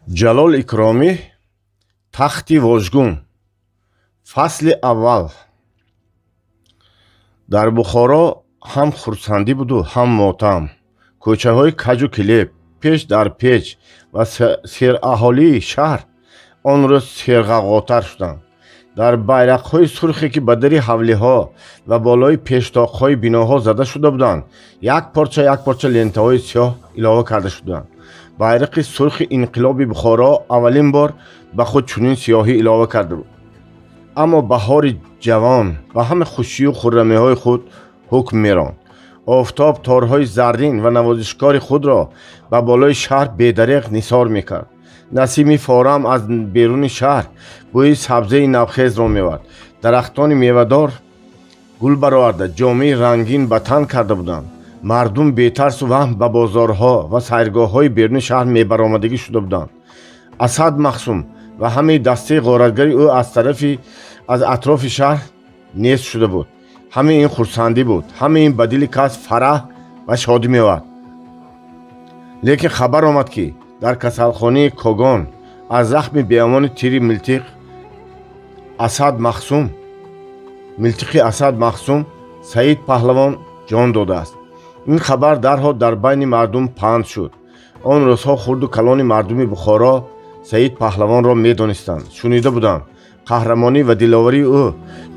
Ҷалол Икромӣ, «Тахти вожгун», фасли аввал. Дар Бухоро ҳам хурсандӣ буду, ҳам мотам. Кӯчаҳои каҷу килеб, печ дар печ ва сераҳолии шаҳр он рӯз серғавғотар шуданд. Дар байрақҳои сурхе, ки ба дари ҳавлиҳо ва болои пештоқҳои биноҳо зада шуда буданд, як порча як порча лентаҳои сиёҳ илова карда шуданд. Байрақи сурхи инқилоби Бухоро аввалин бор ба худ чунин сиёҳӣ илова карда буд. Аммо баҳори ҷавон ба ҳама хушию хуррамиҳои худ ҳукм меронд. Офтоб торҳои заррин ва навозишкори худро ба болои шаҳр бедареғ нисор мекард. Насими форам аз беруни шаҳр бӯи сабзаи навхезро меовард. Дарахтони мевадор гул бароварда, ҷомаи рангин ба тан карда буданд. Мардум бетарсу ваҳм ба бозорҳо ва сайргоҳҳои беруни шаҳр мебаромадагӣ шуда буданд. Асад Махсум ва ҳамаи дастаи ғоратгари ӯ аз тарафи аз атрофи шаҳр нест шуда буд. Ҳамаи ин хурсандӣ буд, ҳамаи ин ба дили кас фараҳ ва шодӣ меовард. Лекин хабар омад, ки дар касалхонаи Когон аз захми беамони тири милтиқ Асад Махсум, милтиқи Асад Махсум, Саид Паҳлавон ҷон додааст. Ин хабар дарҳол дар байни мардум паҳн шуд. Он рӯзҳо хурду калони мардуми Бухоро Саид Паҳлавонро медонистанд, шунида буданд. Қаҳрамонӣ ва диловарии ӯ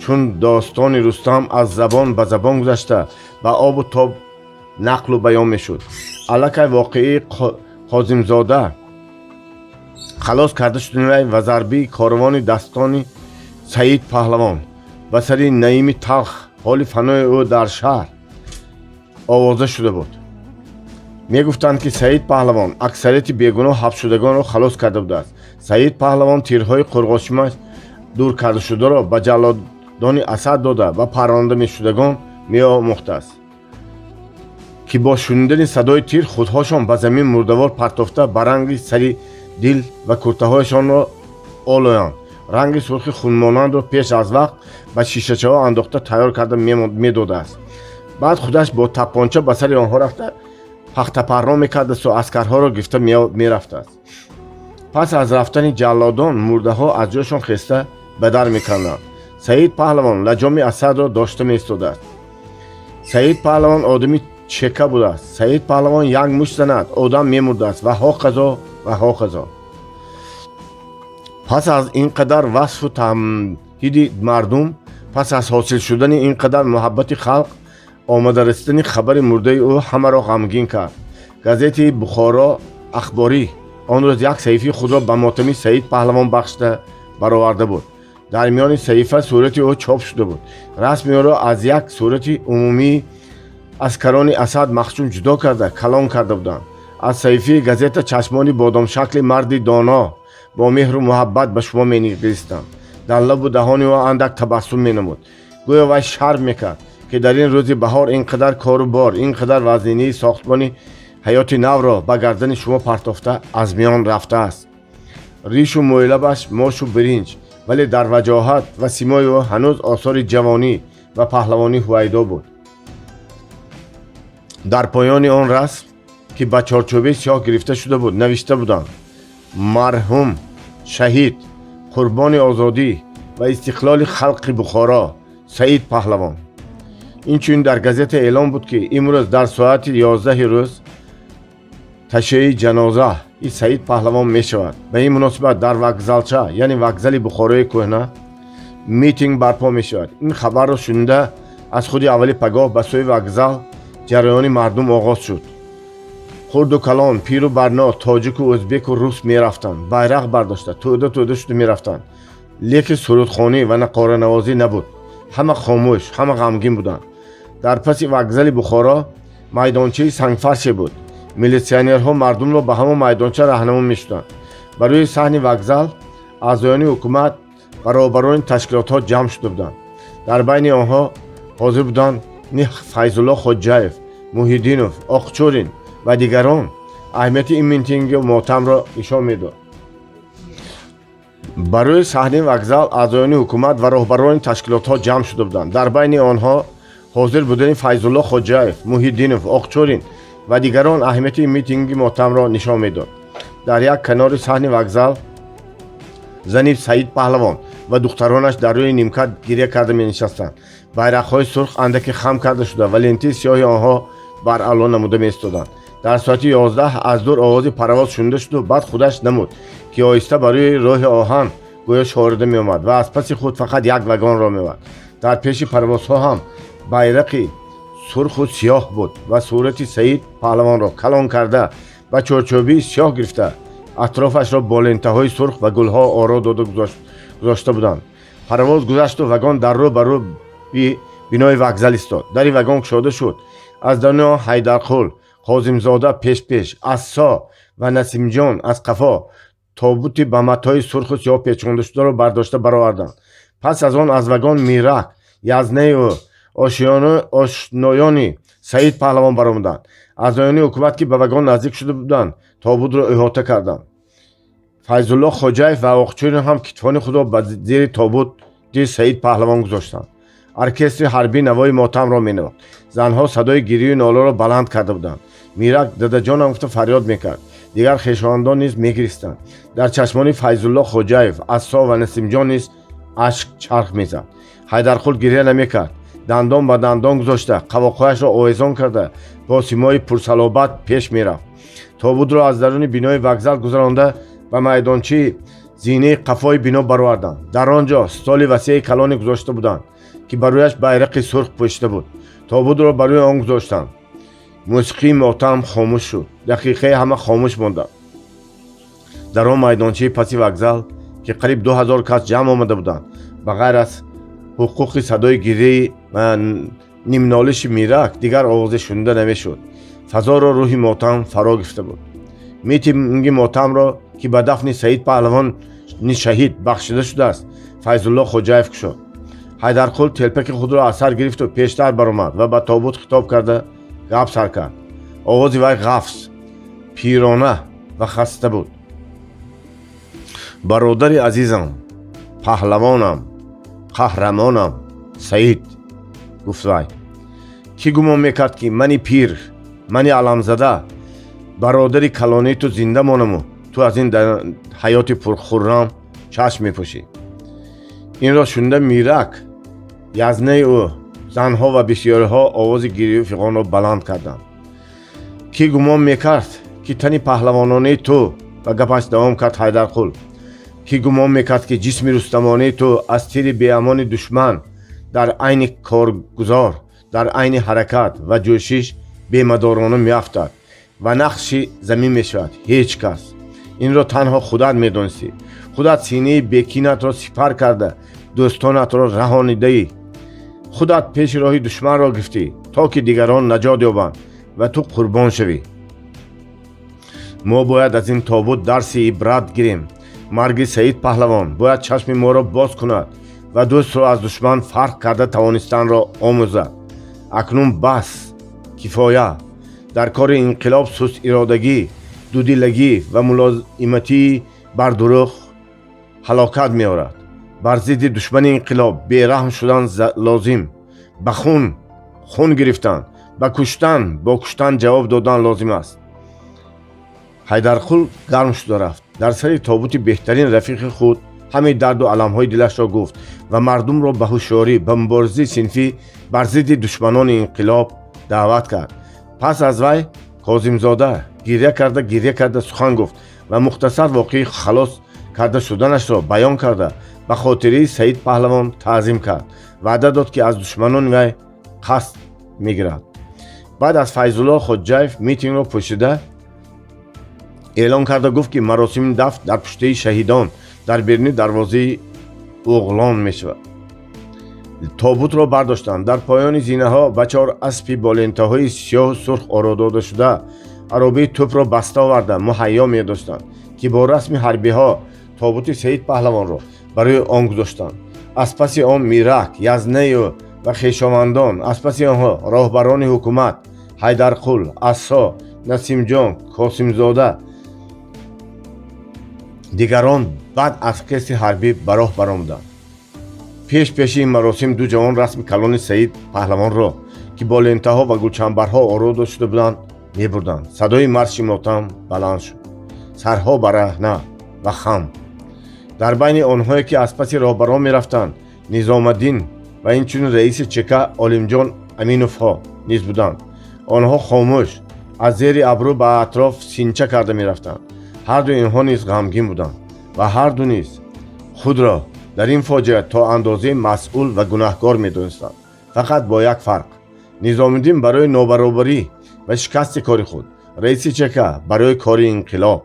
чун достони Рустам аз забон ба забон гузашта, ба обу тоб нақлу баён мешуд. Аллакай воқеаи Қозимзода халос карда шудани вай ва зарбии корвони дастони Саид Паҳлавон ба сари Наими талх, ҳоли фанои ӯ дар шаҳр овоза шуда буд. Мегуфтанд, ки Саид Паҳлавон аксарияти бегуноҳ ҳабсшудагонро халос карда будааст. Саид Паҳлавон тирҳои қурғошимаш дур кардашударо ба ҷаллодони Асад дода ва парронда мешудагон меомӯхтааст, ки бо шунидани садои тир худҳошон ба замин мурдавор партофта, ба ранги сари дил ва куртаҳояшонро олоянд. Ранги сурхи хунмонандро пеш аз вақт ба шишачаҳо андохта, тайёр карда медодааст. Баъд худаш бо таппонча ба сари онҳо рафта, пахтапарро мекардасту аскарҳоро гирифта мерафтааст. Пас аз рафтани ҷаллодон мурдаҳо аз ҷойшон хеста ба дар мекарданд. Саид Паҳлавон лаҷоми Асадро дошта меистодааст. Саид Паҳлавон одами чека будааст. Саид Паҳлавон як мушт занад, одам мемурдааст ва ҳоказо, ва ҳоказо. Пас аз ин қадар васфу тамҳиди мардум, пас аз ҳосил шудани ин қадар муҳаббати халқ, омада расидани хабари мурдаи ӯ ҳамаро ғамгин кард. Газетаи «Бухоро ахборӣ» он рӯз як саҳифаи худро ба мотами Саид Паҳлавон бахшида бароварда буд. Дар миёни саҳифа сурати ӯ чоп шуда буд. Расми ӯро аз як сурати умумии аскарони Асад Махсум ҷудо карда, калон карда буданд. Аз саҳифаи газета чашмони бодомшакли марди доно бо меҳру муҳаббат ба шумо менигаристанд. Дар лабу даҳони ӯ андак табассум менамуд, гӯё вай шарм мекард, ки дар ин рӯзи баҳор ин қадар кору бор, ин қадар вазнинии сохтмони ҳаёти навро ба гардани шумо партофта, аз миён рафтааст. Ришу мӯйлабаш мошу биринҷ, вале дар ваҷоҳат ва симои ӯ ҳанӯз осори ҷавонӣ ва паҳлавонӣ ҳувайдо буд. Дар поёни он расм, ки ба чорчӯбаи сиёҳ гирифта шуда буд, навишта буданд: «Марҳум, шаҳид, қурбони озодӣ ва истиқлоли халқи Бухоро Саид Паҳлавон». Инчунин дар газета эълон буд, ки имрӯз дар соати 11-и рӯз ташйеи ҷанозаи Саид Паҳлавон мешавад. Ба ин муносибат дар вокзалча, яъне вокзали Бухорои кӯҳна, митинг барпо мешавад. Ин хабарро шунида, аз худи аввали пагоҳ ба сӯи вокзал ҷараёни мардум оғоз шуд. Хурду калон, пиру барно, тоҷику ӯзбеку рус мерафтанд, байрақ бардошта, тӯда тӯда шуда мерафтанд. Лекин сурудхонӣ ва нақоранавозӣ набуд. Ҳама хомӯш, ҳама ғамгин буданд. Дар паси вокзали Бухоро майдончаи сангфарше буд. Милитсионерҳо мардумро ба ҳамон майдонча раҳнамон мешуданд. Ба рӯи саҳни вокзал аъзоёни ҳукумат ва роҳбарони ташкилотҳо ҷамъ шуда буданд. Дар байни онҳо ҳозир буданд Файзулло Хоҷаев, Муҳиддинов, Оқчурин ва дигарон аҳамияти ин митингу мотамро нишон медод. Ба рӯи саҳни вокзал аъзоёни ҳукумат ва роҳбарони ташкилотҳо ҷамъ шуда буданд. Дар байни онҳо ҳозир будани Файзулло Хоҷаев, Муҳиддинов, Оқчурин ва дигарон аҳамияти митинги мотамро нишон медод. Дар як канори саҳни вокзал зани Саид Паҳлавон ва духтаронаш дар рӯи нимкат гиря карда менишастанд. Байрақҳои сурх андаке хам карда шуда ва лентаи сиёҳи онҳо баръало намуда меистоданд. Дар соати 11 аз дур овози паровоз шунида шуду баъд худаш намуд, ки оҳиста ба рӯи роҳи оҳан гӯё шорида меомад ва аз паси худ фақат як вагонро меовард. Дар пеши паровозҳо ҳам байрақи сурху сиёҳ буд ва сурати Саид Паҳлавонро калон карда, ба чорчӯбии сиёҳ гирифта, атрофашро бо лентаҳои сурх ва гулҳо оро дода гузошта буданд. Паровоз гузашту вагон дар рӯ ба рӯи бинои вокзал истод. Дари вагон кушода шуд. Аз даруни он Ҳайдарқул, Қозимзода пеш-пеш, Ассо ва Насимҷон аз қафо тобути ба матои сурху сиёҳ печондашударо бардошта бароварданд. Пас аз он аз вагон Мирак, Язнею ошноёни Саид Паҳлавон баромаданд. Аъзоёни ҳукумат, ки ба вагон наздик шуда буданд, тобутро иҳота карданд. Файзулло Хоҷаев ва Оқчурин ҳам китфони худро ба зери тобути Саид Паҳлавон гузоштанд. Оркестри ҳарбӣ навои мотамро менавохт. Занҳо садои гирию ноларо баланд карда буданд. Мирак «Дадаҷонам» гуфта фарёд мекард. Дигар хешовандон низ мегиристанд. Дар чашмони Файзулло Хоҷаев, Ассо ва Насимҷон низ ашк чарх мезад. Ҳайдарқул гиря намекард. Дандон ба дандон гузошта, қавоқҳояшро овезон карда, бо симои пурсалобат пеш мерафт. Тобутро аз даруни бинои вокзал гузаронда, ба майдончаи зинаи қафои бино бароварданд. Дар он ҷо столи васеи калоне гузошта буданд, ки ба рӯяш байрақи сурх пӯшида буд. Тобутро ба рӯи он гузоштанд. Мусиқии мотам хомӯш шуд. Дақиқае ҳама хомӯш монданд. Дар он майдончаи паси вокзал, ки қариб 2000 кас ҷамъ омада буданд, ба ғайр аз ҳуқуқи садои гиряи ва нимнолиши Мирак дигар овозе шунида намешуд. Фазоро рӯҳи мотам фаро гирифта буд. Митинги мотамро, ки ба дафни Саид Паҳлавони шаҳид бахшида шудааст, Файзулло Хоҷаев кушод. Ҳайдарқул телпаки худро аз сар гирифту пештар баромад ва ба тобут хитоб карда гап сар кард. Овози вай ғафз, пирона ва хаста буд. «Бародари азизам, паҳлавонам, қаҳрамонам Саид», гуфт вай, «кӣ гумон мекард, ки мани пир, мани аламзада, бародари калонии ту зинда монаму ту аз ин ҳаёти пурхуррам чашм мепӯшӣ?» Инро шунида, Мирак, язнаи ӯ, занҳо ва бисёриҳо овози гирию фиғонро баланд карданд. «Кӣ гумон мекард, ки тани паҳлавононаи ту», ба гапаш давом кард Ҳайдарқул, «кӣ гумон мекард, ки ҷисми рустамонаи ту аз тири беамони душман дар айни коргузор, дар айни ҳаракат ва ҷӯшиш бемадорона меафтад ва нақши замин мешавад? Ҳеҷ кас. Инро танҳо худат медонистӣ. Худат синаи бекинатро сипар карда, дӯстонатро раҳонидаӣ. Худат пеши роҳи душманро гирифтӣ, то ки дигарон наҷот ёбанд ва ту қурбон шавӣ. Мо бояд аз ин тобут дарси ибрат гирем. Марги Саид Паҳлавон бояд чашми моро боз кунад ва дӯстро аз душман фарқ карда тавонистанро омӯзад. Акнун бас, кифоя. Дар кори инқилоб сустиродагӣ, дудилагӣ ва мулоиматии бар дурӯғ ҳалокат меорад. Бар зидди душмани инқилоб бераҳм шудан лозим. Ба хун хун гирифтан, ба куштан бо куштан ҷавоб додан лозим аст». Ҳайдарқул гарм шуда рафт. Дар сари тобути беҳтарин рафиқи худ ҳамаи дарду аламҳои дилашро гуфт ва мардумро ба ҳушёрӣ, ба муборизаи синфӣ бар зидди душманони инқилоб даъват кард. Пас аз вай Козимзода гиря карда, гиря карда сухан гуфт ва мухтасар воқеаи халос карда шуданашро баён карда, ба хотираи Саид Паҳлавон таъзим кард, ваъда дод, ки аз душманони вай қасд мегирад. Баъд аз Файзулло Хоҷаев митингро пӯшида эълон карда гуфт, ки маросими дафн дар пуштаи шаҳидон дар беруни дарвозаи Уғлон мешавад. Тобутро бардоштанд. Дар поёни зинаҳо ба чор аспи бо лентаҳои сиёҳу сурх оро дода шуда аробаи тӯпро баста оварда муҳайё медоштанд, ки бо расми ҳарбиҳо тобути Саид Паҳлавонро барои он гузоштанд. Аз паси он Мирак, язнаю ва хешовандон, аз паси онҳо роҳбарони ҳукумат, Ҳайдарқул, Ассо, Насимҷон, Косимзода, дигарон баъд аз оркестри ҳарбӣ ба роҳ баромаданд. Пеш пеши ин маросим ду ҷавон расми калони Саид Паҳлавонро, ки бо лентаҳо ва гулчанбарҳо оро дода шуда буданд, мебурданд. Садои марши мотам баланд шуд. Сарҳо бараҳна ва хам. Дар байни онҳое, ки аз паси роҳбарон мерафтанд, Низомаддин ва инчунин раиси ЧК Олимҷон Аминовҳо низ буданд. Онҳо хомӯш, аз зери абрӯ ба атроф синча карда мерафтанд. Ҳарду инҳо низ ғамгин буданд ва ҳарду низ худро дар ин фоҷиа то андозаи масъул ва гунаҳкор медонистанд, фақат бо як фарқ: Низомиддин барои нобаробарӣ ва шикасти кори худ, раиси ЧК барои кори инқилоб.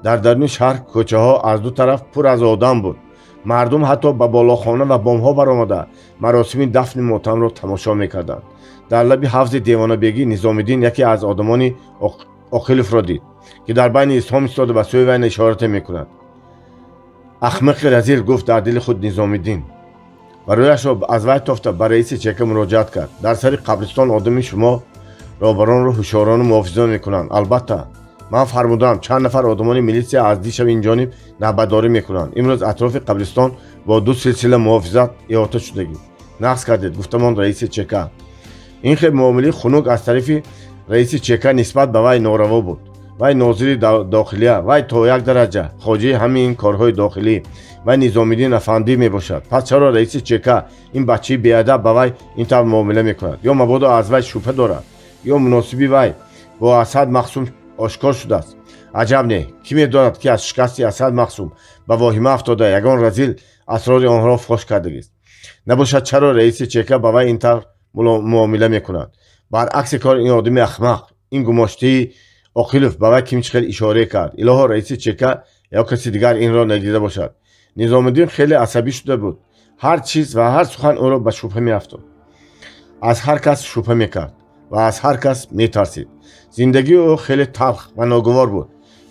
Дар даруни шаҳр кӯчаҳо аз ду тараф пур аз одам буд. Мардум ҳатто ба болохона ва бомҳо баромада, маросими дафни мотамро тамошо мекарданд. Дар лаби ҳавзи Девонабегӣ Низомиддин яке аз одамони Оқиловро дид, ки дар байни издиҳом истода, ба сӯи вай ишорате мекунад. «Ахмақи разил», гуфт дар дили худ Низомиддин ва рӯяшро аз вай тофта, ба раиси ЧК муроҷиат кард: «Дар сари қабристон одами шумо роҳбаронро ҳушёрона муҳофиза мекунанд?» «Албатта, ман фармудаам. Чанд нафар одамони милитсия аз дишаб ин ҷониб навбатдорӣ мекунанд. Имрӯз атрофи қабристон бо ду силсила муҳофизат иҳота шудагӣ». «Нағз кардед», гуфта монд раиси ЧК. Ин хел муомилаи хунук аз тарафи раиси ЧК нисбат ба вай нораво буд. Вай нозири дохилия, вай то як дараҷа хоҷаи ҳамаи ин корҳои дохилӣ, вай Низомиддин афандӣ мебошад. Пас чаро раиси ЧК, ин бачаи беадаб, ба вай ин тавр муомила мекунад? Ё мабодо аз вай шубҳа дорад, ё муносиби вай бо Асад Мақсум ошкор шудааст? Аҷаб не, кӣ медонад, ки аз шикасти Асад Мақсум ба воҳима афтода, ягон разил асрори онҳоро фош кардагист. Набошад, чаро раиси ЧК ба вай ин тавр муомила мекунад? Баръакси кор ин одами ахмақ, ин гумоштаи Оқилов ба вай ким чӣ хел ишорае кард? Илоҳо, раиси ЧК ё каси дигар инро надида бошад. Низомиддин хеле асабӣ шуда буд. Ҳар чиз ва ҳар сухан ӯро ба шубҳа меафтод. Аз ҳар кас шубҳа мекард ва аз ҳар кас метарсид. Зиндагии ӯ хеле талх ва ногувор буд.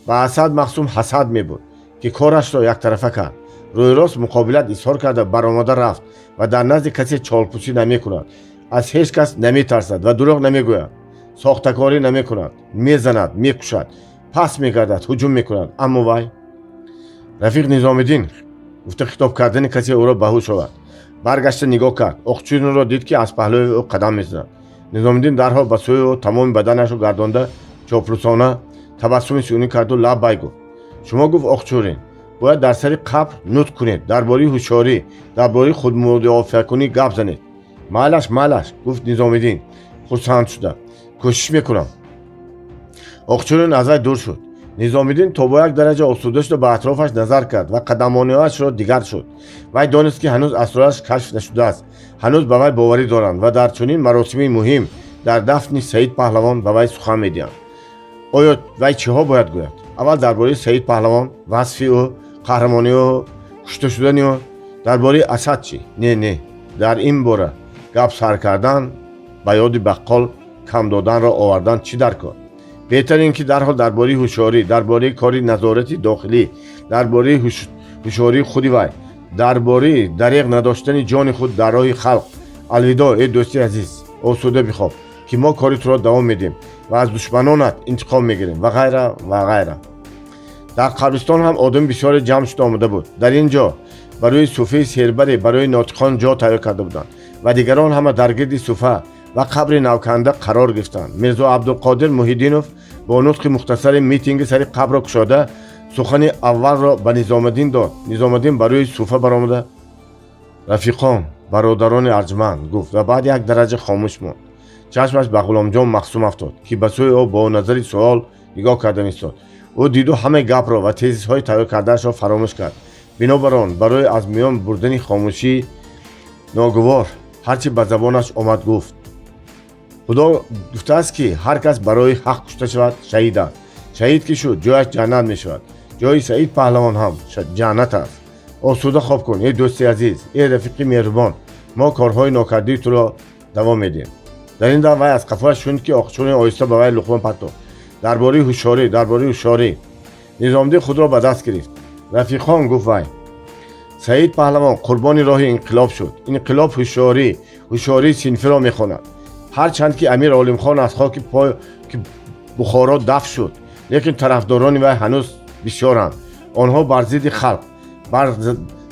Ба Асад Мақсум ҳасад мебуд, ки корашро яктарафа кард, рӯйрост муқобилат изҳор карда, баромада рафт ва дар назди касе чолпусӣ намекунад, аз ҳеҷ кас наметарсад ва дурӯғ намегӯяд, сохтакорӣ намекунад, мезанад, мекушад, пас мегардад, ҳуҷум мекунад. Аммо вай... «Рафиқ Низомиддин!» гуфта хитоб кардани касе ӯро ба ҳуш овард. Баргашта нигоҳ кард. Оқчуринро дид, ки аз паҳлӯи ӯ қадам мезанад. Низомиддин дарҳол ба сӯи ӯ тамоми баданашро гардонда, чоплусона табассуми сунъӣ карду лаббай гуфт. «Шумо, — гуфт Оқчурин, — бояд дар сари қабр нутқ кунед, дар бораи ҳушёрӣ, дар бораи худмудофиакунӣ гап занед». «Майлаш, майлаш», — гуфт Низомиддин хурсанд шуда, — кӯшиш мекунам». Оқчурин аз вай дур шуд. Низомиддин то бо як дараҷа осуда шуда, ба атрофаш назар кард ва қадамониҳояшро дигар шуд. Вай донист, ки ҳанӯз асрораш кашф нашудааст, ҳанӯз ба вай боварӣ доранд ва дар чунин маросими муҳим, дар дафни Саид Паҳлавон, ба вай сухан медиҳанд. Оё вай чиҳо бояд гӯяд? Аввал дар бораи Саид Паҳлавон, васфи ӯ, қаҳрамонии ӯ, кушта шудани ӯ. Дар бораи Асад чӣ? Не, не, дар ин бора гап сар кардан, ба ёди баққол кам доданро овардан чӣ дар кор? Беҳтар ин ки дарҳол дар бораи ҳушёрӣ, дар бораи кори назорати дохилӣ, дар бораи ҳушёрии худи вай, дар бораи дареғ надоштани ҷони худ дар роҳи халқ. «Алвидо, эй дӯсти азиз, осуда бихоб, ки мо кори туро давом медиҳем ва аз душманонат интиқом мегирем» ва ғайра, ва ғайра. Дар қабристон ҳам одами бисёре ҷамъ шуда омада буд. Дар ин ҷо барои суфаи сербаре барои нотиқон ҷо тайёр карда буданд ва дигарон ҳама дар гирди суфа ва қабри навканда қарор гирифтанд. Мирзо Абдулқодир Муҳиддинов бо нутқи мухтасари митинги сари қабрро кушода, сухани аввалро ба Низомиддин дод. Низомиддин ба рӯи суфа баромада, «Рафиқон, бародарони арҷманд», гуфт ва баъд як дараҷа хомӯш монд. Чашмаш ба Ғуломҷон Мақсум афтод, ки ба сӯи ӯ бо назари суол нигоҳ карда меистод. Ӯ диду ҳамаи гапро ва тезисҳои тайёр кардаашро фаромӯш кард. Бинобар он барои аз миён бурдани хомӯшии ногувор ҳар чӣ ба забонаш омад гуфт: «Худо гуфтааст, ки ҳар кас барои ҳақ кушта шавад, шаҳид аст. Шаҳид ки шуд, ҷояш ҷаннат мешавад. Ҷои Саид Паҳлавон ҳам ҷаннат аст. Осуда хоб кун, эй дӯсти азиз, эй рафиқи меҳрубон, мо корҳои нокардии туро давом медиҳем». Дар ин дам вай аз қафояш шунид, ки Оқчурин оҳиста ба вай луқма партофт: «Дар бораи ҳушёрӣ, дар бораи ҳушёрӣ». Низомиддин худро ба даст гирифт. «Рафиқон, — гуфт вай, — Саид Паҳлавон қурбони роҳи инқилоб шуд. Инқилоб ҳушёрӣ, ҳушёрии синфиро мехонад. Ҳарчанд ки Амир Олимхон аз хоки поки Бухоро дафт шуд, лекин тарафдорони вай ҳанӯз бисёранд. Онҳо бар зидди халқ, бар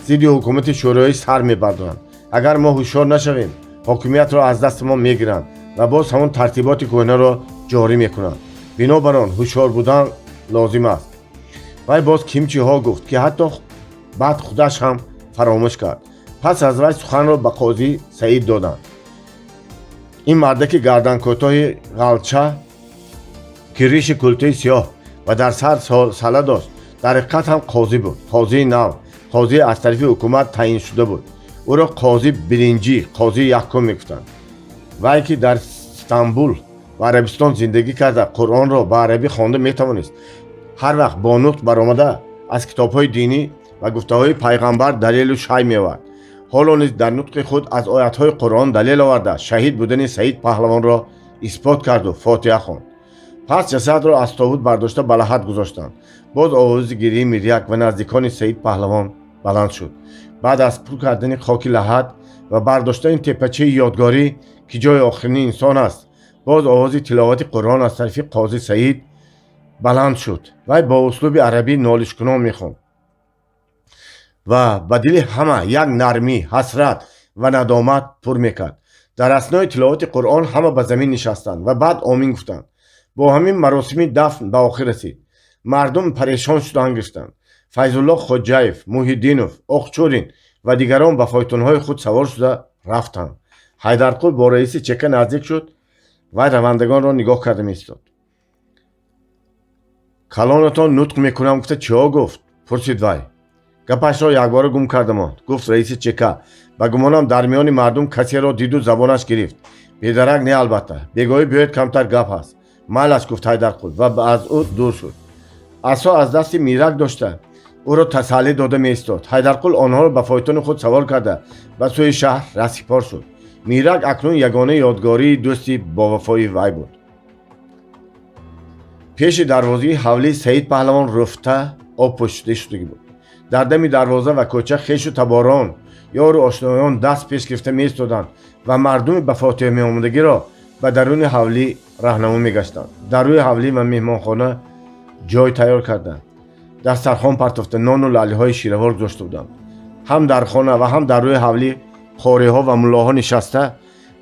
зидди ҳукумати шӯроӣ сар мебардоранд. Агар мо ҳушёр нашавем, ҳокимиятро аз дасти мо мегиранд ва боз ҳамон тартиботи кӯҳнаро ҷорӣ мекунанд. Бинобар он ҳушёр будан лозим аст». Вай боз кимчиҳо гуфт, ки ҳатто баъд худаш ҳам фаромӯш кард. Пас аз вай суханро ба қозӣ Саид доданд. Ин мардаки гарданкӯтоҳи ғалча, ки риши култаи сиёҳ ва дар сар сала дошт, дар ҳақиқат ҳам қозӣ буд. Қозии нав, қозии аз тарафи ҳукумат таъин шуда буд. Ӯро қози биринҷӣ, қозии якум мегуфтанд. Вай, ки дар Стамбул ва Арабистон зиндагӣ карда, Қуръонро ба арабӣ хонда метавонист, ҳар вақт бо нутқ баромада, аз китобҳои динӣ ва гуфтаҳои пайғамбар далелу шай меовард. Ҳоло низ дар нутқи худ аз оятҳои Қуръон далел оварда, шаҳид будани Саид Паҳлавонро исбот карду фотиҳа хонд. Пас ҷасадро аз тобут бардошта, ба лаҳад гузоштанд. Боз овози гирии Миряк ва наздикони Саид Паҳлавон баланд шуд. Баъд аз пур кардани хоки лаҳад ва бардоштани теппачаи ёдгорӣ, ки ҷои охирини инсон аст, боз овози тиловати Қуръон аз тарафи қози Саид баланд шуд. Вай бо услуби арабӣ нолишкунон мехонд ва ба дили ҳама як нармӣ, ҳасрат ва надомат пур мекард. Дар аснои тиловати Қуръон ҳама ба замин нишастанд ва баъд омин гуфтанд. Бо ҳамин маросими дафн ба охир расид. Мардум парешон шудан гирифтанд. Файзулло Хоҷаев, Муҳиддинов, Оқчурин ва дигарон ба фойтунҳои худ савор шуда рафтанд. Ҳайдарқул бо раиси ЧК наздик шуд. Вай равандагонро нигоҳ карда меистод. «Калонатон нутқ мекунам гуфта чиҳо гуфт?» пурсид вай. «Гапашро якбора гум карда монд», гуфт раиси ЧК. «Ба гумонам, дар миёни мардум касеро диду забонаш гирифт. Бедарак не, албатта. Бегоҳӣ биёед, камтар гап ҳаст». «Майлаш», гуфт Ҳайдарқул ва аз ӯ дур шуд. Асо аз дасти Мирак дошта, ӯро тасаллӣ дода меистод. Ҳайдарқул онҳоро ба фойтони худ савор карда, ба сӯи шаҳр раҳсипор шуд. Мирак акнун ягона ёдгории дӯсти бовафои вай буд. Пеши дарвозаи ҳавлии Саид Паҳлавон руфта об пӯшида шудагӣ буд. Дар дами дарвоза ва кӯча хешу таборон, ёру ошноён даст пеш гирифта меистоданд ва мардуми ба фотиҳа меомадагиро ба даруни ҳавлӣ раҳнамо мегаштанд. Дар рӯи ҳавлӣ ва меҳмонхона ҷой тайёр карданд, дастархон партофта, нону лаълиҳои ширавор гузошта буданд. Ҳам дар хона ва ҳам дар рӯи ҳавлӣ қориҳо ва муллоҳо нишаста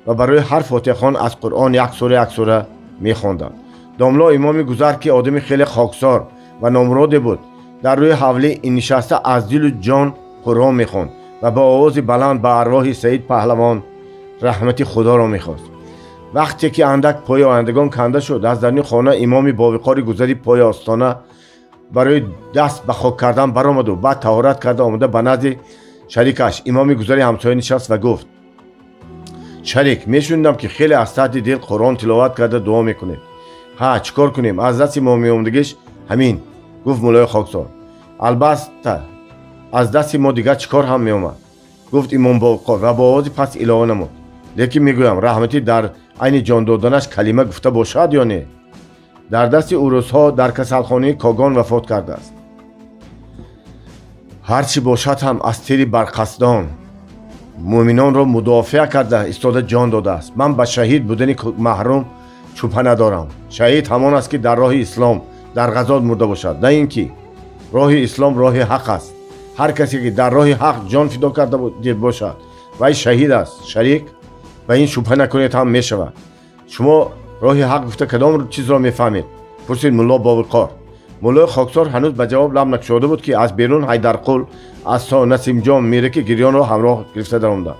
ва барои ҳар фотиҳахон аз Қуръон як сура, як сура мехонданд. Домло имоми гузар, ки одами хеле хоксор ва номуроде буд, дар рӯи ҳавлӣ нишаста, аз дилу ҷон Қуръон мехонд ва ба овози баланд ба арвоҳи Саид Паҳлавон раҳмати Худоро мехост. Вақте ки андак пои ояндагон канда шуд, аз даруни хона имоми бовиқори гузари пои остона барои даст ба хок кардан баромаду баъд таҳорат карда омада, ба назди шарикаш, имоми гузари ҳамсоя, нишаст ва гуфт: «Шарик, мешунидам, ки хеле аз таҳти дил Қуръон тиловат карда, дуо мекунед». «Ҳа, чӣ кор кунем, аз дасти мо меомадагиш ҳамин», гуфт муллои хоксор. «Албатта, аз дасти мо дигар чӣ кор ҳам меомад», гуфт имом бовиқор ва бо овози паст илова намуд: «Лекин мегӯям, раҳматӣ дар айни ҷон доданаш калима гуфта бошад ё не, дар дасти урусҳо дар касалхонаи Когон вафот кардааст. Ҳар чӣ бошад ҳам, аз тири барқасдон мӯъминонро мудофиа карда истода ҷон додааст. Ман ба шаҳид будани маҳрум шубҳа надорам. Шаҳид ҳамон аст, ки дар роҳи ислом дар ғазот мурда бошад, на ин ки роҳи ислом роҳи ҳақ аст. Ҳар касе ки дар роҳи ҳақ ҷон фидо карда бошад, вай шаҳид аст. Шарик, ба ин шубҳа накунед ҳам мешавад». «Шумо роҳи ҳақ гуфта кадом чизро мефаҳмед?» пурсид мулло бовиқор. Муллои хоксор ҳанӯз ба ҷавоб лаб накушода буд, ки аз берун Ҳайдарқул, Асо, Насимҷон, Мираки гирёнро ҳамроҳ гирифта даромаданд.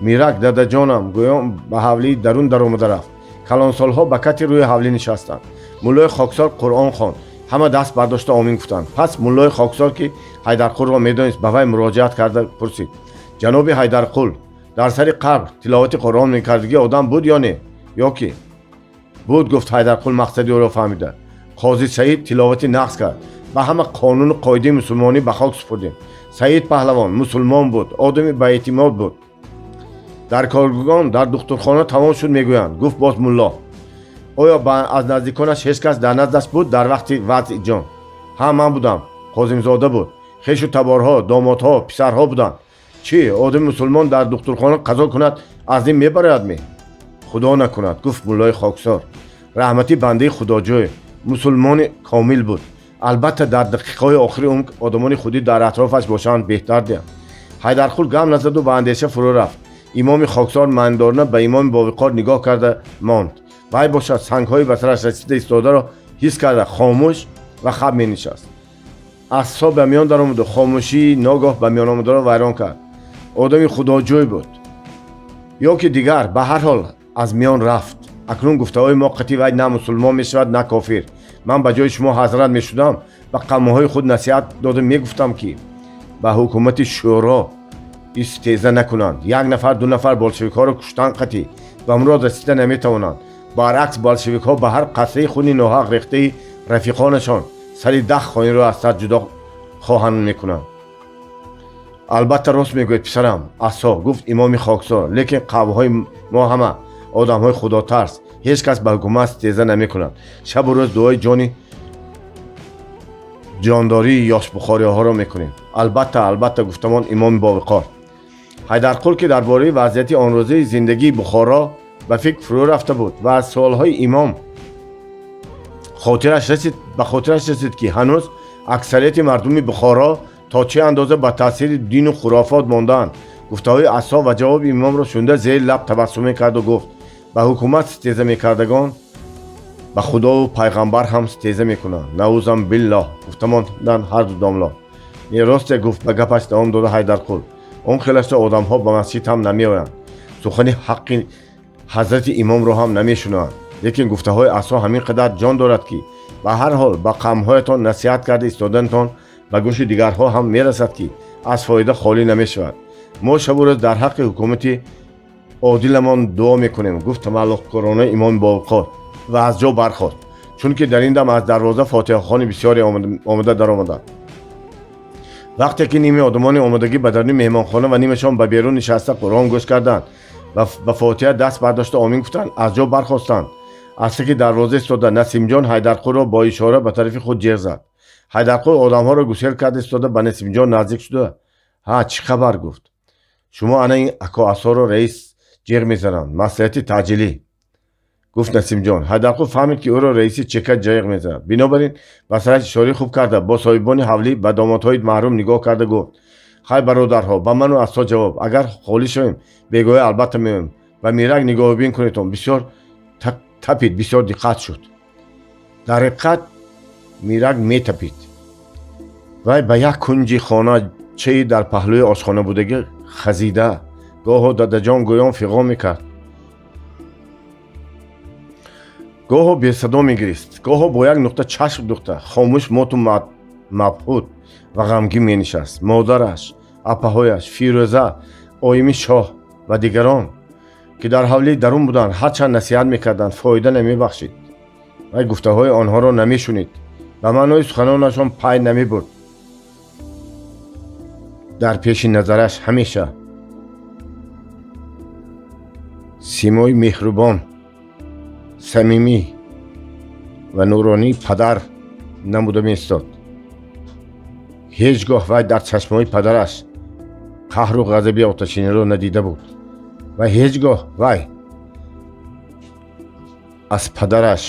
Мирак «Дадаҷонам» гӯён ба ҳавлии дарун даромада рафт. Калонсолҳо ба кати рӯи ҳавлӣ нишастанд. Муллои хоксор Қуръон хонд. Ҳама даст бардошта омин гуфтанд. Пас муллои хоксор, ки Ҳайдарқулро медонист, ба вай муроҷиат карда пурсид: «Ҷаноби Ҳайдарқул, дар сари қабр тиловати Қуръон мекардагӣ одам буд ё не?» «Ё ки буд», гуфт Ҳайдарқул, мақсади ӯро фаҳмида. «Қози Саид тиловати нағз кард. Ба ҳама қонуну қоидаи мусулмонӣ ба хок супурдем. Саид Паҳлавон мусулмон буд, одами баэътимод буд. Дар Когон дар духтурхона тамом шуд мегӯянд», гуфт боз мулло. «Оё аз наздиконаш ҳеҷ кас дар наздаш буд дар вақти вазъи ҷон?» «Ҳа, ман будам, Қозимзода буд, хешу таборҳо, домодҳо, писарҳо буданд. Чӣ, одами мусулмон дар духтурхона қазо кунад, аз дин мебарояд ме?» «Худо накунад», гуфт муллои хоксор. «Раҳматӣ бандаи худоҷӯй, мусулмони комил буд. Албатта, дар дақиқаҳои охири умр одамони худӣ дар атрофаш бошанд, беҳтар диҳанд». Ҳайдарқул гам назаду ба андеша фурӯ рафт. Имоми хоксор маънидорона ба имоми бовиқор нигоҳ карда монд. Вай бошад, сангҳои ба сараш расида истодаро ҳис карда, хомӯш ва хаб менишаст. Асо ба миён даромаду хомӯшии ногоҳ ба миён омадаро вайрон кард. Одами худоҷӯй буд ё ки дигар, ба ҳар ҳол аз миён рафт. Акнун гуфтаҳои мо қатъи вай на мусулмон мешавад, на кофир. Ман ба ҷои шумо, ҳазрат, мешудам, ба қавмҳои худ насиҳат дода мегуфтам, ки ба ҳукумати шӯро истеза накунанд. Як нафар, ду нафар болшевикҳоро куштан қатъӣ ба мурод расида наметавонанд. Баръакс, болшевикҳо ба ҳар қатраи хуни ноҳақ рехтаи рафиқонашон сари 10 хоинро аз сар ҷудо хоҳанд мекунанд. Албатта, рост мегӯяд писарам Асо, гуфт имоми хоксор, лекин қавмҳои мо ҳама одамҳои худотарс, ҳеҷ кас ба ҳукумат стеза намекунад. Шабу рӯз дуои ҷони ҷондории ёшбухориҳоро мекунем. Албатта, албатта, гуфтамон имоми бовиқор. Ҳайдарқул, ки дар бораи вазъияти он рӯзаи зиндагии Бухоро ба фикр фурӯ рафта буд ва аз суолҳои имом хотираш расид ба хотираш расид, ки ҳанӯз аксарияти мардуми Бухоро то чӣ андоза ба таъсири дину хурофот мондаанд, гуфтаҳои Асо ва ҷавоби имомро шунида, зери лаб табассум мекарду гуфт: «Ба ҳукумат стеза мекардагон ба худову пайғамбар ҳам стеза мекунанд. Наузам биллоҳ», гуфтамондан ҳарду домло. «Не, росте», гуфт ба гапаш давом дода Ҳайдарқул, «он хелашта одамҳо ба масҷид ҳам намеоянд, сухани ҳаққи ҳазрати имомро ҳам намешунаванд. Лекин гуфтаҳои Асо ҳамин қадар ҷон дорад, ки ба ҳар ҳол ба қавмҳоятон насиҳат карда истоданатон ба гӯши дигарҳо ҳам мерасад, ки аз фоида холӣ намешавад. Мо шабу рӯз дар ҳаққи ҳукумати одиламон дуо мекунем», гуфт тамаллуқкорона имоми бовиқор ва аз ҷо бархост, чунки дар ин дам аз дарвоза фотиҳахони бисёре омада даромаданд. Вақте ки ними одамони омодагӣ ба даруни меҳмонхона ва нимашон ба берун нишаста Қуръон гӯш карданд ва ба фотиҳа даст бардошта омин гуфтанд, аз ҷо бархостанд. Аз таки дарвоза истода, Насимҷон Ҳайдарқулро бо ишора ба тарафи худ ҷеғ зад. Ҳайдарқул одамҳоро гусел карда истода, ба Насимҷон наздик шуда: «Ҳа, чӣ хабар?» — гуфт. «Шумо ана ин ако Асоро раис ҷеғ мезананд, маслиҳати таъҷилӣ», гуфт Насимҷон. Ҳайдарқул фаҳмид, ки ӯро раиси ЧК ҷеғ мезанад. Бинобар ин ба сараш ишораи хуб карда, бо соҳибони ҳавлӣ, ба домодҳои маҳрум нигоҳ карда гуфт: «Хай, бародарҳо, ба ману Асо ҷавоб. Агар холӣ шавем, бегоҳӣ албатта меоем. Ба Мирак нигоҳубин кунедон, бисёр тапид, бисёр диққат шуд». Дар ҳақиқат, Мирак метапид. Вай ба як кунҷи хоначаи дар паҳлӯи ошхона будагӣ хазида, гоҳо дадаҷон гӯён фиғон мекард, гоҳо бесадо мегирист, гоҳо бо як нуқта чашм духта, хомӯш, моту мабҳут ва ғамгин менишаст. Модараш, апаҳояш, Фирӯза, оими шоҳ ва дигарон, ки дар ҳавлии дарун буданд, ҳарчанд насиҳат мекарданд, фоида намебахшид. Вай гуфтаҳои онҳоро намешунид, ба маънои суханонашон пай намебурд. Дар пеши назараш ҳамеша симои меҳрубон, самимӣ ва нуронии падар намуда меистод. Ҳеҷ гоҳ вай дар чашмҳои падараш қаҳру ғазаби оташиниро надида буд ва ҳеҷ гоҳ вай аз падараш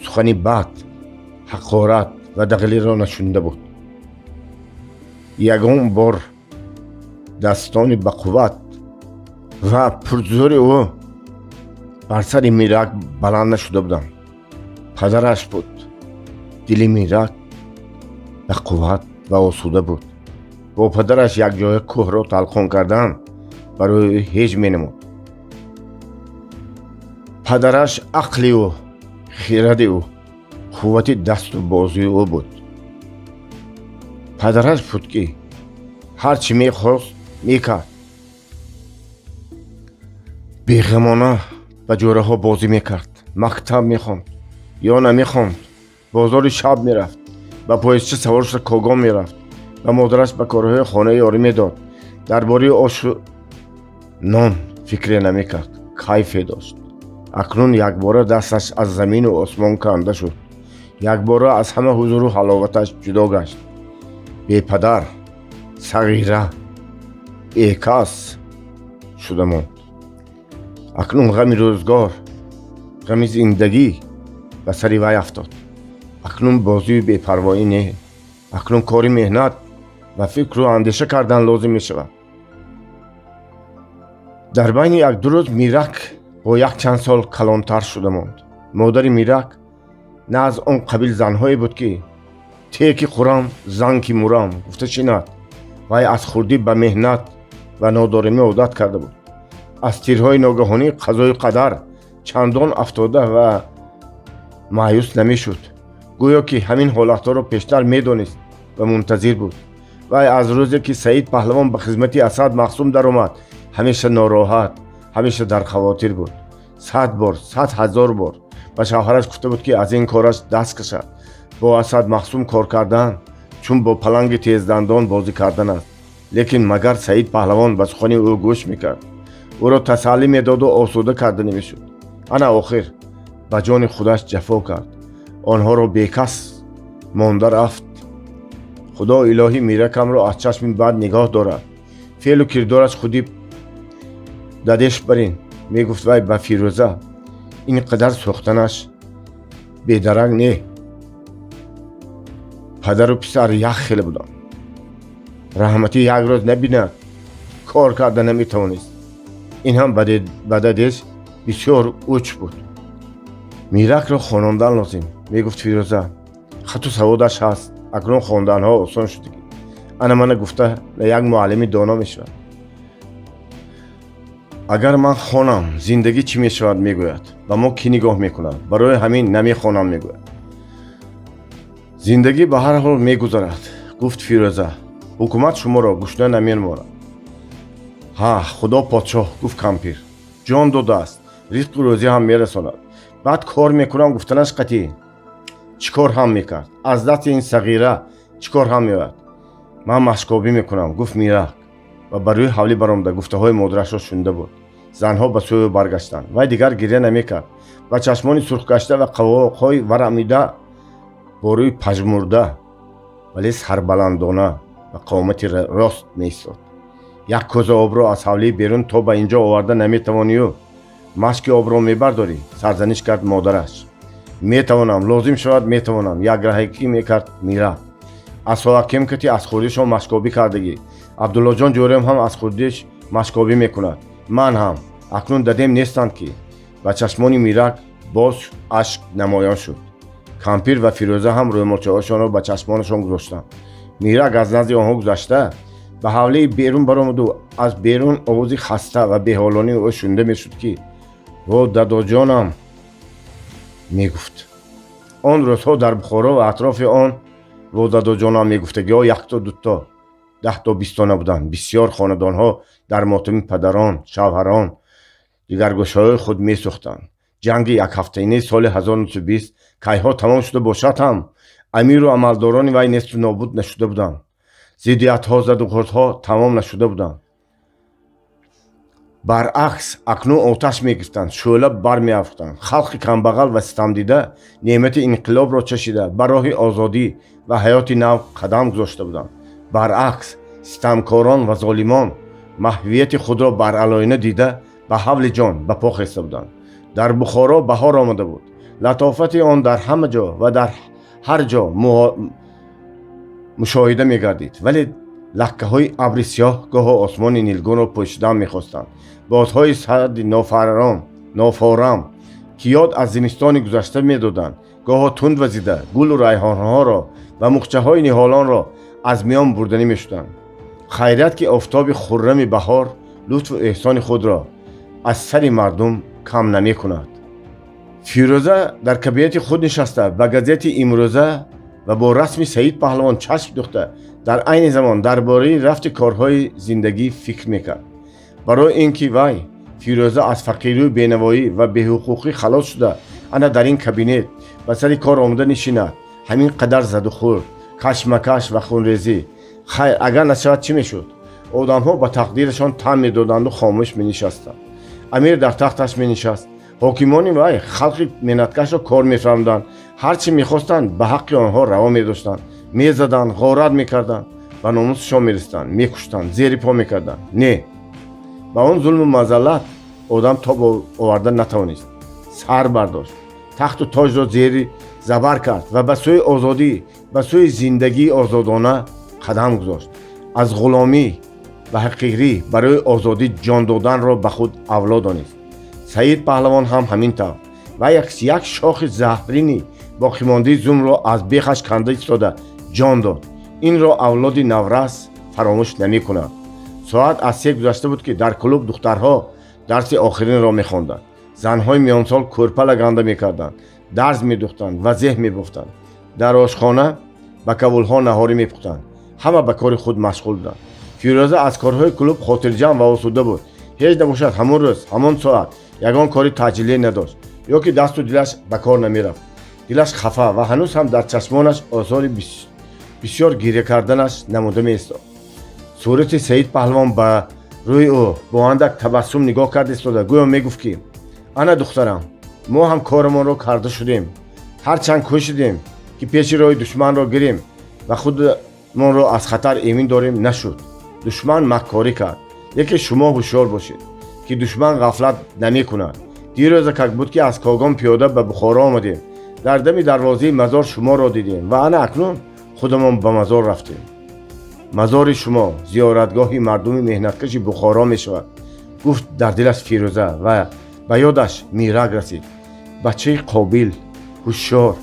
сухани бад, ҳақорат ва дағилиро нашунида буд. Ягон бор дастони бақувват ва пурзӯри ӯ бар сари Мирак баланд нашуда буданд. Падараш буд. Дили Мирак бақувват ва осуда буд. Бо падараш якҷоя кӯҳро талқон кардан барои ӯ ҳеҷ менамуд. Падараш ақли ӯ, хиради ӯ, қуввати дасту бозуи ӯ буд. Падараш буд, ки ҳар чӣ мехост, мекард. Беғамона ба ҷӯраҳо бозӣ мекард, мактаб мехонд ё намехонд, бозори шаб мерафт, ба поездча савор шуда Когон мерафт, ба модараш ба корҳои хона ёрӣ медод. Дар бораи ошу нон фикре намекард, кайфе дошт. Акнун якбора дасташ аз замину осмон канда шуд, якбора аз ҳама ҳузуру ҳаловаташ ҷудо гашт. Бепадар, сағира, бекас шуда монд. Акнун ғами рӯзгор, ғами зиндагӣ ба сари вай афтод. Акнун бозию бепарвоӣ не, акнун кори меҳнат ва фикру андеша кардан лозим мешавад. Дар байни якду рӯз Мирак бо якчанд сол калонтар шуда монд. Модари Мирак на аз он қабил занҳое буд, ки Те ки хӯрам, зан ки мурам, гуфта шинад. Вай аз хурдӣ ба меҳнат ва нодоримӣ одат карда буд. Аз тирҳои ногаҳонии қазою қадар чандон афтода ва маъюс намешуд. Гӯё ки ҳамин ҳолатҳоро пештар медонист ва мунтазир буд. Вай аз рӯзе ки Саид Паҳлавон ба хизмати Асад Мақсум даромад, ҳамеша нороҳат, ҳамеша дар хавотир буд. 100 бор, 100 000 бор ба шавҳараш гуфта буд, ки аз ин кораш даст кашад. Бо Асад Мақсум кор кардан чун бо паланги тездандон бозӣ кардан аст. Лекин магар Саид Паҳлавон ба сухани ӯ гӯш мекард, ӯро тасаллӣ медоду осуда карда намешуд. Ана охир ба ҷони худаш ҷафо кард, онҳоро бекас монда рафт. Худо илоҳӣ Миракамро аз чашми бад нигоҳ дорад. Феълу кирдораш худи дадеш барин, мегуфт вай ба Фирӯза. Ин қадар сӯхтанаш бедарак не. Падару писар як хеле буданд. Раҳматӣ як рӯз набинад, кор карда наметавонист. Ин ҳам ба дадеш бисёр уч буд. Миракро хонондан лозим, мегуфт Фирӯза. Хату саводаш ҳаст, акнун хонданҳо осон шудагӣ. Ана мана гуфта як муаллими доно мешавад. Агар ман хонам, зиндагӣ чӣ мешавад, мегӯяд. Ба мо кӣ нигоҳ мекунад? Барои ҳамин намехонам, мегӯяд. Зиндагӣ ба ҳар ҳол мегузарад, гуфт Фирӯза. Ҳукумат шуморо гушна намемонад. Ҳа, Худо подшоҳ, гуфт кампир. Ҷон додааст, ризқу рӯзӣ ҳам мерасонад. Баъд кор мекунам гуфтанаш қатъӣ. Чӣ кор ҳам мекард? Аз дасти ин сағира чӣ кор ҳам меояд? Ман машкобӣ мекунам, гуфт Мирак ва ба рӯи ҳавлӣ баромада гуфтаҳои модарашро шунида буд. Занҳо ба сӯи ӯ баргаштанд. Вай дигар гиря намекард. Ба чашмони сурхгашта ва қавоқҳои варамида, бо рӯи пажмурда, вале сарбаландона ва қомати рост меистод. Як кӯза обро аз ҳавлии берун то ба инҷо оварда наметавонию машки обро мебардорӣ, сарзаниш кард модараш. Метавонам, лозим шавад метавонам, якраҳакӣ мекард Мирак. Аз соакем кати аз хурдишон машкобӣ кардагӣ. Абдуллоҷон ҷӯрем ҳам аз хурдиш машкобӣ мекунад, ман ҳам. Акнун дадем нестанд ки. Ба чашмони Мирак боз ашк намоён шуд. Кампир ва Фирӯза ҳам рӯймолчаҳошонро ба чашмонашон гузоштанд. Мирак аз назди онҳо гузашта ба ҳавлии берун баромаду аз берун овози хаста ва беҳолонии ӯ шунида мешуд, ки «Во, дадоҷонам», мегуфт. Он рӯзҳо дар Бухоро ва атрофи он «во, дадоҷонам» мегуфтагиҳо якто, дуто, 10то, 20то набуданд. Бисёр хонадонҳо дар мотами падарон, шавҳарон, дигаргӯшаҳои худ месӯхтанд. Ҷанги якҳафтаинаи соли 1920 кайҳо тамом шуда бошад ҳам, амиру амалдорони вай несту нобуд нашуда буданд. Зиддиятҳо, задухӯрдҳо тамом нашуда буданд. Баръакс, акнун оташ мегирифтанд, шӯъла бармеафрӯхтанд. Халқи камбағал ва ситамдида неъмати инқилобро чашида, ба роҳи озодӣ ва ҳаёти нав қадам гузошта буданд. Баръакс, ситамкорон ва золимон маҳвияти худро баръалоина дида, ба ҳавли ҷон ба по хеста буданд. Дар Бухоро баҳор омада буд. Латофати он дар ҳама ҷо ва дар ҳар ҷо мушоҳида мегардид, вале лаккаҳои абри сиёҳ гоҳо осмони нилгунро пӯшидан мехостанд. Бодҳои сарди нофорам, ки ёд аз зимистони гузашта медоданд, гоҳо тунд вазида гулу райҳонҳоро ва мухчаҳои ниҳолонро аз миён бурданӣ мешуданд. Хайрият, ки офтоби хуррами баҳор лутфу эҳсони худро аз сари мардум кам намекунад. Фирӯза дар кабинети худ нишаста, ба газети имрӯза ва бо расми Саид Паҳлавон чашм духта, дар айни замон дар бораи рафти корҳои зиндагӣ фикр мекард. Барои ин ки вай, Фирӯза, аз фақирию бенавоӣ ва беҳуқуқӣ халос шуда, ана дар ин кабинет ба сари кор омада нишинад, ҳамин қадар задухӯрд, кашмакаш ва хунрезӣ. Хайр, агар нашавад, чӣ мешуд? Одамҳо ба тақдирашон тан медоданду хомӯш менишастанд. Амир дар тахташ менишаст. Ҳокимони вай халқи меҳнаткашро кор мефармуданд, ҳар чӣ мехостанд ба ҳаққи онҳо раво медоштанд, мезаданд, ғорат мекарданд, ба номусшон мерасиданд, мекуштанд, зери по мекарданд. Не, ба он зулму мазаллат одам тоб оварда натавонист. Сар бардошт, тахту тоҷро зери забар кард ва ба сӯи озодӣ, ба сӯи зиндагии озодона қадам гузошт. Аз ғуломӣ ва ҳақирӣ барои озодӣ ҷон доданро ба худ авло донист. Саид Паҳлавон ҳам ҳамин тавр ва як шохи заҳрини боқимондаи зулмро аз бехаш канда истода. Ҷон дод. Инро авлоди наврас фаромӯш намекунад. Соат аз 3 гузашта буд, ки дар клуб духтарҳо дарси охиринро мехонданд. Занҳои миёнсол кӯрпа лаганда мекарданд, дарз медухтанд ва зеҳ мебофтанд. Дар ошхона ба кавулҳо наҳорӣ мепухтанд. Ҳама ба кори худ машғул буданд. Фирӯза аз корҳои клуб хотирҷамъ ва осуда буд. Ҳеҷ набошад, ҳамон рӯз, ҳамон соат ягон кори таъҷилӣ надошт ё ки дасту дилаш ба кор намерафт. Дилаш хафа ва ҳанӯз ҳам дар чашмонаш осори бисёр гиря карданаш намуда меистод. Сурати Саид Паҳлавон ба рӯи ӯ бо андак табассум нигоҳ карда истода, гӯё мегуфт, ки ана, духтарам, мо ҳам корамонро карда шудем. Ҳарчанд кӯшидем, ки пеши роҳи душманро гирем ва худмонро аз хатар эмин дорем, нашуд. Душман маккорӣ кард. Лекин шумо ҳушёр бошед, ки душман ғафлат намекунад. Дирӯза как буд, ки аз Когон пиёда ба Бухоро омадем, дар дами дарвозаи мазор шуморо дидем ва ана акнун худамон ба мазор рафтем. Мазори шумо зиёратгоҳи мардуми меҳнаткаши Бухоро мешавад, гуфт дар дилаш Фирӯза ва ба ёдаш Мирак расид. Бачаи қобил, ҳушёр,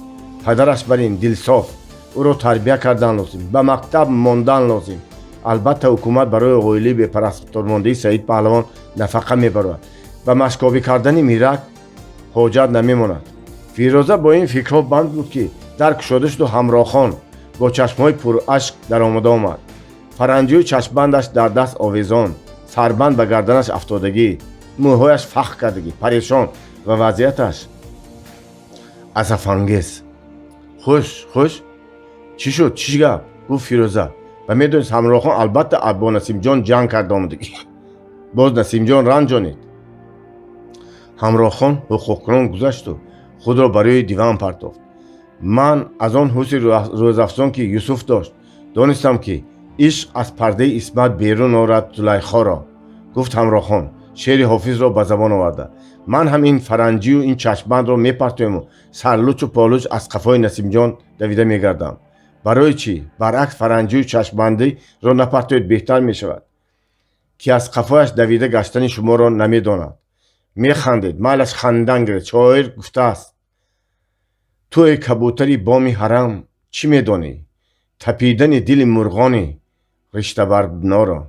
падараш бар ин дилсоф. Ӯро тарбия кардан лозим, ба мактаб мондан лозим. Албатта, ҳукумат барои оилаи бепарастормондаи Саид Паҳлавон нафақа мебарад. Ба машкобӣ кардани Мирак ҳоҷат намемонад. Фирӯза бо ин фикрҳо банд буд, ки дар кушода шуду Ҳамроҳхон бо чашмҳои пурашк даромада омад. Фаранҷию чашмбандаш дар даст овезон, сарбанд ба гарданаш афтодагӣ, мӯйҳояш фах кардагӣ, парешон ва вазъияташ асафангез. «Хуш, хуш, чӣ шуд, чӣ гап?» — гуфт Фирӯза ва медонист, Ҳамроҳхон албатта бо Насимҷон ҷанг карда омадагӣ. Боз Насимҷон ранҷонид. Ҳамроҳхон ҳуқуқкунон гузашту худро ба рӯи диван партофт. «Ман аз он ҳусни рӯзафзон, ки Юсуф дошт, донистам, ки ишқ аз пардаи исмат берун орад Зулайхоро», — гуфт Ҳамроҳхон, шеъри Ҳофизро ба забон оварда. «Ман ҳам ин фаранҷию ин чашмбандро мепартоему сарлучу получ аз қафои Насимҷон давида мегардам. Барои чӣ? Баръакс, фаранҷию чашмбандиро напартоед, беҳтар мешавад, ки аз қафояш давида гаштани шуморо намедонад. Механдед, майлаш, хандан гиред. Шоир гуфтааст: ту эй кабӯтари боми ҳарам, чӣ медонӣ тапидани дили мурғони риштабарноро?»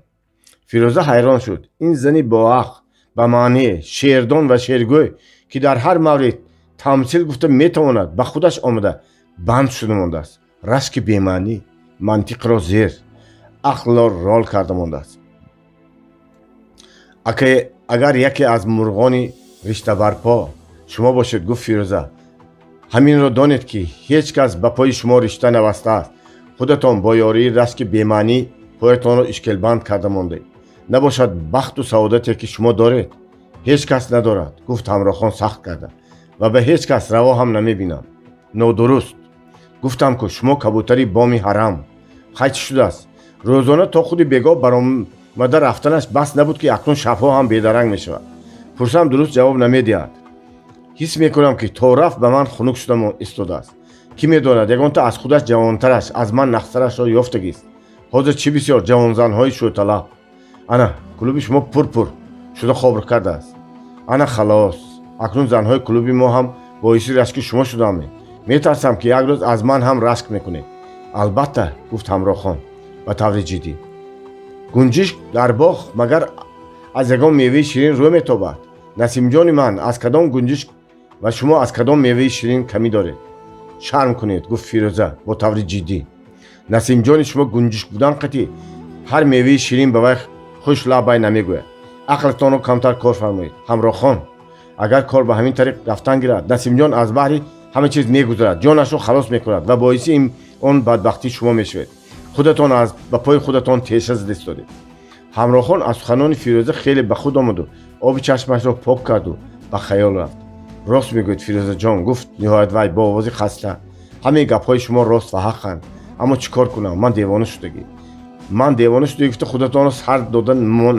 Фирӯза ҳайрон шуд. Ин зани боақл, ба маъние, шеърдон ва шеъргӯй, ки дар ҳар маврид тамсил гуфта метавонад, ба худаш омада банд шуда мондааст. Рашки бемаънӣ мантиқро зер, ақлро рол карда мондааст. «Агар яке аз мурғони риштабарпо шумо бошед, — гуфт Фирӯза, — ҳаминро донед, ки ҳеҷ кас ба пои шумо ришта набастааст. Худатон бо ёрии рашки бемаънӣ поятонро ишкелбанд карда мондед. Набошад, бахту саодате, ки шумо доред, ҳеҷ кас надорад», — гуфт Ҳамроҳхон сахт карда. «Ва ба ҳеҷ кас раво ҳам намебинам. Нодуруст. Гуфтам ку, шумо кабӯтари боми ҳарам. Хай, чӣ шудааст? Рӯзона то худи бегоҳ баромада рафтанаш бас набуд, ки акнун шабҳо ҳам бедаранг мешавад. Пурсам, дуруст ҷавоб намедиҳад. Ҳис мекунам, ки то рафт ба ман хунук шуда истодааст. Кӣ медонад, ягонта аз худаш ҷавонтараш, аз ман нақстарашро ёфтагист. Ҳозир чӣ бисёр ҷавонзанҳои шӯталаб. Ана клуби шумо пур-пур шуда хобр кардааст. Ана халос, акнун занҳои клуби мо ҳам боиси рашки шумо шудааме. Метарсам, ки як рӯз аз ман ҳам рашк мекунед». «Албатта», — гуфт Ҳамроҳхон ба таври ҷиддӣ. «Гунҷишк дар боғ магар аз ягон меваи ширин рӯ метобад? Насимҷони ман аз кадом гунҷишк ва шумо аз кадом меваи ширин камӣ доред? Шарм кунед», — гуфт Фирӯза бо таври ҷиддӣ. «Насимҷони шумо гунҷишк будан қатӣ ҳар меваи ширин ба вай хуш лаббай намегӯяд. Ақлатонро камтар кор фармоед, Ҳамроҳхон. Агар кор ба ҳамин тариқ рафтан гирад, Насимҷон аз баҳри ҳама чиз мегузарад, ҷонашро халос мекунад ва боиси он бадбахтии шумо мешавед. Худатон аз ба пои худатон теша зада истодед». Ҳамроҳхон аз суханони Фирӯза хеле ба худ омаду оби чашмашро пок карду ба хаёл рафт. «Рост мегӯед, Фирӯзаҷон», — гуфт ниҳоят вай бо овози хаста. «Ҳамаи гапҳои шумо рост ва ҳаққанд, аммо чӣ кор кунам, ман девона шудагӣ». «Ман девона шудагӣ» гуфта, худатонро сар дода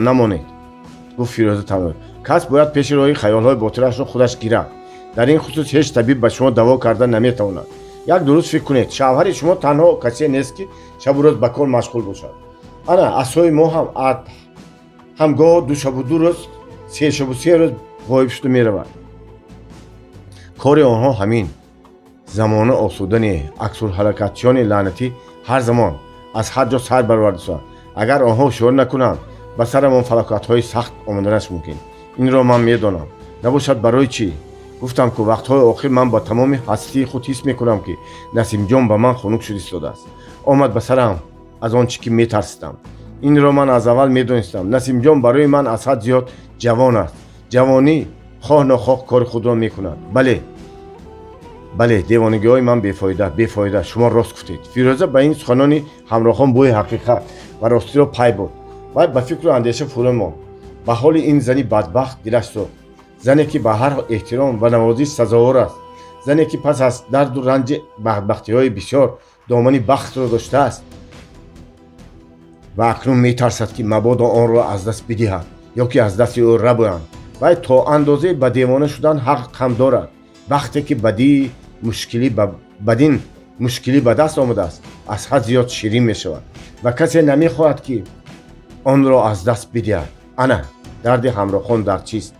намонед, — гуфт Фирӯза тамом. «Кас бояд пеши роҳи хаёлҳои ботилашро худаш гирад. Дар ин хусус ҳеҷ табиб ба шумо даво карда наметавонад. Як дуруст фикр кунед, шавҳари шумо танҳо касе нест, ки шабу рӯз ба кор машғул бошад. Ана асои мо ҳам гоҳ 2 шабу 2 рӯз, 3 шабу 3 рӯз ғоиб шуда меравад. Кори онҳо ҳамин. Замона осуда не. Аксулҳаракатчиёни лаънатӣ Ҳар замон аз ҳар ҷо сар бароварда. Агар онҳо ҳушёрӣ накунанд, ба сарамон фалокатҳои сахт омаданаш мумкин. Инро ман медонам. Набошад, барои чӣ? Гуфтам, ку, вақтҳои охир ман ба тамоми ҳастии худ ҳис мекунам, ки Насимҷон ба ман хунук шуд истодааст. Омад ба сарам аз он чӣ ки метарсидам. Инро ман аз аввал медонистам. Насимҷон барои ман аз ҳад зиёд ҷавон аст. Ҷавонӣ хоҳ нохоҳ кори худро мекунад. Бале, бале, девонагиҳои ман бефоида, бефоида. Шумо рост гуфтед. Фирӯза ба ин суханони ҳамроҳон бӯи ҳақиқат ва ростиро пай бурд. Вай ба фикру андеша фурӯ монд. Ба ҳоли ин зани бадбахт дилаш сӯхт. Зане, ки ба ҳар эҳтиром ва навозиш сазовор аст, зане, ки пас аз дарду ранҷи бадбахтиҳои бисёр домани бахтро доштааст ва акнун метарсад, ки мабодо онро аз даст бидиҳад ё ки аз дасти ӯ рабоянд. Вай то андозае ба девона шудан ҳақ ҳам дорад. Вақте ки бадин мушкилӣ ба даст омадааст, аз ҳад зиёд ширин мешавад ва касе намехоҳад, ки онро аз даст бидиҳад. Ана дарди ҳамроҳон дар чист?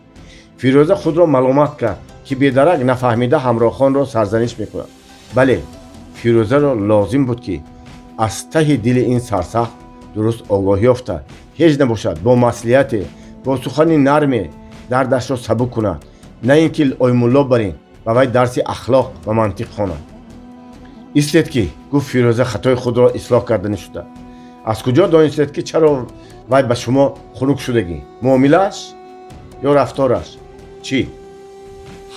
Фирӯза худро маломат кард, ки бедарак, нафаҳмида ҳамроҳонро сарзаниш мекунад. Бале, Фирӯзаро лозим буд, ки аз таҳи дили ин сарсахт дуруст огоҳ ёфта, ҳеҷ набошад, бо маслиҳате, бо сухани нарме дардашро сабук кунад, на ин ки оймулло барин ба вай дарси ахлоқ ва мантиқ хонад. Истед ки, гуфт Фирӯза, хатои худро ислоҳ карданӣ шуда, аз куҷо донистед, ки чаро вай ба шумо хунук шудагӣ? Муомилааш ё рафтораш? Чӣ?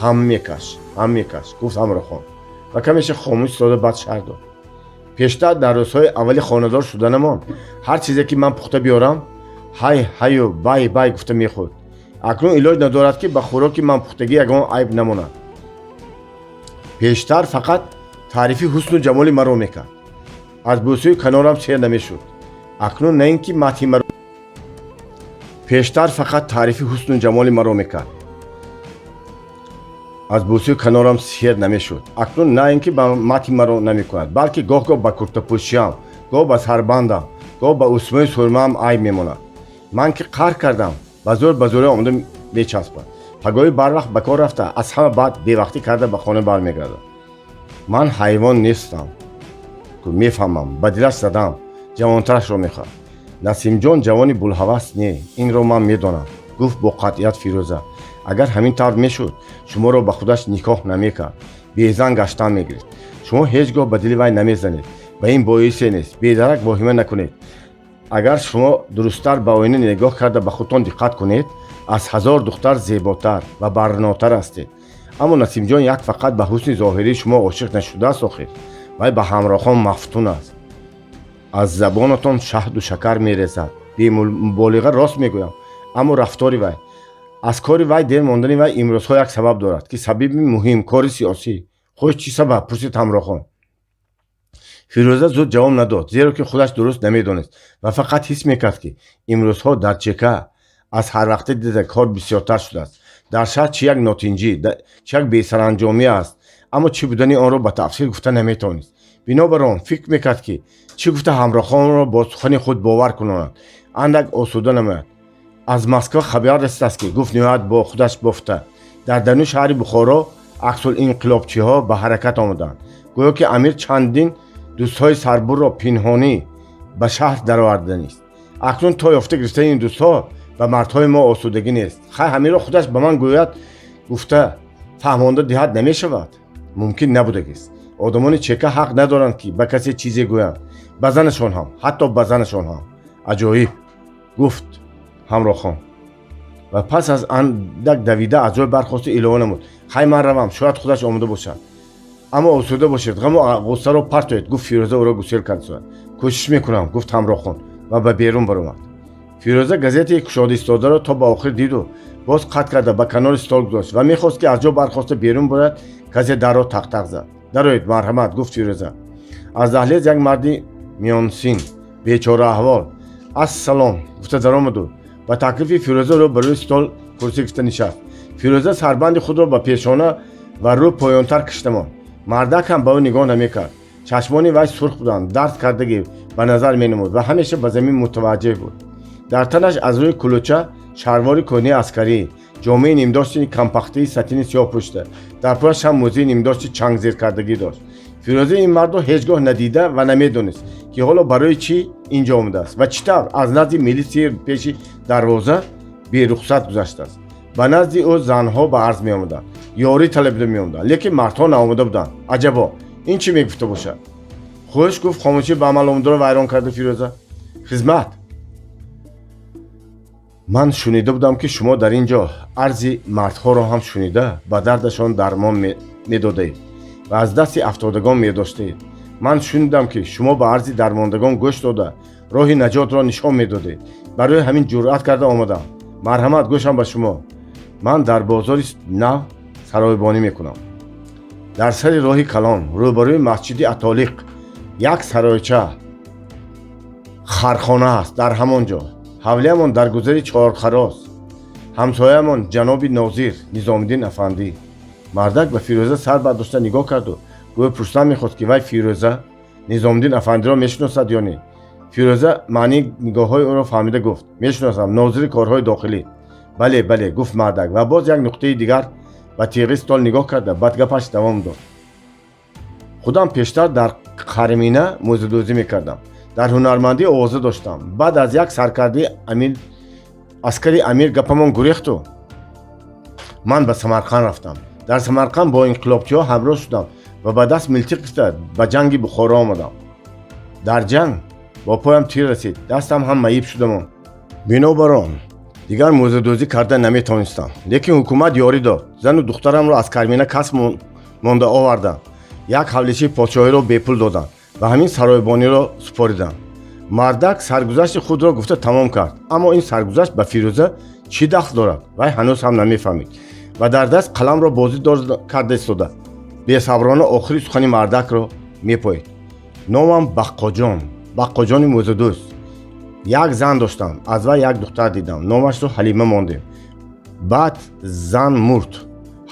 Ҳам мекаш, ҳам мекаш, гуфт ҳамрохон ва камеша хомӯш истода, баъд шарҳ дод. Пештар, дар рӯзҳои аввали хонадор шуданамон, ҳар чизе ки ман пухта биёрам, ҳай ҳаю бай бай гуфта мехӯрд. Акнун илоҷ надорад, ки ба хӯроки ман пухтагӣ ягон айб намонад. Пештар фақат таърифи ҳусну ҷамоли маро мекард, аз бӯсӯи канорам сер намешуд. Акнун на ин ки мадҳи маро. Пештар фақат таърифи ҳусну ҷамоли маро мекард, аз бӯсӯи канорам сер намешуд. Акнун на ин ки ба мадҳи маро намекунад, балки гоҳ-гоҳ ба куртапӯшиам, гоҳ ба сарбандам, гоҳ ба усмои сурмаам айб мемонад. Ман ки қаҳр кардам, ба зӯр ба зӯре омода мечаспад. Пагоҳӣ барвақт ба кор рафта, аз ҳама баъд бевақтӣ карда ба хона бармегардад. Ман ҳайвон нестам, мефаҳмам, ба дилаш задам. Ҷавонтарашро мехоҳад. Насимҷон ҷавони булҳавас не, инро ман медонам, гуфт бо қатъият Фирӯза. Агар ҳамин тавр мешуд, шуморо ба худаш никоҳ намекард, безан гаштан мегирифт. Шумо ҳеҷ гоҳ ба дили вай намезанед, ба ин боисе нест. Бедарак воҳима накунед. Агар шумо дурусттар ба оина нигоҳ карда, ба худтон диққат кунед, аз ҳазор духтар зеботар ва барнотар ҳастед. Аммо Насимҷон як фақат ба ҳусни зоҳирии шумо ошиқ нашудааст. Охир вай ба ҳамроҳон мафтун аст. Аз забонатон шаҳду шакар мерезад. Бемуболиға рост мегӯям. Аммо рафтори вай, аз кори вай дер мондани вай имрӯзҳо як сабаб дорад, ки сабаби муҳим кори сиёсӣ. Хуш, чӣ сабаб? Пурсид ҳамроҳон. Фирӯза зуд ҷавоб надод, зеро ки худаш дуруст намедонист ва фақат ҳис мекард, ки имрӯзҳо дар ЧК аз ҳарвақта дида кор бисёртар шудааст. Дар шаҳр чӣ як нотинҷӣ, чӣ як бесаранҷомӣ аст, аммо чӣ будани онро ба тафсил гуфта наметавонист. Бинобар он фикр мекард, ки чӣ гуфта ҳамроҳонро бо сухани худ бовар кунонад, андак осуда намояд. Аз Москва хабар расидааст, ки, гуфт ниҳоят бо худаш бофта, дар даруни шаҳри Бухоро аксулинқилобчиҳо ба ҳаракат омаданд. Гӯё ки амир чандин дӯстҳои сарбурро пинҳонӣ ба шаҳр дароварданист. Акнун то ёфта гирифтани ин дӯстҳо ба мардҳои мо осудагӣ нест. Хай, ҳаминро худаш ба ман гӯяд, гуфта фаҳмонда диҳад намешавад, мумкин набудагист. Одамони ЧК ҳақ надоранд, ки ба касе чизе гӯянд, ба занашон ҳам, ҳатто ба занашон ҳам. Аҷоиб, гуфт ҳамроҳхон ва пас аз андак давида аз ҷой бархосту илова намуд: хай, ман равам, шояд худаш омода бошад. Аммо осуда бошед, ғаму ғуссаро партоед, гуфт Фирӯза, ӯро гусел кард. Кӯшиш мекунам, гуфт ҳамроҳхон ва ба берун баромад. Фирӯза газетаи кушода истодаро то ба охир диду боз қатъ карда ба канори стол гузошт ва мехост, ки аз ҷо бархоста берун бурад. Касе дарро тақтақ зад. Дароед, марҳамат, гуфт Фирӯза. Аз даҳлез як марди миёнсин, бечорааҳвол, ассалом гуфта даромаду ба таклифи Фирӯза рӯ ба рӯи стол курсӣ гирифта нишаст. Фирӯза сарбанди худро ба пешона ва рӯ поёнтар кашида монд. Мардак ҳам ба ӯ нигоҳ намекард. Чашмони вай сурх буданд, дард кардагӣ ба назар менамуд ва ҳамеша ба замин мутаваҷҷеҳ буд. Дар танаш аз рӯи кулуча шарвори кӯҳнаи аскарӣ, ҷомаи нимдошти кампахтаи сатини сиёҳ пӯшида, дар пояш ҳам мӯзии нимдошти чангзеркардагӣ дошт. Фирӯза ин мардро ҳеҷ гоҳ надида ва намедонист, ки ҳоло барои чӣ ин ҷо омадааст ва чӣ тавр аз назди милитсия пеши дарвоза берухсат гузаштааст. Ба назди ӯ занҳо ба арз меомаданд, ёрӣ талабида меомаданд, лекин мардҳо наомада буданд. Аҷабо, ин чӣ мегуфта бошад? Хуш, гуфт хомӯшӣ ба амал омадаро вайрон карда Фирӯза. Хизмат, ман шунида будам, ки шумо дар ин ҷо арзи мардҳоро ҳам шунида, ба дардашон дармон медодаед ва аз дасти афтодагон медоштаед. Ман шунидам, ки шумо ба арзи дармондагон гӯш дода, роҳи наҷотро нишон медодед. Барои ҳамин ҷуръат карда омадам. Марҳамат, гӯшам ба шумо. Ман дар бозори нав саройбонӣ мекунам. Дар сари роҳи калон, рӯбарӯи масҷиди Атолиқ, як саройча хархона аст. Дар ҳамон ҷо ҳавлиямон, дар гузари Чорхароз. Ҳамсояамон ҷаноби нозир Низомиддин афандӣ. Мардак ба Фирӯза сар бардошта нигоҳ карду гӯё пурсидан мехост, ки вай, Фирӯза, Низомиддин афандиро мешиносад ё не. Фирӯза маънии нигоҳҳои ӯро фаҳмида гуфт: «Мешиносам, нозири корҳои дохилӣ». «Бале, бале», гуфт мардак ва боз як нуқтаи дигар ба тиғи стол нигоҳ карда, баъд гапаш давом дод: «Худам пештар дар Қармина мӯзадӯзӣ мекардам, дар ҳунармандӣ овоза доштам. Баъд аз як саркардаи амир, аскари амир гапамон гурехту ман ба Самарқанд рафтам. Дар Самарқанд бо инқилобчиҳо ҳамроҳ шудам ва ба даст милтиқ гирифта ба ҷанги Бухоро омадам. Дар ҷанг бо поям тир расид, дастам ҳам маиб шудамон. Бинобар он дигар мӯзадӯзӣ карда наметавонистам. Лекин ҳукумат ёрӣ дод, зану духтарамро аз Кармина кас монда овардам, як ҳавличаи подшоҳиро бепул доданд ва ҳамин саройбониро супоридам». Мардак саргузашти худро гуфта тамом кард, аммо ин саргузашт ба Фирӯза чӣ дахл дорад, вай ҳанӯз ҳам намефаҳмид ва дар даст қаламро бозӣ карда истода, бесаброна охири сухани мардакро мепоид: «Номам Баққоҷон, Баққоҷони мӯзадӯз. Як зан доштам, аз вай як духтар дидам, номашро Ҳалима мондем. Баъд зан мурд,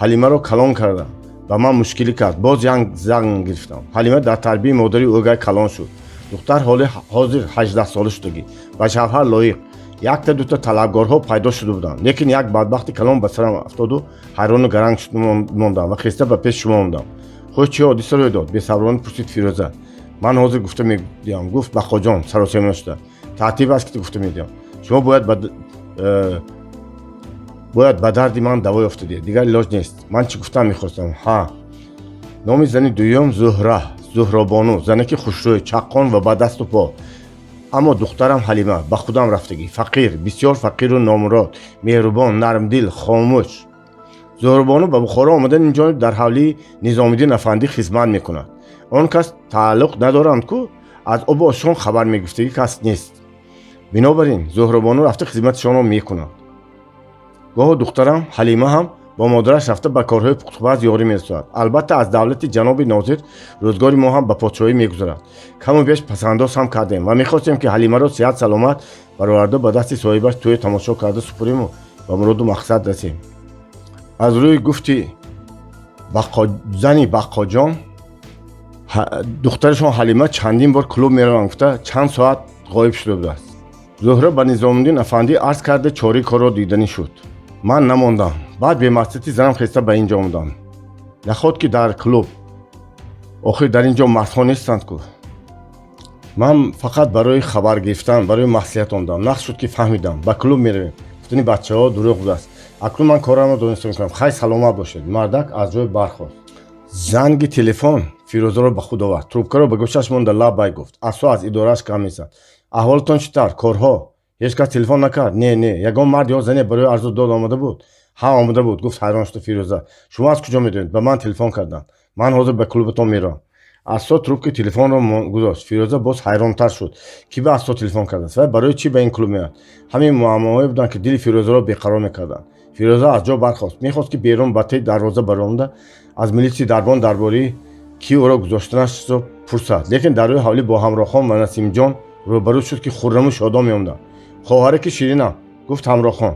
Ҳалимаро калон кардам, ба ман мушкилӣ кард, боз як зан гирифтам. Ҳалима дар тарбияи модари ӯгай калон шуд. Духтар ҳоли ҳозир 18сола шудагӣ, ба шавҳар лоиқ. Якта дута талабгорҳо пайдо шуда буданд, лекин як бадбахти калон ба сарам афтоду ҳайрону гаранг мондам ва хеста ба пеши шумо омадам». «Хуш, чӣ ҳодиса рӯй дод?» бесаброна пурсид Фирӯза. «Ман ҳозир гуфта медиҳам», гуфт Баққоҷон саросема шуда. «Тартиб аст, ки гуфта медиҳам. Шумо бояд ба дарди ман даво ёфта диҳед, дигар илоҷ нест. Ман чӣ гуфтан мехостам? Ҳа, номи зани дуюм Зуҳра, Зуҳробону, занаки хушрӯй, чаққон ва ба дасту по. Аммо духтарам Ҳалима ба худам рафтагӣ, фақир, бисёр фақиру номурод, меҳрубон, нармдил, хомӯш. Зуҳробону ба Бухоро омадан ин ҷониб дар ҳавлии Низомиддин афандӣ хизмат мекунад. Он кас тааллуқ надоранд ку, аз обу ошон хабар мегуфтагӣ кас нест. Бинобар ин Зуҳробону рафта хизматашонро мекунад. Гоҳо духтарам Ҳалима ҳам бо модараш рафта ба корҳои пухтупаз ёрӣ мерасонад. Албатта, аз давлати ҷаноби нозир рӯзгори мо ҳам ба подшоҳӣ мегузарад. Каму беш пасандоз ҳам кардем ва мехостем, ки Ҳалимаро сиҳат саломат бароварда, ба дасти соҳибаш тӯю тамошо карда супуриму ба муроду мақсад расем». Аз рӯи гуфти зани Баққоҷон, духтарашон Ҳалима чандин бор клуб мераванд гуфта, чанд соат ғоиб шуда будааст. Зуҳра ба Низомуддин афандӣ арз карда, чораи корро диданӣ шуд. Ман намондам. Баъд бемаслиҳати занам хеста ба ин ҷо омадам. Наход ки дар клуб, охир дар ин ҷо мардҳо нестанд ку. Ман фақат барои хабар гирифтан, барои маслиҳат омадам. Нақш шуд, ки фаҳмидам, ба клуб меравем гуфтани бачаҳо дурӯғ будааст. Акнун ман корамро дониста мекунам. Хай, саломат бошед». Мардак аз ҷой бархост. Занги телефон Фирӯзаро ба худ овард. Трубкаро ба гӯшаш монда, лаббай гуфт. Ассо аз идорааш гап мезад. «Аҳволатон чӣ тавр? Корҳо? Ҳеҷ кас телефон накард?» «Не, не». «Ягон мард ё зане барои арзу дод омада буд?» «Ҳа, омада буд», гуфт ҳайрон шуда Фирӯза. «Шумо аз куҷо медонед?» «Ба ман телефон карданд. Ман ҳозир ба клубатон меравам». Ассо трубки телефонро гузошт. Фирӯза боз ҳайронтар шуд. Ки ба Ассо телефон кардааст ва барои чӣ ба ин клуб меояд? Ҳамин муаммоҳое буданд, ки дили Фирӯзаро беқарор мекарданд. Фирӯза аз ҷо бархост. Мехост, ки берун ба теи дарвоза баромада, аз милитсии дарбон дар бораи ки ӯро гузоштанашро пурсад, лекин дар рӯи ҳавлӣ бо Ҳамроҳхон ва Насимҷон рӯбарӯ шуд, ки хурраму шодон меомаданд. «Хоҳараки ширинам», гуфт Ҳамроҳхон,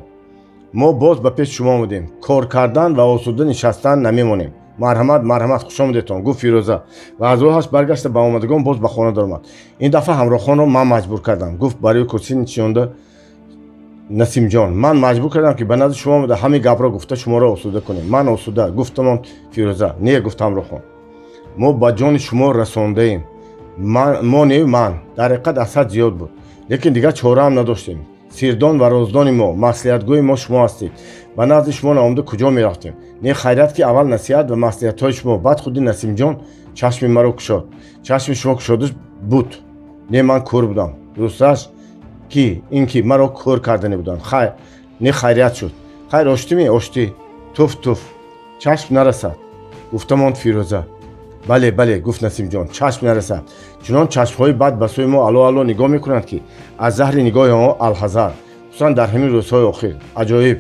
«мо боз ба пеши шумо омадем. Кор кардан ва осуда нишастан намемонем». «Марҳамат, марҳамат, хушомадетон», гуфт Фирӯза ва аз роҳаш баргашта, ба омадагон боз ба хона даромад. «Ин дафъа Ҳамроҳхонро ман маҷбур кардам», гуфт барои курсӣ нишонда Насимҷон. «Ман маҷбур кардам, ки ба назди шумо омада, ҳамин гапро гуфта, шуморо осуда кунем». «Ман осуда», гуфтамон Фирӯза. «Не», гуфт Ҳамроҳхон. Мо ба ҷони шумо расондаем. Мо не, ман дар ҳақиқат аз ҳад зиёд буд, лекин дигар чораам надоштем. Сирдон ва роздони мо, маслиҳатгӯи мо шумо ҳастед. Ба назди шумо наомада куҷо мерафтем? Не, хайрият, ки аввал насиҳат ва маслиҳатҳои шумо, баъд худи Насимҷон чашми маро кушод. Чашми шумо кушода буд, не, ман кӯр будам. Дурусташ ки ин ки маро кӯр кардане буданд. Хайр, не, хайрият шуд. Хайр, оштиме, оштӣ. Туф, туф, чашм нарасад, гуфта монд Фирӯза. Бале, бале, гуфт Насимҷон, чашм нарасад. Чунон чашмҳои бад ба сӯи мо ало ало нигоҳ мекунанд, ки аз заҳри нигоҳи онҳо алҳазар, хусусан дар ҳамин рӯзҳои охир. Аҷоиб,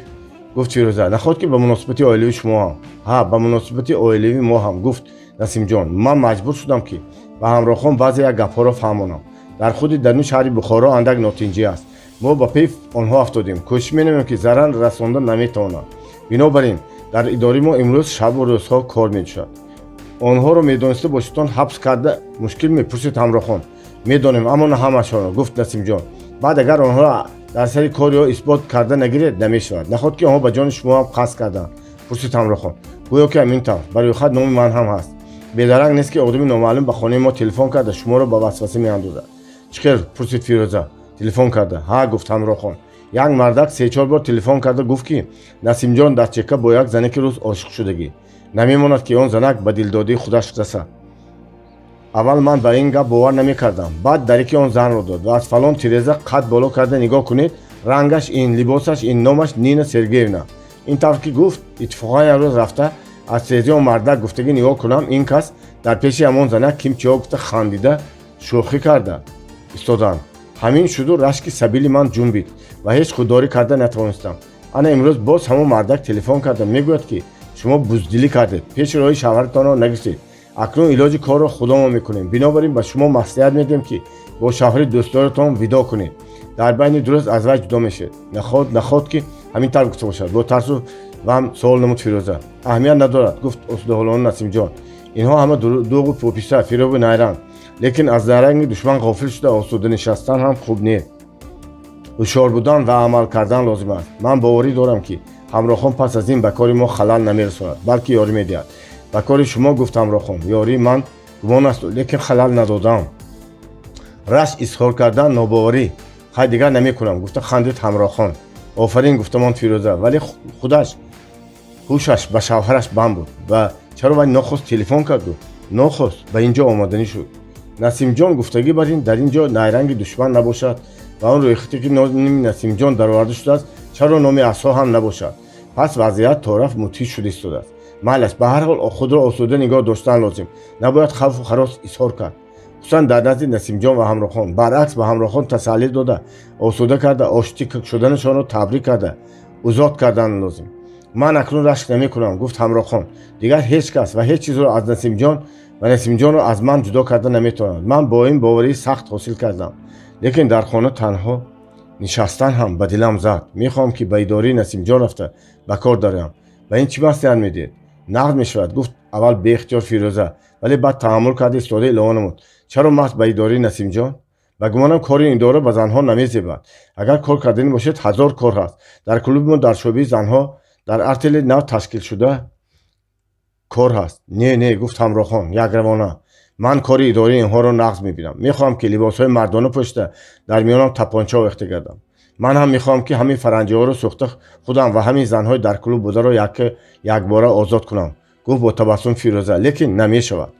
гуфт Фирӯза. Наход ки ба муносибати оилавии шумо ҳам? Ҳа, ба муносибати оилавии мо ҳам, гуфт Насимҷон. Ман маҷбур шудам, ки ба ҳамроҳон баъзе як гапҳоро фаҳмонам. Дар худи даруни шаҳри Бухоро андак нотинҷӣ аст. Мо ба пей онҳо афтодем, кӯшиш менамоем, ки зарар расонда наметавонанд. Бинобар ин дар идораи мо имрӯз шабу рӯзҳо кор мешавад. Онҳоро медониста бошедтон, ҳабс карда мушкил? Мепурсид ҳамроҳон. Медонем, аммо на ҳамашонро, гуфт Насимҷон. Баъд агар онҳоро дар сари кор ё исбот карда нагиред, намешавад. Наход ки онҳо ба ҷони шумо ҳам қасд карданд? Пурсид ҳамроҳон. Гӯё ки ҳамин тавр. Ба рӯйхат номи ман ҳам ҳаст. Бедаранг нест, ки одами номаълум ба хонаи мо телефон карда, шуморо ба васваса меандозад. Чӣ хел? Пурсид Фирӯза. Телефон карда? Ҳа, гуфт ҳамроҳон. Як мардак се-чор бор телефон карда, гуфт, ки Насимҷон дар чека бо як занаки рус ошиқ шудагӣ, намемонад, ки он занак ба дилдодии худаш расад. Аввал ман ба ин гап бовар намекардам. Баъд дарики он занро дод ва аз фалон тиреза қад боло карда нигоҳ кунед, рангаш ин, либосаш ин, номаш Нина Сергеевна. Ин тавр ки гуфт, иттифоқан як рӯз рафта аз тирезаи он мардак гуфтагӣ нигоҳ кунам, ин кас дар пеши ҳамон занак кимчиҳо гуфта, хандида, шӯхӣ карда истоданд. Ҳамин шуду рашки сабили ман ҷунбид ва ҳеҷ худдорӣ карда натавонистам. Ана имрӯз боз ҳамон мардак телефон карда, мегӯяд, ки шумо буздилӣ кардед, пеши роҳи шавҳаратонро нагирифтед. Акнун илоҷи корро худомо мекунем. Бинобар ин ба шумо маслиҳат медиҳем, ки бо шавҳари дӯстдоратон видо кунед. Дар байни 2 рӯз аз вай ҷудо мешавед. Наход, наход ки ҳамин тавр гуфта бошад? Бо тарсу ваҳм суол намуд Фирӯза. Аҳамият надорад, гуфт осудаҳолона Насимҷон. Инҳо ҳама дурӯғу пописа, фиребу найранг. Лекин аз найранги душман ғофил шуда, осуда нишастан ҳам хуб не. Ҳушёр будан ва амал кардан лозим аст. Ман боварӣ дорам, ки ҳамроҳон пас аз ин ба кори мо халал намерасонад, балки ёрӣ медиҳад. Ба кори шумо, гуфт ҳамроҳон, ёрии ман гумон аст, лекин халал надодам. Рашк изҳор кардан нобоварӣ. Хай, дигар намекунам, гуфта хандид ҳамроҳон. Офарин, гуфтамон Фирӯза. Вале худаш ҳушаш ба шавҳараш банд буд. Ва чаро вай нохост телефон карду нохост ба ин ҷо омаданӣ шуд? Насимҷон гуфтагӣ бар ин дар ин ҷо найранги душман набошад ва он рӯйхате, ки номи Насимҷон дароварда шудааст, чаро номи асҳо ҳам набошад? Пас вазъият торафт мудҳиш шуда истодааст. Майлаш, ба ҳар ҳол худро осуда нигоҳ доштан лозим. Набояд хавфу ҳарос изҳор кард, хусусан дар назди Насимҷон ва ҳамроҳон. Баръакс, ба ҳамроҳон тасаллӣ дода, осуда карда, оштӣ шуданашонро табрик карда, озод кардан лозим. Ман акнун рашк намекунам, гуфт ҳамроҳон. Дигар ҳеҷ кас ва ҳеҷ чизро аз Насимҷон ва Насимҷонро аз ман ҷудо карда наметавонад. Ман бо ин боварии сахт ҳосил кардам. Лекин дар хона танҳо нишастан ҳам ба дилам зад. Мехоҳам, ки ба идораи Насимҷон рафта, ба кор дароям. Ба ин чӣ маслиҳат медиҳед? Нағз мешавад, гуфт аввал беихтиёр Фирӯза, вале баъд таҳаммул карда истода илова намуд: чаро маҳз ба идораи Насимҷон? Ба гумонам, кори ин идора ба занҳо намезебад. Агар кор карданӣ бошед, ҳазор кор ҳаст. Дар клуби мо, дар шӯъбаи занҳо, дар артели нав ташкилшуда кор ҳаст. Не, не, гуфт ҳамроҳон якравона. Ман кори идораи инҳоро нағз мебинам. Мехоҳам, ки либосҳои мардона пӯшида, дар миёнам тапонча овехта гардам. Ман ҳам мехоҳам, ки ҳамин фаранҷиҳоро сӯхта, худам ва ҳамин занҳои дар клуб бударо якбора озод кунам, гуфт бо табассум Фирӯза. Лекин намешавад.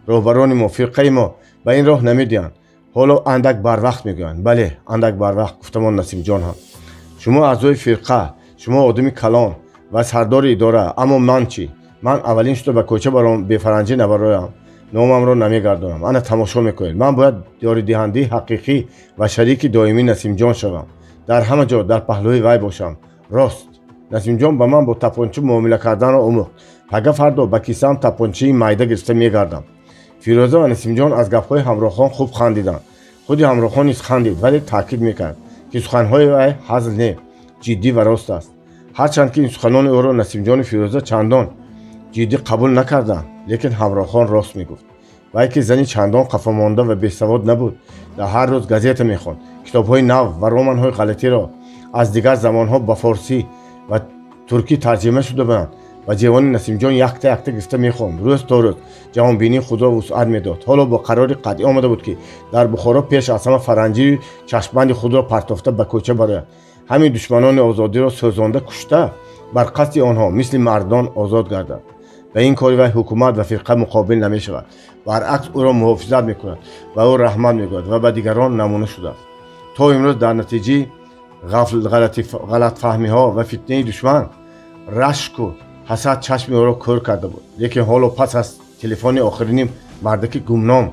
Роҳбарони мо, фирқаи мо ба ин роҳ намедиҳанд. Ҳоло андак барвақт мегӯянд. Бале, андак барвақт, гуфтамон Насимҷон ҳам. Шумо аъзои фирқа, шумо одами калон ва сардори идора. Аммо ман чӣ? Ман аввалин шуда ба кӯча баром, бефаранҷӣ набароям, номамро намегардонам. Ана тамошо мекунед. Ман бояд ёридиҳандаи ҳақиқӣ ва шарики доимии Насимҷон шавам, дар ҳама ҷо дар паҳлӯи вай бошам. Рост, Насимҷон ба ман бо тапонча муомила карданро омӯхт. Пага фардо ба кисаам тапончаи майда гирифта мегардам. Фирӯза ва Насимҷон аз гапҳои ҳамроҳон хуб хандиданд. Худи ҳамроҳон низ хандид, вале таъкид мекард, ки суханҳои вай ҳазл не, ҷиддӣ ва рост аст. Ҳарчанд ки ин суханони ӯро Насимҷону Фирӯза чандон ҷиддӣ қабул накарданд, лекин ҳамроҳон рост мегуфт. Вай, ки зани чандон қафомонда ва бесавод набуд, дар ҳар рӯз газета мехонд, китобҳои нав ва романҳои ғалатиро аз дигар замонҳо ба форсӣ ва туркӣ тарҷима шуда буданд. Ва ҷевони Насимҷон якта якта гирифта мехонд. Рӯз то рӯз ҷаҳонбинии худро вусъат медод. Ҳоло бо қарори қатъӣ омада буд, ки дар Бухоро пеш аз ҳама фаранҷию чашмбанди худро партофта ба кӯча барояд, ҳамин душманони озодиро сӯзонда, кушта, бар қасди онҳо мисли мардон озод гардад. Ба ин кори вай ҳукумат ва фирқа муқобил намешавад, баръакс, ӯро муҳофизат мекунад ва ӯ раҳмат мегӯяд ва ба дигарон намуна шудааст. То имрӯз дар натиҷаи ғалатфаҳмиҳо ва фитнаи душман рашку ҳасад чашми ӯро кӯр карда буд. Лекин ҳоло, пас аз телефони охирини мардаки гумном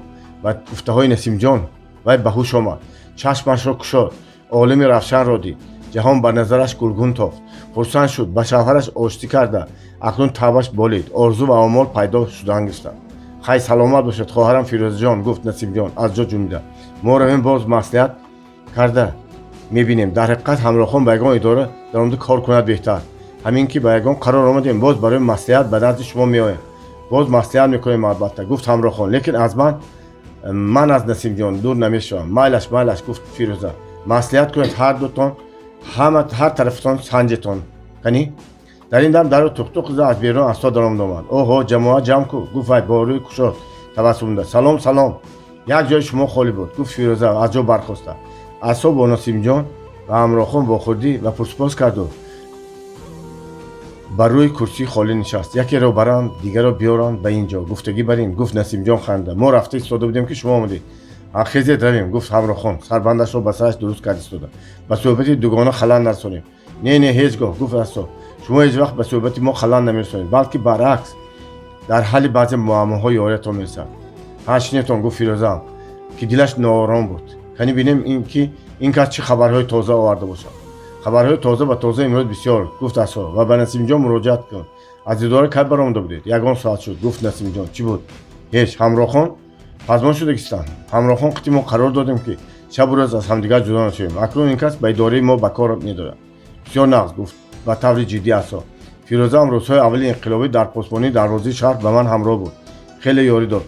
ва гуфтаҳои Насимҷон, вай ба ҳуш омад, чашмашро кушод, олами равшанро дид. Ҷаҳон ба назараш гулгун тофт. Хурсанд шуд, ба шавҳараш оштӣ карда, акнун табъаш болид, орзу ва омол пайдо шудан гирифтанд. «Хай, саломат бошед, хоҳарам Фирӯзаҷон», гуфт Насимҷон аз ҷо ҷунбида. «Мо равем, боз маслиҳат карда мебинем. Дар ҳақиқат, Ҳамроҳхон ба ягон идора даромада кор кунад беҳтар. Ҳамин ки ба ягон қарор омадем, боз барои маслиҳат ба назди шумо меоем, боз маслиҳат мекунем». «Албатта», гуфт Ҳамроҳхон, «лекин аз ман аз Насимҷон дур намешавам». «Майлаш, майлаш», гуфт Фирӯза, «маслиҳат кунед ҳар дутон, ҳама ҳар тарафтон санҷетон кани». Дар ин дам дару туқтуқ зада, аз берун Асо даромад омад. «Оҳо, ҷамоат ҷамъ ку», гуфт вай бо рӯи кушод табассум. «Салом, салом, як ҷои шумо холӣ буд», гуфт Фирӯза аз ҷо бархоста. Асо бо Носимҷон ва Ҳамроҳхон вохӯрдӣ ва пурсупос карду ба рӯи курсии холӣ нишаст. «Якеро баранд, дигарро биёранд ба ин ҷо, гуфтагӣ барин», гуфт Насимҷон ханда. «Мо рафта истода будем, ки шумо омадед». «Хезед, равем», гуфт Ҳамроҳхон, сарбандашро ба сараш дуруст кард истода. «Ба суҳбати дугона халал нарасонем». «Не, не, ҳеҷ гоҳ», гуфт Асо, «шумо ҳеҷ вақт ба суҳбати мо халал намерасонед, балки баръакс, дар ҳалли баъзе муаммоҳо ёриятон мерасад». «Ҳа, шинетон», гуфт Фирӯзаам, ки дилаш ноором буд. «Кани бинем, ин ки ин кас чӣ хабарҳои тоза оварда бошад». «Хабарҳои тоза ба тоза имрӯз бисёр», гуфт Асо ва ба Насимҷон муроҷиат кун. «Аз идора кай баромада будед?» «Ягон соат шуд», гуфт Насимҷон. «Чӣ буд?» «Ҳеҷ. Ҳамроҳхон пазмон шудагистанд. Ҳамроҳхон қити мо қарор додем, ки шабу рӯз аз ҳамдигар ҷудо нашавем. Акнун ин кас ба идораи мо ба кор медорад». «Бисёр нағз», гуфт ба таври ҷиддӣ Асо. «Фирӯзаам рӯзҳои аввали инқилобӣ дар посбонии дарвозаи шаҳр ба ман ҳамроҳ буд, хеле ёрӣ дод».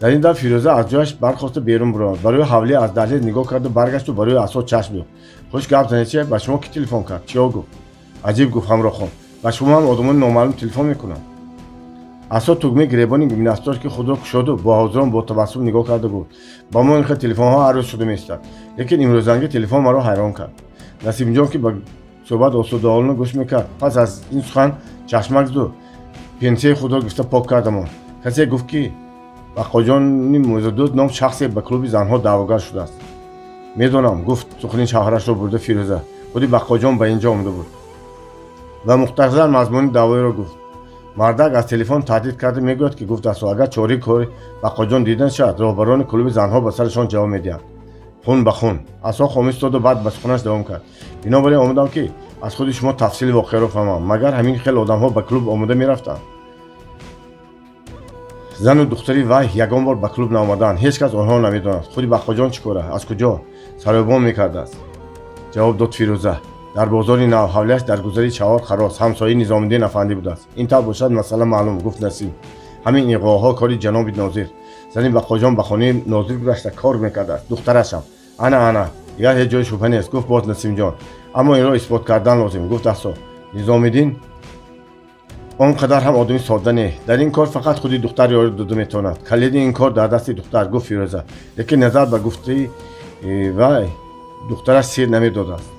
Дар ин дам Фирӯза аз ҷояш бархоста берун баромад, барои ҳавлӣ аз даҳлез нигоҳ карду баргашту барои Асо чашм дӯхт. «Хуш гап занед, чи ба шумо ки телефон кард? Чиё гуфт?» «Аҷиб», гуфт Ҳамроҳхон, «ба шумо ҳам одамони номаълум телефон мекунанд». Асо тугмаи гиребони гимнастерки худро кушоду бо ҳозирон бо табассум нигоҳ карда гуфт: «Ба мо ин хел телефонҳо ҳар рӯз шуда меистад, лекин имрӯзанги телефон маро ҳайрон кард». Насимҷон, ки ба суҳбат осудаолона гӯш мекард, пас аз ин сухан чашмак зуд, пенсияи худро гирифта пок кардамон. «Касе гуфт, ки Бақоҷони Мӯзадӯз ном шахсе ба клуби занҳо даъвогар шудааст». «Медонам», гуфт сухани шавҳарашро бурда Фирӯза. «Худи Бақоҷон ба ин ҷо омада буд ва мухтасар мазмуни даъвоеро гуфт. Мардак аз телефон таҳдид карда мегӯяд, ки», гуфт Асо, «агар чораи кори Бақоҷон дида нашавад, роҳбарони клуби занҳо ба сарашон ҷавоб медиҳанд, хун ба хун». Асо хомӯш истоду баъд ба суханаш давом кард: «Бинобар ин омадам, ки аз худи шумо тафсили воқеаро фаҳмам. Магар ҳамин хел одамҳо ба клуб омода мерафтанд? Зану духтари вай ягон бор ба клуб наомадаанд, ҳеҷ кас онҳоро намедонад. Худи Бақоҷон чӣ кора, аз куҷо?» «Саройбон мекардааст», ҷавоб дод Фирӯза, «дар бозори нав, ҳавлияш дар гузари Чаҳор Хароз, ҳамсояи Низомиддин афандӣ будааст». «Ин тавр бошад, масъала маълум», гуфт Насим. «Ҳамин иғвоҳо кори ҷаноби нозир. Зани Бақоҷон ба хонаи нозир гузашта кор мекардааст, духтарашам». «Ана, ана, дигар ҳеҷ ҷои шубҳа нест», гуфт боз Насимҷон. «Аммо инро исбот кардан лозим», гуфт Асо. «Низомиддин он қадар ҳам одами содда не. Дар ин кор фақат худи духтар ёрӣ дода метавонад». «Калиди ин кор дар дасти духтар», гуфт Фирӯза, «лекин назар ба гуфтаи вай, духтараш сир намедодааст».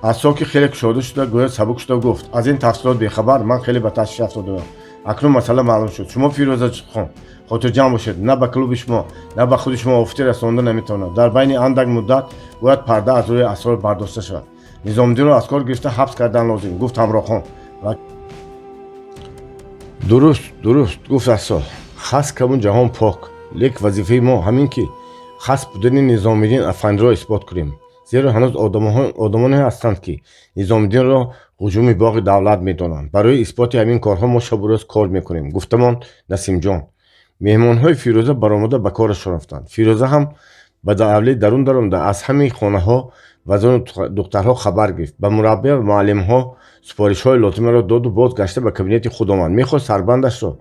Асо, ки хеле кушода шуда, гӯё сабук шуда, гуфт: «Аз ин тафсилот бехабар ман хеле ба ташвиш афтодаам. Акнун масъала маълум шуд. Шумо, Фирӯзахон, хотирҷамъ бошед, на ба клуби шумо, на ба худи шумо офате расонда наметавонад. Дар байни андак муддат бояд парда аз рӯи асрор бардошта шавад. Низомиддинро аз кор гирифта ҳабс кардан лозим», гуфт Ҳамроҳхон. Ва «Дуруст, дуруст», гуфт Асо. «Хас каму ҷаҳон пок, лек вазифаи мо ҳамин, ки хас будани Низомиддин афандиро исбот кунем, зеро ҳанӯз одамоне ҳастанд, ки Низомиддинро ҳуҷуми боғи давлат медонанд. Барои исботи ҳамин корҳо мо шабу рӯз кор мекунем», гуфтамон Насимҷон. Меҳмонҳои Фирӯза баромада ба корашон рафтанд. Фирӯза ҳам ба ҳавлии дарун даромада, аз ҳамаи хонаҳо ва зану духтарҳо хабар гирифт, ба мураббия ва муаллимҳо супоришҳои лозимаро доду боз гашта ба кабинети худ омад. Мехост сарбандашро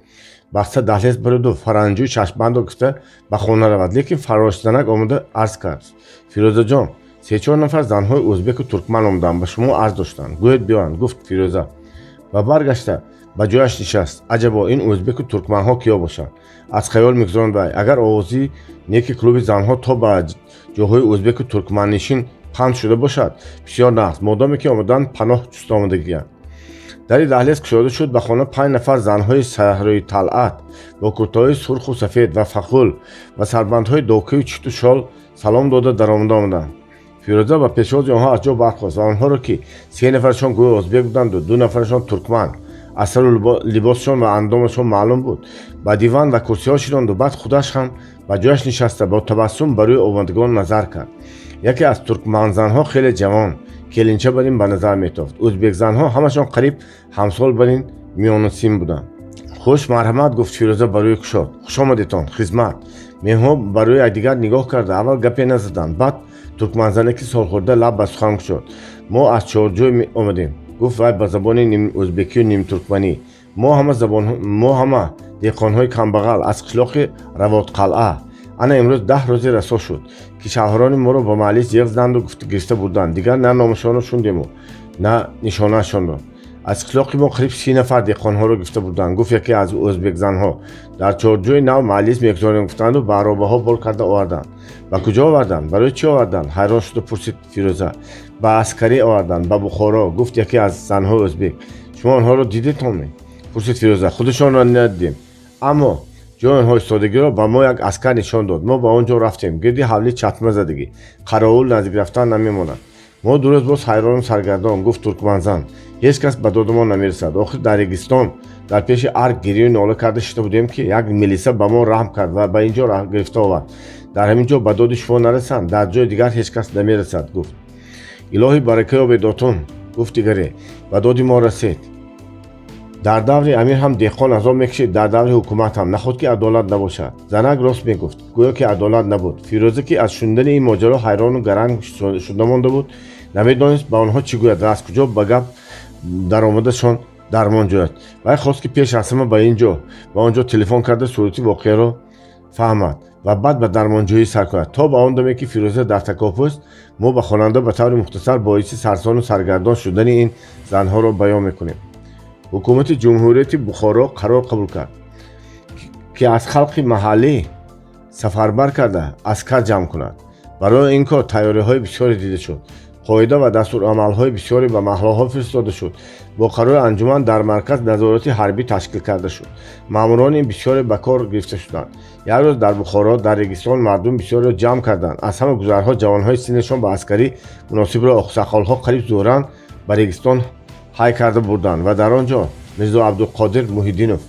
баста даҳлез бароду фаранҷӯи чашмбандро гирифта ба хона равад, лекин фарошзанак омада арз кард: «Фирӯзаҷон, се-чор нафар занҳои ӯзбеку туркман омаданд, ба шумо арз доштанд. Гӯед биёянд», гуфт Фирӯза. Ва баргашта ба ҷояш нишаст. Аҷабо, ин ӯзбеку туркманҳо киё бошанд? Аз хаёл мегузаронд вай. Агар овози неки клуби занҳо то ба ҷоҳои ӯзбеку туркманнишин паҳн шуда бошад, бисёр нағз. Модоме ки омадан, паноҳ ҷуста омадагиянд. Дари даҳлез кушода шуд. Ба хона 5 нафар занҳои саҳрои талъат бо куртаҳои сурху сафед ва фахул ва сарбандҳои докию читу шол салом дода даромада омаданд. Фирӯза ба пешвози онҳо аз ҷо бархост ва онҳоро, ки се нафарашон гӯё ӯзбек буданду ду нафарашон туркман, аз сару либосшон ва андомашон маълум буд, ба диван ва курсиҳо шинонду баъд худаш ҳам ба ҷояш нишаста, бо табассум ба рӯи омадагон назар кард. Яке аз туркманзанҳо хеле ҷавон, келинча барин ба назар метофт. Ӯзбекзанҳо ҳамашон қариб ҳамсол барин миёнасин буданд. «Хуш, марҳамат», гуфт Фирӯза ба рӯи кушод. «Хушомадетон, хизмат». Меҳмон ба рӯи якдигар нигоҳ карда, аввал гапе назаданд. Баъд туркманзане ки солхӯрда лаб ба сухан кушод. «Мо аз Чорҷӯй омадем», гуфт вай ба забони нимӯзбекию нимтуркманӣ. Мо ҳама деҳқонҳои камбағал аз қишлоқи Раводқалъа. Ана имрӯз 10 рӯзи расо шуд, ки шавҳарони моро ба маълис ҷеғ заданду гирифта бурданд. Дигар на номашонро шундему, на нишонаашонро. Аз қишлоқи мо қариб 30 нафар деҳқонҳоро гирифта бурданд», гуфт яке аз ӯзбекзанҳо. «Дар Чорҷӯи Нав маълис мегузорем гуфтанду ба аробаҳо бор карда оварданд». «Ба куҷо оварданд? Барои чӣ оварданд?» ҳайрон шуда пурсид Фирӯза. «Ба аскарӣ оварданд, ба Бухоро», гуфт яке аз занҳои ӯзбек. «Шумо онҳоро дидетонме?» пурсид Фирӯза. «Худашонро надидем, аммо ҷои онҳо истодагиро ба мо як аскар нишон дод. Мо ба он ҷо рафтем. Гирди ҳавлӣ чатма задагӣ, қаровул наздик рафтан намемонад. Мо 2 рӯз боз ҳайрону саргардон», гуфт туркманзан. «Ҳеҷ кас ба додамон намерасад. Охир дар регистон, дар пеши арк гирию нола карда шида будем, ки як милиса ба мо раҳм кард ва ба ин ҷо гирифта овард. Дар ҳамин ҷо ба доди шумо нарасанд, дар ҷои дигар ҳеҷ кас намерасад», гуфт. «Илоҳи барака ёбед отун», гуфт дигаре. «Ба доди мо расед. Дар даври амир ҳам деҳқон азоб мекашид, дар даври ҳукумат ҳам. Наход ки адолат набошад?» Занак рост мегуфт. Гӯё ки адолат набуд. Фирӯза, ки аз шунидани ин моҷаро ҳайрону гаранг шуда монда буд, намедонист ба онҳо чӣ гӯяд ва аз куҷо ба гап даромадашон дармон ҷӯяд. Вай хост, ки пеш аз ҳама ба ин ҷо ба он ҷо телефон карда, сурати воқеаро фаҳмад ва баъд ба дармонҷӯӣ сар кунад. То ба он даме ки Фирӯза дар такопӯст, мо ба хонанда ба таври мухтасар боиси сарсону саргардон шудани ин занҳоро баён мекунем. Ҳукумати Ҷумҳурияти Бухоро қарор қабул кард, ки аз халқи маҳаллӣ сафарбар карда аскар ҷамъ кунад. Барои ин кор тайёриҳои бисёре дида шуд. Қоида ва дастурамалҳои бисёре ба маҳаллаҳо фиристода шуд. Бо қарори анҷуман дар марказ назорати ҳарбӣ ташкил карда шуд. Маъмурони бисёре ба кор гирифта шуданд. Як рӯз дар Бухоро, дар регистон, мардум бисёреро ҷамъ карданд. Аз ҳама гузарҳо ҷавонҳои синнашон ба аскарӣ муносибро оқсақолҳо қариб зӯран ба регистон ҳай карда бурданд ва дар он ҷо Мирзо Абдуқодир Муҳиддинов,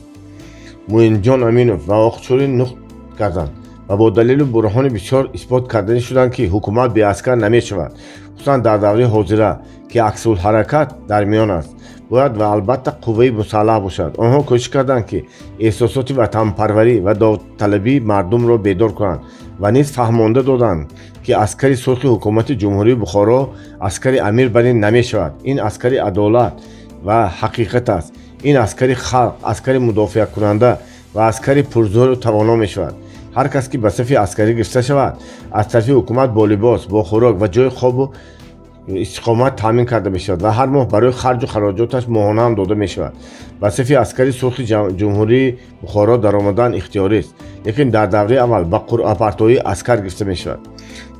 Муинҷон Аминов ва Оқчурӣ нутқ карданд ва бо далелу бурҳони бисёр исбот карданӣ шуданд, ки ҳукумат беаскар намешавад, хусусан дар давраи ҳозира, ки аксулҳаракат дар миён аст, бояд ва албатта қувваи мусаллаҳ бошад. Онҳо кӯшиш карданд, ки эҳсосоти ватанпарварӣ ва довталабии мардумро бедор кунанд ва низ фаҳмонда доданд, ки аскари сурхи ҳукумати Ҷумҳурии Бухоро аскари амир барин намешавад. Ин аскари адолат ва ҳақиқат аст. Ин аскари халқ, аскари мудофиакунанда ва аскари пурзӯру тавоно мешавад. Ҳар кас ки ба сафи аскарӣ гирифта шавад, аз тарафи ҳукумат бо либос, бо хӯрок ва ҷои хобу истиқомат таъмин карда мешавад ва ҳар моҳ барои харҷу хароҷоташ моҳона ҳам дода мешавад. Ба сафи аскари сурхи Ҷумҳурии Бухоро даромадан ихтиёрист, лекин дар давраи аввал ба қуръапартоӣ аскар гирифта мешавад.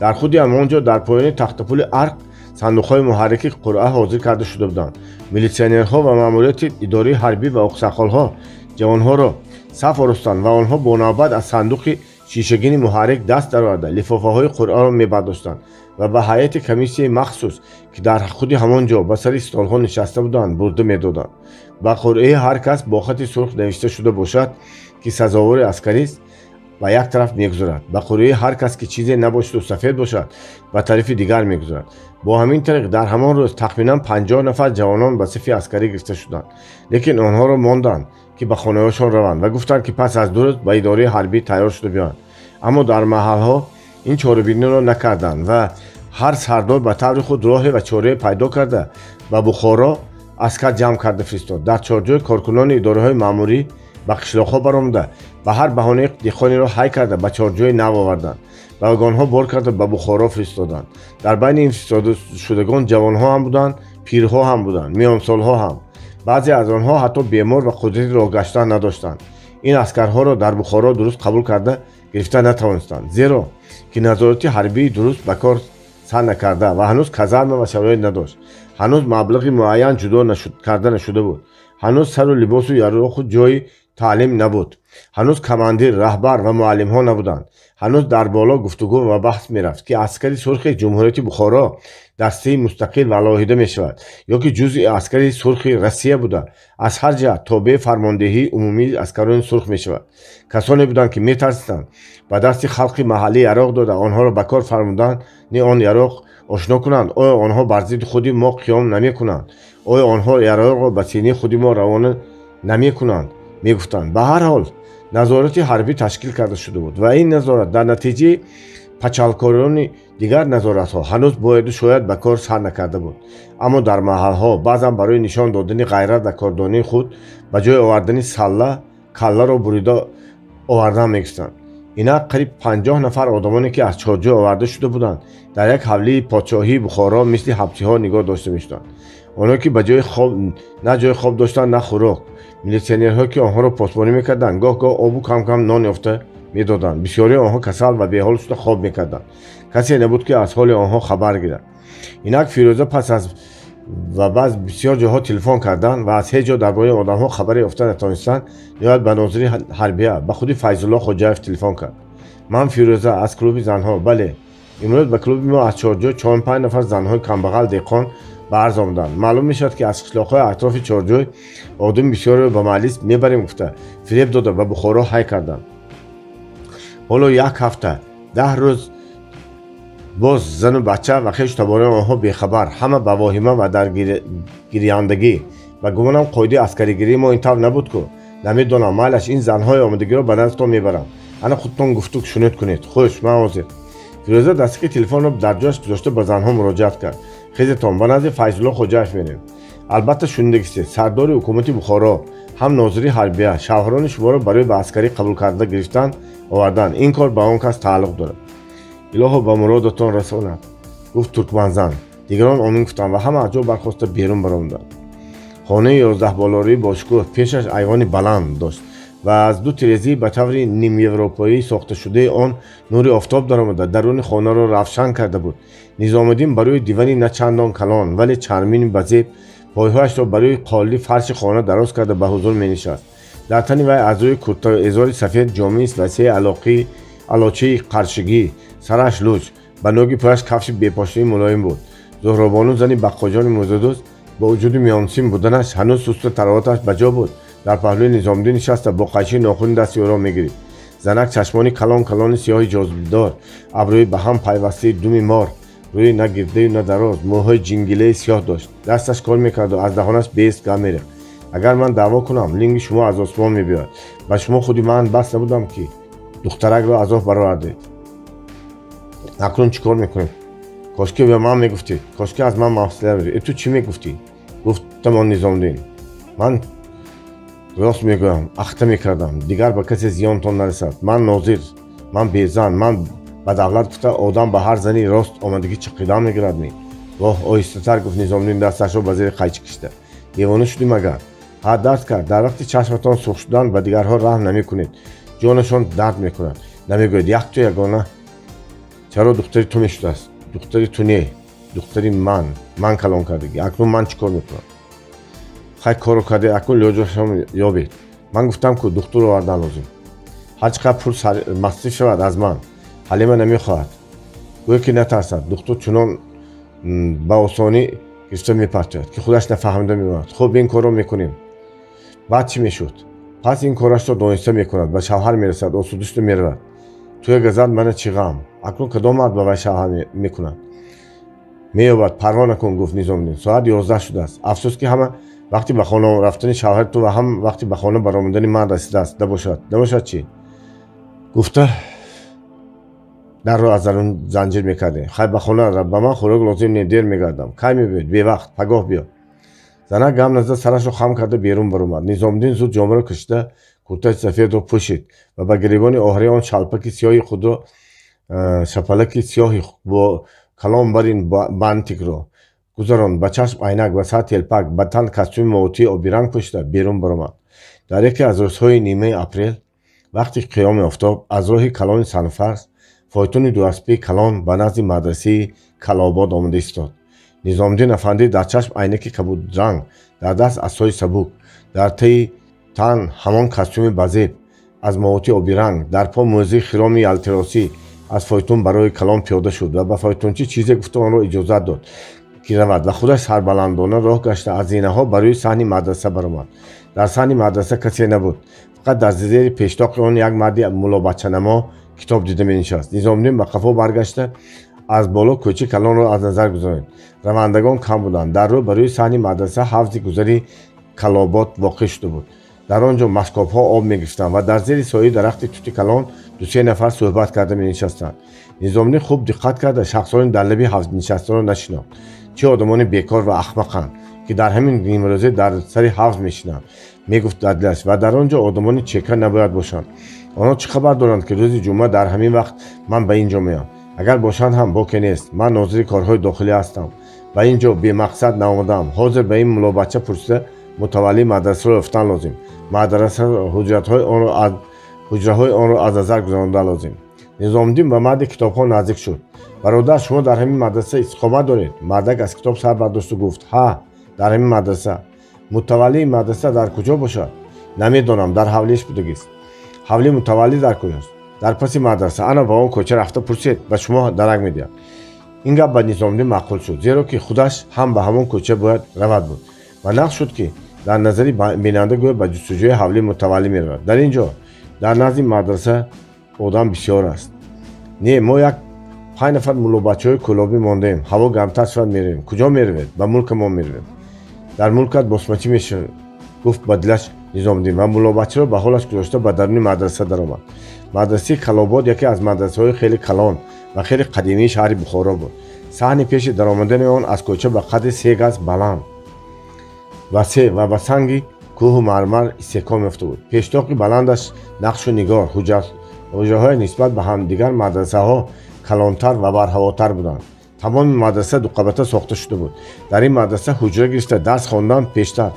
Дар худи ҳамон ҷо, дар поёни тахтапули арк, сандуқҳои муҳаррики қуръа ҳозир карда шуда буданд. Милитсионерҳо ва маъмурияти идораи ҳарбӣ ва оқсақолҳо ҷавонҳоро саф оростанд ва онҳо бо навбат аз сандуқи шишагини муҳаррик даст дароварда, лифофаҳои қуръаро мебардоштанд ва ба ҳайати комиссияи махсус, ки дар худи ҳамон ҷо ба сари столҳо нишаста буданд, бурда медоданд. Ба қуръаи ҳар кас бо хати сурх навишта шуда бошад, ки сазовори аскарист, ба як тараф мегузарад. Ба қуръаи ҳар кас ки чизе набошаду сафед бошад, ба тарафи дигар мегузарад. Бо ҳамин тариқ дар ҳамон рӯз тахминан 50 нафар ҷавонон ба сафи аскарӣ гирифта шуданд. Лекин онҳоро монданд, ки ба хонаҳояшон раванд, ва гуфтанд, ки пас аз 2 рӯз ба идораи ҳарбӣ тайёр шуда биёянд. Аммо дар маҳалҳо ин чорабиниро накарданд ва ҳар сардор ба таври худ роҳе ва чорае пайдо карда, ба Бухоро аскар ҷамъ карда фиристод. Дар Чорҷӯй коркунони идораҳои маъмурӣ ба қишлоқҳо баромада, ба ҳар баҳонаи деҳқонеро ҳай карда, ба Чорҷӯи Нав оварданд, ба вагонҳо бор карда, ба Бухоро фиристоданд. Дар байни ин фиристодашудагон ҷавонҳо ҳам буданд, пирҳо ҳам буданд, миёнсолҳо ҳам. Баъзе аз онҳо ҳатто бемор ва қудрати роҳ гаштан надоштанд. Ин аскарҳоро дар Бухоро дуруст қабул карда гирифта натавонистанд, зеро ки назорати ҳарбии дуруст ба кор сар накарда ва ҳанӯз казарма ва шароит надошт. Ҳанӯз маблағи муайян ҷудо карда нашуда буд. Ҳанӯз сару либосу яроқу ҷойи таълим набуд. Ҳанӯз командир, раҳбар ва муаллимҳо набуданд. Ҳанӯз дар боло гуфтугӯ ва баҳс мерафт, ки аскари сурхи Ҷумҳурияти Бухоро дастаи мустақил ва алоҳида мешавад ё ки ҷузъи аскари сурхи Россия буда, аз ҳар ҷиҳат тобеи фармондеҳии умумии аскарони сурх мешавад. Касоне буданд, ки метарсиданд ба дасти халқи маҳаллӣ яроқ дода, онҳоро ба кор фармудани он яроқ ошно кунанд. Оё онҳо бар зидди худи мо қиём намекунанд? Оё онҳо яроқро ба синаи худи мо равона намекунанд? Мегуфтанд. Ба ҳар ҳол, назорати ҳарбӣ ташкил карда шуда буд ва ин назорат дар натиҷаи пачалкорони дигар назоратҳо ҳанӯз бояду шояд ба кор сар накарда буд. Аммо дар маҳалҳо баъзан барои нишон додани ғайрат ва кордонии худ ба ҷои овардани салла калларо бурида овардан мегуфтанд. Инак, қариб 50 нафар одамоне, ки аз Чорҷӯй оварда шуда буданд, дар як ҳавлии подшоҳии Бухоро мисли ҳабсиҳо нигоҳ дошта мешуданд. Онҳое ки ба ҷои хоб на ҷои хоб доштанд, на хӯрок. Милитсионерҳое, ки онҳоро посбонӣ мекарданд, гоҳ гоҳ обу кам кам нон ёфта медоданд. Бисёрии онҳо касал ва беҳол шуда хоб мекарданд. Касе набуд, ки аз ҳоли онҳо хабар гирад. Инак, Фирӯза пас аз ва баъз бисёр ҷоҳо телефон кардан ва аз ҳеҷ ҷо дар бораи одамҳо хабаре ёфта натавонистан, ниҳоят ба нозири ҳарбия, ба худи Файзулло Хоҷаев телефон кард. «Ман Фирӯза, аз клуби занҳо». «Бале, имрӯз ба клуби мо аз Чорҷӯй чор панҷ нафар занҳои камбағал, деҳқон ба арз омаданд. Маълум мешавад, ки аз қишлоқҳои атрофи Чорҷӯй одами бисёреро ба маҷлис мебарем гуфта, фиреб дода, ба Бухоро ҳай карданд. Ҳоло як ҳафта, 10 рӯз боз зану бача ва хешу таборони онҳо бехабар, ҳама ба воҳима ва дар гиряндагӣ. Ба гумонам, қоидаи аскаригирии мо ин тавр набуд ку. Намедонам, майлаш, ин занҳои омодагиро ба наздтон мебарам, ана худтон гуфту шунид кунед. Хуш, ман ҳозир». Фирӯза дастики телефонро дар ҷояш гузошта, ба занҳо муроҷиат кард: «Хезетон, ба назди Файзулло Хоҷаев мерем. Албатта, шунидагистед, сардори ҳукумати Бухоро ҳам нозири ҳарбия шавҳарони шуморо барои ба аскарӣ қабул карда гирифтан овардан. Ин кор ба он кас тааллуқ дорад». «Илоҳо, ба муродатон расонад», гуфт туркманзан. Дигарон омин гуфтанд ва ҳама аз ҷо бархоста берун баромаданд. Хонаи 11-болории бошукӯҳ пешаш айвони баланд дошт ва аз ду тирезии ба таври нимевропоӣ сохташудаи он нури офтоб даромада, даруни хонаро равшан карда буд. Низомиддин ба рӯи дивани на чандон калон, вале чармини базеб, пойҳояшро ба рӯи қолли фарши хона дароз карда, ба ҳузур менишаст. Дар тани вай аз рӯи куртаю эзори сафед ҷомаи васеи алочаи қаршигӣ, сараш луч, ба ноги пояш кафши бепошнаи мулоим буд. Зуҳробону, зани Баққоҷони муздадӯст, бо вуҷуди миёнсин буданаш ҳанӯз сусту тароваташ ба ҷо буд. Дар паҳлӯи Низомиддин нишаста, бо қайчии нохуни дасти ӯро мегирифт. Занак чашмони калон калони сиёҳи ҷозибдор, абрӯи ба ҳам пайвастаи думи мор, рӯи на гирдаю на дароз, мӯҳои ҷингилаи сиёҳ дошт. Дасташ кор мекарду аз даҳонаш бест гап мерехт: «Агар ман даъво кунам, линги шумо аз осмон мебиёяд. Ба шумо худи ман бас набудам, ки духтаракро аз оф баровардед? Акнун чӣ кор мекунед? Кошки ба ман мегуфтед, кошки аз ман маслиҳат. Э, ту чӣ мегуфтӣ?» Гуфтамон Низомиддин. «Ман рост мегӯям, ахта мекардам, дигар ба касе зиёнтон нарасад. Ман нозир, ман безан, ман ба давлат гуфта, одам ба ҳар зани рост омадагӣ чиқидан мегирад ми?» «Воҳ, оҳистатар», гуфт Низомиддин, дасташро ба зери қайчи кишида. «Девона шудӣ магар? Ҳа, дард кард. Дар вақти чашматон сурх шудан ба дигарҳо раҳм намекунед, ҷонашон дард мекунад, намегӯед. Якту ягона чаро духтари ту мешудааст?» «Духтари ту не, духтари ман, ман калон кардагӣ. Акнун ман чӣ кор мекунам?» «Хай, корро карде, акнун лоҷашам ёбед. Ман гуфтам ку, духтур овардан лозим. Ҳар чӣ қадр пул масриф шавад, аз ман Ҳалима намехоҳад. Гӯё ки натарсад, духтур чунон ба осонӣ гирифта мепартояд, ки худаш нафаҳмида мемонад. Хуб, ин корро мекунем. Баъд чӣ мешуд?» «Пас ин корашро дониста мекунад, ба шавҳар мерасад, осуда шуда меравад. Туя газад, мана чӣ ғам? Акнун кадом мард ба вай шавҳар мекунад?» «Меёбад, парво накун», гуфт Низомиддин. «Соат 11 шудааст. Афсӯс, ки ҳама вақти ба хона рафтани шавҳари ту ва ҳам вақти ба хона баромадани ман расидааст. Набошад, набошад чӣ?» Гуфта, дарро аз дарун занҷир мекардем. «Хай, ба хона, ба ман хӯрок лозим не, дер мегардам». «Кай мебиёед?» «Бевақт, пагоҳ биё». Занак гам назда, сарашро хам карда, берун баромад. Низомиддин зуд ҷомаро кашида, куртаи сафедро пӯшид ва ба гиребони оҳраи он шалпаки сиёҳи худро, шапалаки сиёҳи бо калон барин бантикро Гузаронд, ба чашм айнак, ба сар телпак, ба тан костюми моотии обиранг пӯшида берун баромад. Дар яке аз рӯзҳои нимаи апрел, вақти қиёми офтоб, аз роҳи калони Санфарс фойтуни дуаспии калон ба назди мадрасаи Калобод омада истод. Низомиддин афандӣ дар чашм айнаки кабудранг, дар даст асои сабук, дар таи тан ҳамон костюми базеб аз моотии обиранг, дар по мӯзии хироми ялтиросӣ аз фойтун барои калон пиёда шуд ва ба фойтунчӣ чизе гуфту онро иҷозат дод, ки равад, ва худаш сарбаландона роҳ гашта, аз зинаҳо ба рӯи саҳни мадраса баромад. Дар саҳни мадраса касе набуд, фақат дар зери пештоқи он як марди муллобачанамо китоб дида менишаст. Низомиддин ба қафо баргашта, аз боло кӯчаи калонро аз назар гузаронид. Равандагон кам буданд. Дар рӯ ба рӯи саҳни мадраса ҳавзи гузари Калобод воқеъ шуда буд. Дар он ҷо машкобҳо об мегирифтанд ва дар зери сояи дарахти тути калон дусе нафар суҳбат карда менишастанд. Низомиддин хуб диққат карда, шахсони дар лаби ҳавз нишастаро нашинохт. Чӣ одамони бекор ва ахмақанд, ки дар ҳамин нимрӯза дар сари ҳавз мешинанд, мегуфт дар дилаш, ва дар он ҷо одамони чека набояд бошанд. Онҳо чӣ хабар доранд, ки рӯзи ҷумъа дар ҳамин вақт ман ба ин ҷо меоям? Агар бошанд ҳам, боке нест. Ман нозири корҳои дохилӣ ҳастам, ба ин ҷо бемақсад наомадаам. Ҳозир ба ин муллобача пурсида, мутаваллии мадрасаро ёфтан лозим. Мадраса ҳуҷраҳои онро аз назар гузарондан лозим. Низомиддин ба марди китобхон наздик шуд. Бародар, шумо дар ҳамин мадраса истиқомат доред? Мардак аз китоб сар бардошту гуфт: Ҳа, дар ҳамин мадраса. Мутаваллии мадраса дар куҷо бошад? Намедонам, дар ҳавлиш будагист. Ҳавлии мутаваллӣ дар куҷост? Дар паси мадраса. Ана ба он кӯча рафта пурсед, ба шумо дарак медиҳад. Ин гап ба Низомиддин маъқул шуд, зеро ки худаш ҳам ба ҳамон кӯча бояд равад буд ва нақш шуд, ки дар назари бинанда гӯё ба ҷустуҷӯи ҳавлии мутаваллӣ меравад. Дар ин ҷо дар назди мадраса одам бисёр аст. Не, мо як 5 нафар муллобачаҳои кӯлобӣ мондаем. Ҳаво гармтар шавад, меравем. Куҷо меравед? Ба мулкамон меравем. Дар мулкат босмачӣ мешавад, гуфт ба дилаш Низомиддин ва муллобачаро ба ҳолаш гузошта, ба даруни мадраса даромад. Мадрасаи Калобод яке аз мадрасаҳои хеле калон ва хеле қадимии шаҳри Бухоро буд. Саҳни пеши даромадани он аз кӯча ба қадри 3 газ баланд ва се ва ба санги кӯҳу мармар истеҳком ёфта буд. Пештоқи баландаш нақшу нигор, ҳуҷраҳои нисбат ба ҳамдигар мадрасаҳо калонтар ва барҳавотар буданд. Тамоми мадраса дуқабата сохта шуда буд. Дар ин мадраса ҳуҷра гирифта дарс хондан пештар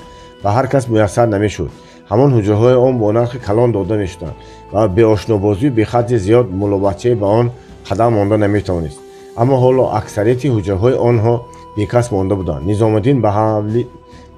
ба ҳар кас муяссар намешуд. Ҳамон ҳуҷраҳои он бо нархи калон дода мешуданд ва беошнобозию бехарҷи зиёд муллобачае ба он қадам монда наметавонист. Аммо ҳоло аксарияти ҳуҷраҳои онҳо бекас монда буданд. Низомиддин ба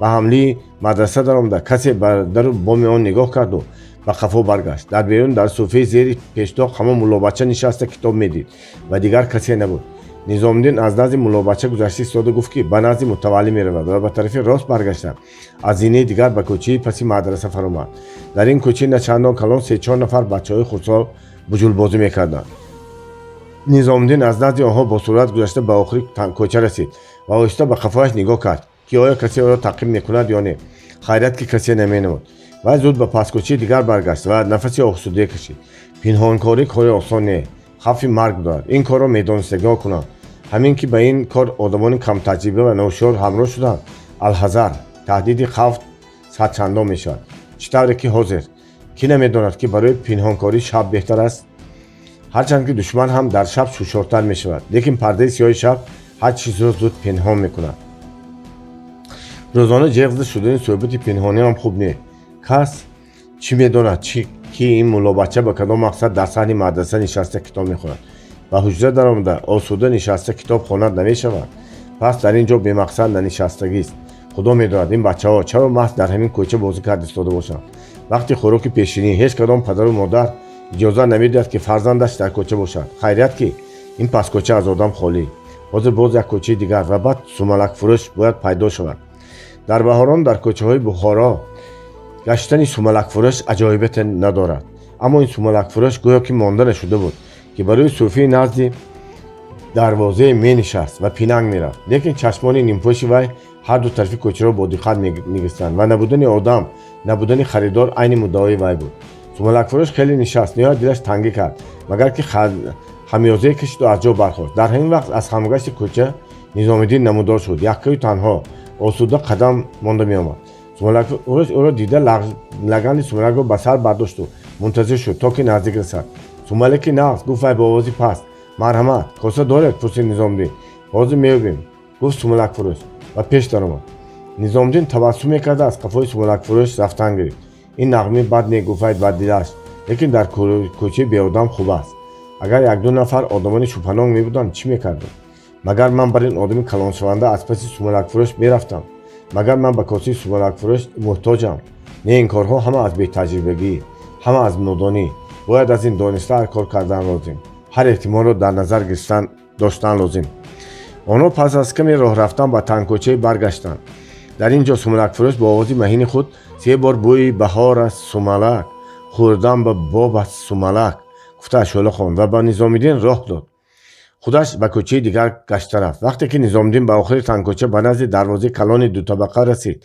ҳавлии мадраса даромада, касе ба дару боми он нигоҳ карду ба қафо баргашт. Дар берун, дар суфаи зери пештоқ, ҳамон муллобача нишаста китоб медид ва дигар касе набуд. Низомиддин аз назди муллобача гузашта истода, гуфт, ки ба назди мутаваллӣ меравад, ва ба тарафи рост баргашта, аз зинаи дигар ба кӯчаи паси мадраса фаромад. Дар ин кӯчаи начандон калон се-чор нафар бачаҳои хурдсол буҷулбозӣ мекарданд. Низомиддин аз назди онҳо бо суръат гузашта, ба охири кӯча расид ва оҳиста ба қафояш нигоҳ кард, ки оё касе ӯро таъқиб мекунад ё не. Хайрият, ки касе наменамуд. Вай зуд ба паскӯчаи дигар баргашт ва нафаси осудае кашид. Пинҳонкорӣ кори осон не, хавфи марг дорад. Ин корро медонистагиҳо кунанд. Ҳамин ки ба ин кор одамони камтаҷриба ва ноҳушёр ҳамроҳ шуданд, алҳазар, таҳдиди хавф садчандон мешавад. Чӣ тавре ки ҳозир кӣ намедонад, ки барои пинҳонкорӣ шаб беҳтар аст? Ҳарчанд ки душман ҳам дар шаб ҳушёртар мешавад, лекин пардаи сиёҳи шаб ҳар чизро зуд пинҳон мекунад. Рӯзона ҷеғ зада шудани суҳбати пинҳонӣ ҳам хуб не. Кас чӣ медонад, ки ин муллобача ба кадом мақсад дар саҳни мадраса нишаста китоб мехонад? Ба ҳуҷра даромада, осуда нишаста китоб хонад намешавад. Пас дар ин ҷо бемақсад нанишастагист. Худо медонад, ин бачаҳо чаро маҳз дар ҳамин кӯча бозӣ карда истода бошанд. Вақти хӯроки пешинӣ ҳеҷ кадом падару модар иҷозат намедиҳад, ки фарзандаш дар кӯча бошад. Хайрият, ки ин паскӯча аз одам холӣ. Ҳозир боз як кӯчаи дигар ва баъд сумалакфурӯш бояд пайдо шавад. Дар баҳорон дар кӯчаҳои Бухоро гаштани сумалакфурӯш аҷоибате надорад. Аммо ин сумалакфурӯш гӯё ки монда нашуда буд, ки барои суфии назди дарвозае менишаст ва пинанг мерафт. Лекин чашмони нимпӯши вай ҳар ду тарафи кӯчаро бо диққат мегирифтанд ва набудани одам, набудани харидор айни муддаои вай буд. Сумалакфурӯш хеле нишаст, ниҳоят дилаш тангӣ кард, магар ки хамёзае кашиду аз ҷо бархост. Дар ҳамин вақт аз хамгашти кӯча Низомиддин намудор шуд. Яккаю танҳо осуда қадам монда меомад. Сумалакфурӯш ӯро дида, лагани сумалакро ба сар бардошту мунтазир шуд, то ки наздик расад. Сумалеки нағз, гуфт вай бо овози паст. Марҳамат, коса доред? Пурсид Низомиддин. Ҳозир меёбем. Гуфт сумалакфурӯш ва пеш даромад. Низомиддин табассум мекарда аз қафои сумалакфурӯш рафтан гирифт. Ин нағми бад не, гуфт вай ба дилаш, лекин дар кӯчаи беодам хуб аст. Агар якду нафар одамони шубҳанок мебуданд, чӣ мекардем? Магар ман бар ин одами калоншаванда аз паси сумалакфурӯш мерафтам? Магар ман ба косаи сумалакфурӯш муҳтоҷам? Не, ин корҳо ҳама аз бетаҷрибагӣ, ҳама аз нодонӣ. Бояд аз ин дониста ҳар кор кардан лозим, ҳар эҳтимолро дар назар гирифтан доштан лозим. Онҳо пас аз каме роҳ рафтан ба тангкӯчае баргаштанд. Дар ин ҷо сумалакфурӯш бо овози маҳини худ се бор «Бӯи баҳор аст сумалак, хӯрдан ба боб аст сумалак» гуфта ашӯла хонд ва ба Низомиддин роҳ дод. Худаш ба кӯчаи дигар гашта рафт. Вақте ки Низомиддин ба охири тангкӯча, ба назди дарвозаи калони дутабақа расид,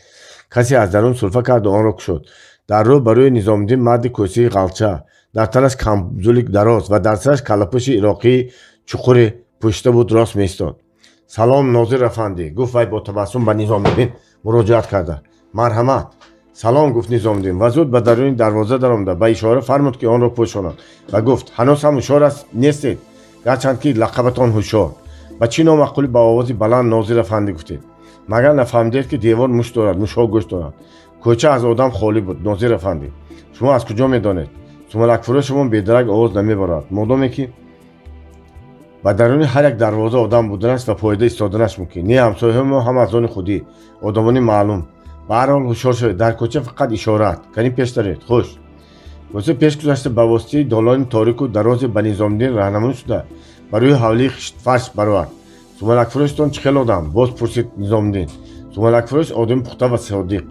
касе аз дарун сулфа карду онро кушод. Дар рӯ ба рӯи Низомиддин марди кӯсаи ғалча, дар танаш камзули дароз ва дар сараш каллапӯши ироқии чуқуре пӯшида буд, рост меистод. «Салом, нозир афандӣ», гуфт вай бо табассум ба Низомиддин муроҷиат карда. «Марҳамат, салом», гуфт Низомиддин ва зуд ба даруни дарвоза даромада, ба ишора фармуд, ки онро пӯшонад, ва гуфт: «Ҳанӯз ҳам ҳушёр аст нестед, гарчанд ки лақабатон Ҳушёр. Ба чӣ номаъқулӣ ба овози баланд «нозир афандӣ» гуфтед? Магар нафаҳмидед, ки девор муш дорад, мушҳо гӯш доранд? Кӯча аз одам холӣ буд, нозир афандӣ. Шумо аз куҷо медонед? Сумалакфурӯшамон бедарак овоз намебарад. Модоме ки ба даруни ҳар як дарвоза одам буданаш ва поида истоданаш мумкин не. Ҳамсояҳои мо ҳама аз они худӣ, одамони маълум. Ба ҳар ҳол, ҳушёр шавед, дар кӯча фақат ишораат. Кани, пеш даред. Хуш». Кӯса пеш гузашта, ба воситаи долони торику дарозе ба Низомиддин раҳнамоӣ шуда, ба рӯи ҳавлии хиштфарш баровард. «Сумалакфурӯштон чӣ хел одам?» боз пурсид Низомиддин. «Сумалакфурӯш одами пухта ва содиқ.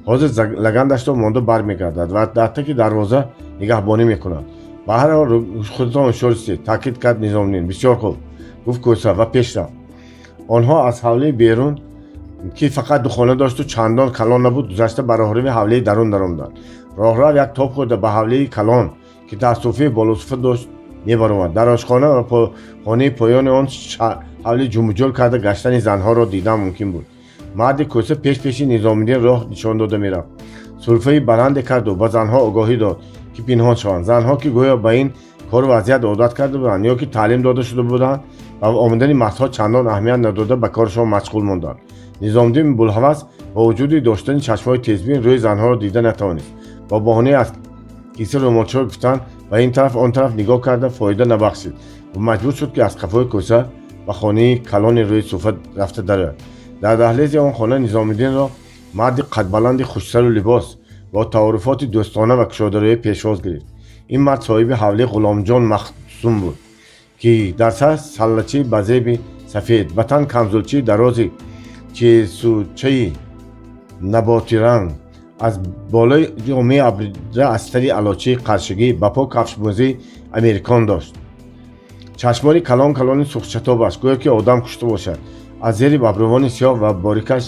Ҳозир лагандашро монда бармегардад ва дар таки дарвоза нигаҳбонӣ мекунад. Ба ҳар ҳол, худатон ҳушёр истед», таъкид кард Низомиддин. «Бисёр хуб», гуфт кӯса ва пеш рафт. Онҳо аз ҳавлии берун, ки фақат ду хона дошту чандон калон набуд, гузашта, ба роҳрави ҳавлии дарун даромаданд. Роҳрав як тоб хӯрда, ба ҳавлии калон, ки тахтсуфаи болосуфа дошт, мебаромад. Дар ошхона ва хонаи поёни он ҳавли ҷумуҷӯл карда гаштани занҳоро дидан мумкин буд. Марди кӯса пеш пеши Низомиддин роҳ нишон дода мерафт, сулфаи баланде карду ба занҳо огоҳӣ дод, ки пинҳон шаванд. Занҳо, ки гӯё ба ин кору вазъият одат карда буданд ё ки таълим дода шуда буданд, ба омадани мардҳо чандон аҳамият надода, ба корашон машғул монданд. Низомиддин булҳавас бо вуҷуди доштани чашмҳои тезбин рӯи занҳоро дида натавонист. Бо баҳонаи аз киса рӯмолчаро гирифтан ба ин тараф, он тараф нигоҳ карда фоида набахшид ва маҷбур шуд, ки аз қафои кӯса ба хонаи калони рӯи суфа рафта дарояд. Дар даҳлези он хона Низомиддинро марди қадбаланди хушсару либос бо таорифоти дӯстона ва кушодарӯя пешвоз гирифт. Ин мард соҳиби ҳавлии Ғуломҷон Махсум буд, ки дар сар саллачи ба зеби сафед, ба тан камзулчии дарози чесучаи наботиранг, аз болои ҷомаи абрида астари алочии қаршигӣ, ба по кафшмӯзии америкон дошт. Чашмони калон калони сухчатобаш гӯё ки одам кушта бошад, аз зери абрувони сиёҳ ва борикаш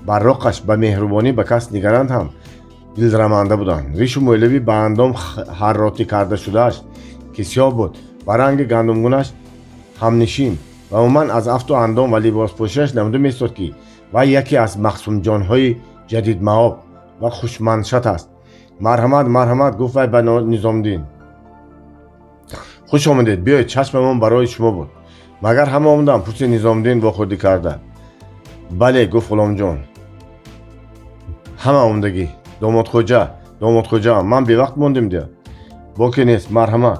барроқаш ба меҳрубонӣ ба кас нигаранд ҳам дилраманда буданд. Ришу мӯйлаби ба андом ҳарротӣ карда шудааш, ки сиёҳ буд, ба ранги гандумгунаш ҳамнишин ва умуман аз афту андом ва либоспӯшиаш намуда месод, ки вай яке аз махсумҷонҳои ҷадидмаоб ва хушманшат аст. «Марҳамат, марҳамат», гуфт вай ба Низомиддин. «Хуш омадед, биёед, чашмамон барои шумо буд». «Магар ҳама омаданд?» пурсид Низомиддин вохӯрдӣ карда. «Бале», гуфт Ғуломҷон, «ҳама омадагӣ. Домодхоҷа, домодхоҷаам, ман бевақт мондем дия. Боке нест, марҳамат».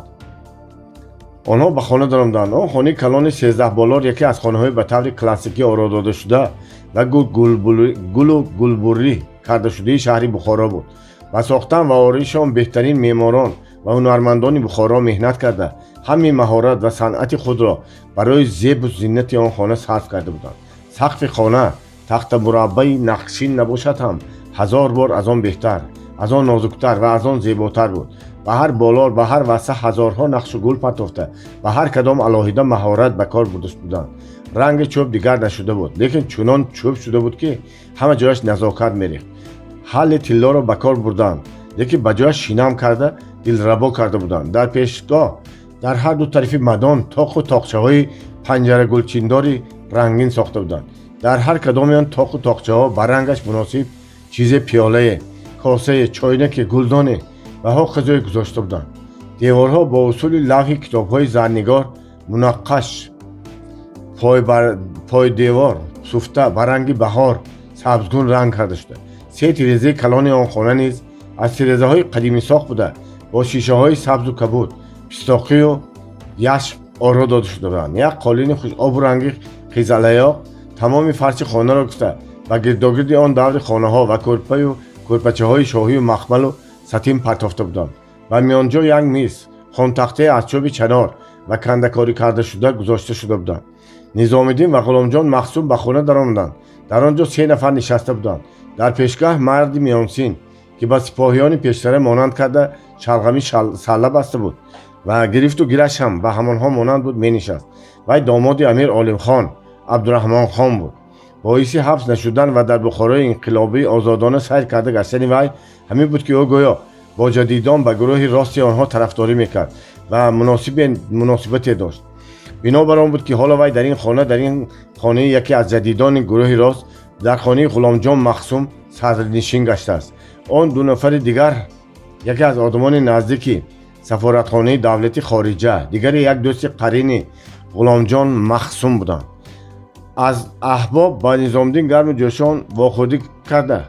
Онҳо ба хона даромаданд. Он хонаи калони сездаҳболор яке аз хонаҳои ба таври классикӣ оро додашуда ва гулу гулбуррӣ кардашудаи шаҳри Бухоро буд. Ба сохтан ва ороиши он беҳтарин меъморон ва ҳунармандони Бухоро меҳнат карда, ҳамаи маҳорат ва санъати худро барои зебу зинати он хона сарф карда буданд. Сақфи хона тахтамураббаи нақшин набошад ҳам, ҳазор бор аз он беҳтар, аз он нозуктар ва аз он зеботар буд. Ба ҳар болор, ба ҳар васса ҳазорҳо нақшу гул партофта, ба ҳар кадом алоҳида маҳорат ба кор бурда буданд. Ранги чӯб дигар нашуда буд, лекин чунон чӯб шуда буд, ки ҳама ҷояш назокат мерехт. Ҳалли тиллоро ба кор бурданд, лекин ба ҷояш шинам карда, дилрабо карда буданд. Дар пешгоҳ, дар ҳар ду тарафи мадон тоқу тоқчаҳои панҷарагулчиндори рангин сохта буданд. Дар ҳар кадоми он тоқу тоқчаҳо ба рангаш муносиб чизе, пиёлае, косае, чойнаке, гулдоне ва ҳоказое гузошта буданд. Деворҳо бо усули лавҳи китобҳои зарнигор мунаққаш, пойдевор суфта ба ранги баҳор сабзгун ранг карда шуда. Се тирезаи калони он хона низ аз тирезаҳои қадимисохт буда, бо шишаҳои сабзу кабуд, пистоқию яшм оро дода шуда буданд. Як қолини хушобу ранги қизалаёқ тамоми фарши хонаро гуфта, ба гирдогирди он даври хонаҳо ва кӯрпаю кӯрпачаҳои шоҳию махмалу сатин партофта буданд. Ба миёнҷо як миз, хонтахтае аз чӯби чанор ва кандакорӣ кардашуда гузошта шуда буданд. Низомиддин ва Ғуломҷон Махсум ба хона даромаданд. Дар он ҷо се нафар нишаста буданд. Дар пешгаҳ марди миёнсин, ки ба сипоҳиёни пештара монанд карда шалғамӣ салла баста буд ва гирифту гираш ҳам ба ҳамонҳо монанд буд, менишаст. Вай домоди амир Олимхон Абдураҳмонхон буд. Боиси ҳабс нашудан ва дар Бухорои инқилобӣ озодона сайр карда гаштани вай ҳамин буд, ки ӯ гӯё бо ҷадидон, ба гурӯҳи рости онҳо тарафдорӣ мекард ва муносибате дошт. Бинобар он буд, ки ҳоло вай дар ин хона, дар ин хонаи яке аз ҷадидони гурӯҳи рост, дар хонаи Ғуломҷон Махсум садрнишин гаштааст. Он ду нафари дигар яке аз одамони наздики сафоратхонаи давлати хориҷа, дигаре як дӯсти қарини Ғуломҷон Махсум буданд. Аз аҳбоб ба Низомиддин гарму ҷӯшон вохӯрдӣ карда,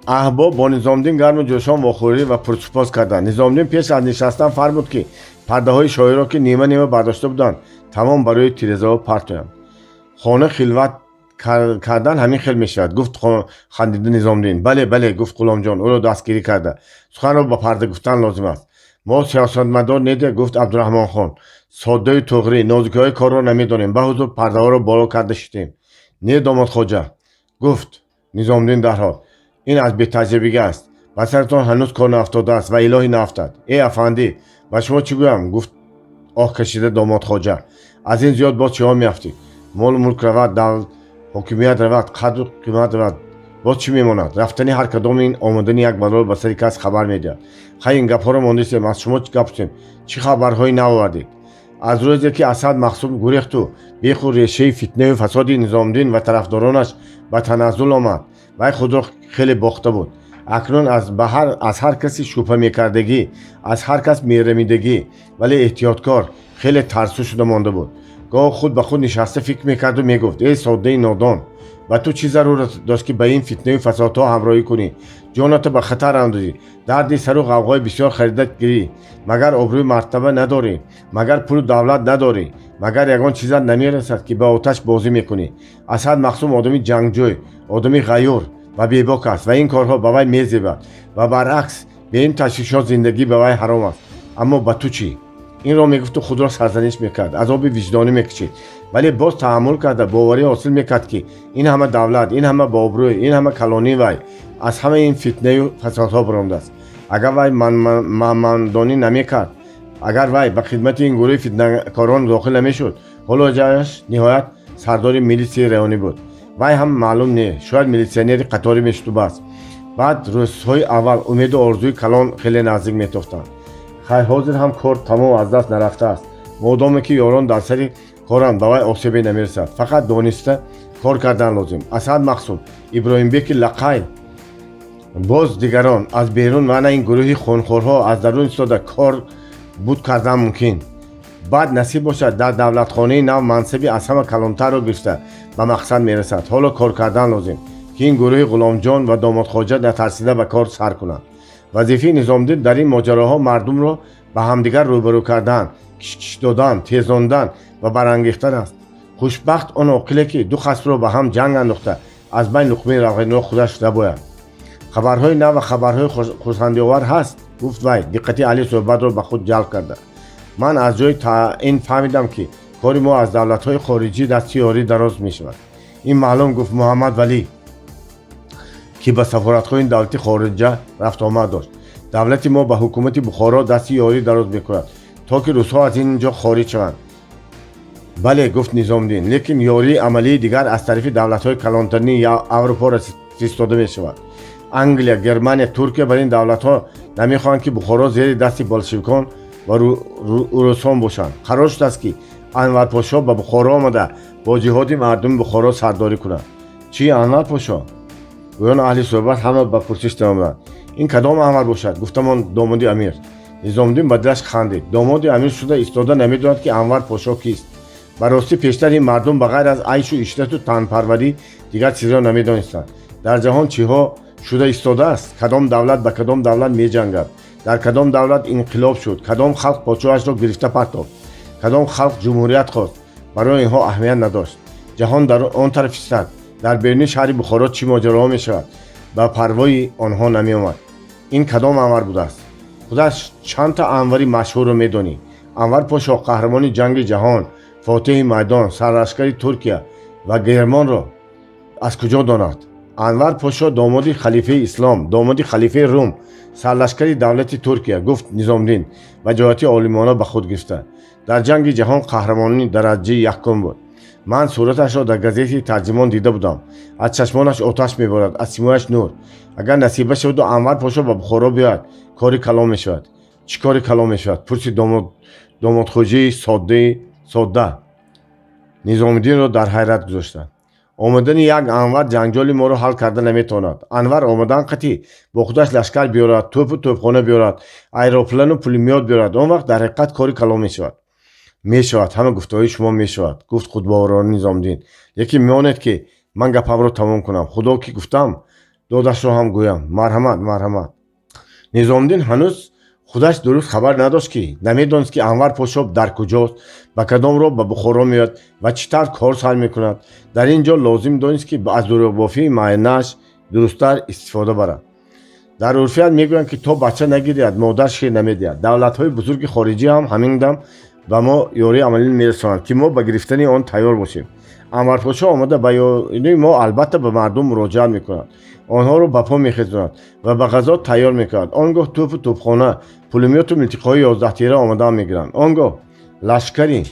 аҳбоб бо Низомиддин гарму ҷӯшон вохӯрӣ ва пурсупос карданд. Низомиддин пеш аз нишастан фармуд, ки пардаҳои шоҳиро, ки нима нима бардошта буданд, тамом ба рӯи тирезаҳо партоянд. Хона хилват кардан ҳамин хел мешавад, гуфт хандида Низомиддин. Бале, бале, гуфт Ғуломҷон ӯро дастгирӣ карда, суханро ба парда гуфтан лозим аст. Мо сиёсатмадор неде, гуфт Абдураҳмонхон соддаю туғрӣ, нозукиҳои корро намедонем, ба ҳузур пардаҳоро боло карда шитем. Не, домодхоҷа, гуфт Низомиддин дарҳол, ин аз бетаҷрибагӣ аст. Ба саратон ҳанӯз кор наафтодааст ва илоҳӣ наафтад. Э, афандӣ, ба шумо чӣ гӯям, гуфт оҳ кашида домодхоҷа, аз ин зиёд боз чиҳо меафтед? Молу мулк равад, ҳокимият равад, қадру қимат равад, боз чӣ мемонад? Рафтани ҳар кадоми ин омадани як балоро ба сари кас хабар медиҳад. Хай, ин гапҳоро мондистем, аз шумо гап пурсем. Чӣ хабарҳои нав овардед? Аз рӯзе ки Асад Махсум гурехту беху решаи фитнаю фасоди Низомиддин ва тарафдоронаш ба таназзул омад, вай худро хеле бохта буд. Акнун аз ҳар каси шубҳа мекардагӣ, аз ҳар кас мерамидагӣ, вале эҳтиёткор, хеле тарсу шуда монда буд. Гоҳ худ ба худ нишаста фикр мекарду мегуфт: «Эй соддаи нодон, ба ту чӣ зарурат дошт, ки ба ин фитнаю фасодҳо ҳамроҳӣ кунӣ, ҷонато ба хатар андозӣ, дарди сару ғавғои бисёр харида гирӣ? Магар обрӯи мартаба надорӣ? Магар пулу давлат надорӣ? Магар ягон чизат намерасад, ки ба оташ бозӣ мекунӣ? Асад Махсум одами ҷангҷӯй, одами ғаюр ва бебок аст ва ин корҳо ба вай мезебад ва баръакс, бе ин ташвишот зиндагӣ ба вай ҳаром аст. Аммо ба ту чӣ?» Инро мегуфту худро сарзаниш мекард, азоби виҷдонӣ мекашид, вале боз таҳаммул карда, боварӣ ҳосил мекард, ки ин ҳама давлат, ин ҳама бообрӯй, ин ҳама калонии вай аз ҳамаи ин фитнаю фасодҳо баромадааст. Агар вай манмандонӣ намекард, агар вай ба хидмати ин гурӯҳи фитнакорон дохил намешуд, ҳоло ҷаяш ниҳоят сардори милитсияи районӣ буд. Вай ҳам маълум не, шояд милитсионери қаторӣ мешуду бас. Баъд рӯзҳои аввал умеду орзуи калон хеле наздик метофтанд. Хай, ҳозир ҳам кор тамом аз даст нарафтааст. Модоме ки ёрон дар сари коранд, ба вай осебе намерасад. Фақат дониста кор кардан лозим. Асад Махсум, Иброҳимбеки лақай, боз дигарон аз берун ва на ин гурӯҳи хунхорҳо аз дарун истода кор буд кардан мумкин. Баъд насиб бошад, дар давлатхонаи нав мансаби аз ҳама калонтарро гирифта, ба мақсад мерасад. Ҳоло кор кардан лозим, ки ин гурӯҳи Ғуломҷон ва домодхоҷа натарсида ба кор сар кунанд. Вазифаи Низомиддин дар ин моҷароҳо мардумро ба ҳамдигар рӯбарӯ кардан, кишкиш додан, тезондан ва барангехтан аст. Хушбахт он оқиле, ки ду хасмро ба ҳам ҷанг андохта, аз байн луқмаи равғаниро худаш набояд. Хабарҳои нав ва хабарҳои хурсандиовар ҳаст, гуфт вай, диққати аҳли суҳбатро ба худ ҷалб карда. Ман аз ҷои ин фаҳмидам, ки кори мо аз давлатҳои хориҷӣ дасти ёрӣ дароз мешавад. Ин маълум, гуфт Муҳаммад Валӣ, ки ба сафоратҳои давлати хориҷа рафтуомад дошт. Давлати мо ба ҳукумати Бухоро дасти ёрӣ дароз мекунад, то ки русҳо аз ин ҷо хориҷ шаванд. Бале, гуфт Низомиддин, лекин ёрии амалии дигар аз тарафи давлатҳои калонтарини Аврупо фиристода мешавад: Англия, Германия, Туркия. Бар ин давлатҳо намехоҳанд, ки Бухоро зери дасти болшевикон ва урусон бошанд. Қарор шудааст, ки Анварпошо ба Бухоро омада, бо ҷиҳоди мардуми Бухоро сардорӣ кунад. Чӣ, Анварпошо? Гӯён аҳли суҳбат ҳама ба пурсиш даромаданд. Ин кадом Анвар бошад? Гуфтамон домоди амир. Низомиддин ба дилаш хандид. Домоди амир шуда истода намедонад, ки Анвар Пошо кист. Ба ростӣ, пештар ин мардум ба ғайр аз айшу ишрату танпарварӣ дигар чизро намедонистанд. Дар ҷаҳон чиҳо шуда истодааст, кадом давлат ба кадом давлат меҷангад, дар кадом давлат инқилоб шуд, кадом халқ подшоҳашро гирифта партофт, кадом халқ ҷумҳурият хост, барои инҳо аҳамият надошт. Ҷаҳон дар он тараф истад, дар беруни шаҳри Бухоро чӣ моҷароҳо мешавад, ба парвои онҳо намеомад. Ин кадом Анвар будааст? Худаш чандта Анвари машҳурро медонӣ? Анвар Пошо, қаҳрамони ҷанги ҷаҳон, фотиҳи майдон, сарлашкари Туркия ва Гермонро аз куҷо донад? Анвар Пошо, домоди халифаи ислом, домоди халифаи Рум, сарлашкари давлати Туркия, гуфт Низомдин ва ҷояти олимона ба худ гирифта. Дар ҷанги ҷаҳон қаҳрамони дараҷаи якум буд. Ман сураташро дар газети Тарҷимон дида будам. Аз чашмонаш оташ меборад, аз симояш нур. Агар насиба шаваду Анвар Пошо ба Бухоро биёяд, кори калон мешавад. Чӣ кори калон мешавад? Пурсид домодхоҷии содда, Низомиддинро дар ҳайрат гузошта. Омадани як Анвар ҷанҷоли моро ҳал карда наметавонад. Анвар омадан қатӣ бо худаш лашкар биёрад, тӯпу тӯпхона биёрад, аэроплану пулемёт биёрад, он вақт дар ҳақиқат кори калон мешавад. Мешавад, ҳама гуфтаҳои шумо мешавад, гуфт худбоварона Низомиддин. Лекин меонед, ки ман гапамро тамом кунам. Худо ки гуфтам, додашро ҳам гӯям. Марҳамат, марҳамат. Низомиддин ҳанӯз худаш дуруст хабар надошт, ки намедонист, ки Анвар Подшоҳ дар куҷост, ба кадом роҳ ба Бухоро меояд ва чӣ тавр кор сар мекунад. Дар ин ҷо лозим донист, ки аз дурӯғбофии маънааш дурусттар истифода барад. Дар урфият мегӯянд, ки то бача нагиряд, модар шир намедиҳад. Давлатҳои бузурги хориҷӣ ҳам ҳамин дам ба мо ёрии амалӣ мерасонанд, ки мо ба гирифтани он тайёр бошем. Анварподшоҳ омада ба ёрии мо албатта ба мардум муроҷиат мекунад, онҳоро ба по мехезонад ва ба ғазо тайёр мекунад. Он гоҳ тӯпу тӯпхона, пулемёту милтиқҳои 11-тира омадан мегиранд. Он гоҳ лашкари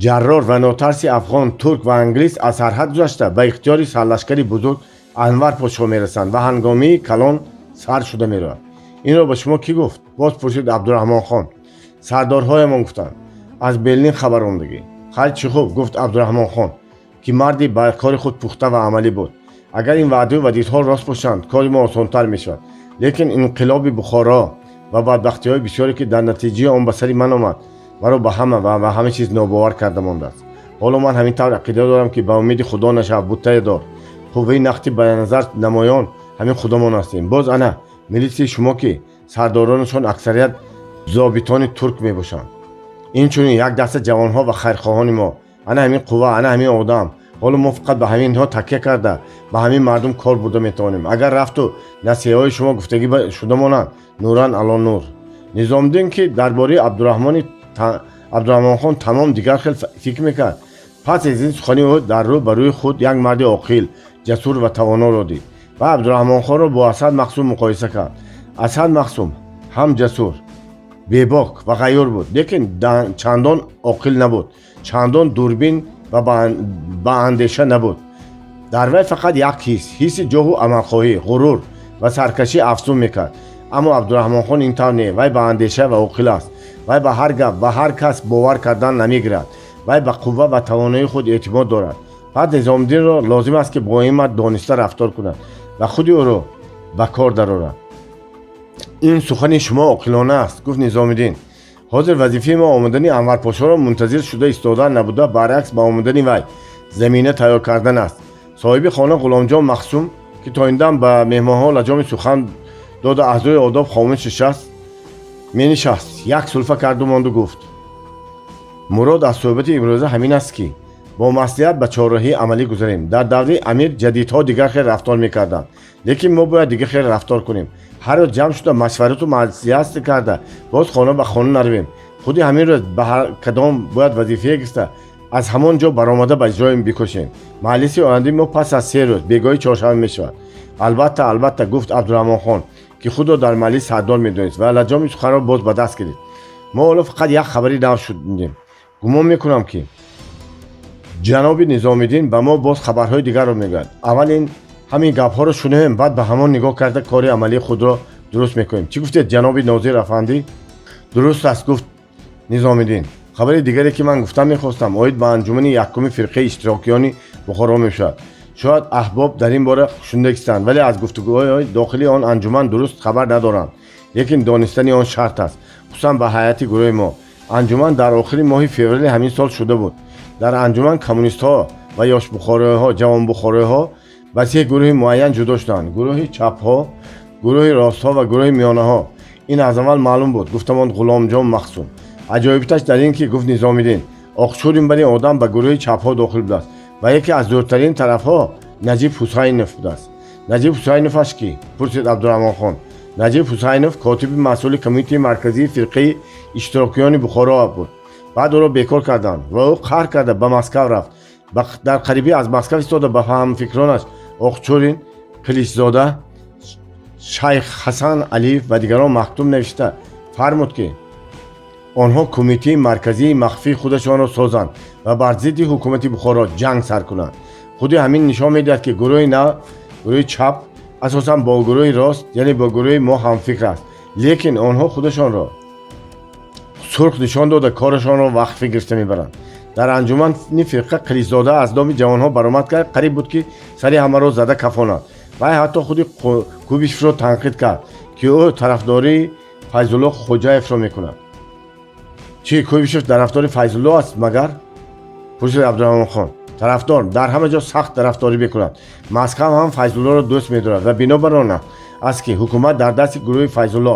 ҷаррор ва нотарси афғон, турк ва англис аз сарҳад гузашта, ба ихтиёри сарлашкари бузург Анвар подшоҳ мерасанд ва ҳангомии калон сар шуда меравад. Инро ба шумо кӣ гуфт? Боз пурсид Абдураҳмонхон. Сардорҳоямон гуфтанд. Аз Берлин хабар омадагӣ. Хайр, чӣ хуб, гуфт Абдураҳмонхон, ки марди ба кори худ пухта ва амалӣ буд. Агар ин ваъдаю вадидҳо рост бошанд, кори мо осонтар мешавад. Лекин инқилоби Бухоро ва бадбахтиҳои бисёре, ки дар натиҷаи он ба сари ман омад, маро ба ҳама ва ба ҳама чиз нобовар карда мондааст. Ҳоло ман ҳамин тавр ақида дорам, ки ба умеди Худо нашав, буттае дор. Қувваи нақди ба назар намоён ҳамин худамон ҳастем. Боз ана милитсияи шумо, ки сардоронашон аксарият зобитони турк мебошанд, инчунин як даста ҷавонҳо ва хайрхоҳони мо. Ана ҳамин қувва, ана ҳамин одам. Ҳоло мо фақат ба ҳаминҳо такя карда, ба ҳамин мардум кор бурда метавонем. Агар рафту насиҳаҳои шумо гуфтагӣ шуда монанд, нуран ало нур. Низомиддин, ки дар бораи Абдураҳмонхон тамом дигар хел фикр мекард, пас аз ин сухани ӯ дар рӯ ба рӯи худ як марди оқил, ҷасур ва тавоноро дид ва Абдураҳмонхонро бо Асад Мақсум муқоиса кард. Асад Мақсум ҳам ҷасур, бебок ва ғайюр буд, лекин чандон оқил набуд, чандон дурбин ва баандеша набуд. Дар вай фақат як ҳис, ҳисси ҷоҳу амалхоҳӣ, ғурур ва саркашӣ афзун мекард. Аммо Абдураҳмонхон ин тавр не. Вай баандеша ва оқил аст. Вай ба ҳар гап ва ҳар кас бовар кардан намегирад. Вай ба қувва ва тавоноии худ эътимод дорад. Пас Низомиддинро лозим аст, ки бо ин мард дониста рафтор кунад ва худи ӯро ба кор дарорад. Ин сухани шумо оқилона аст, гуфт Низомиддин. Ҳозир вазифаи мо омадани Анварпошоро мунтазир шуда истодан набуда, баръакс, ба омадани вай замина тайёр кардан аст. Соҳиби хона Ғуломҷон Мақсум, ки то ин дам ба меҳмонҳо лаҷоми сухан дода, аз рӯи одоб хомӯш нишаст менишаст, як сулфа карду монду гуфт: «Мурод аз суҳбати имрӯза ҳамин аст, ки бо маслиҳат ба чорраҳии амалӣ гузарем. Дар давраи амир ҷадидҳо дигар хел рафтор мекарданд, лекин мо бояд дигар хел рафтор кунем. Ҳар рӯз ҷамъ шуда, машварату маслиҳат карда, боз хона ба хона наравем. Худи ҳамин рӯз ба ҳар кадом бояд вазифае гирифта, аз ҳамон ҷо баромада, ба иҷрои бикошем. Маҷлиси ояндаи мо пас аз 3 рӯз, бегоҳи чоршанбе мешавад». Албатта, албатта, гуфт Абдураҳмонхон, ки худро дар маҷлис сардор медонист ва лаҷоми суханро боз ба даст гирифт. Мо ҳоло фақат як хабари нав шунидем. Гумон мекунам, ки ҷаноби Низомиддин ба мо боз хабарҳои дигарро мегӯяд. Аввал ин ҳамин гапҳоро шунавем, баъд ба ҳамон нигоҳ карда, кори амалии худро дуруст мекунем. Чӣ гуфтед, ҷаноби нозир афандӣ? Дуруст аст, гуфт Низомиддин. Хабари дигаре, ки ман гуфтан мехостам, оид ба анҷумани якуми фирқаи иштирокиёни Бухоро мешавад. Шояд аҳбоб дар ин бора шунидагистанд, вале аз гуфтугӯҳои дохилии он анҷуман дуруст хабар надоранд. Лекин донистани он шарт аст, хусусан ба ҳайати гурӯҳи мо. Анҷуман дар охири моҳи феврали ҳамин сол шуда буд. Дар анҷуман коммунистҳо ва ёшбухороиҳо, ҷавонбухороиҳо ба се гурӯҳи муайян ҷудо шуданд: гурӯҳи чапҳо, гурӯҳи ростҳо ва гурӯҳи миёнаҳо. Ин аз аввал маълум буд, гуфтамонд Ғуломҷон Махсум. Аҷоибташ дар ин ки, гуфт Низомиддин, Оқчурин барин одам ба гурӯҳи чапҳо дохил будааст ва яке аз зӯртарин тарафҳо Наҷиб Ҳусайнов будааст. Наҷиб Ҳусайноваш кӣ? Пурсид Абдураҳмонхон. Наҷиб Ҳусайнов котиби масъули Кумитаи марказии фирқаи иштирокиёни Бухоро буд. Баъд ӯро бекор карданд ва ӯ қаҳр карда ба Москав рафт. Дар қарибӣ аз Москав истода ба ҳамфикронаш Оқчурин, Қиличзода, Шайх Ҳасан Алиев ва дигарон мактуб навишта фармуд, ки онҳо Кумитаи марказии махфии худашонро созанд ва бар зидди ҳукумати Бухоро ҷанг сар кунанд. Худи ҳамин нишон медиҳад, ки гурӯҳи нав, гурӯҳи чап, асосан бо гурӯҳи рост, яъне бо гурӯҳи мо ҳамфикр аст, лекин онҳо худашонро сурх нишон дода, корашонро вақфӣ гирифта мебаранд. Дар анҷумани фирқа Қиличзода аз номи ҷавонҳо баромад кард, қариб буд, ки сари ҳамаро зада кафонад. Вай ҳатто худи Куйбишевро танқид кард, ки ӯ тарафдории Файзулло Хоҷаевро мекунад. Чӣ, Куйбишев тарафдори Файзулло аст магар? Пурсид Абдураҳмонхон. Тарафдор, дар ҳама ҷо сахт тарафдорӣ мекунад. Москав ҳам Файзуллоро дӯст медорад ва бинобар он аст, ки ҳукумат дар дасти гурӯҳи Файзулло.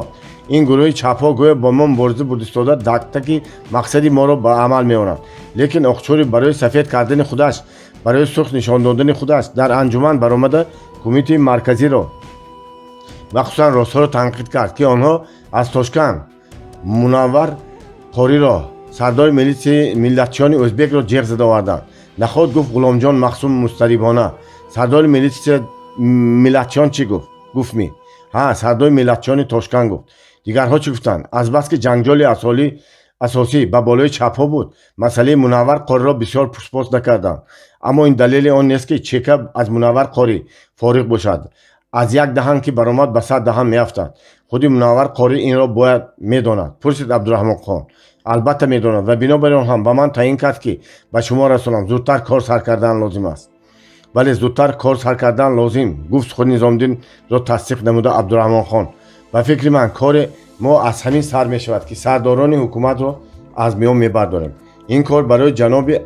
Ин гурӯҳи чапҳо гӯё бо мо мубориза бурдистода, дактаки мақсади моро ба амал меоранд. Лекин Оқчурин барои сафед кардани худаш, барои сурх нишон додани худаш дар анҷуман баромада, Кумитаи марказиро, махсусан ростҳоро танқид кард, ки онҳо аз Тошканд Мунаввар Қориро, сардори милитсияи миллатчиёни ӯзбекро, ҷеғ зада оварданд. Наход, гуфт Ғуломҷон Махсум мустарибона, сардори милитсия миллатчиён чӣ гуфт? Гуфт ми? Ҳа, сардори миллатчиёни Тошканд гуфт. Дигарҳо чӣ гуфтанд? Азбаски ҷанҷоли асосӣ ба болои чапҳо буд, масъалаи Мунаввар Қориро бисёр пурспос накарданд. Аммо ин далели он нест, ки Чека аз Мунаввар Қорӣ фориғ бошад. Аз як даҳан ки баромад, ба 100 даҳан меафтад. Худи Мунаввар Қорӣ инро бояд медонад. Пурсид Абдураҳмонхон. Албатта медонад ва бинобар он ҳам ба ман таъин кард, ки ба шумо расонам. Зудтар кор сар кардан лозим аст. Бале, зудтар кор сар кардан лозим, гуфт худ Низомиддинро тасдиқ намуда Абдураҳмонхон. Ба фикри ман, кори мо аз ҳамин сар мешавад, ки сардорони ҳукуматро аз миён мебардорем. Ин кор барои ҷаноби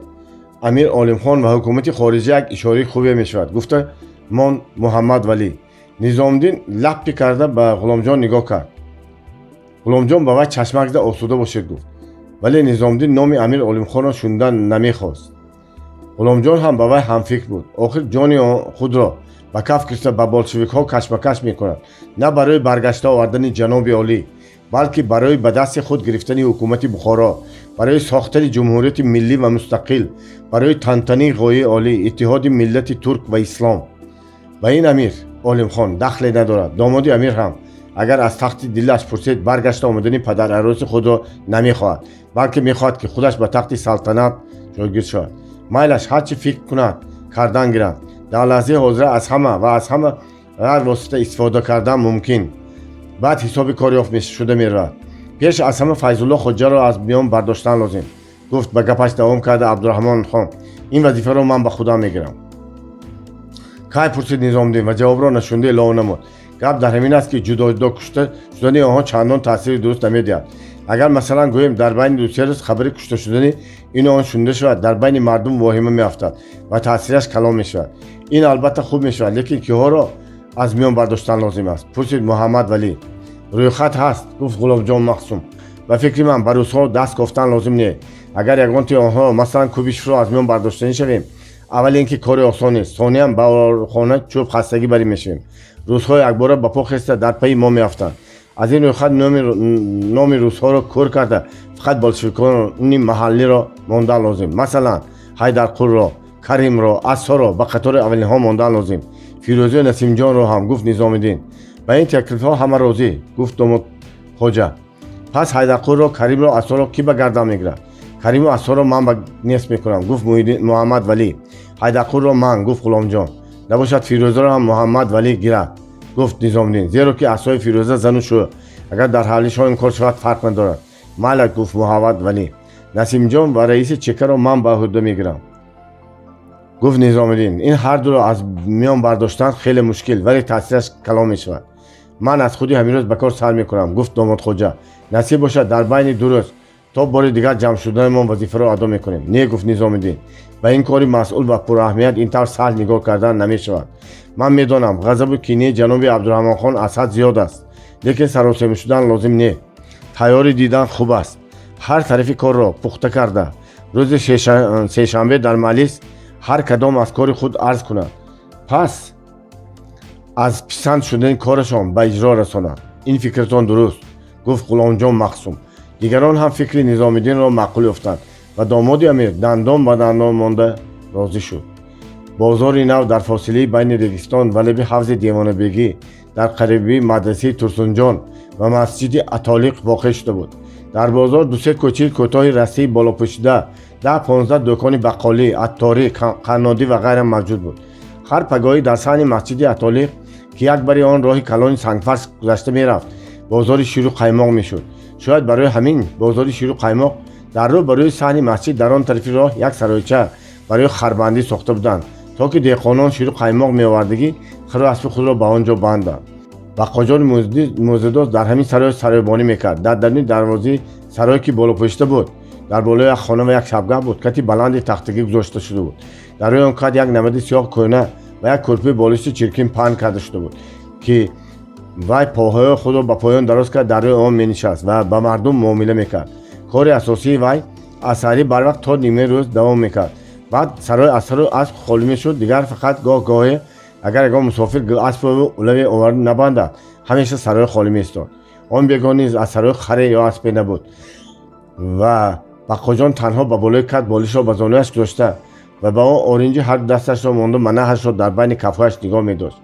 Амир Олимхон ва ҳукумати хориҷӣ як ишораи хубе мешавад, гуфта монд Муҳаммад Валӣ. Низомиддин лаппи карда ба Ғуломҷон нигоҳ кард. Ғуломҷон ба вай чашмак зада, осуда бошед гуфт, вале Низомиддин номи Амир Олимхонро шунидан намехост. Ғуломҷон ҳам ба вай ҳамфикр буд. Охир ҷони худро ба каф гирифта ба болшевикҳо кашмакаш мекунад на барои баргашта овардани ҷаноби олӣ, балки барои ба дасти худ гирифтани ҳукумати Бухоро, барои сохтани ҷумҳурияти миллӣ ва мустақил, барои тантании ғояи олӣ, иттиҳоди миллати турк ва ислом. Ба ин Амир Олимхон дахле надорад. Домоди амир ҳам, агар аз тахти дилаш пурсед, баргашта омадани падарарӯси худро намехоҳад, балки мехоҳад, ки худаш ба тахти салтанат ҷойгир шавад. Майлаш, ҳар чӣ фикр кунад, кардан гирад. Дар лаҳзаи ҳозира аз ҳама ва аз ҳама ҳар восита истифода кардан мумкин. Баъд ҳисоби кор ёфт шуда меравад. Пеш аз ҳама Файзулло Хоҷаро аз миён бардоштан лозим, гуфт ба гапаш давом карда Абдураҳмон хон. Ин вазифаро ман ба худам мегирам. Кай? Пурсид Низомиддин ва ҷавобро нашунда илова намуд: гап дар ҳамин аст, ки ҷудо ҷудо кушта шудани онҳо чандон таъсири дуруст намедиҳад. Агар, масалан, гӯем, дар байни 2-се рӯз хабари кушта шудани ину он шунида шавад, дар байни мардум воҳима меафтад ва таъсираш калон мешавад. Ин албатта хуб мешавад, лекин киҳоро аз миён бардоштан лозим аст? Пурсид Муҳаммад Валӣ. Рӯйхат ҳаст, гуфт Ғуломҷон Махсум. Ба фикри ман, ба русҳо даст кофтан лозим не. Агар ягонтои онҳо, масалан Куйбишевро, аз миён бардоштанӣ шавем, аввал ин ки кори осон нест, сониян ба хона чӯб хастагӣ барӣ мешавем. Русҳо якбора ба по хеста дар пайи мо меафтанд. Аз ин рӯйхат номи русҳоро кӯр карда, фақат болшевикони маҳаллиро мондан лозим. Масалан, Ҳайдарқулро, Каримро, Ассоро ба қатори аввалинҳо мондан лозим. Фирӯзию Насимҷонро ҳам, гуфт Низомиддин. Ба ин таклифҳо ҳама розӣ, гуфт домод Хоҷа. Пас Ҳайдарқулро, Каримро, Ассоро кӣ ба гардан мегирад? Кариму Ассоро ман ба нест мекунам, гуфт Муҳаммад Валӣ. Ҳайдарқулро ман, гуфт Ғуломҷон. Набошад, Фирӯзаро ҳам Муҳаммад Валӣ гирад, гуфт Низомиддин, зеро ки асои Фирӯза зану шӯ. Агар дар ҳавлишон ин кор шавад, фарқ надорад. Майла, гуфт Муҳаммад Валӣ. Насимҷон ва раиси Чекаро ман ба ӯҳда мегирам, гуфт Низомиддин. Ин ҳар дуро аз миён бардоштан хеле мушкил, вале таъсираш калон мешавад. Ман аз худи ҳамин рӯз ба кор сар мекунам, гуфт домодхоҷа. Насиб бошад, дар байни 2 рӯз То бори дигар ҷамъ шуданамон вазифаро адо мекунем. Не, гуфт Низомиддин, ба ин кори масъул ва пураҳамият ин тавр саҳл нигоҳ кардан намешавад. Ман медонам, ғазабу кинаи ҷаноби Абдураҳмонхон аз ҳад зиёд аст, лекин саросема шудан лозим не. Тайёрӣ дидан хуб аст. Ҳар тарафи корро пухта карда, рӯзи сешанбе дар маҷлис ҳар кадом аз кори худ арз кунад, пас аз писанд шудани корашон ба иҷро расонад. Ин фикратон дуруст, гуфт Ғуломҷон Мақсум. Дигарон ҳам фикри Низомиддинро маъқул ёфтанд ва домоди амир дандон ба дандон монда розӣ шуд. Бозори Нав дар фосилаи байни Регистон ва лаби ҳавзи Девонабегӣ, дар қарибии мадрасаи Турсунҷон ва масҷиди Атолиқ воқеъ шуда буд. Дар бозор дусе кӯчаи кӯтоҳи растаи болопӯшида, 10-15 дӯкони баққолӣ, атторӣ, қаннодӣ ва ғайра мавҷуд буд. Ҳар пагоҳӣ дар саҳни масҷиди Атолиқ, ки як бари он роҳи калони сангфарш гузашта мерафт, бозори ширу қаймоқ мешуд. Шояд барои ҳамин бозори ширу қаймоқ дар рӯ ба рӯи саҳни масҷид, дар он тарафи роҳ як саройча барои харбандӣ сохта буданд, то ки деҳқонон ширу қаймоқ меовардагӣ хару аспи худро ба он ҷо банданд. Баққоҷони мӯзадоз дар ҳамин сарой саройбонӣ мекард. Дар даруни дарвозаи сарое, ки болопӯшида буд, дар болои як хона ва як шабгаҳ буд, кати баланди тахтагӣ гузошта шуда буд. Дар рӯи он кат як намади сиёҳ кӯҳна ва як кӯрпаи болишти чиркин паҳн карда шуда буд, ки вай поҳои худро ба поён дароз кард, дар рӯи он менишаст ва ба мардум муомила мекард. Кори асосии вай аз саҳарӣ барвақт то нимаи рӯз давом мекард. Баъд сарой аз сару асп холӣ мешуд. Дигар фақат гоҳ гоҳе агар ягон мусофир аспу улаве оварда набандад, ҳамеша сарой холӣ меистод. Он бегоҳ низ аз сарои харе ё аспе набуд ва Баққоҷон танҳо ба болои кат болишро ба зонуяш гузошта ва ба он оринҷи ҳарду дасташро монда, манаҳашро дар байни кафҳояш нигоҳ медошт.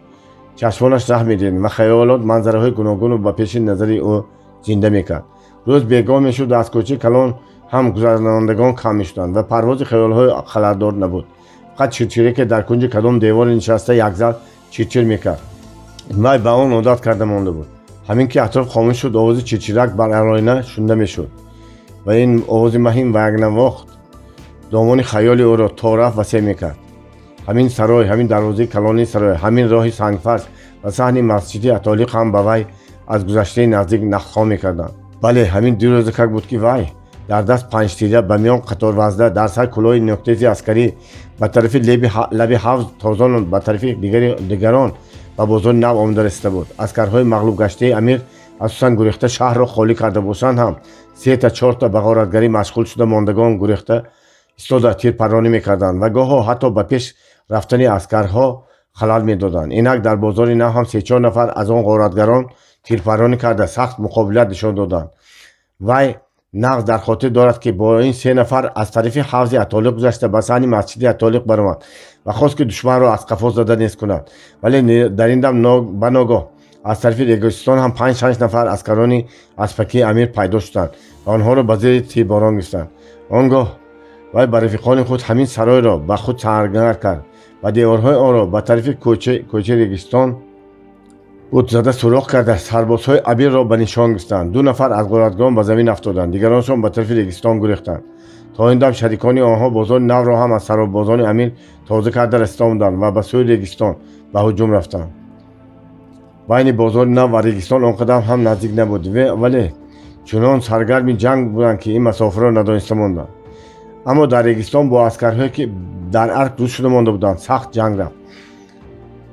Чашмонаш раҳ медид ва хаёлот манзараҳои гуногунро ба пеши назари ӯ зинда мекард. Рӯз бегоҳ мешуд ва аз кӯчаи калон ҳам гузаронандагон кам мешуданд ва парвози хаёлҳои халалдор набуд. Фақат чирчиреке дар кунҷи кадом девори нишаста якзал чирчир мекард. Вай ба он одат карда монда буд. Ҳамин ки атроф хомӯш шуд, овози чирчирак бар алоина шунида мешуд ва ин овози маҳин ва якнавохт домони хаёли ӯро тораф васеъ мекард. Ҳамин сарой, ҳамин дарвозаи калонии сарой, ҳамин роҳи сангфарш ва саҳни масҷиди Атолиқ ҳам ба вай аз гузаштаи наздик нақлҳо мекарданд. Бале, ҳамин 2 рӯзакак буд, ки вай дар даст панҷтира, ба миён қаторвазда, дар сар кӯлоҳи нӯктези аскарӣ ба тарафи лаби ҳавз тозон, ба тарафи дигарон ба бозори Нав омада расида буд. Аскарҳои мағлубгаштаи амир асосан гурехта шаҳрро холӣ карда бошанд ҳам, сета чорта ба ғоратгарӣ машғул шуда мондагон гурехта истода тирпарронӣ мекарданд ва гоҳо ҳатто ба пеш рафтани аскарҳо халал медоданд. Инак дар бозори Нав ҳам сечор нафар аз он ғоратгарон тирпарронӣ карда, сахт муқобилат нишон доданд. Вай нағз дар хотир дорад, ки бо ин се нафар аз тарафи ҳавзи Атолиқ гузашта, ба саҳни масҷиди Атолиқ баромад ва хост, ки душманро аз қафо зада нест кунад. Вале дар ин дам ба ногоҳ аз тарафи Регистон ҳам панҷ шаш нафар аскарони аспакии амир пайдо шуданд ва онҳоро ба зери тирборон гирифтанд. Он гоҳ вай ба рафиқони худ ҳамин саройро ба худ сангар кард ва деворҳои онро ба тарафи кӯчаи Регистон буд зада сӯрох карда, сарбозҳои амирро ба нишон гирифтанд. Ду нафар аз ғоратгарон ба замин афтоданд, дигароншон ба тарафи Регистон гурехтанд. То ин дам шарикони онҳо бозори Навро ҳам аз сарбозони амир тоза карда расида омаданд ва ба сӯи Регистон ба ҳуҷум рафтанд. Байни бозори Нав ва Регистон он қадар ҳам наздик набуд, вале чунон саргарми ҷанг буданд, ки ин масофаро надониста монданд. Аммо дар Регистон бо аскарҳое, ки дар арк дур шуда монда буданд, сахт ҷанг рафт.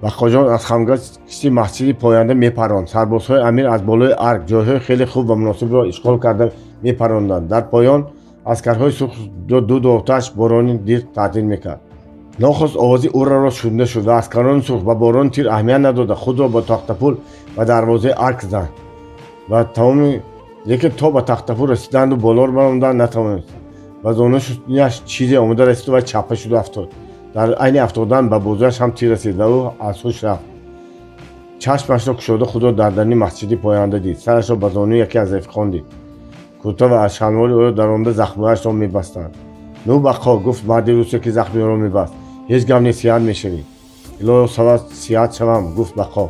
Баққоҷон аз хамгашти масҷиди поянда мепаронд. Сарбозҳои амир аз болои арк ҷойҳои хеле хуб ва муносибро ишғол карда мепаронданд. Дар поён аскарҳои сурх дуду оташ, борони тир таҳдид мекард. Нохост овози «ура»ро шунида шуд ва аскарони сурх ба борони тир аҳамият надода, худро ба тахтапул ва дарвозаи арк заданд ва тамоми, лекин то ба тахтапул расиданду болоро баромаданд натавонист. Ба зонуяш чизе омода расиду вай чаппа шуду афтод. Дар айни афтодан ба бозуяш ҳам тир расид ва ӯ аз ҳуш рафт. Чашмашро кушода, худро дар даруни масҷиди поянда дид. Сарашро ба зонуи яке аз рафиқон дид. Курта ва аз шалвори ӯро даронда, захмҳояшро мебастанд. «Ну, Баққо», гуфт марди русе, ки захми ӯро мебаст, «ҳеҷ гап нест, сиҳат мешавӣ». «Илоҳо, савад сиҳат шавам», гуфт Баққо.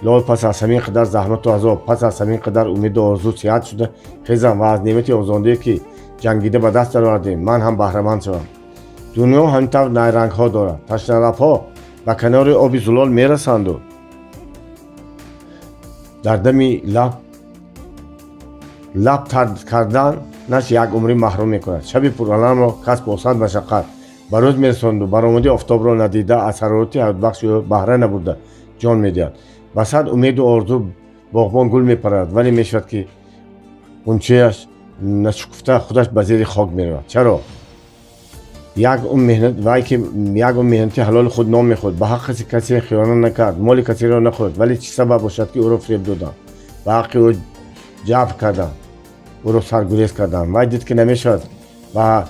«Илоҳо, пас аз ҳамин қадар заҳмату азоб, пас аз ҳамин қадар умеду орзу сиҳат шуда хезам ва аз неъмати озодие, ки ҷангида ба даст даровардем, ман ҳам баҳраманд шавам». Дунё ҳамин тавр найрангҳо дорад. Ташналабҳо ба канори оби зулол мерасанду дар дами лаб лаб тар кардан Як умрӣ маҳрум мекунад. Шаби пураламро кас бо сад машаққат ба рӯз мерасонду баромади офтобро надида, аз ҳарорати ҳаётбахши ӯ баҳра набурда, ҷон медиҳад. Ба сад умеду орзу боғбон гул мепарварад, вале мешавад, ки ғунчааш нашукуфта худаш ба зери хок меравад. Чаро як умр меҳнат, вай ки як умр меҳнати ҳалоли худ нон мехӯрд, ба ҳаққи касе хиёнат накард, моли касеро нахӯрд, вале чӣ сабаб бошад, ки ӯро фиреб доданд, ба ҳаққи ӯ ҷабр карданд, ӯро саргурез карданд? Вай дид, ки намешавад, ба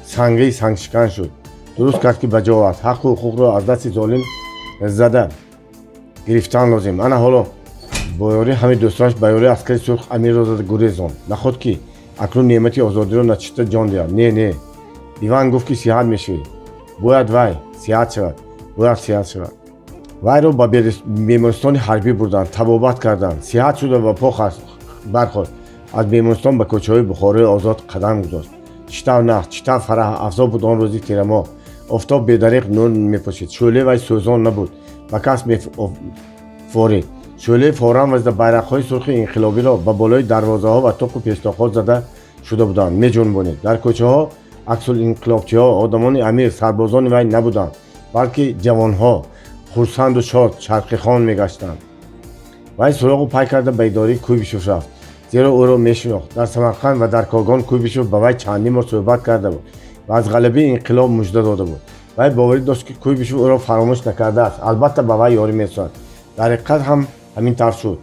сангаи сангшикан шуд. Дуруст кард, ки ба ҷо аст. Ҳаққу ҳуқуқро аз дасти золим зада гирифтан лозим. Ана ҳоло бо ёрии ҳамаи дӯстонаш, ба ёрии аскари сурх амирро зада гурезонд. Наход ки акнун неъмати озодиро начишта ҷон диҳад? Не, не, Иван гуфт, ки сиҳат мешавӣ. Бояд вай сиҳат шавад, бояд сиҳат шавад. Вайро ба бемористони ҳарбӣ бурданд, табобат карданд. Сиҳат шуда, ба по бархост. Аз бемористон ба кӯчаҳои Бухорои озод қадам гузошт. Чӣ тавр нағз, чӣ тавр фараҳафзо буд он рӯзи тирамоҳ! Офтоб бедареғ нур мепошид. Шӯълаи вай сӯзон набуд, ба кас мефорид. Шӯълаи форам вазида, байрақҳои сурхи инқилобиро ба болои дарвозаҳо ва тоқу пештоқҳо зада шуда буданд, меҷунбонид. Дар кӯчаҳо аксулинқилобчиҳо, одамони амир, сарбозони вай набуданд, балки ҷавонҳо хурсанду шод чарқихон мегаштанд. Вай суроғу пай карда ба идораи Куйбишев рафт, зеро ӯро мешинохт. Дар Самарқанд ва дар Когон Куйбишев ба вай чандин бор суҳбат карда буд ва аз ғалабаи инқилоб мужда дода буд. Вай боварӣ дошт, ки Куйбишев ӯро фаромӯш накардааст, албатта ба вай ёрӣ мерасонад. Дар ҳақиқат ҳам ҳамин тавр шуд.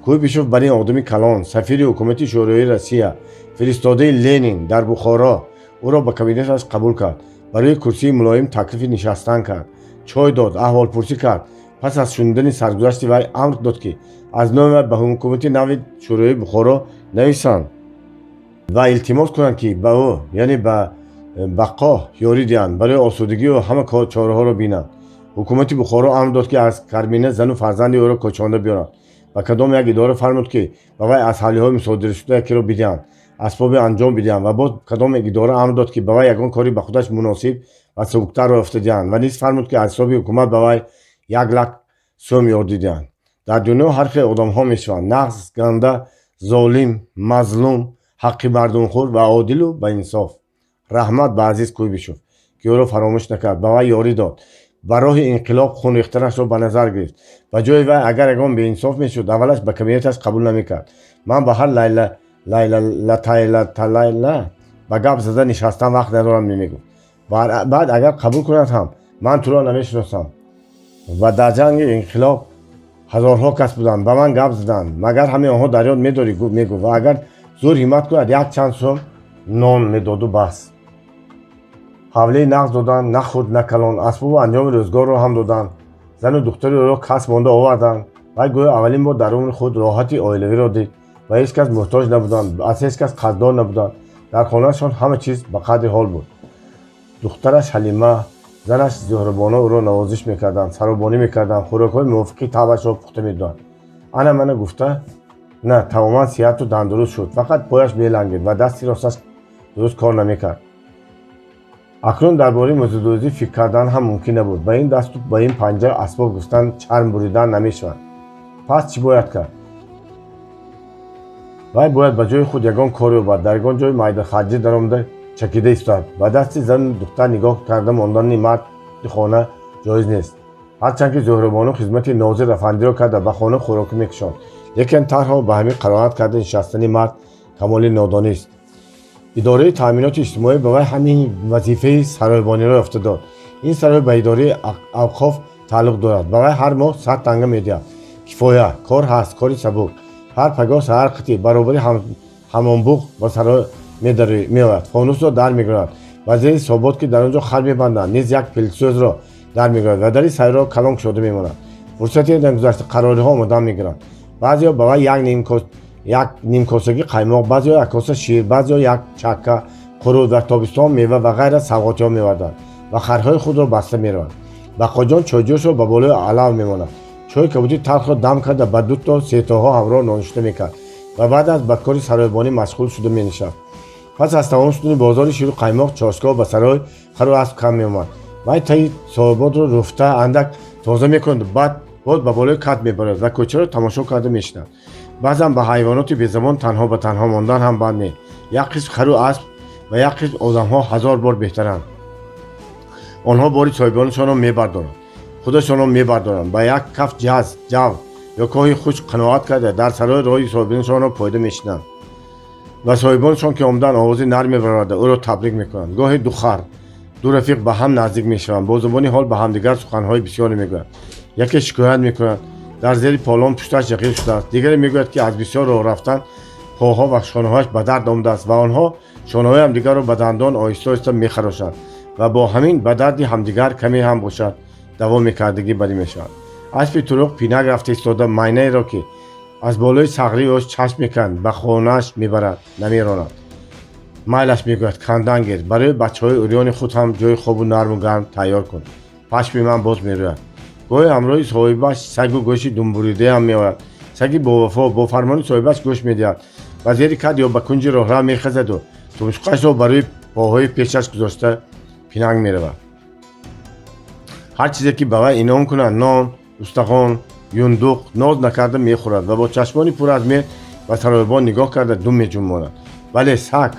Куйбишев бар ин одами калон, сафири ҳукумати Шӯроии Россия, фиристодаи Ленин дар Бухоро, ӯро ба кабинеташ қабул кард, барои курсии мулоим таклифи нишастан кард, чой дод, аҳволпурсӣ кард. Пас аз шунидани саргузашти вай амр дод, ки аз номи вай ба ҳукумати нави Шӯрои Бухоро нависанд ва илтимос кунанд, ки ба ӯ, яъне ба Баққо, ёрӣ диҳанд, барои осудагию ҳама чораҳоро бинанд. Ҳукумати Бухоро амр дод, ки аз Кармина зану фарзанди ӯро кӯчонда биёранд. Ба кадом як идора фармуд, ки ба вай аз ҳавлиҳои мусодирашуда якеро бидиҳанд, асбоби анҷом бидиҳанд. Ва боз кадом як идора амр дод, ки ба вай ягон кори ба худаш муносиб ва сабуктарро ёфта диҳанд, ва низ фармуд, ки аз ҳисоби ҳукумат ба вай 1 лак сӯм ёрдӣ диҳанд. Дар дунё ҳар хел одамҳо мешаванд: нағз, ганда, золим, мазлум, ҳаққи мардумхӯр ва одилу баинсоф. Раҳмат ба азиз Куйбишев, ки ӯро фаромӯш накард, ба вай ёрӣ дод, ба роҳи инқилоб хун рехтанашро ба назар гирифт. Ба ҷои вай агар ягон беинсоф мешуд, аввалаш ба кабинеташ қабул намекард. Ман ба ҳар лайла лайлатайлаталайла ба гап зада нишастан вақт надорам, мегуфт. Баъд агар қабул кунад ҳам, ман туро намешиносам ва дар ҷанги инқилоб ҳазорҳо кас буданд, ба ман гап заданд, магар ҳамаи онҳо дар ёд медорӣ, мегуфт. Ва агар зӯр ҳиммат кунад, як чанд сӯм нон медоду бас. Ҳавлии нағз доданд, на хурд, на калон, асбобу анҷоми рӯзгорро ҳам доданд. Зану духтари ӯро кас монда оварданд. Вай гӯё аввалин бор дар умри худ роҳати оилавиро дид. Ба ҳеҷ кас муҳтоҷ набуданд, аз ҳеҷ кас қарздор набуданд. Дар хонаашон ҳама чиз ба қадри ҳол буд. Духтараш Ҳалима, занаш Зуҳрабоно ӯро навозиш мекарданд, саробонӣ мекарданд, хӯрокҳои мувофиқи табъашро пухта медоданд. Ана мана гуфта на, тамоман сиҳату тандуруст шуд, фақат пояш мелангид ва дасти росташ дуруст кор намекард. Акнун дар бораи мӯзадӯзӣ фикр кардан ҳам мумкин набуд. Ба ин дасту ба ин панҷа асбоб гуфтан чарм буридан намешавад. Пас чӣ бояд кард? Вай бояд ба ҷои худ ягон кор ёбад, дар ягон ҷои майдахарҷӣ даромада чакида истодад. Ба дасти зану духтар нигоҳ карда мондани марди хона ҷоиз нест. Ҳарчанд ки Зуҳробону хизмати нозир афандиро карда, ба хона хӯрокӣ мекушонд, лекин танҳо ба ҳамин қаноат карда нишастани мард камоли нодонист. Идораи таъминоти иҷтимоӣ ба вай ҳамин вазифаи саройбониро ёфта дод. Ин сарой ба идораи авқоф тааллуқ дорад. Ба вай ҳар моҳ 100 танга медиҳад. Кифоя кор ҳаст, кори сабук. Ҳар пагоҳ саҳар қити баробари ҳамомбуғ ба сарой меояд, фонусро дар мегирад, ба зери собот, ки дар он ҷо хар мебанданд, низ як пилсӯзро дар мегирад ва дари саройро калон кушода мемонад. Фурсате нагузашта, қарориҳо омода мегиранд. Баъзеҳо ба вай як нимкосагӣ қаймоқ, баъзеҳо як коса шир, баъзеҳо як чакка қурут ва тобистон мева ва ғайра савғотиҳо меварданд ва харҳои худро баста мераванд. Баққоҷон чойҷӯшро ба болои алав мемонад. Чойи кабуди талхро дам карда, ба дуто сетоҳо ҳамроҳ нонушта мекард ва баъд аз ба кори саройбонӣ машғул шуда менишаст. Пас аз тамом шудани бозори ширу қаймоқ, чошгоҳ ба сарой хару асп кам меомад. Вай таи соҳиботро руфта, андак тоза мекунад, баъд боз ба болои кат мебарад ва кӯчаро тамошо карда мешинад. Баъзан ба ҳайвоноти безабон танҳо ба танҳо мондан ҳам бад не. Як қисм хару асп ва як қисм одамҳо ҳазор бор беҳтаранд. Онҳо бори соҳибонашонро мебардоранд, худашонро мебардоранд. Ба як каф ҷаз, ҷав ё коҳи хушк қаноат карда, дар сарои роҳи соҳибонашонро пойда мешинанд ва соҳибонашон ки омадан, овози нарм мебарорда, ӯро табрик мекунанд. Гоҳе ду хар, ду рафиқ ба ҳам наздик мешаванд, бо забони ҳол ба ҳамдигар суханҳои бисёре мегӯянд. Яке шикоят мекунад, дар зери полон пушташ яқин шудааст, дигаре мегӯяд, ки аз бисёр роҳ рафтан поҳо ва шонаҳояш ба дард омадааст, ва онҳо шонаҳои ҳамдигарро ба дандон оҳиста оҳиста мехарошанд ва бо ҳамин ба дарди ҳамдигар каме ҳам бошад даво мекардагӣ барӣ мешавад. Аспи туруқ пинак рафта истода, майнаеро, ки аз болои сағрии ӯ чашм меканд, ба хонааш мебарад, намеронад. Майлаш, мегӯяд, кандан гир, барои бачаҳои урёни худ ҳам ҷои хобу нарму гарм тайёр кун. Пашми ман боз мерӯяд. Гоҳе ҳамроҳи соҳибаш сагу гӯши думбуридаам меояд. Саги бовафо бо фармони соҳибаш гӯш медиҳад, ба зери кад ё ба кунҷи роҳрав мехезаду тумшуқашро барои поҳои пешаш гузошта пинанг меравад. Ҳар чизе ки ба вай инъом кунанд, нон, устахон, юндуқ, ноз накарда мехӯрад ва бо чашмони пур аз меҳр ба сароибон нигоҳ карда дум меҷунбонад. Вале саг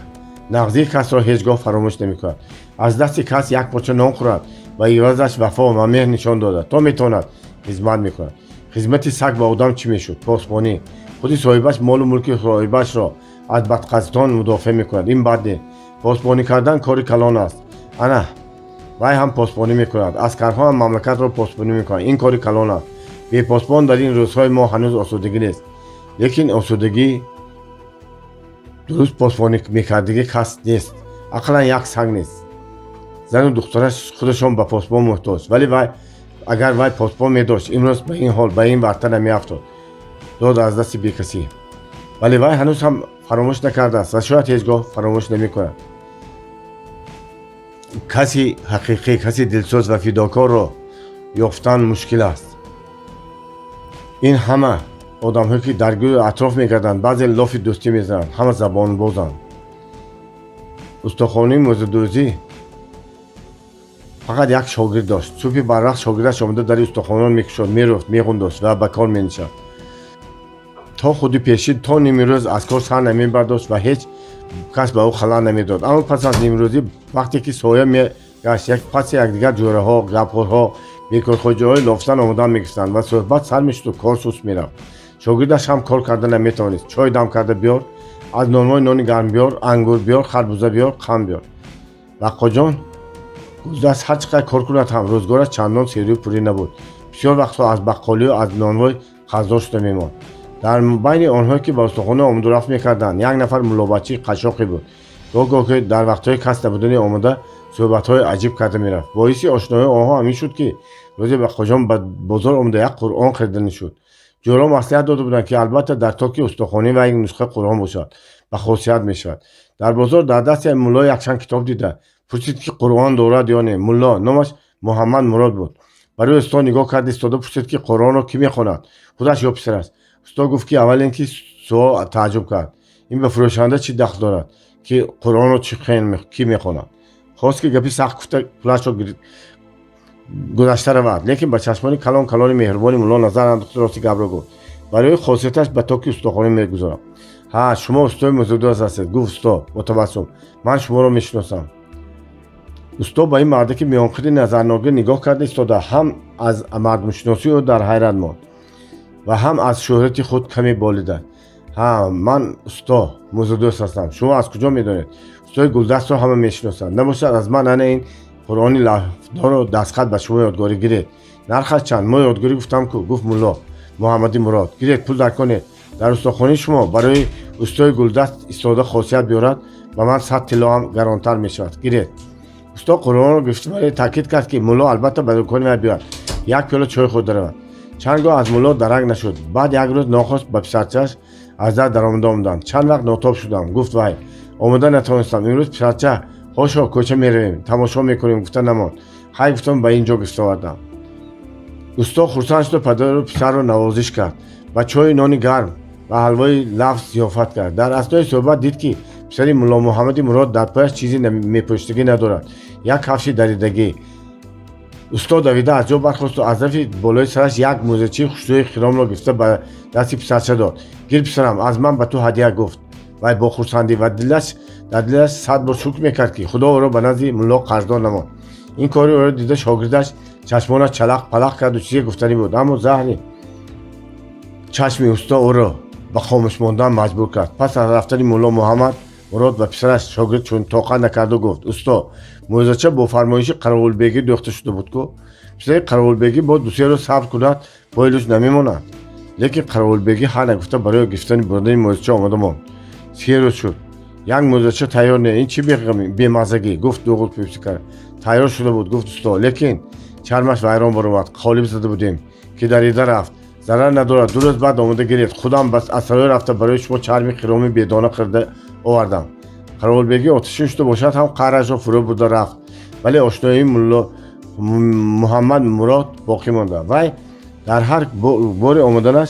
нағзии касро ҳеҷ гоҳ фаромӯш намекунад. Аз дасти кас як порча нон хӯрад ва ивазаш вафо ва меҳр нишон дода, то метавонад хизмат мекунад. Хизмати саг ба одам чӣ мешуд? Посбонӣ. Худи соҳибаш молу мулки соҳибашро аз бадқасдон мудофеъ мекунад. Ин бад не. Посбонӣ кардан кори калон аст. Ана вай ҳам посбонӣ мекунад. Аскарҳо ҳам мамлакатро посбонӣ мекунанд. Ин кори калон аст. Бепосбон дар ин рӯзҳои мо ҳанӯз осудагӣ нест, лекин осудагӣ дуруст посбонӣ мекардагӣ кас нест, ақаллан як саг нест. Зану духтараш худашон ба посбон муҳтоҷ, вале вай, агар вай посбон медошт, имрӯз ба ин ҳол, ба ин варта намеафтод. Дод аз дасти бекасӣ. Вале вай ҳанӯз ҳам фаромӯш накардааст ва шояд ҳеҷ гоҳ фаромӯш намекунад. Каси ҳақиқӣ, каси дилсӯз ва фидокорро ёфтан мушкил аст. Ин ҳама одамҳое, ки дар гирду атроф мегарданд, баъзе лофи дӯстӣ мезананд, ҳама забонбозанд. Устохонаи мӯзадӯзӣ фақат як шогирд дошт. Субҳи барвақт шогирдаш омада дари устохонаро мекушод, мерофт, меғундошт ва ба кор менишаст. То худи пешин, то нимирӯз аз кор сар намебардошт ва ҳеҷ кас ба ӯ халал намедод. Аммо пас аз нимрӯзӣ, вақте ки соя мегашт, паси якдигар ҷӯраҳо, гапхӯрҳо, бекорхоҷаҳои лофзан омодан мегирифтанд ва суҳбат сар мешуду кор суст мерафт. Шогирдаш ҳам кор карда наметавонист. Чой дам карда биёр, аз нонвой нони гарм биёр, ангур биёр, харбуза биёр, қанд биёр. Баққоҷон Гулдаст ҳар чӣ қадар кор кунад ҳам, рӯзгораш чандон серию пурӣ набуд. Бисёр вақтҳо аз баққолию аз нонвой қарздор шуда мемонд. Дар байни онҳое, ки ба устохона омадурафт мекарданд, як нафар муллобачии қашшоқе буд. Гоҳ гоҳ дар вақтҳои кас набудани омода суҳбатҳои аҷиб карда мерафт. Боиси ошноии онҳо ҳамин шуд, ки рӯзе Баққоҷон ба бозор омада як Қуръон хариданӣ шуд. Ҷӯро маслиҳат дода буданд, ки албатта дар токи устохонӣ ва як нусхаи Қуръон бошад, ба хосият мешавад. Дар бозор дар дасти мулло якчанд китоб дида, пурсид, ки Қуръон дорад ё не. Мулло номаш Муҳаммад Мурод буд. Барои усто нигоҳ карда истода пурсид, ки Қуръонро кӣ мехонад, худаш ё писараш. Усто гуфт, ки аввалин ки суол тааҷҷуб кард: ин ба фурӯшанда чӣ дахл дорад, ки Қуръонро кӣ мехонад? Хост, ки гапи сахт гуфта пулашро гузашта равад, лекин ба чашмони калон калони меҳрубони мулло назар андохта, рости гапро гуфт: барои хосияташ ба токи устохона мегузорам. Ҳа, шумо устои мӯзадӯз ҳастед, гуфт усто бо табассум, ман шуморо мешиносам. Усто ба ин мардаки миёнқиди назарногир нигоҳ карда истода, ҳам аз мардумшиносии ӯ дар ҳайрат монд ва ҳам аз шӯҳрати худ каме болида. Ҳа, ман усто мӯзадӯз ҳастам. Шумо аз куҷо медонед? Устои Гулдастро ҳама мешиносанд. Набошад, аз ман ана ин Қуръони лафдору дастхат ба шумо ёдгорӣ, гиред. Нархаш чанд? Мо ёдгорӣ гуфтам ку, гуфт мулло Муҳаммади Мурод. Гиред, пул дар конед. Дар устохонаи шумо барои устои Гулдаст истода хосият биёрад, ба ман 100 тилло ҳам гаронтар мешавад. Гиред. Усто Қуръонро гирифт, вале таъкид кард, ки мулло албатта ба дукони вай биёяд, як пиёла чой хӯрда равад. Чанд гоҳ аз мулло дарак нашуд. Баъд як рӯз нохост ба писарчааш аз дар даромада омаданд. Чанд вақт нотоб шудам, гуфт вай, омода натавонистам. Имрӯз писарча ҳошо, кӯча меравем, тамошо мекунем, гуфта намонд. Хай, гуфтам, ба ин ҷо гирифта овардам. Усто хурсанд шуду падару писарро навозиш кард, ба чою нони гарм ва ҳалвои лафз зиёфат кард. Дар аснои суҳбат дид, ки писари мулло Муҳаммади Мурод дар пояш чизе мепӯштагӣ надорад, як кафши даридагӣ. Усто давида аз ҷо бархосту аз рафи болои сараш як мӯзачаи хушрӯи хиромро гирифта ба дасти писарча дод. Гир, писарам, аз ман ба ту ҳадя, гуфт. Вай бо хурсандӣ ва дилаш дар дилаш 100 бор шукр мекард, ки Худо ӯро ба назди мулло қарздор намонд. Ин кори ӯро дида, шогирдаш чашмонаш чалақ палақ карду чизе гуфтанӣ буд, аммо заҳри чашми усто ӯро ба хомӯш мондан маҷбур кард. Пас аз рафтани Мулло Муҳаммад Мурод ба писараш, шогирд чун тоқат накарду гуфт: «Усто, мӯзача бо фармоиши Қаровулбегӣ дӯхта шуда буд ку? Писари Қаровулбегӣ бо дусе рӯз сабр кунад, пои луч намемонад». Лекин Қаровулбегӣ ҳа нагуфта барои гирифтани бурдани мӯзача омода монд. 3 рӯз шуд, як мӯзача тайёр не. «Ин чӣ бемаззагӣ?» — гуфт дуғул пипсикар. «Тайёр шуда буд, — гуфт усто, — лекин чармаш вайрон баромад. Қолиб зада будем, ки дарида рафт. Зарар надорад, 2 рӯз баъд омода гирифт. Худам аз сарои рафта барои шумо чарми хироми бедона хӯрда овардам». Қаровулбегӣ оташин шуда бошад ҳам, қаҳрашро фурӯ бурда рафт, вале ошноии Мулло Муҳаммад Мурод боқӣ монда. Вай дар ҳар бори омаданаш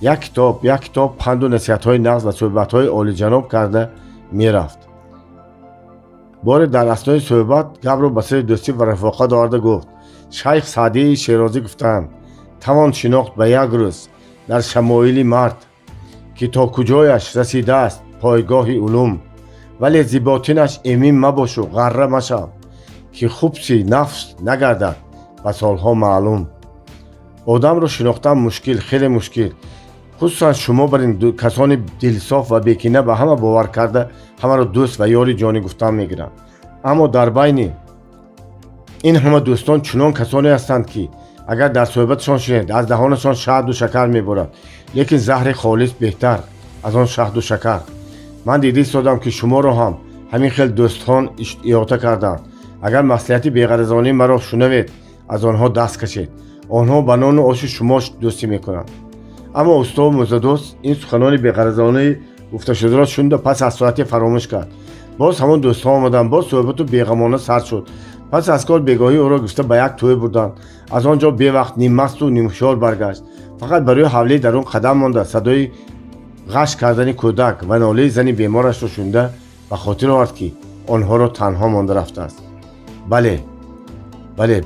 як китоб, як китоб панду насиҳатҳои нағз ва суҳбатҳои олиҷаноб карда мерафт. Боре дар аснои суҳбат гапро ба сари дӯстӣ ва рафоқат оварда гуфт: «Шайх Саъдии Шерозӣ гуфтаанд: тавон шинохт ба як рӯз дар шамоили мард, ки то куҷояш расидааст пойгоҳи улум, вале зи ботинаш эмин мабошу ғарра машав, ки хубси нафс нагардад ба солҳо маълум». Одамро шинохтан мушкил, хеле мушкил, хусусан шумо бар ин касони дилсоф ва бекина ба ҳама бовар карда, ҳамаро дӯст ва ёри ҷонӣ гуфтан мегиранд. Аммо дар байни ин ҳама дӯстон чунон касоне ҳастанд, ки агар дар суҳбаташон шинед, аз даҳонашон шаҳду шакар меборад, лекин заҳри холис беҳтар аз он шаҳду шакар. Ман дида истодам, ки шуморо ҳам ҳамин хел дӯстон иҳота карданд. Агар маслиҳати беғаразонии маро шунавед, аз онҳо даст кашед. Онҳо ба нону оши шумо дӯстӣ мекунанд. Аммо устову мӯзадӯст ин суханони беғаразонаи гуфташударо шунида, пас аз соате фаромӯш кард. Боз ҳамон дӯстҳо омаданд, боз суҳбату беғамона сар шуд. Пас аз кор бегоҳӣ ӯро гирифта ба як тӯй бурданд. Аз он ҷо бевақт ниммасту нимҳушёр баргашт. Фақат барои ҳавлии дарун қадам монда, садои ғаш кардани кӯдак ва нолаи зани беморашро шунида, ба хотир овард, ки онҳоро танҳо монда рафтааст. Бале, бале,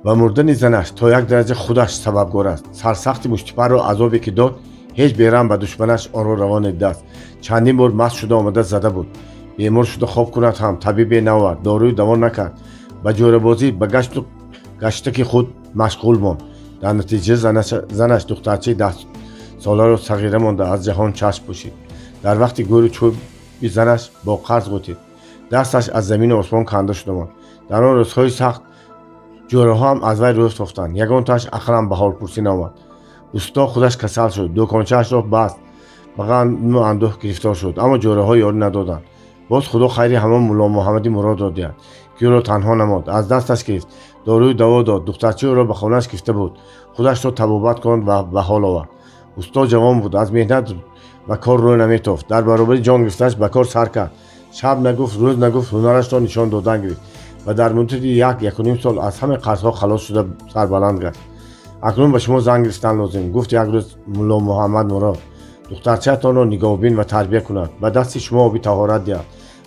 ба мурдани занаш то як дараҷа худаш сабабгор аст. Сарсахти муштипарро азобе ки дод, ҳеҷ бераҳм ба душманаш онро раво надидааст. Чандин бор маст шуда омада зада буд. Бемор шуда хоб кунад ҳам табибе наовард, дорую даво накард. Ба ҷӯрабозӣ, ба гашту гаштаки худ машғул монд. Дар натиҷа занаш духтарчаи 10 соларо сағира монда, аз ҷаҳон чашм пӯшид. Дар вақти гӯру чӯби занаш бо қарз ғутид, дасташ аз замину осмон канда шуда монд. Дар он рӯзҳои сахт ҷӯраҳо ҳам аз вай рӯз тофтанд, ягонтааш ақлан ба ҳолпурсӣ наомад. Усто худаш касал шуд, дӯкончаашро баст, ба ғаму андӯҳ гирифтор шуд, аммо ҷӯраҳо ёрӣ надоданд. Боз Худо хайри ҳамон Мулло Муҳаммади Муродро диҳад, ки ӯро танҳо намонд, аз дасташ гирифт, дорую даво дод, духтарчаи ӯро ба хонааш гирифта буд, худашро табобат кунд ва ба ҳол овард. Усто ҷавон буд, аз меҳнат ва кор рӯй наметофт. Дар баробари ҷон гирифтанаш ба кор сар кард. Шаб нагуфт, рӯз нагуфт, ҳунарашро нишон додан гирифт ва дар муддати як якуним сол аз ҳамаи қарзҳо халос шуда, сарбаланд гашт. «Акнун ба шумо зан гирифтан лозим, — гуфт як рӯз Мулло Муҳаммад Мурод. — Духтарчаатонро нигоҳбин ва тарбия кунад, ба дасти шумо оби таҳорат диҳад,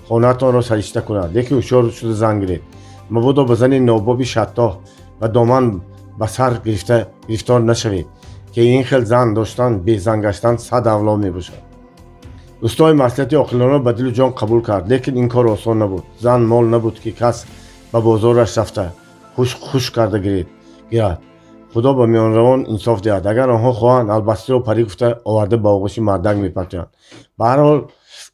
хонаатонро саришта кунад. Лекин ҳушёр шуда зан гиред. Мабодо ба зани нобоби шаттоҳ ва доман ба сар гирифта гирифтор нашавед, ки ин хел зан доштан безан гаштан сад авло мебошад». Устои маслиҳати оқилонаро ба дилу ҷон қабул кард, лекин ин кор осон набуд. Зан мол набуд, ки кас ба бозораш рафта хуш хуш карда гирад. Худо ба миёнравон инсоф диҳад, агар онҳо хоҳанд, албастиро парӣ гуфта оварда, ба оғӯши мардак мепартоянд. Ба ҳар ҳол,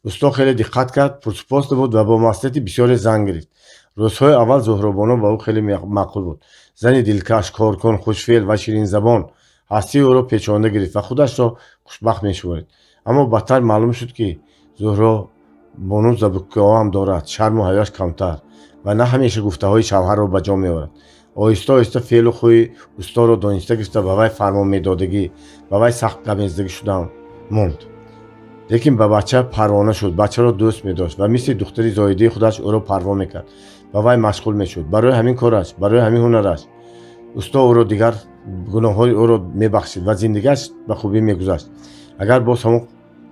усто хеле диққат кард, пурсупос набуд ва бо маслиҳати бисёре зан гирифт. Рӯзҳои аввал Зуҳробону ба ӯ хеле маъқул буд. Зани дилкаш, коркун, хушфеъл ва ширинзабон ҳастии ӯро печонда гирифт ва худашро хушбахт мешуморид. Аммо баъдтар маълум шуд, ки Зуҳробону забукиҳоам дорад, шарму ҳаёш камтар ва на ҳамеша гуфтаҳои шавҳарро ба ҷо меорад. Оҳиста оҳиста феълу хӯи усторо дониста гирифта, ба вай фармон медодагӣ, ба вай сахт гапмезадагӣ шуда монд. Лекин ба бача парвона шуд, бачаро дӯст медошт ва мисли духтари зоидии худаш ӯро парво мекард, ба вай машғул мешуд. Барои ҳамин кораш, барои ҳамин ҳунараш усто ӯро дигар гуноҳҳои ӯро мебахшид ва зиндагиаш ба хубӣ мегузашт, агар боз ҳамон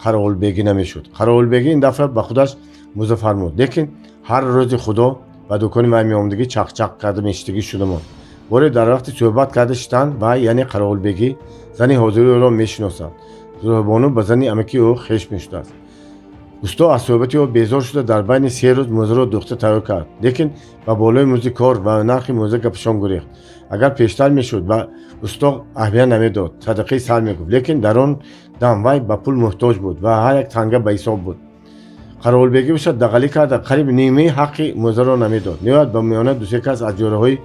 Қаровулбегӣ намешуд. Қаровулбегӣ ин дафъа ба худаш мӯза фармуд, лекин ҳар рӯзи Худо ба дукони вай меомадагӣ, чақчақ карда мешидагӣ шуда монд. Боре дар вақти суҳбат карда шитанд, вай, яъне Қаровулбегӣ, зани ҳозири ӯро мешиносад. Зуҳробону ба зани амаки ӯ хеш мешудааст. Усто аз суҳбати ӯ безор шуда, дар байни 3 рӯз мӯзаро дӯхта тайёр кард, лекин ба болои музди кор ва нархи мӯза гапашон гурехт. Агар пештар мешуд, ба усто аҳамият намедод, садақаи сар мегуфт, лекин дар он дам вай ба пул муҳтоҷ буд ва ҳар як танга ба ҳисоб буд. Қаровулбегӣ бошад, дағалӣ карда, қариб нимаи ҳаққи мӯзаро намедод. Ниҳоят, ба миёна дусе кас аз ҷӯраҳои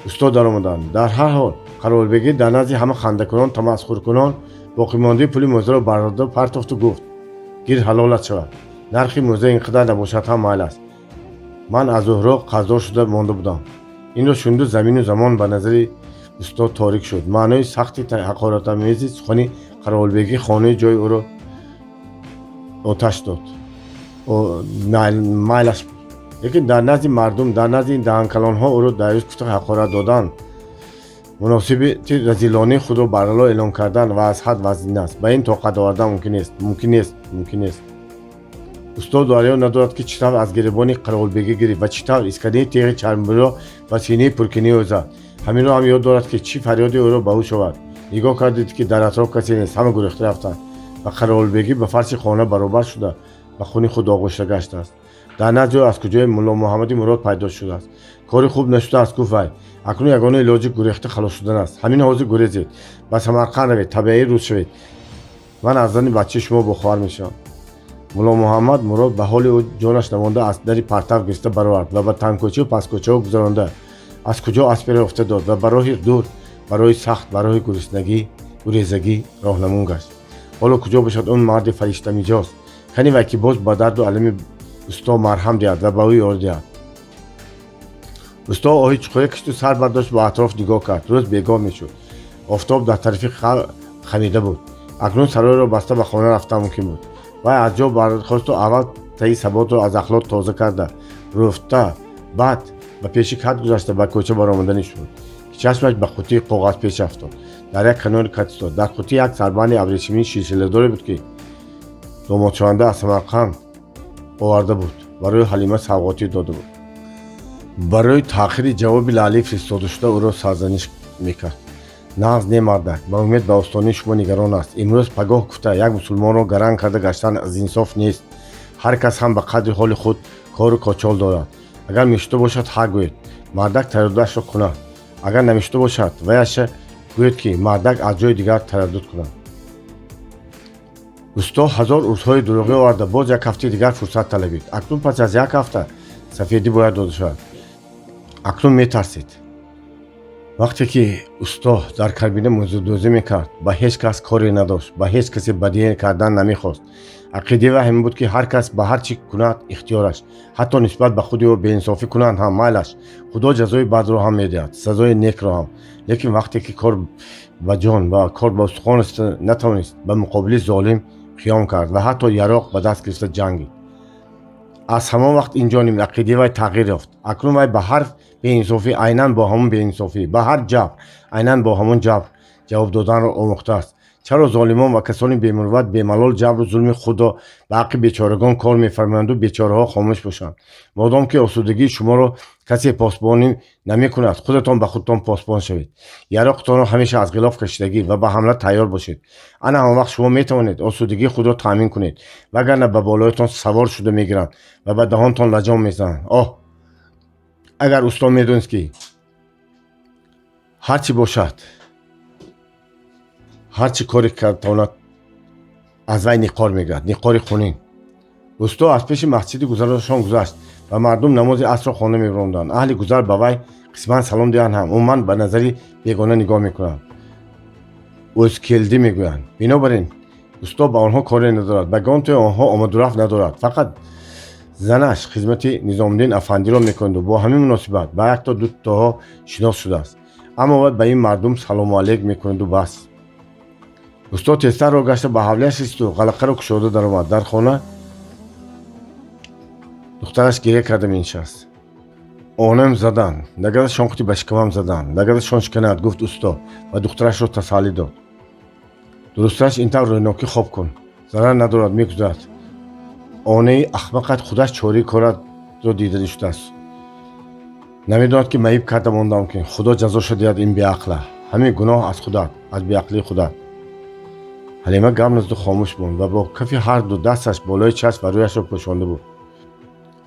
усто даромаданд. Дар ҳар ҳол, қаровулбегӣ дар назди ҳама хандакунон, тамасхуркунон боқимондаи пули мӯзаро бардорда партофту гуфт: «Гир, ҳалолат шавад, нархи мӯза ин қадар набошад ҳам майл аст. Ман аз Зуҳро қарздор шуда монда будам». Инро шуниду замину замон ба назари усто торик шуд. Маънои сахти ҳақоратомези сухани қаровулбегӣ хонаи ҷои ӯро оташ дод. Майлаш буд, лекин дар назди мардум, дар назди ин даҳанкалонҳо ӯро даюс гуфта ҳақорат додан, муносибати разилонии худро барало эълон кардан ва аз ҳад вазнин аст. Ба ин тоқат овардан мумкин нест, мумкин нест, мумкин нест. Устод дарё надорад, ки чӣ тавр аз гиребони қаровулбегӣ гирифт ва чӣ тавр исканаи теғи чармбуриро ба синаи пуркинаи ӯ зад. Ҳаминро ҳам ёд дорад, ки чӣ фарёде ӯро ба ҳуш овард. Нигоҳ кард, дид, ки дар атроф касе нест, ҳама гурехта рафтанд ва қаровулбегӣ ба фарши хона баробар шуда, ба хуни худ оғӯшта гаштааст. Дар назди ӯ аз куҷое Мулло Муҳаммади Мурод пайдо шудааст. «Кори хуб нашудааст», гуфт вай. «Акнун ягона илоҷи гурехта халос шудан аст. Ҳамин ҳозир гурезед, ба Самарқанд равед, табиаи рус шавед. Ман аз зани бачаи шумо бохабар мешавам». Мулло Муҳаммад Мурод ба ҳоли ӯ ҷонаш намонда, аз дари партав гирифта баровард ва ба тангкӯчаву пасткӯчаҳо гузаронда, аз куҷо асперо ёфта дод ва ба роҳи дур, ба роҳи сахт, ба роҳи гуруснагӣ, гурезагӣ роҳнамун гашт. Ҳоло куҷо бошад он марди фариштамиҷоз? Кани вай, ки боз ба дарду алами усто марҳам диҳад ва ба ӯ ёрӣ диҳад? Усто оҳи чуқуре кашиду сар бардошт, ба атроф нигоҳ кард. Рӯз бегоҳ мешуд, офтоб дар тарафи хамида буд. Акнун саройро баста ба хона рафтан мумкин буд. Вай аз ҷо бархосту аввал таи саботро аз ахлот тоза карда руфта, баъд ба пеши кат гузашта, ба кӯча баромаданӣ шуд, ки чашмаш ба қуттии коғаз пеш афтод. Дар як канори кат истод. Дар қуттӣ як сарбанди абрешимии силсиладоре буд, ки домодшаванда аз Самарқанд оварда буд, барои Ҳалима савғотӣ дода буд. Барои таъхири ҷавоби Лаълӣ фиристодашуда ӯро сарзаниш мекард: «Нағз не, мардак ба умед ба остонаи шумо нигарон аст. Имрӯз пагоҳ гуфта, як мусулмонро гаранг карда гаштан аз инсоф нест. Ҳар кас ҳам ба қадри ҳоли худ кору кочол дорад. Агар мешуда бошад, ҳа гӯед, мардак тараддудашро кунад. Агар намешуда бошад, ваяша гӯед, ки мардак аз ҷои дигар тараддуд кунад». Усто ҳазор узрҳои дурӯғӣ оварда, боз як ҳафтаи дигар фурсат талабид. Акнун пас аз як ҳафта сафедӣ бояд дода шавад. Акнун метарсид. Вақте ки усто дар карбина мӯзадӯзӣ мекард, ба ҳеҷ кас коре надошт, ба ҳеҷ касе бадӣ кардан намехост. Ақидаи вай ҳамин буд, ки ҳар кас ба ҳар чӣ кунад, ихтиёраш, ҳатто нисбат ба худи ӯ беинсофӣ кунанд ҳам майлаш, Худо ҷазои бадро ҳам медиҳад, сазои некро ҳам. Лекин вақте ки кор ба ҷон ва кор ба устухон расида, натавонист ба муқобили золим қиём кард ва ҳатто яроқ ба даст гирифта ҷангид. Аз ҳамон вақт инҷониб ақидаи вай тағйир ёфт. Акнун вай ба ҳар беинсофӣ айнан бо ҳамон беинсофӣ, ба ҳар ҷабр айнан бо ҳамон ҷабр ҷавоб доданро омӯхтааст. Чаро золимон ва касони бемурувват бемалол ҷабру зулми худро ба ҳаққи бечорагон кор мефармоянду бечораҳо хомӯш бошанд? Модом ки осудагии шуморо касе посбонӣ намекунад, худатон ба худтон посбон шавед. Яроқтонро ҳамеша аз ғилоф кашидагӣ ва ба ҳамла тайёр бошед. Ана ҳамон вақт шумо метавонед осудагии худро таъмин кунед, вагарна ба болоятон савор шуда мегиранд ва ба даҳонтон лаҷом мезананд. Оҳ, агар усто медонист, ки ҳар чӣ бошад, ҳар чӣ коре кард тавонад, аз вай ниқор мегирад, ниқори хунин. Усто аз пеши масҷиди гузарашон гузашт ва мардум намози асрро хонда мебаромаданд. Аҳли гузар ба вай қисман салом диҳанд ҳам, умуман ба назари бегона нигоҳ мекунанд, «Ӯзкелди» мегӯянд. Бинобар ин усто ба онҳо коре надорад, ба гонтои онҳо омадурафт надорад. Фақат занаш хизмати Низомуддин афандиро мекунаду бо ҳамин муносибат ба якто дутоҳо шинос шудааст. Аммо вай ба ин мардум салому алейк мекунаду бас. Усто тезтар роҳ гашта, ба ҳавлияш расиду ғалақаро кушода даромад. Дар хона духтараш гиря карда менишаст. «Онам задан, лагадашон қути ба шикамам задан, лагадашон шиканад», гуфт усто ва духтарашро тасаллӣ дод. «Дурусташ, ин тавр рӯйнокӣ хоб кун, зарар надорад, мегузарад. Онаи ахмақат худаш чораи коратро дида шудааст, намедонад, ки маиб карда мондам, ки Худо ҷазоша диҳад ин беақла. Ҳамин гуноҳ аз худат, аз беақлии худат». Ҳалима гап назаду хомӯш монд ва бо кафи ҳар ду дасташ болои чашм ва рӯяшро пӯшонда буд.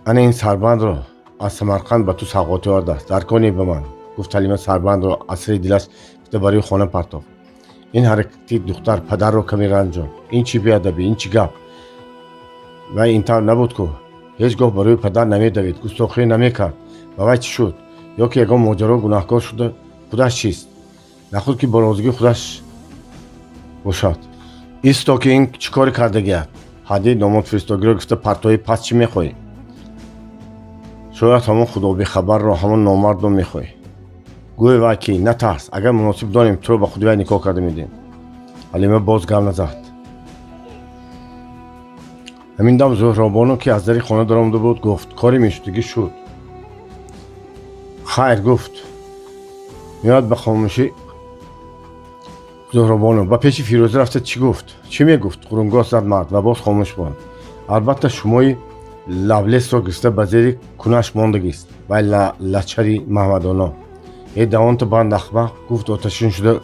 Ана ин сарбандро аз Самарқанд ба ту савғотӣ овардааст, дар кор не ба ман, гуфт. Ҳалима сарбандро аз сари дилаш гирифта ба рӯи хона партофт. Ин ҳаракати духтар падарро каме ранҷонд. Ин чӣ беадабӣ, ин чӣ гап? Вай ин тавр набуд ку, ҳеҷ гоҳ ба рӯи падар намедавид, густохӣ намекард. Ба вай чӣ шуд? Ё ки ягон моҷаро гунаҳкор шуда худаш чист? Нахуд ки бо розигии худаш бошад. Исто, ки ин чӣ коре кардагият? Ҳадди домодфиристогиро гирифта партоӣ, пас чӣ мехоҳӣ? Шояд ҳамон худобехабарро, ҳамон номардро мехоҳӣ. Гӯй вай, ки натарс, агар муносиб донем, туро ба худи вай никоҳ карда медиҳем. Ҳалима боз гап назад. Ҳамин дам Зуҳробону, ки аз дари хона даромада буд, гуфт: «Кори мешудагӣ шуд, хайр», гуфт. Меояд ба хомӯшӣ. Зуҳробону ба пеши Фирӯза рафта чӣ гуфт? Чӣ мегуфт? Ғурунгос зад мард ва боз хомӯш монд. Албатта, шумои лавлесро гирифта ба зери кунаш мондагист вай, лачари Маҳмадоно. Э, давонта банд, ахмақ, гуфт оташин шуда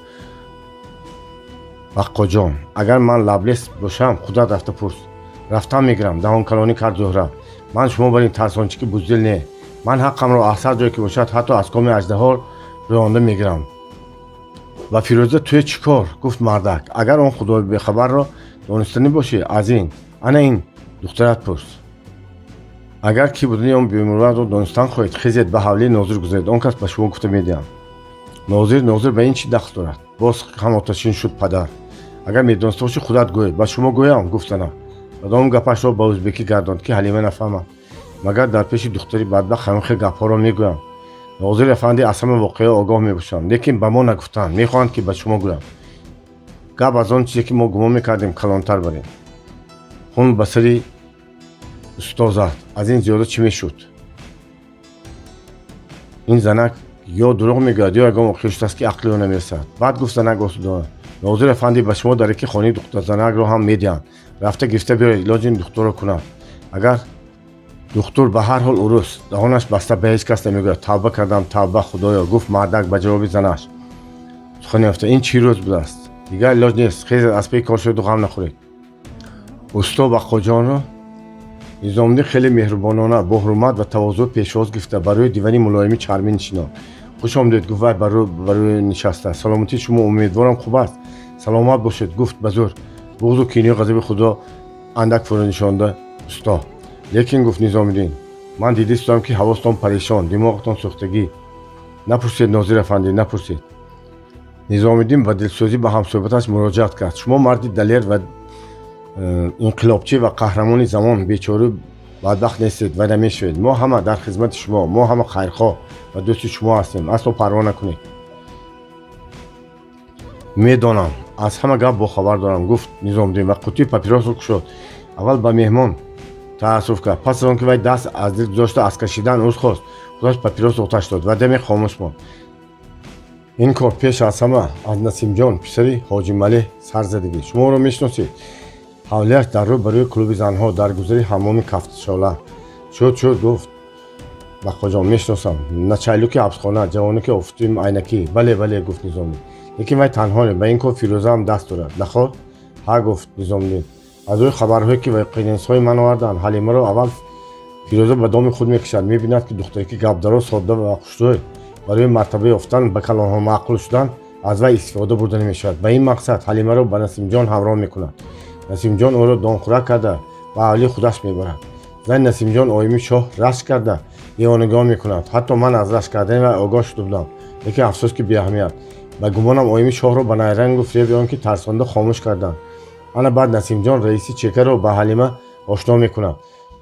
Баққоҷон. Агар ман лаблес бошам, худат рафта пурс. Рафтан мегирам, даҳонкалонӣ кард Зуҳра. Ман шумо бар ин тарсончики буздил не. Ман ҳаққамро аз ҳар ҷое ки бошад, ҳатто аз коми аждаҳо рӯёнда мегирам. Ва Фирӯза туе чӣ кор? Гуфт мардак. Агар он худои бехабарро донистанӣ бошӣ, аз ин ана ин духтарат пурс. Агар кӣ будани он бемурватро донистан хоҳед, хезед, ба ҳавлии нозир гузаред, он кас ба шумо гуфта медиҳам. Нозир, нозир ба ин чӣ дахл дорад? Боз ҳам оташин шуд падар. Агар медониста бошӣ, худат гӯй. Ба шумо гӯям, гуфт зана ва дом гапашро ба ӯзбекӣ гардонд, ки Ҳалима нафаҳмад. Магар дар пеши духтари бадбахт ҳамин хел гапҳоро мегӯям? Нозир афанди аз ҳама воқеа огоҳ мебошанд, лекин ба мо нагуфтанд, мехоҳанд, ки ба шумо гӯям. Гап аз он чизе, ки мо гумон мекардем, калонтар барем. Хун ба сари усто зад. Аз ин зиёда чӣ мешуд? Ин занак ё дурӯғ мегӯяд, ё ягон воқеа шудааст, ки ақли ӯ намерасад. Баъд гуфт занак осудона: «Нозир афанди ба шумо дараки хонаи духтарзанакро ҳам медиҳанд, рафта гирифта биёред, илоҷи ин духтурро кунад. Агар духтур ба ҳар ҳол урус, даҳонаш баста, ба ҳеҷ кас намегӯяд». Тавба кардам, тавба, Худоё, гуфт мардак ба ҷавоби занаш сухан ёфта. Ин чӣ рӯз будааст? Дигар илоҷ нест, хезед, аз паи кор шуду ғам нахӯред. Усто Баққоҷонро Низомиддин хеле меҳрубонона, бо ҳурмат ва тавозӯъ пешвоз гирифта, ба рӯи дивани мулоими чармӣ нишинонд. «Хуш омадед», гуфт вай ба рӯи нишаста. «Саломатии шумо, умедворам, хуб аст?» «Саломат бошед», гуфт ба зӯр буғзу кинию ғазаби худро андак фурӯ нишонда усто. «Лекин, — гуфт Низомиддин, — ман дидистам, ки ҳавостон парешон, димоғатон сӯхтагӣ». «Напурсед, нозир афандӣ, напурсед». Низомиддин ба дилсӯзӣ ба ҳамсӯҳбаташ муроҷиат кард: «Шумо марди далер ва инқилобчӣ ва қаҳрамони замон, бечору бадбахт нестед ва намешавед. Мо ҳама дар хизмати шумо, мо ҳама хайрхоҳ ва дӯсти шумо ҳастем, асло парво накунед». «Медонам, аз ҳама гап бохабар дорам», гуфт Низомиддин ва қуттии папиросро кушод. Аввал ба меҳмон таассуф кард. Пас аз он ки вай даст аз дил гузошта, аз кашидан узр хост, худаш папирос оташ дод ва даме хомӯш монд. «Ин кор пеш аз ҳама аз Насимҷон, писари Ҳоҷи Малеҳ, сар задагӣ. Шумо ӯро мешиносед, ҳавлияш дар рӯ ба рӯи клуби занҳо, дар гузари ҳаммоми кафшола». «Шуд, шуд», гуфт Баққоҷон, «мешиносам. Начайлуки ҳабсхона, ҷавонаки офтуи айнакӣ». «Бале, бале», гуфт Низомиддин. «Лекин вай танҳо не, ба ин кор Фирӯза ҳам даст дорад. Наход?» «Ҳа», гуфт Низомиддин. «Аз рӯи хабарҳое, ки воқеинсҳои ман оварданд, Ҳалимаро аввал Фирӯза ба доми худ мекашад. Мебинад, ки духтараки гапдароз, содда ва хушрӯй барои мартаба ёфтан, ба калонҳо маъқул шудан аз вай истифода бурда намешавад. Ба ин мақсад Ҳалимаро ба Насимҷон ҳамроҳ мекунад. Насимҷон ӯро донхӯрак карда, ба ҳавлии худаш мебарад. Зани Насимҷон оими шоҳ рашк карда, девонагиҳо мекунад. Ҳатто ман аз рашк кардани вай огоҳ шуда будам, лекин афсӯс, ки беаҳамият. Ба гумонам, оими шоҳро ба найрангу фиреби он ки тарсонда хомӯш карданд. Ана баъд Насимҷон раиси чекаро ба Ҳалима ошно мекунад,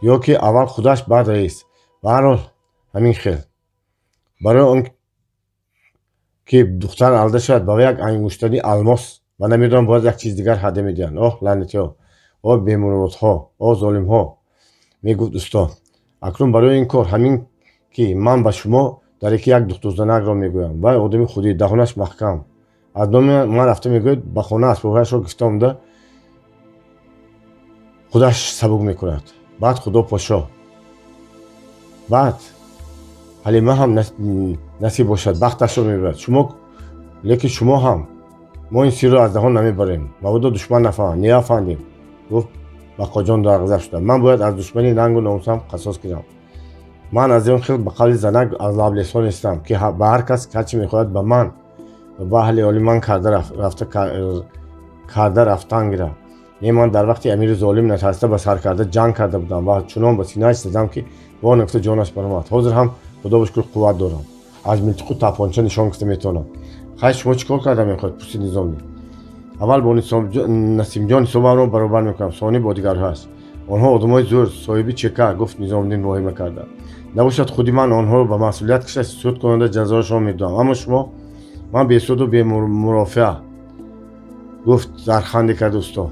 ё ки аввал худаш, баъд раис. Ба ҳар ҳол, ҳамин хел. Барои он ки духтар алда шавад, ба як ангуштари алмос ва намедонам, бояд як чиз дигар ҳадя медиҳанд. Оҳ, лаънатиҳо, оҳ, бемуродҳо, оҳ, золимҳо», мегуфт усто. «Акнун барои ин кор ҳамин, ки ман ба шумо дар яки як духтурзанакро мегӯям. Вай одами худӣ, даҳонаш маҳкам. Аз номи ман рафта мегӯяд, ба хона асбобҳояшро гирифта омада, худаш сабук мекунад. Баъд Худо подшоҳ, баъд Ҳалима ҳам насиб бошад, бахташро мебарад. Шумо, лекин шумо ҳам Мо ин сирро аз даҳон намебарем, мабодо душман нафаҳмад. Не, афандим, гуфт Бақоҷон дарғазаб шуда. Ман бояд аз душмани нангу номусам қасос гирам. Ман аз он хел, ба қавли занак, аз лаблесо нестам, ки ба ҳар кас ҳарчи мехоҳад ба ман ва ба аҳли оли ман карда рафта карда рафтан гирад. Не, ман дар вақти амири золим натарсида ба саркарда ҷанг карда будам ва чунон ба синааш задам, ки во нагуфта ҷонаш баромад. Ҳозир ҳам, худо шукр, қувват дорам, аз милтиқу тапонча нишон гуфта метавонам. Хай, шумо чӣ кор карда мехоҳед? Пурсид Низомиддин. Аввал бо Насимҷон ҳисобамро баробар мекунам, сонӣ бо дигарҳояш. Онҳо одамои зӯр, соҳиби чека, гуфт Низомиддин воҳима карда. Набошад, худи ман онҳоро ба масъулият кашта, суд кунанда ҷазоашон медиҳам. Аммо шумо? Ман бесуду бемурофиа, гуфт зарханде кард усто.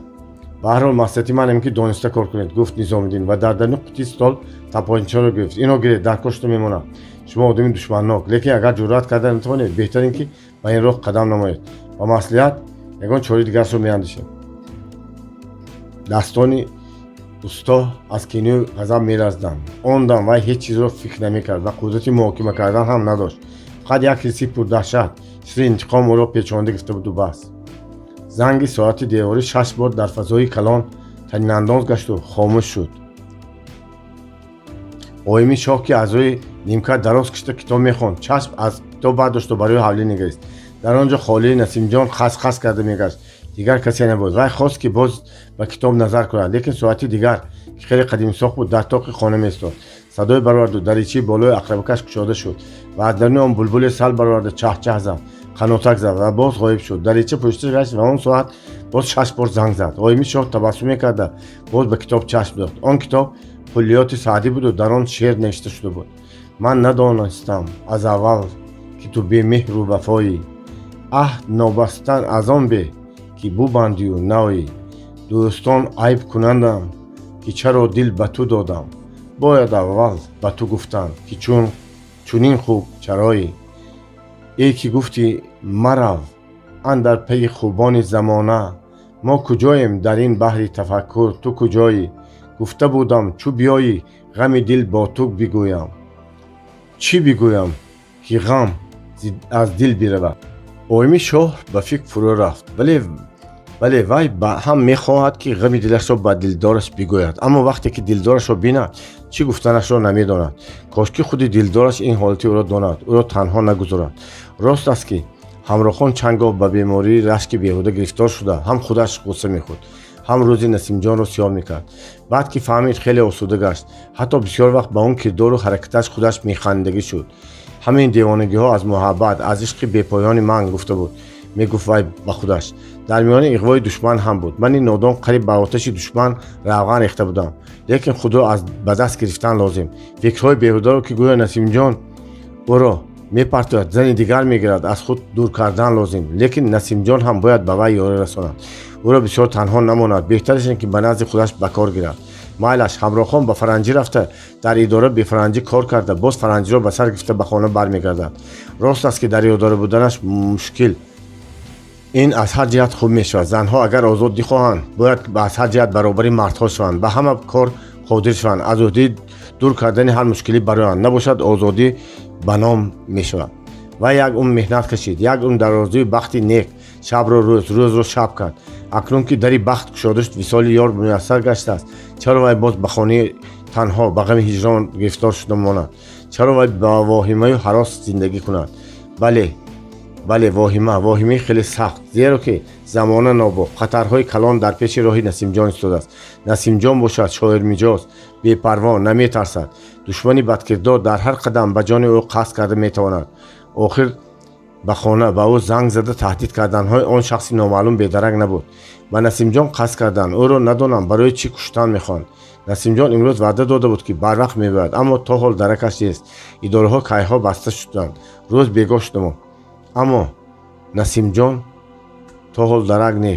Ба ҳар ҳол, маслиҳати ман ин ки дониста кор кунед, гуфт Низомиддин ва дар даруни қутии стол тапончаро гирифт. Ино гиред, дар кор шуда мемонад. Шумо одами душманнок, лекин агар ҷуръат карда натавонед, беҳтар ин ки ба ин роҳ қадам намоед. Ба маслиҳат ягон чораи дигарашро меандешем. Дастони усто аз кинаю ғазаб меларзиданд. Он дам вай ҳеҷ чизро фикр намекард ва қудрати муҳокима кардан ҳам надошт. Фақат як ҳисси пурдаҳшат, сири интиқом ӯро печонда гирифта буду бас. Занги соати деворӣ шаш бор дар фазои калон танинандоз гашту хомӯш шуд. Оими шоҳ, ки аз рӯи нимкат дароз кашида китоб мехонд, чашм аз китоб бардошту ба рӯи ҳавлӣ нигарист. Дар он ҷо холии Насимҷон хас хас карда мегашт, дигар касе набуд. Вай хост, ки боз ба китоб назар кунад, лекин соати дигар, ки хеле қадимсохт буд, дар тоқи хона меистод. Садое бароварду даричаи болои ақрабакаш кушода шуд ва аз даруни он булбуле сал бароварда чаҳчаҳ зад, қанотак зад ва боз ғоиб шуд. Дарича пӯшида гашт ва он соат боз шаш бор занг зад. Оими шоҳ табассум мекарда боз ба китоб чашм дод. Он китоб Куллиёти Саъдӣ буду дар он шеър навишта шуда буд: «Ман надонистам аз аввал, ки ту бемеҳру вафоӣ. Аҳд нобастан аз он беҳ, ки бубандию наоӣ. Дӯстон айб кунандам, ки чаро дил ба ту додам. Бояд аввал ба ту гуфтанд, ки чун чунин хуб чароӣ. Эй ки гуфтӣ: марав андар пайи хубони замона, мо куҷоем дар ин баҳри тафаккур, ту куҷоӣ? Гуфта будам, чу биёӣ, ғами дил бо ту бигӯям. Чӣ бигӯям, ки ғам аз дил биравад?» Оими шоҳ ба фикр фурӯ рафт. Бале, вай ҳам мехоҳад, ки ғами дилашро ба дилдораш бигӯяд, аммо вақте ки дилдорашро бинад, чӣ гуфтанашро намедонад. Кошки худи дилдораш ин ҳолати ӯро донад, ӯро танҳо нагузорад. Рост аст, ки ҳамроҳон чанд гоҳ ба бемории рашки беҳуда гирифтор шуда, ҳам худаш ғусса мехӯрд, ҳам рӯзи Насимҷонро сиёҳ мекард. Баъд ки фаҳмид, хеле осуда гашт. Ҳатто бисёр вақт ба он кирдору ҳаракаташ худаш механдагӣ шуд. Ҳамин девонагиҳо аз муҳаббат, аз ишқи бепоёни ман, гуфта буд, мегуфт вай ба худаш. Дар миёни иғвои душман ҳам буд. Мани нодон қариб ба оташи душман равған рехта будам, лекин худро аз ба даст гирифтан лозим. Фикрҳои беҳударо, ки гӯё Насимҷон ӯро мепартояд, зани дигар мегирад, аз худ дур кардан лозим. Лекин Насимҷон ҳам бояд ба вай ёрӣ расонад, ӯро бисёр танҳо намонад. Беҳтараш ин ки ба назди худаш ба кор гирад. Майлаш, ҳамроҳон ба фаранҷӣ рафта, дар идора бефаранҷӣ кор карда, боз фаранҷиро ба сар гирифта ба хона бармегардад. Рост аст, ки дар идора буданаш мушкил. Ин аз ҳар ҷиҳат хуб мешавад. Занҳо агар озодӣ хоҳанд, бояд аз ҳар ҷиҳат баробари мардҳо шаванд, ба ҳама кор қодир шаванд, аз ӯҳдаи дур кардани ҳар мушкилӣ бароянд. Набошад, озодӣ ба ном мешавад. Вай як умр меҳнат кашид, як умр дар орзуи бахти нек шабро рӯз, рӯзро шаб кард. Акнун ки дари бахт кушода шуд, висоли ёр муяссар гаштааст, чаро вай боз ба хонаи танҳо ба ғами ҳиҷрон гирифтор шуда монад? Чаро вай ба воҳимаю ҳарос зиндагӣ кунад? Бале, бале, воҳима, воҳимаи хеле сахт, зеро ки замона нобоб, хатарҳои калон дар пеши роҳи Насимҷон истодааст. Насимҷон бошад шоирмиҷоз, бепарво, наметарсад. Душмани бадкирдор дар ҳар қадам ба ҷони ӯ қасд карда метавонад. Охир ба хона ба ӯ занг зада таҳдид карданҳои он шахси номаълум бедарак набуд. Ба Насимҷон қасд кардан, ӯро надонам барои чӣ куштан мехоҳанд. Насимҷон имрӯз ваъда дода буд, ки барвақт мебояд, аммо то ҳол даракаш нест. Идораҳо кайҳо баста шуданд, рӯз бегоҳ шудамо, аммо Насимҷон то ҳол дарак не,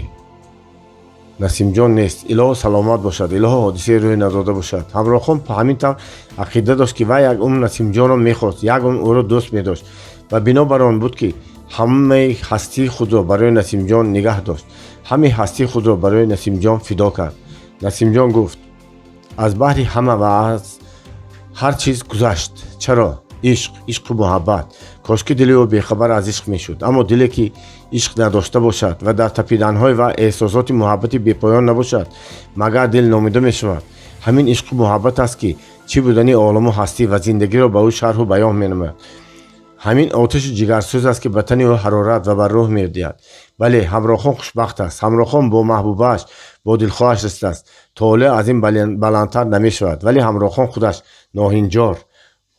Насимҷон нест. Илоҳо, саломат бошад, илоҳо, ҳодисае рӯй надода бошад. Ҳамроҳхон ҳамин тавр ақида дошт, ки вай як умр Насимҷонро мехост, як умр ӯро дӯст медошт ва бинобар он буд, ки ҳамаи ҳастии худро барои Насимҷон нигаҳ дошт, ҳамаи ҳастии худро барои Насимҷон фидо кард. Насимҷон, гуфт, аз баҳри ҳама ва аз ҳар чиз гузашт. Чаро? Ишқ, ишқу муҳаббат. Кошки дили ӯ бехабар аз ишқ мешуд. Аммо диле ки ишқ надошта бошад ва дар тапиданҳои ва эҳсосоти муҳаббати бепоён набошад, магар дил номида мешавад? Ҳамин ишқу муҳаббат аст, ки чӣ будани оламу ҳастӣ ва зиндагиро ба ӯ шарҳу баён менамояд. Ҳамин оташи ҷигарсӯз аст, ки ба тани ӯ ҳарорат ва ба рӯҳ медиҳад. Бале, Ҳамроҳхон хушбахт аст. Ҳамроҳхон бо маҳбубааш, бо дилхоҳаш расидааст. Толеъ аз ин баландтар намешавад. Вале Ҳамроҳхон худаш ноҳинҷор,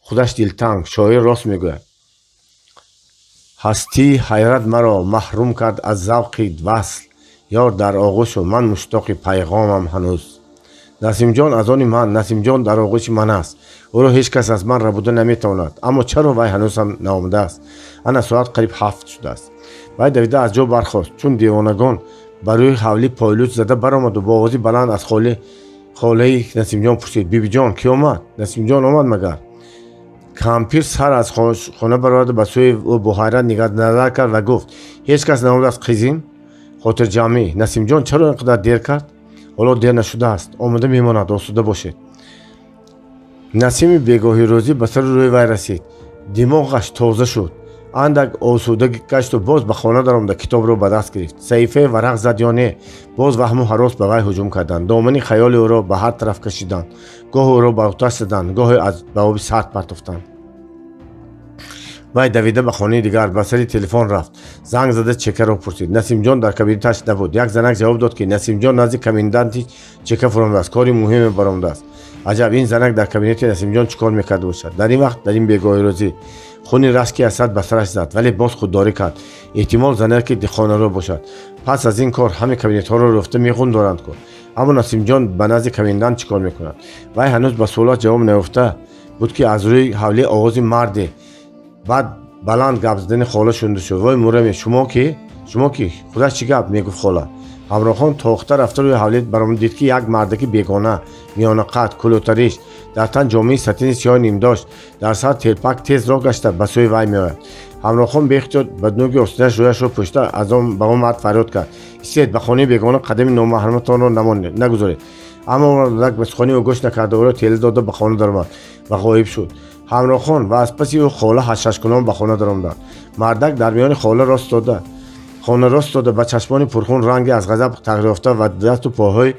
худаш дилтанг. Шоир рост мегӯяд: ҳастӣ ҳайрат маро маҳрум кард аз завқи васл, ёр дар оғӯшу ман муштоқи пайғомам ҳанӯз. Насимҷон аз они ман, Насимҷон дар оғӯши ман аст. Ӯро ҳеҷ кас аз ман рабуда наметавонад. Аммо чаро вай ҳанӯз ҳам наомадааст? Ана соат қариб 7 шудааст. Вай давида аз ҷо бархост, чун девонагон ба рӯи ҳавлӣ пойлуч зада баромаду бо овози баланд аз холаи Насимҷон пурсид: «Бибиҷон, кӣ омад? Насимҷон омад магар?» Кампир сар аз хона бароварда, ба сӯи ӯ бо ҳайрат назар кард ва гуфт: «Ҳеҷ кас наомадааст, қизим, хотирҷамъӣ. Насимҷон чаро ин қадар дер кард? Ҳоло дер нашудааст, омода мемонад, осуда бошед». Насими бегоҳи рӯзӣ ба сари рӯи вай расид. Димоғаш тоза шуд, андак осуда гашту боз ба хона даромада, китобро ба даст гирифт. Саҳифаи варақ зад ё не, боз ваҳму ҳарос ба вай ҳуҷум карданд, домани хаёли ӯро ба ҳар тараф кашиданд, гоҳе ӯро ба оташ заданд, гоҳе ба оби сард партофтанд. Вай давида ба хонаи дигар ба сари телефон рафт, занг зада Чекаро пурсид. Насимҷон дар кабинеташ набуд. Як занак ҷавоб дод, ки Насимҷон назди коменданти Чека фуромадааст, кори муҳиме баромадааст. Аҷаб, ин занак дар кабинети Насимҷон чӣ кор мекарда бошад дар ин вақт, дар ин бегоҳи рӯзӣ? Хуни рашки асад ба сараш зад, вале боз худдорӣ кард. Эҳтимол, занаки хонаро бошад. Пас аз ин кор ҳаме кабинетҳоро руфта мехун доранд ку. Аммо Насимҷон ба назди комендант чӣ кор мекунад? Вай ҳанӯз ба суолат ҷавоб наёфта буд, ки аз рӯи ҳавлӣ овози марде, баъд баланд гап задани хола шунида шуд. «Вой мураме, шумо ки? Шумо ки? Худаш чӣ гап?» мегуфт хола. Ҳамроҳхон тохта рафта рӯи ҳавлӣ баромад, дид, ки як мардаки бегона, миёнақад, кулӯтариш, дар тан ҷомаи сатини сиёҳи нимдошт, дар сар телпак, тез роҳ гашта ба сӯи вай меояд. Ҳамроҳхон беихтиёр ба нӯги остинаш рӯяшро пӯшта, аз он ба он мард фарёд кард: «Истед, ба хонаи бегона қадами номаҳраматонро нагузоред!» Аммо мардак ба сухани ӯ гӯш накарда, ӯро тела дода ба хона даромад ва ғоиб шуд. Ҳамроҳхон ва аз паси ӯ хола ҳашашкунон ба хона даромаданд. Мардак дар миёни хола рост дода хона рост дода, ба чашмони пурхун, ранги аз ғазаб тағйирёфта ва дасту пойҳои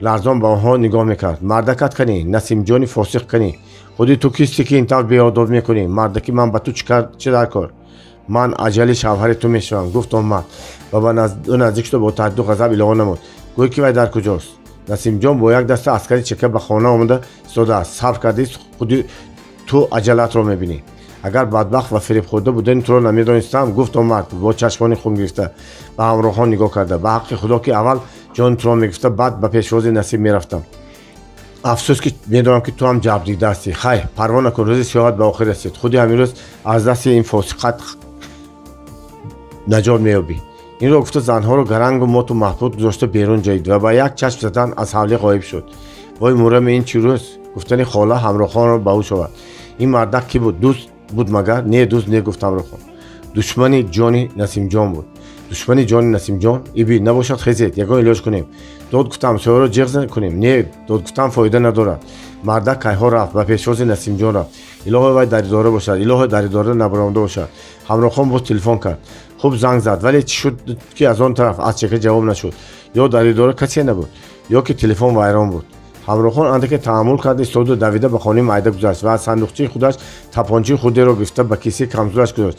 ларзон ба онҳо нигоҳ мекард. «Мардакат канӣ? Насимҷони фосиқ канӣ? Худи ту кистӣ, ки ин тавр беодоб мекунӣ? Мардаки ман ба ту чӣ дар кор?» «Ман аҷали шавҳари ту мешавам», гуфт он мард ва ба ӯ наздик шуда, бо таҳдиду ғазаб илова намуд: «Гӯй, ки вай дар куҷост?» «Насимҷон бо як даста аскари Чека ба хона омада истодааст. Сабр кардӣ, худи ту аҷалатро мебинӣ». «Агар бадбахт ва фиребхӯрда будани туро намедонистам», гуфт он мард бо чашмони хун гирифта ба ҳамроҳон нигоҳ карда, «ба ҳаққи Худо, ки аввал ҷони туро мегирифта, баъд ба пешвози Насиб мерафтам. Афсӯс, ки медонам, ки ту ҳам ҷабрдида ҳастӣ. Хай, парво накун, рӯзи сиёҳат ба охир расид. Худи ҳамин рӯз аз дасти ин фосиқат наҷот меёбӣ». Инро гуфта, занҳоро гарангу моту маҳбут гузошта, берун ҷаҳид ва ба як чашм задан аз ҳавлӣ ғоиб шуд. «Вой мурами, ин чӣ рӯз?» гуфтани хола ҳамроҳонро ба ҳуш овард. Ин мардак кӣ буд? Дӯст буд магар? Не, дӯст не, гуфт ҳамроҳхон. Душмани ҷони Насимҷон буд. Душмани ҷони Насимҷон? Иби набошад, хезед, ягон илоҷ кунем. Дод гуфта ҳамсояро ҷиғ кунем? Не, дод гуфтан фоида надорад. Мардак кайҳо рафт? Ба пешвози Насимҷон рафт. Илоҳо, вай дар идора бошад, илоҳо, дар идора набаромада бошад. Ҳамроҳхон боз телефон кард. Хуб занг зад, вале чӣ шуд, ки аз он тараф, аз Чека, ҷавоб нашуд? Ё дар идора касе набуд, ё ки телефон вайрон буд. Ҳамроҳхон андаке таъаммул карда истоду давида ба хонаи майда гузашт ва аз сандуқчаи худаш тапончаи хурдеро гирифта, ба кисаи камзулаш гузошт.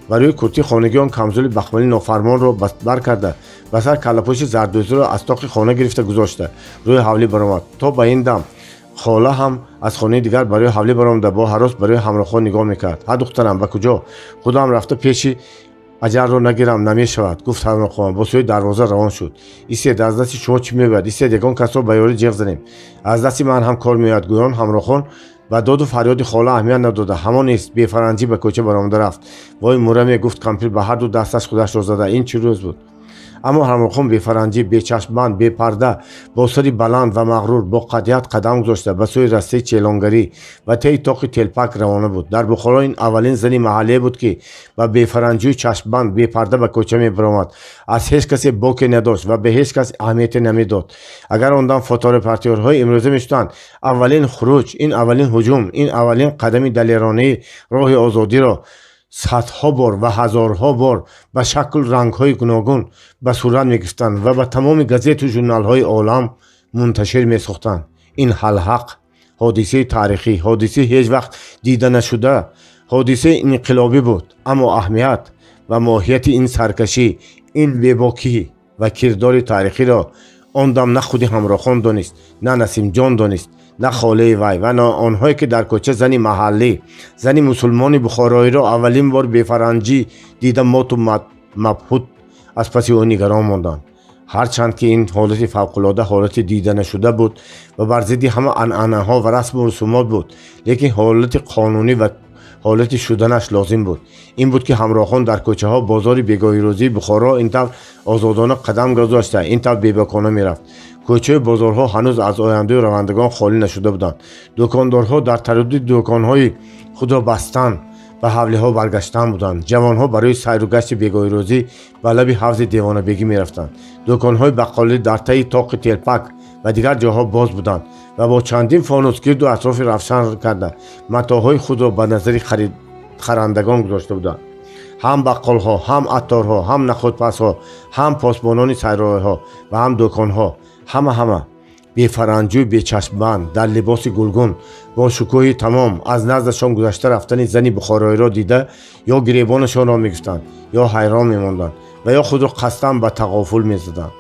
Ба рӯи куртии хонагӣ он камзули бахмалӣ нофармонро бар карда, ба сар каллапӯши зардӯзиро аз тоқи хона гирифта гузошта, рӯи ҳавлӣ баромад. То ба ин дам хола ҳам аз хонаи дигар барои ҳавлӣ баромада, бо ҳарос барои ҳамроҳхон нигоҳ мекард. «Ҳа, духтарам, ба куҷо? Худам рафта пеши аҷалро нагирам, намешавад», гуфт ҳамроҳхон, бо сӯи дарвоза равон шуд. «Истед, аз дасти шумо чӣ меояд? Истед, ягон касро ба ёрӣ ҷиғ занем. Аз дасти ман ҳам кор меояд», гӯён ҳамроҳхон ба доду фарёди хола аҳамият надода, ҳамон нест бефаранҷӣ ба кӯча баромада рафт. «Вой мураме», гуфт кампир, ба ҳарду дасташ худашро зада, ин чӣ рӯз буд? Аммо ҳамроҳхон бефаранҷӣ, бечашмбанд, бепарда, бо сари баланд ва мағрур, бо қатъият қадам гузошта, ба сӯи растаи челонгарӣ ва теи тоқи телпак равона буд. Дар Бухоро ин аввалин зани маҳаллие буд, ки ба бефаранҷию чашмбанд, бепарда ба кӯча мебаромад. Аз ҳеҷ касе боке надошт ва ба ҳеҷ кас аҳамияте намедод. Агар он дам фоторепортёрҳои имрӯза мешуданд, аввалин хуруҷ, ин аввалин ҳуҷум, ин аввалин қадами далеронаи роҳи озодиро Садҳо бор ва ҳазорҳо бор ба шаклу рангҳои гуногун ба сурат мегирифтанд ва ба тамоми газету журналҳои олам мунташир месохтанд. Ин ҳалҳақ ҳодисаи таърихӣ, ҳодисаи ҳеҷ вақт дида нашуда, ҳодисаи инқилобӣ буд. Аммо аҳамият ва моҳияти ин саркашӣ, ин бебокӣ ва кирдори таърихиро он дам на худи Ҳамрохон донист, на Насимҷон донист, на холаи вай ва на онҳое, ки дар кӯча зани маҳаллӣ, зани мусулмони бухороиро аввалин бор бефаранҷӣ дида, моту мабҳут аз паси ӯ нигарон монданд. Ҳарчанд ки ин ҳолати фавқулода, ҳолати диданашуда буд ва бар зидди ҳама анъанаҳо ва расму русумот буд, лекин ҳолати қонунӣ ва ҳолати шуданаш лозим буд. Ин буд, ки Ҳамрохон дар кӯчаҳо, бозори бегоҳирӯзии Бухоро ин тавр озодона қадам гузошта, ин тавр бебокона мерафт. Кӯчаю бозорҳо ҳанӯз аз ояндаю равандагон холӣ нашуда буданд. Дукондорҳо дар тараддуди дуконҳои худро бастан, ба ҳавлиҳо баргаштан буданд. Ҷавонҳо барои сайру гашти бегоҳирӯзӣ ба лаби ҳавзи Девонабегӣ мерафтанд. Дуконҳои баққолӣ дар таи тоқи Телпак ва дигар ҷоҳо боз буданд ва бо чандин фонус гирду атрофи равшан карда, матоъҳои худро ба назари харандагон гузошта буданд. Ҳам баққолҳо, ҳам атторҳо, ҳам нахӯдпазҳо, ҳам посбонони сайроҳо ва ҳам дуконҳо, ҳама, ҳама бефаранҷӯй, бечашмбанд, дар либоси гулгун, бо шукӯҳи тамом аз наздашон гузашта рафтани зани бухороиро дида, ё гиребонашонро мегирифтанд, ё ҳайрон мемонданд ва ё худро қасдан ба тағофул мезаданд.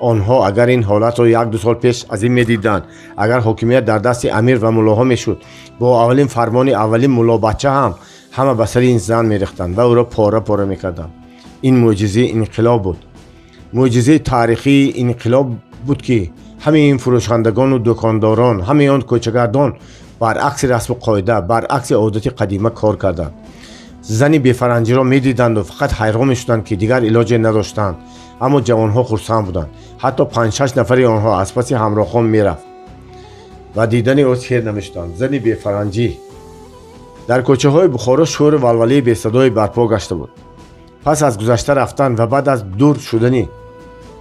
Онҳо агар ин ҳолатро як-ду сол пеш аз ин медиданд, агар ҳокимият дар дасти амир ва муллоҳо мешуд, бо аввалин фармони аввалин муллобача ҳам ҳама ба сари ин зан мерехтанд ва ӯро пора пора мекарданд. Ин мӯъҷизаи инқилоб буд, мӯъҷизаи таърихии инқилоб буд, ки ҳамаи ин фурӯшандагону дукондорон, ҳамаи он кӯчагардон баръакси расму қоида, баръакси одати қадима кор карданд. Зани бефаранҷиро медиданду фақат ҳайрон мешуданд, ки дигар илоҷе надоштанд. Аммо ҷавонҳо хурсанд буданд. Ҳатто панҷ-шаш нафари онҳо аз паси Ҳамрохон мерафт ва дидани ӯ сер намешуданд. Зани бефаранҷӣ. Дар кӯчаҳои Бухоро шӯру валвалии бесадое барпо гашта буд. Пас аз гузашта рафтан ва баъд аз дур шудани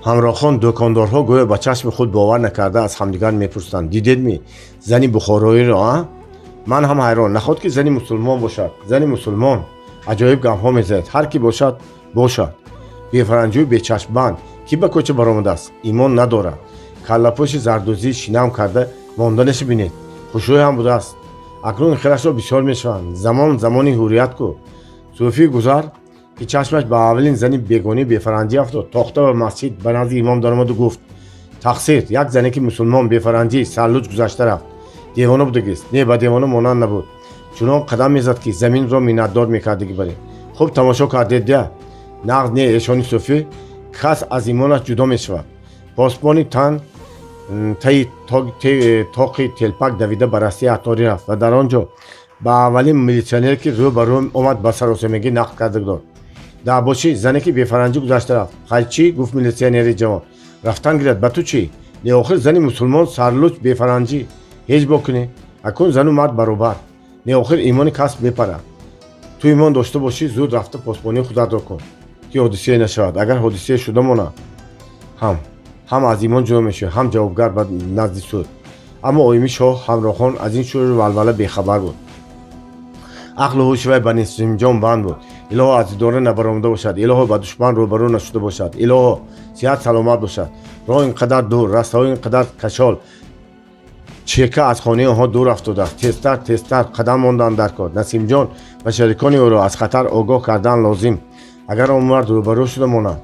Ҳамрохон, дукондорҳо гӯё ба чашми худ бовар накарда, аз ҳамдигар мепурсиданд: «Дидедми зани бухороиро? А ман ҳам ҳайрон, наход ки зани мусулмон бошад? Зани мусулмон аҷоиб гапҳо мезанад. Ҳар ки бошад, бошад, бефаранҷӯи бечашмбанд ки ба кӯча баромадааст, имон надорад. Каллапӯши зардӯзӣ шинам карда монданаша бинед, хушрӯй ҳам будааст. Акнун хелашро бисёр мешаванд. Замон замони ҳуррият ку». Сӯфии гузар, ки чашмаш ба аввалин зани бегонии бефаранҷӣ афтод, тохта ба масҷид, ба назди имом даромаду гуфт: «Тақсир, як зане ки мусулмон, бефаранҷӣ, сарлуҷ гузашта рафт. Девона будагист. Не, ба девона монанд набуд. Чунон қадам мезад, ки заминро миннатдор мекардагӣ. Баре хуб тамошо кардед дя? Нағз не, эшони сӯфӣ, кас аз имонаш ҷудо мешавад». Посбони тан таи тоқи Телпак давида ба растаи атторӣ рафт ва дар он ҷо ба аввалин милитсионер, ки рӯ ба рӯ омад, ба саросемагӣ нақл карда дод: «Даъбошӣ, зане ки бефаранҷӣ гузашта рафт». «Хай, чӣ?» — гуфт милитсионери ҷавон. «Рафтан гирад, ба ту чӣ?» «Не, охир зани мусулмон, сарлуч, бефаранҷӣ, ҳеҷ бо кунӣ. Акун зану мард баробар. Не, охир имони кас мепарад. Ту имон дошта бошӣ, зуд рафта посбонии худатро кун, ки ҳодисае нашавад. Агар ҳодисае шуда монад, ҳам аз имон ҷудо мешавӣ, ҳам ҷавобгар ба назди суд». Аммо оими шоҳ Ҳамрохон аз ин шӯру валвала бехабар буд. Ақлу ҳуши вай ба Насимҷон банд буд. Илоҳо, аз идора набаромада бошад, илоҳо, ба душман рӯбарӯ нашуда бошад, илоҳо, сиҳат саломат бошад. Роҳ ин қадар дур, растаҳо ин қадар кашол, чека аз хонаи онҳо дур афтодааст. Тезтар, тезтар қадам мондан дар кор. Насимҷон ва шарикони ӯро аз хатар огоҳ кардан лозим. Агар он мард рӯбарӯ шуда монад,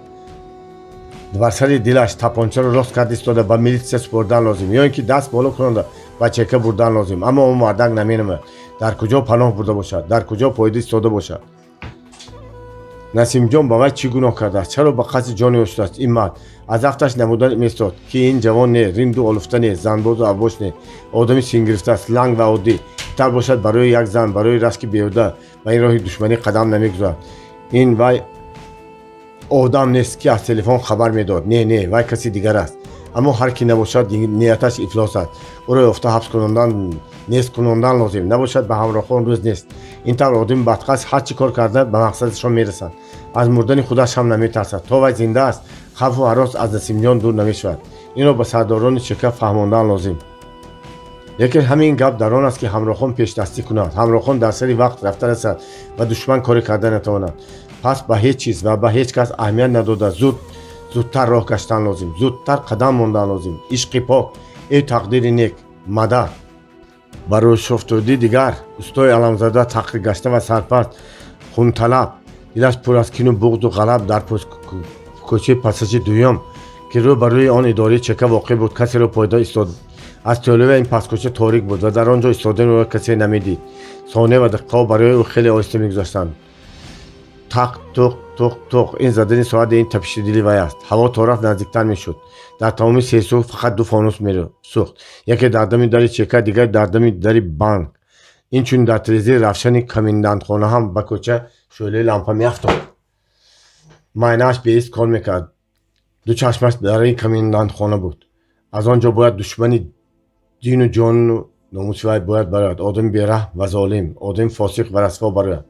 бар сари дилаш тапончаро рост кард истода, ба милитсия супордан лозим ё ин ки даст боло кунонда ба чека бурдан лозим. Аммо он мардак наменамояд. Дар куҷо паноҳ бурда бошад? Дар куҷо поида истода бошад? Насимҷон ба вай чӣ гуноҳ кардааст? Чаро ба қасди ҷони ӯ шудааст ин мард? Аз афташ намуда местод, ки ин ҷавон не, ринду олуфта не, занбозу авбош не, одами сингирифтааст, ланг ва оддӣ тар бошад. Барои як зан, барои рашки беҳуда ба ин роҳи душманӣ қадам намегузорад. Ин вай одам нест, ки аз телефон хабар медод. Не, не, вай каси дигар аст. Аммо ҳар ки набошад, нияташ ифлос аст. Ӯро ёфта, ҳабс кунондан, нест кунондан лозим. Набошад, ба Ҳамрохон рӯз нест. Ин тавр одами бадқасд ҳар чӣ кор карда, ба мақсадашон мерасад. Аз мурдани худаш ҳам наметарсад. То вай зинда аст, хавфу ҳарос аз Насимҷон дур намешавад. Инро ба сардорони чека фаҳмондан лозим. Лекин ҳамин гап дар он аст, ки Ҳамрохон пешдастӣ кунад, Ҳамрохон дар сари вақт рафта расад ва душман коре карда натавонад. Пас ба ҳеҷ чиз ва ба ҳеҷ кас аҳамият надода, зуд зудтар роҳ гаштан лозим, зудтар қадам мондан лозим. Ишқи пок, эй тақдири нек, мадад! Ба рӯшофтодӣ дигар устои аламзада, тақри гашта ва сарпаст, хунталаб, дилаш пур аз кину буғзу ғалаб, дар кӯчаи пассажи дуюм, ки рӯ ба рӯи он идораи ЧК воқеъ буд, касеро пайдо истод. Аз тӯлаи ин пасткӯча торик буд ва дар он ҷо истодани ӯро касе намедид. Сония ва дақиқаҳо барои ӯ хеле оҳиста мегузаштанд. Тақ, туқ, туқ, туқ — ин задани соати ин тапиши дили вай аст. Ҳаво торафт наздиктар мешуд. Дар тамоми сесӯ фақат ду фонус месӯхт: яке дар дами дари ЧК, дигар дар дами дари банк. Инчунин дар тирезаи равшани комендантхона ҳам ба кӯча шӯълаи лампа меафтод. Майнааш беист кор мекард. Ду чашмаш дари комендантхона буд. Аз он ҷо бояд душмани дину ҷону номуси вай бояд барояд, одами бераҳм ва золим, одами фосиқ ва расво барояд.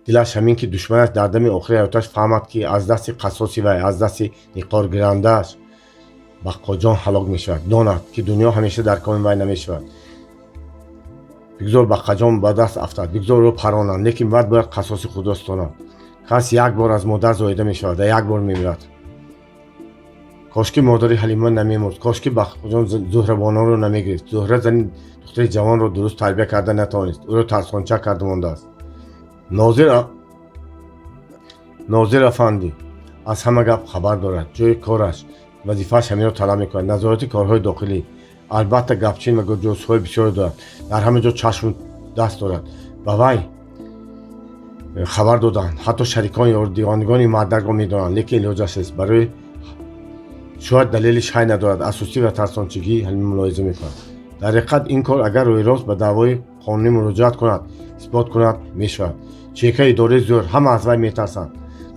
Дилаш ҳамин, ки душманаш дар дами охири ҳаёташ фаҳмад, ки аз дасти қассоси вай, аз дасти ниқоргирандааш Баққоҷон ҳалок мешавад, донад, ки дунё ҳамеша дар коми вай намешавад. Бигзор Баққаҷон ба даст афтад, бигзор ӯро паронанд, лекин баъд бояд қассоси худро стонад. Кас як бор аз модар зоида мешавад ва як бор мемирад. Кошки модари Ҳалима намемурд, кошки Баққоҷон Зуҳрабоноро намегирифт. Зуҳра зани духтари ҷавонро дуруст тарбия карда натавонист, ӯро тарсончак карда мондааст. Нозир афандӣ аз ҳама гап хабар дорад. Ҷои кораш, вазифааш ҳаминро талаб мекунад: назорати корҳои дохилӣ. Албатта, гапчин ва ҷосусҳои бисёре дорад, дар ҳама ҷо чашму даст дорад. Ба вай хабар доданд, ҳатто шарикон ё девонагони мардакро медонанд, лекин илоҷаш нест. Барои шояд далели шай надорад, аз сустӣ ва тарсончигӣ ҳамин мулоҳиза мекунад. Дар ҳақиқат, ин кор агар рӯйрост ба даъвои қонунӣ муроҷиат кунад, исбот кунад, мешавад. ЧК идораи зӯр, ҳама аз вай метарсанд.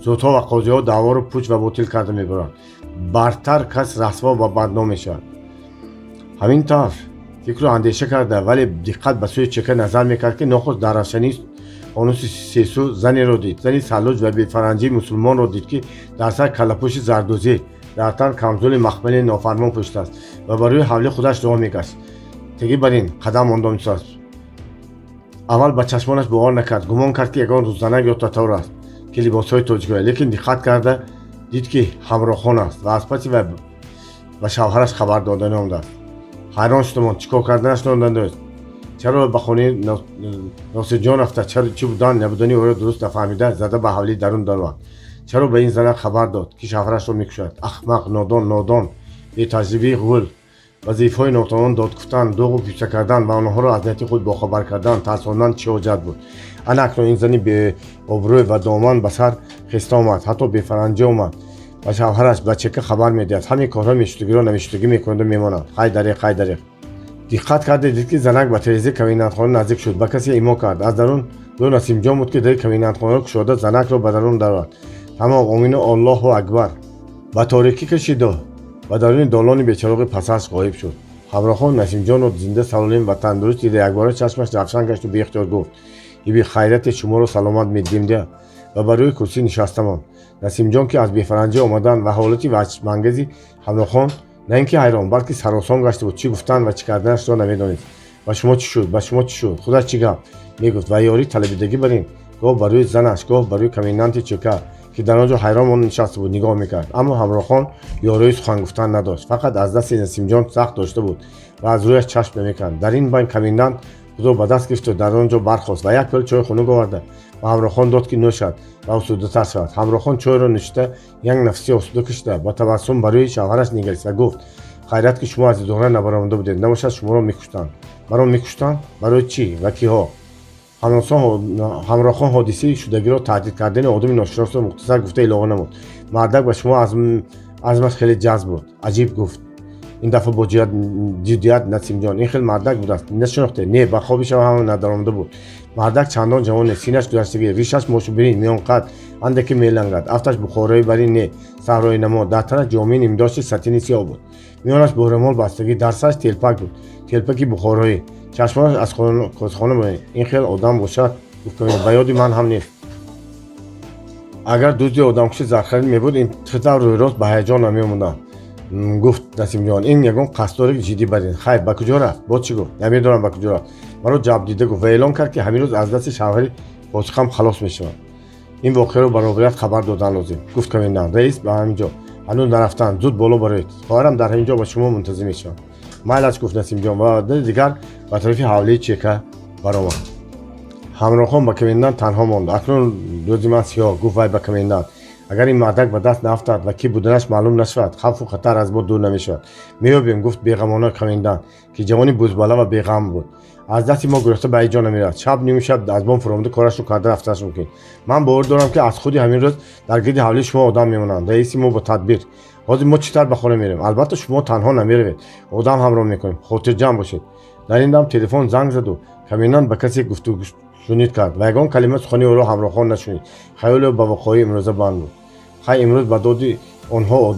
Судҳо ва қозиҳо даъворо пуч ва ботил карда мебаранд. Бартар кас расво ва бадном мешавад. Ҳамин тавр фикру андеша карда, вале диққат ба сӯи ЧК назар мекард, ки нохуст дар равшании фонуси сесӯ занеро дид. Зани саллуҷ ва бефаранҷии мусулмонро дид, ки дар сар каллапӯши зардӯзӣ, дар тан камзули махмали нофармон пӯшидааст ва ба рӯи ҳавли худаш роҳ мегашт. Теги бар ин қадам монда истодааст. Аввал ба чашмонаш бовар накард, гумон кард, ки ягон рӯззанак ё татор аст, ки либосҳои тоҷикӣ, лекин диққат карда дид, ки Ҳамрохон аст ва аз паси вай ба шавҳараш хабар додани омадааст. Ҳайрон шуда монд, чӣ кор карданаш надонист. Чаро ба хонаи Носирҷон рафта, чаро чӣ будан набудани ӯро дуруст нафаҳмида, зада ба ҳавлии дарун даромад? Чаро ба ин занак хабар дод, ки шавҳарашро мекушад? Ахмақ, нодон, нодон, бетаҷрибаи ғул. Вазифаҳои нотавон дод гуфтан, дуғу пӯса кардан ва онҳоро аз нияти худ бохабар кардан, тарсондан чӣ ҳоҷат буд? Ана акнун ин зани беобрӯй ва доман ба сар хеста омад, ҳатто бефаранҷӣ омад, ба шавҳараш, ба ЧК хабар медиҳад. Ҳамин корҳои мешудагиро намешудагӣ мекунаду мемонад. Хай дареғ, хай дареғ! Диққат карда дид, ки занак ба тирезаи комендантхона наздик шуд, ба касе имо кард. Аз дарун ӯ Насимҷон буд, ки дари комендантхонаро кушода, занакро ба дарун даровард. Тамом, омину Аллоҳу акбар. Ба торикӣ кашиду ба даруни долони бечароғи пассаж ғоиб шуд. Ҳамрохон Насимҷонро зинда, салолим ва тандуруст дида, якбора чашмаш равшан гашту беихтиёр гуфт: «Иби хайрате, шуморо саломат медидем!» Ва ба рӯи курсӣ нишаста монд. Насимҷон, ки аз бефаранҷӣ омадан ва ҳолати ваҳшмангези Ҳамрохон на ин ки ҳайрон, балки саросон гашта буд, чӣ гуфтан ва чӣ карданашро намедонист. «Ба шумо чӣ шуд? Ба шумо чӣ шуд? Худаш чӣ гап?» мегуфт ва ёрӣ талабидагӣ бар ин гоҳ ба рӯи занаш, гоҳ ба рӯи коменданти ЧК, ки дар он ҷо ҳайрон монда нишаста буд, нигоҳ мекард. Аммо Ҳамрохон ёрои сухан гуфтан надошт, фақат аз дасти Насимҷон сахт дошта буд ва аз рӯяш чашм намеканд. Дар ин байн комендант худро ба даст гирифту дар он ҷо бархост ва як пиёла чойи хунук оварда ба Ҳамрохон дод, ки нӯшад ва осудатар шавад. Ҳамрохон чойро нӯшида, як нафаси осуда кашида, ба табассум ба рӯи шавҳараш нигарист ва гуфт: «Хайрат, ки шумо аз идора набаромада будед, набошад шуморо мекуштанд». «Маро мекуштанд? Барои чӣ ва киҳо?» Ҳамрохон ҳодисаи шудагиро, таҳдид кардани одами ношиносро мухтасар гуфта, илова намуд: «Мардак ба шумо азмаш хеле ҷазб буд». «Аҷиб!» — гуфт ин дафъа бо ҷиддият Насимҷон. «Ин хел мардак будааст, нашинохте?» «Не, ба хоби шава ҳама надаромада буд. Мардак чандон ҷавон нест, синаш гузаштагӣ, ришаш мошубирин, миёнқад, андаке мелангад, афташ бухороӣ барин не, саҳроинамо. Дар танаш ҷомаи нимдошти сатини сиёҳ буд, миёнаш бо ремол бастагӣ, дар сараш телпак буд, телпаки бухороӣ. Чашмонаш аз косхона. Ин хел одам бошад, — гуфт, — ба ёди ман ҳам нест. Агар дузди одамкуши зархарид мебуд, ин тавр рӯйрост ба ҳаяҷон намемондам». Гуфт Насимҷон, ин ягон қасдори ҷиддӣ барин. Хайр, ба куҷо рафт? Боз чӣ гуфт? Намедонам, ба куҷо рафт. Маро ҷабдида гуфт ва эълон кард, ки ҳамин рӯз аз дасти шавҳари фосиқам халос мешавам. Ин воқеаро ба роҳбарият хабар додан лозим, гуфт комендант. Раис ба ҳамин ҷо ҳанӯз нарафтанд. Зуд боло бароед, хоҳарам дар ҳамин ҷо ба шумо мунтазир мешавам. Майлаш, гуфт Насимҷон ва дигар ба тарафи ҳавлии чека баромад. Ҳамроҳон ба комендант танҳо монд. Акнун рӯзи ман сиёҳ, гуфт вай ба комендант. Агар ин мардак ба даст наафтад ва кӣ буданаш маълум нашавад, хавфу хатар аз мо дур намешавад. Меёбем, гуфт беғамона комендант, ки ҷавони бузбала ва беғам буд. Аз дасти мо гурехта ба ҳеҷ ҷо намеравад. Шаб, ними шаб аз бом фуромада, корашро карда рафтанаш мумкин. Ман бовар дорам, ки аз худи ҳамин рӯз дар гирди ҳавлии шумо одам мемонанд. Раиси мо бо тадбир. Ҳозир мо чӣ тавр ба хона меравем? Албатта, шумо танҳо намеравед, одам ҳамроҳ мекунем, хотирҷамъ бошед. Дар ин дам телефон занг заду комендант ба касе гуфтушунид кард ва ягон калима сухани ӯро ҳамроҳон нашунид. Хаёли ӯ ба воқеаи имрӯза банд буд. Хай, имрӯз ба доди онҳо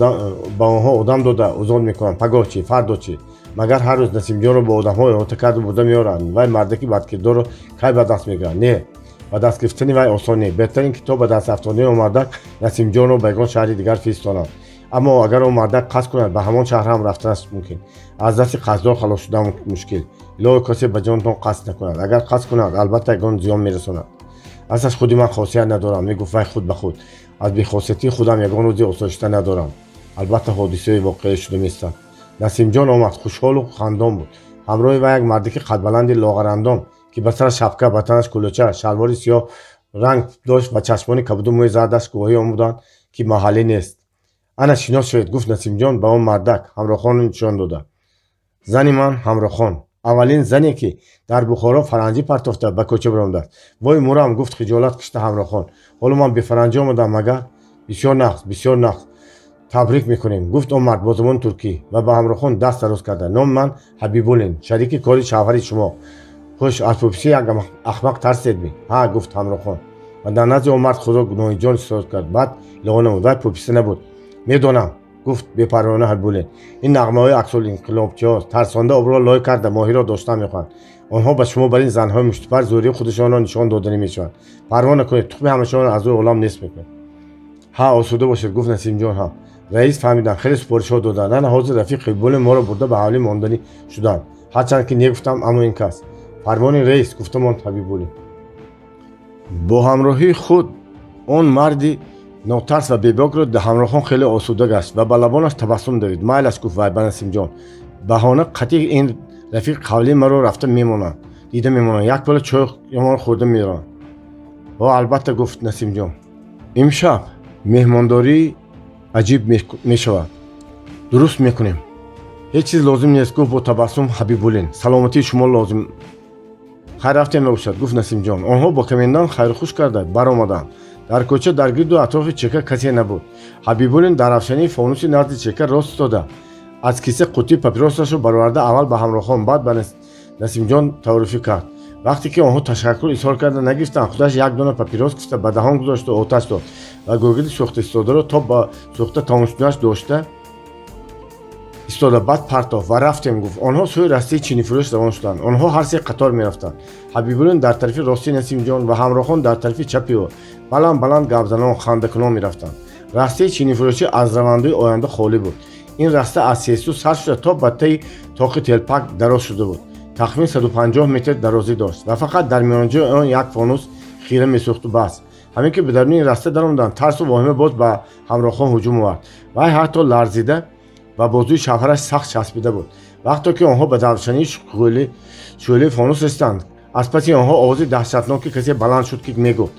ба онҳо одам дода озод мекунанд. Пагоҳ чӣ? Фардо чӣ? Магар ҳар рӯз Насимҷонро бо одамҳо иҳота карду бурда меоранд? Вай мардаки бадкирдорро кай ба даст мегиранд? Не, ба даст гирифтани вай осон не. Беҳтар ин ки то ба даст афтодани он мардак Насимҷонро ба ягон шаҳри дигар фиристонанд. Аммо агар он мардак қасд кунад, ба ҳамон шаҳр ҳам рафтанаш мумкин. Аз дасти қасддор халос шудан мушкил. Илоҳо, касе ба ҷонтон қасд накунад. Агар қасд кунад, албатта ягон зиён мерасонад. Аслаш худи ман хосият надорам, мегуфт вай худ ба худ. Аз бехосиятии худам ягон рӯзи осоишта надорам. Албатта, ҳодисаи воқеӣ шуда местад. Насимҷон омад, хушҳолу хандон буд. Ҳамроҳи вай як мардаки қадбаланди лоғарандом, ки ба сараш шапка, ба танаш кулоча, шалвори сиёҳ ранг дошт ва чашмони кабуду мӯи зардаш гувоҳӣ он буданд, ки маҳаллӣ нест. Ана, шинос шавед, гуфт Насимҷон ба он мардак, ҳамроҳонро нишон дода. Зани ман Ҳамрохон, аввалин зане, ки дар Бухоро фаранҷӣ партофта ба кӯча баромадааст. Вой мурам, гуфт хиҷолат кашида Ҳамрохон. Ҳоло ман бефаранҷӣ омадам магар? Бисёр нағз, бисёр нағз, табрик мекунем, гуфт он мард бо забони туркӣ ва ба Ҳамрохон даст дароз карда. Номи ман Ҳабибуллин, шарики кори шавҳари шумо. Хуш, аз пӯписи як ахмақ тарседми? Ҳа, гуфт Ҳамрохон ва дар назди он мард худро гуноҳиҷон ҳисоб кард. Баъд илова намуд: вай пӯписа набуд, медонам, гуфт бепарвоона Ҳабибуллин. Ин нағмаҳои аксулинқилобчиҳост. Тарсонда, обро лой карда, моҳиро доштан мехоҳанд. Онҳо ба шумо бар ин занҳои муштипар зӯрии худашонро нишон доданӣ мешаванд. Парво накунед, тухми ҳамашонро аз рӯи олам нест мекунед. Ҳа, осуда бошед, гуфт Насимҷон ҳам. Раис, фаҳмидам, хеле супоришҳо доданд. Ана ҳозир рафиқ Ҳабибуллин моро бурда ба ҳавлӣ монданӣ шуданд. Ҳарчанд ки негуфтам, аммо ин кас фармони раис, гуфта монд Ҳабибуллин. Бо ҳамроҳии худ он марди нотарс ва бебокро Ҳамрохон хеле осуда гашт ва ба лабонаш табассум давид. Майлаш, гуфт вай ба Насимҷон. Баҳона қатъи ин рафиқ ҳавлии маро рафта мемонанд, дида мемонанд, як пиёла чой ямон хӯрда мераванд. О, албатта, гуфт Насимҷон. Имшаб меҳмондории аҷиб мешавад. Дуруст мекунем. Ҳеҷ чиз лозим нест, гуфт бо табассум Ҳабибуллин. Саломатии шумо лозим. Хайр, рафтем набошад, гуфт Насимҷон. Онҳо бо комендант хайрухуш карда баромаданд. Дар кӯча, дар гирду атрофи чека касе набуд. Ҳабибуллин дар равшании фонуси назди чека рост истода, аз киса қуттии папиросашро бароварда, аввал ба Ҳамрохон, баъд ба Насимҷон таърифӣ кард. Вақте ки онҳо ташаккур изҳор карда нагирифтанд, худаш як дона папирос гирифта, ба даҳон гузошту оташ дод ва гӯгирди сӯхта истодаро то ба сӯхта тамом шуданаш дошта истода, баъд партофт ва рафтем, гуфт. Онҳо сӯи растаи чинифурӯш равон шуданд. Онҳо ҳар се қатор мерафтанд: Ҳабибуллин дар тарафи рости Насимҷон ва Ҳамрохон дар тарафи чапи ӯ. Баланд баланд гапзанон, хандакунон мерафтанд. Растаи чинифурӯшӣ аз равандаи оянда холӣ буд. Ин раста аз сесу сар шуда, то ба таи тоқи телпак дароз шуда буд. Тахмин 150 метр дарозӣ дошт ва фақат дар миёнҷои он як фонус хира месӯхту бас. Ҳамин ки ба даруни ин раста даромаданд, тарсу воҳима боз ба Ҳамрохон ҳуҷум овард. Вай ҳатто ларзида ва бозуи шавҳараш сахт часпида буд. Вақте ки онҳо ба равшании шӯълаи фонус расиданд, аз паси онҳо овози даҳшатноки касе баланд шуд, ки мегуфт: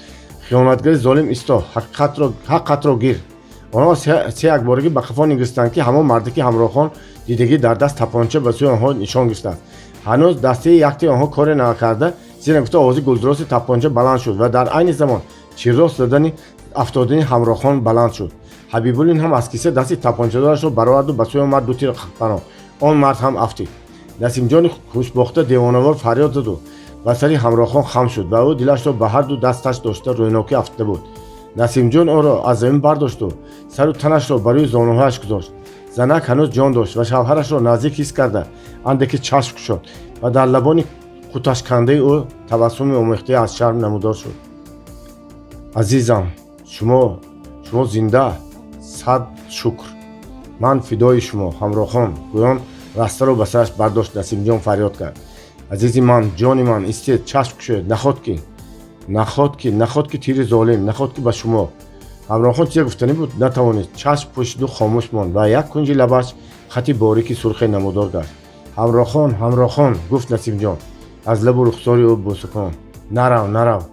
«Хиёнатгари золим, исто, ҳаққатро гир!» Онҳо се якборагӣ ба қафо нигаристанд, ки ҳамон марде, ки Ҳамрохон дидагӣ, дар даст тапонча ба сӯи онҳо нишон гирифтааст. Ҳанӯз дастаи яктаи онҳо коре накарда, зира гуфта овози гулдуроси тапонча баланд шуд ва дар айни замон чиррост задани афтодани Ҳамрохон баланд шуд. Ҳабибуллин ҳам аз киса дасти тапончадорашро бароварду ба сӯи он мард ду тир паронд. Он мард ҳам афтид. Насимҷони хушбохта девонавор фарёд заду ба сари Ҳамрохон хам шуд ва ӯ дилашро ба ҳарду дасташ дошта рӯйнокӣ афтида буд. Насимҷон ӯро аз замин бардошту сару танашро ба рӯи зонуҳояш гузошт. Занак ҳанӯз ҷон дошт ва шавҳарашро наздик ҳис карда, андаке чашм кушод ва дар лабони қуташкандаи ӯ табассуми омехтае аз шарм намудор шуд. Азизам, шумо зинда, сад шукр. Ман фидои шумо, Ҳамрохон, гӯён растаро ба сараш бардошт. Насимҷон фарёд кард: азизи ман, ҷони ман, истед, чашм кушоед. Наход ки, наход ки, наход ки тири золим, наход ки ба шумо. Ҳамрохон чизе гуфтанӣ буд, натавонист. Чашм пӯшиду хомӯш монд ва як кунҷи лабаш хати борики сурхе намудор гашт. Ҳамрохон, Ҳамрохон, гуфт Насимҷон аз лабу рухсори ӯ бӯсакон. Нарав, нарав,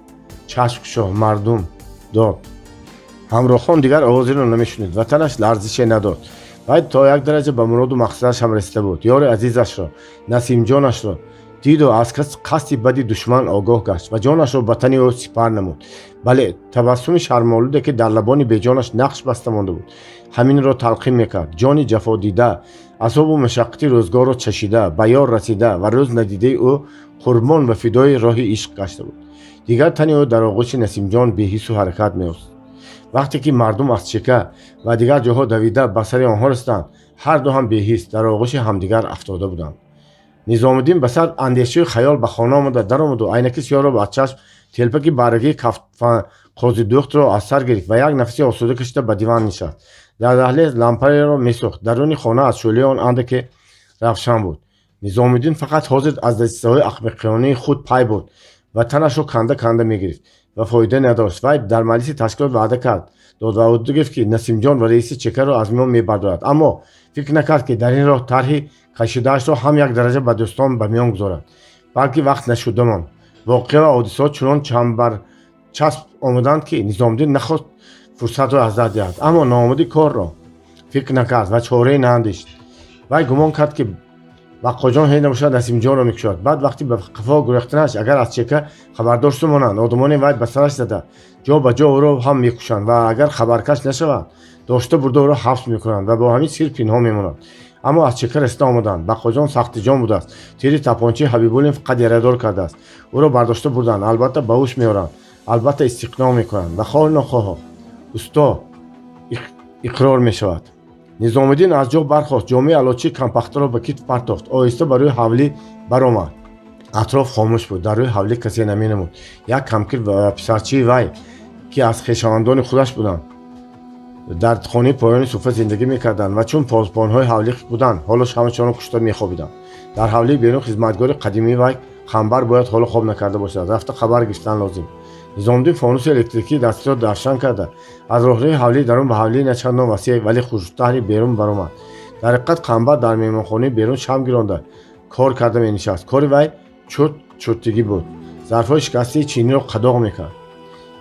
чашм кушо, мардум дод. Ҳамрохон дигар овозеро намешунид. Ватанаш ларзише надод. Вай то як дараҷа ба муроду мақсадаш ҳам расида буд. Ёри азизашро, Насимҷонашро диду аз қасди бади душман огоҳ гашт ва ҷонашро ба тани ӯ сипар намуд. Бале, табассуми шармолуде, ки дар лабони беҷонаш нақш баста монда буд, ҳаминро талқин мекард. Ҷони ҷафодида, азобу машаққати рӯзгорро чашида, ба ёр расида ва рӯз надидаи ӯ қурбон ва фидои роҳи ишқ гашта буд. Дигар тани ӯ дар оғӯши Насимҷон беҳиссу ҳаракат меёфт. Вақте ки мардум аз чека ва дигар ҷоҳо давида ба сари онҳо расиданд, ҳарду ҳам беҳис дар оғӯши ҳамдигар афтода буданд. Низомиддин ба сар андешаи хаёл ба хона омада даромаду айнаки сиёҳро аз чашм, телпаки барагии қозидӯхтро аз сар гирифт ва як нафаси осуда кашида ба диван нишаст. Дар даҳлез лампаеро месӯхт. Даруни хона аз шӯълаи он андаке равшан буд. Низомиддин фақат ҳозир аз дасисаҳои ахмақёнаи худ пай бурд ва танашро канда канда мегирифт ва фоида надошт. Вай дар маҷлиси ташкилот ваъда кард, дод ва ӯ гирифт, ки Насимҷон ва раиси чекаро аз миён мебардорад, аммо фикр накард, ки дар ин роҳ тарҳи кашидаашро ҳам як дараҷа ба дӯстон ба миён гузорад, балки вақт нашуда монд. Воқеа ва ҳодисаҳо чунон чамбарчасп омаданд, ки Низомиддин нахост фурсатро аз даст диҳад, аммо ноомади корро фикр накард ва чорае наандешид. Вай гумон кард, ки Баққоҷон ҳеҷ набошад Насимҷонро мекушад. Баъд вақти ба қафо гурехтанаш агар аз чека хабардор шуда монанд, одамони вай ба сараш зада ҷо ба ҷо ӯро ҳам мекушанд ва агар хабаркаш нашавад, дошта бурда ӯро ҳабс мекунанд ва бо ҳамин сир пинҳон мемонад. Аммо аз чека расида омаданд. Баққоҷон сахтиҷон будааст. Тири тапончаи Ҳабибуллин фақат ярадор кардааст. Ӯро бардошта бурданд. Албатта, ба ҳуш меоранд, албатта, истиқноъ мекунанд ва хоҳу нохоҳо усто иқрор мешавад. Низомиддин аз ҷо бархост, ҷомаи алочии кампахтаро ба китф партофт, оҳиста ба рӯи ҳавлӣ баромад. Атроф хомӯш буд. Дар рӯи ҳавлӣ касе наменамуд. Як камкир ва писарчии вай, ки аз хешовандони худаш буданд, дар хонаи поёни суфра зиндагӣ мекарданд ва чун посбонҳои ҳавлӣ буданд, ҳоло ҳамашонро кушта мехобиданд. Дар ҳавлии берун хизматгори қадимии вай Қамбар бояд ҳоло хоб накарда бошад. Рафта хабар гирифтан лозим. Низомиддин фонуси электрикии дастиро равшан карда, аз роҳрӯи ҳавлии дарун ба ҳавлии начандон васеъ, вале хуштаҳри берун баромад. Дар ҳақиқат, Қамбар дар меҳмонхонаи берун шам гиронда кор карда менишаст. Кори вай чурт чуртигӣ буд. Зарфҳои шикастаи чиниро қадоғ мекард.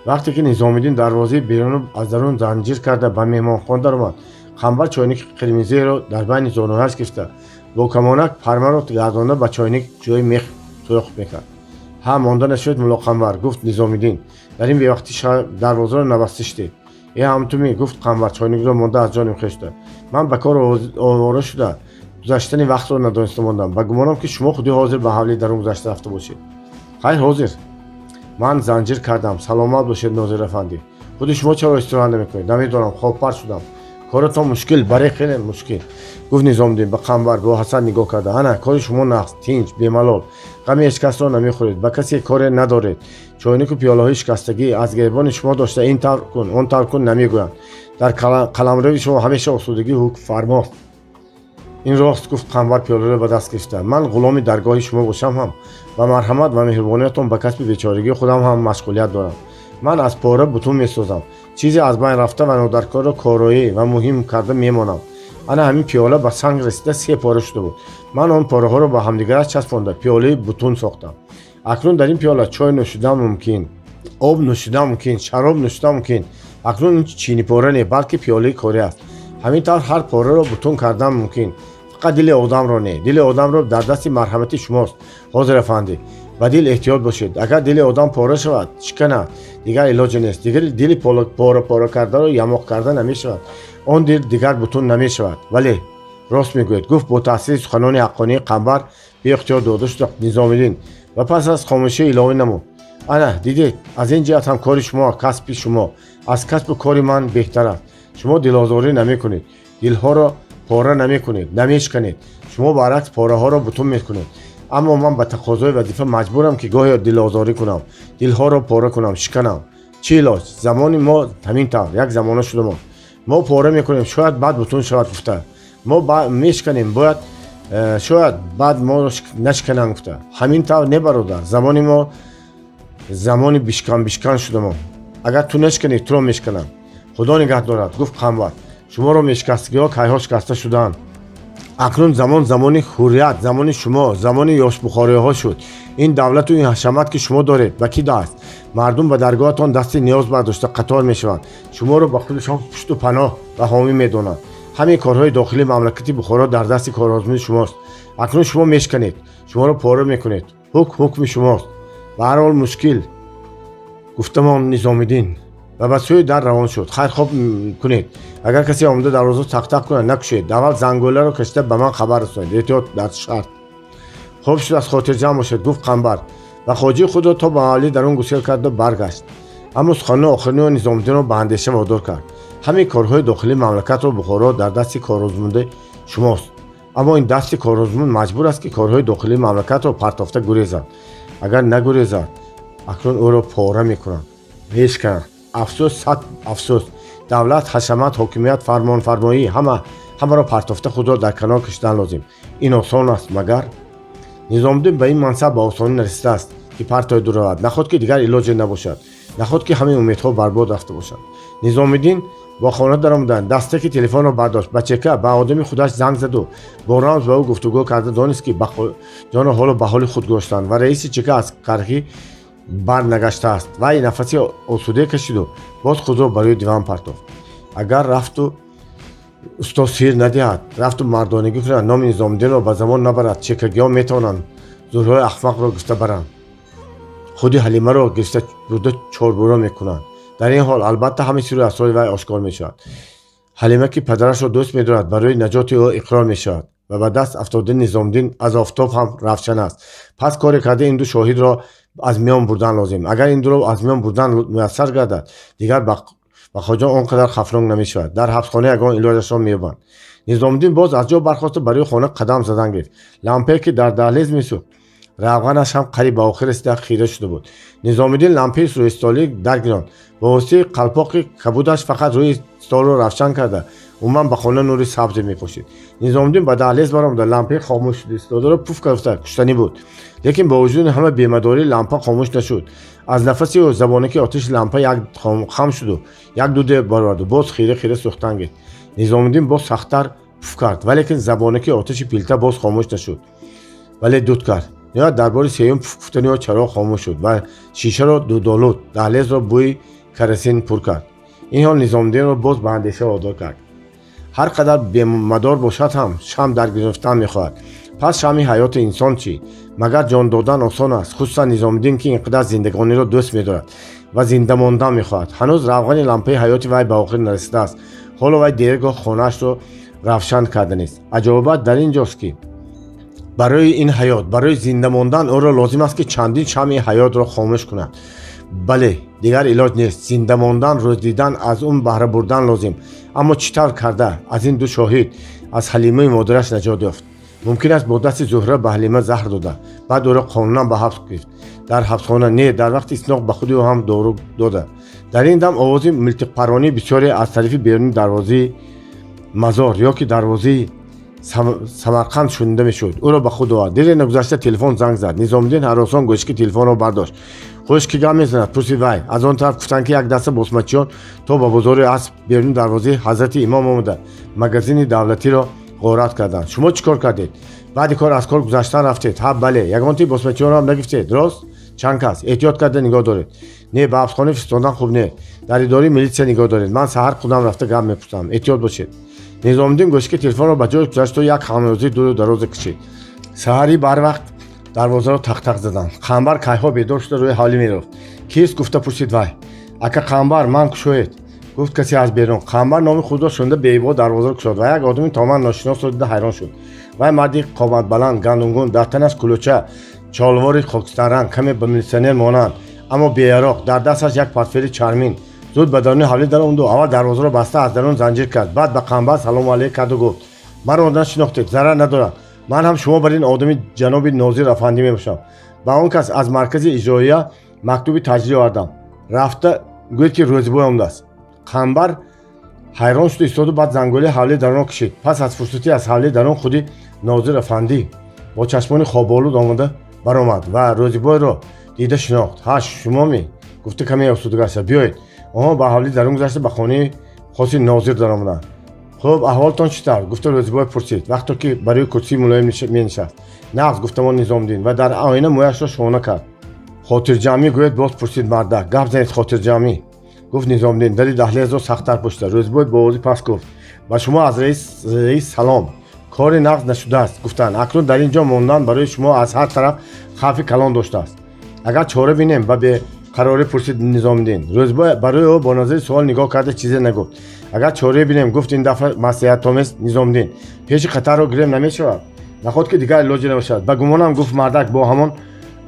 Вақте ки Низомиддин дарвозаи берунро аз дарун занҷир карда ба меҳмонхона даромад, Қамбар чойники қирмизиеро дар байни зонуҳояш гирифта, бо камонак пармаро гардонда, ба чойник ҷои мех сӯрох мекард. Ҳа, монда нашуд, мулло Қамбар, гуфт Низомиддин. Дар ин бевақтӣ дарвозаро набаста шудед. Э, ҳамтуми, гуфт Қамбар, чойникро монда аз ҷоним хешта. Ман ба кор овора шуда гузаштани вақтро надониста мондам. Ба гумонам, ки шумо худи ҳозир ба ҳавлии дарун гузашта рафта бошед. Хайр, ҳозир ман занҷир кардам. Саломат бошед, нозир афандӣ. Худи шумо чаро истироҳат намекунед? Намедонам, хобпар шудам. Коратон мушкил, баре хеле мушкил, гуфт Низомиддин ба Қамбар бо ҳасад нигоҳ карда. Ана кори шумо нағз, тинҷ, бемалол, ғами ҳеҷ касро намехӯред, ба касе коре надоред. Чойнику пиёлаҳои шикастагӣ аз гиребони шумо дошта ин тавр кун, он тавр кун намегӯянд. Дар қаламрави шумо ҳамеша осудагӣ ҳукмфармост. Ин рост, гуфт Қамбар пиёларо ба даст гирифта. Ман ғуломи даргоҳи шумо бошам ҳам, ба марҳамат ва меҳрубониятон ба касби бечорагии худам ҳам машғулият дорам. Ман аз пора бутун месозам, чизе аз байн рафта ва нодаркорро короӣ ва муҳим карда мемонам. Ана ҳамин пиёла ба санг расида се пора шуда буд. Ман он пораҳоро ба ҳамдигараш часпонда пиёлаи бутун сохтам. Акнун дар ин пиёла чой нӯшидан мумкин, об нӯшидан мумкин, шароб нӯшидан мумкин. Акнун ин чинипора не, балки пиёлаи корӣ аст. Ҳамин тавр ҳар пораро бутун кардан мумкин, фақат дили одамро не. Дили одамро дар дасти марҳамати шумост, ҳозир афандӣ. Ба дил эҳтиёт бошед. Агар дили одам пора шавад, шиканад, дигар илоҷе нест. Дигар дили пора пора кардаро ямоқ карда намешавад. Он дил дигар бутун намешавад. Вале рост мегӯед, гуфт бо таъсири суханони ҳаққонии Қамбар беихтиёр дода шуда Низомиддин ва пас аз хомӯшӣ илова намуд: ана дидед, аз ин ҷиҳат ҳам кори шумо, касби шумо аз касбу кори ман беҳтар аст. Шумо дилозорӣ намекунед, дилҳоро пора намекунед, намешканед. Шумо баръакс пораҳоро бутун мекунед. Аммо ман ба тақозои вазифа маҷбурам, ки гоҳе дилозорӣ кунам, дилҳоро пора кунам, шиканам. Чӣ илоҷ, замони мо ҳамин тавр як замона шуда монд. Мо пора мекунем, шояд баъд бутун шавад гуфта. Мо мешканем, бояд шояд баъд моро нашкананд гуфта. Ҳамин тавр не, бародар, замони мо замони бишкан бишкан шуда мо. Агар ту нашканӣ, туро мешкананд. Худо нигаҳ дорад, гуфт Қамбар. Шуморо мешикастагиҳо кайҳо шикаста шудаанд. Акнун замон замони ҳуррият, замони шумо, замони ёшбухориҳо шуд. Ин давлату ин ҳашамат, ки шумо доред, ба кӣ даст? Мардум ба даргоҳатон дасти ниёз бардошта қатор мешаванд, шуморо ба худашон пушту паноҳ ва ҳомӣ медонанд. Ҳамин корҳои дохилии мамлакати Бухоро дар дасти корозмуни шумост. Акнун шумо мешканед, шуморо пора мекунед. Ҳукм ҳукми шумост. Ба ҳар ҳол мушкил, гуфтамон Низомиддин ва ба сӯи дар равон шуд. Хайр, хоб кунед. Агар касе омада дарвоза тақтақ кунад, накушед. Аввал зангӯларо кашида ба ман хабар расонед. Эҳтиёт дар шарт. Хуб шуд, аз хотирҷамъ бошед, гуфт Қамбар ва хоҷии худро то ба мавлид дарун гусел карду баргашт. Аммо суханони охирини Низомиддинро ба андеша водор кард. Ҳамин корҳои дохилии мамлакатро Бухоро дар дасти корозмундаи шумост, аммо ин дасти корозмун маҷбур аст, ки корҳои дохилии мамлакатро партофта гурезад. Агар нагурезад, акнун ӯро пора мекунанд, мешкананд. Афсӯс, сад афсӯс! Давлат, ҳашамат, ҳокимият, фармонфармоӣ, ҳама ҳамаро партофта худро дар канор кашидан лозим. Ин осон аст магар? Низомиддин ба ин мансаб ба осонӣ нарасидааст, ки партояду равад. Наход ки дигар илоҷе набошад, наход ки ҳамаи умедҳо барбод рафта бошанд. Низомиддин бо хона даромадан дастаки телефонро бардошт, ба чека, ба одами худаш занг заду бо рамз ба ӯ гуфтугӯ карда донист, ки ҷонро ҳоло ба ҳоли худ гузоштанд ва раиси чека аз кархӣ барнагаштааст. Вай нафаси осуде кашиду боз худро ба рӯи диван партофт. Агар рафту усто сир надиҳад, рафту мардонагӣ кунад, номи Низомиддинро ба забон набарад, чекагиҳо метавонанд зӯрҳои ахмақро гирифта баранд, худи Ҳалимаро гирифта бурда чорбуро мекунанд. Дар ин ҳол албатта ҳамаи сиру асрори вай ошкор мешавад. Ҳалима, ки падарашро дӯст медорад, барои наҷоти ӯ иқрор мешавад ва ба даст афтодани Низомиддин аз офтоб ҳам равшан аст. Пас коре карда ин ду шоҳидро аз миён бурдан лозим. Агар ин дуро аз миён бурдан муяссар гардад, дигар Бақоҷон он қадар хафнок намешавад. Дар ҳабсхона ягон илоҷашро меёбанд. Низомиддин боз аз ҷо бархоста ба рӯи хона қадам задан гирифт. Лампае, ки дар даҳлез месӯхт, равғанаш ҳам қариб ба охир расида хира шуда буд. Низомиддин лампаи рӯистолӣ даргиронд. Ба воситаи қалпоқи кабудаш фақат рӯи столро равшан карда, умуман ба хона нури сабзе мепошид. Низомиддин ба даҳлез баромада, лампаи хомӯш шуда истодаро пуф карда куштанӣ буд, лекин бо вуҷуди ҳама бемадорӣ лампа хомӯш нашуд. Аз нафаси ӯ забонаки оташи лампа як хам шуду як дуде бароварду боз хира хира сӯхтан гирифт. Низомиддин боз сахттар пуф кард, валекин забонаки оташи пилта боз хомӯш нашуд, вале дуд кард. Ниҳоят дар бори сеюм пуф гуфтани ӯ чароғ хомӯш шуд ва шишаро дудолуд, даҳлезро бӯи карасин пур кард. Ин ҳол Низомиддинро боз ба андеша водор кард. Ҳар қадар бемадор бошад ҳам, шам дар гирифтан мехоҳад. Пас шамъи ҳаёти инсон чӣ? Магар ҷон додан осон аст? Хусусан Низомиддин, ки ин қадар зиндагониро дӯст медорад ва зинда мондан мехоҳад. Ҳанӯз равғани лампаи ҳаёти вай ба охир нарасидааст. Ҳоло вай дергоҳ хонаашро равшан карда нест. Аҷоибат дар ин ҷост, ки барои ин ҳаёт, барои зинда мондан ӯро лозим аст, ки чандин шамъи ҳаётро хомӯш кунад. Бале, дигар илоҷ нест. Зинда мондан, рӯз дидан, аз он баҳра бурдан лозим. Аммо чӣ тавр карда аз ин ду шоҳид, аз Ҳалимаи модараш наҷот ёфт? Мумкин аст бо дасти Зуҳра ба Ҳалима заҳр дода, баъд ӯро қонунан ба ҳабс гирифт. Дар ҳабсхона не, дар вақти истиноқ ба худи ӯ ҳам дору дода. Дар ин дам овози милтиқпаронии бисёре аз тарафи беруни дарвозаи мазор ё ки дарвозаи Самарқанд шунида мешуд, ӯро ба худ овард. Дере нагузашта телефон занг зад. Низомиддин ҳаросон гӯшки телефонро бардошт. «Хуш, ки гап мезанад?» пурсид вай. Аз он тараф гуфтанд, ки як даста босмачиён то ба бозори асп беруни дарвозаи Ҳазрати Имом омада, магазини давлатиро ғорат карданд. Шумо чӣ кор кардед? Баъди кор аз кор гузаштан рафтед? Ҳа, бале. Ягонти босмачиёнро ҳам нагирифтед, рост? Чанд кас? Эҳтиёт карда нигоҳ доред. Не, ба ҳабсхона фиристодан хуб не, дар идораи милитсия нигоҳ доред. Ман саҳар худам рафта гап мепурсам. Эҳтиёт бошед. Низомиддин гӯшки телефонро ба ҷои гузашт, як хамёзии дуру дарозе кашид. Саҳарӣ барвақт дарвозаро тақтақ заданд. Қамбар кайҳо бедор шуда, рӯи ҳавлӣ мерафт. «Кист?» гуфта пурсид вай. «Ака Қамбар, ман, кушоед», гуфт касе аз берун. Қамбар номи худро шунида, беибо дарвозаро кушод ва як одами тамоман ношиносро дида ҳайрон шуд. Вай марди қоматбаланд, гандумгун, дар танаш кулӯча, чолвори хокистарранг, каме ба милитсионер монанд, аммо беяроқ, дар дасташ як портфели чармин зуд ба даруни ҳавлӣ даромаду аввал дарвозаро баста, аз дарун занҷир кард. Баъд ба Қамбар салому алейк карду гуфт: «Маро нашинохтед? Зарар надорад, ман ҳам шумо бар ин одами ҷаноби нозир афандӣ мебошам. Ба он кас аз маркази иҷроия мактуби таҷрӣ овардам. Рафта гӯед, ки Рӯзибой омадааст». Қамбар Ҳайрон шуду истоду, баъд занголи ҳавлии дарунро кашид. Пас аз фурсатӣ аз ҳавлии дарун худи Нозир афандӣ бо чашмони хоболуд омода баромад ва Рӯзибойро дида шинохт. «Ҳа, шумоми?» гуфта, каме осуда гашта. «Биёед». Онҳо ба ҳавлии дарун гузашта, ба хонаи хоси Нозир даромаданд. «Хуб, аҳволтон чӣ тавр?» гуфта, Рӯзибой пурсид, вақто ки барои курсии мулоим менишаст. «Нағз», гуфтамон Низомиддин ва дар оина мӯяшро шона кард. «Хотирҷамъӣ гӯед?» боз пурсид мардак. «Гап занед, хотирҷамъӣ», гуфт Низомиддин, дари даҳлезро сахттар пӯшида. Рӯзибой бо овози паст гуфт: «Ба шумо аз раис салом. Кори нағз нашудааст, гуфтанд. Акнун дар ин ҷо мондан барои шумо аз ҳар тараф хавфи калон доштааст. Агар чора бинем?» ба беқарорӣ пурсид Низомиддин. Рӯзибой барои ӯ бо назари суол нигоҳ карда, чизе нагуфт. «Агар чорае бинем», гуфт ин дафъа маслиҳатомез Низомиддин, «пеши хатарро гирем, намешавад? Наход ки дигар илоҷе набошад?» «Ба гумонам», гуфт мардак бо ҳамон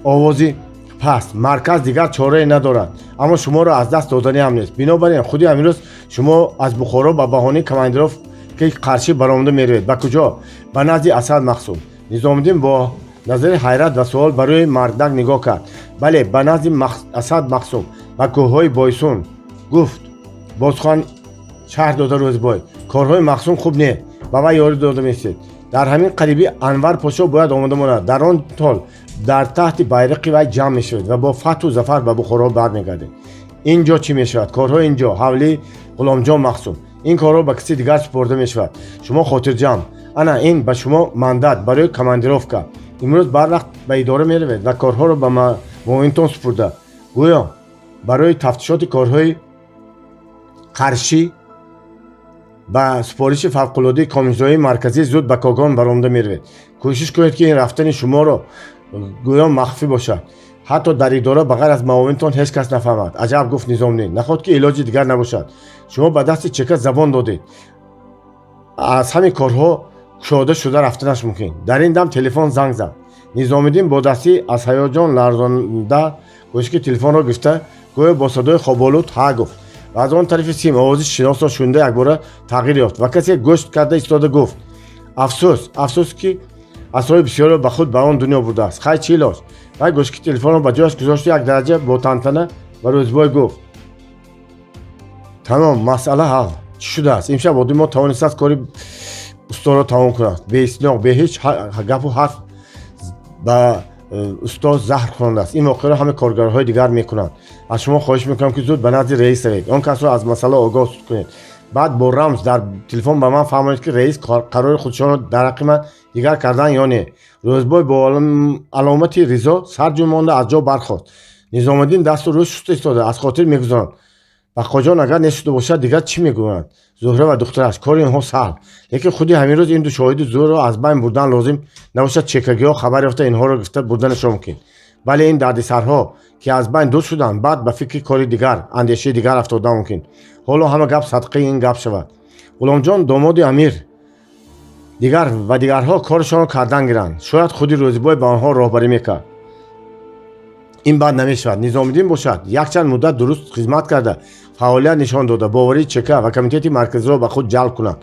овози паст, «марказ дигар чорае надорад, аммо шуморо аз даст доданиам нест. Бинобар ин худи ҳамин рӯз шумо аз Бухоро ба баҳонаи командировкаи Қаршӣ баромада меравед. Ба куҷо? Ба назди Асад Мақсум». Низомиддин бо назари ҳайрат ва суол барои мардак нигоҳ кард. «Бале, ба назди Асад Мақсум, ба кӯҳҳои Бойсун», гуфт бозхан шарҳ дода Рӯзбой. «Корҳои Мақсум хуб не, ба вай ёрӣ дода месед. Дар ҳамин қарибӣ Анвар Подшоҳ бояд омода монад. Дар он ҳол дар таҳти байрақи вай ҷамъ мешавед ва бо фатҳу зафар ба Бухоро бармегардед. Ин ҷо чӣ мешавад? Корҳои ин ҷо, ҳавлии Ғуломҷон Мақсум, ин корҳо ба каси дигар супорда мешавад. Шумо хотирҷамъ. Ана ин ба шумо мандат барои командировка. Имрӯз барвақт ба идора меравед ва корҳоро ба муовинтон супурда, гӯё барои тафтишоти корҳои Қаршӣ ба супориши фавқулоддаи Комиссиёи Марказӣ зуд ба Когон баромада меравед. Кӯшиш кунед, ки ин рафтани шуморо гӯё махфӣ бошад. Ҳатто дар идора ба ғайр аз муовинтон ҳеҷ кас нафаҳмад». «Аҷаб», гуфт Низомиддин, «наход ки илоҷи дигар набошад? Шумо ба дасти чека забон додед, аз ҳамин корҳо кушода шуда рафтанаш мумкин». Дар ин дам телефон занг зад. Низомиддин бо дастӣ аз ҳаяҷон ларзонда гӯшки телефонро гирифта, гӯё бо садои хоболуд «ҳа» гуфт ва аз он тарафи сим овози шиносро шунида, якбора тағйир ёфт ва касе гӯш карда истода гуфт: «Афсӯс, афсӯс, ки асрори бисёреро ба худ ба он дунё бурдааст. Хай, чӣ илоҷ?» Вай гӯшки телефонро ба ҷояш гузошту як дараҷа бо тантана ба Рӯзбой гуфт: «Тамом, масъала ҳал. Чӣ шудааст? Имшаб одами мо тавонистааст кори усторо тамом кунад, беистиноқ, бе ҳеҷ гапу ҳарф ба устоз заҳр хӯрондааст. Ин воқеаро ҳама коргарҳои дигар мекунанд. Аз шумо хоҳиш мекунам, ки зуд ба назди раис равед, он касро аз масъала огоҳ кунед. Баъд бо рамз дар телефон ба ман фаҳмонед, ки раис қарори худшонро дар ҳаққи ман дигар кардан ё не». Рӯзбой бо аломати ризо сар ҷунбонда, аз ҷо бархост. Низомиддин дасту рӯй шуста истода аз хотир мегузаронд: Бақоҷон агар нешуда бошад, дигар чӣ мегӯянд Зуҳра ва духтараш? Кори онҳо саҳл, лекин худи ҳамин рӯз ин ду шоҳиди зӯрро аз байн бурдан лозим. Набошад, чекагиҳо хабар ёфта, инҳоро гирифта бурданашон мумкин. Бале, ин дардисарҳо ки аз байн дур шуданд, баъд ба фикри кори дигар, андешаи дигар афтодан мумкин. Ҳоло ҳама гап садқаи ин гап шавад. Ғуломҷон, домоди амир, дигар ва дигарҳо корашонро кардан гиранд. Шояд худи Рӯзибой ба онҳо роҳбарӣ мекард. Ин бад намешавад. Низомиддин бошад, якчанд муддат дуруст хизмат карда, фаъолият нишон дода, боварии ЧК ва Комитети Марказиро ба худ ҷалб кунад.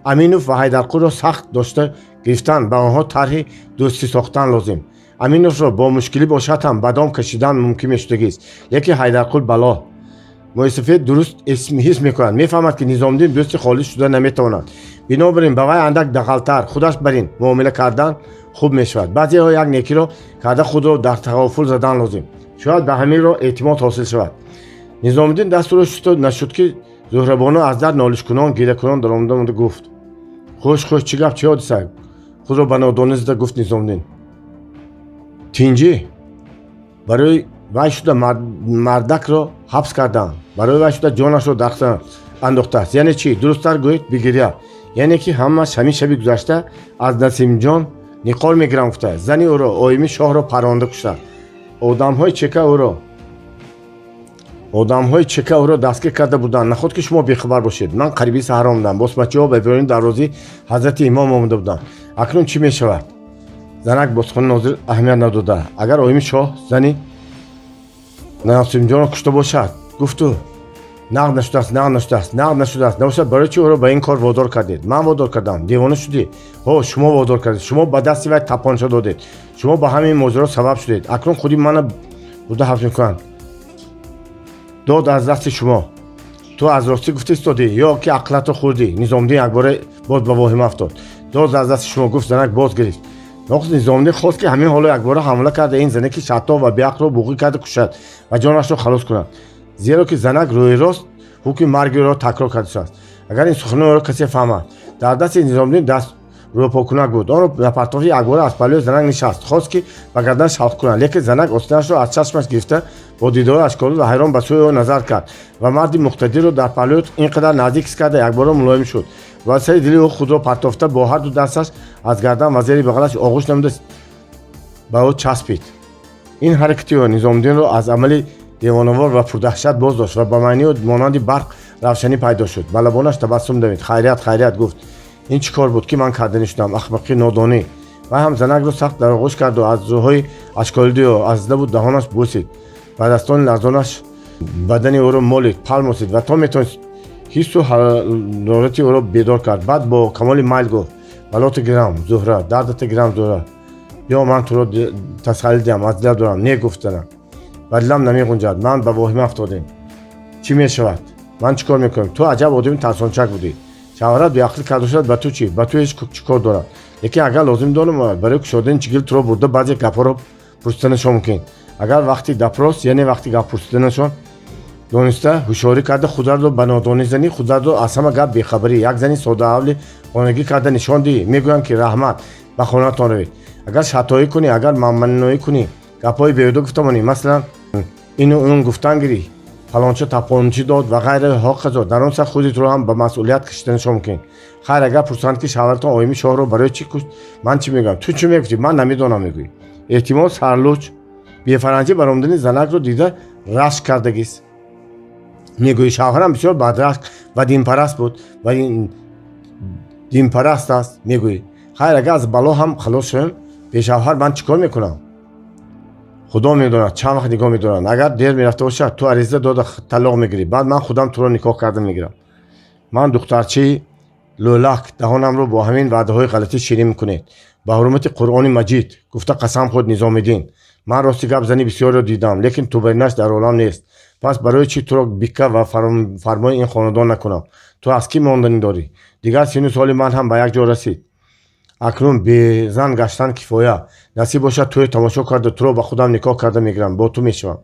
Аминов ва Ҳайдарқулро сахт дошта гирифтан, ба онҳо тарҳи дӯстӣ сохтан лозим. Аминовро бо мушкилӣ бошад ҳам ба дом кашидан мумкин мешудагист, лекин Ҳайдарқул бало. Мӯйсафед дуруст ҳис мекунад, мефаҳмад, ки Низомиддин дӯсти холис шуда наметавонад. Бинобар ин ба вай андак дағалтар, худаш бар ин муомила кардан хуб мешавад. Баъзеҳо як некиро карда, худро дар тағофул задан лозим. Шояд ба ҳаминро эътимод ҳосил шавад. Низомиддин дастуро шуста нашуд, ки Зуҳрабону аз дар нолишкунон, гирякунон даромада монда гуфт: «Хуш, хуш, чӣ гап, чӣ ҳодиса?» Худро ба нодонӣ зада гуфт Низомиддин: «Тинҷӣ. Барои вай шуда мардакро ҳабс карданд, барои вай шуда ҷонашро дар хатар андохтааст». «Яъне чӣ? Дурусттар гӯед», бигиря. «Яъне ки ҳамаш ҳамин шаби гузашта аз Насимҷон никол мегирам гуфта, зани ӯро, оими шоҳро паронда куштанд. Одамҳои чека ӯро дастгир карда буданд. Наход ки шумо бехабар бошед? Ман қариби саҳар омадам. Босмачиҳо ба беруни дарвозаи ҳазрати имом омада буданд. Акнун чӣ мешавад?» Занак бо сухани Нозир аҳамият надода, «Агар оими шоҳ зани Насимҷонро кушта бошад», гуфту, «нағз нашудааст, нағз нашудааст, нағз нашудааст. Набошад, барои чӣ ӯро ба ин кор водор кардед?» «Ман водор кардам? Девона шудӣ? Ҳо, шумо водор кардед. Шумо ба дасти вай тапонча додед. Шумо ба ҳамин моҷаро сабаб шудед. Акнун худи мана бурда ҳабс мекунанд. Дод аз дасти шумо». Ту аз ростӣ гуфта истодӣ ё ки ақлатро хӯрдӣ? Низомиддин якбора боз ба воҳима афтод. Доз аз дасти шумо, гуфт занак, боз гирифт. Нохуст Низомиддин хост, ки ҳамин ҳоло якбора ҳамла карда, ин занаки шаттоф ва беақлро буғӣ карда кушад ва ҷонашро халос кунад, зеро ки занак рӯи рост ҳукми марги ӯро такрор кардааст, агар ин суханони ӯро касе фаҳмад. Дар дасти Низомиддин даст рӯпокунак буд. Онро напартофи якбора аз паҳлӯи занак нишаст. Хост, ки ба гардан шалқ кунад, лекин занак остинашро аз чашмаш гирифта, бо дидоҳои ашколуд ва ҳайрон ба сӯи ӯ назар кард ва марди муқтадирро дар паҳлӯи ин қадар наздик ҳис карда, якбора мулоим шуд ва сари дили ӯ худро партофта, бо ҳарду дасташ аз гардан ва зери бағалаш оғӯш намуда, ба ӯ часпид. Ин ҳаракати ӯ Низомиддинро аз амали девонавор ва пурдаҳшат боз дошт ва ба маънии ӯ монанди барқ равшанӣ пайдо шуд. Ба лабонаш табассум давид. «Хайрият, хайрият», гуфт, «ин чӣ кор буд, ки ман карданӣ шудам? Ахмақӣ, нодонӣ». Вай ҳам занакро сахт дар оғӯш карду аз рӯҳои ашколуди ӯ аз лабу даҳонаш бусид ва дастони ларзонаш бадани ӯро молид, палмосид ва то метавонист ҳиссу ҳарорати ӯро бедор кард. Баъд бо камоли майл гуфт: «Балото гирам, Зуҳра, дардата гирам, Зуҳра, ё ман туро тасаллӣ диҳам, аз дилат дорам». «Не», гуфт занак, «ба дилам намеғунҷад. Ман ба воҳима афтодем. Чӣ мешавад? Ман чӣ кор мекунам? Ту аҷаб одами тарсончак будӣ. Шавҳарат беақлӣ карда шудад, ба ту чӣ? Ба ту ҳеҷ чӣ кор дорад? Лекин агар лозим донам, барои кушодани чигил туро бурда, баъзе гапҳоро пурсиданашон мумкин. Агар вақти допрос, яъне вақти гап пурсиданашон, дониста ҳушёрӣ карда, худро ба нодонӣ занӣ, худро аз ҳама гап бехабарӣ, як зани содаавли хонагӣ карда нишон диҳӣ, мегӯянд, ки раҳмат, ба хонаатон равед. Агар шатоӣ кунӣ, агар манманоӣ кунӣ, гапҳои беҳуда гуфта монӣ, масалан, ину он гуфтан гирӣ, фалонча тапончӣ дод ва ғайра ҳоказо, дар он сахт худи туро ҳам ба масъулият кашиданашон мумкин. Хайр, агар пурсанд, ки шавҳаратон оими шоҳро барои чӣ кушт, ман чӣ мегӯям? Ту чӣ мегуфтӣ? Ман намедонам, мегӯӣ. Эҳтимол, сарлуч бефаранҷӣ баромадани занакро дида рашк кардагист, мегӯӣ. Шавҳарам бисёр бадрашк ва динпараст буд ва динпараст аст, мегӯӣ. Хайр, агар аз бало ҳам халос шавем, бешавҳар ман чӣ кор мекунам? Худо медонад, чанд вақт нигоҳ медоранд. Агар дер мерафта бошад, ту ариза дода талоқ мегирӣ, баъд ман худам туро никоҳ карда мегирам. Ман духтарчаи лӯлак, даҳонамро бо ҳамин ваъдаҳои ғалатӣ ширин мекунед. Ба ҳурмати Қуръони Маҷид, гуфта қасам хӯрд Низомиддин, ман рости гап зани бисёреро дидам, лекин ту баринаш дар олам нест. Пас барои чӣ туро бикка ва фармои ин хонадон накунам? Ту аз кӣ монданӣ дорӣ? Дигар сину соли ман ҳам ба як ҷо расид. Акнун безан гаштан кифоя. Насиб бошад, тӯй тамошо карда, туро ба худам никоҳ карда мегирам, бо ту мешавам».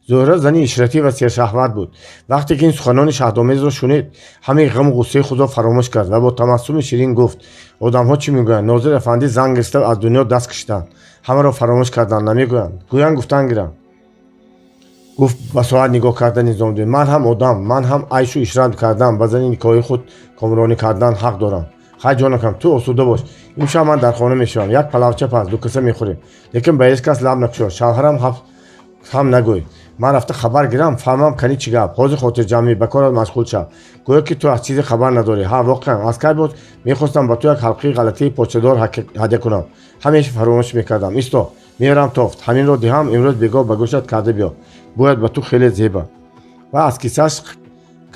Зуҳра зани ишратӣ ва сершаҳват буд. Вақте ки ин суханони шаҳдомезро шунид, ҳамаи ғаму ғуссаи худро фаромӯш кард ва бо табассуми ширин гуфт: «Одамҳо чӣ мегӯянд? Нозир афандӣ зан гирифта, аз дунё даст кашиданд, ҳамаро фаромӯш карданд, намегӯянд? Гӯянд, гуфтан гиранд», гуфт ба соат нигоҳ карда Низомиддин. «Ман ҳам одам, ман ҳам айшу ишрат кардан, ба зани никоҳии худ комронӣ кардан ҳақ дорам. Хай, ҷонакам, ту осуда бош. Имшаб ман дар хона мешавам. Як палавча паз, дукаса мехӯрем. Лекин ба ҳеҷ кас лаб накушо, шавҳарам ҳам нагӯй. Ман рафта хабар гирам, фаҳмам, кани чӣ гап. Ҳозир хотирҷамъӣ, ба корат машғул шав, гӯё ки ту аз чизе хабар надорӣ. Ҳа, воқеан, аз кай боз мехостам ба ту як ҳалқаи ғалатии почадор ҳадя кунам, ҳамеша фаромӯш мекардам. Исто, меорам тофт. Ҳаминро диҳам, имрӯз бегоҳ ба гӯшат карда биё, бояд ба ту хеле зеба». Ва аз кисааш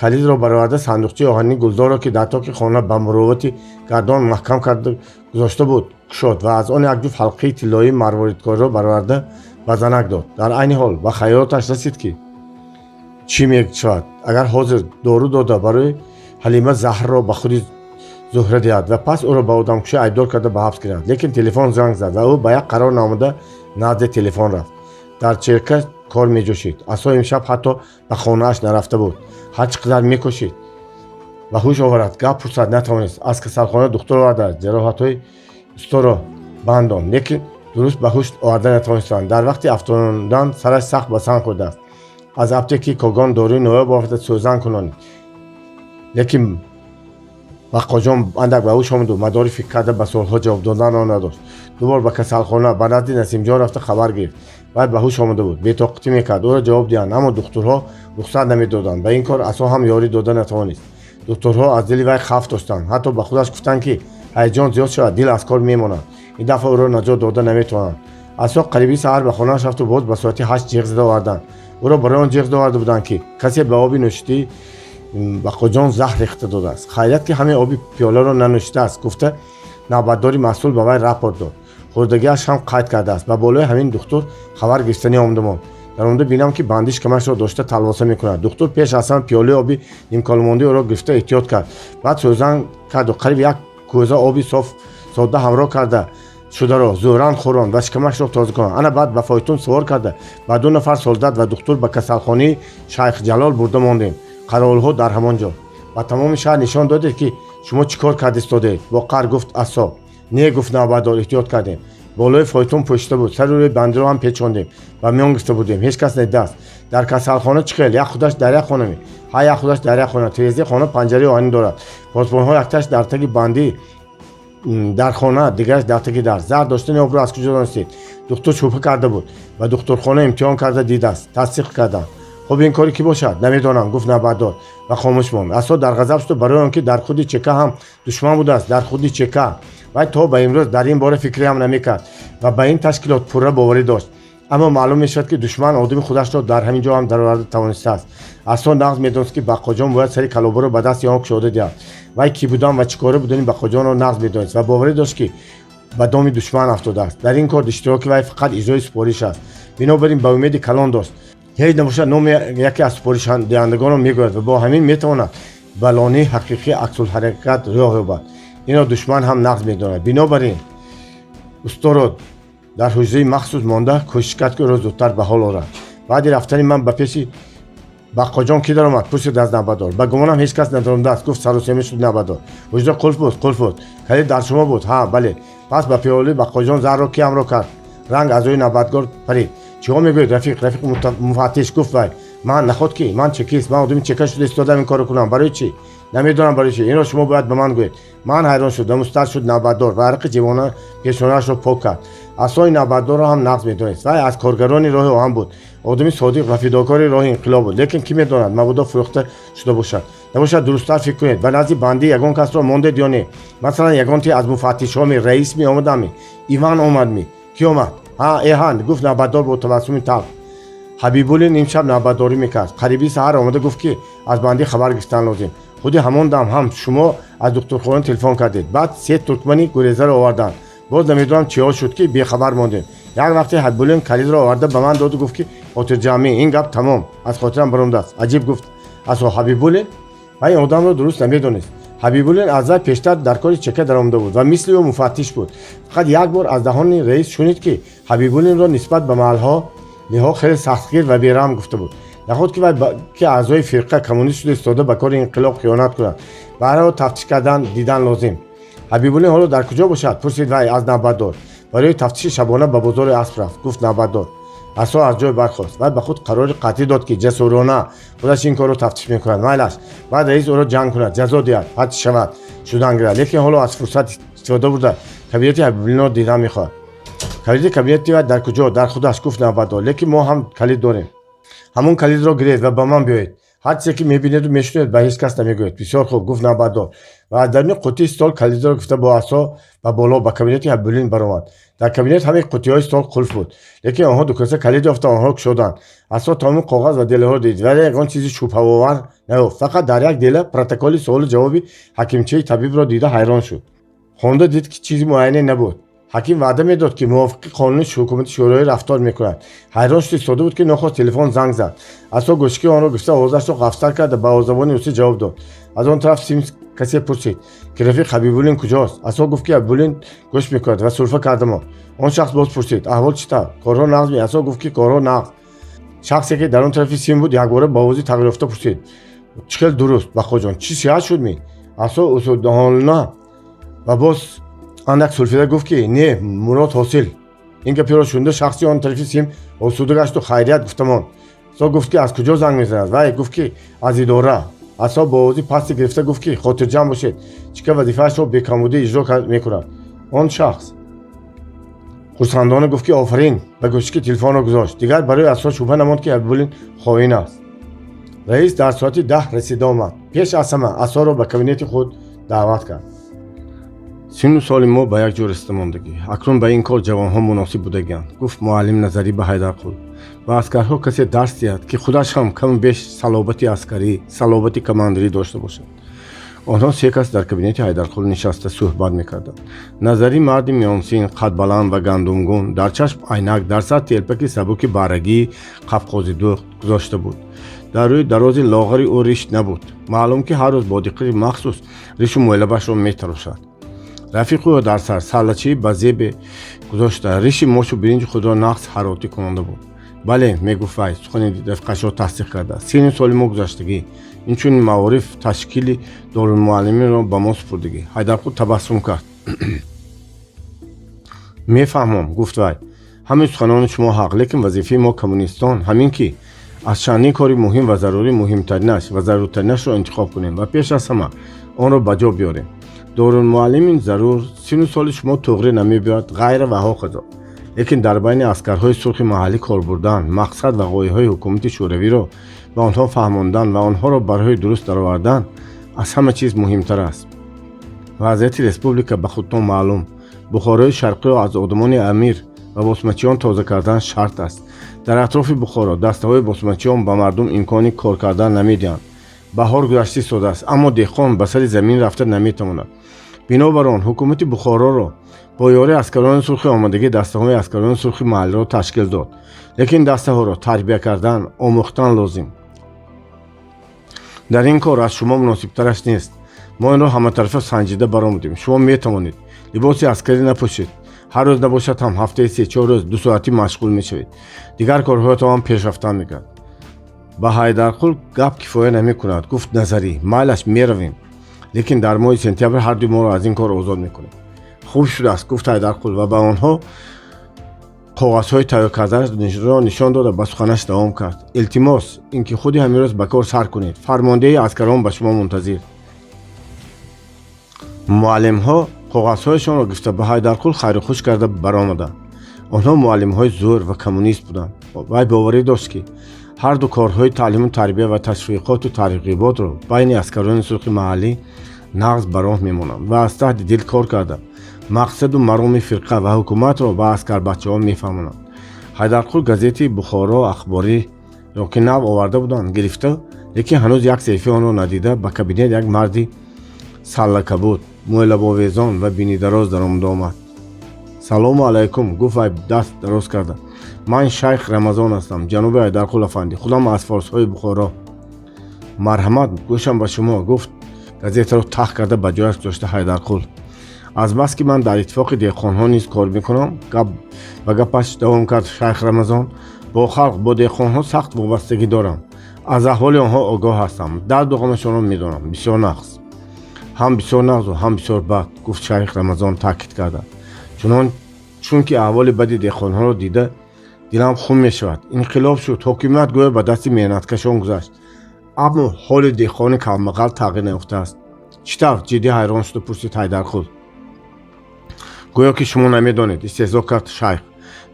калидро бароварда, сандуқчаи оҳании гулдорро, ки дар токи хона ба муровати гардон маҳкам карда гузошта буд, кушод ва аз он як ҷуфт ҳалқаи тиллоии марворидкориро бароварда, ба занак дод. Дар айни ҳол ба хаёлоташ расид, ки чӣ мешавад, агар ҳозир дору дода, барои Ҳалима заҳрро ба худи Зуҳра диҳад ва пас ӯро ба одамкушӣ айбдор карда, ба ҳабс гирад. Лекин телефон занг зад ва ӯ ба як қарор наомада назди телефон рафт. Дар черка кор меҷӯшид. Асо имшаб ҳатто ба хонааш нарафта буд. Ҳар чӣ қадар мекӯшид ба ҳуш оварад, гап пурсад, натавонист. Аз касалхона духтур оварда, ҷароҳатҳои усторо бандон, лекин дуруст ба ҳуш оварда натавонистанд. Дар вақти афтондан сараш сахт ба санг хӯрдааст. Аз аптеки Когон доруи ноёб оварда, сӯзан кунонид, лекин Баққоҷон андак ба ҳуш омаду мадори фикр карда, ба суолҳо ҷавоб доданро надошт. Дубор ба касалхона, ба назди Насимҷон рафта, хабар гирифт. Вай ба ҳуш омада буд, бетоқатӣ мекард ӯро ҷавоб диҳанд, аммо духтурҳо рухсат намедоданд. Ба ин кор Асо ҳам ёрӣ дода натавонист. Духтурҳо аз дили вай хавф доштанд. Ҳатто ба худаш гуфтанд, ки ҳаяҷон зиёд шавад, дил аз кор мемонад, ин дафъа ӯро наҷот дода наметавонанд. Асо қариби саҳар ба хонааш рафту боз ба соати 8 ҷиғ зада оварданд. Ӯро барои он ҷиғ зада оварда буданд, ки касе ба оби нӯшидии Бақоҷон заҳр рехта додааст. Хайрият, ки ҳамаи оби пиёларо нанӯшидааст, гуфта навбатдори масъул ба вай рапорт дод. Хӯрдагиаш ҳам қайд кардааст. Ба болои ҳамин духтур хабар гирифтанӣ омада монд. Даромада бинам, ки бандиш камашро дошта талвоса мекунад. Духтур пеш аз ҳама пиёлаи оби нимколмондаи ӯро гирифта эҳтиёт кард, баъд сӯзан карду қариб як кӯза оби соф содда ҳамроҳ карда шударо зӯран хӯронд ва шикамашро тоза кунад. Ана баъд ба фойтун сувор карда, ба ду нафар солдат ва духтур ба касалхонаи Шайхҷалол бурда мондем. Қаровулҳо дар ҳамон ҷо. Ба тамоми шаҳр нишон додед, ки шумо чӣ кор кардистодед, бо қаҳр гуфт Асо. Не, гуфт навбатдор, эҳтиёт кардем. Болои фойтун пӯшида буд, сари рӯи бандиро ҳам печондем ва миён гирифта будем. Ҳеҷ кас надидааст. Дар касалхона чӣ хел? Як худаш дар як хонаме? Ҳа, як худаш дар як хона. Тирезаи хона панҷараи оҳанӣ дорад. Посбонҳо якташ дар таги банди дар хона, дигараш дар таги дар. Заҳр доштани обро аз куҷо донистед? Духтур шубҳа карда буд ва духтурхона имтиҳон карда дидааст, тасдиқ карданд. Хуб, ин кори кӣ бошад? Намедонам, гуфт навбатдор ва хомӯш монд. Асо дар ғазаб шуд барои он ки дар худи ЧК ҳам душман будааст, дар худи ЧК. Вай то ба имрӯз дар ин бора фикре ҳам намекард ва ба ин ташкилот пурра боварӣ дошт. Аммо маълум мешавад, ки душман одами худашро дар ҳамин ҷо ҳам дароварда тавонистааст. Асо нағз медонист, ки Бақоҷон бояд сари калобаро ба дасти он кушода диҳад. Вай кӣ будан ва чӣ кора будани Бақоҷонро нағз медонист ва боварӣ дошт, ки ба доми душман афтодааст. Дар ин кор иштироки вай фақат иҷрои супориш аст. Бинобар ин ба умеди калон дошт, ҳеҷ набошад, номи яке аз супоришдиҳандагонро мегӯяд ва бо ҳамин метавонад ба лонаи ҳақиқии аксулҳаракат роҳ ёбад. Инро душман ҳам нағз медонад. Бинобар ин усторо дар ҳуҷраи махсус монда кӯшиш кард, ки ӯро зудтар ба ҳол орад. Баъди рафтани ман ба пеши Бақоҷон кӣ даромад? Пурсид аз навбатдор. Ба гумонам, ҳеҷ кас надаромадааст, гуфт саросема шуд навбатдор. Ҳуҷра қулф буд? Қулф буд. Калид дар шумо буд? Ҳа, бале. Пас ба пиёлаи Бақоҷон заҳрро кӣ ҳамроҳ кард? Ранг аз рӯи навбатгор парид. Чиҳо мегӯед, рафиқ? Рафиқ муфаттиш, гуфт вай. Ман наход ки ман чекист, ман одами ЧК шуда истодам, ин корро кунам. Барои чӣ? Намедонам барои чӣ. Инро шумо бояд ба ман гӯед. Ман ҳайрон шуд ва мустар шуд навбатдор ва арақи ҷивона пешонаашро пок кард. Асои навбатдорро ҳам нағз медонист. Вай аз коргарони роҳи оҳан буд, одами содиқ ва фидокори роҳи инқилоб буд. Лекин кӣ медонад, мабодо фурӯхта шуда бошад. Набошад, дурусттар фикр кунед, ба назди бандӣ ягон касро мондед ё не? Масалан, ягонте аз муфаттишҳоми, раис меомадами, Иван омадми? Кӣ омад? Ҳа, эҳан, гуфт навбатдор бо табассуми талх. Ҳабибуллин имшаб навбатдорӣ мекард. Қариби саҳар омада гуфт, ки аз бандӣ хабар гирифтан лозим. Худи ҳамон дам ҳам шумо аз духтурхона телефон кардед. Баъд се туркмани гурезаро оварданд. Боз намедонам чиҳо шуд, ки бехабар мондем. Як вақте Ҳабибуллин калидро оварда ба ман доду гуфт, ки хотирҷамъӣ. Ин гап тамом аз хотирам баромадааст. Аҷиб, гуфт Асо. Ҳабибуллин ва ин одамро дуруст намедонист. Ҳабибуллин аз вай пештар дар кори ЧК даромада буд ва мисли ӯ муфаттиш буд. Фақат як бор аз даҳони раис шунид, ки Ҳабибуллинро нисбат ба маҳалҳо ниҳо хеле сахтгир ва бераҳм гуфта буд. Наход ки вай, ки аъзои фирқа коммунист шуда истода, ба кори инқилоб хиёнат кунад. Ба ҳар ҳол тафтиш кардан, дидан лозим. Ҳабибуллин ҳоло дар куҷо бошад? Пурсид вай аз навбатдор. Барои тафтиши шабона ба бозори асп рафт, гуфт навбатдор. Асо аз ҷой бархост. Вай ба худ қарори қатъӣ дод, ки ҷасурона худаш ин корро тафтиш мекунад. Майлаш, баъд раис ӯро ҷанг кунад, ҷазо диҳад, ҳарчи шавад шудан гирад, лекин ҳоло аз фурсат истифода бурда кабинети Ҳабибуллинро дидан мехоҳад. Калиди кабинети вай дар куҷо? Дар худаш, гуфт навбатдор. Лекин мо ҳам калид дорем. Ҳамон калидро гиред ва ба ман биёед. Ҳар чизе ки мебинеду мешунед, ба ҳеҷ кас намегӯед. Бисёр хуб, гуфт навбатдор ва аз даруни қуттии стол калидро гирифта бо асо ба боло, ба кабинети Ҳабибуллин баромад. Дар кабинет ҳамаи қуттиҳои стол қулф буд, лекин онҳо дукаса калид ёфта, онҳоро кушоданд. Асо тамоми коғаз ва делаҳоро дид, вале ягон чизи шубҳаовар наёфт. Фақат дар як дела протоколи суолу ҷавоби ҳакимчаи табибро дида ҳайрон шуд. Хонда дид, ки чизи муайяне набуд. Ҳаким ваъда медод, ки мувофиқи қонуни ҳукумати шӯроӣ рафтор мекунад. Ҳайрон шуд, истода буд, ки нохост телефон занг зад. Асо гӯшки онро гирифта, овозашро ғафзтар карда, ба забони русӣ ҷавоб дод. Аз он тараф сим касе пурсид, ки рафиқ Ҳабибуллин куҷост. Асо гуфт, ки Ҳабибуллин гӯш мекунад, ва сулфа карда монд. Он шахс боз пурсид: аҳвол чӣ тавр, корҳо нағзми? Асо гуфт, ки корҳо нағз. Шахсе, ки дар он тарафи сим буд, якбора ба овози тағйирёфта пурсид: чӣ хел дуруст, Бақоҷон, чӣ сиҳат шудми? Асо усудона ва боз андак сулфида гуфт, ки не, мурод ҳосил. Ин гапиро шунида, шахси он тарафи сим осуда гашту хайрият гуфта монд. Асо гуфт, ки аз куҷо занг мезанад. Вай гуфт, ки аз идора. Асо бо овози пасти гирифта гуфт, ки хотирҷамъ бошед, ЧК вазифаашро бекамбудӣ иҷро мекунад. Он шахс хурсандона гуфт, ки офарин, ба гӯшки телефонро гузошт. Дигар барои Асо шубҳа намонд, ки Ҳабибуллин хоин аст. Раис дар соати 10 расида омад. Пеш аз ҳама Асоро ба кабинети худ даъват кард. Синну соли мо ба як ҷо расида мондагӣ. Акнун ба ин кор ҷавонҳо муносиб будагианд, гуфт муаллим Назарӣ ба Ҳайдарқул. Ба аскарҳо касе дарс диҳад, ки худаш ҳам каму беш салобати аскарӣ, салобати командирӣ дошта бошад. Онҳо се кас дар кабинети Ҳайдарқул нишаста суҳбат мекарданд. Назарӣ марди миёнсин, қадбаланд ва гандумгун, дар чашм айнак, дар сар телпаки сабуки барагии қафқозидӯхт гузошта буд. Дар рӯи дарози лоғари ӯ риш набуд. Маълум, ки ҳар рӯз бо диққати махсус ришу мӯйлабашро метарошад. Рафиқи ӯ дар сар саллачии ба зебе гузошта, риши мошу биринҷи худро нағз ҳаротӣ кунонда буд. Бале, мегуфт вай, сухани рафиқашро тасдиқ карда, сину соли мо гузаштагӣ, инчунин маориф, ташкили дорулмуаллиминро ба мо супурдагӣ. Ҳайдарқул табассум кард. Мефаҳмам, гуфт вай, ҳамин суханони шумо ҳақ, лекин вазифаи мо, коммунистон, ҳамин ки аз чандин кори муҳим ва зарурӣ муҳимтаринаш ва заруртаринашро интихоб кунем ва пеш аз ҳама онро ба ҷо биёрем. Дорулмуаллимин зарур, сину соли шумо туғрӣ намебиёяд, ғайра ва ҳоказо. Лекин дар байни аскарҳои сурхи маҳаллӣ кор бурдан, мақсад ва ғояҳои ҳукумати шӯравиро ба онҳо фаҳмондан ва онҳоро ба роҳи дуруст даровардан аз ҳама чиз муҳимтар аст. Вазъияти республика ба худтон маълум. Бухорои Шарқиро аз одамони амир ва босмачиён тоза кардан шарт аст. Дар атрофи Бухоро дастаҳои босмачиён ба мардум имкони кор кардан намедиҳанд. Баҳор гузашта истодааст, аммо деҳқон ба сари замин рафта наметавонад. Бинобар он ҳукумати Бухороро бо ёрии аскарони сурхи омодагӣ дастаҳои аскарони сурхи маҳаллиро ташкил дод. Лекин дастаҳоро тарбия кардан, омӯхтан лозим. Дар ин кор аз шумо муносибтараш нест. Мо инро ҳаматарафа санҷида баромадем. Шумо метавонед либоси аскарӣ напӯшед, ҳар рӯз набошад ҳам, ҳафтаи се-чор рӯз дусоатӣ машғул мешавед. Дигар корҳоятон ҳам пешрафтан мекард. Ба Ҳайдарқул гап кифоя намекунад, гуфт Назарӣ. Майлаш, меравем, лекин дар моҳи сентябр ҳарду моро аз ин кор озод мекунем. Хуб шудааст, гуфт Ҳайдарқул ва ба онҳо коғазҳои тайёр кардаашро нишон дода, ба суханаш давом кард: Илтимос, ин ки худи ҳамин рӯз ба кор сар кунед. Фармондеҳи аскарон ба шумо мунтазир. Муаллимҳо коғазҳояшонро гирифта, ба Ҳайдарқул хайрухуш карда баромаданд. Онҳо муаллимҳои зӯр ва коммунист буданд. Вай боварӣ дошт, ки ҳарду корҳои таълиму тарбия ва ташвиқоту тарғиботро байни аскарони сурхи маҳаллӣ нағз ба роҳ мемонанд ва аз таҳти дил кор карда, мақсаду мароми фирқа ва ҳукуматро ба аскарбачаҳо мефаҳмонанд. Ҳайдарқул газетаи Бухоро Ахбориро, ки нав оварда буданд, гирифта, лекин ҳанӯз як саҳифаи онро надида, ба кабинет як марди саллакабуд, мӯйлабовезон ва бинидароз даромада омад. Салому алайкум, гуфт вай, даст дароз карда. Ман Шайх Рамазон ҳастам, ҷаноби Ҳайдарқул афандӣ, худам аз форсҳои Бухоро. Марҳамат, гӯшам ба шумо, гуфт, газетаро тах карда ба ҷояш гузошта Ҳайдарқул. Азбаски ман дар Иттифоқи деҳқонҳо низ кор мекунам, ба гапаш давом кард Шайх Рамазон, бо халқ, бо деҳқонҳо сахт вобастагӣ дорам, аз аҳволи онҳо огоҳ ҳастам, дарду ғамашонро медонам бисёр нағз. Ҳам бисёр нағзу ҳам бисёр бад, гуфт Шайх Рамазон таъкид карда. Чунон чунки аҳволи бади деҳқонҳоро дида, дилам хун мешавад. Инқилоб шуд, ҳокимият гӯё ба дасти меҳнаткашон гузашт, аммо ҳоли деҳқони камбағал тағйир наёфтааст. Чӣ тавр? Ҷиддӣ ҳайрон шуда пурсид Ҳайдарқул. Гӯё ки шумо намедонед, истеҳзо кард шайх.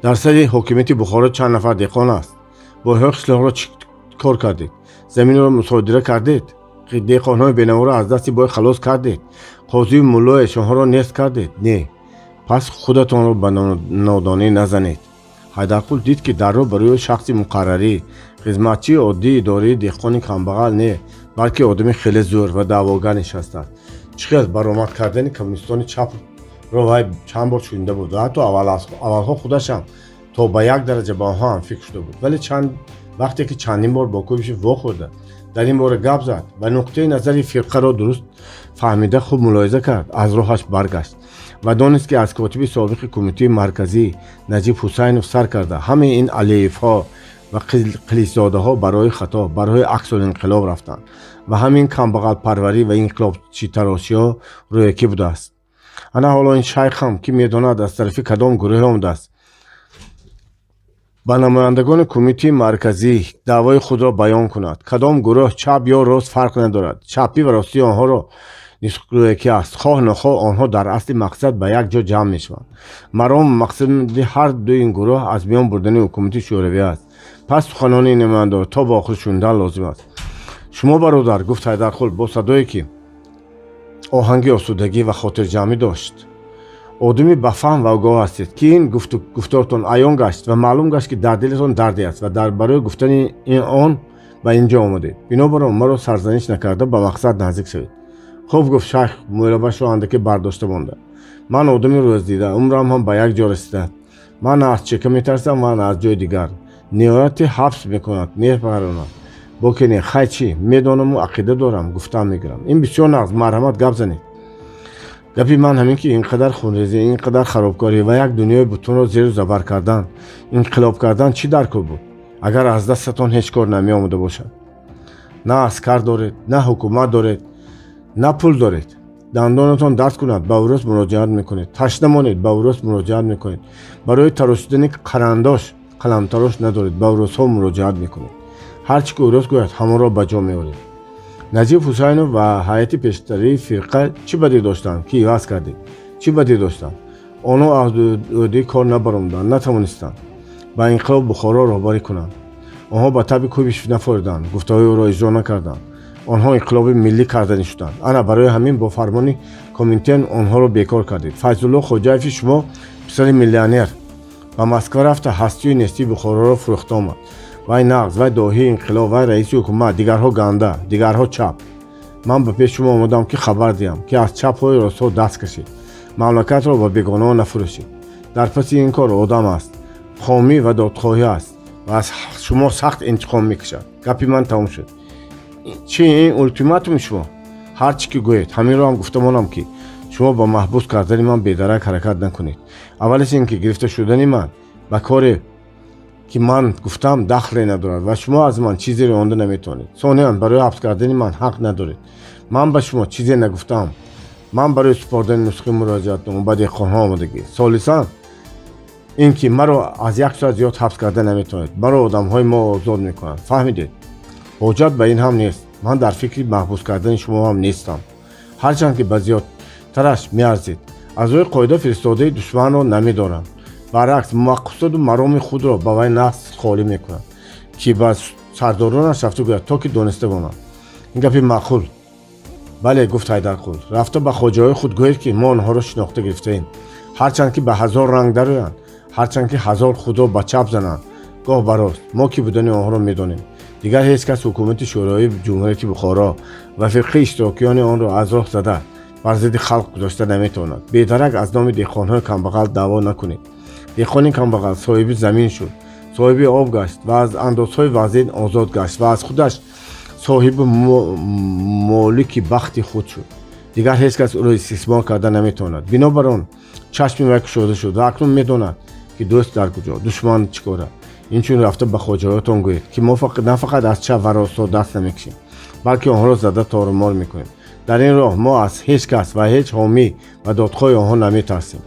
Дар сари ҳокимияти Бухоро чанд нафар деҳқон аст. Бойҳои қишлоқро чӣ кор кардед? Заминро мусодира кардед, деҳқонҳои бенаворо аз дасти бой халос кардед, қозию муллои эшонҳоро нест кардед? Не, пас худатонро ба нодонӣ назанед. Ҳайдарқул дид, ки дар роҳ барои шахси муқаррарӣ, хизматчии оддии идораи деҳқони камбағал не, балки одами хеле зӯр ва даъвогар нишастааст. Чӣ хел баромад кардани коммунистони чапро вай чанд бор шунида буд ва ҳатто аввалҳо худашам то ба як дараҷа ба онҳо ҳамфикр шуда буд. Вале чанд вақте ки чандин бор бо Куйбышев вохӯрда, дар ин бора гап зад ва нуқтаи назари фирқаро дуруст фаҳмида, хуб мулоҳиза кард, аз роҳаш баргашт ва донист, ки аз котиби собиқи Кумитаи Марказӣ Наҷиб Ҳусайнов сар карда, ҳамаи ин Алиевҳо ва Қиличзодаҳо барои хато, барои аксулинқилоб рафтанд ва ҳамин камбағалпарварӣ ва инқилобчитарошиҳо рӯякӣ будааст. Ана ҳоло ин шайхам, ки медонад, аз тарафи кадом гурӯҳе омадааст, ба намояндагони Кумитаи Марказӣ даъвои худро баён кунад. Кадом гурӯҳ, чап ё рост, фарқ надорад, чапӣ ва ростии онҳоро низ рӯякӣ аст. Хоҳ нохоҳ онҳо дар асли мақсад ба як ҷо ҷамъ мешаванд. Марому мақсади ҳар ду ин гурӯҳ аз миён бурдани ҳукумати шӯравӣ аст. Пас суханони намояндаро то ба охир шунидан лозим аст. Шумо, бародар, гуфт Ҳайдарқул бо садое, ки оҳанги осудагӣ ва хотирҷамъӣ дошт, одами ба фаҳм ва огоҳ ҳастед, ки ин гуфтортон аён гашт ва маълум гашт, ки дар дилатон дарде аст ва дар барои гуфтани он ба ин ҷо омадед. Бинобар он маро сарзаниш накарда, ба мақсад наздик шавед. Хуб, гуфт шайх, мӯйлабашро андаке бардошта монда. Ман одами рӯздида, умрам ҳам ба як ҷо расида. Ман на аз чека метарсам ва на аз ҷои дигар. Ниҳояти ҳабс мекунад, мепаронад, боке не. Хай, чӣ медонаму ақида дорам, гуфтаам мегирам. Ин бисёр нағз, марҳамат, гап занед. Гапи ман ҳамин, ки ин қадар хунрезӣ, ин қадар харобкорӣ ва як дунёи бутунро зеру забар кардан, инқилоб кардан чӣ дар кор буд, агар аз дастатон ҳеҷ кор намеомада бошад? На аскар доред, на ҳукумат доред, на пул доред. Дандонатон дард кунад, ба урус муроҷиат мекунед. Ташна монед, ба урус муроҷиат мекунед. Барои тарошидани қарандош қаламтарош надоред, ба урусҳо муроҷиат мекунед. Ҳар чӣ ки урус гӯяд, ҳамонро ба ҷо меоред. Наҷиб Ҳусайнов ва ҳайати пештарии фирқа чӣ бадӣ доштанд, ки иваз кардед? Чӣ бадӣ доштанд? Онҳо аз ӯҳдаи кор набаромаданд, натавонистанд ба инқилоб Бухоро роҳбарӣ кунанд. Онҳо ба таби Куйбишев нафориданд, гуфтаҳои ӯро иҷро накарданд. Онҳо инқилоби миллӣ карданӣ шуданд. Ана барои ҳамин бо фармони Коминтерн онҳоро бекор кардед. Файзулло Хоҷаеви шумо, писари миллионер, ба Москва рафта, ҳастию нестии Бухороро фурӯхта омад. Вай нағз, вай доҳии инқилоб, вай раиси ҳукумат, дигарҳо ганда, дигарҳо чап. Ман ба пеши шумо омадам, ки хабар диҳам, ки аз чапҳои ростҳо даст кашед, мамлакатро ба бегонаҳо нафурӯшед. Дар паси ин кор одам аст, хомӣ ва додхоҳӣ аст ва аз шумо сахт интиқом мекашад. Гапи ман тамом шуд. Чи, ин ултиматуми шумо? Ҳар чӣ ки гӯед. Ҳаминро ҳам гуфта монам, ки шумо ба маҳбус кардани ман бедарак ҳаракат накунед. Аввалаш ин ки гирифта шудани ман ба коре, ки ман гуфтам, дахле надорад ва шумо аз ман чизеро онда наметавонед. Сониян, барои ҳабс кардани ман ҳақ надоред. Ман ба шумо чизе нагуфтаам. Ман барои супордани нусхаи муроҷиатнома ба деҳқонҳо омадагӣ. Солисан ин ки маро аз як соат зиёд ҳабс карда наметавонед. Маро одамҳои мо озод мекунанд. Фаҳмидед? Ҳоҷат ба ин ҳам нест. Ман дар фикри маҳбус кардани шумо ҳам нестам, ҳарчанд ки ба зиёдтараш меарзед. Аз рӯи қоида фиристодаи душманро намедорам. Баръакс, мақсаду мароми худро ба вай нағз холӣ мекунад, ки ба сардоронаш рафта гӯяд, то ки дониста монад. Ин гапи маъқул. Бале, гуфт Ҳайдарқул. Рафта ба хоҷаҳои худ гӯед, ки мо онҳоро шинохта гирифтаем. Ҳарчанд ки ба ҳазор ранг дароянд, ҳарчанд ки ҳазор худро ба чап зананд, гоҳ ба рост, мо кӣ будани онҳоро медонем. Дигар ҳеҷ кас ҳукумати шӯроии Ҷумҳурияти Бухоро ва фирқаи иштирокиёни онро аз роҳ зада, бар зидди халқ гузошта наметавонад. Бедарак аз номи деҳқонҳои камбағал даъво накунед. Деҳқони камбағал соҳиби замин шуд, соҳиби об гашт ва аз андозҳои вазин озод гашт ва аз худаш соҳиби молики бахти худ шуд. Дигар ҳеҷ кас ӯро истисмор карда наметавонад. Бинобар он чашми вай кушода шуд ва акнун медонад, ки дӯст дар куҷо, душман чӣ кора. Инчунин рафта ба хоҷаҳоятон гӯед, ки мо на фақат аз чап ва ростҳо даст намекашем, балки онҳоро зада торумор мекунем. Дар ин роҳ мо аз ҳеҷ кас ва ҳеҷ ҳомӣ ва додхоҳи онҳо наметарсем.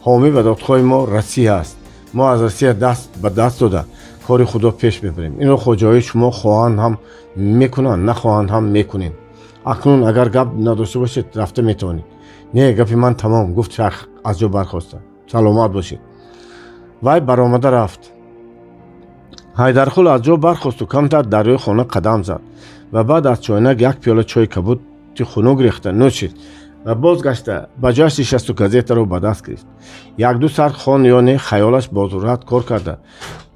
Ҳомӣ ва додхоҳи мо Россия аст. Мо аз Россия даст ба даст дода, кори худро пеш мебарем. Инро хоҷаҳои шумо хоҳанд ҳам мекунанд, нахоҳанд ҳам мекунем. Акнун агар гап надошта бошед, рафта метавонед. Не, гапи ман тамом, гуфт шайх, аз ҷо бархоста. Саломат бошед. Вай баромада рафт. Ҳайдарқул аз ҷо бархосту камтар дар рӯи хона қадам зад ва баъд аз чойнак як пиёла чойи кабути хунук рехта нӯшид ва бозгашта ба ҷояш нишасту газетаро ба даст гирифт. Якду сар хон ё не, хаёлаш бозуръат кор карда,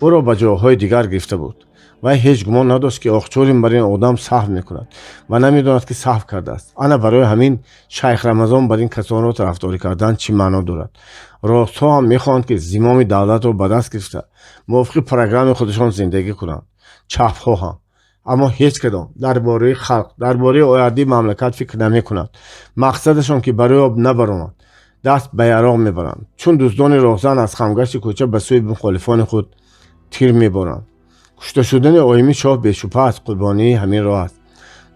ӯро ба ҷойҳои дигар гирифта буд. Вай ҳеҷ гумон надошт, ки Охчорин бар ин одам саҳв мекунад ва намедонад, ки саҳв кардааст. Ана барои ҳамин шайх Рамазон бар ин касонро тарафдорӣ кардан чӣ маъно дорад? Ростҳо ҳам мехоҳанд, ки зимоми давлатро ба даст гирифта, мувофиқи программаи худашон зиндагӣ кунанд. Чапҳо ҳам. Аммо ҳеҷ кадом дар бораи халқ, дар бораи ояндаи мамлакат фикр намекунад. Мақсадашон ки барои об набаромад, даст ба яроғ мебаранд, чун дуздони роҳзан аз хамгашти кӯча ба сӯи мухолифони худ тир меборанд. Кушта шудани оими шоҳ бешубҳа аз қурбонии ҳамин роҳ аст.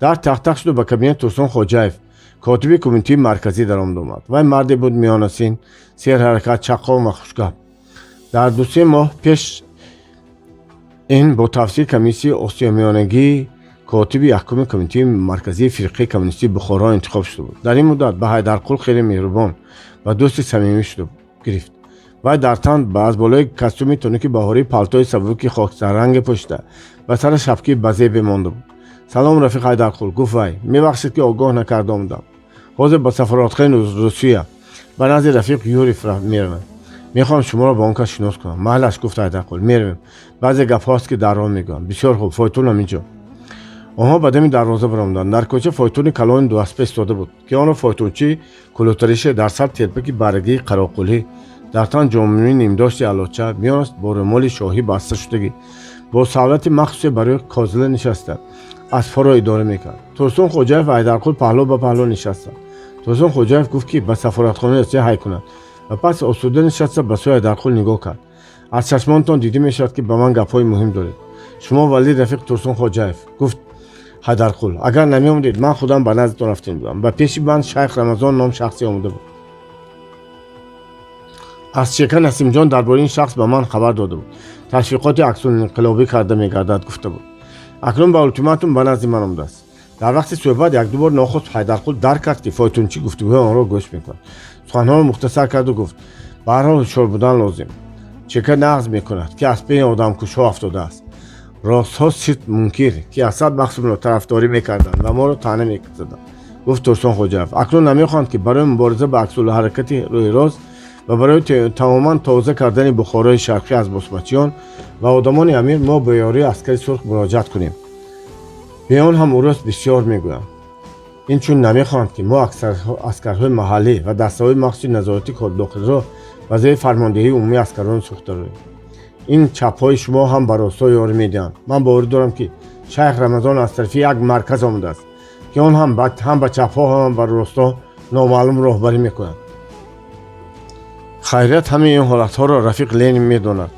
Дар тақтақ шуду ба кабинет Турсун Хоҷаев, котиби Кумитаи Марказӣ, даромад омад. Вай марде буд миёнасин, серҳаракат, чаққон ва хушгап. Дар 2-се моҳ пеш ин бо тавсияи комиссияи Осиёмиёнагӣ котиби якуми Кумитаи Марказии фирқаи коммунистии Бухоро интихоб шуда буд. Дар ин муддат ба Ҳайдарқул хеле меҳрубон ва дӯсти самимӣ шуда гирифт. Вай дар тан аз болои костюми тунуки баҳорӣ палтои сабуки хоксарранге пӯшида, ба сара шапкаи базебе монда буд. «Салом, рафиқ Ҳайдарқул», гуфт вай. «Мебахшед, ки огоҳ накарда омадам. Ҳозир ба сафоратхонаи Русия ба назди рафиқ Юрьев меравам. Мехоҳам шуморо ба он кас шинос кунам». «Майлаш», гуфт Ҳайдарқул, «меравем. Баъзе гапҳоаст, ки дар роҳ мегӯям». «Бисёр хуб, фойтунам инҷо». Онҳо ба дами дарвоза баромаданд. Дар кӯча фойтуни калони дуаспа истода буд, ки онро фойтунчӣ кулӯтарише дар сар телпаки баргии қароқулӣ, дар тан ҷомаи нимдошти алоча, миёнаш бо румоли шоҳӣ баста шудагӣ, бо савлати махсусе барои козила нишаста, аспҳоро идора мекард. Турсун Хоҷаев ва Ҳайдарқул паҳлӯ ба паҳлӯ нишастанд. Турсун Хоҷаев гуфт, ки ба сафоратхонаи Россия ҳай кунад, ва пас осуда нишаста ба сӯи Ҳайдарқул нигоҳ кард. Аз чашмонтон дида мешавад, ки ба ман гапҳои муҳим доред. Шумо вали рафиқ Турсун Хоҷаев, гуфт Ҳайдарқул, агар намеомадед, ман худам ба наздитон рафтем будам. Ба пеши ман Шайх Рамазон ном шахсе омода буд. Аз Чека Насимҷон дар бораи ин шахс ба ман хабар дода буд. Ташвиқоти аксулинқилобӣ карда мегардад, гуфта буд. Акнун ба ултиматум ба назди ман омадааст. Дар вақти суҳбат якду бор нохуст Ҳайдарқул дарк кард, ки фойтунчӣ гуфтугӯи онро гӯш мекунад. Суханҳоро мухтасар карду гуфт: ба ҳар ҳол ҳушёр будан лозим. Чека нағз мекунад, ки аз пеи одамкушҳо афтодааст. Ростҳо сирт мункир, ки Асад Махсумро тарафдорӣ мекарданд ва моро таъна мезаданд, гуфт Турсун Хоҷаев. Акнун намехоҳанд, ки барои мубориза ба аксулҳаракати рӯи рост ва барои тамоман тоза кардани Бухорои Шарқӣ аз босмачиён ва одамони амир мо ба ёрии аскари сурх муроҷиат кунем. Бе он ҳам урус бисёр мегӯянд. Инчун намехоҳанд, ки мо аскарҳои маҳаллӣ ва дастаҳои махсуси назоратии дохилиро ба зери фармондеҳии умумии аскарони сурх дарорем. Ин чапҳои шумо ҳам ба ростҳо ёрӣ медиҳанд. Ман боварӣ дорам, ки Шайх Рамазон аз тарафи як марказ омадааст, ки он ҳам ба чапҳо, ҳам ба ростҳо номаълум роҳбарӣ мекунад. Хайрият, ҳамаи ин ҳолатҳоро рафиқ Ленин медонад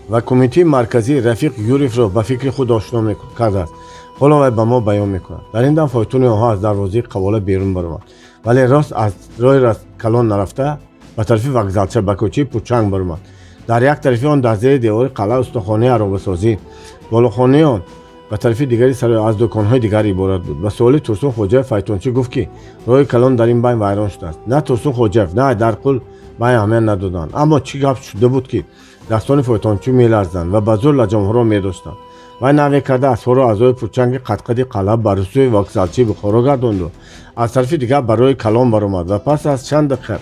ва Кумитаи марказии рафиқ Юрьевро ба фикри худ ошно кардааст. Ҳоло вай ба мо баён мекунад. Дар ин дам фойтуни онҳо аз дарвозаи қавола берун баромад, вале рост аз роҳи калон нарафта, ба тарафи вокзалча, ба кӯчаи Пурчанг баромад. Дар як тарафи он, дар зери девори қалъа, устохонаи аробасозӣ, болохонаи он ба тарафи дигари сарои аз дуконҳои дигар иборат буд. Ба суоли Турсун Хоҷаев файтончӣ гуфт, ки роҳи калон дар ин байн вайрон шудааст. На Турсун Хоҷаев, на Ҳайдарқул ба ин аҳамият надоданд. Аммо чӣ гап шуда буд, ки дастони фойтончӣ меларзанд ва ба зӯр лаҷомҳоро медоштанд? Вай наве карда аспҳоро аз роҳи Пурчанги қадқади қалъа ба сӯи вокзалчаи Бухоро гардонду аз тарафи дигар ба роҳи калон баромад ва пас аз чанд дақиқа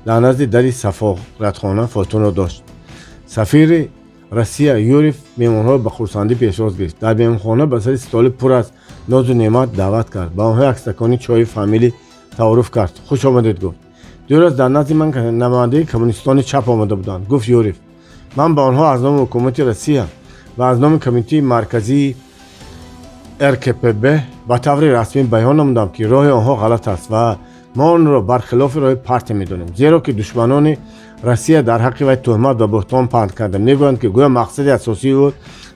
дар назди дари сафоратхона фойтунро дошт. Сафири Россия Юрьев меҳмонҳоро ба хурсандӣ пешвоз гирифт. Дар меҳмонхона ба сари столи пур аз нозу неъмат даъват кард. Ба онҳо як стакони чои фамилӣ таоруф кард. Хуш омадед, гуфт. Дирӯз дар назди ман намояндаи коммунистони чап омада буданд, гуфт Юрьев. Ман ба онҳо аз номи ҳукумати Россия ва аз номи Комитаи марказии РКПБ ба таври расмӣ баён намудам, ки роҳи онҳо ғалат аст ва мо онро бархилофи роҳи партия медонем, зеро ки душманони Россия дар ҳаққи вай туҳмат ва буҳтон паҳн карда мегӯянд, ки гӯё мақсади асосии ӯ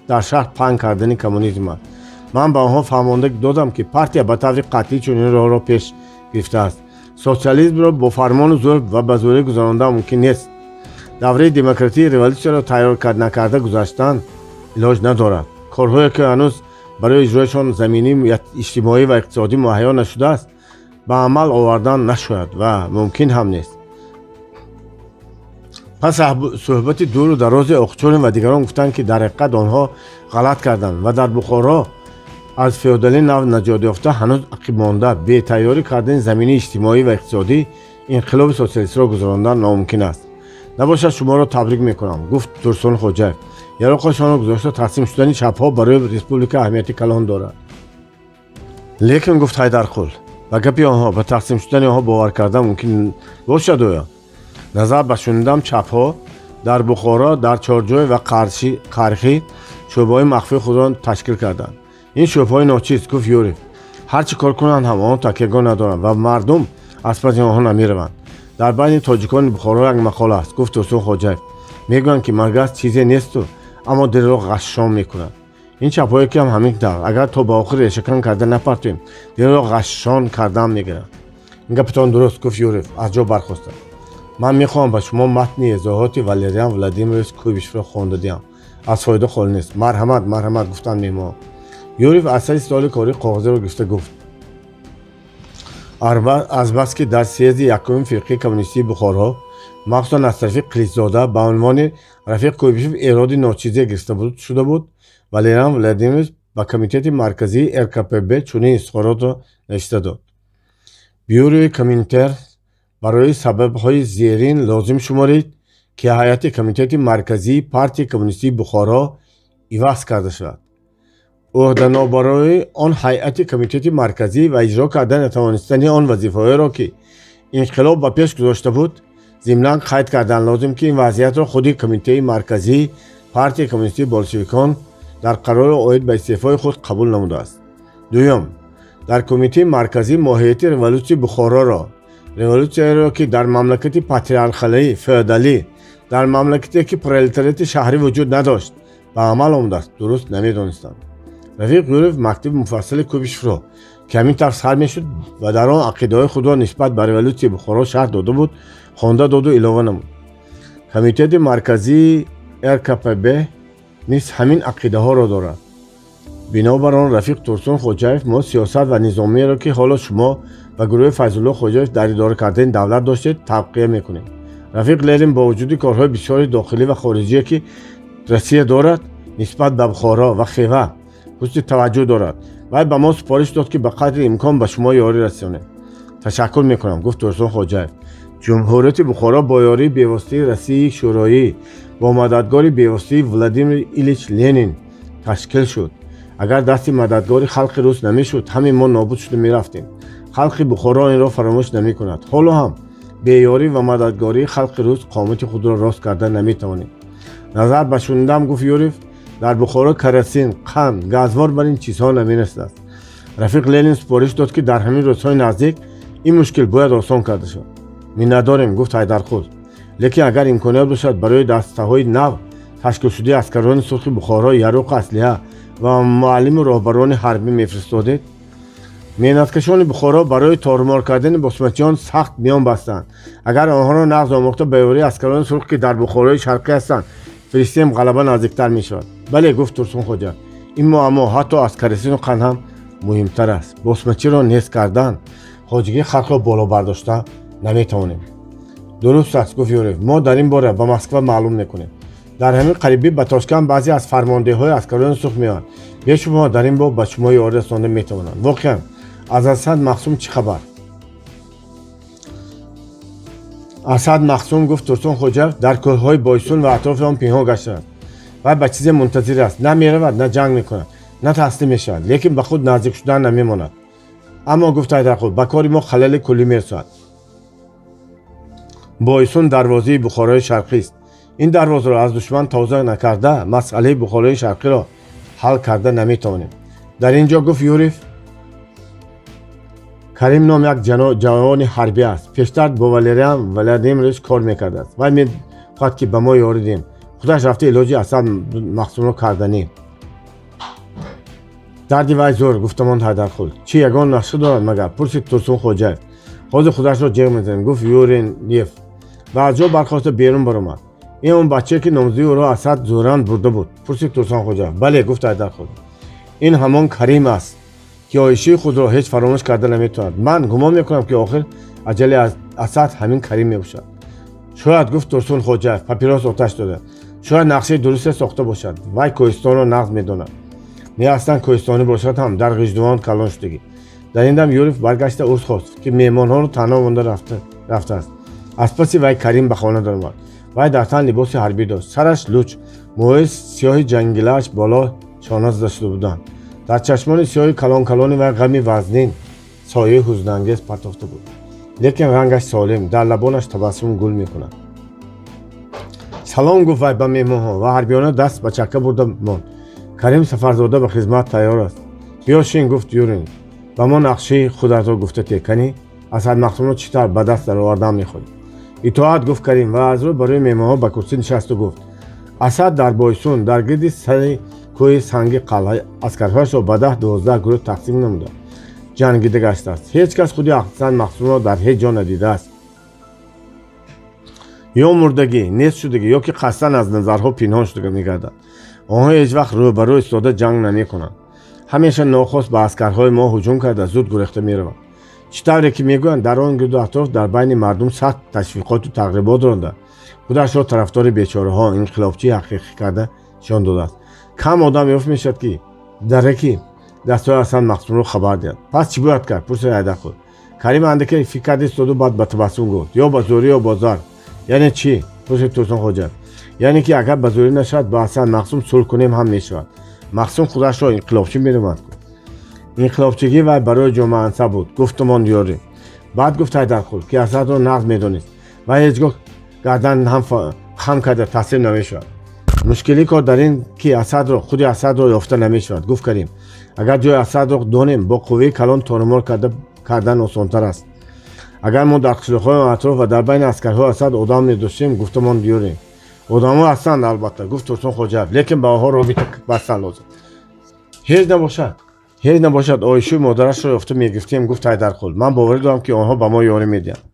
дар шаҳр паҳн кардани коммунизм аст. Ман ба онҳо фаҳмонда додам, ки партия ба таври қатъӣ чунин роҳро пеш гирифтааст. Социализмро бо фармону зӯр ва ба зӯрӣ гузарондан мумкин нест. Давраи демократии революсияро тайёр накарда гузаштан илоҷ надорад. Корҳое, ки ҳанӯз барои иҷрояшон заминии иҷтимоӣ ва иқтисодӣ муҳайё нашудааст, ба амал овардан нашояд ва мумкин ҳам нест. Пас суҳбати дуру дарози Оқчорин ва дигарон гуфтанд, ки дар ҳақиқат онҳо ғалат карданд ва дар Бухоро аз феодалии нав наҷот ёфта, ҳанӯз ақибмонда, бетайёрӣ кардани заминии иҷтимоӣ ва иқтисодӣ инқилоби социалистиро гузарондан номумкин аст. Набошад, шуморо табрик мекунам, гуфт Турсун Хоҷаев, яроқошонро гузошта. Тақсим шудани чапҳо барои республика аҳамияти калон дорад. Лекин, гуфт Ҳайдарқул, ба гапи онҳо, ба тақсим шудани онҳо бовар кардан мумкин бошад оё? Назар ба шунидам, чапҳо дар Бухоро, дар Чорҷой ва Қархӣ шӯъбаҳои махфии худро ташкил карданд. Ин шӯъбаҳои ночиз, гуфт Юрьев. Ҳар чӣ кор кунанд ҳам, онҳо такягоҳ надоранд ва мардум аз паси онҳо намераванд. Дар байни тоҷикони Бухоро як мақола аст, гуфт Турсун Хоҷаев. Мегӯянд, ки магас чизе несту, аммо дилро ғашшон мекунад. Ин чапҳое ки ҳам ҳамин тавр, агар то ба охир решакан карда напартоем, дилро ғашшон кардаам мегиранд. Ин гапатон дуруст, гуфт Юрьев, аз ҷо бархоста. Ман мехоҳам ба шумо матни изоҳоти Валериан Владимирович Куйбишевро хонда диҳам. Аз фоида холӣ нест. Марҳамат, марҳамат, гуфтанд меҳмонон. Юрьев аз сари столи корӣ коғазеро гирифта гуфт: азбаски дар съезди якуми фирқаи коммунистии Бухоро, махсусан аз тарафи Қиличзода ба унвони рафиқ Куйбишев эроди ночизе гирифта шуда буд, Валериан Владимирович ба Комитети марказии РКПБ чунин изҳоротро навишта дод: Бюрои Коминтерн барои сабабҳои зерин лозим шуморид, ки ҳайати Комитети марказии партияи коммунистии Бухоро иваз карда шавад. Ӯҳданобарои он ҳайати Комитети Марказӣ ва иҷро карда натавонистани он вазифаҳоеро, ки инқилоб ба пеш гузошта буд, зимнан қайд кардан лозим, ки ин вазъиятро худи Кумитаи Марказии Партияи Коммунистии болшевикон дар қарори оид ба истеъфои худ қабул намудааст. Дуюм, дар Кумитаи Марказӣ моҳияти революсияи Бухороро, революсияеро, ки дар мамлакати патриархалӣ, феодалӣ, дар мамлакате, ки пролетариати шаҳрӣ вуҷуд надошт, ба амал омадааст, дуруст намедонистанд. Рафиқ Юрьев мактуби муфассали Куйбышевро, ки ҳамин тавр сар мешуд ва дар он ақидаҳои худро нисбат ба революсияи Бухоро шарҳ дода буд, хонда доду илова намуд: Комитети Марказии РКПБ низ ҳамин ақидаҳоро дорад. Бинобар он, рафиқ Турсун Хоҷаев, мо сиёсат ва низомиеро, ки ҳоло шумо ва гурӯҳи Файзулло Хоҷаев дар идора кардани давлат доштед, тавқия мекунем. Рафиқ Ленин бо вуҷуди корҳои бисёри дохилӣ ва хориҷие, ки Россия дорад, нисбат ба Бухоро ва Хева ҳусни таваҷҷӯҳ дорад. Вай ба мо супориш дод, ки ба қадри имкон ба шумо ёрӣ расонем. Ташаккур мекунам, гуфт Турсун Хоҷаев. Ҷумҳурияти Бухоро бо ёрии бевоситаи Россияи Шӯроӣ, бо мададгори бевоситаи Владимир Илич Ленин ташкил шуд. Агар дасти мададгори халқи рус намешуд, ҳамин мо нобуд шуда мерафтем. Халқи Бухоро инро фаромӯш намекунад. Ҳоло ҳам беёрӣ ва мададгории халқи рус қомати худро рост карда наметавонем. Назар ба шунидам, гуфт Юрьев, дар Бухоро карасин, қанд, газвор бар ин чизҳо намерасад. Рафиқ Ленин супориш дод, ки дар ҳамин рӯзҳои наздик ин мушкил бояд осон карда шавад. Миннатдорем, гуфт Ҳайдарқул, лекин агар имконият бошад, барои дастаҳои нав ташкилшудаи аскарони сурхи Бухоро яроқу аслиҳа ва муаллиму роҳбарони ҳарбӣ мефиристодед. Меҳнаткашони Бухоро барои тормор кардани босмачиён сахт миён бастанд. Агар онҳоро нағз омӯхта, ба ёрии аскарони сурх, ки дар Бухорои Шарқӣ ҳастанд, фиристем, ғалаба наздиктар мешавад. Бале, гуфт Турсун Хоҷа, ин муаммо ҳатто аз карасину қанд ҳам муҳимтар аст. Босмачиро нест кардан хоҷагии халқро боло бардошта наметавонем. Дуруст аст, гуфт Юрьев, мо дар ин бора ба Москва маълум мекунем. Дар ҳамин қарибӣ ба Тошканд баъзе аз фармондеҳҳои аскарони сурх меоянд. Бешубҳа, дар ин боб ба шумо ёрӣ расонда метавонанд. Воқеан, аз Асад Мақсум чӣ хабар? Асад Мақсум, гуфт Турсун Хоҷаев, дар кӯҳҳои Бойсун ва атрофи он пинҳон гаштааст. Вай ба чизе мунтазир аст. На меравад, на ҷанг мекунад, на таслим мешавад, лекин ба худ наздик шудан намемонад. Аммо, гуфт Ҳайдарқул, ба кори мо халали куллӣ мерасонад. Бойсун дарвозаи Бухорои Шарқист. Ин дарвозаро аз душман тоза накарда, масъалаи Бухорои Шарқиро ҳал карда наметавонем. Дар ин ҷо, гуфт Юрьев, Карим ном як ҷавони ҳарбӣ аст. Пештар бо Валериан Владимирович кор мекардааст. Вай мехоҳад, ки ба мо ёрӣ диҳем. Худаш рафта илоҷи Асад Мақсумро карданӣ. Дарди вай зӯр, гуфта монд Ҳайдарқул. Чӣ, ягон нақша дорад магар? Пурсид Турсун Хоҷаев. Ҳозир худашро ҷеғ мезанем, гуфт Юрьев ва аз ҷо бархоста берун баромад. Ин он бачае, ки номзадии ӯро Асад зӯран бурда буд? Пурсид Турсун Хоҷаев. Бале, гуфт Ҳайдарқул, ин ҳамон Карим аст, ки оишии худро ҳеҷ фаромӯш карда наметавонад. Ман гумон мекунам, ки охир аҷали Асад ҳамин Карим мебошад. Шояд, гуфт Турсун Хоҷаев, папирос оташ дода, шояд нақшаи дурусте сохта бошад. Вай кӯҳистонро нағз медонад. Не, аслан кӯҳистонӣ бошад ҳам, дар Ғиждувон калон шудагӣ. Дар ин дам Юрьев баргашта узр хост, ки меҳмонҳоро танҳо монда рафтааст. Аз паси вай Карим ба хона даромад. Вай дар тан либоси ҳарбӣ дошт. Сараш луч, мӯҳои сиёҳи ҷангилааш боло шона зада шуда буданд. Дар чашмони сиёҳи калонкалони вай ғами вазнин сояи ҳузнангез партофта буд, лекин рангаш солим, дар лабонаш табассум гул мекунад. Салом, гуфт вай ба меҳмонҳо ва ҳарбиёна даст ба чакка бурда монд. Карим Сафарзода ба хизмат тайёр аст. Биё шин, гуфт Юрьев, ба мо нақшаи худатро гуфта те. Канӣ, Асад Мақсумро чӣ тавр ба даст даровардан мехоҳӣ? Итоат, гуфт Карим ва аз рӯ барои меҳмонҳо ба курсӣ нишасту гуфт: Асад дар Бойсун, дар гирди сари кӯҳи Санги Қалъа, аскарҳояшро ба 10-12 гурӯҳ тақсим намуда ҷангида гаштааст. Ҳеҷ кас худи Асад Мақсумро дар ҳеҷ ҷо надидааст. Ё мурдагӣ, нест шудагӣ, ё ки қасдан аз назарҳо пинҳон шуда мегардад. Онҳо ҳеҷ вақт рӯбарӯ истода ҷанг намекунанд. Ҳамеша нохост ба аскарҳои мо ҳуҷум карда, зуд гурехта мераванд. Чӣ тавре ки мегӯянд, дар он гирду атроф дар байни мардум сахт ташвиқоту тарғибот ронда, худашро тарафдори бечораҳо, инқилобчии ҳақиқӣ карда нишон додааст. Кам одам ёфт мешавад, ки дараки дастҳои Асад Мақсумро хабар диҳад. Пас чӣ бояд кард? Пурсид Ҳайдарқул. Карим андаке фикр карда истоду баъд ба табассум гуфт: ё ба зӯрӣ, ё бо зар. Яъне чӣ? Пурсид Турсун Хоҷа. Яъне ки агар ба зӯрӣ нашавад, ба Асад Мақсум сулҳ кунем ҳам мешавад. Мақсум худашро инқилобчӣ медонад. Инқилобчигӣ вай барои ҷомаанса буд, гуфтумон Юрьев. Баъд гуфт Ҳайдарқул, ки Асадро нағз медонист ва ҳеҷ гоҳ гардан ҳам хам карда таслим намешавад. Мушкили кор дар ин, ки Асадро, худи Асадро ёфта намешавад, гуфт Карим. Агар ҷои Асадро донем, бо қувваи калон торумор кардан осонтар аст. Агар мо дар қишлоқҳои атроф ва дар байни аскарҳои Асад одам медоштем, гуфтумон Юрьев. Одамҳо ҳастанд, албатта, гуфт Турсун Хоҷаев, лекин ба онҳо робита бастан лозим. Ҳеҷ набошад, Оишаи модарашро ёфта мегирифтем, гуфт Ҳайдарқул. Ман боварӣ дорам, ки онҳо ба мо ёрӣ медиҳанд.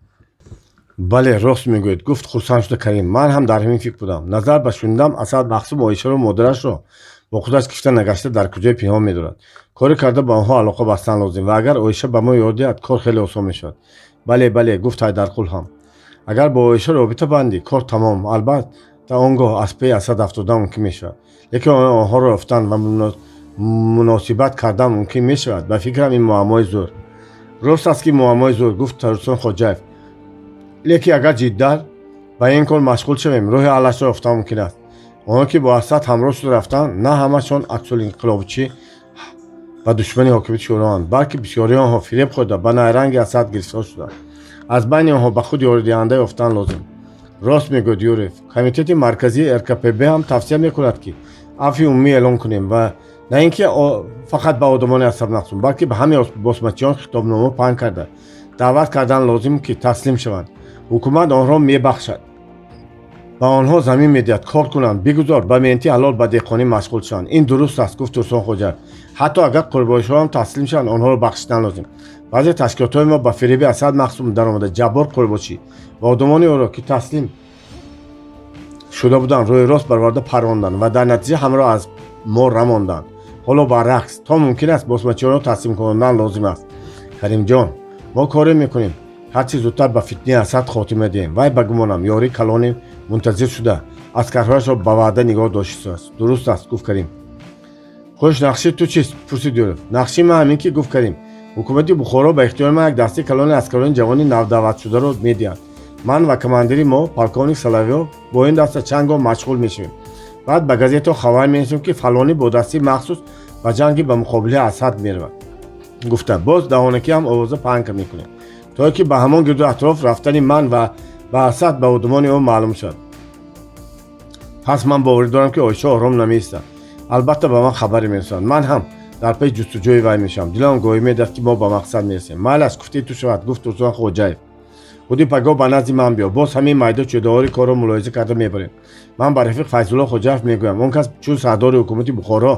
Бале, рост мегӯед, гуфт хурсанд шуда Карим. Ман ҳам дар ҳамин фикр будам. Назар ба шунидам, Асад Мақсум Оишаро, модарашро бо худаш гирифта нагашта, дар куҷое пинҳон медорад. Коре карда ба онҳо алоқа бастан лозим ва агар Оиша ба мо ёрӣ диҳад, кор хеле осон мешавад. Бале, бале, гуфт Ҳайдарқул ҳам. Агар бо Оиша робита бандӣ, кор тамом. Албатта, он гоҳ аз паи Асад афтодан мумкин мешавад, лекин онҳоро ёфтан ва муносибат кардан мумкин мешавад? Ба фикрам, ин муаммои зӯр. Рост аст, ки муаммои зӯр, гуфт Турсун Хоҷаев, лекин агар ҷиддан ба ин кор машғул шавем, роҳи ҳаллашро ёфтан мумкин аст. Онҳо, ки бо Асад ҳамроҳ шуда рафтанд, на ҳамашон аксулинқилобчӣ ва душмани ҳокимияти шӯроанд, балки бисёрии онҳо фиреб хӯрда, ба найранги Асад гирифтор шуданд. Аз байни онҳо ба худ ёридиҳанда ёфтан лозим. Рост мегӯяд Юрьев. Комитети марказии РКПБ ҳам тавсия мекунад, ки афви умумӣ эълон кунем ва на ин ки фақат ба одамони Асад Мақсум, балки ба ҳамаи босмачиён хитобнома паҳн карда, даъват кардан лозим, ки таслим шаванд. Ҳукумат онҳоро мебахшад, ба онҳо замин медиҳад, кор кунанд, бигузор ба меҳнати ҳалол, ба деҳқонӣ машғул шаванд. Ин дуруст аст, гуфт Турсун Хоҷаев. Ҳатто агар қурбошиҳоам таслим шаванд, онҳоро бахшидан лозим. Баъзе ташкилотҳои мо ба фиреби Асад Мақсум даромада, Ҷаббор Қурбошӣ ва одамони ӯро, ки таслим шуда буданд, рӯи рост бароварда паронданд ва дар натиҷа ҳамаро аз мо рамонданд. Ҳоло баръакс, то мумкин аст, босмачиёнро таслим кунондан лозим аст. Каримҷон, мо коре мекунем, ҳарчи зудтар ба фитнаи Асад хотима диҳем. Вай, ба гумонам, ёрии калоне мунтазир шуда, аскарҳояшро ба ваъда нигоҳ доштааст. Дуруст аст, гуфт Карим. Хуш, нақши ту чист? Пурсид Юрьев. Нақши ман ҳамин ки, гуфт Карим, ҳукумати Бухоро ба ихтиёри ман як дастаи калони аскарони ҷавони навдаъватшударо медиҳад. Ман ва командири мо, полковник Соловьёв, бо ин даста чанд гоҳ машғул мешавем. Баъд ба газетаҳо хабар менависем, ки фалонӣ бо дастаи махсус ба ҷанги ба муқобили Асад меравад, гуфта, боз даҳонакӣ ҳам овоза паҳн мекунем, то ки ба ҳамон гирду атроф рафтани ман ва ба Асад, ба одамони ӯ маълум шавад. Пас ман боварӣ дорам, ки Оиша ором намеистад, албатта ба ман хабаре мерасонад. Ман ҳам дар паи ҷустуҷӯи вай мешавам. Дилам гоҳӣ медиҳад, ки мо ба мақсад мерасем. Майлаш, гуфтаи ту шавад, гуфт Турсун Хоҷаев. Худи пагоҳ ба назди ман биё, боз ҳамин майда чӯдаҳори корро мулоҳиза карда мебарем. Ман ба рафиқ Файзулло Хоҷаев мегӯям, он кас чун сардори ҳукумати Бухоро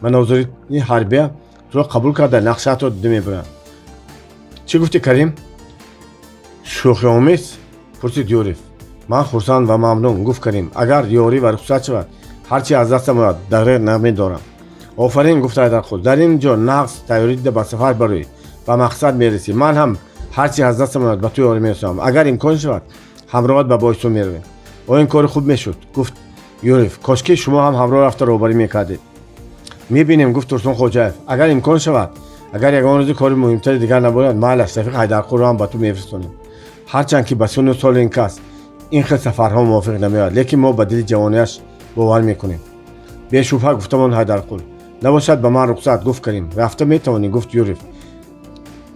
ва нозирини ҳарбия туро қабул карда, нақшаатро дида мебаранд. Чӣ гуфтӣ, Карим? Шӯхиомез? Пурсид Юрьев. Ман хурсанд ва мамнун, гуфт Карим. Агар ёрӣ ва рухсат шавад, ҳарчи аз дастам ояд, дареғ намедорам. Офарин, гуфт Ҳайдарқул. Дар ин ҷо нағз тайёрӣ дида ба сафар бароӣ, ба мақсад мерасӣ. Ман ҳам ҳарчи аз дастам ояд, ба ту ёрӣ мерасонам. Агар имкон шавад, ҳамроҳат ба Бойсун меравем. О, ин кори хуб мешуд, гуфт Юрьев. Кошки шумо ҳам ҳамроҳ рафта роҳбарӣ мекардед. Мебинем, гуфт Турсун Хоҷаев. Агар имкон шавад, агар ягон рӯзи кори муҳимтари дигар набошад, майлаш, рафиқ Ҳайдарқулро ҳам ба ту мефирстонем. Ҳарчанд ки ба синну соли ин кас ин хел сафарҳо мувофиқ намеояд, лекин мо ба дили ҷавониаш бовар мекунем. Бешубҳа, гуфтамон Ҳайдарқул. Набошад, ба ман рухсат, гуфт Карим. Рафта метавонӣ, гуфт Юрьев,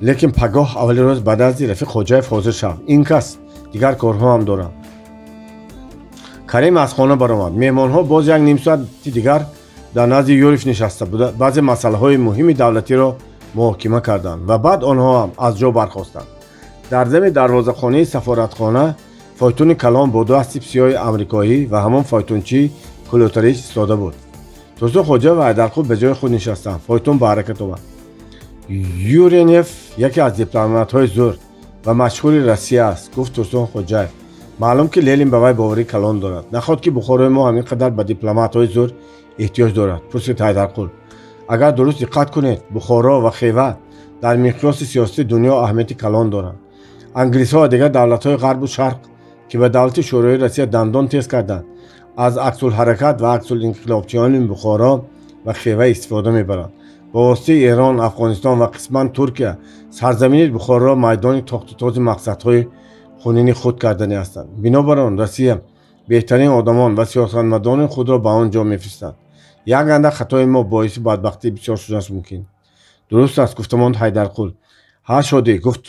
лекин пагоҳ аввали рӯз ба назди рафиқ Хоҷаев ҳозир шав. Ин кас дигар корҳо ҳам доранд. Карим аз хона баромад. Меҳмонҳо боз як ним соати дигар дар назди Юрьев нишаста буда, баъзе масъалаҳои муҳими давлатиро муҳокима карданд ва баъд онҳо ҳам аз ҷо бархостанд. Дар дами дарвозахонаи сафоратхона фойтуни калон бо ду аспи сиёҳи амрикоӣ ва ҳамон фойтунчии кулӯтариш истода буд. Турсун Хоҷа ва Ҳайдарқул ба ҷои худ нишастанд. Фойтун ба ҳаракат омад. Юренев яке аз дипломатҳои зӯр ва машҳури Россия аст, гуфт Турсун Хоҷаев. Маълум, ки Ленин ба вай боварии калон дорад. Наход ки Бухорои мо ҳамин қадар ба дипломатҳои зӯр эҳтиёҷ дорад? Пурсид Ҳайдарқул. Агар дуруст диққат кунед, Бухоро ва Хева дар миқёси сиёсати дунё аҳамияти калон доранд. Англисҳо ва дигар давлатҳои ғарбу шарқ, ки ба давлати Шӯрои Россия дандон тез карданд, аз аксулҳаракат ва аксулинқилобчиёни Бухоро ва Хева истифода мебаранд. Ба воситаи Эрон, Афғонистон ва қисман Туркия сарзамини Бухороро майдони тохтутози мақсадҳои хунини худ кардани ҳастанд. Бинобар он, Россия беҳтарин одамон ва сиёсатмадорони худро ба он ҷо мефиристад. Як андак хатои мо боиси бадбахтии бисёр шуданаш мумкин. Дуруст аст, гуфта монд Ҳайдарқул. Ҳа, Шодӣ, гуфт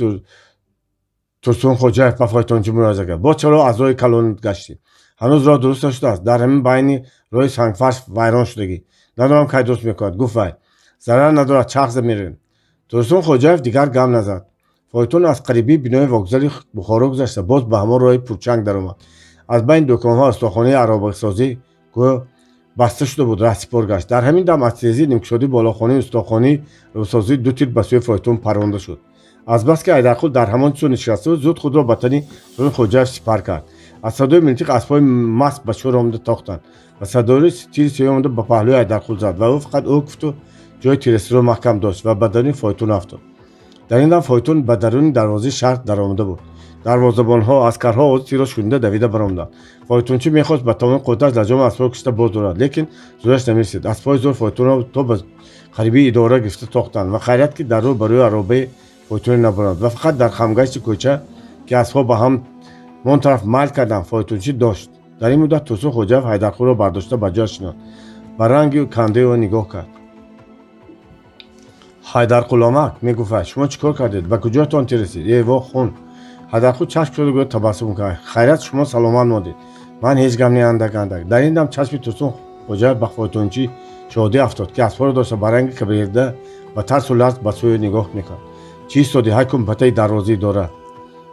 Турсун Хоҷаев ба фойтончӣ муроҷиат кард, боз чаро аз роҳи калон гаштӣ? Ҳанӯз роҳ дуруст нашудааст. Дар ҳамин байни роҳи сангфарш вайрон шудагӣ, надонам, кай дуруст мекунад, гуфт вай. Зарар надорад, чарх зада меравем. Турсун Хоҷаев дигар гап назад. Фойтон аз қарибии бинои вокзали Бухоро гузашта, боз ба ҳамон роҳи пурчанг даромад. Аз байни дуконҳо устохонаи аробасозӣ, гӯё баста шуда буд, раҳсипор гашт. Дар ҳамин дам аз тезии нимкушодии болохонаи устохонаи аробасозӣ ду тир ба сӯи фойтон парронда шуд. Азбаски Ҳайдарқул дар ҳамон сӯ нишаста буд, зуд худро ба тани Турсун Хоҷаев сипар кард. Аз садои милтиқ аспҳои маст ба шӯр омада тохтанд ва садои тири сеюм омада ба паҳлӯи Ҳайдарқул зад ва ӯ фақат ӯ гуфту ҷои тирасиро маҳкам дошт ва ба даруни фойтун афтод. Дар ин дам фойтун ба даруни дарвозаи шаҳр даромада буд. Дарвозабонҳо, аскарҳо овози тирро шунида, давида баромаданд. Фойтунчӣ мехост ба тамоми қудрат лаҷоми аспҳоро кашида боз дорад, лекин зӯраш намерасид. Аспҳои зӯр фойтунро то ба қарибии идора гирифта тохтанд ва хайрият, ки дар рӯ ба рӯи аробаи фойтуне набаромад ва фақат дар хамгашти кӯча, ки аспҳо ба ҳамон тараф майл карданд, фойтунчӣ дошт. Дар ин муддат Турсун Хоҷаев Ҳайдарқулро бардошта ба ҷояш шинонд, ба ранги кандаи ӯ нигоҳ кард. Ҳайдарқуломак, мегуфт вай, шумо чӣ кор кардед? Ба куҷоятон тир расид? Э во, хун! Ҳайдарқул чашм кушода, гӯё табассум кард. Хайрият, шумо саломат мондед. Ман ҳеҷ гап не, андак андак. Дар ин дам чашми Турсун Хоҷаев ба фойтунчӣ Шодӣ афтод, ки аспҳоро дошта, ба ранги кабида, ба тарсу ларз ба сӯи нигоҳ мекард. Чӣ истодӣ? Ҳай кун ба таи дарвозаи идора.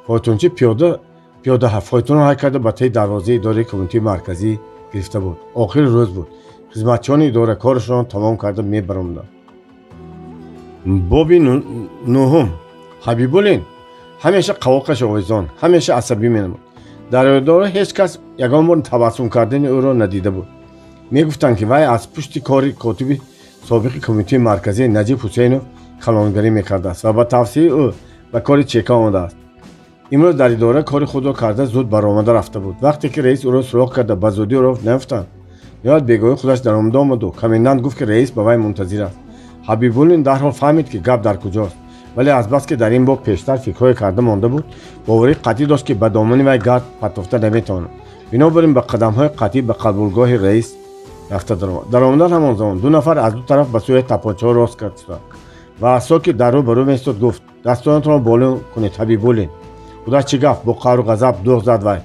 Фойтунчӣ пиёда пиёда фойтунро ҳай карда, ба таи дарвозаи идораи Кумитаи Марказӣ гирифта буд. Охири рӯз буд. Хизматчиёни идора корашонро тамом карда мебаромаданд. Боби нуҳум. Ҳабибуллин ҳамеша қавоқаш овезон, ҳамеша асабӣ менамуд. Дар идора ҳеҷ кас ягон бор табассум кардани ӯро надида буд. Мегуфтанд, ки вай аз пушти кори котиби собиқи Кумитаи Марказӣ Наҷиб Ҳусейнов калонгарӣ мекардааст ва ба тавсияи ӯ ба кори ЧК омадааст. Имрӯз дар идора кори худро карда, зуд баромада рафта буд. Вақте ки раис ӯро суроғ карда, ба зудӣ ӯро наёфтанд. Ниҳоят бегоҳӣ худаш даромада омаду комендант гуфт, ки раис ба вай мунтазир аст. Ҳабибуллин дарҳол фаҳмид, ки гап дар куҷост, вале азбаски дар ин боб пештар фикрҳое карда монда буд, боварии қатъӣ дошт, ки ба домани вай гард партофта наметавонад. Бинобар ин ба қадамҳои қатъӣ ба қабулгоҳи раис рафта даромад. Даромадан ҳамон замон ду нафар аз ду тараф ба сӯи тапончаҳо рост кард шуданд ва асо, ки дар рӯ ба рӯ меистод, гуфт: «Дастонатонро боло кунед, Ҳабибуллин». Худаш чӣ гап? Бо қаҳру ғазаб дӯғ зад вай.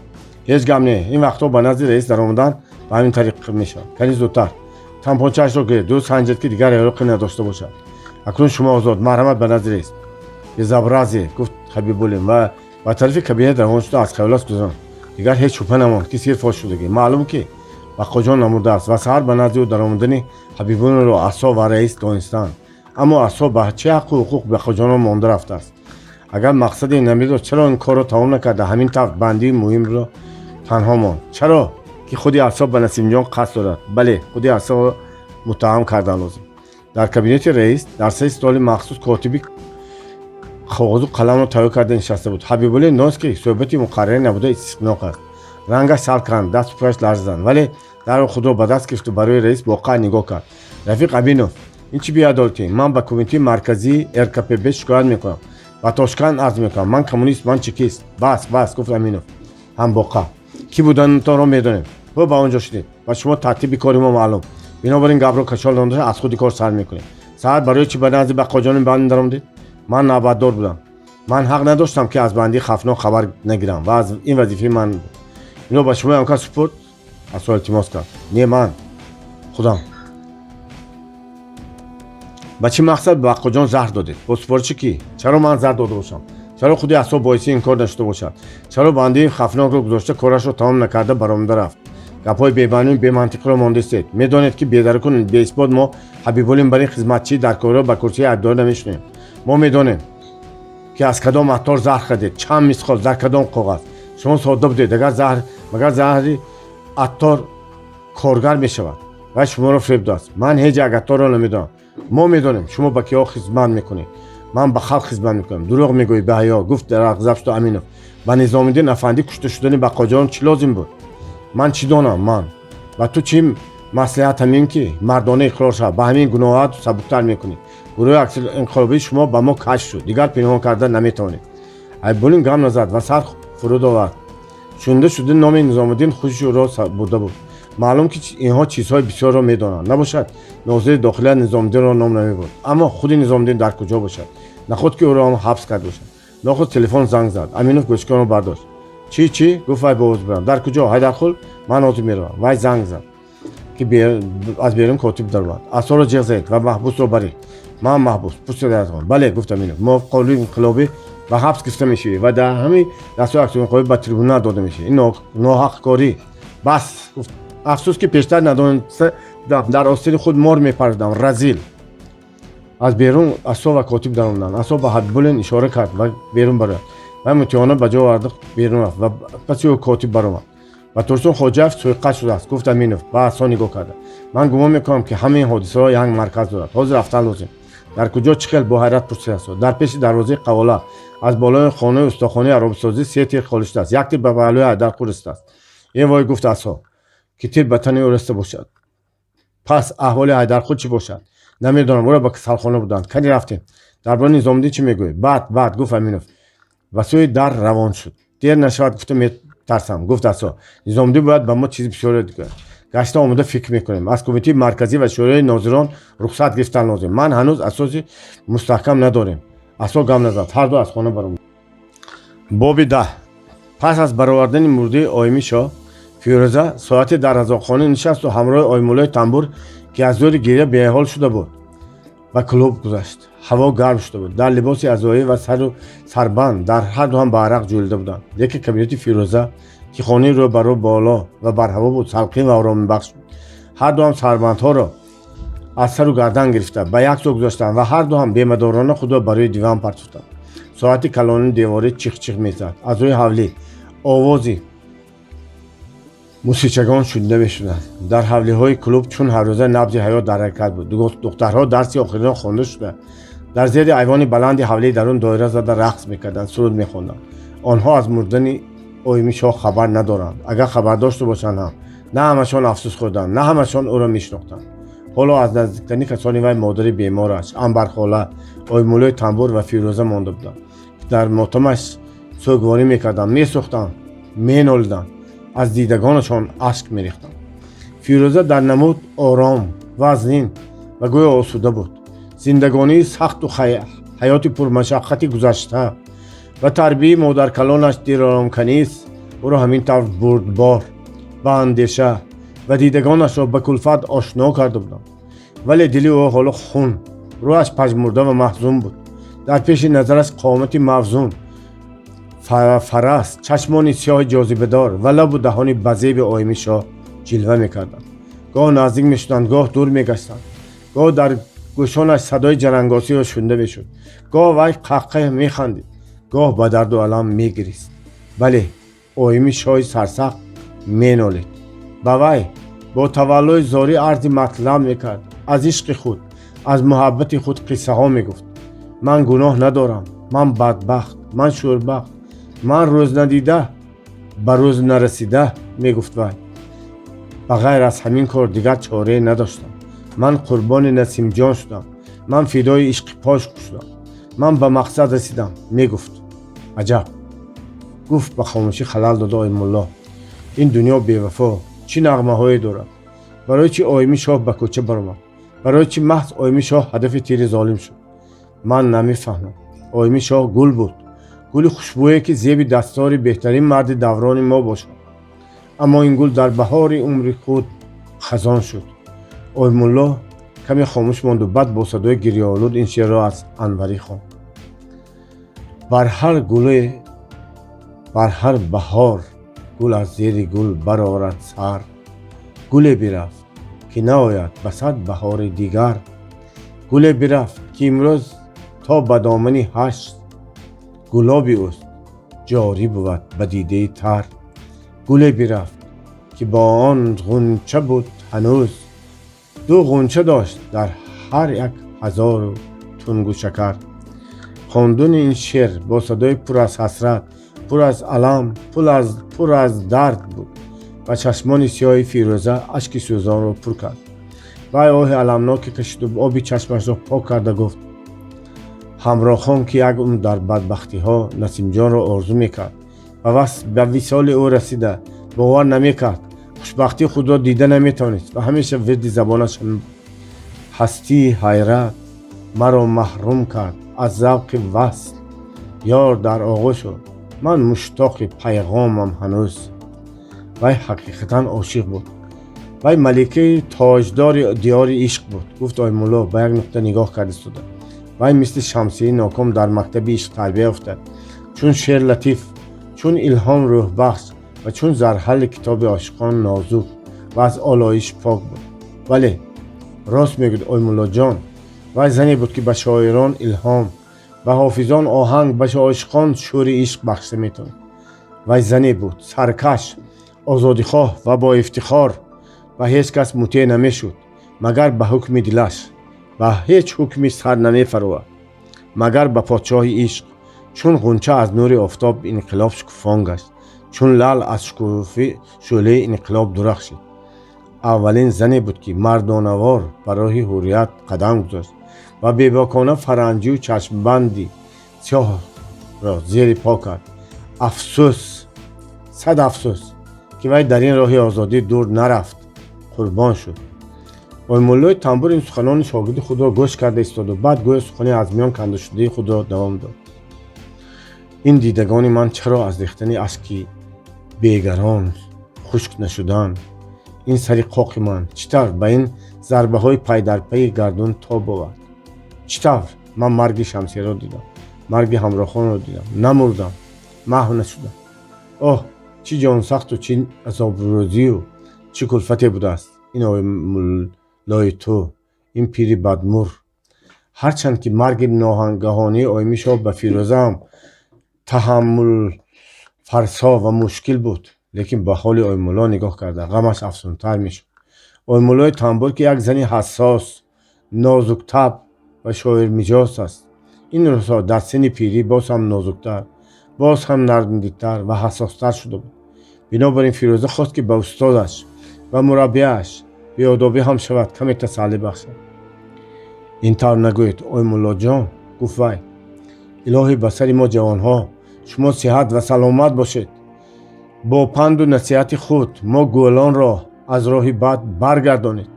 Ҳеҷ гап не. Ин вақтҳо ба назди раис даромадан ба ҳамин тариқ мешавад. Кани, зудтар тампончаашро гиред, дуруст санҷед, ки дигар яроқе надошта бошад. Акнун шумо озод, марҳамат ба назди раис. Безобразие, гуфт Ҳабибуллин ва ба тарафи кабинет равон шуда, аз хаёлаш гузаронд. Дигар ҳеҷ шубҳа намонд, ки сир фош шудагӣ. Маълум, ки Бақоҷон намурдааст ва саҳар ба назди ӯ даромадани Ҳабибуллинро асо ва раис донистаанд. Аммо асо ба чӣ ҳаққу ҳуқуқ Бақоҷонро монда рафтааст? Агар мақсаде намедошт, чаро ин корро тамом накарда, ҳамин тавр бандии муҳимро танҳо монд? Чаро ки худи асо ба Насимҷон қасд дорад? Бале, худи асоро муттаҳам кардан лозим. Дар кабинети раис, дар сари столи махсус, котиби коғозу қаламро тайёр карда нишаста буд. Ҳабибуллин донист, ки суҳбати муқаррарӣ набуда истиснок аст. Рангаш сал канд, дасту пояш ларзиданд, вале дарҳол худро ба даст гирифту барои раис бо қаҳр нигоҳ кард. Рафиқ Аминов, ин чӣ беадолатӣ? Ман ба Кумитаи Марказии РКПБ шикоят мекунам, ба Тошканд арз мекунам. Ман коммунист, ман чекист. Бас, бас, гуфт Аминов ҳам бо қаҳр. Кӣ буданатонро медонем. Ҳо, ба он ҷо шудед. Ба шумо тартиби кори мо маълум. Бинобар ин гапро кашол надошта, аз худи кор сар мекунем. Саҳар барои чӣ ба назди Бақоҷони банд даромадед? Ман навбатдор будам. Ман ҳақ надоштам, ки аз бандии хафнок хабар нагирам ва аз ин вазифаи ман буд. Ино ба шумо ҳамкар супурд? Асо илтимос кард. Не, ман худам. Ба чӣ мақсад ба Бақоҷон заҳр додед? Бо супориши кӣ? Чаро ман заҳр дода бошам? Чаро худи асо боиси ин кор нашуда бошад? Чаро бандии хафнокро гузошта, корашро тамом накарда баромада рафт? Гапҳои бемаънию бемантиқиро мондистед. Медонед, ки бедараку беисбот мо, Ҳабибуллин, бар ин хизматчии даркориро ба курсии айбдорӣ намешунем. Мо медонем, ки аз кадом аттор заҳр хардед, чанд мисқол, дар кадом коғаз. Шумо содда будед. Агар заҳр, магар заҳри аттор коргар мешавад? Вай шуморо фиреб додааст. Ман ҳеҷ як атторро намедонам. Мо медонем, шумо ба киҳо хизмат мекунед. Ман ба халқ хизмат мекунам. Дурӯғ мегӯӣ, беҳаё, гуфт дарғазаб шуд Аминов. Ба Низомиддин афандӣ кушта шудани Бақоҷон чӣ лозим буд? Ман чӣ донам? Ман ба ту чӣ маслиҳат? Ҳамин ки мардона иқрор шав. Ба ҳамин гуноҳат сабуктар мекунӣ. Гурӯҳи аксинқилобии шумо ба мо кашф шуд, дигар пинҳон карда наметавонед. Ҳабибуллин гам назад ва сар фуруд овард. Шунида шудани номи Низомиддин хуши ӯро бурда буд. Маълум, ки инҳо чизҳои бисёрро медонанд. Набошад, нозири дохилия Низомиддинро ном намебурд. Аммо худи Низомиддин дар куҷо бошад? Наход ки ӯро ҳам ҳабс карда бошад? Нохуст телефон занг зад. Аминов гӯшконро бардошт. Чӣ, чӣ? Гуфт вай бо овози баланд. Дар куҷо, Ҳайдарқул? Ман ҳозир меравам. Вай занг зад, ки аз берун котиб даромад. Асоро ҷиғ задед ва маҳбусро баред. Ман маҳбус? Пурсид Ҳайдарқул. Бале, гуфт Аминов. Мувофиқ қонуни инқилобӣ ба ҳабс гирифта мешавӣ ва дар ҳамин дастгоҳи аксулинқилобӣ ба трибунал дода мешавӣ. Ин ноҳақкорӣ. Бас, гуфт. Афсӯс, ки пештар надониста дар остини худ мор мепарвардам. Разил. Аз берун Асо ва котиб даромаданд. Асо ба Ҳабибуллин ишора кард ва берун барояд. Вай мутеона ба ҷо оварда берун рафт ва паси ӯ котиб баромад. Ба Турсун Хоҷаев суиқасд шудааст, гуфт Аминов ба Асо нигоҳ карда. Ман гумон мекунам, ки ҳамаи ҳодисаҳо як марказ дорад. Ҳозир рафтан лозим. Дар куҷо, чӣ хел? Бо ҳайрат пурсид Асо. Дар пеши дарвозаи қавола аз болои хонаи устохонаи аробисозӣ се тир холӣ шудааст. Як тир ба паҳлӯи Ҳайдарқул расидааст. Е вой, гуфт Асо, ки тир ба тани ӯ расида бошад. Пас аҳволи Ҳайдарқул чӣ бошад? Намедонам, ӯро ба касалхона бурданд. Кани рафтем. Дар бораи Низомиддин чӣ мегӯӣ? Бад, бад, гуфт Аминов ва сӯи дар равон шуд. Дер нашавад, гуфта метарсам, гуфт Асо. Низомиддин бояд ба мо чизи бисёре гӯяд. Гашта омода фикр мекунем. Аз кумитаи марказӣ ва шӯрои нозирон рухсат гирифтан лозим. Ман ҳанӯз асоси мустаҳкам надорем. Асо гам назад. Ҳарду аз хона баромад. Боби 10. Пас аз баровардани мурдаи Оими шоҳ, Фирӯза соате дар азобхона нишасту ҳамроҳи Оймуллои тамбур, ки аз зӯри гиря беҳол шуда буд, ба клуб гузашт. Ҳаво гарм шуда буд. Дар либоси азоӣ ва сару сарбанд дар ҳарду ҳам ба арақ ҷӯлида буданд. Лекин кабинети Фирӯза, ки хонаи рӯ ба рӯ боло ва барҳаво буд, салқин ва оромибахш буд. Ҳарду ҳам сарбандҳоро аз сару гардан гирифта ба як сӯ гузоштанд ва ҳарду ҳам бемадорона худро ба рӯи диван партофтанд. Соати калони деворӣ чих-чих мезад. Аз рӯи ҳавлӣ овози мусиқичагон шунида мешуданд. Дар ҳавлиҳои клуб чун ҳаррӯза набзи ҳаёт дар ҳаракат буд. Духтарҳо дарси охирино хонда шуда, дар зери айвони баланди ҳавлии дарун доира зада рақс мекарданд, суруд мехонданд. Онҳо аз мурдани Оими шоҳ хабар надоранд. Агар хабар дошта бошанд ҳам, на ҳамашон афсӯс хӯрданд, на ҳамашон ӯро мешинохтанд. Ҳоло аз наздиктарин касони вай модари бемораш, Амбархола, Оймуллои тамбур ва Фирӯза монда буданд, ки дар мотамаш сӯгворӣ мекарданд, месӯхтанд, менолиданд, аз дидагонашон ашк мерехтанд. Фирӯза дар намуд ором, вазнин ва гӯё осуда буд. Зиндагонии сахту ҳаёти пурмашаққати гузашта ва тарбияи модаркалонаш Дилоромканиз ӯро ҳамин тавр бурдбор, ба андеша ва дидагонашро ба кулфат ошно карда буданд. Вале дили ӯ ҳоло хун, рӯҳаш пажмурда ва маҳзун буд. Дар пеши назараш қомати мавзун, фарас, чашмони сиёҳи ҷозибадор ва лабу даҳони базеби Оими шоҳ ҷилва мекарданд. Гоҳ наздик мешуданд, гоҳ дур мегаштанд. Гоҳ дар гӯшонаш садои ҷарангосиро шунида мешуд, гоҳ вай қаҳқаҳ механдид, гоҳ ба дарду алам мегирист. Бале, Оими шоҳи сарсахт менолид. Ба вай бо таваллои зорӣ арзи матлаб мекард, аз ишқи худ, аз муҳаббати худ қиссаҳо мегуфт. Ман гуноҳ надорам, ман бадбахт, ман шӯрбахт, ман рӯзнадида, ба рӯз нарасида, мегуфт вай. Ба ғайр аз ҳамин кор дигар чорае надоштам. Ман қурбони Насимҷон шудам, ман фидои ишқи пош шудам, ман ба мақсад расидам, мегуфт. Аҷаб, гуфт ба хомӯшӣ халал дода Оймулло, ин дунё бевафо чӣ нағмаҳое дорад! Барои чӣ Оими шоҳ ба кӯча баромад? Барои чӣ маҳз Оими шоҳ ҳадафи тири золим шуд? Ман намефаҳмам. Оими шоҳ гул буд, гули хушбӯе, ки зеби дастори беҳтарин марди даврони мо бошад. Аммо ин гул дар баҳори умри худ хазон шуд. Оймулло каме хомӯш монду баъд бо садои гирёолуд ин шеърро аз Анварӣ хонд: Бар ҳар гуле, бар ҳар баҳор гул аз зери гул барорад сар, гуле бирафт, ки наояд ба сад баҳори дигар. Гуле бирафт, ки имрӯз то ба домани ҳашт гулоби ӯст ҷорӣ бувад ба дидаи тар. Гуле бирафт, ки бо он ғунча буд ҳанӯз, ду ғунча дошт дар ҳар як ҳазору тунгу шакар. Хондуни ин шеър бо садои пур аз ҳасрат, пур аз алам, пур аз дард буд ва чашмони сиёҳи Фирӯза ашки сӯзонро пур кард. Вай оҳи аламноке кашиду оби чашмашро пок карда гуфт: Ҳамроҳон, ки як умр дар бадбахтиҳо Насимҷонро орзу мекард ва ба висоли ӯ расида бовар намекард. Хушбахтии худро дида наметавонист ва ҳамеша вирди забонаш ҳастии ҳайрат маро маҳрум кард аз завқи васл, ёр дар оғӯшу ман муштоқи пайғомам ҳанӯз. Вай ҳақиқатан ошиқ буд. Вай маликаи тоҷдори диёри ишқ буд, гуфт Оймулло, ба як нуқта нигоҳ карда истода. Вай мисли Шамсияи ноком дар мактаби ишқ тарбия ёфта, чун шер латиф, чун илҳом рӯҳбахш ва чун зарҳалли китоби ошиқон нозук ва аз олоиш пок буд. Бале, рост мегӯяд Оймуллоҷон. Вай зане буд, ки ба шоирон илҳом, ба ҳофизон оҳанг, ба ошиқон шӯри ишқ бахшида метавонад. Вай зане буд саркаш, озодихоҳ ва боифтихор. Ба ҳеҷ кас мутеъ намешуд, магар ба ҳукми дилаш, ба ҳеҷ ҳукми сар намефаровард, магар ба подшоҳи ишқ. Чун ғунча аз нури офтоб инқилоб шукуфон гашт, чун лаъл аз шӯълаи инқилоб дурахшид. Аввалин зане буд, ки мардонавор ба роҳи ҳуррият қадам гузошт ва бебокона фаранҷию чашмбанди сиёҳро зери по кард. Афсӯс, сад афсӯс, ки вай дар ин роҳи озодӣ дур нарафт, қурбон шуд. Оймуллои тамбур ин суханони шогирди худро гӯш карда истоду баъд гӯё сухани аз миён кандашудаи худро давом дод: Ин дидагони ман чаро аз рехтани ашки бегарон хушк нашуданд? Ин сари қоқи ман чӣ тавр ба ин зарбаҳои пайдарпайи гардун тоб овард? Чӣ тавр ман марги Шамсияро дидам, марги ҳамроҳонро дидам, намурдам, маҳв нашудам? Оҳ, чӣ ҷонсахту чӣ азобрӯзию чӣ кулфате будааст ин Оймуллои ту, ин пири бадмур! Ҳарчанд ки марги ногаҳонии Оимишоҳ ба Фирӯзаам таҳаммулфарсо ва мушкил буд, лекин ба ҳоли Оймулло нигоҳ карда, ғамаш афзунтар мешуд. Оймуллои тамбур, ки як зани ҳассос, нозуктаб ва шоирмиҷоз аст, ин рӯзҳо дар синни пирӣ боз ҳам нозуктар, боз ҳам нармдилтар ва ҳассостар шуда буд. Бинобар ин Фирӯза хост, ки ба устодаш ва мураббияш, беодобӣ ҳам шавад, каме тасаллӣ бахшад. Ин тавр нагӯед, Оймуллоҷон, гуфт вай. Илоҳӣ, ба сари мо ҷавонҳо шумо сиҳат ва саломат бошед. Бо панду насиҳати худ мо гӯлонро аз роҳи бад баргардонед,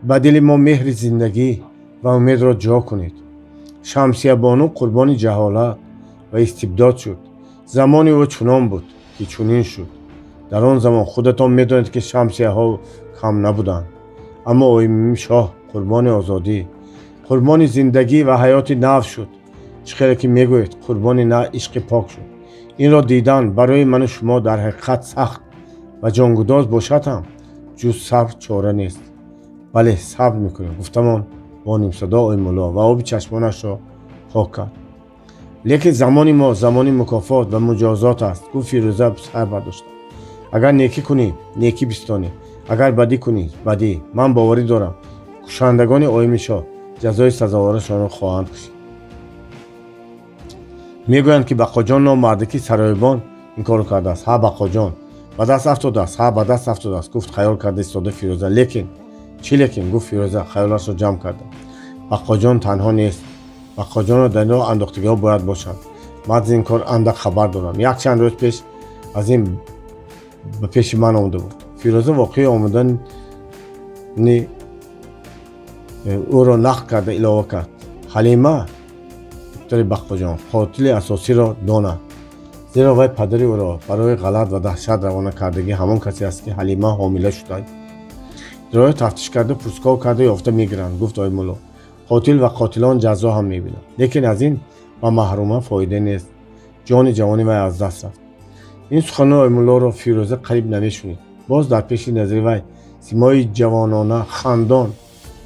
ба дили мо меҳри зиндагӣ ва умедро ҷо кунед. Шамсиябону қурбони ҷаҳолат ва истибдод шуд. Замони ӯ чунон буд, ки чунин шуд. Дар он замон худатон медонед, ки Шамсияҳо кам набуданд. Аммо Оимшоҳ қурбони озодӣ, қурбони зиндагӣ ва ҳаёти нав шуд. Чӣ хеле ки мегӯед, қурбони на ишқи пок шуд. Инро дидан барои ману шумо дар ҳақиқат сахт ва ҷонгудоз бошад ҳам, ҷуз сабр чора нест. Бале, сабр мекунем, гуфтамон бо нимсадо Оймулло ва оби чашмонашро пок кард. Лекин замони мо замони мукофот ва муҷозот аст, гуфт Фирӯза сар бардошта. Агар некӣ кунӣ, некӣ бистонӣ, агар бадӣ кунӣ, бадӣ. Ман боварӣ дорам, кушандагони Оимишоҳ ҷазои сазоворашонро хоҳанд кашид. Мегӯянд, ки Бақоҷон ном мардаки сароибон ин корро кардааст. Ҳа, Бақоҷон ба даст афтодааст. Ҳа, ба даст афтодааст, гуфт хаёл карда истода Фирӯза. Лекин чӣ лекин? Гуфт Фирӯза, хаёлашро ҷамъ карда. Бақоҷон танҳо нест. Бақоҷонро дар ин роҳ андохтагиҳо бояд бошанд. Ман аз ин кор андак хабар дорам. Якчанд рӯз пеш аз ин ба пеши ман омада буд. Фирӯза воқеи омадани ӯро нақл карда, илова кард: Ҳалима, духтари Бақоҷон, қотили асосиро донад, зеро вай падари ӯро барои ғалат ва даҳшат равона кардагӣ ҳамон касе аст, ки Ҳалима ҳомила шуда. Роя тафтиш карда, пурсков карда, ёфта мегиранд, гуфт Оймулло. Қотил ва қотилон ҷазо ҳам мебинанд. Лекин аз ин ба маҳрума фоида нест. Ҷони ҷавони вай аз даст рафт. Ин суханони Оймуллоро Фирӯза қариб намешунид. Боз дар пеши назари вай симои ҷавонона, хандон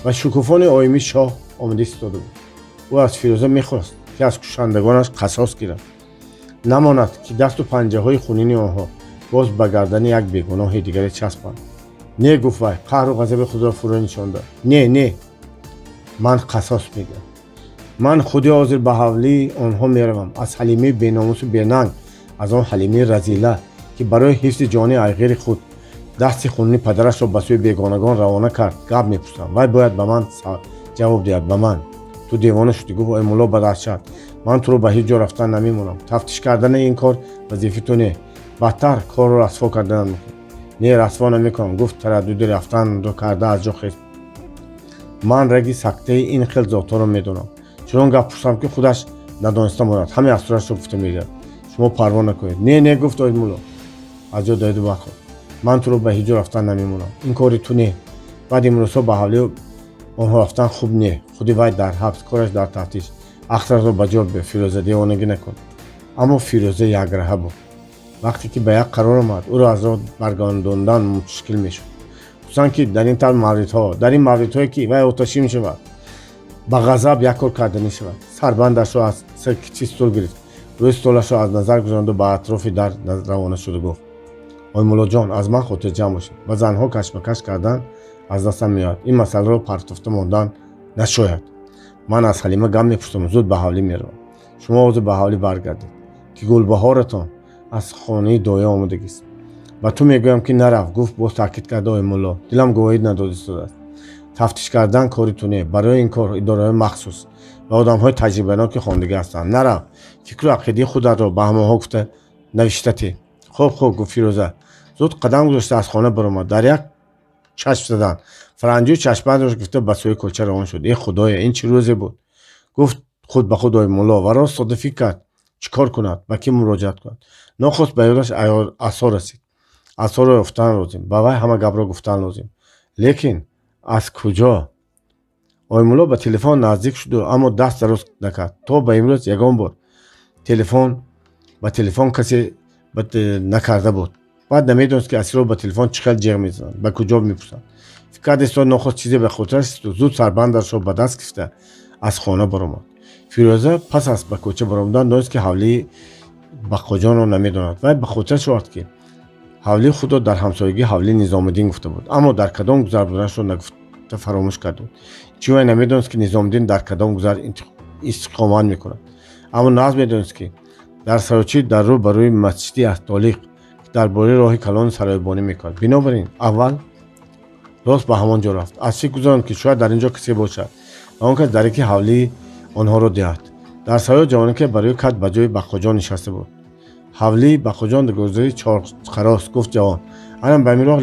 ва шукуфони Оими шоҳ омада истода буд. Ӯ аз Фирӯза мехост, ки аз кушандагонаш қасос гирад, намонад, ки дасту панҷаҳои хунини онҳо боз ба гардани як бегуноҳи дигаре часпанд. Не, гуфт вай, қаҳру ғазаби худро фурӯ нишонда. Не, не, ман қасос мегирам. Ман худи ҳозир ба ҳавлии онҳо меравам. Аз Ҳалимаи беномусу бенанг, аз он Ҳалимаи разила, ки барои ҳифзи ҷони айғири худ дасти хунини падарашро ба сӯи бегонагон равона кард, гап мепурсам. Вай бояд ба ман ҷавоб диҳад, ба ман. Ту девона шудӣ, гуфт Оймулло ба даҳшат. Ман туро ба ҳеҷ ҷо рафтан намемонам. Тафтиш кардани ин кор вазифаи ту не, бадтар корро расво карданат мумкин. Не, расво намекунам, гуфт, тараддуди рафтанро карда аз ҷо хест. Ман раги сактаи ин хел зотҳоро медонам. Чунон гап пурсам, ки худаш надониста монад, ҳамаи асрорашро гуфта медиҳад. Шумо парво накунед. Не, не, гуфт Оидмулло, аз ҷо доиду бархост. Ман туро ба ҳеҷ ҷо рафтан намемонам. Ин кори ту не. Баъд имрӯзҳо ба ҳавлии онҳо рафтан хуб не. Худи вай дар ҳабс, кораш дар тафтиш. Ахтарро ба ҷо биёр, Фирӯза, девонагӣ накун. Аммо Фирӯза якраҳа буд. Вақте ки ба як қарор омад, ӯро аз роҳ баргардондан мушкил мешуд, хусусан ки дар ин тавр мавридҳо, дар ин мавридҳое, ки вай оташин шавад, ба ғазаб як кор карда мешавад. Сарбандашро аз китфи стол гирифт, рӯи столашро аз назар гузаронду ба атрофи дар равона шуду гуфт: «Оймуллоҷон, аз ман хотирҷамъ бошед. Ба занҳо кашмакаш кардан аз дастам меояд. Ин масъаларо партофта мондан нашояд. Ман аз Ҳалима гап мепурсам, зуд ба ҳавлӣ меравам. Шумо ҳозир ба ҳавлӣ баргардед, ки Гулбаҳоратон аз хонаи доя омодагист. Ба ту мегӯям, ки нарав, гуфт боз таъкид карда Оймулло. Дилам гувоҳӣ надод истодааст. Тафтиш кардан кори ту не. Барои ин кор идораҳои махсус ва одамҳои таҷрибаноки хондагӣ ҳастанд. Нарав, фикру ақидаи худатро ба ҳамонҳо гуфта навиштатӣ. Хуб, хуб, гуфт Фирӯза, зуд қадам гузошта аз хона баромад. Дар як чашм задан фаранҷӯи чашмбандро гирифта ба сӯи кӯча равон шуд. Э худоя, ин чӣ рӯзе буд, гуфт худ ба худ Оймулло ва рост сода фикр кард, чӣ кор кунад, ба кӣ муроҷиат кунад. Нохост ба ёдаш асо расид. Асоро ёфтан лозим, ба вай ҳама гапро гуфтан лозим, лекин аз куҷо? Оймулло ба телефон наздик шуду, аммо даст дароз накард. То ба имрӯз ягон бор телефон ба телефон касе накарда буд. Баъд намедонист, ки асиро ба телефон чӣ хел ҷеғ мезананд, ба куҷо мепурсанд. Фикр кард истод, нохост чизе ба хотираш расиду зуд сарбандашро ба даст гирифта аз хона баромад. Фирӯза пас аз ба кӯча баромадан донист, ки ҳавлии Бақоҷонро намедонад. Вай ба хотираш овард, ки ҳавлии худро дар ҳамсоягии ҳавлии Низомиддин гуфта буд, аммо дар кадом гузар буданашро нагуфта фаромӯш карда буд. Чӣ вай намедонист, ки Низомиддин дар кадом гузар истиқомат мекунад, аммо нағз медонист, ки дар сарочӣ дар рӯ ба рӯи масҷиди Атолиқ, ки дар бораи роҳи калони саройбонӣ мекард. Бинобар ин аввал рост ба ҳамон ҷо рафт. Аз фикр гузаронд, ки шояд дар ин ҷо касе бошад ва он кас дарики ҳавлии онҳоро диҳад. Дар сарои ҷавоне ки барои кат ба ҷои Бақоҷон нишаста буд. Ҳавлии Бақоҷон гузари чорқарост, гуфт ҷавон. Анам ба ҳамин роҳ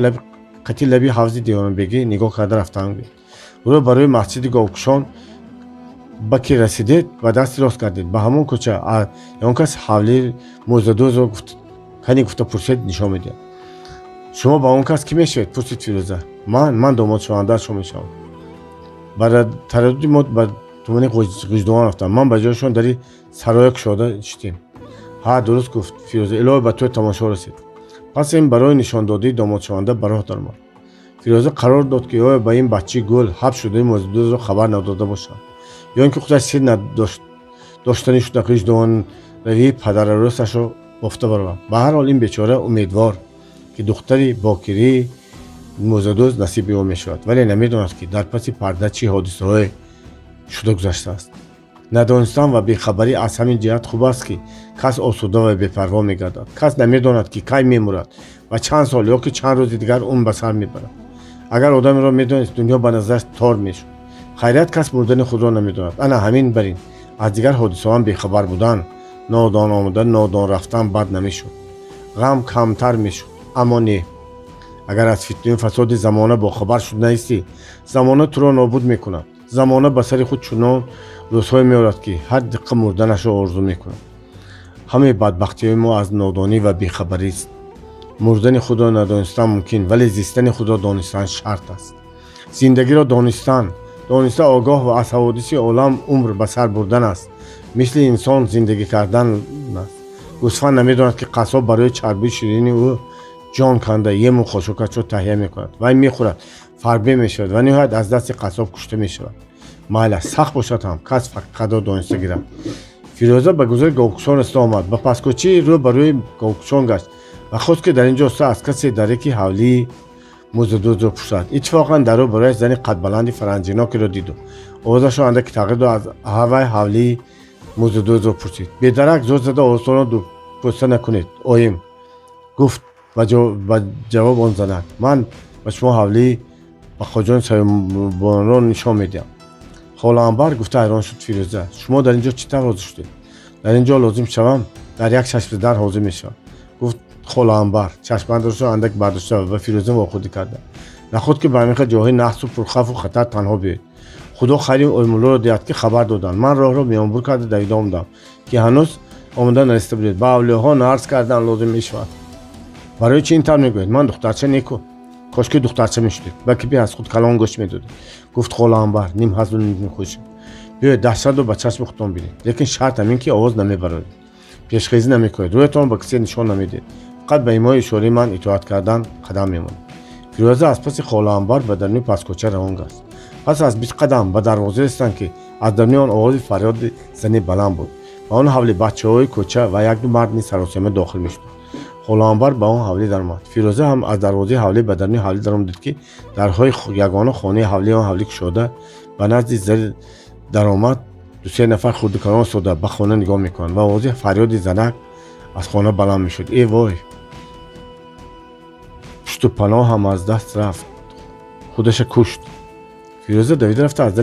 қати лаби ҳавзи Девонбегӣ нигоҳ карда рафтан. Рӯ барои масҷиди Говкушон ба ки расидед, ба дасти рост гардед, ба ҳамон кӯча. Он кас ҳавлии мӯзадӯзро кани гуфта пурсед, нишон медиҳад. Шумо ба он кас кӣ мешавед? Пурсид Фирӯза. Ман домодшавандаашон мешавам. Ба тараддуди мо ба тумани Ғиждувон рафтам. Ман ба ҷояшон дари сароя кушода шитем. Ҳа, дуруст, гуфт Фирӯза. Илоҳӣ ба тӯй тамошо расид. Пас ин барои нишондодии домодшаванда ба роҳ даромад. Фирӯза қарор дод, ки оё ба ин бачаи гул ҳабс шудаи мӯзадӯзро хабар надода бошад ё ин ки худаш сир доштанӣ шуда ғиждувонравии падарарӯсашро бофта баровард. Ба ҳар ҳол, ин бечора умедвор, ки духтари бокирии мӯзадӯз насиби ӯ мешавад, вале намедонад, ки дар паси парда чӣ ҳодисаҳое шуда гузаштааст. Надонистан ва бехабарӣ аз ҳамин ҷиҳат хуб аст, ки кас осуда ва бепарво мегардад. Кас намедонад, ки кай мемурад ва чанд сол ё ки чанд рӯзи дигар умр ба сар мебарад. Агар одамеро медонист, дунё ба назараш тор мешуд. Хайрият, кас мурдани худро намедонад. Ана ҳамин бар ин аз дигар ҳодисаҳоам бехабар будан, нодон омада, нодон рафтан бад намешуд, ғам камтар мешуд. Аммо не, агар аз фитнаю фасоди замона бохабар шуда наистӣ, замона туро нобуд мекунад. Замона ба сари худ чунон рӯзҳое меорад, ки ҳар дақиқа мурданашро орзу мекунад. Ҳамаи бадбахтиҳои мо аз нодонӣ ва бехабарист. Мурдани худро надонистан мумкин, вале зистани худро донистан шарт аст. Зиндагиро донистан, дониста, огоҳ ва аз ҳаводиси олам умр ба сар бурдан аст, мисли инсон зиндагӣ кардан аст. Гӯсфанд намедонад, ки қассоб барои чарбии ширини ӯ ҷон канда ему хошокашро таҳия мекунад. Вай мехӯрад, фарбе мешавад ва ниҳоят аз дасти қассоб кушта мешавад. Майла, сахт бошад ҳам, кас ҳақиқатро дониста гирад. Фирӯза ба гузари Говкушон расида омад, ба пасткӯчаи рӯ ба рӯи Говкушон гашт ва хост, ки дар ин ҷо аз касе дарики ҳавлии мӯзадӯзро пурсад. Иттифоқан дар рӯ барояш зани қадбаланди фаранҷинокеро диду овозашро андаке тағйир дод, аз ҳавай ҳавлии мӯзадӯзро пурсид. Бедарак зуд зада овозтонро дупӯста накунед, оим, гуфт ба ҷавоб он занак. Ман ба шумо ҳавлии Бақоҷони Соябонро нишон медиҳам. Хола Анбар, гуфта ҳайрон шуд Фирӯза, шумо дар ин ҷо чӣ тавр ҳозир шудед? Дар ин ҷо лозим шавам, дар як чашм дар ҳозир мешавам, гуфт. Хола Анбар чашмандошро андак бардошта ба Фирӯза вохӯрдӣ карда: «Наход, ки ба ҳамин хел ҷойҳои наҳсу пурхавфу хатар танҳо биёед? Худо хайри оймуллоро диҳад, ки хабар доданд. Ман роҳро миёнбур карда давида омадам, ки ҳанӯз омода нарасида будед. Ба авлиёҳо арз кардан лозим мешавад. Барои чӣ ин тавр мегӯед? Ман духтарча неку. Кошки духтарча мешудед, ба кипи аз худ калон гӯшт медодед», гуфт хола Анбар ним ҳазлу ним хушк. «Биёед, даҳшатро ба чашми худтон бинед, лекин шарт ҳамин, ки овоз намебароред, пешхезӣ намекунед, рӯятон ба кисе нишон намедиҳед, фақат ба имою ишораи ман итоат кардан қадам мемонед». Фирӯза аз паси хола Анбар ба даруни пасткӯча равон гашт. Пас аз 20 қадам ба дарвоза расиданд, ки аз даруни он овози фарёди зане баланд буд. Ба он ҳавли бачаҳои кӯча ва якду мард низ саросема дохил мешуданд. Хола Анбар ба он ҳавлӣ даромад. Фирӯза ҳам аз дарвозаи ҳавлӣ ба даруни ҳавлӣ даромад. Дид, ки дарҳои ягона хонаи ҳавлии он ҳавлӣ кушода. Ба назди даромад. Дусе нафар хурдукалон истода ба хона нигоҳ мекунанд ва овози фарёди занак аз хона баланд мешуд: «Э вой, пушту паноҳам аз даст рафт, худаша кушт!» Фирӯза давида рафта аз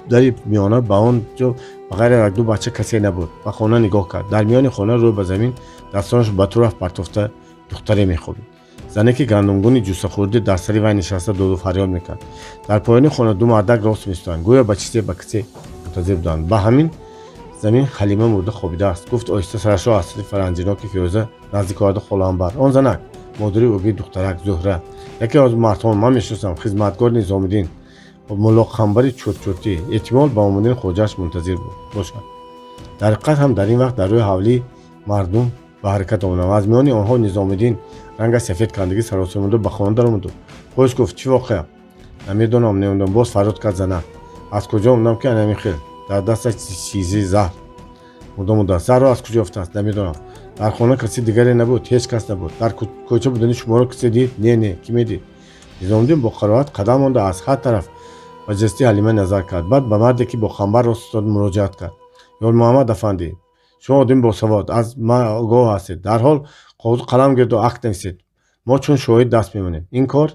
дари миёна. Ба он ҷо ба ғайр аз якду бача касе набуд. Ба хона нигоҳ кард. Дар миёни хона, рӯ ба замин, дастонаш ба ту рафт партофта, духтаре мехобид. Зане ки гандумгуни ҷуссахӯрдӣ дар сари вай нишаста, доду фарёд мекард. Дар поёни хона ду мардак рост меистоданд, гӯё ба чизе, ба касе мунтазир буданд. «Ба ҳамин замин Ҳалима мурда хобидааст», гуфт оҳиста сарашро аз сари фаранҷиноки Фирӯза наздик оварда хола Анбар. «Он занак модари ӯгии духтарак Зуҳра. Яке аз мардҳо ман мешиносам, хизматгори Низомиддин, Мулло Қамбари Чуртчуртӣ. Эҳтимол, ба омадани хоҷааш мунтазир бошад». Дар ҳақиқат ҳам, дар ин вақт дар рӯи ҳавлӣ мардум ба ҳаракат омаданд. Аз миёни онҳо Низомиддин, рангаш сафед кандагӣ, саросемонда ба хона даромаду боз гуфт: «Чӣ воқеа?» «Намедонам, намедонам», боз фарёд кард занак. «Аз куҷо омадам, ки анамин хел?» Дар дасташ чизи заҳр мурда мондааст. Заҳрро аз куҷо ёфтааст? Намедонам. Дар хона каси дигаре набуд? Ҳеҷ кас набуд. Дар кӯча будани шуморо касе дид? Не, не, кӣ медид?» Низомиддин бо қароҳат қадам монда, аз ҳар тараф ба ҷасади Ҳалима назар кард. Баъд ба марде, ки бо қамбар рост истод, муроҷиат кард: «Ёрмуҳаммад афандӣ, шумо одами босавод, аз ман огоҳ ҳастед. Дарҳол коғозу қалам гирду акт нависед. Мо чун шоҳид даст мемонем. Ин кор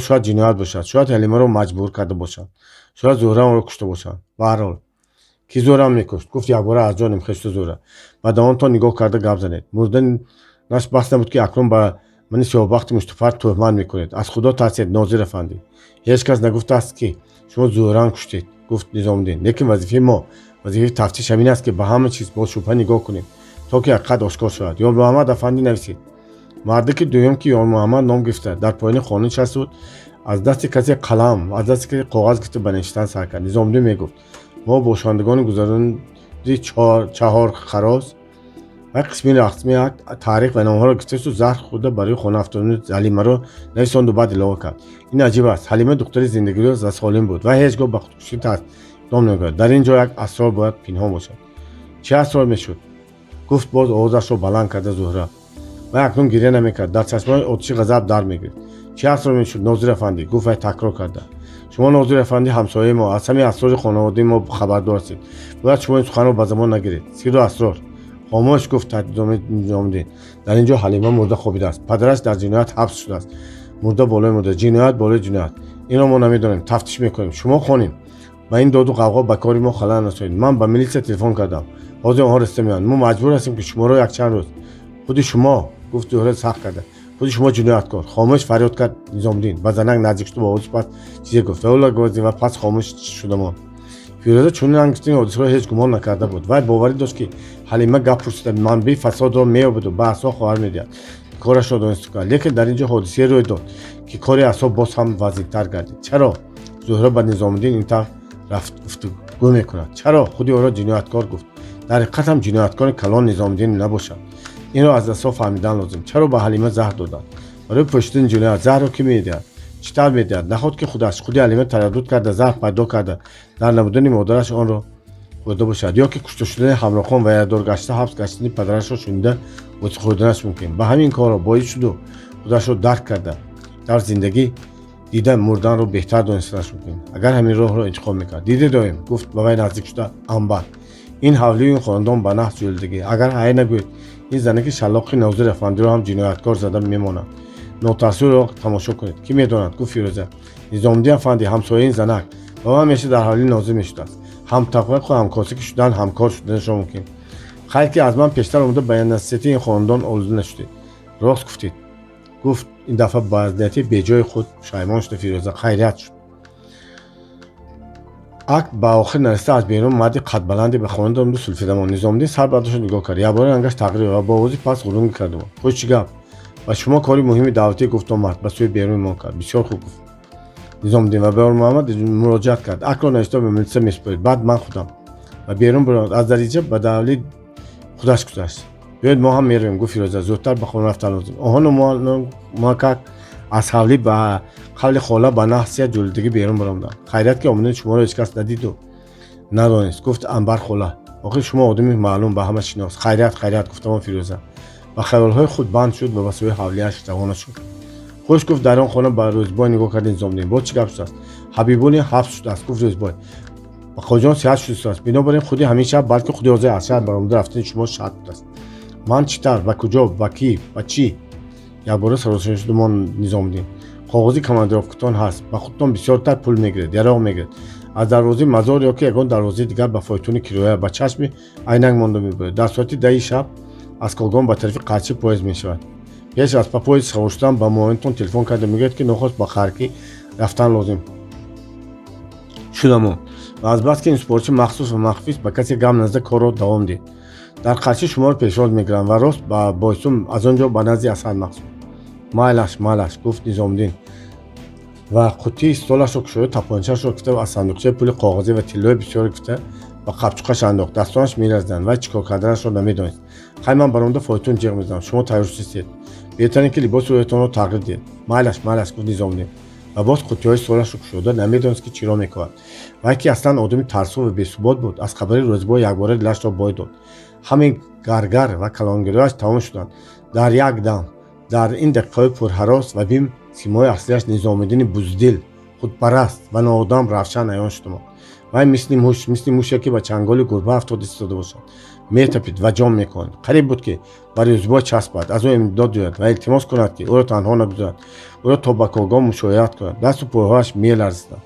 шояд ҷиноят бошад. Шояд Ҳалимаро маҷбур карда бошанд, шояд Зуҳра онро кушта бошанд. Баҳарҳол, кӣ зӯрам мекушт?» гуфт якбора аз ҷо нимхешта Зуҳра. «Ба даҳонтон нигоҳ карда гап занед. Мурданаш бас набуд, ки акнун ба мани сиёҳбахти муштупар тӯҳмат мекунед. Аз Худо тарсед, нозир афандӣ». «Ҳеҷ кас нагуфтааст, ки шумо зӯран куштед», гуфт Низомиддин. «Лекин вазифаи мо, вазифаи тафтиш ҳамин аст, ки ба ҳама чиз бо шубҳа нигоҳ кунем, то ки ҳақиқат ошкор шавад. Ёрмуҳаммад афандӣ, нависед». Мардаки дуюм, ки Ёрмуҳаммад ном гирифта, дар поёни хона нишаста буд, аз дасти касе қалам, аз дасти касе коғаз гирифта, ба навиштан сар кард. Низомиддин мегуфт: «Мо, бошандагони гузарони чаҳор хароз ва қисми рақсми акт, таърих ва номҳоро гирифтасту заҳр хӯрда барои хона афтодани Ҳалимаро нависонду». Баъд илова кард: «Ин аҷиб аст. Ҳалима духтари зиндагидӯст ва солим буд ва ҳеҷ гоҳ ба худкушӣ иқдом намекард. Дар ин ҷо як асрор бояд пинҳон бошад. Чӣ асрор мешуд?» гуфт боз овозашро баланд карда Зуҳра. Вай акнун гиря намекард, дар чашмони оташи ғазаб дар мегирифт. «Чӣ асрор мешуд, нозир афандӣ?» гуфт вай такрор карда. «Шумо, нозир афандӣ, ҳамсояи мо, аз ҳамаи асрори хонаводаи мо хабардор ҳастед. Бояд шумо ин суханро ба забон нагиред. Сирру асрор. Хомӯш», гуфт Низомиддин. «Дар ин ҷо Ҳалима мурда хобидааст. Падараш дар ҷиноят ҳабс шудааст. Мурда болои мурда, ҷиноят болои ҷиноят. Инро мо намедонем, тафтиш мекунем. Шумо, хоним, ба ин доду ғавғо ба кори мо халал нарасонед. Ман ба милитсия телефон кардам, ҳозир онҳо расида меоянд. Мо маҷбур ҳастем, ки шуморо якчанд рӯз». «Худи шумо», гуфт Зуҳра сахт карда, «худи шумо ҷинояткор». «Хомӯш», фарёд кард Низомиддин. Ба занак наздик шуд, бо овози паст чизе гуфт ва пас хомӯш шуда монд. Фирӯза чунин ангуштини ҳодисаро ҳеҷ гумон накарда буд. Вай боварӣ дошт, ки Ҳалима гап пурсида, манбаи фасодро меёбаду ба асо хоҳар медиҳад, корашро дониста кунад. Лекин дар ин ҷо ҳодисае рӯй дод, ки кори асо боз ҳам вазнинтар гардид. Чаро Зуҳра ба Низомиддин ин тавр рафт гуфтугӯ мекунад? Чаро худи ӯро ҷинояткор гуфт? Дар ҳақиқат ҳам ҷинояткори калон Низомиддин набошад? Инро аз асо фаҳмидан лозим. Чаро ба Ҳалима заҳр доданд? Барои пӯшидани ҷиноят заҳрро кӣ медиҳад? Чӣ тавр медиҳад? Наход ки худаш, худи Ҳалима тараддуд карда, заҳр пайдо карда, дар набудани модараш онро хӯрда бошад? Ё ки кушта шудани Ҳамрохон ва ярадор гашта ҳабс гаштани падарашро шунида, ғӯта хӯрданаш мумкин. Ба ҳамин корро боис шуду худашро дарк карда, дар зиндагӣ дида мурданро беҳтар донистанаш мумкин, агар ҳамин роҳро интихоб мекард. «Диде, доим», гуфт ба вай наздик шуда Анбар, «ин ҳавлию ин хонадон ба наҳс ҷӯлидагӣ. Агар ҳай нагӯед, ин занаки шаллоқи нозир афандиро ҳам ҷинояткор зада мемонад. Нотарсиро тамошо кунед». «Кӣ медонад?» гуфт Фирӯза. «Низомиддин афанди, ҳамсояи ин занак ва ман ҳамеша дар ҳавлии нозир мешудааст. Ҳамтабақу ҳамкоса ки шудан, ҳамкор шуданашон мумкин. Хайр, ки аз ман пештар омада, ба насиҳати ин хонадон олуда нашудед». Рост гуфтед, гуфт ин дафъа ба нияти беҷои худ пушаймон шуда Фирӯза. Хайрият шуд. Акт ба охир нарасида, аз берун марди қадбаланде ба хона даромаду сулфида монд. Низомиддин сар бардошта нигоҳ кард. Якбора рангаш тағйир ёфт ва бо овози паст ғурунг кард: «Хуш, чӣ гап?» «Ба шумо кори муҳими давлатӣ», гуфт он мард, ба сӯи берун мо кард. «Бисёр хуб», гуфт Низомиддин ва ба Ёрмуҳаммад муроҷиат кард. «Актро навишта ба милитсия месупоред, баъд ман худам». Ва берун баромад, аз дарича ба давли худаш гузашт. «Биёед, мо ҳам меравем», гуфт Фирӯза. «Зудтар ба хона рафтан лозим». Оҳону макак аз ҳавлӣ ба қавли хола ба наҳсия ҷулидагӣ берун баромаданд. «Хайрият, ки омадани шуморо ҳеҷ кас надиду надонист», гуфт Анбар хола. «Охир шумо одами маълум, ба ҳама шинос». «Хайрият, хайрият», гуфтамон Фирӯза, ба хаёлҳои худ банд шуд ва ба сӯи ҳавлияш равона шуд. «Хуш», гуфт дар он хона ба Рӯзбой нигоҳ кард Низомиддин. «Боз чӣ гап шудааст?» «Ҳабибуллин ҳабс шудааст», гуфт Рӯзбой. «Бақоҷон сиҳат шудааст. Бинобар ин худи ҳамин шаб, балки худи ҳозир аз шаҳр баромада рафтани шумо шарт будааст». «Ман? Чӣ тавр? Ба куҷо? Ба кӣ? Ба чӣ?» якбора саросема шуд мо Низомиддин. «Коғози командировкатон ҳаст. Ба худтон бисёртар пул мегиред, яроқ мегиред. Аз дарвозаи Мазор ё ки ягон дарвозаи дигар ба фойтуни кироя ба чашми айнак монда мебуред. Дар соати 10-и шаб аз Когон ба тарафи Қарчӣ поезд мешавад. Пеш аз ба поезд савор шудан ба муовинтон телефон карда мегӯяд, ки нохост ба Қаркӣ рафтан лозим шудамон ва азбаски ин супориши махсус ва махфист, ба касе гап назада корро давом диҳед. Дар Қарчӣ шуморо пешвоз мегиранд ва рост ба Бойсун, аз он ҷо ба назди Асад Мақсуд». «Майлаш, майлаш», гуфт Низомиддин ва қуттии столашро кушода, тапончаашро гирифта, аз сандуқчаи пули коғазӣ ва тиллои бисёре гирифта, ба қапчуқаш андохт. Дастонаш меларзиданд, вай чӣ кор карданашро намедонист. «Хай, ман баромада фойтун ҷиғ мезанам, шумо тайёр шудистед. Беҳтар ин ки либоси рӯятонро тағйир диҳед». «Майлаш, майлаш», гуфт Низомиддин ва боз қуттиҳои столашро кушода, намедонист, ки чиро мекунад. Вай, ки аслан одами тарсу ва бесубот буд, аз хабари Рӯзбой якбора дилашро бой дод. Ҳамин гаргар ва калонгириҳояш тамом шуданд дар як дам. Дар ин дақиқаҳои пурҳарос ва бим симои аслиаш, Низомиддини буздил, худпараст ва ноодам, равшан аён шуда монд. Вай мисли муш, мисли муше, ки ба чанголи гурба афтода истода бошад, метапид ва ҷон мекунад. Қариб буд, ки ба Рӯзбой часпад, аз ӯ имдод ҷӯяд ва илтимос кунад, ки ӯро танҳо нагузорад, ӯро то ба Когон мушояат кунад. Дасту пойҳояш меларзиданд,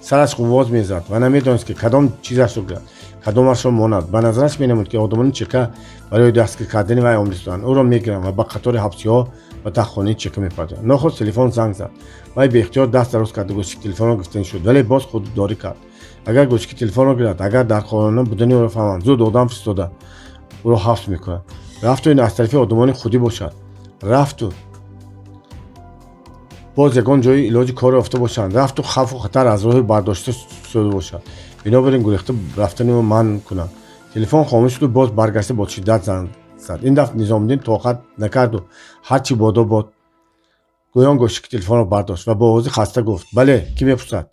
сараш ғуввоз мезад ва намедонист, ки кадом чизашро гирад, кадомашро монад. Ба назараш менамуд, ки одамони ЧК барои дастгир кардани вай омадистанд, ӯро мегиранд ва ба қатори ҳабсиҳо ба тахтхонаи ЧК мепардоянд. Нохост телефон занг зад. Вай беихтиёр даст дароз карда гӯшики телефонро гирифтанӣ шуд, вале боз худдорӣ кард. Агар гӯшики телефонро гирад, агар дар хона будани ӯро фаҳманд, зуд одам фиристода ӯро ҳабс мекунад. Рафту ин аз тарафи одамони худӣ бошад, рафту боз ягон ҷои илоҷи кор ёфта бошанд, рафту хавфу хатар аз роҳи бардошта шуда бошад, бинобар ин гурехта рафтани ӯ манъ кунанд. Телефон хомӯш шуду боз баргашта бо шиддат занг зад. Ин дафъ Низомиддин тоқат накарду ҳарчи бодо бод гӯён гӯшики телефонро бардошт ва бо овози хаста гуфт: «Бале, кӣ мепурсад?»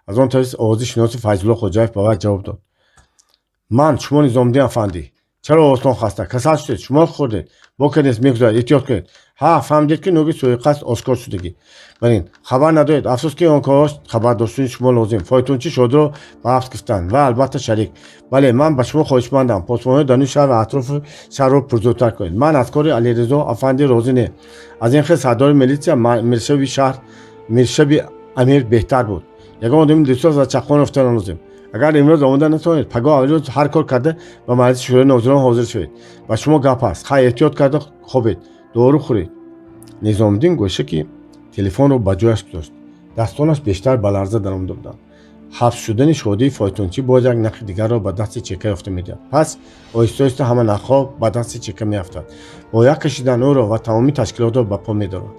Аз он тараф овози шиноси Файзулло Хоҷаев ба вай ҷавоб дод: «Ман, шумо Низомиддин афандӣ? Чаро овозтон хаста? Касал шудед? Шумо хӯрдед? Боке нест, мегузарад, эҳтиёт кунед». «Ҳа, фаҳмидед, ки нуги суиқасд ошкор шудагӣ. Барин хабар надоред. Афсӯс, ки он корҳо хабар доштани шумо лозим. Фойтунчи Шодиро ба ҳабс гирифтанд ва албатта шарик. Бале, ман ба шумо хоҳишмандам, посбонҳои даруни шаҳр ва атрофи шаҳрро пурзӯртар кунед. Ман аз кори Алиризо афандӣ розӣ не. Аз ин хел сардори милитсия миршаби шаҳр, миршаби амир беҳтар буд. Ягон одами дилсоз ва чаққон ёфтан лозим. Агар имрӯз омода натавонед, пагоҳ аввали рӯз ҳар кор карда ба маҷлиси шӯрои нозирон ҳозир шавед. Ба шумо гап ҳаст. Хай, эҳтиёт карда хобед, дору хӯред». Низомиддин гӯшаки телефонро ба ҷояш гузошт. Дастонаш бештар ба ларза даромада буданд. Ҳабс шудани Шодии фойтунчӣ боз як нақи дигарро ба дасти ЧК ёфта медиҳад. Пас оҳиста оҳиста ҳама нақҳо ба дасти ЧК меафтад. Бо як кашидан ӯро ва тамоми ташкилотро ба по медорад.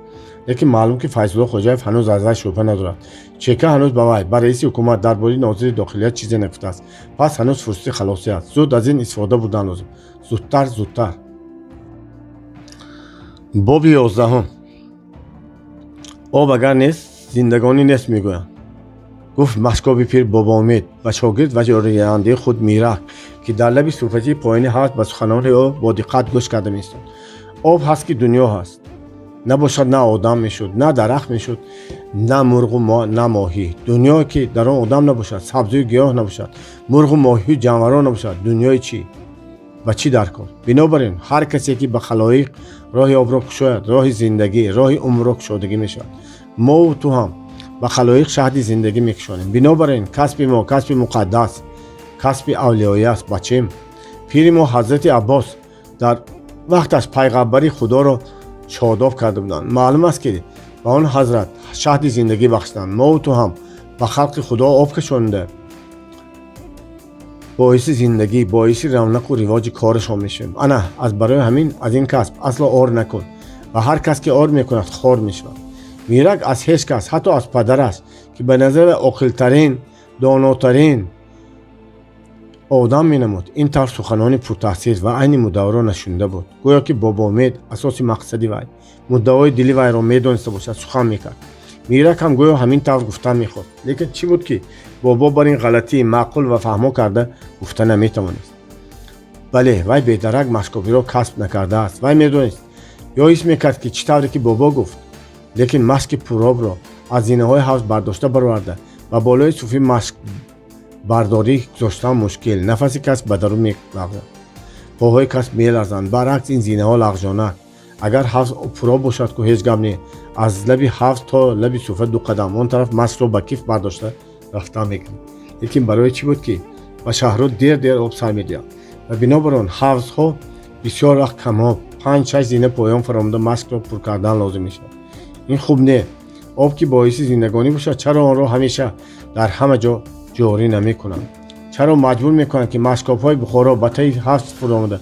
Лекин маълум, ки Файзулло Хоҷаев ҳанӯз аз вай шубҳа надорад. ЧК ҳанӯз ба вай, ба раиси ҳукумат дар бораи нозири дохилият чизе нагуфтааст. Пас ҳанӯз фурсати халосӣ аст. Зуд аз ин истифода бурдан лозим. Зудтар, зудтар. Боби 11-ум. «Об агар нест, зиндагонӣ нест, мегӯянд», гуфт Машкоби пир Бобоумед ба шогирд ва ёрияндаи худ Мирак, ки дар лаби суфачии поёни ҳавз ба суханони ӯ бо диққат гӯш карда меистод. «Об ҳаст, ки дунё ҳаст. Набошад, на одам мешуд, на дарахт мешуд, на мурғу на моҳӣ. Дунёе ки дар он одам набошад, сабзию гиёҳ набошад, мурғу моҳию ҷанварон набошад, дунёи чӣ ба чӣ дар кор? Бинобар ин ҳар касе ки ба халоиқ роҳи обро кушояд, роҳи зиндагӣ, роҳи умрро кушодагӣ мешавад. Мову ту ҳам ба халоиқ шаҳди зиндагӣ мекушонем. Бинобар ин касби мо касби муқаддас, касби авлиёӣ аст. Бачем, пири мо Ҳазрати Аббос дар вақташ пайғамбари Худоро Шодоб карда буданд. Маълум аст, ки ба он ҳазрат шаҳди зиндагӣ бахшиданд. Мову ту ҳам ба халқи Худо об кашонида, боиси зиндагӣ, боиси равнақу ривоҷи корашон мешавем. Ана аз барои ҳамин аз ин касб асло ор накун ва ҳар кас ки ор мекунад, хор мешавад. Мирак аз ҳеҷ кас, ҳатто аз падараш, ки ба назари оқилтарин, донотарин одам менамуд, ин тавр суханони пуртаъсир ва айни муддаоро нашунида буд. Гӯё ки Бобоумед асоси мақсади вай, муддаои дили вайро медониста бошад, сухан мекард. Мирак ҳам гӯё ҳамин тавр гуфтан мехост, лекин чӣ буд, ки бобо бар ин ғалатии маъқул ва фаҳмо карда гуфта наметавонист. Бале, вай бедарак машкобиро касб накардааст. Вай медонист ё ҳис мекард, ки чӣ тавре ки бобо гуфт, лекин машки пуробро аз зинаҳои ҳавз бардошта бароварда ба болои суфӣ машкбардорӣ гузоштан мушкил. Нафаси кас ба дарун мелағзад, поҳои кас меларзанд. Баръакс, ин зинаҳо лағжонак. Агар ҳавз пуроб бошад ку, ҳеҷ гап не, аз лаби ҳавз то лаби суфа ду қадам, он тараф машкро ба киф бардошта рафтан мекунад. Лекин барои чӣ буд, ки ба шаҳрҳо дер дер об сар медиҳанд ва бинобар он ҳавзҳо бисёр вақт камоб, панҷ шаш зина поён фаромада машкро пур кардан лозим мешавад. Ин хуб не. Об ки боиси зиндагонӣ бошад, чаро онро ҳамеша дар ҳама ҷо ҷорӣ намекунанд? Чаро маҷбур мекунанд, ки машкобҳои Бухоро ба таи ҳавз фуромада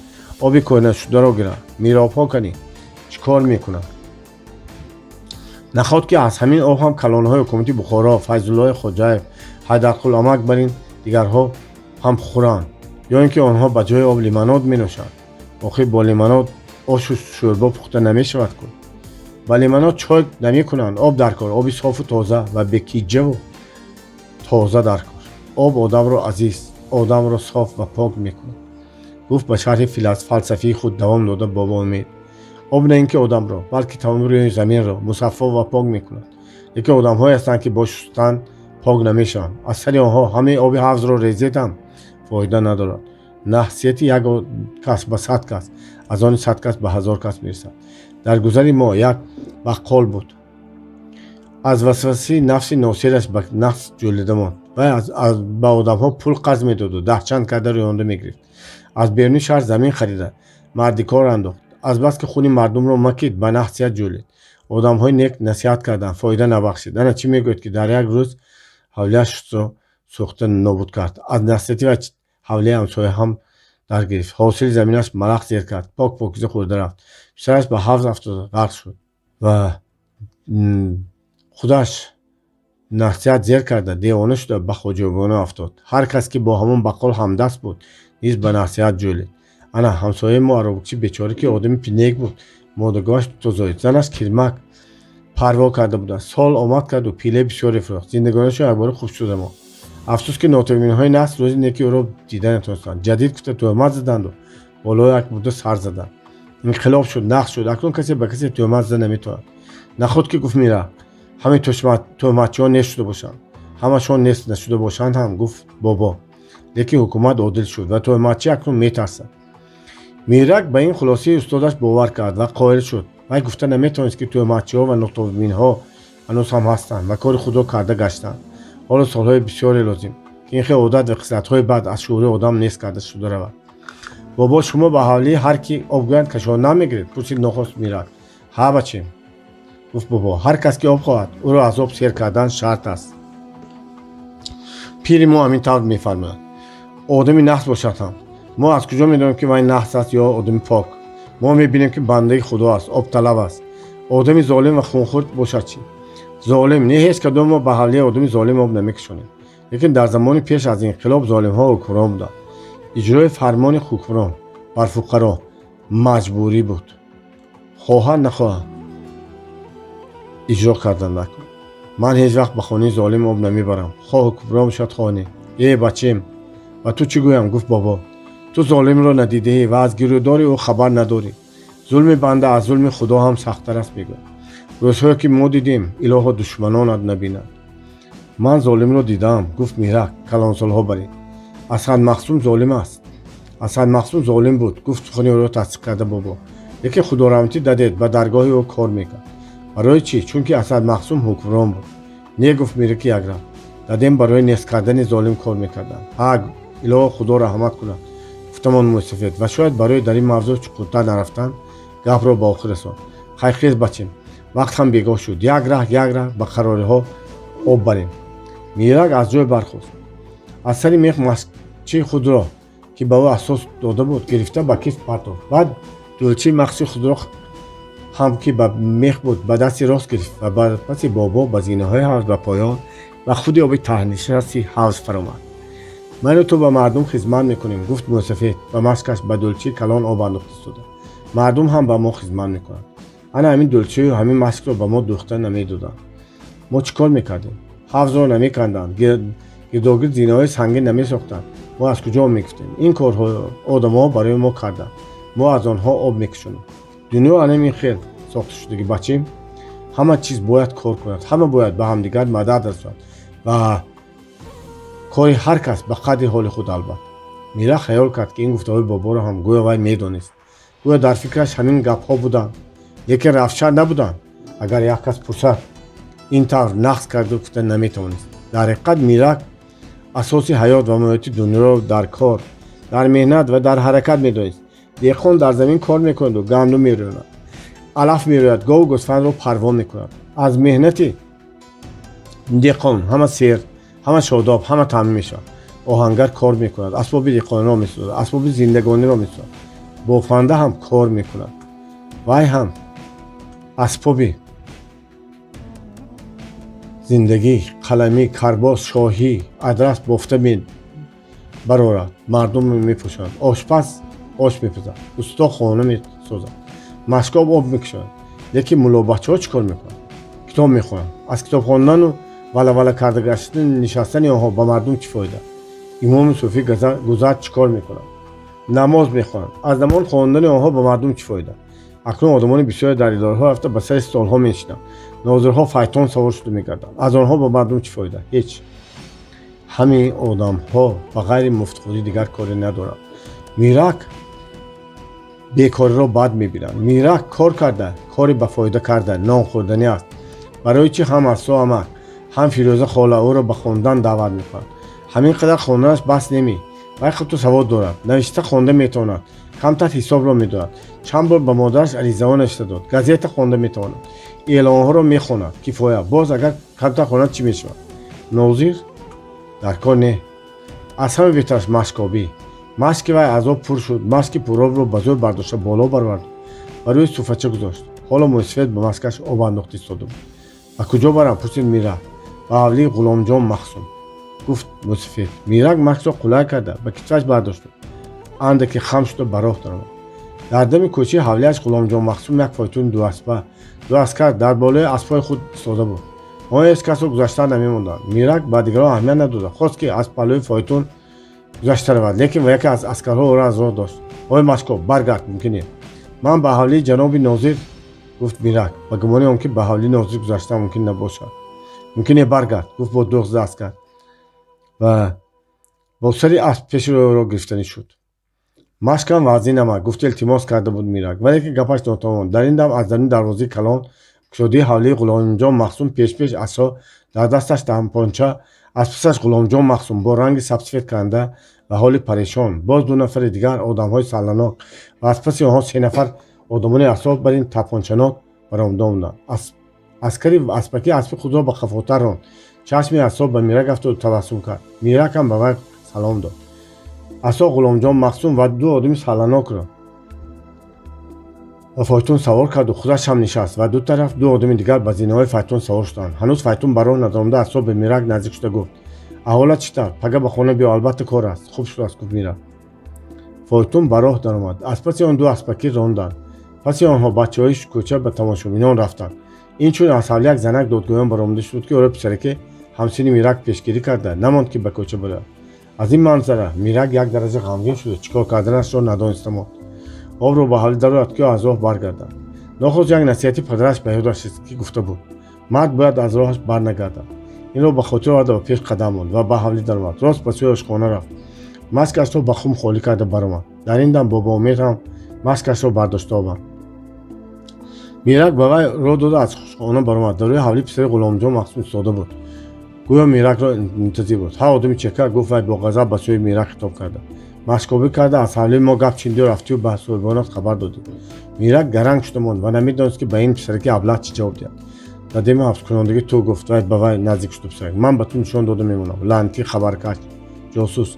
оби кӯҳнашударо гиранд? Миробҳо канӣ, чӣ кор мекунанд? Наход ки аз ҳамин об ҳам калонҳои ҳукумати Бухоро, Файзуллои Хоҷаев, Ҳайдарқул амак барин дигарҳо ҳам хӯранд, ё ин ки онҳо ба ҷои об лимонад менӯшанд? Охир бо лимонад ошу шӯрбо пухта намешавад ку, ба лимонад чой намекунанд. Об дар кор, оби софу тоза ва бекиҷаву тоза дар кор. Об одамро азиз, одамро соф ва пок мекунад, гуфт ба шарҳи фалсафии худ давом дода Бобоумед. Об на ин ки одамро, балки тамоми рӯи заминро мусаффо ва пок мекунад. Лекин одамҳое ҳастанд, ки бо шустан пок намешаванд. Аз сари онҳо ҳамаи оби ҳавзро резед ҳам фоида надорад. Наҳсияти як кас ба 100 кас, аз они 100 кас ба 1000 кас мерасад. Дар гузари мо як баққол буд. Аз васвасаи нафси носираш ба нафс ҷӯлида монд. Вай ба одамҳо пул қарз медоду даҳчанд карда рӯёнда мегирифт. Аз беруни шаҳр замин харида, мардикор андохт. Азбаски хуни мардумро макид, ба наҳсият ҷӯлид. Одамҳои нек насиҳат карданд, фоида набахшид. Ана чӣ мегӯяд, ки дар як рӯз ҳавлияшро сӯхта нобуд кард. Аз насиҳати вай ҳавлияи ҳамсоя ҳам даргирифт. Ҳосили заминаш малах зер кард, пок покиза хӯрда рафт. Писараш ба ҳавз афтода ғарқ шуд ва худаш насиҳат зер карда, девона шуда, ба хоҷагона афтод. Ҳар кас ки бо ҳамон баққол ҳамдаст буд, низ ба насиҳат ҷӯлид. Ана ҳамсояи мо аробакчи бечора, ки одами нек буд, модагоҳаш дуто зоид. Занаш кирмак парво карда будааст. Сол омад карду пилаи бисёре фурӯхт. Зиндагониашон якбора хуб шуда монд. Афсӯс, ки нотавонҳои насл рӯзи неки ӯро дида натавонистанд. Ҷадид гуфта тӯҳмат заданду болои як мурда сар заданд. Инқилоб шуд, нақш шуд. Акнун касе ба касе тӯҳмат зада наметавонад. Наход ки, гуфт Мира, ҳамаи тӯҳматчиҳо нест шуда бошанд. Ҳамашон нест нашуда бошанд ҳам, гуфт бобо, лекин ҳукумат одил шуд ва тӯҳматчӣ акнун метарсад. Мирак ба ин хулосаи устодаш бовар кард ва қоил шуд. Вай гуфта наметавонист, ки тӯҳматчиҳо ва нуқтабинҳо ҳанӯз ҳам ҳастанд ва кори худро карда гаштанд. Ҳоло солҳои бисёре лозим, ки ин хел одат ва хислатҳои бад аз шуури одам нест карда шуда равад. Бобо, шумо ба ҳавлии ҳар ки об гӯянд, кашон намегиред? Пурсид нохост Мирак. Ҳа, бачем, гуфт бобо, ҳар кас ки об хоҳад, ӯро аз об сер кардан шарт аст. Пири мо ҳамин тавр мефармояд. Одами наҳс бошад ҳам, мо аз куҷо медонем, ки вай наҳс аст ё одами пок? Мо мебинем, ки бандаи Худо аст, обталаб аст. Одами золим ва хунхӯр бошад чӣ? Золим не, ҳеҷ кадом мо ба ҳавлияи одами золим об намекашонем. Лекин дар замони пеш аз инқилоб золимҳо ҳукмрон буданд. Иҷрои фармони ҳукмрон бар фуқаро маҷбурӣ буд. Хоҳанд, нахоҳанд, иҷро кардан накун. Ман ҳеҷ вақт ба хонаи золим об намебарам, хоҳ ҳукмрон бошад, хоҳ не. Э, бачем, ба ту чӣ гӯям, гуфт бобо, ту золимро надидаӣ ва аз гирӯдори ӯ хабар надорӣ. Зулми банда аз зулми Худо ҳам сахттар аст, мегӯяд. Рӯзҳое ки мо дидем, илоҳо душманонат набинанд. Ман золимро дидаам, гуфт Мирак калонсолҳо барин. Асад Мақсум золим аст. Асад Мақсум золим буд, гуфт сухани ӯро тасдиқ карда бобо, лекин худораҳматӣ дадед ба даргоҳи ӯ кор мекард. Барои чӣ? Чунки Асад Мақсум ҳукмрон буд. Не, гуфт Мираки якрам, дадем барои нест кардани золим кор мекарданд. Ҳа, илоҳо Худо раҳмат кунад, гуфтамон мӯйсафед ва шояд барои дар ин мавзӯъ чуқуртар нарафтан гапро ба охир расонд. Хайхез, бачем, вақт ҳам бегоҳ шуд. Як раҳ, як раҳ ба қарориҳо об барем. Мирак аз ҷой бархост, аз сари мех машкчии худро, ки ба ӯ асос дода буд, гирифта ба кифт партофт. Баъд дулчаи махсуси худро ҳам, ки ба мех буд, ба дасти рост гирифт ва ба паси бобо ба зинаҳои ҳавз ба поён ва худи оби таҳнишасти ҳавз фаромад. Ману ту ба мардум хизмат мекунем, гуфт мӯсафед, ба машкаш ба дулчаи калон об андохта истода. Мардум ҳам ба мо хизмат мекунанд. Ана ҳамин дулчаю ҳамин машкро ба мо дӯхта намедоданд, мо чӣ кор мекардем? Ҳавзро намеканданд, гирдогирд зинаҳои сангин намесохтанд, мо аз куҷо об мегирифтем? Ин корҳо одамҳо барои мо карданд, мо аз онҳо об мекушонем. Дунё анамин хел сохта шудагӣ, бачем. Ҳама чиз бояд кор кунад, ҳама бояд ба ҳамдигар мадад расонад ва кори ҳар кас ба қадри ҳоли худ, албатта. Мира хаёл кард, ки ин гуфтаҳои боборо ҳам гӯё вай медонист, гӯё дар фикраш ҳамин гапҳо буданд, лекин равшан набуданд. Агар як кас пурсад, ин тавр нақз карду гуфта наметавонист. Дар ҳақиқат, Мирак асоси ҳаёт ва моҳияти дунёро дар кор, дар меҳнат ва дар ҳаракат медонист. Деҳқон дар замин кор мекунаду гандум мерӯяд, алаф мерӯяд, гову гӯсфандро парвон мекунад. Аз меҳнати деҳқон ҳама сер, ҳама шодоб, ҳама таъмин мешавад. Оҳангар кор мекунад, асбоби деҳқониро месозад, асбоби зиндагониро месозад. Бофанда ҳам кор мекунад, вай ҳам асбоби зиндагӣ, қаламӣ, карбос, шоҳӣ, адрас бофта мебарорад, мардум мепӯшонад. Ошпаз ош мепазад, усто хона месозад, машкоб об мекушонад. Лекин муллобачаҳо чӣ кор мекунанд? Китоб мехонанд. Аз китоб хондану вала-вала карда гаштани нишастани онҳо ба мардум чӣ фоида? Имоми суфӣ гузар чӣ кор мекунанд? Намоз мехонанд. Аз намоз хондани онҳо ба мардум чӣ фоида? Акнун одамони бисёре дар идораҳо рафта ба сари столҳо менишинанд. Нозирҳо файтон савор шуда мегарданд. Аз онҳо ба мардум чӣ фоида? Ҳеҷ. Ҳамин одамҳо ба ғайри муфтхӯрӣ дигар коре надоранд. Мирак бекориро бад мебинанд. Мирак кор карда, кори ба фоида карда, нон хӯрданӣ аст. Барои чӣ ҳам Асо амак, ҳам Фирӯза хола ӯро ба хондан даъват мекунанд? Ҳамин қадар хонданаш бас неми? Вай хату савод дорад, навишта хонда метавонад, камтар ҳисобро медонад, чанд бор ба модараш аризаҳо навишта дод, газета хонда метавонад, эълонҳоро мехонад, кифоя. Боз агар камтар хонад, чӣ мешавад? Нозир дар кор не. Аз ҳама беҳтараш машкобӣ. Машки вай аз об пур шуд. Машки пуробро ба зӯр бардошта боло баровард ва рӯи суфача гузошт. Ҳоло мӯйсафед ба машкаш об андохта истода буд. Ба куҷо барам? Пурсид Мирак. Ба ҳавлии Ғуломҷон Махсум, гуфт мӯйсафед. Мирак машкро қулай карда ба китфаш бардошту андаке хам шуда ба роҳ даромад. Дар дами кӯчаи ҳавлиаш Ғуломҷон Махсум як фойтуни дуаспа, ду аскар дар болои аспҳои худ истода буд. Онҳо ҳеҷ касро гузаштан намемонданд. Мирак ба дигарон аҳамият надода хост, ки аз паҳлӯи фойтун гузашта равад, лекин яке аз аскарҳо ӯро аз роҳ дошт. Ой, машкоб, баргард, мумкин не. Ман ба ҳавлии ҷаноби нозир, гуфт Мирак ба гумони он ки ба ҳавлии нозир гузаштан мумкин набошад. Мумкин не, баргард, гуфт бо дӯғ зада аскар ва бо сари асп пеши ӯро гирифтанӣ шуд. Машкам вазнин амак, гуфт илтимос карда буд Мирак, валекин гапаш нотамом. Дар ин дам аз даруни дарвозаи калон кушодии ҳавлии Ғуломҷон Махсум пешпеш асо, дар дасташ тапонча, аз пасаш Ғуломҷон Махсум бо ранги сабсафед канда ва ҳоли парешон, боз ду нафари дигар одамҳои салланок ва аз паси онҳо се нафар одамони асо бар ин тапончанок баромада омаданд. Аскари аспакӣ аспи худро ба қафотар ронд. Чашми асо ба Мирак афтоду табассум кард. Мирак ҳам ба вай салом дод. Асо Ғуломҷон Махсум ва ду одами салланокро ба фойтун савор карду худаш ҳам нишаст ва ду тараф ду одами дигар ба зинаҳои файтун савор шуданд. Ҳанӯз файтун ба роҳ надаромда, асо ба Мирак наздик шуда гуфт: аҳволат чӣ тавр? Пага ба хона биё, албатта кор аст. Хуб шудааст, гуфт Мирак. Фойтун ба роҳ даромад. Аз паси он ду аспакӣ ронданд. Паси онҳо бачаҳои кӯча ба тамошобинон рафтанд. Инчунин аз ҳавли як занак додгӯён баромада шуд, ки ӯро писараке ҳамсини Мирак пешгирӣ карда намонд, ки ба кӯча барояд. Аз ин манзара Мирак як дараҷа ғамгин шуду чӣ кор карданашро надониста монд. Обро ба ҳавлӣ дарояд ки аз роҳ баргардад. Нохост як насиҳати падараш ба ёдаш расид, ки гуфта буд: мард бояд аз роҳаш барнагардад. Инро ба хотир оварда ба пеш қадам монд ва ба ҳавлӣ даромад. Рост ба сӯи ошхона рафт. Машкашро ба хум холӣ карда баромад. Дар ин дам Бобоумед ҳам машкашро бардошта омад. Мирак ба вай роҳ дода аз хона баромад. Дар рӯи ҳавлӣ писари Ғуломҷон Махсум истода буд, гӯё Миракро мунтазир буд. Ҳа, одами чека, гуфт вай бо ғазаб ба сӯи Мирак хитоб карда. Машкобӣ карда, аз ҳавлии мо гап чиндиу рафтию ба соҳибонат хабар додӣ. Мирак гаранг шуда монд ва намедонист, ки ба ин писараки аблаҳ чӣ ҷавоб диҳад. Дадеми ҳабскунандагӣ ту, гуфт вай ба вай наздик шуду писарак. Ман ба ту нишон дода мемонам, лаънатӣ, хабаркаш, ҷосус.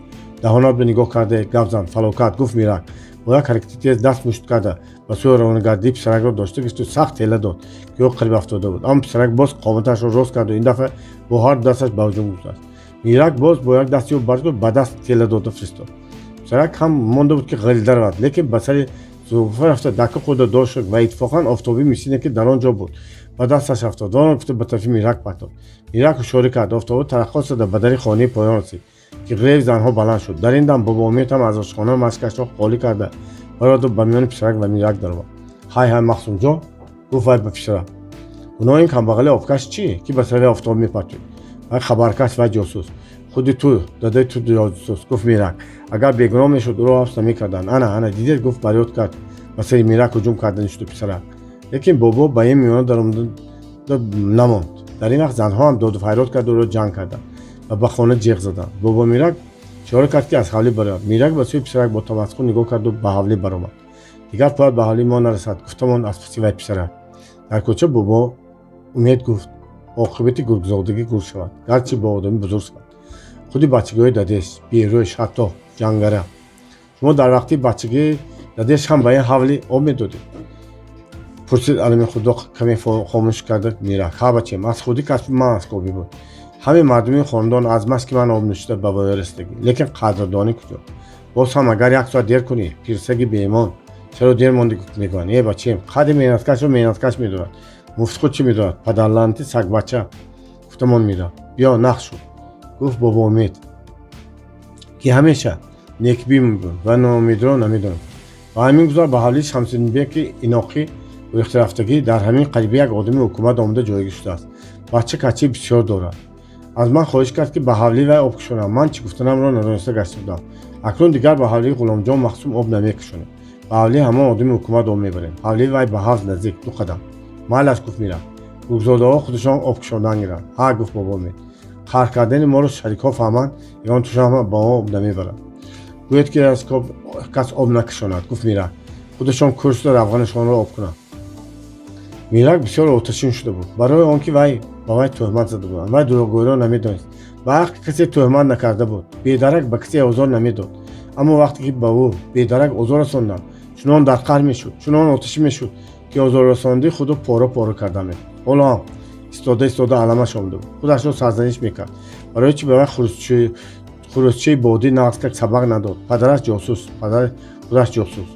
Даҳонат ба нигоҳ карда гап зан, фалокат, гуфт Мирак. Бо як ҳаракати тез даст мушт карда, ба сӯи равонагардии писаракро дошта гирифту сахт тела дод, ки ӯ қариб афтода буд. Аммо писарак боз қоматашро рост карду ин дафъа бо ҳар ду дасташ ба ҳуҷум гузашт. Мирак боз бо як дасти ӯ барду ба даст тела дода фиристод. Писарак ҳам монда буд, ки ғалида равад, лекин ба сари зуфа рафта дака худро дошт ва иттифоқан офтоби мисине, ки дар он ҷо буд, ба дасташ афтод ва он гуфта ба тарафи Мирак партофт. Мирак ҳушёрӣ кард. Офтоба тараққот зада ба дари хонаи поён расид, ки ғиреви занҳо баланд шуд. Дар ин дам Бобоумед ҳам аз ошхона машкашро холӣ карда бароду ба миёни писарак ва Мирак даромад. Ҳай, ҳай, Махсумҷон, гуфт вай ба писарак, гуноҳи ин камбағали обкаш чӣ, ки ба сари офтоб мепартоӣ? Вай хабаркаш, вай ҷосус. Худи ту, дадаи ту ҷосус, гуфт Мирак. Агар бегуноҳ мешуд, ӯро ҳабс намекарданд. Ана, ана, дидед, гуфт, барёд кард ба сари Мирак ҳуҷум карда нишуду писарак. Лекин бобо ба ин миёна даромада намонд. Дар ин вақт занҳо ҳам доду файрод карда ӯро ҷанг карданд ва ба хона ҷеғ заданд. Бобо Мирак ишора кард, ки аз ҳавлӣ барояд. Мирак ба сӯи писарак бо тамасхур нигоҳ карду ба ҳавлӣ баромад. Дигар бояд ба ҳавлии мо нарасад, гуфтамон аз паси вай писарак. Дар кӯча Бобо Умед гуфт: оқибати гургзодагӣ гург шавад, гарчи бо одамӣ бузург шавад. Худи бачагиҳои дадеш берӯй, шаттоқ, ҷангара. Шумо дар вақти бачагӣ дадеш ҳам ба ин ҳавлӣ об медодед? Пурсид алами худо каме хомӯш карда Мирак. Ҳа, бачем, аз худи касби ман аскобӣ буд. Ҳамин мардуми хонадон аз маски ман об нӯшида ба воя расидагӣ. Лекин қадрдонӣ куҷо? Боз ҳам агар як соат дер кунӣ, пирсаги беимон, чаро дер мондӣ, мегӯянд. Э, бачем, қадри меҳнаткашро меҳнаткаш медорад, муфтхуд чӣ медорад? Падарлаънати сагбача, гуфтамон Мирак. Биё, нақ шуд, гуфт Бобоумед, ки ҳамеша некбин буд ва ноумедро намедонист. Ба ҳамин гузар ба ҳавлии Шамсиддинбеки иноқӣ гурехтарафтагӣ дар ҳамин қариби як одами ҳукумат омада ҷойгир шудааст. Бача качаи бисёр дорад. Аз ман хоҳиш кард, ки ба ҳавлии вай об кушонам. Ман чӣ гуфтанамро надониста гашта будам. Акнун дигар ба ҳавлии Ғуломҷон Махсум об намекушонем, ба ҳавлии ҳамон одами ҳукумат об мебарем. Ҳавлии вай ба ҳавз наздик, ду қадам. Майлаш, гуфт Мирак. Гургзодаҳо худашон об кушондан гиранд. Ҳа, гуфт Бобоумед, қаҳр кардани моро шарикҳо фаҳманд, ягон тушам ба мо об намебаранд. Гӯед, ки аз кас об накушонад, гуфт Мирак. Худашон кӯр шуда равғанашонро об кунанд. Мирак бисёр оташин шуда буд, барои он ки вай ба вай тӯҳмат зада буданд. Вай дурӯғгӯиро намедонист, ба ҳаққи касе тӯҳмат накарда буд, бедарак ба касе озор намедод. Аммо вақте ки ба ӯ бедарак озор расонданд, чунон дар қаҳр мешуд, чунон оташин мешуд, ки озоррасондии худро пора пора карда мекард. Ҳоло ҳам истода истода аламаш омада буд. Худашро сарзаниш мекард, барои чӣ ба вай хурӯсчаи бодӣ нағзкак сабақ надод. Падараш ҷосус, падари худаш ҷосус.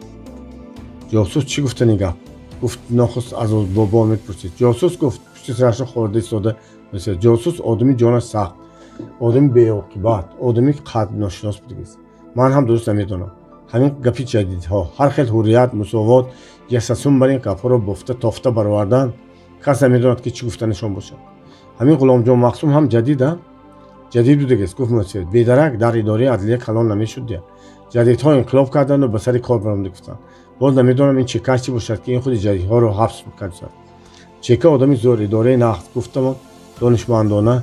Ҷосус чӣ гуфтани гап? Гуфт нохуст аз Бобо мепурсид. Ҷосус, гуфт пушти сарашро хӯрда истода. Ҷосус одами ҷонаш сахт, одами беоқибат, одами қадрношинос будагист. Ман ҳам дуруст намедонам. Ҳамин гапи ҷадидҳо, ҳар хел ҳуррият, мусовот, ясасун, бар ин гапҳоро бофта тофта баровардан, кас намедонад, ки чӣ гуфтанашон бошад. Ҳамин Ғуломҷон Махсум ҳам ҷадид а ҷадид будагист, гуфт мусир. Бедарак дар идораи адлия калон намешуд. Дия ҷадидҳо инқилоб карданду ба сари кор баромада гуфтанд. Боз намедонам, ин чекаш чӣ бошад, ки ин худи ҷадидҳоро ҳабс кардааст. Чека одами зӯр, идораи нағз, гуфтамон донишмандона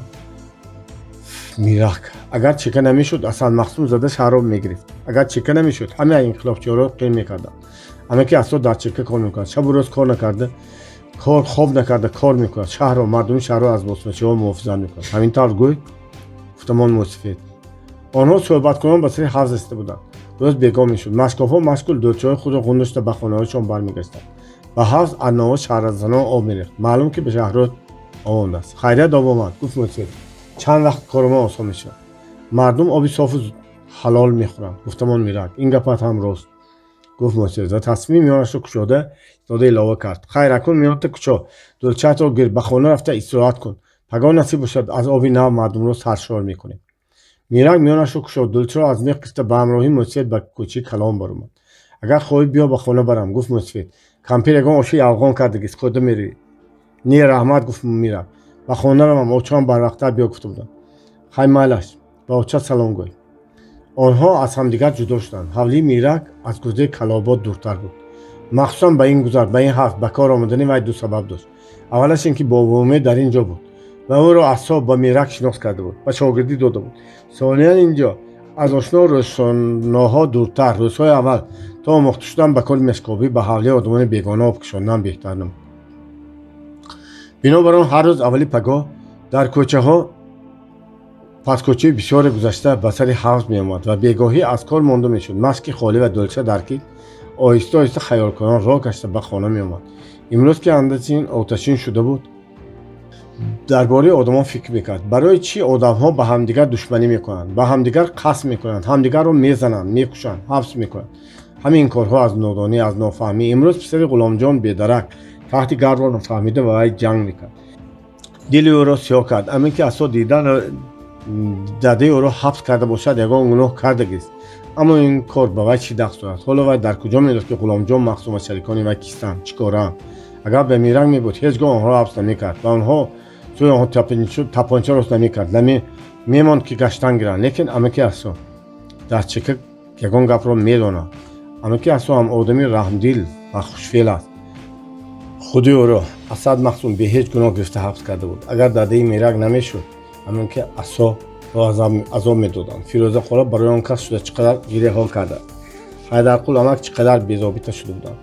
Мирак. Агар чека намешуд, Асан Махсум зада шаҳрро мегирифт. Агар чека намешуд, ҳамаи инқилобчиҳоро қин мекарданд. Ҳама ки асо дар чека кор мекунад, шабу рӯз кор накарда, кор хоб накарда кор мекунад, шаҳрро, мардуми шаҳрро аз босмачиҳо муҳофизат мекунад. Ҳамин тавр гӯй, гуфтамон мусифед. Онҳо суҳбаткунон ба сари ҳавз расида буданд. Рӯз бегоҳ мешуд. Машкобҳо машгул дӯлчаҳои худро ғун дошта ба хонаҳояшон бармегаштанд. Ба ҳавз арново шаҳрзанон об мерехт. Маълум, ки ба шаҳрот об омадааст. Хайрият, об омад, гуфт мусифед. Чанд вақт кори мо осон мешавад. Мардум оби софу ҳалол мехӯранд, гуфтамон Мирак. Ин гапат ҳам рост, гуфт мусифед ва тасмими миёнашро кушода истода илова кард: хайр, акнун миёната кушо, дӯлчаатро гир, ба хона рафта истироҳат кун. Пагоҳ насиб бошад, аз оби нав мардумро саршор мекунем. Мирак миёнашро кушод, дӯлчаро аз мех гирифта ба ҳамроҳии мусифед ба кӯчаи калон баромад. Агар хоҳӣ, биё, ба хона барам, гуфт мусифед. Кампир ягон оши афғон кардагист, хӯрда меравӣ. Не, раҳмат, гуфт Мирак. Ба хона равам, очаам барвақттар биё гуфта будам. Хай, майлаш, ба оча салом гӯй. Онҳо аз ҳамдигар ҷудо шуданд. Ҳавлии Мирак аз гузари Калобод дуртар буд. Махсусан ба ин гузар, ба ин ҳафт ба кор омадани вай ду сабаб дошт. Аввалаш ин ки Бобоумед дар ин ҷо буд ва ӯро асоб ба Мирак шинос карда буд, ба шогирдӣ дода буд. Сониян, ин ҷо Аз ошно рӯшоноҳо дуртар. Рӯзҳои аввал то омӯхта шудан ба кори мешкобӣ, ба ҳавлии одамони бегона об кашондан беҳтар намуд. Бинобар он ҳар рӯз аввали пагоҳ дар кӯчаҳо паскӯчаи бисёре гузашта ба сари ҳавз меомад ва бегоҳӣ аз кор монда мешуд. Машки холӣ ва дӯлча дар кит оҳиста оҳиста хаёлкунон роҳ гашта ба хона меомад. Имрӯз ки андачин оташин шуда буд, дар бораи одамон фикр мекард. Барои чӣ одамҳо ба ҳамдигар душманӣ мекунанд, ба ҳамдигар қасд мекунанд, ҳамдигарро мезананд, мекушанд, ҳабс мекунанд? Ҳамин корҳо аз нодонӣ, аз нофаҳмӣ. Имрӯз писари Ғуломҷон бедарак таҳти гардро нафаҳмида ба вай ҷанг мекард, дили ӯро сиёҳ кард. Амин ки асо дидан дадаи ӯро ҳабс карда бошад, ягон гуноҳ кардагист. Аммо ин кор ба вай чӣ дахл дорад? Ҳоло вай дар куҷо медост, ки Ғуломҷон Мақсум ва шарикони вай кистанд, чӣ коранд? Агар ба Миранг мебуд, ҳеҷ гоҳ онҳоро ҳабс намекард ва онҳо сӯи онҳо тапонча рост намекард, мемонд, ки гаштан гиранд. Лекин амаки Асо дар чека ягон гапро медонад. Амаки Асо ҳам одами раҳмдил ва хушфеъл аст. Худи ӯро Асад Мақсум бе ҳеҷ гуноҳ гирифта ҳабс карда буд. Агар дадаи Мирак намешуд, амаки Асоро азоб медоданд. Фирӯза хола барои он кас шуда чӣ қадар гиряҳо карда, Ҳайдарқул амак чӣ қадар безобита шуда буданд.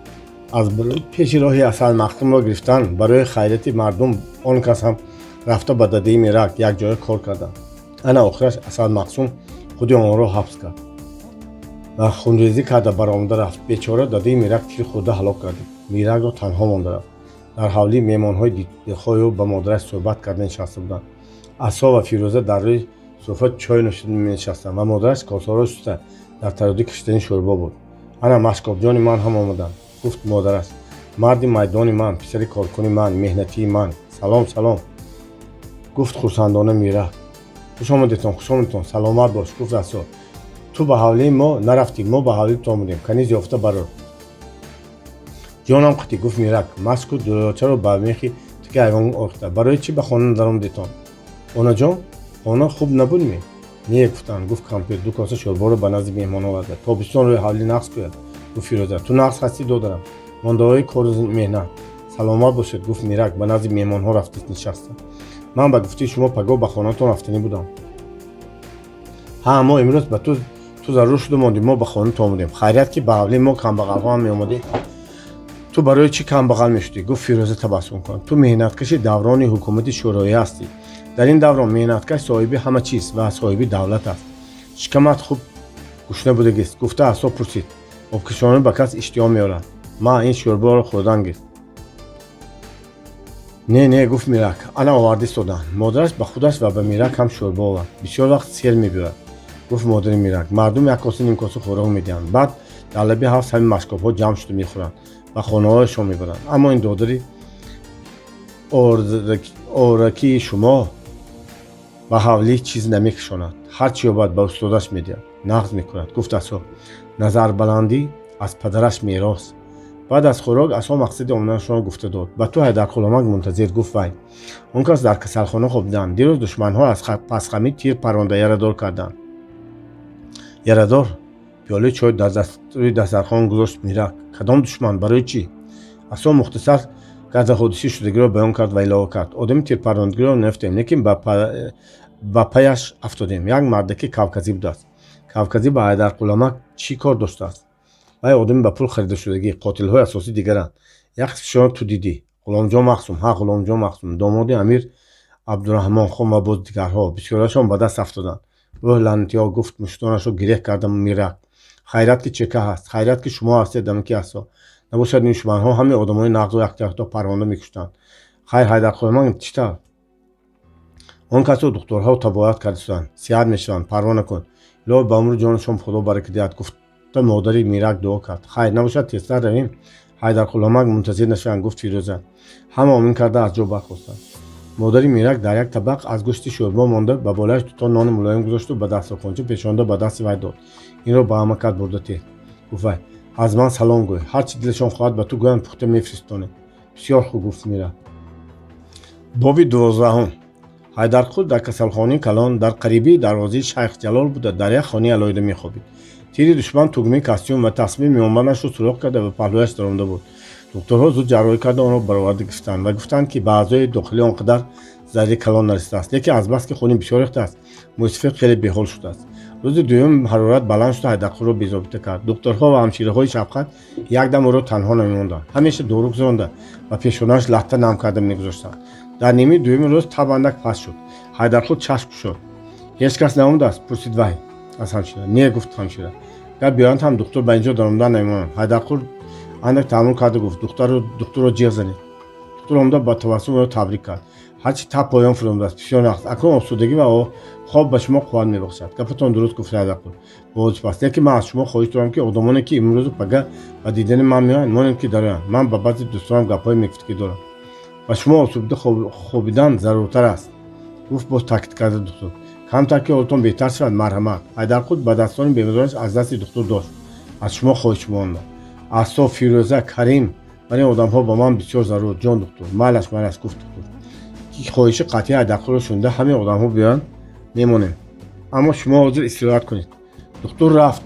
Аз пеши роҳи Асад Мақсумро гирифтан барои хайрияти мардум он кас ҳам рафта ба дадаи Мирак якҷоя кор карданд. Ана охираш Асад Мақсум худи онҳоро ҳабс кард ва хунрезӣ карда баромада рафт. Бечора дадаи Мирак тир хӯрда ҳалок гардид. Миракро танҳо монда рафт. Дар ҳавлӣ меҳмонҳои дилхоҳи ӯ ба модараш суҳбат карда нишаста буданд. Асо ва Фирӯза дар рӯи суфра чой нӯшида менишастанд ва модараш косаҳоро шуста дар тарадуди кашидани шӯрбо буд. «Ана Машкобҷони ман ҳам омаданд», гуфт модараш. «Марди майдони ман, писари коркуни ман, меҳнатии ман. Салом, салом», гуфт хурсандона Мирак. «Хуш омадетон, хуш омадетон, саломат бош», гуфт Асо. «Ту ба ҳавлии мо нарафтӣ, мо ба ҳавлии ту омадем. Кани зиёфта барор, ҷонам қатӣ», гуфт Мирак, машку дулочаро ба мехи тики айвон орхта. «Барои чӣ ба хона надаромадетон, онаҷон? Хона хуб набудме?» «Не гуфтанд», гуфт кампир, ду коса шӯрборо ба назди меҳмон оварда. «Тобистон рӯи ҳавлӣ нағз кӯяд», гуфт Фирӯза. «Ту нағз ҳастӣ, додарам? Мондаҳои кору меҳнат?» «Саломат бошед», гуфт Мирак, ба назди меҳмонҳо рафта нишаста. «Ман ба гуфтаи шумо пагоҳ ба хонатон рафтанӣ будам. Ҳа, мо имрӯз ба ту зарур шуда мондем, мо ба хонатон омадем. Хайрият, ки ба ҳавлии мо камбағалҳо ҳам меомадӣ.» «Ту барои чӣ камбағал мешудӣ?» гуфт Фирӯза табассум кунад. «Ту меҳнаткаши даврони ҳукумати шӯроӣ ҳастӣ. Дар ин даврон меҳнаткаш соҳиби ҳама чиз ва соҳиби давлат аст. Шикамат хуб гушна будагист?» гуфта Асо пурсид. «Обкашонӣ ба кас иштиҳо меорад. Ма, ин шӯрборо хӯрдан гир.» «Не, не», гуфт Мирак. «Ана оварда истоданд.» Модараш ба худаш ва ба Мирак ҳам шӯрбо овард. «Бисёр вақт сер мебиёрад», гуфт модари Мирак. «Мардум як коса, ним коса хӯрок медиҳанд, баъд дар лаби ҳавз ҳамин машкобҳо ҷамъ шуда мехӯранд, ба хонаҳояшон мебаранд. Аммо ин додари оракии шумо ба ҳавлӣ чиз намекашонад, ҳар чӣ ёбад, ба устодаш медиҳад, нағз мекунад», гуфт Асо. «Назарбаландӣ аз падараш мерос.» Баъд аз хӯрок Асо мақсади омаданашонро гуфта дод. «Ба ту Ҳайдарқуломак мунтазир», гуфт вай. «Он кас дар касалхона хобиданд. Дирӯз душманҳо аз пасхамӣ тир паронда ярадор карданд.» «Ярадор?» пиёлаи чой дар рӯи дастархон гузошт Мирак. «Кадом душман? Барои чӣ?» Асо мухтасар карда ҳодисаи шудагиро баён кард ва илова кард: «Одами тирпарондагиро наёфтем, лекин ба паяш афтодем. Як мардаки кавказӣ будааст.» «Кавказӣ ба Ҳайдарқуламак чӣ кор доштааст?» «Вай одами ба пул харидашудагӣ, қотилҳои асосӣ дигаранд. Як қисмшонро ту дидӣ: Ғуломҷон Мақсум, ҳа, Ғуломҷон Мақсум, домоди амир Абдураҳмонхон ва боз дигарҳо. Бисёриашон ба даст афтоданд.» «Ӯҳ, лаънатиҳо», гуфт муштонашро гиреҳ карда Мирак. «Хайрат, ки чека ҳаст, хайрат, ки шумо ҳастед, амаки Асо. Набошад, ин душманҳо ҳамин одамони нағзу якто парвонда мекуштанд. Хайр, Ҳайдарқуломак чӣ тавр?» «Он касро духтурҳо табоят карда шуданд, сиҳат мешаванд, парво накун. Илоҳо, ба умру ҷонашон Худо барака диҳад», гуфта модари Мирак дуо кард. «Хайр, набошад, тезтар равем, Ҳайдарқуломак мунтазир нашаванд», гуфт Фирӯза. Ҳама омин карда аз ҷо бархостанд. Модари Мирак дар як табақ аз гӯшти шӯрбо монда ба болояш дуто нони мулоим гузошту ба дастархонча пешонда ба дасти вай дод. «Инро ба амакат бурда теҳ», гуфт вай. «Аз ман салом гӯй. Ҳар чӣ дилашон хоҳад, ба ту гӯянд, пухта мефиристонем.» «Бисёр хуб», гуфт Мирак. Боби 12-ум. Ҳайдарқул дар касалхонаи калон дар қарибии дарвозаи Шайх Ҷалол буда, дар як хонаи алоҳида мехобид. Тири душман тугмаи костюм ва тасмаи миёнбандашро сурох карда ба паҳлӯяш даромада буд. Духтурҳо зуд ҷарроҳӣ карда онро бароварда гирифтанд ва гуфтанд, ки ба аъзои дохилӣ он қадар зарари калон нарасидааст, лекин азбаски хуни бисёр рехтааст, мӯйсафед хеле беҳол шудааст. Рӯзи дуюм ҳарорат баланд шуда, Ҳайдарқулро безобита кард. Духтурҳо ва ҳамшираҳои шафқат якдам ӯро танҳо намемонданд. Ҳамеша дору гузаронда, ба пешонааш латта нам карда мегузоштанд. Дар нимаи дуюми рӯз таб андак паст шуд. Ҳайдарқул чашм кушод. «Ҳеҷ кас наомадааст?» — пурсид вай аз ҳамшира. «Не», — гуфт ҳамшира. «Гар биёянд ҳам, духтур ба инҷо даромадан намемонад». Ҳайдарқул андак таъаммул карда гуфт: «Духтурро ҷиғ занед». Духтур омада, ба табассум ӯро табрик кард: «Ҳарчи таб поён фуромадааст, бисёр нағз. Акнун осудагӣ ва хоб ба шумо қувват мебахшад». «Гапатон дуруст», — гуфт Ҳайдарқул бо сипас. «Лекин ман аз шумо хоҳиш дорам, ки одамоне, ки имрӯзу пага ба дидани ман меоянд, монед, ки дароянд. Ман ба баъзе дӯстонам гапҳое мегуфт, ки дорам. Ба шумо осуда хобидан заруртар аст», — гуфт боз таъкид карда духтур. «Камтар ки ҳолатон беҳтар шавад, марҳамат». Ҳайдарқул ба дастони бемораш аз дасти духтур дошт. «Аз шумо хоҳиш мондам. Асо, Фирӯза, Карим ва ин одамҳо ба ман бисёр зарур, ҷон духтур». «Майлаш, майлаш», — гуфт духтур, ки хоҳиши қатъии Ҳайдарқулро шунида. «Ҳамин одамҳо биёянд, мемонем, аммо шумо ҳозир истироҳат кунед». Духтур рафт.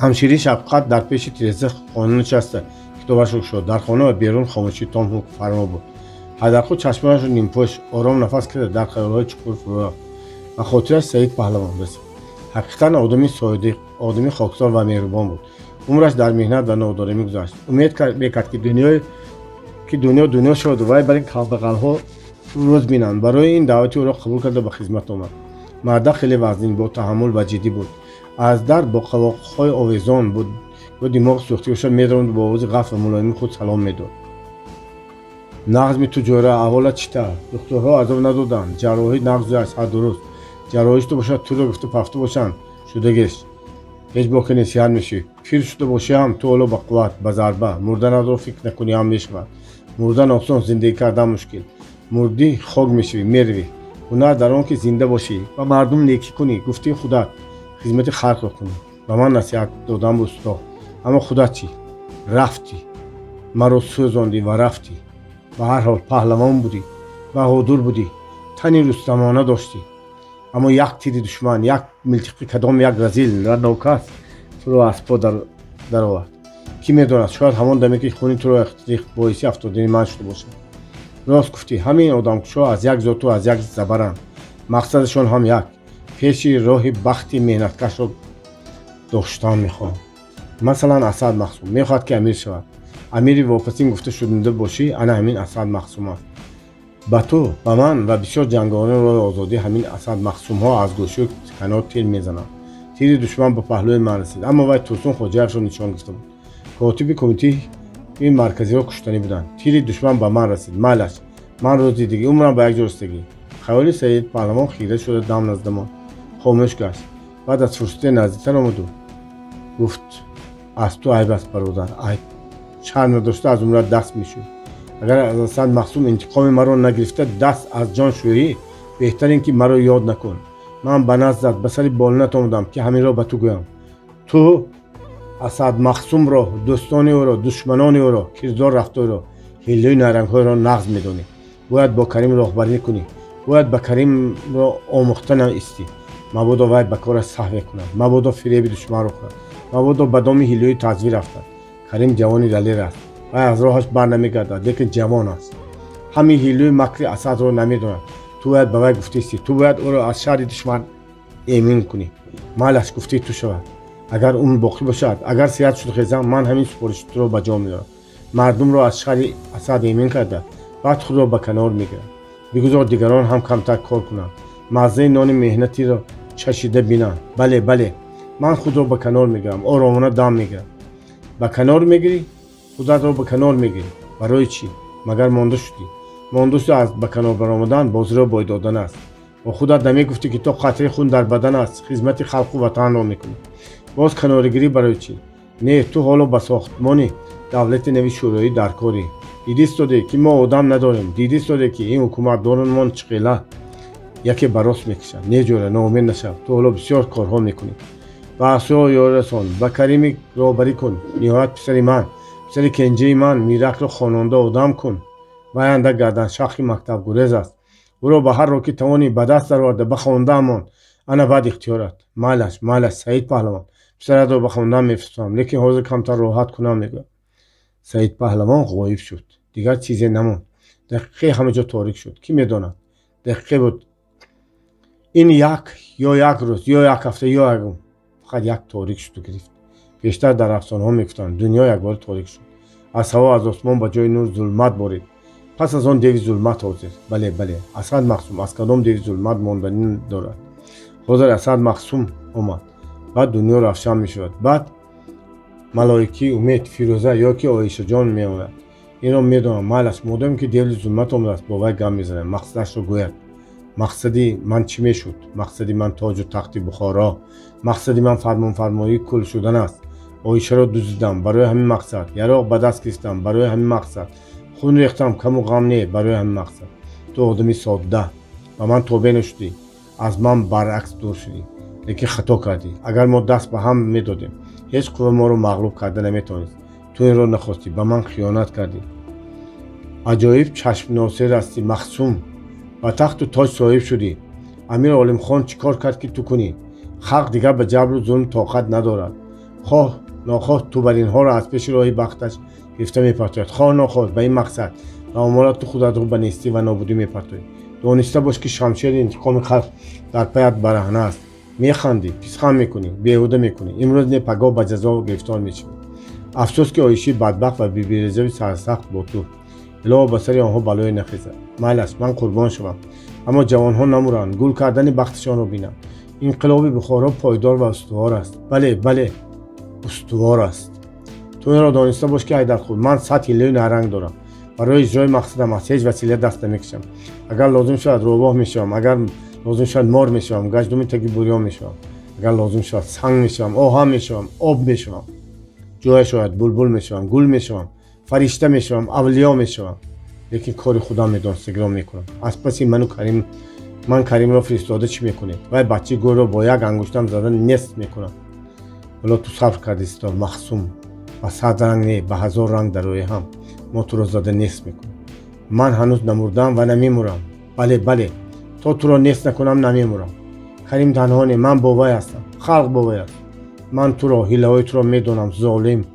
Ҳамширии шафқат дар пеши тиреза хона нишаста, китобашро кушод. Дар хона ва берун хомӯшии том ҳукмфармо буд. Ҳайдарқул чашмонашро нимпӯш, ором нафас карда, дар хаёлҳои чуқур фурӯ рафт. Ба хотираш Саид Паҳлавон расид. Ҳақиқатан одами содиқ, одами хоксор ва меҳрубон буд. Умраш дар меҳнат ва нодорӣ мегузашт. Умед мекард, ки дунё дунё шаваду вай бар ин камбағалҳо рӯз бинанд. Барои ин даъвати ӯро қабул карда, ба хизмат омад. Мардак хеле вазнин, бо таҳаммул ва ҷиддӣ буд. Аз дар бо қавоқҳои овезон буд ё димоғ сӯхтагӣ бошад, медаромад, бо овози ғафз ва мулоими худ салом медод: «Нағзми ту, ҷӯра? Аҳволат чӣ тавр? Духтурҳо азоб надоданд? Ҷарроҳӣ нағз гузашт?» «Ҳа, дуруст. Ҷарроҳӣ шуда бошад, туро гуфту пафту бошанд, шудагеш. Ҳеҷ боке нест, сиҳат мешавӣ. Пир шуда бошӣ ҳам, ту ҳоло ба қувват, ба зарба. Мурданатро фикр накунӣ ҳам мешавад. Мурдан осон, зиндагӣ кардан мушкил. Мурдӣ, хок мешавӣ, меравӣ. Ҳунар дар он, ки зинда бошӣ, ба мардум некӣ кунӣ, гуфтаи худат, хизмати халқро кунӣ. Ба ман насиҳат додан усто. Аммо худат чӣ? Рафтӣ, маро сӯзондӣ ва рафтӣ. Ба ҳар ҳол паҳлавон будӣ, баҳодур будӣ, тани рустамона доштӣ. Аммо як тири душман, як милтиқи кадом як разил ва нокас туро аз по даровард. Кӣ медонад, шояд ҳамон даме, ки хуни туро рехт, боиси афтодани ман шуда бошад. Рост гуфтӣ, ҳамин одамкушҳо аз як зоту аз як забаранд. Мақсадашон ҳам як: пеши роҳи бахти меҳнаткашро доштан мехоҳанд. Масалан, Асад Мақсум мехоҳад, ки амир шавад. Амири вопасин гуфта шунида бошӣ, ана ҳамин Асад Мақсум аст. Ба ту, ба ман ва бисёр ҷанговарони роҳи озодӣ ҳамин Асад Мақсумҳо аз гӯшаю канор тир мезананд. Тири душман ба паҳлӯи ман расид, аммо вай Турсун Хоҷаевро нишон гирифта буд. Котиби кумитаи марказиро куштанӣ буданд. Тири душман ба ман расид. Майлаш, ман рӯзи дигӣ, умрам ба як ҷо расидагӣ». Хаёли Саид Паҳлавон хира шуда, дам назда монд. Хомӯш гашт. Баъд аз фурсате наздиктар омаду гуфт: «Аз ту айб аст, бародар, айб. Шарм надошта аз умрат даст мешӯӣ. Агар аз Асад Мақсум интиқоми маро нагирифта даст аз ҷон шӯӣ, беҳтар ин ки маро ёд накун. Ман ба наздат, ба сари болинат омадам, ки ҳаминро ба ту гӯям. Ту Асад Мақсумро, дӯстони ӯро, душманони ӯро, кирдор рафторро, ҳиллаю найрангҳоеро нағз медонӣ. Бояд бо Карим роҳбарӣ кунӣ, бояд ба Каримро омӯхта наистӣ. Мабодо вай ба кораш саҳве кунад, мабодо фиреби душманро хӯрад, мабодо ба доми ҳиллаи тазвир афтад. Карим ҷавони далер аст, вай аз роҳаш бар намегардад, лекин ҷавон аст, ҳамин ҳиллаи макри Асадро намедонад. Ту бояд ба вай гуфтаистӣ, ту бояд ӯро аз шарри душман эмин кунӣ. Майлаш, гуфтаи ту шавад. Агар умр боқӣ бошад, агар сиҳат шуд хезам, ман ҳамин супориши туро ба ҷо меорам. Мардумро аз шарри Асад эмин карда, баъд худро ба канор мегирам. Бигузор дигарон ҳам камтар кор кунанд, маззаи нони меҳнатиро чашида бинанд. Бале, бале, ман худро ба канор мегирам, оромона дам мегирам». «Ба канор мегирӣ? Худатро ба канор мегирӣ? Барои чӣ? Магар монда шудӣ?» «Монда шуда аз ба канор баромадан бозиро бой додан аст. Бо худат намегуфтӣ, ки то қатраи хун дар бадан аст, хизмати халқу ватанро мекунӣ? Боз канорагирӣ барои чӣ? Не, ту ҳоло ба сохтмони давлати нави шӯроӣ дар корӣ. Дидистодӣ, ки мо одам надорем, дидистодӣ, ки ин ҳукуматдоронмон чӣ қила яке ба рост мекашад. Не, ҷӯра, ноумед нашав, ту ҳоло бисёр корҳо мекунӣ. Ба Асо ёрӣ расон, ба Карими роҳбарӣ кун. Ниҳоят, писари ман, писари кенҷаи ман Миракро хононда одам кун. Вай андак гарданшахи мактабгурез аст. Ӯро ба ҳар роҳ ки тавонӣ ба даст дароварда, ба хондаамон. Ана баъд ихтиёрат». «Майлаш, майлаш, Саид Паҳлавон, писаратро ба хондан мефиристам, лекин ҳозир камтар роҳат кунам», — мегӯяд. Саид Паҳлавон ғоиб шуд. Дигар чизе намонд. Дақиқе ҳама ҷо торик шуд. Кӣ медонад, дақиқе буд. Ин як ё як рӯз, ё як ҳафта, ё як, фақат як торик шуду гирифт. Пештар дар афсонаҳо мегуфтанд: дунё якбора торик шуд, аз ҳаво, аз осмон ба ҷои нур зулмат борид, пас аз он деви зулмат ҳозир. Бале, бале, Асад Махсум аз кадом деви зулмат монданӣ дорад? Ҳозир Асад Махсум омад, баъд дунё равшан мешавад. Баъд малоикӣ, Умед, Фирӯза ё ки Оишаҷон меояд. Инро медонам. Майлаш, модоме ки деви зулмат омадааст, бо вай гап мезанем, мақсадашро гӯяд. Мақсади ман чӣ мешуд? Мақсади ман тоҷу тахти Бухоро, мақсади ман фармонфармоии кул шудан аст. Оишаро дуздидам барои ҳамин мақсад, яроқ ба даст гирифтам барои ҳамин мақсад, хун рехтам, каму ғам не, барои ҳамин мақсад. Ту одами содда, ба ман тобеъ нашудӣ, аз ман баръакс дур шудӣ, лекин хато кардӣ. Агар мо даст ба ҳам медодем, ҳеҷ қувва моро мағлуб карда наметавонист. Ту инро нахостӣ, ба ман хиёнат кардӣ. Аҷоиб чашмносер ҳастӣ, Махсум, ба тахту тоҷ соҳиб шудӣ. Амир Олимхон чӣ кор кард, ки ту кунӣ? Халқ дигар ба ҷабру зулм тоқат надорад. Хоҳ нохоҳ ту бар инҳоро аз пеши роҳи бахташ гирифта мепартояд. Хоҳ нохоҳ ба ин мақсад ва омора ту худатро ба нестӣ ва нобудӣ мепартоӣ. Дониста бош, ки шамшери интиқоми халқ дар паят бараҳна аст. Механдӣ, писхан мекунӣ, беҳуда мекунӣ. Имрӯз не, пагоҳ ба ҷазо гирифтор мешавӣ. Афсӯс, ки Оишии бадбахт ва Бибиреҷаби сарсахт бо ту. Илоҳо, ба сари онҳо балое нахезад. Майлаш, ман қурбон шавам, аммо ҷавонҳо намуранд, гул кардани бахташонро бинанд. Инқилоби Бухоро пойдор ва устувор аст. Бале, бале, устувор аст. Ту инро дониста бош, ки Ҳайдарқул, ман 100 ҳиллаю наранг дорам. Барои иҷрои мақсадам аз ҳеҷ васила даст намекашам. Агар лозим шавад, рӯбоҳ мешавам, агар лозим шавад, мор мешавам, гаҷдуми таги бурён мешавам, агар лозим шавад, санг мешавам, оҳан мешавам, об мешавам, ҷоя шояд булбул мешавам, гул мешавам, фаришта мешавам, авлиё мешавам, лекин кори худам медонистагиро мекунам. Аз паси ману Карим, ман Каримро фиристода чӣ мекунед? Вай бачаи гӯрро бо як ангуштам зада нест мекунам. Ҳоло ту сабр кардисто, Махсум, ба 100 ранг не, ба 1000 ранг дарои ҳам мо туро зада нест мекунем. Ман ҳанӯз намурдаам ва намемурам. Бале, бале, то туро нест накунам, намемурам. Карим танҳо не, ман бо вай ҳастам, халқ бо вай аст. Ман туро, ҳилаҳои туро медонам, золим.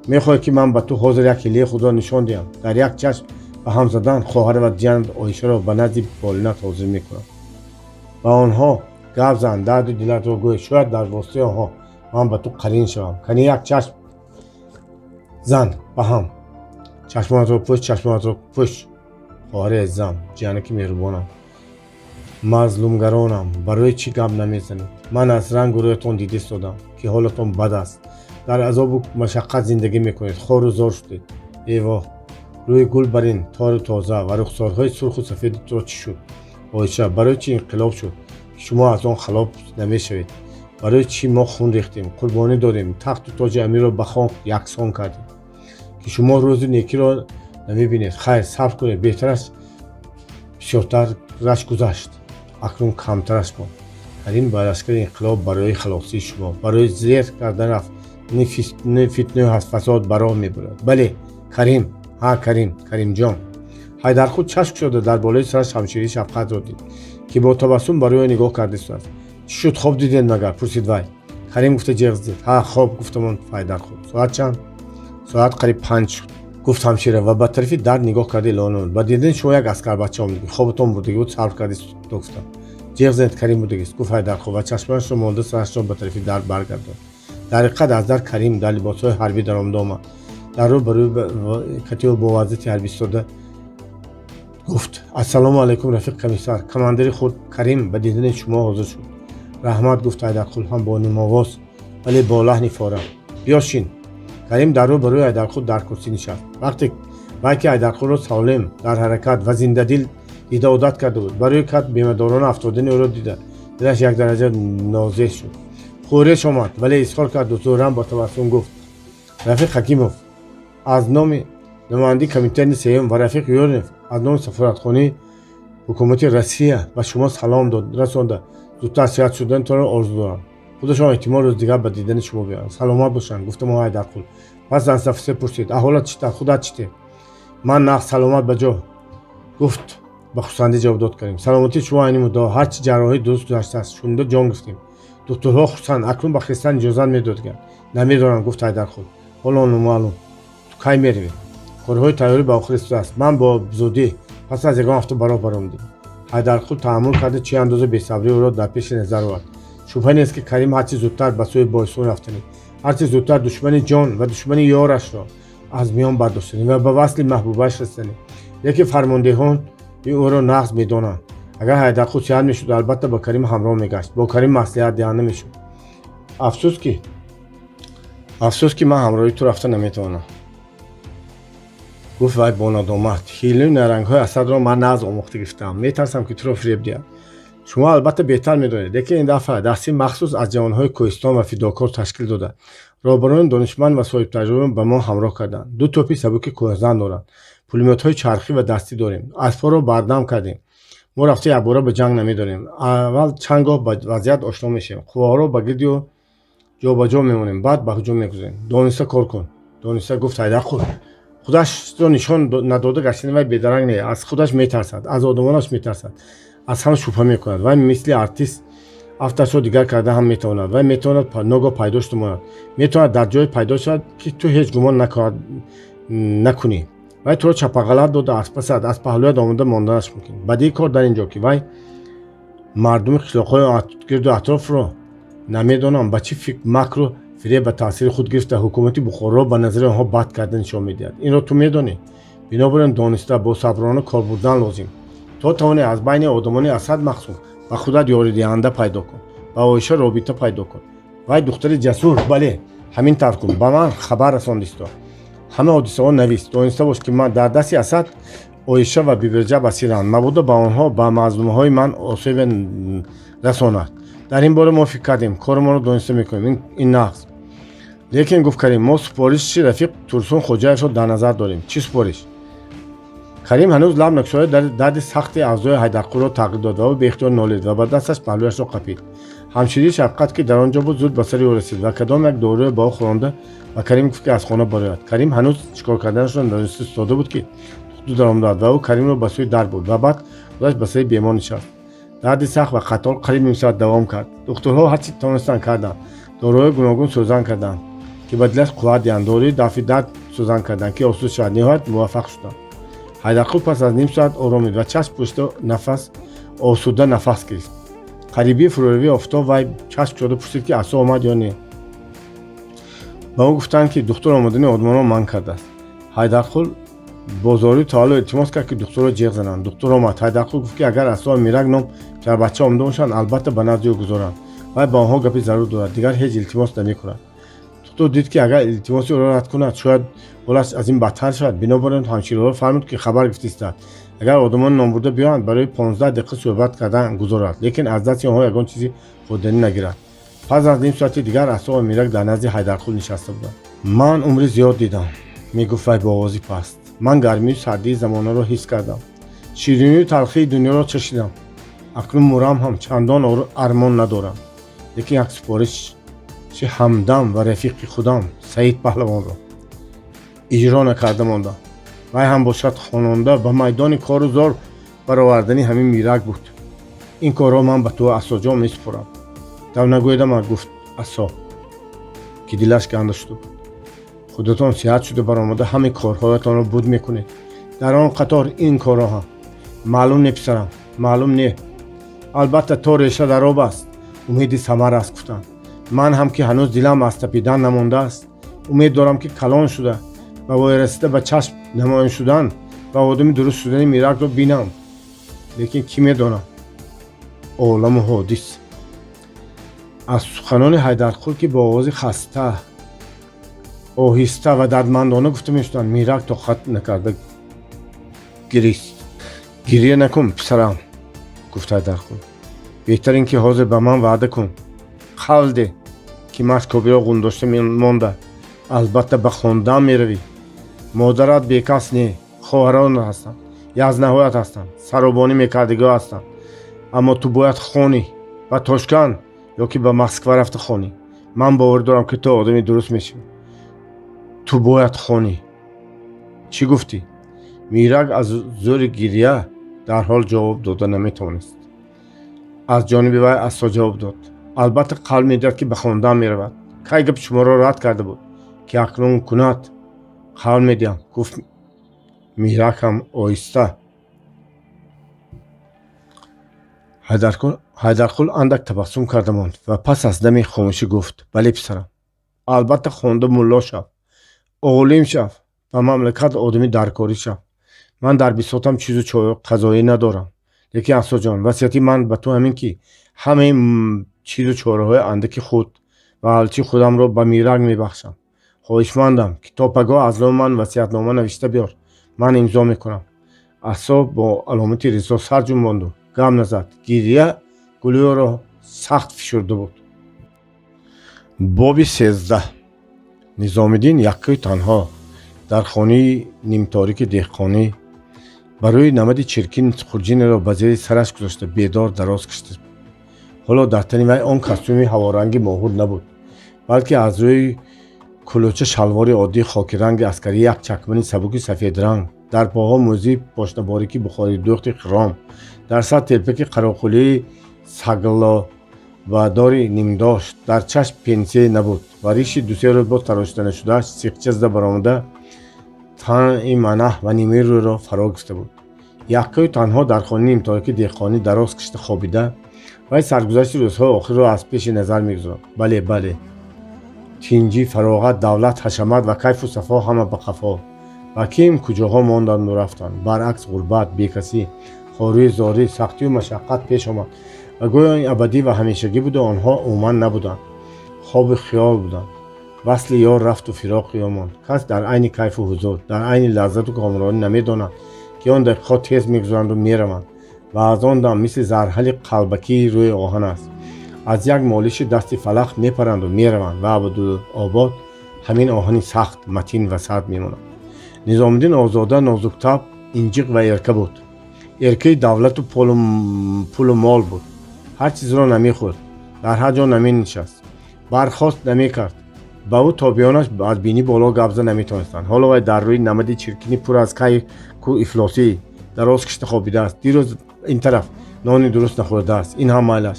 Мехоҳӣ, ки ман ба ту ҳозир як ҳилаи худро нишон диҳам? Дар як чашм ба ҳам задан хоҳар ва ҷиянат Оишаро ба назди болинат ҳозир мекунам. Ба онҳо гап зан, дарду дилатро гӯй, шояд дар воситаи онҳо ман ба ту қарин шавам. Кани, як чашм зан ба ҳам, чашмонатро пӯш, чашмонатро пӯш. Хоҳари азизам, ҷиянаки меҳрубонам, мазлумгаронам, барои чӣ гап намезанед? Ман аз рангу рӯятон дида истодам, ки ҳолатон бад аст, дар азобу машаққат зиндагӣ мекунед, хору зор шудед. Эвоҳ, рӯи гул бар ин тору тоза ва рухсорҳои сурху сафеди туро чӣ шуд, Оиша? Барои чӣ инқилоб шуд, ки шумо аз он халос намешавед? Барои чӣ мо хун рехтем, қурбонӣ додем, тахту тоҷи амирро ба хок яксон кардем, ки шумо рӯзи некиро намебинед? Хайр, сабр кунед, беҳтараш бисёртараш гузашт, акнун камтараш монд. Карим ба лашкари инқилоб барои халосии шумо, барои зер кардан рафтани фитнаю фасод ба роҳ мебурад. Бале, Карим, ҳа, Карим, Каримҷон. Ҳайдарқул чашм кушода дар болои сараш ҳамшираи Шафқатро дид, ки бо табассум ба рӯя нигоҳ карда истодааст. Чӣ шуд, хоб дидед магар? Пурсид вай. Карим, гуфта ҷеғ зид. Ҳа, хоб, гуфтамон Ҳайдарқул. Соат чанд? Соат қариб 5 шуд, гуфт ҳамшира ва ба тарафи дар нигоҳ карда илова намуд: ба дидани шумо як аскарбача омадагӣ, хобатон бурдагӣ буд, сабр карда гуфтам. Ҷеғ занед, Карим будагист, гуфт Ҳайдарқул ва чашмонашро молда сарашро ба тарафи дар баргардонд. Дар ҳақиқат, аз дар Карим дар либосҳои ҳарбӣ даромада омад. Дар рӯ ба рӯи катиба бо вазъияти ҳарбӣ истода гуфт: «Ассалому алайкум, рафиқ комиссар, командири худ Карим ба дидани шумо ҳозир шуд». «Раҳмат», гуфт Ҳайдарқул ҳам бо нимовоз, вале бо лаҳни фора. «Биё, шин». Карим дар рӯ ба рӯи Ҳайдарқул дар курсӣ нишаст. Вақте вай ки Ҳайдарқулро солим, дар ҳаракат ва зиндадил дида одат карда буд, барои кат бемадорона афтодани ӯро дида, дилаш як дараҷа нозеҳ шуд, хӯреш омад, вале изҳор карду зӯран бо табассум гуфт: «Рафиқ Ҳакимов аз номи намояндаи комитети сеюм ва рафиқ Юрнев аз номи сафоратхонаи ҳукумати Россия ба шумо салом расонда, зудтар сиҳат шуданатонро орзу дорам. Худашон эҳтимол рӯз дигар ба дидани шумо биёянд». «Саломат бошанд», гуфта мо Ҳайдарқул. Пас аз нафасе пурсид: «Аҳволат чӣ тавр, худат чӣ тер?» «Ман нағз, саломат, ба ҷо», гуфт, ба хурсандӣ ҷавоб дод Карим. «Саломатии шумо айни муддао. Ҳарчи ҷарроҳӣ дуруст гузаштааст, шунида ҷон гирифтем. Духтурҳо хурсанд, акнун ба хестан иҷозат медодганд». «Намедонам», гуфт Ҳайдарқул, «ҳоло номаълум. Ту кай меравӣ? Корҳои тайёрӣ ба охир расидааст. Ман бо зудӣ пас аз ягон ҳафта ба роҳ баромадем». Ҳайдарқул таҳаммул карда, чӣ андоза бесабрии ӯро дар пеши назар овард. Шубҳа нест, ки Карим ҳарчи зудтар ба сӯи Бойсун рафтанӣ, ҳарчи зудтар душмани ҷон ва душмани ёрашро аз миён бардоштанӣ ва ба васли маҳбубааш расиданӣ. Лекин фармондеҳон ӯро нағз медонанд. Агар Ҳайдарқул сиҳат мешуд, албатта ба Карим ҳамроҳ мегашт, бо Карим маслиҳатдиҳанда мешуд. Афсӯс, ки ман ҳамроҳи ту рафта наметавонам, гуфт вай бо надомат. Ҳилаю нарангҳои Асадро ман нағз омӯхта гирифтаам. Метарсам, ки туро фиреб диҳад. Шумо албатта беҳтар медонед, лекин ин дафъа дастаи махсус аз ҷавонҳои кӯҳистон ва фидокор ташкил дода, роҳбарони донишманд ва соҳибтаҷриба ба мо ҳамроҳ карданд. Ду топи сабуки кӯҳзан доранд, пулемётҳои чархӣ ва дастӣ дорем, аспҳоро бардам кардем. Мо рафта якбора ба ҷанг намедорем. Аввал чанд гоҳ ба вазъият ошно мешавем, қувваҳоро ба гирди ӯ ҷобаҷо мемонем, баъд ба ҳуҷум мегузарем. Дониста кор кун, дониста, гуфт Ҳайдарқул. Худашро нишон надода гаштани вай бедаранг не. Аз худаш метарсад, аз одамонаш метарсад, аз ҳама шубҳа мекунад. Вай мисли артист афташро дигар карда ҳам метавонад. Вай метавонад ногоҳ пайдо шуда монад, метавонад дар ҷое пайдо шавад, ки ту ҳеҷ гумон накунӣ. Вай туро чапағалат дода, аз пасат, аз паҳлӯят омода монданаш мумкин. Бадии кор дар ин ҷо, ки вай мардуми қишлоқҳои гирду атрофро намедонам ба чӣ макру фиреб ба таъсири худ гирифта, ҳукумати Бухороро ба назари онҳо бад карда нишон медиҳад. Инро ту медонӣ. Бинобар ин дониста, босаброна кор бурдан лозим. То тавонӣ, аз байни одамони Асад Мақсум ба худат ёридиҳанда пайдо кун, ба Оиша робита пайдо кун. Вай духтари ҷасур. Бале, ҳамин тавр кун. Ба ман хабар расондисто, ҳама ҳодисаҳо навис. Дониста бош, ки ман дар дасти Асад Оиша ва Бибираҷаб асиранд. Мабодо ба онҳо, ба мазлумҳои ман осебе расонад. Дар ин бора мо фикр кардем, корамонро дониста мекунем. Ин нағз, лекин, гуфт Карим, мо супориши рафиқ Турсун Хоҷаевро дар назар дорем. Чӣ супориш? Карим ҳанӯз лаб накушода, дарди сахти авзои Ҳайдарқулро тағйир дод ва ӯ беихтиёр нолид ва ба дасташ паҳлӯяшро қапид. Ҳамширии Шафқат, ки дар он ҷо буд, зуд ба сари ӯ расид ва кадом як доруе ба ӯ хӯронда, ба Карим гуфт, ки аз хона барояд. Карим ҳанӯз чӣ кор карданашро надониста истода буд, ки духтур даромадад ва ӯ Каримро ба сӯи дар бурд ва баъд худаш ба сари бемор нишаст. Дарди сахт ва қатор қариб ним соат давом кард. Духтурҳо ҳарчи тавонистанд, карданд. Доруҳои гуногун сӯзан карданд, ки ба дилаш қувват диҳанд, доруи дафъи дард сӯзан карданд, ки осуд шавад. Ниҳоят муваффақ шуданд. Ҳайдарқул пас аз ним соат оромид ва чашм пӯшида нафас осуда нафас гирифт. Қарибии фурӯравии офтоб вай чашм кушода пурсид, ки асо омад ё не. Ба ӯ гуфтанд, ки духтур омадани одамонро манъ кардааст. Ҳайдарқул бо зорию тавалло илтимос кард, ки духтурро ҷеғ зананд. Духтур омад. Ҳайдарқул гуфт, ки агар Асо, Мирак ном писарбача омада бошанд, албатта ба назди ӯ гузоранд. Вай ба онҳо гапи зарур дорад, дигар ҳеҷ илтимос намекунад. Духтур дид, ки агар илтимоси ӯро рад кунад, шояд ҳолаш аз ин бадтар шавад. Бинобар ин ҳамшираҳоро фармуд, ки хабар гирифтистад, агар одамони номбурда биёянд, барои 15 дақиқа суҳбат кардан гузорад, лекин аз дасти онҳо ягон чизи хӯрданӣ нагирад. Пас аз ним соати дигар Асо ва Мирак дар назди Ҳайдарқул нишаста буданд. Ман умри зиёд дидам, мегуфт вай бо овози паст. Ман гармию сардии замонаро ҳис кардам, ширинию талхии дунёро чашидам. Акнун мурам ҳам чандон армон надорам. Лекин як супориши ҳамдам ва рафиқи худам Саид Паҳлавонро иҷро накарда мондам. Вай ҳам бошад хононда ба майдони кору зор баровардани ҳамин Мирак буд. Ин корро ман ба ту, Асоҷон, месупорам. Дав нагӯедама, гуфт Асо, ки дилаш ганда шуда буд. Худатон сиҳат шуда баромада, ҳамаи корҳоятонро буд мекунед, дар он қатор ин корро ҳам. Маълум не, писарам, маълум не. Албатта, то реша дар об аст, умеди самар аст, гуфтанд. Ман ҳам, ки ҳанӯз дилам аз тапидан намондааст, умед дорам, ки калон шуда, ба воя расида, ба чашм намоён шудан ва одами дуруст шудани Миракро бинам. Лекин кӣ медонад оламу ҳодис. Аз суханони Ҳайдарқул, ки бо овози хаста, оҳиста ва дардмандона гуфта мешуданд, Мирак тоқат накарда гирист. Гирия накун, писарам, гуфт Ҳайдарқул. Беҳтар ин ки ҳозир ба ман ваъда кун, қавл деҳ, ки машкобиро ғундошта монда, албатта ба хондан меравӣ. Модарат бекас не, хоҳарон ҳастанд, язнаҳоят ҳастанд, саробонӣ мекардагиҳо ҳастанд. Аммо ту бояд хонӣ, ба Тошканд ё ки ба Москва рафта хонӣ. Ман боварӣ дорам, ки ту одами дуруст мешавӣ. Ту бояд хонӣ. Чӣ гуфтӣ? Мирак аз зӯри гирья дарҳол ҷавоб дода наметавонист. Аз ҷониби вай Асо ҷавоб дод: албатта, қавл медиҳад, ки ба хондан меравад. Кай гапи шуморо рад карда буд, ки акнун кунад? Қавл медиҳам, гуфт Мирак ҳам оҳиста. Ҳайдарқул андак табассум карда монд ва пас аз дами хомӯшӣ гуфт: «Бале, писарам, албатта, хонда мулло шав, олим шав, ба мамлакат одами даркорӣ шав. Ман дар бисотам чизу қазоӣ надорам, лекин, Ассоҷон, васияти ман ба ту ҳамин, ки ҳамаи чизу чораҳои андаки худ ва ҳалчи худамро ба Мирак мебахшам. Хоҳишмандам, ки то пагоҳ аз номи ман васиятнома навишта биёр, ман имзо мекунам». Ассо бо аломати ризо сар ҷунбонду гап назад. Гиря гулӯяро сахт фишурда буд. Боби 13. Низомиддин яккаю танҳо дар хонаи нимторики деҳқонӣ ба рӯи намади чиркин хурҷинеро ба зери сараш гузошта, бедор дароз кашида. Ҳоло дар тани вай он костюми ҳаворанги моҳур набуд, балки аз рӯи кулӯча шалвори оддии хокиранги аскарӣ, як чакмани сабуки сафедранг, дар поҳо мӯзии пошнаборики бухоридӯхти хиром, дар сар телпаки қароқулии саглобадори нимдошт, дар чашм пенсие набуд ва риши дусе рӯз боз тарошида нашудааш сиқча зада баромада, таи манаҳ ва нимаи рӯйро фаро гирифта буд. Яккаю танҳо дар хонаи нимторики деҳқонӣ дароз кашида хобида, вай саргузашти рӯзҳои охирро аз пеши назар мегузаронд. Бале, бале, тинҷӣ, фароғат, давлат, ҳашамат ва кайфу сафо ҳама ба қафо ва ким куҷоҳо монданду рафтанд. Баръакс, ғурбат, бекасӣ, хорию зорӣ, сахтию машаққат пеш омад ва гӯё ин абадӣ ва ҳамешагӣ буду онҳо умуман набуданд, хобу хиёл буданд. Васли ёр рафту фироқи ё монд. Кас дар айни кайфу ҳузур, дар айни лаззату комронӣ намедонад, ки он дақиқаҳо тез мегузаранду мераванд ва аз он дам мисли зарҳали қалбакии рӯи оҳан аст, аз як молиши дасти фалақ мепаранду мераванд ва абадуобод ҳамин оҳани сахт, матин ва сард мемонад. Низомиддин озода, нозуктаб, инҷиқ ва эрка буд. Эркаи давлату пулу мол буд. Ҳар чизро намехӯрд, дар ҳар ҷо наменишаст, бархост намекард, ба ӯ тобеонаш аз бинӣ боло гап зада наметавонистанд. Ҳоло вай дар рӯи намади чиркини пур аз кайку ифлосӣ дароз кашида хобидааст. Дирӯз ин тараф нони дуруст нахӯрдааст. Ин ҳам майлаш.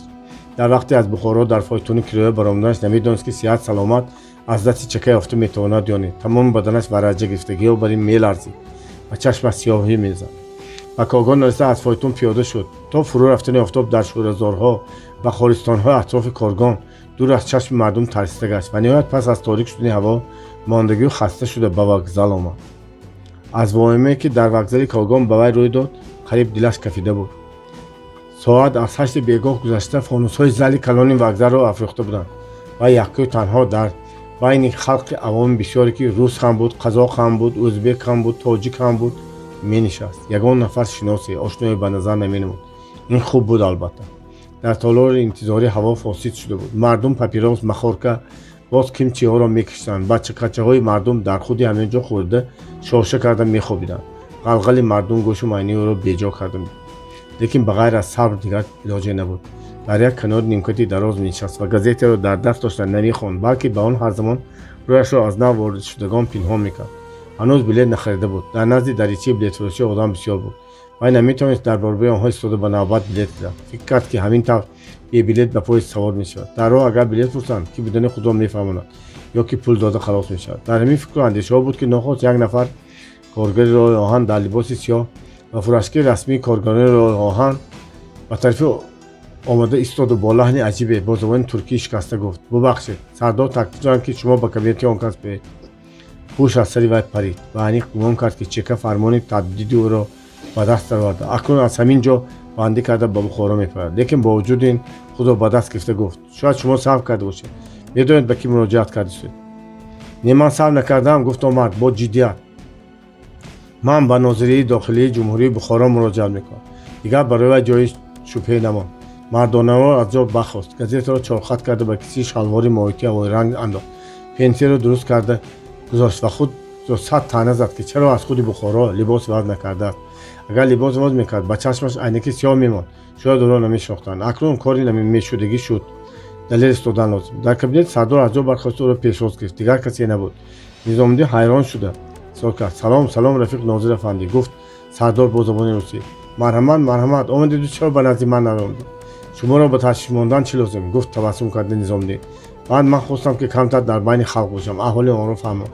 Дар вақте аз Бухоро дар фойтуни кироя баромаданаш намедонист, ки сиҳат саломат аз дасти чака ёфта метавонад ё не. Тамоми баданаш вараҷа гирифтагиҳо бар ин меларзид ва чашмаш сиёҳӣ мезад. Ба Когон нариста аз фойтун пиёда шуд. То фурӯ рафтани офтоб дар шӯразорҳо ва хористонҳои атрофи Коргон дур аз чашми мардум тарсида гашт ва ниҳоят пас аз торик шудани ҳаво мондагию хаста шуда ба вокзал омад. Аз воҳимае, ки дар вокзали Когон ба вай рӯй дод, қариб дилаш кафида буд. Соат аз 8-и бегоҳ гузашта, фонусҳои зали калони вокзалро афрӯхта буданд ва яккаю танҳо дар байни халқи авоми бисёре, ки рус ҳам буд, қазоқ ҳам буд, ӯзбек ҳам буд, тоҷик ҳам буд, менишаст. Ягон нафар шиносе, ошное ба назар наменамуд. Ин хуб буд, албатта. Дар толори интизорӣ ҳаво фосид шуда буд. Мардум папирос, махорка, боз ким чиҳоро мекиштанд. Бачакачаҳои мардум дар худи ҳамин ҷо хӯрда, шоша карда мехобиданд. Ғалғали мардум гӯшу майнаи ӯро беҷо карда, лекин ба ғайр аз сабр дигар илоҷе набуд. Дар як канори нимкати дароз менишаст ва газетаро дар даст дошта намехонд, балки ба он ҳар замон рӯяшро аз нав воридшудагон пинҳон мекард. Ҳанӯз билет нахарида буд. Дар назди даричаи билетфурӯшӣ одам бисёр буд. Вай наметавонист дар баробари онҳо истода ба навбат билет гирад. Фикр кард, ки ҳамин тавр бебилет ба поезд савор мешавад. Дар роҳ агар билет пурсанд, ки будани худро мефаҳмонад ё ки пул дода халос мешавад. Дар ҳамин фикру андешаҳо буд, ки нохост як нафар коргари роҳи оҳан дар либоси сиёҳ ва фуражкаи расмии коргарони роҳи оҳан ба тарафи омада истоду бо лаҳни аҷибе бо забони туркии шикаста гуфт: «Бубахшед, сардор таклиф доранд, ки шумо ба кабинети он кас биёед». Ҳуш аз сари вай парид ва аниқ гумон кард, ки чека фармони табдиди ӯро ба даст дароварда, акнун аз ҳамин ҷо бандӣ карда ба Бухоро мепарад. Лекин бо вуҷуди ин худро ба даст гирифта гуфт: «Шояд шумо саҳв карда бошед, медонед, ба кӣ муроҷиат кардастед?» «Не, ман саҳв накардаам», гуфт он мард бо ҷиддият. «Ман ба Нозирии дохилии Ҷумҳурии Бухоро муроҷиат мекунам». Дигар барои вай ҷои шубҳе намонд. Мардонавор аз ҷо бахост, газетаро чорхат карда ба кисаи шалвори моҳитии ҳавоиранг андохт, пенсияро дуруст карда гузошт ва худро сад таъна зад, ки чаро аз худи Бухоро либос иваз накардааст. Агар либос иваз мекард, ба чашмаш айнаки сиёҳ мемонд, шояд ӯро намешинохтанд. Акнун кори мешудагӣ шуд, далел истодан лозим. Дар кабинети сардор аз ҷо бархоста ӯро пешвоз гирифт. Дигар касе набуд. Низомиддин ҳайрон шуда суол кард: «Салом, салом, рафиқ нозир афандӣ», гуфт сардор бо забони русӣ. «Марҳамат, марҳамат, омадеду чаро ба назди ман наомадед? Шуморо ба ташвиш мондан чӣ лозим?» гуфт табассум карда Низомиддин. «Баъд ман хостам, ки камтар дар байни халқ бошам, аҳволи онро фаҳмам».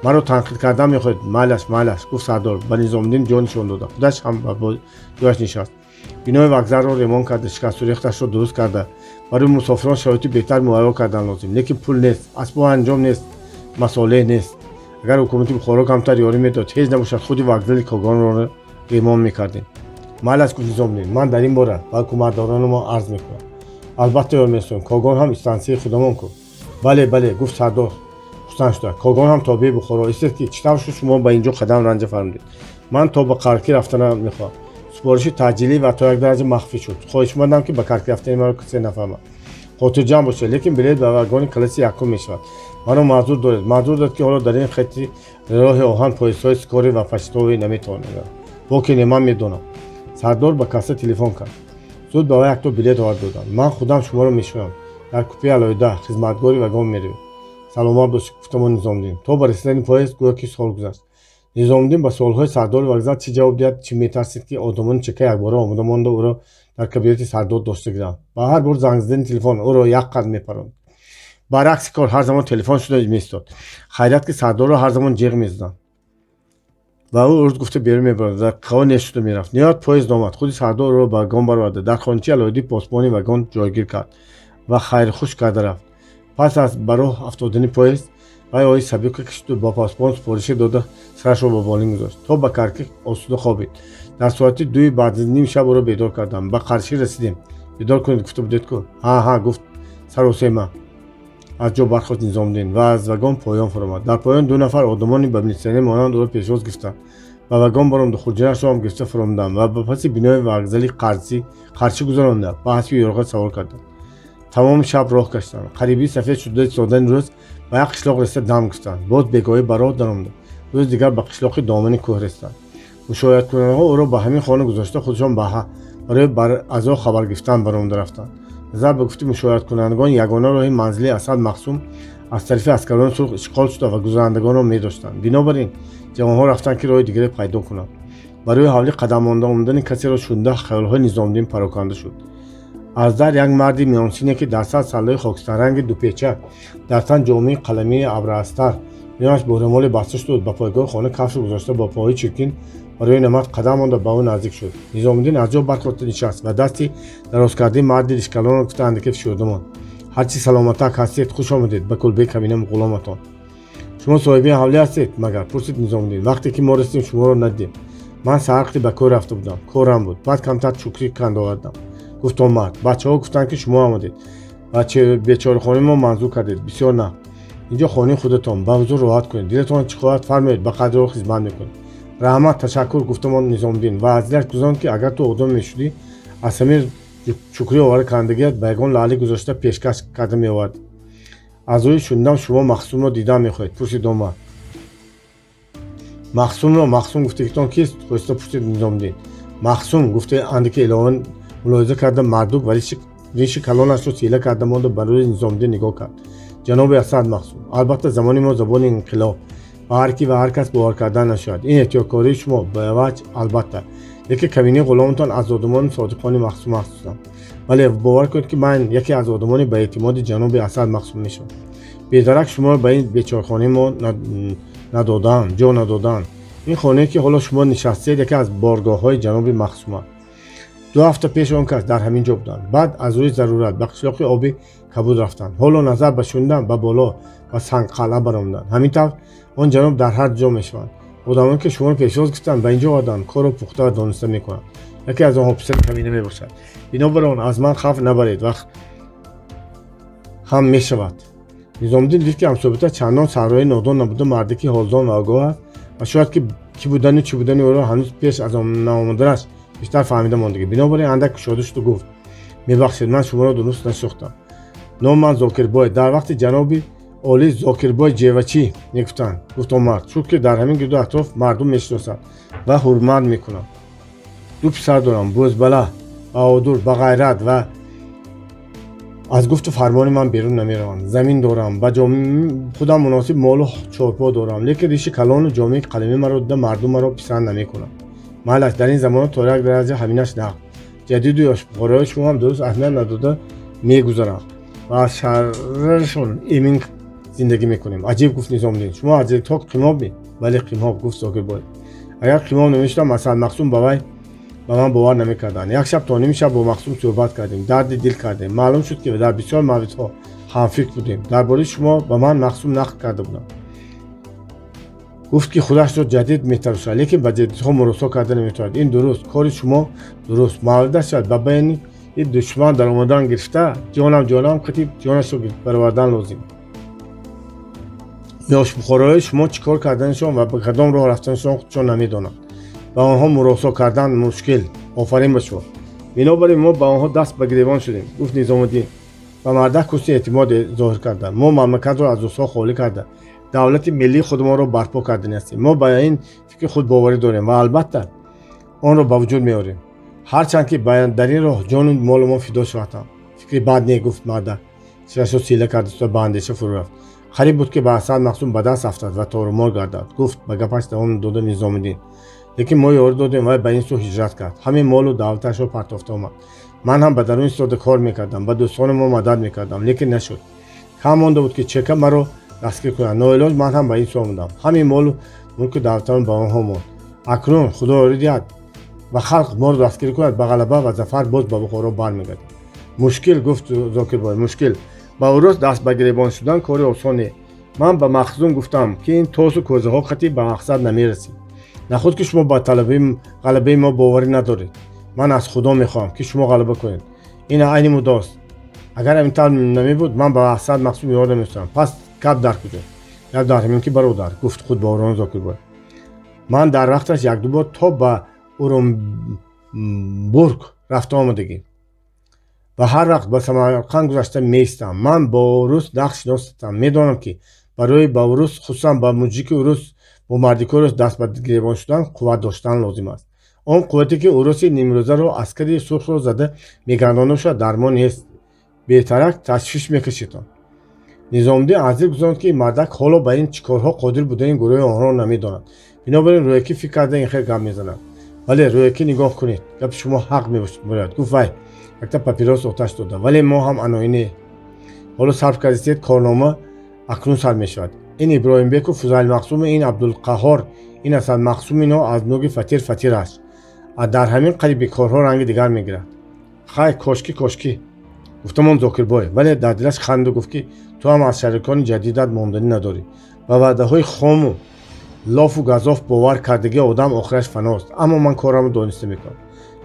«Маро танқид кардан мехоҳед? Майлаш, майлаш», гуфт сардор, ба Низомиддин ҷо нишон дода, худаш ҳам ба ҷояш нишаст. Бинои вокзалро ремонт карда, шикасту рехташро дуруст карда, барои мусофирон шароити беҳтар муҳайё кардан лозим. Лекин пул нест, асбобу анҷом нест, масолеҳ нест. Агар ҳукумати Бухоро камтар ёрӣ медод, ҳеҷ набошад, худи вокзали Когонро ремонт мекардем. Майлаш, гуфт Низомиддин, ман дар ин бора ба ҳукуматдорони мо арз мекунам. Албатта, ёр мерасонем. Когон ҳам истансияи худамон ку. Бале, бале, гуфт сардор хурсанд шуда, Когон ҳам тобеи Бухоро. Истед, ки чӣ тавр шуд, шумо ба ин ҷо қадам ранҷа фармудед? Ман то ба Қаркӣ рафтана мехоҳам. Супориши таъҷилӣ ва то як дараҷа махфӣ шуд. Хоҳишмандам, ки ба Каркӣ рафтани маро касе нафаҳмад. Хотирҷамъ бошед, лекин билет ба вагони класси якум мешавад. Маро маъзур доред, маъзур доред, ки ҳоло дар ин хати роҳи оҳан поездҳои скорый ва почтовый наметавонанд. Боке не, ман медонам. Сардор ба касса телефон кард. Зуд ба вай якто билет овард доданд. Ман худам шуморо мешӯям, дар купеи алоҳида, хизматгори вагон меравед. Саломат бошед, гуфтамон Низомиддин. То ба расидани поезд гӯё ки сол гузашт. Низомиддин ба суолҳои сардори вокзал чӣ ҷавоб диҳад, чӣ метарсид, ки одамони чека якбора омода монда, ӯро дар кабинети сардор дошта гиранд. Ба ҳар бор занг задани телефон ӯро як қад мепаронд. Баръакси кор, ҳар замон телефон шуда меистод. Хайрият, ки сардорро ҳар замон ҷиғ мезаданд ва ӯ урд гуфта берун мебарад, дақиқаҳо нест шуда мерафт. Ниҳоят поезд омад. Худи сардор ӯро ба вагон бароварда, дар хоначаи алоҳидаи посбони вагон ҷойгир кард ва хайрхуш карда рафт. Пас аз ба роҳ афтодани поезд вай оҳи сабуке кашиду ба посбон супорише дода, сарашро ба болин гузошт. То ба Каркӣ осуда хобид. Дар соати 2-и баъди ним шаб ӯро бедор кардам. Ба Қаршӣ расидем, бедор кунед гуфта будед ку. Ҳа, ҳа, гуфт саросема. Аз ҷо бархост Низомиддин ва аз вагон поён фуромад. Дар поён ду нафар одамони ба милитсионер монанд ӯро пешвоз гирифтанд. Ба вагон баромду хурҷинашро ҳам гирифта фуромаданд ва ба паси бинои вокзали Қаршӣ гузаронда, ба аспи ёрға савор карданд. Тамоми шаб роҳ гаштанд. Қариби сафед шуда истодани рӯз ба як қишлоқ расида дам гирифтанд. Боз бегоҳӣ ба роҳ даромада, рӯзи дигар ба қишлоқи домани кӯҳ расиданд. Мушояткунандаҳо ӯро ба ҳамин хона гузошта, худашон барои аз ӯ хабар гирифтан баромада рафтанд. Назар ба гуфти мушояткунандагон, ягона роҳи манзили Асад Мақсум аз тарафи аскарони сурх ишғол шуда ва гузарандагонро медоштанд. Бинобар ин ҷавонҳо рафтанд, ки роҳи дигаре пайдо кунанд. Барои ҳавлӣ қадам монда омадани касеро шунида, хаёлҳои Низомиддин пароканда шуд. Аз дар як марди миёнсине, ки дар сар саллаи хокистарранги дупеча, дар тан ҷомаи қаламии абраастар, миёнаш бо румоле баста шуда буд, ба пойгоҳи хона кафшро гузошта, бо поҳои чиркин барои намат қадам монда, ба ӯ наздик шуд. Низомиддин аз ҷо бархоста нишаст ва дасти дарозкардаи марди ришкалонро гуфта, андаке фишурда монд. Ҳарчи саломатак ҳастед, хуш омадед ба кулбаи камина ғуломатон. Шумо соҳиби ҳавлӣ ҳастед магар? Пурсид Низомиддин. Вақте ки мо расидем, шуморо надидем. Ман саҳарқти ба кӯҳ рафта будам, корам буд, баъд камтар чукрӣ канда овардам, гуфт он мард. Бачаҳо гуфтанд, ки шумо омадед ва бечорахонаи мо манзур кардед. Бисёр на, инҷо хонаи худатон, ба ҳузур роҳат кунед. Дилатон чӣ хоҳад, фармоед, ба қадри хизмат мекунед. Раҳмат, ташаккур, гуфтамон Низомиддин ва аз дилаш гузаронд, ки агар ту одам мешудӣ, аз ҳамин чукрӣ овара кандагият ба ягон лаъли гузошта пешкаш карда меовардӣ. Аз рӯи шунидам, шумо Мақсумро дидан мехоҳед, пурсид он мард. Мақсумро? Мақсум гуфтагитон кист? Хоҳиста пурсид Низомиддин. Мақсум, гуфта, андаке илова мулоҳиза карда, мардук ва риши калонашро сила карда монда, ба рӯи Низомиддин нигоҳ кард. Ҷаноби Асад Мақсум. Албатта, замони мо забони инқилоб, ба ҳар кӣ ва ҳар кас бовар кардан нашояд. Ин эҳтиёткории шумо ба ваҷ, албатта, лекин каминаи ғуломатон аз одамони содиқони Мақсум ҳастам. Бале, бовар кунед, ки ман яке аз одамони ба эътимоди ҷаноби Асад Мақсум мешавам. Бедарак шуморо ба ин бечорхонаи мо надодаам, ҷо надодаанд. Ин хонае, ки ҳоло шумо нишастед, яке аз боргоҳҳои ҷаноби Мақсум аст. 2 ҳафта пеш он кас дар ҳамин ҷо буданд, баъд аз рӯи зарурат ба қишлоқи Оби Кабуд рафтанд. Ҳоло назар ба шунидан, ба боло, ба Сангқалъа баромаданд. Ҳамин тавр он ҷаноб дар ҳар ҷо мешаванд. Одамоне, ки шуморо пешвоз гирифтанд, ба ин ҷо омаданд, корро пухта ва дониста мекунанд. Яке аз онҳо писари камина мебошад. Бинобар он аз ман хавф набаред, вақт ҳам мешавад. Низомиддин дид, ки ҳамсӯҳбата чандон саҳрои нодон набуда, мардаки ҳолдон ва огоҳ аст ва шояд ки кӣ будану чӣ будани ӯро ҳанӯз пеш аз наомаданаш бештар фаҳмида мондагӣ. Бинобар ин андак кушода шуду гуфт: «Мебахшед, ман шуморо дуруст нашинохтам. Номи ман Зокирбой. Дар вақти ҷаноби олӣ Зокирбой ҷевачӣ мегуфтанд», гуфт он мард. Шуд, ки дар ҳамин гирду атроф мардум мешиносанд ва ҳурмат мекунанд. Ду писар дорам, бӯзбала, баҳодур, бағайрат ва аз гуфту фармони ман берун намераванд. Замин дорам, ба худам муносиб молу чорпо дорам, лекин риши калону ҷомаи қаламӣ маро дида, мардум маро писанд намекунанд. Майлаш, дар ин замона то як дараҷа ҳаминаш нақл. Ҷадиду ёшбухорои шумо ҳам дуруст аҳамият надода мегузаранд ва аз шаррашон эмин зиндагӣ мекунем. Аҷиб, гуфт Низомиддин, шумо аз то қимоб? Бале, қимоб, гуфт Зокирбой. Агар қимоб намешудам, Асад Мақсум ба вай Ба ман бовар намекарданд. Як шаб то ними шаб бо Мақсум суҳбат кардем, дарди дил кардем. Маълум шуд, ки дар бисёр мавридҳо ҳамфикр будем. Дар бораи шумо ба ман Мақсум нақл карда будам. Гуфт, ки худашро ҷадид метарошад, лекин ба ҷадидҳо муросо карда наметавонад. Ин дуруст, кори шумо дуруст мавридаш шавад. Ба байни душман даромадан гирифта, ҷонам ҷонам қити ҷонашро баровардан лозим. Ёшбухорои шумо чӣ кор карданашон ва ба кадом роҳ рафтанашон худшон намедонанд. Ба онҳо муросо кардан мушкил. Офарин ба шумо. Бинобар ин мо ба онҳо даст ба гиребон шудем, гуфт Низомуддин ба мардак ҳусни эътимод зоҳир карда. Мо мамлакатро аз русҳо холӣ карда, давлати миллии худамонро барпо кардани ҳастем. Мо ба ин фикри худбоварӣ дорем ва албатта онро ба вуҷуд меорем, ҳарчанд ки дар ин роҳ ҷону молу мо фидо шавад ҳам. Фикри бад не, гуфт мардак, сирашро сила карда, ба андеша фурӯ рафт. Қариб буд, ки ба Асад Мақсум ба даст афтад ва торумор гардад, гуфт ба гапаш давом дода Низомиддин. Лекин мо ёрӣ додем, вай ба ин сӯ ҳиҷрат кард, ҳамин молу давлаташро партофта омад. Ман ҳам ба дарун истода кор мекардам, ба дӯстони мо мадад мекардам, лекин нашуд. Кам монда буд, ки чека маро дастгир кунад. Ноилоҷ ман ҳам ба ин сӯ омадам. Ҳамин молу мулку давлатам ба онҳо монд. Акнун Худо ёрӣ диҳад ва халқ моро дастгирӣ кунад, ба ғалаба ва зафар боз ба Бухоро бармегардем. Мушкил, гуфт Зокирбой, мушкил. Ба урус даст ба гиребон шудан кори осон не. Ман ба Махзум гуфтам, ки ин тосу кӯзаҳо қатъи ба мақсад намерасид. Нахуд ки шумо ба ғалабаи мо боварӣ надоред? Ман аз Худо мехоҳам, ки шумо ғалаба кунед. Ин айни муддост. Агар ин тавр намебуд, ман ба Асад Мақсум ёр намесудам. Пас гап дар куҷо? Гап дар ҳамин, ки бародар, гуфт худбоварона Зокирбой, ман дар вақташ якду бор то ба Урумбург рафта омадагӣ ва ҳар вақт ба Самарқанд гузашта меистам. Ман бо урус нақш шиносам. Медонам, ки барои ба урус, хусусан ба мужики урус, бо мардикори урус даст ба гиребон шудан қувват доштан лозим аст. Он қуввате, ки уруси нимрӯзаро, аскари сурхро зада мегардонда бошад, дар мо нест. Беҳтарак ташвиш мекашедон. Низомуддин аз дил гузаронд, ки мардак ҳоло ба ин чӣ корҳо қодир будани гурӯҳи онҳоро намедонад, бинобар ин рӯякӣ фикр карда ин хел гап мезанад. Вале рӯякӣ нигоҳ кунед, гапи шумо ҳақ мебояд, гуфт вай, якта папирос оташ дода. Вале мо ҳам аноине ҳоло сарф кардистед. Корнома акнун сар мешавад. Ин Иброҳимбеку Фузайл Мақсуму ин Абдулқаҳҳор, ин Асад Мақсум, ино аз нуги фатир фатир аст. Дар ҳамин қариби корҳо ранги дигар мегирад. Хай, кошки, кошки, гуфтамон Зокирбой, вале дар дилаш ханду гуфт, ки ту ҳам аз шарикони ҷадидат монданӣ надорӣ. Ба ваъдаҳои хому лофу газоф бовар кардагии одам охираш фаност. Аммо ман корамро дониста мекунам.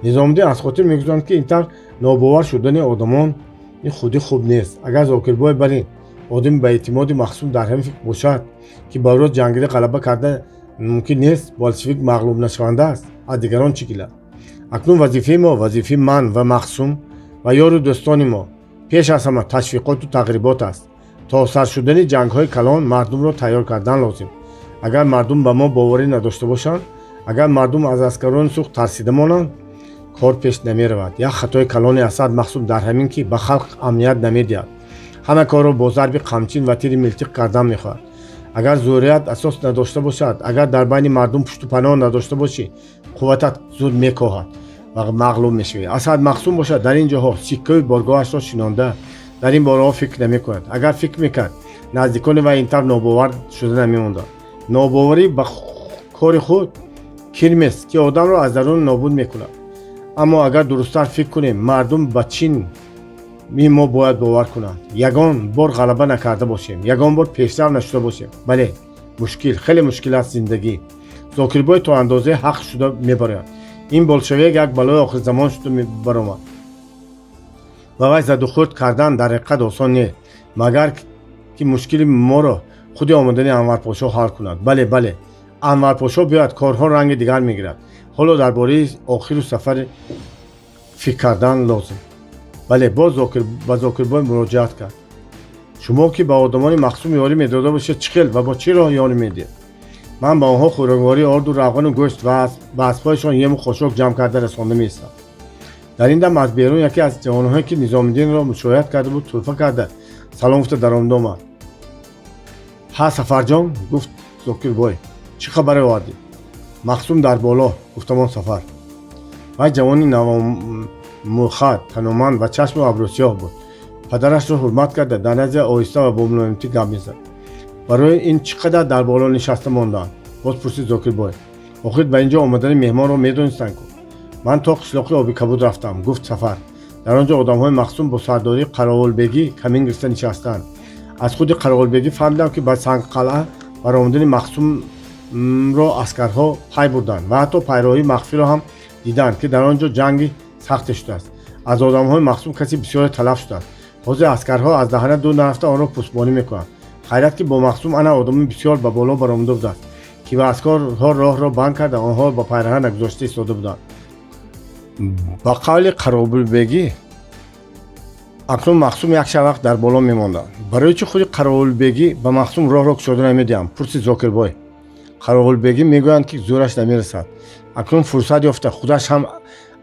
Низомуддин аз хотир мегузаронд, ки ин тавр нобовар шудани одамон ин худӣ хуб нест. Агар Зокирбой бар ин одами ба эътимоди Мақсум дар ҳамин фикр бошад, ки ба рӯз ҷангида ғалаба карда мумкин нест, болшевик мағлуб нашаванда аст, аз дигарон чӣ гилад? Акнун вазифаи мо, вазифаи ман ва Мақсум ва ёру дӯстони мо пеш аз ҳама ташвиқоту тағрибот аст. То сар шудани ҷангҳои калон мардумро тайёр кардан лозим. Агар мардум ба мо боварӣ надошта бошанд, агар мардум аз аскарони сурх тарсида монанд, кор пеш намеравад. Як хатои калони Асад Мақсум дар ҳамин, ки ба халқ амният намедиҳад, ҳама корро бо зарби қамчин ва тири милтиқ кардан мехоҳад. Агар зӯрият асос надошта бошад, агар дар байни мардум пушту паноҳ надошта бошӣ, қувватат зуд мекоҳад ва мағлуб мешавӣ. Асад Мақсум бошад, дар ин ҷоҳо сиккаи боргоҳашро шинонда, дар ин бораҳо фикр намекунад. Агар фикр мекард, наздикони вай ин тавр нобовар шуда намемонданд. Нобоварӣ ба кори худ кирмест, ки одамро аз дарун нобуд мекунад. Аммо агар дурусттар фикр кунем, мардум ба чин мо бояд бовар кунанд? Ягон бор ғалаба накарда бошем, ягон бор пешрав нашуда бошем. Бале, мушкил, хеле мушкил аст зиндагӣ. Зокирбой то андозаи ҳақ шуда мебарояд. Ин болшевик як балои охирзамон шуда баромад ва вай задухӯрд кардан дар ҳақиқат осон не, магар ки мушкили моро худи омадани Анварпошо ҳал кунад. Бале, бале, Анварпошо биёяд, корҳо ранги дигар мегирад. Ҳоло дар бораи охиру сафари фикр кардан лозим. Бале, боз ба Зокирбой муроҷиат кард: шумо, ки ба одамони Мақсум ёрӣ медода бошед, чӣ хел ва бо чӣ роҳ ёрӣ медиҳед? Ман ба онҳо хӯрокворӣ, орду равғану гӯшт ва ба аспҳояшон ему хошок ҷамъ карда расонда меистам. Дар ин дам аз берун яке аз ҷавонҳое, ки Низомиддинро мушоҳидат карда буд, тӯҳфа карда салом гуфта даромада омад. Ҳа, Сафарҷон, гуфт Зокирбой, чӣ хабаре овардӣ? Мақсум дар боло, гуфтамон Сафар. Вай ҷавони навомӯхат, таноманд ва чашму абрӯсиёҳ буд. Падарашро ҳурмат карда, дар назди оҳиста ва бо мулоимтӣ гап мезад. Барои ин чӣ қадар дар боло нишаста мондаанд? Боз пурсид Зокирбой. Охир ба ин ҷо омадани меҳмонро медонистанд ку. Ман то қишлоқи Оби Кабуд рафтам, гуфт Сафар. Дар он ҷо одамҳои Махсум бо сардории Қаровулбегӣ камин гирифта нишастаанд. Аз худи Қаровулбегӣ фаҳмидам, ки ба Сангқалъа баромадани Махсумро аскарҳо пай бурданд ва ҳатто пайроҳии махфиро ҳам диданд, ки дар он ҷо ҷанги сахте шудааст. Аз одамҳои Махсум каси бисёре талаф шудааст. Ҳозир аскарҳо аз даҳана дур нарафта онро пусбонӣ мекунанд. Хайрият, ки бо Махсум ана одамои бисёр ба боло баромада будааст, ки ба аскарҳо роҳро банд карда, онҳоро ба пайраҳа нагузошта истода буданд. Ба қавли Қаровулбегӣ, акнун Махсум як шавақт дар боло мемонданд. Барои чӣ худи Қаровулбегӣ ба Махсум роҳро кушода намедиҳам? Пурсид Зокирбой. Қаровулбегӣ мегӯянд, ки зӯраш намерасад. Акнун фурсат ёфта, худаш ҳам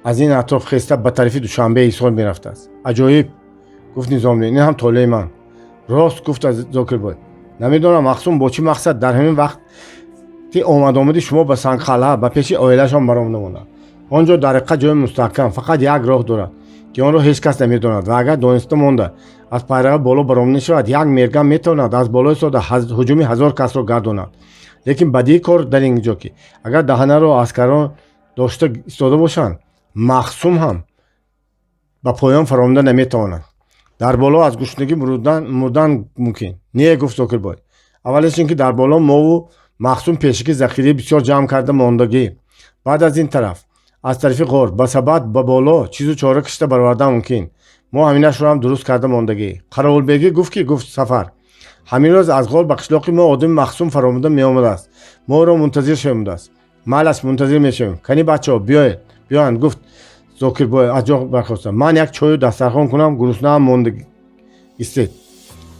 аз ин атроф хеста ба тарафи Душанбе Ҳисор мерафтааст. Аҷоиб, гуфт Низомиддин, ин ҳам толеи ман. Рост, гуфт Зокирбой. Намедонам, Махсум бо чӣ мақсад дар ҳамин вақти омадомади шумо ба Сангқалъа ба пеши оилашон баромада монданд. Он ҷо дар ҳақиқат ҷои мустаҳкам, фақат як роҳ дорад, ки онро ҳеҷ кас намедонад, ва агар дониста монда аз пайраҳа боло баромада шавад, як мерган метавонад аз болои истода ҳуҷуми 1000 касро гардонад. Лекин бадии кор дар ин ҷо, ки агар даҳанаро аскарон дошта истода бошанд, Махсум ҳам ба поён фаромада наметавонад. Дар боло аз гушнагӣ мурдан мумкин не, гуфт Зокирбой. Аввалеш ин ки дар боло мову Махсум пешакӣ захираи бисёр ҷамъ карда мондагӣ. Баъд аз ин тараф, аз тарафи ғор ба сабад ба боло чизу чора кашида баровардан мумкин. Мо ҳаминашро ҳам дуруст карда мондагӣ. Қаровулбегӣ гуфт ки, гуфт Сафар, ҳамин рӯз аз ғор ба қишлоқи мо одами Махсум фаромада меомадааст. Мо ӯро мунтазир шавем-дааст. Майлаш, мунтазир мешавем. Кани, бачаҳо, биёед, биёянд, гуфт Зокирбой аз ҷо бархоста. Ман як чою дастархон кунам, гуруснаам монда истед.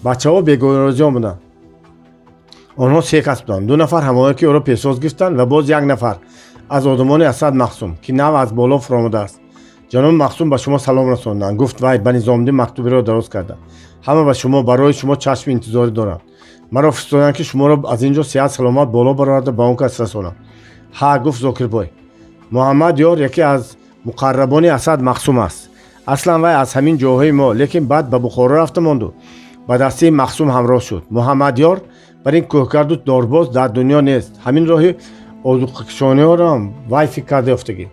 Бачаҳо бегоҳӣ омаданд. Онҳо се кас буданд: ду нафар ҳамоне, ки ӯро пешвоз гирифтанд, ва боз як нафар аз одамони Асад Махсум, ки нав аз боло фуромадааст. Ҷаноби Махсум ба шумо салом расонданд, гуфт вай ба Низомиддин мактуберо дароз карда. Ҳама ба шумо, барои шумо чашми интизорӣ доранд. Маро фиристоданд, ки шуморо аз ин ҷо сиҳат саломат боло бароварда ба он кас расонам. Ҳа, гуфт Зокирбой, Муҳаммад Ёр яке аз муқаррабони Асад Махсум аст. Аслан вай аз ҳамин ҷойҳои мо, лекин баъд ба Бухоро рафта монду ба дастаи Махсум ҳамроҳ шуд. Муҳаммадёр бар ин кӯҳгарду дорбоз дар дунё нест. Ҳамин роҳи озуқакшониҳоро вай фикр карда ёфтагӣ.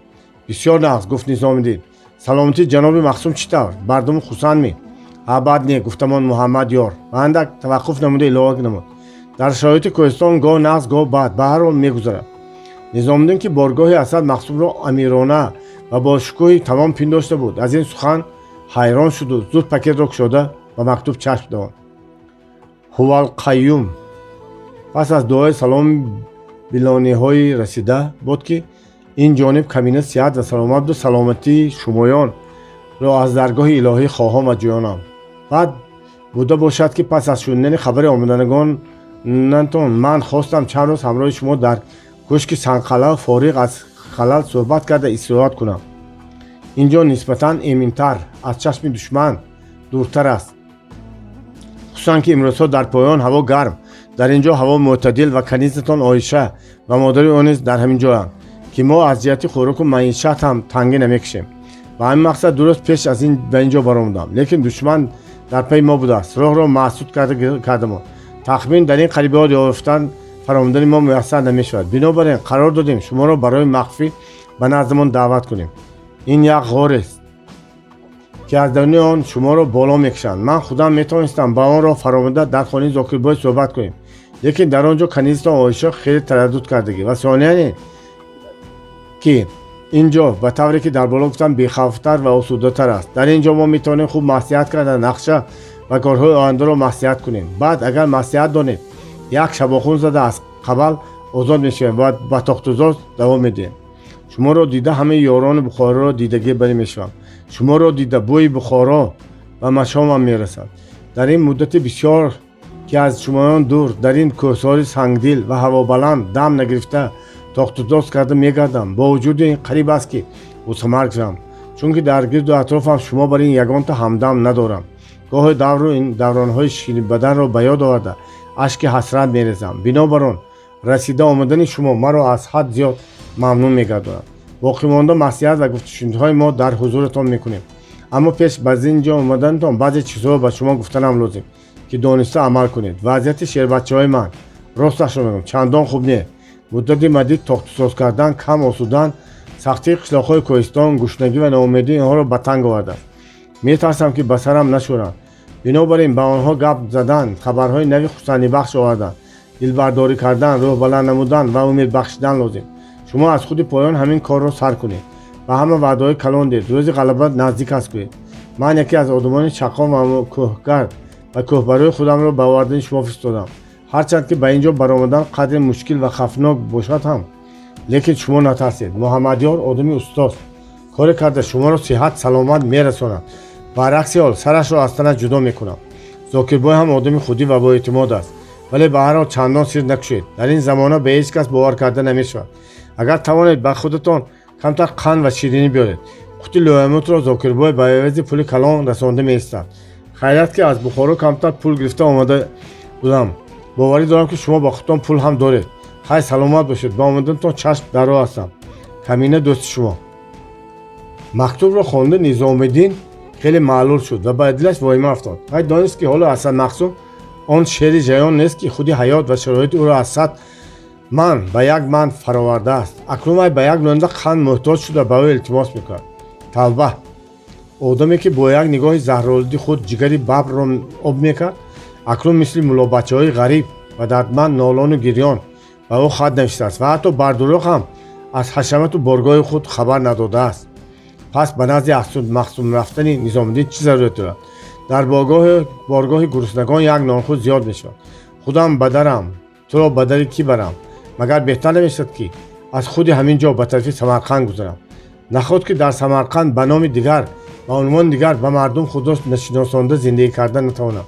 Бисёр нағз, гуфт Низомиддин. Саломатии ҷаноби Махсум чӣ тавр? Мардуму хурсандми? Ҳа, бад не, гуфтамон Муҳаммад Ёр ва андак таваққуф намуда илова намуд: дар шароити кӯҳистон гоҳ нағз, гоҳ бад, ба ҳар ҳол мегузарад. Низомиддин, ки боргоҳи Асад Махсумро амирона ва бо шукӯҳи тамом пиндошта буд, аз ин сухан ҳайрон шуду зуд пакетро кушода ба мактуб чашм давонд. Ҳувалқаюм. Пас аз дуои саломи билониҳои расида буд, ки ин ҷониб камина сиҳат ва саломат буд, саломатии шумоёнро аз даргоҳи илоҳӣ хоҳон ва ҷӯёнам. Баъд буда бошад, ки пас аз шунидани хабари омаданагонатон ман хостам чанд рӯз ҳамроҳи шумо дар кӯшки Сангқалъа фориғ аз халал суҳбат карда истироҳат кунам. Ин ҷо нисбатан эминтар, аз чашми душман дуртар аст, хусусан ки имрӯзҳо дар поён ҳаво гарм, дар ин ҷо ҳаво мӯътадил ва канизатон Оиша ва модари ӯ низ дар ҳамин ҷоянд, ки мо аз ҷиҳати хӯроку маишат ҳам тангӣ намекашем. Ба ҳамин мақсад ду рӯз пеш аз ин ба ин ҷо баромадам, лекин душман дар пайи мо будааст, роҳро маҳсуд кардамо. Тахмин дар ин қарибиҳо ёфтан фаромадани мо муяссар намешавад. Бинобар ин қарор додем шуморо барои махфӣ ба наздамон даъват кунем. Ин як ғорест, ки аз даруни он шуморо боло мекашанд. Ман худам метавонистам ба он роҳ фаромада дар хонаи Зокирбой суҳбат кунем, лекин дар он ҷо канизатон Оиша хеле тараддуд кардагӣ ва сонияне ки ин ҷо ба тавре ки дар боло гуфтам бехавфтар ва осудатар аст. Дар ин ҷо мо метавонем хуб маслиҳат карда, нақша ва корҳои ояндаро маслиҳат кунем. Баъд агар маслиҳат донед, як шабохун зада аз қабал озод мешавем ва ба тохтузоз давом медиҳем. Шуморо дида ҳамаи ёрони Бухороро дидагӣ барӣ мешавам. Шуморо дида бӯи Бухоро ба машомам мерасад. Дар ин муддати бисёр, ки аз шумоён дур, дар ин кӯҳсори сангдил ва ҳавобаланд дам нагирифта тохтутоз карда мегардам, бо вуҷуди ин қариб аст, ки ғуссамарг шавам, чунки дар гирду атрофам шумо бар ин ягонта ҳамдам надорам. Гоҳе давру ин давронҳои ширинбаданро ба ёд оварда ашки ҳасрат мерезам. Бинобар он расида омадани шумо маро аз ҳад зиёд мамнун мегардонад. Боқимонда маслиҳат ва гуфтушунидҳои мо дар ҳузуратон мекунем. Аммо пеш ба ин ҷо омаданатон баъзе чизҳоро ба шумо гуфтанам лозим, ки дониста амал кунед. Вазъияти шербачаҳои ман, росташро мегӯям, чандон хуб не. Муддати мадид тохтусоз кардан, кам осудан, Сахтии қишлоқҳои кӯҳистон, гушнагӣ ва ноумедӣ инҳоро ба танг овардааст. Метарсам, ки ба сарам нашӯранд. Бинобар ин ба онҳо гап задан, хабарҳои нави хурсандибахш овардан, дилбардорӣ кардан, рӯҳбаланд намудан ва умед бахшидан лозим. Шумо аз худи поён ҳамин корро сар кунед. Ба ҳама ваъдаҳои калон диҳед, рӯзи ғалаба наздик аст гӯед. Ман яке аз одамони чаққон ва кӯҳгард ва кӯҳбарои худамро ба овардани шумо фиристодам. Ҳарчанд ки ба ин ҷо баромадан қадре мушкил ва хавфнок бошад ҳам, лекин шумо натарсед. Муҳаммадёр одами устост, коре карда шуморо сиҳат саломат мерасонад. Баръакси ҳол сарашро аз танаш ҷудо мекунам. Зокирбой ҳам одами худӣ ва боэътимод аст, вале ба ҳар ҳол чандон сир накушед. Дар ин замона ба ҳеҷ кас бовар карда намешавад. Агар тавонед, ба худатон камтар қанд ва ширинӣ биёред. Қути лӯямутро Зокирбой ба эвази пули калон расонда меистад. Хайрият, ки аз Бухоро камтар пул гирифта омада будам. Боварӣ дорам, ки шумо ба худтон пул ҳам доред. Хай, саломат бошед. Ба омаданатон чашм дар роҳ ҳастам. Камина дӯсти шумо. Мактубро хонда, Низомиддин хеле маълул шуд ва ба дилаш воҳима афтод. Вай донист, ки ҳоло Асад Мақсум он шери ҷаён нест, ки худи ҳаёт ва шароити ӯро аз 100 ман ба як ман фаровардааст. Акнун вай ба як лӯнда қанд муҳтоҷ шуда, ба ӯ илтимос мекунад. Тавба! Одаме, ки бо як нигоҳи заҳролуди худ ҷигари бабрро об мекард, акнун мисли муллобачаҳои ғариб ва дардманд нолону гирён ба ӯ хат навиштааст ва ҳатто бар дурӯғ ҳам аз ҳашамату боргоҳи худ хабар надодааст. Пас ба назди Мақсум рафтани Низомиддин чӣ зарурат дорад? Дар боргоҳи гуруснагон як нонхӯр зиёд мешавад. Худам ба дарам, туро ба дари кӣ барам? Магар беҳтар намешавад, ки аз худи ҳамин ҷо ба тарафи Самарқанд гузарам? Наход ки дар Самарқанд ба номи дигар, ба унвони дигар ба мардум худро нашиносонда зиндагӣ карда натавонам?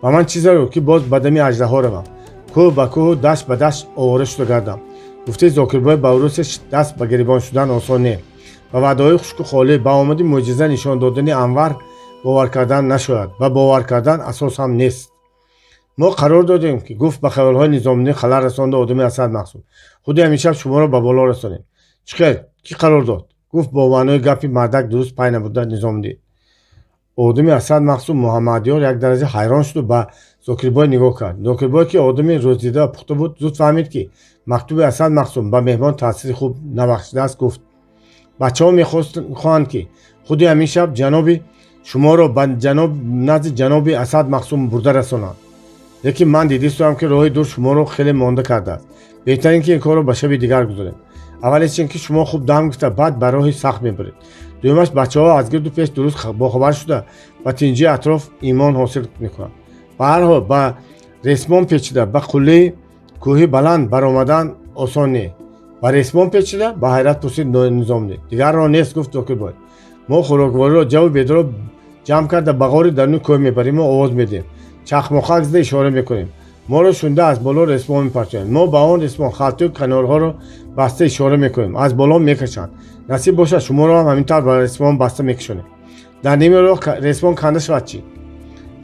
Ба ман чӣ зарур, ки боз ба дами аждаҳо равам, кӯҳ ба кӯҳу дашт ба дашт овора шуда гардам? Гуфтаи Зокирбой, ба Урусия даст ба гиребон шудан осон не. Ба ваъдаҳои хушку холӣ, ба омади мӯъҷиза нишон додани Анвар бовар кардан нашояд ва бовар кардан асос ҳам нест. Мо қарор додем, ки, гуфт ба хаёлҳои Низомиддин халал расонда одами Асад Мақсум, худи ҳамин шаб шуморо ба боло расонем. Чӣ хел? Кӣ қарор дод? Гуфт бо маънои гапи мардак дуруст пай набурда Низомиддин. Одами Асад Мақсум Муҳаммадёр як дараҷа ҳайрон шуду ба Зокирбой нигоҳ кард. Зокирбой, ки одами рӯздида ва пухта буд, зуд фаҳмид, ки мактуби Асад Мақсум ба меҳмон таъсири хуб набахшидааст. Гуфт: «Бачаҳо мехоҳанд, ки худи ҳамин шаб ҷаноби шуморо ба назди ҷаноби Асад Мақсум бурда расонанд, лекин ман дидистам, ки роҳи дур шуморо хеле монда кардааст. Беҳтар ин ки ин корро ба шаби дигар гузорем. Аввалеш ин ки шумо хуб дам гирифта, баъд ба роҳи сахт мебаред. Дуюмаш, бачаҳо аз гирду пеш дуруст бохабар шуда, ба тинҷии атроф имон ҳосил мекунанд. Ба ҳар ҳол, ба ресмон печида ба қуллаи кӯҳи баланд баромадан осон не». «Ба ресмон печида?» — ба ҳайрат пурсид Низомиддин. «Дигар роҳ нест», — гуфт Зокирбой. «Мо хӯроквориро, ҷаву бедоро ҷамъ карда, ба ғори даруни кӯҳ мебариму овоз медиҳем, чахмоқак зада ишора мекунем. Моро шунда, аз боло ресмон мепартоянд. Мо ба он ресмон халтаю канорҳоро баста ишора мекунем, аз боло мекашанд. Насиб бошад, шуморо ҳам ҳамин тавр ба ресмон баста мекашонем». «Дар ними роҳ ресмон канда шавад чӣ?»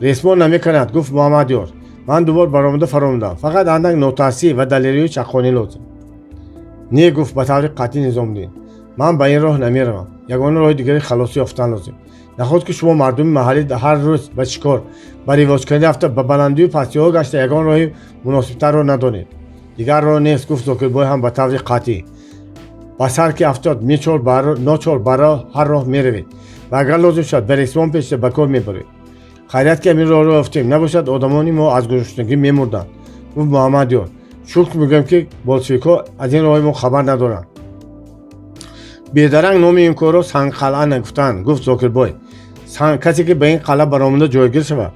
«Ресмон намеканад», — гуфт Муҳаммадёр. «Ман дубор баромада фаромадам. Фақат андак нотарсӣ ва далерию чаққонӣ лозим». «Не», — гуфт ба таври қатъӣ Низомиддин, «ман ба ин роҳ намеравам. Ягона роҳи дигари халосӣ ёфтан лозим. Наход ки шумо мардуми маҳаллӣ ҳар рӯз ба шикор, ба ривоҷкунӣ рафта, ба баландию пастиҳо гашта, ягон роҳи муносибтарро надонед?» «Дигар роҳ нест», — гуфт Зокирбой ҳам ба таври қатъӣ. «Ба сар ки афтод, ночор ба ҳар роҳ меравед ва агар лозим шавад, ба ресмон печида ба кӯҳ мебаред. Хайрият, ки ҳамин роҳро ёфтем, набошад, одамони мо аз гуруснагӣ мемурданд», — гуфт Муҳаммадёр. «Шукр мегӯям, ки болшевикҳо аз ин роҳи мо хабар надоранд». «Бедаранг номи ин кӯҳро Сангқалъа нагуфтанд», — гуфт Зокирбой. «Касе ки ба ин қалъа баромада ҷойгир шавад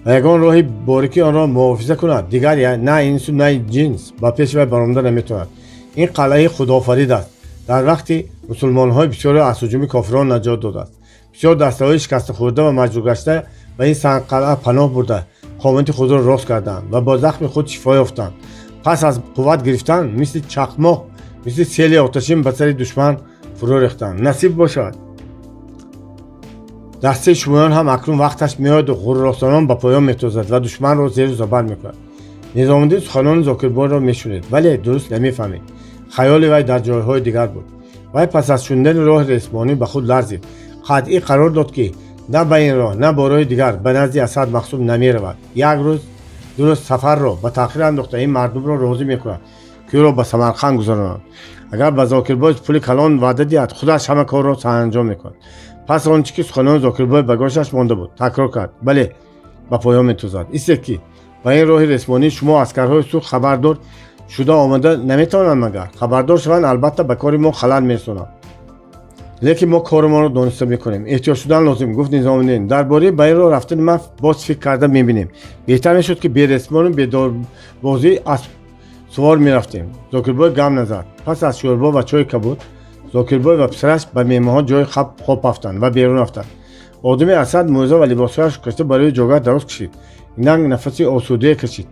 ва ягон роҳи борикӣ онро муҳофиза кунад, дигар на инсу, на ҷинс ба пеши вай баромада наметавонад. Ин қалъаи худофарид аст. Дар вақти мусулмонҳои бисёре аз ҳуҷуми кофирон наҷот додааст. Бисёр дастаҳои шикастахӯрда ва маҷрӯҳ ба ин сангқалъа паноҳ бурда, қомати худро рост карданд ва бо захми худ шифо ёфтанд. Пас аз қувват гирифтан, мисли чақмоқ, мисли сели оташин ба сари душман фурӯ рехтанд. Насиб бошад, дастаи шумоён ҳам акнун вақташ меояду ғурросонон ба поён метозад ва душманро зеру забар мекунад». Низомиддин суханони Зокирбойро мешунид, вале дуруст намефаҳмид. Хаёли вай дар ҷойҳои дигар буд. Вай пас аз шунидани роҳи ресмонӣ ба худ ларзид. Қатъӣ қарор дод, ки на ба ин роҳ, на бо роҳи дигар ба назди Асад Мақсум намеравад. Як рӯз, 2 рӯз сафарро ба таъхир андохта, ин мардумро розӣ мекунад. Ки ӯро ба Самарқанд гузаронанд. Агар ба Зокирбой пули калон ваъда диҳад, худаш ҳама корро саранҷом мекунад. Пас он чӣ ки суханони Зокирбой ба гӯшаш монда буд, такрор кард. Бале, ба поён метозад. Истед, ки ба ин роҳи ресмонӣ шумо аскарҳои сурх хабардор шуда омада наметавонанд. Магар хабардор шаванд, албатта ба кори мо халал мерасонанд, лекин мо коримонро дониста мекунем. Эҳтиёт шудан лозим, гуфт Низомиддин. Дар бораи ба ин роҳ рафтани ман боз фикр карда мебинем. Беҳтар мешуд, ки бересмону бедорбозӣ аспсувор мерафтем. Зокирбой гам назад. Пас аз шӯрбо ва чойи кабуд Зокирбой ва писараш ба меҳмонҳо ҷои хоб рафтанд ва берун рафтанд. Одами Асад мӯза ва либосҳояш кашида барои ҷогаҳ дароз кашид. Инак нафаси осудае кашид.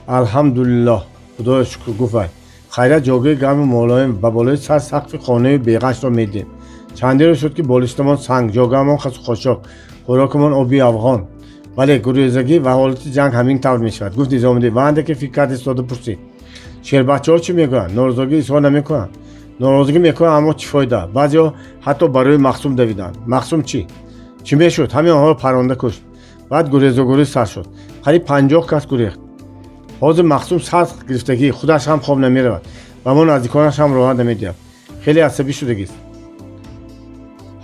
Алҳамдулиллоҳ, худоё шукр, гуфт вай. Хайрият, ҷойгоҳи гарму мулоим ба болои сар сақфи хонаи беғашро медидем. Чанде рӯз шуд, ки болиштамон санг, ҷогаҳамон хасу хошок, хӯрокамон оби афғон. Бале, гурезагӣ ва ҳолати ҷанг ҳамин тавр мешавад, гуфт Низомиддин ва андаке фикр кард истода пурсид: шербачаҳо чӣ мегӯянд? Норозигӣ изҳор намекунанд? Норозигӣ мекунанд, аммо чӣ фоида? Баъзеҳо ҳатто барои Махсум давиданд. Махсум чӣ? Чӣ мешуд? Ҳамин онҳоро паронда кушт. Баъд гурезугурез сар шуд. Қариб 50 кас гурехт. Ҳозир Махсум сахт гирифтагӣ, худаш ҳам хоб намеравад, ба мо наздиконаш ҳам роҳат намедиҳад. Хеле асабӣ шудагист.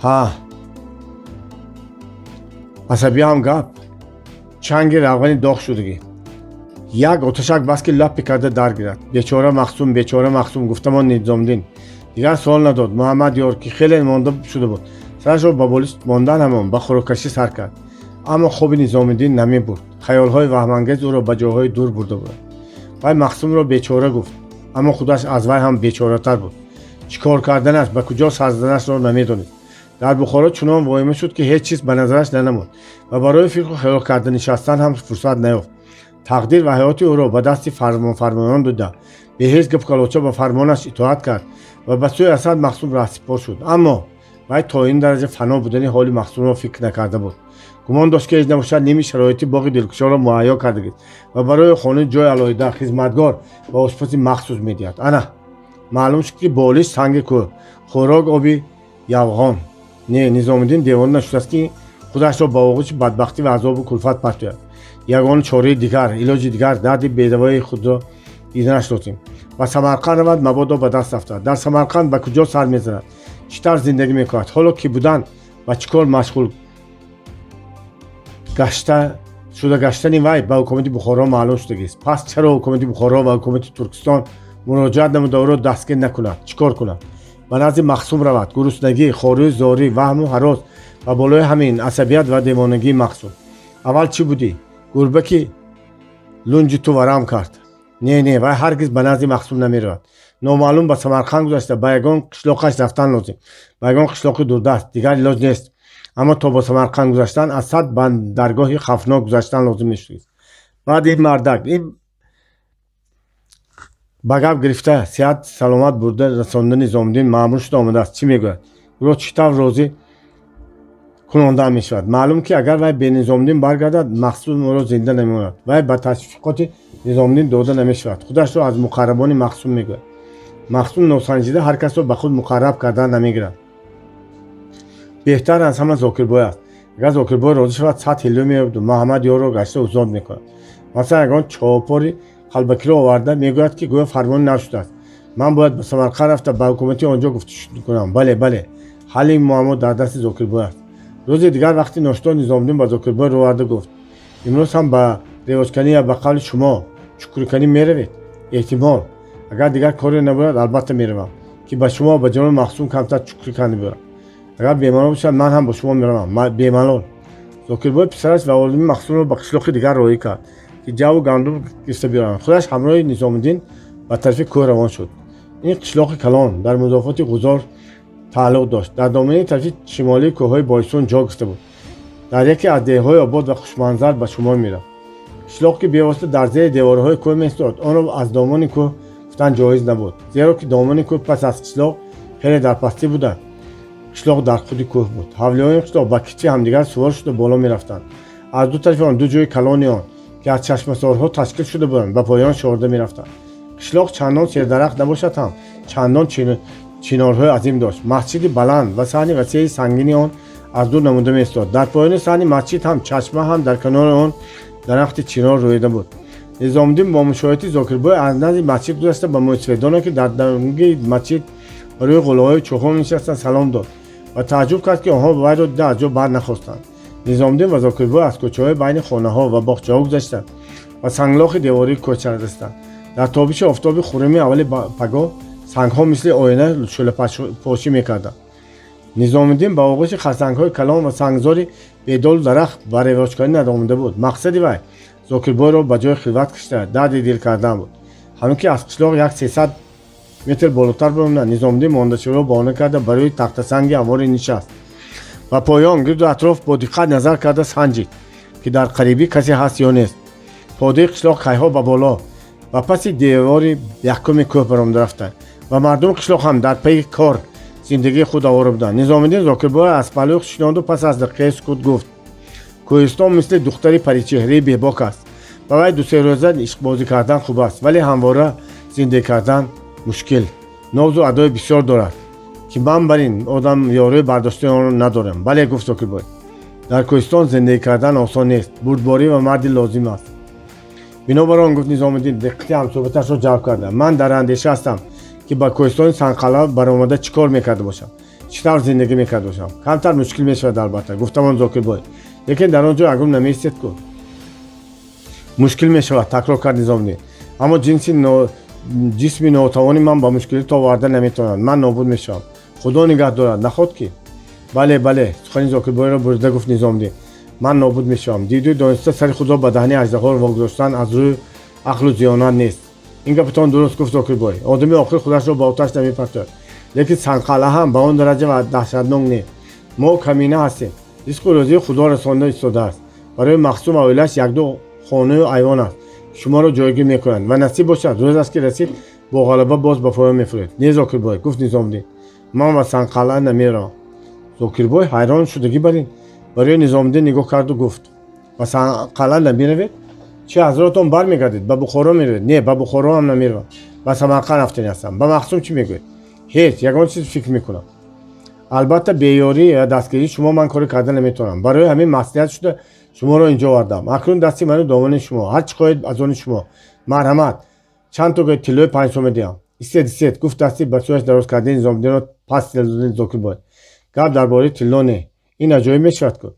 Ҳа, асабӣ ҳам гап, чанги равғани доғ шудагӣ. Як оташак бас, ки лаппи карда дар гирад. Бечора Махсум, бечора Махсум, гуфтамон Низомдин. Дигар суол надод. Муҳаммад Ёр, ки хеле монда шуда буд, сарашро ба болишт мондан ҳамон ба хӯроккашӣ сар кард. Аммо хоби Низомиддин намебурд. Хаёлҳои ваҳмангез ӯро ба ҷойҳои дур бурда буданд. Вай Махсумро бечора гуфт, аммо худаш аз вай ҳам бечоратар буд. Чӣ кор карданаш, ба куҷо сар заданашро намедонист. Дар Бухоро чунон воима шуд, ки ҳеҷ чиз ба назараш нанамуд ва барои фикру хаёл карда нишастан ҳам фурсат наёфт. Тақдир ва ҳаёти ӯро ба дасти фармонфармоён дода, бе ҳеҷ гап калоча ба фармонаш итоат кард ва ба сӯи Асад Махсум раҳсипор шуд. Аммо вай то ин дараҷа фано будани ҳоли Махсумро фикр накарда буд. Гумон дошт, ки ҳеҷ набошад, ними шароити боғи дилкушоро муҳайё кардагист ва барои хона ҷои алоҳида, хизматгор ва ошпази махсус медиҳад. Ана маълум шуд, ки болиш санги кӯҳ, хӯрок оби явғон. Не, Низомиддин девона нашудааст, ки худашро ба оғӯши бадбахтӣ ва азобу кулфат партояд. Ягона чораи дигар, илоҷи дигар дарди бедавои худро диданаш лозим. Ба Самарқанд равад, мабодо ба даст афтад. Дар Самарқанд ба куҷо сар мезанад? Чӣ тавр зиндагӣ мекунад? Ҳоло ки будан, ба чӣ кор машғул гашта шуда гаштани вай ба ҳукумати Бухоро маълум шудагист. Пас чаро ҳукумати Бухоро ва ҳукумати Туркистон муроҷиат намуда ӯро дастгир накунад? Чӣ кор кунад? Ба назди Махсум равад? Гуруснагӣ, хорию зорӣ, ваҳму ҳарос ва болои ҳамин асабият ва девонагии Махсум. Аввал чӣ будӣ? Гурба ки лунҷи ту варам кард. Не, не, вай ҳаргиз ба назди Махсум намеравад. Номаълум ба Самарқанд гузашта, ба ягон қишлоқаш рафтан лозим, ба ягон қишлоқи дурдаст. Дигар илоҷ нест. Аммо то ба Самарқанд гузаштан аз сад бандаргоҳи хавфнок гузаштан лозим мешудист. Баъд ин мардак ин ба гап гирифта, сиҳат саломат бурда расонда Низомиддин маъмур шуда омадааст. Чӣ мегӯяд? Ӯро чӣ тавр розӣ кунонда мешавад? Маълум, ки агар вай бе Низомиддин баргардад, Махсум ӯро зинда намемонад. Вай ба ташвиқоти Низомиддин дода намешавад. Худашро аз муқаррабони Махсум мегӯяд. Махсум носанҷида ҳар касро ба худ муқарраб кардан намегирад. Беҳтар аз ҳама Зокирбой аст. Агар Зокирбой розӣ шавад, 100 ҳилло меёбду Муҳаммад Ёрро гашта озод мекунад. Масалан, ягон чопори қалбакиро оварда мегӯяд, ки гӯё фармони нав шудааст, ман бояд ба Самарқанд рафта, ба ҳукумати он ҷо гуфтушунид кунам. Бале, бале, ҳалли ин муаммо дар дасти Зокирбой аст. Рӯзи дигар вақти ношто Низомиддин ба Зокирбой рӯ оварда гуфт: имрӯз ҳам ба ревоҷканӣ я ба қавли шумо чукурканӣ меравед? Эҳтимол, агар дигар коре набояд, албатта меравам, ки ба шумо, ба ҷаноби Махсум камтар чукурӣ канда биёрам. Агар бемалол бошад, ман ҳам бо шумо меравам. Бемалол. Зокирбой писараш ва олими Махсумро ба қишлоқи дигар роҳӣ кард, ки ҷаву гандум гирифта биёранд. Худаш ҳамроҳи Низомиддин ба тарафи кӯҳ равон шуд. Ин қишлоқи калон дар музофоти Ғузор тааллуқ дошт, дар доманаи тарафи шимолии кӯҳҳои Бойсун ҷо гирифта буд. Дар яке аз деҳҳои обод ва хушманзар ба шумор мерафт. Қишлоқ, ки бевосита дар зери деворҳои кӯҳ меистод, онро аз домони кӯҳ гуфтан ҷоиз набуд, зеро ки домони кӯҳ пас аз қишлоқ хеле дар пастӣ буда, қишлоқ дар худи кӯҳ буд. Ҳавлиҳои қишлоқ ба китфи ҳамдигар сувор шуда боло мерафтанд. Аз ду тарафи он ду ҷӯи калони он, ки аз чашмасорҳо ташкил шуда буданд, ба поён шорда мерафтанд. Қишлоқ чандон сердарахт набошад ҳам, чандон чинорҳои азим дошт. Масҷиди баланд ва саҳни васеи сангини он аз дур намуда меистод. Дар поёни саҳни масҷид ҳам чашма, ҳам дар канори он дарахти чинор рӯида буд. Низомиддин бо мушоҳидати Зокирбой аз назди масҷид гузашта, ба мӯйсафедоне, ки дар данги масҷид ба рӯи ғулоҳои чӯхон нишастанд, салом дод ва тааҷҷуб кард, ки онҳо вайро дида аз ҷо бар нахостанд. Низомиддин ва Зокирбой аз кӯчаҳои байни хонаҳо ва боғчаҳо гузаштанд ва санглохи девории кӯча расиданд. Дар тобиши офтоби хуррами аввали пагоҳ сангҳо мисли оина шӯълапошӣ мекарданд. Низомиддин ба оғӯши харсангҳои калон ва сангзори бедолу дарахт ба ревоҷкорӣ надомида буд. Мақсади вай Зокирбойро ба ҷои хилват кашида, дарди дил кардан буд. Ҳамин ки аз қишлоқ як 300 метр болотар баромаданд, Низомиддин мондашавиро баҳона карда, ба рӯи тахтасанги ҳамворе нишаст. Ба поён, гирду атроф бо диққат назар карда санҷид, ки дар қарибӣ касе ҳаст ё нест. Подаи қишлоқ кайҳо ба боло ва паси девори якуми кӯҳ баромада рафтанд ва мардуми қишлоқ ҳам дар пайи кор зиндагии худ овора буданд. Низомиддин Зокирбой аз паҳлӯи шинонду пас аз дақиқаи сукут гуфт: «Кӯҳистон мисли духтари паричеҳраи бебок аст. Ба вай дусе рӯза ишқбозӣ кардан хуб аст, вале ҳамвора зиндагӣ кардан мушкил. Нозу адои бисёр дорад, ки ман бар ин одам ёрии бардоштани онро надорам». «Бале, — гуфт Зокирбой, — дар кӯҳистон зиндагӣ кардан осон нест, бурдборӣ ва мардӣ лозим аст». «Бинобар он, — гуфт Низомиддин, диққати ҳамсӯҳбаташро ҷалб карда, — ман дар андеша ҳастам, ки ба кӯҳистони Сангқалъа баромада чӣ кор мекарда бошам, чӣ тавр зиндагӣ мекарда бошам. Камтар мушкил мешавад, албатта, — гуфтамон Зокирбой, — лекин дар он ҷо ягон намеистед ку». «Мушкил мешавад, — такрор кард Низомиддин, — аммо ҷинси ҷисми нотавони ман ба мушкилӣ тоб оварда наметавонад. Ман нобуд мешавам, Худо нигаҳ дорад. Наход ки?» «Бале, бале, — сухани Зокирбойро бурида гуфт Низомиддин, — ман нобуд мешавам. Диду дониста сари худро ба даҳни аждаҳо вогузоштан аз рӯи ақлу зиёнат нест». «Ин гапатон дуруст, — гуфт Зокирбой. — Одами оқил худашро ба оташ намепартояд, лекин Сангқалъа ҳам ба он дараҷа ва даҳшатнок не. Мо камина ҳастем, ризқу рӯзии Худо расонда истодааст. Барои Махсум ва оилааш якду хонаю айвон аст, шуморо ҷойгир мекунанд ва насиб бошад, рӯз аст ки расид, бо ғалаба боз ба поён мефуред». «Не, Зокирбой, — гуфт Низомиддин, — ман ба Сангқалъа намеравам». Зокирбой ҳайрон шудагӣ бар ин барои Низомиддин нигоҳ карду гуфт: «Ба Сангқалъа намеравед? Чи, ҳазротон бармегардед, ба Бухоро меравед?» «Не, ба Бухоро ҳам намеравам, ба Самарқанд рафтани ҳастам». «Ба Махсум чӣ мегӯед?» «Ҳеҷ, ягон чиз фикр мекунам. Албатта, беёрӣ ва дастгирии шумо ман коре карда наметавонам. Барои ҳамин маслиҳат шуда шуморо инҷо овардам. Акнун дасти ману домани шумо, ҳар чӣ хоҳед, аз они шумо. Марҳамат, чанд то тиллои 5 сом медиҳам». «Истед, истед, — гуфт дасти ба сӯяш дароз кардаи Низомиддинро пас додани Зокирбой. — Гап дар бораи тилло не. Ин аҷоиб мешавад ку.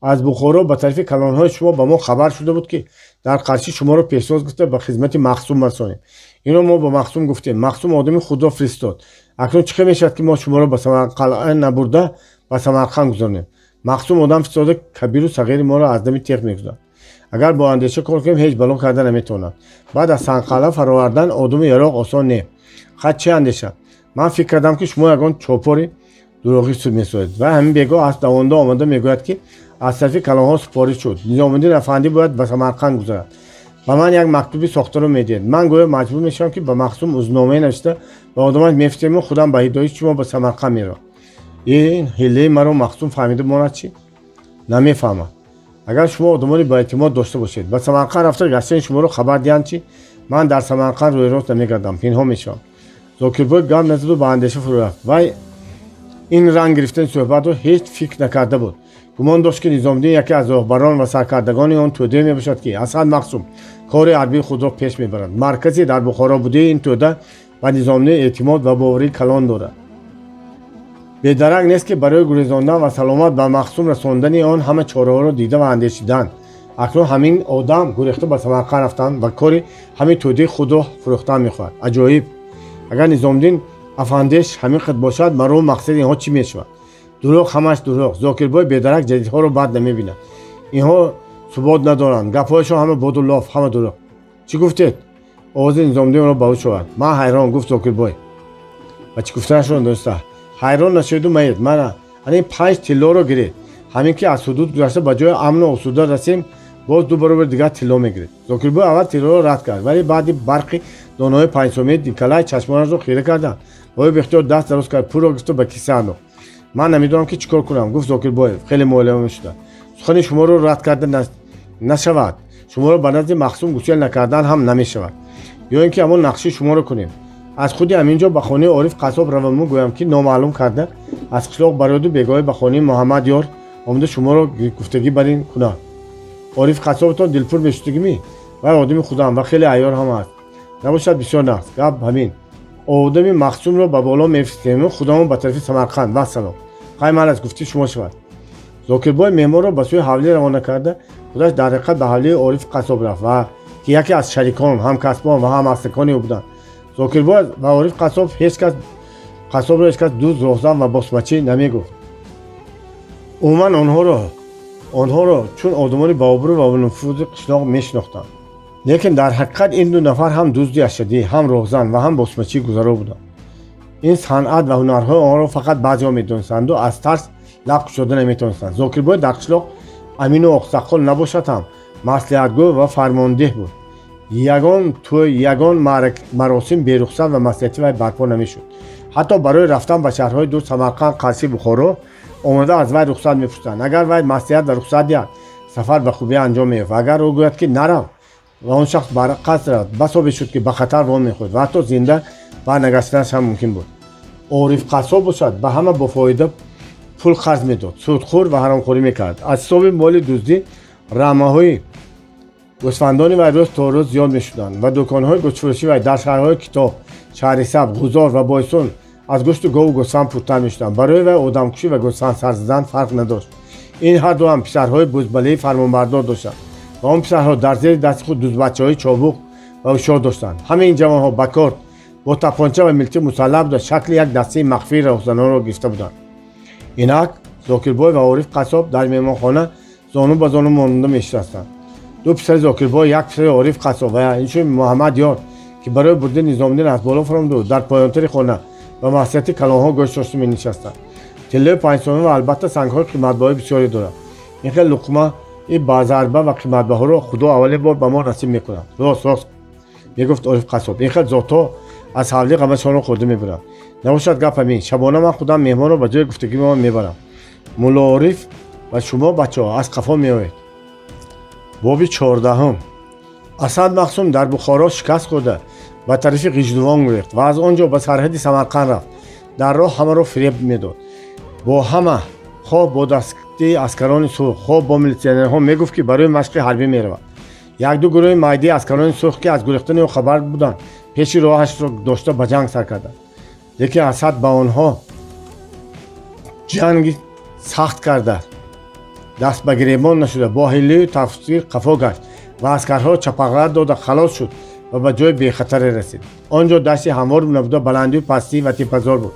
Аз Бухоро ба тарафи калонҳои шумо ба мо хабар шуда буд, ки дар қарши шуморо пешвоз гирифта, ба хизмати Махсум расонем. Инро мо ба Махсум гуфтем. Махсум одами худро фиристод. Акнун чӣ хел мешавад, ки мо шуморо ба Самарқалъа набурда, ба Самарқанд гузаронем? Махсум одам фиристода, кабиру сағири моро аз дами теғ мегузарад. Агар бо андеша кор кунем, ҳеҷ бало карда наметавонад. Баъд аз Сангқалъа фаровардан одаму яроқ осон не. Хай, чӣ андеша? Ман фикр кардам, ки шумо ягон чопори дурӯғӣ месозед ва ҳамин бегоҳ аз давонда омада мегӯяд, ки аз тарафи калонҳо супориш шуд, Низомиддин афандӣ бояд ба Самарқанд гузарад. Ба ман як мактуби сохтаро медиҳед. Ман гӯё маҷбур мешавам, ки ба Махсум узномае навишта, ба одамаш мефиристему худам ба ҳидояти шумо ба Самарқанд меравам. Ин ҳиллаи маро Махсум фаҳмида монад чӣ? Намефаҳмад. Агар шумо одамони боэътимод дошта бошед, ба Самарқанд рафта, гаштани шуморо хабар диҳанд чӣ? Ман дар Самарқанд рӯйрост намегардам, пинҳон мешавам». Зокирбой гап назаду ба андеша фурӯ рафт. Вай ин ранг гирифтани суҳбатро ҳеҷ фикр накарда буд. Гумон дошт, ки Низомиддин яке аз роҳбарон ва саркардагони он тӯдае мебошад, ки Асад Махсум кори ҳарбии худро пеш мебарад. Маркази дар Бухоро будаи ин тӯда ба Низомиддин эътимод ва боварии калон дорад. Бедарак нест, ки барои гурезондан ва саломат ба Махсум расондани он ҳама чораҳоро дида ва андешиданд. Акнун ҳамин одам гурехта ба Самарқанд рафтан ва кори ҳамин тӯдаи худро фурӯхтан мехоҳад. Аҷоиб! Агар Низомиддин афандеш ҳамин қад бошад, марому мақсади инҳо чӣ мешавад? Дурӯғ, ҳамаш дурӯғ. Зокирбой бедарак ҷадидҳоро бад намебинад. Инҳо субот надоранд, гапҳояшон ҳама боду лоф, ҳама дурӯғ. «Чӣ гуфтед?» Овози Низомиддинро ба ҳуш овард. «Ман ҳайрон, — гуфт Зокирбой ва чӣ гуфтанашро дониста. — Ҳайрон нашаведу маед. Мана ани панҷ тиллоро гиред. Ҳамин ки аз ҳудуд гузашта, ба ҷои амну осуда расем, боз ду баробар дигар тилло мегиред». Зокирбой аввал тиллоро рад кард, вале баъди барқи донаҳои 5 сомии Николай чашмонашро хира карданд ва ӯ бехтиёр даст дароз кард, пулро гирифту ба киса андохт. «Ман намедонам, ки чӣ кор кунам, — гуфт Зокирбоев хеле муолима шуда. — Сухани шуморо рад карда нашавад, шуморо ба назди Махсум гусел накардан ҳам намешавад. Ё ин ки ҳамон нақши шуморо кунем. Аз худи ҳамин ҷо ба хонаи Ориф қассоб раваму гӯям, ки номаълум карда аз қишлоқ барояду бегоҳӣ ба хонаи Муҳаммад Ёр омада, шуморо гуфтагӣ бар ин кунад. Ориф қассобатон дилпур мешудагимӣ? Вай одами худам ва хеле айёр ҳам аст. Набошад, бисёр нағз. Гап ҳамин, одами махсумро ба боло мефиристему худамон ба тарафи Самарқанд. Вассалом, хай, малас, гуфти шумо шавад. Зокирбой меҳмонро ба сӯи ҳавлӣ равона карда, худаш дар ҳақиқат ба ҳавлии Орифи қассоб рафт ва ки яке аз шарикон, ҳамкасбон ва ҳамаслакони ӯ буданд. Зокирбой ва Ориф қассоб ҳеҷ кас қассобро ҳеҷ кас дузд, роҳзан ва босмачӣ намегуфт. Умуман, онҳоро чун одамони баобрӯ ва нуфузи қишлоқ мешинохтанд. Лекин дар ҳақиқат ин ду нафар ҳам дузди ашаддӣ, ҳам роҳзан ва ҳам босмачии гузаро буданд. Ин санъат ва ҳунарҳои онҳоро фақат баъзеҳо медонистанду аз тарс лаб кушода наметавонистанд. Зокирбой дар қишлоқ амину оқсаққол набошад ҳам, маслиҳатгӯ ва фармондеҳ буд. Ягон тӯй, ягон маросим берухсат ва маслиҳати вай барпо намешуд. Ҳатто барои рафтан ба шаҳрҳои дур, Самарқанд, Қарши, Бухоро, омода аз вай рухсат мепурсанд. Агар вай маслиҳат ва рухсат диҳад, сафар ба хубӣ анҷом меёфт. Агар ӯ гӯяд, ки нарав, ва он шахс барқасд равад, басо бешуд, ки ба хатар во мехӯрд ва ҳатто зинда барнагаштанаш ҳам мумкин буд. Ориф қассоб бошад, ба ҳама бофоида пул қарз медод, судхӯр ва ҳаромхӯрӣ мекард. Аз ҳисоби моли дуздӣ рамаҳои гӯсфандони вай рӯз то рӯз зиёд мешуданд ва дуконҳои гӯштфурӯшӣ вай дар шаҳрҳои Китоб, Шаҳрисабз, Ғузор ва Бойсун аз гӯшти гову гӯсфанд пуртар мешуданд. Барои вай одамкушӣ ва гӯсфанд сар задан фарқ надошт. Ин ҳарду ҳам писарҳои бузбалии фармонбардор доштанд ва он писарҳо дар зери дасти худ дузбачаҳои чобук ва ҳушёр доштанд. Ҳамаи ин ҷавонҳо ба корд, бо тапонча ва милтиқ мусаллаҳ буда, шакли як дастаи махфии роҳзанонро гирифта буданд. Инак Зокирбой ва Ориф қассоб дар меҳмонхона зону ба зону монда мешинастанд. Ду писари Зокирбой, як писари Ориф қассоб ва инчунин Муҳаммад Ёр, ки барои бурдани Низомиддин аз боло фуромаду, дар поёнтари хона ба маслиҳати калонҳо гӯш дошта менишастанд. Тиллои панҷсомӣ ва албатта сангҳои қиматбаҳои бисёре дорад. Ин хел луқмаи базарба ва қиматбаҳоро Худо аввалин бор ба мо насиб мекунад. Рост, рост, мегуфт Ориф қассоб, ин хел зотҳо аз ҳавлӣ ғамашонро хӯрда мебаранд. Набошад, гап ҳамин, шабона ман худам меҳмонро ба ҷои гуфтагима мебарам. Мулло Ориф ва шумо, бачаҳо, аз қафо меоед. Боби 14-ум. Асад Махсум дар Бухоро шикаст хӯрда, ба тарафи Ғиждувон гурехт ва аз он ҷо ба сарҳади Самарқанд рафт. Дар роҳ ҳамаро фиреб медод. Бо ҳама, хоҳ бо дасти аскарони сурх, хоҳ бо милитсионерҳо, мегуфт, ки барои машқи ҳарбӣ меравад. Якду гурӯҳи майдии аскарони сурх, ки аз гурехтани ӯ хабар буданд, пеши роҳашро дошта, ба ҷанг сар карданд. Лекин Асад ба онҳо ҷанги сахт карда, даст ба гиребон нашуда, бо ҳиллию тафсир қафо гашт ва аскарҳоро чапағлат дода, халос шуд ва ба ҷои бехатаре расид. Он ҷо дашти ҳамвор набуда, баландию пастӣ ва теппазор буд.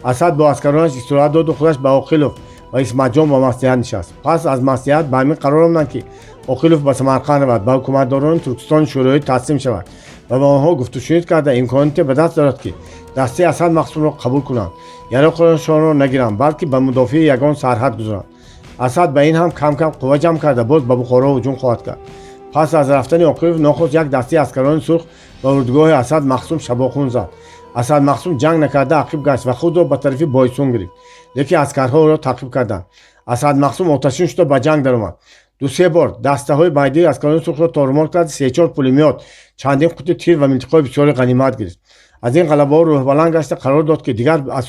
Асад бо аскаронаш истироҳат доду худаш ба Оқилов ва Исматҷон ба маслиҳат нишаст. Пас аз маслиҳат ба ҳамин қарор омаданд, ки Оқилов ба Самарқанд равад, ба ҳукуматдорони Туркистони Шӯравӣ таслим шавад ва ба онҳо гуфтушунид карда, имконите ба даст дорад, ки дастаи Асад Махсумро қабул кунанд, яроқшонро нагиранд, балки ба мудофиаи ягон сарҳад гузоранд. Асад ба ин ҳам кам кам қувва ҷамъ карда, боз ба Бухоро ҳуҷум хоҳад кард. Пас аз рафтани Оқилов нохост як дастаи аскарони сурх ба урдугоҳи Асад Махсум шабохун зад. Асад Махсум ҷанг накарда ақиб гашт ва худро ба тарафи Бойсун гирифт, лекин аскарҳо ӯро таъқиб карданд. Асад Махсум оташин шуда ба ҷанг даромад. Ду-се бор дастаҳои майдии аскарони сурхро торумор кард, се-чор пулемёт, чандин қути тир ва милтиқҳои бисёре ғанимат гирифт. Аз ин ғалабаҳо рӯҳбаланд гашта, қарор дод, ки дигар аз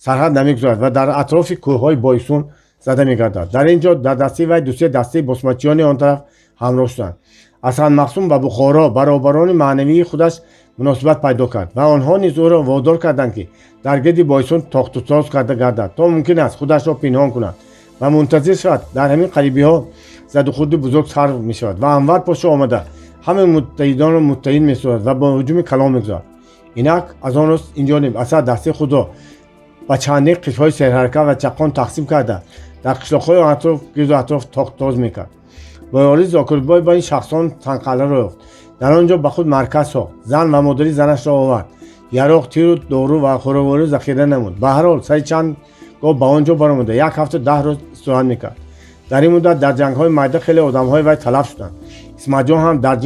сарҳад намегузарад ва дар атрофи кӯҳҳои Бойсун зада мегардад. Дар ин ҷо дар дастаи вай ду-се дастаи босмачиёни он тараф ҳамроҳ шуданд. Асад Махсум ба Бухоро баробарони маънавии худаш муносибат пайдо кард ва онҳо низ ӯро водор карданд, ки дар гирди Бойсун тохтутоз карда гардад, то мумкин аст худашро пинҳон кунад ва мунтазир шавад. Дар ҳамин қарибиҳо задухӯрди бузург сар мешавад ва Анвар Подшо омада, ҳамаи муттаҳидонро муттаҳид месозад ва бо ҳуҷуми калон мегузарад. Инак аз он рӯз инҷониб Асад дастаи худро ба чандин қисмҳои серҳаракат ва чаққон тақсим карда, дар қишлоқҳои атроф, гирду атроф тохтоз мекард. Бо ёрии Зокирбой ба ин шахсон Танқаларо ёфт. Дар он ҷо ба худ марказ сохт, зан ва модари занашро овард, яроқ, тиру дору ва хӯрокворӣ захира намуд. Ба ҳар ҳол, сари чанд гоҳ ба он ҷо баромада, як ҳафта, 10 рӯз истироҳат мекард. Дар ин муддат дар ҷангҳои майда хеле одамҳои вай талаф шуданд. Исматҷон ҳам дар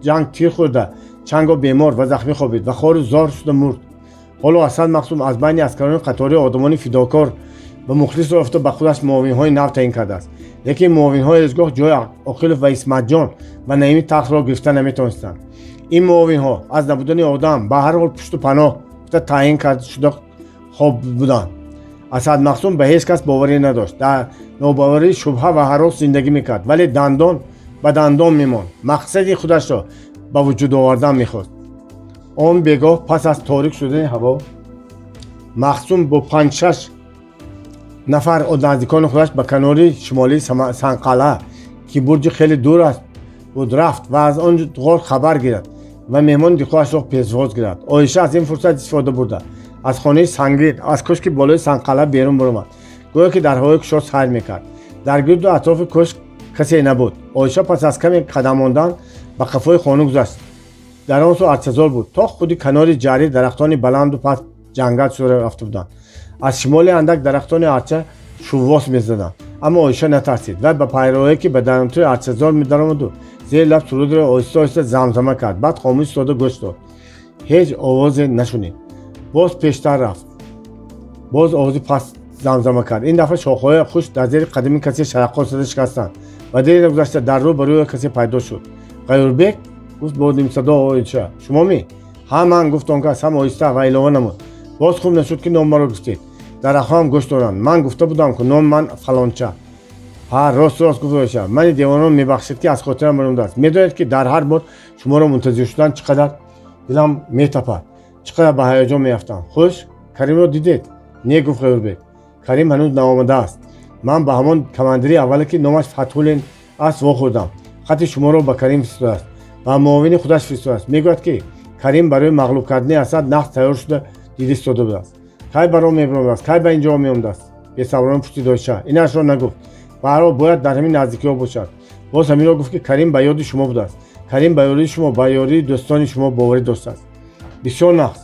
ҷанг тир хӯрда, чанд гоҳ бемор ва захмӣ хобид ва хору зор шуда мурд. Ҳоло Асад Махсум аз байни аскарони қатори одамони фидокор ва мухлисро ёфта, ба худаш муовинҳои нав таъин кардааст. Лекин муовинҳои ҳеҷгоҳ ҷои Оқилов ва Исматҷон ва Наими Талхро гирифта наметавонистанд. Ин муовинҳо аз набудани одам ба ҳар ҳол пушту паноҳ гуфта таъин шуда хоб буданд. Асад Махсум ба ҳеҷ кас боварӣ надошт, дар нобоварӣ, шубҳа ва ҳарос зиндагӣ мекард, вале дандон ба Ба дандон мемонд, мақсади худашро ба вуҷуд овардан мехост. Он бегоҳ, пас аз торик шудани ҳаво, Махсум бо панҷшаш нафар наздикони худаш ба канори шимолии Санқалъа, ки бурҷи хеле дур аст буд, рафт ва аз он ғор хабар гирад ва меҳмони дилхоҳашро пешвоз гирад. Оиша аз ин фурсат истифода бурда, аз хонаи сангир, аз кӯшки болои Санқалъа берун баромад, гӯё ки дар ҳавои кушод сайр мекард. Дар гирду атрофи кӯшк касе набуд. Оиша пас аз каме қадам мондан ба қафои хона гузашт. Дар он сӯ арчазор буд. То худи канори ҷарӣ дарахтони баланду паст ҷангал шуда рафта буданд. Аз шимоли андак дарахтони арча шуввос мезаданд, аммо Оиша натарсид. Вай ба пайроҳе, ки ба дарунтӯи арчазор медаромаду, зери лаб сурудро оҳиста оҳиста замзама кард. Баъд хомӯш истода гӯш дод. Ҳеҷ овозе нашунид. Боз пештар рафт, боз овози паст замзама кард. Ин дафъа шохҳои хушк дар зери қадами касе шараққо зада шикастанд ва дери нагузашта дар рӯ ба рӯи касе пайдо шуд. «Ғайюрбек?» — гуфт бо нимсадо Оиша. «Шумо ми?» «Ҳа, ман», — гуфт он кас ҳам оҳиста ва илова намуд: «Боз хуб нашуд, ки ном маро гуфтед. Дарахтҳо ҳам гӯш доранд. Ман гуфта будам, ку номи ман фалонча». «Ҳа, рост, рост», — гуфт Оиша. «Мани девонаро мебахшед, ки аз хотирам баромадааст. Медонед, ки дар ҳар бор шуморо мунтазир шудан чӣ қадар дилам метапад, чӣ қадар ба ҳаяҷон меафтам. Хуш, Каримро дидед?» «Не», — гуфт Ғайюрбек, «Карим ҳанӯз наомадааст. Ман ба ҳамон командири аввале, ки номаш Фатҳуллин аст, вохӯрдам. Хати шуморо ба Карим фиристодааст ва муовини худаш фиристодааст. Мегӯяд, ки Карим барои мағлуб кардани Асад нағз тайёр шуда дида истода будааст». «Кай ба роҳ мебаромадааст? Кай ба ин ҷо меомадааст?» — бесаброна пурсид Оиша. «Инашро нагуфт. Ба ҳар ҳол, бояд дар ҳамин наздикиҳо бошад. Боз ҳаминро гуфт, ки Карим ба ёди шумо будааст. Карим ба ёрии шумо, ба ёрии дӯстони шумо боварӣ доштааст». «Бисёр нағз,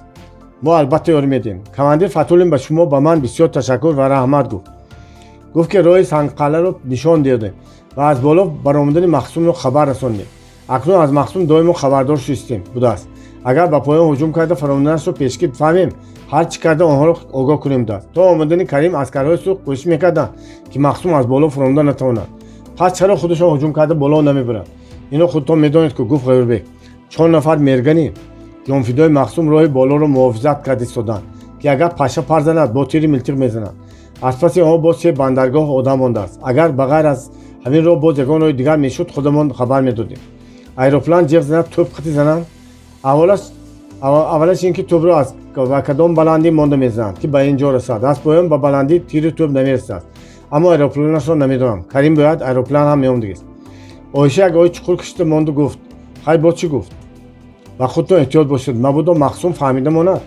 мо албатта ёрӣ медиҳем. Командир Фатҳуллин ба шумо, ба ман бисёр ташаккур ва раҳмат гуфт. Гуфт, ки роҳи Сангқалъаро нишон додем ва аз боло баромадани Махсумро хабар расондем. Акнун аз Махсум доимо хабардор шуистем будааст. Агар ба поён ҳуҷум карда фаромаданашро пешгӣ фаҳмем, ҳар чӣ карда онҳоро огоҳ кунем будааст. То омадани Карим аскарҳои сурх кӯшиш мекарданд, ки Махсум аз боло фуромада натавонад». «Пас чаро худашон ҳуҷум карда боло намебаранд?» «Ино худтон медонед ку», — гуфт Ғайюрбек. «Чор нафар мергани ҷонфидои Махсум роҳи болоро муҳофизат карда истоданд, ки агар паша пар занад, бо тири милтиқ мезананд. Аз паси онҳо боз се бандаргоҳ одам мондааст. Агар ба ғайр аз ҳамин роҳ боз ягон роҳи дигар мешуд, худамон хабар медодем. Аэроплан ҷеғ занад, тӯб қати зананд. Аввалаш ин ки тӯбро аз ба кадом баландӣ монда мезананд, ки ба ин ҷо расад? Аз поён ба баландӣ тиру тӯб намерасад. Аммо аэропланашро намедонам. Карим бояд аэроплан ҳам меомдагист». Оиша як оҳи чуқур кашида монду гуфт: «Хай, боз чӣ гуфт?» «Ба худтон эҳтиёт бошед, мабодо Махсум фаҳмида монад,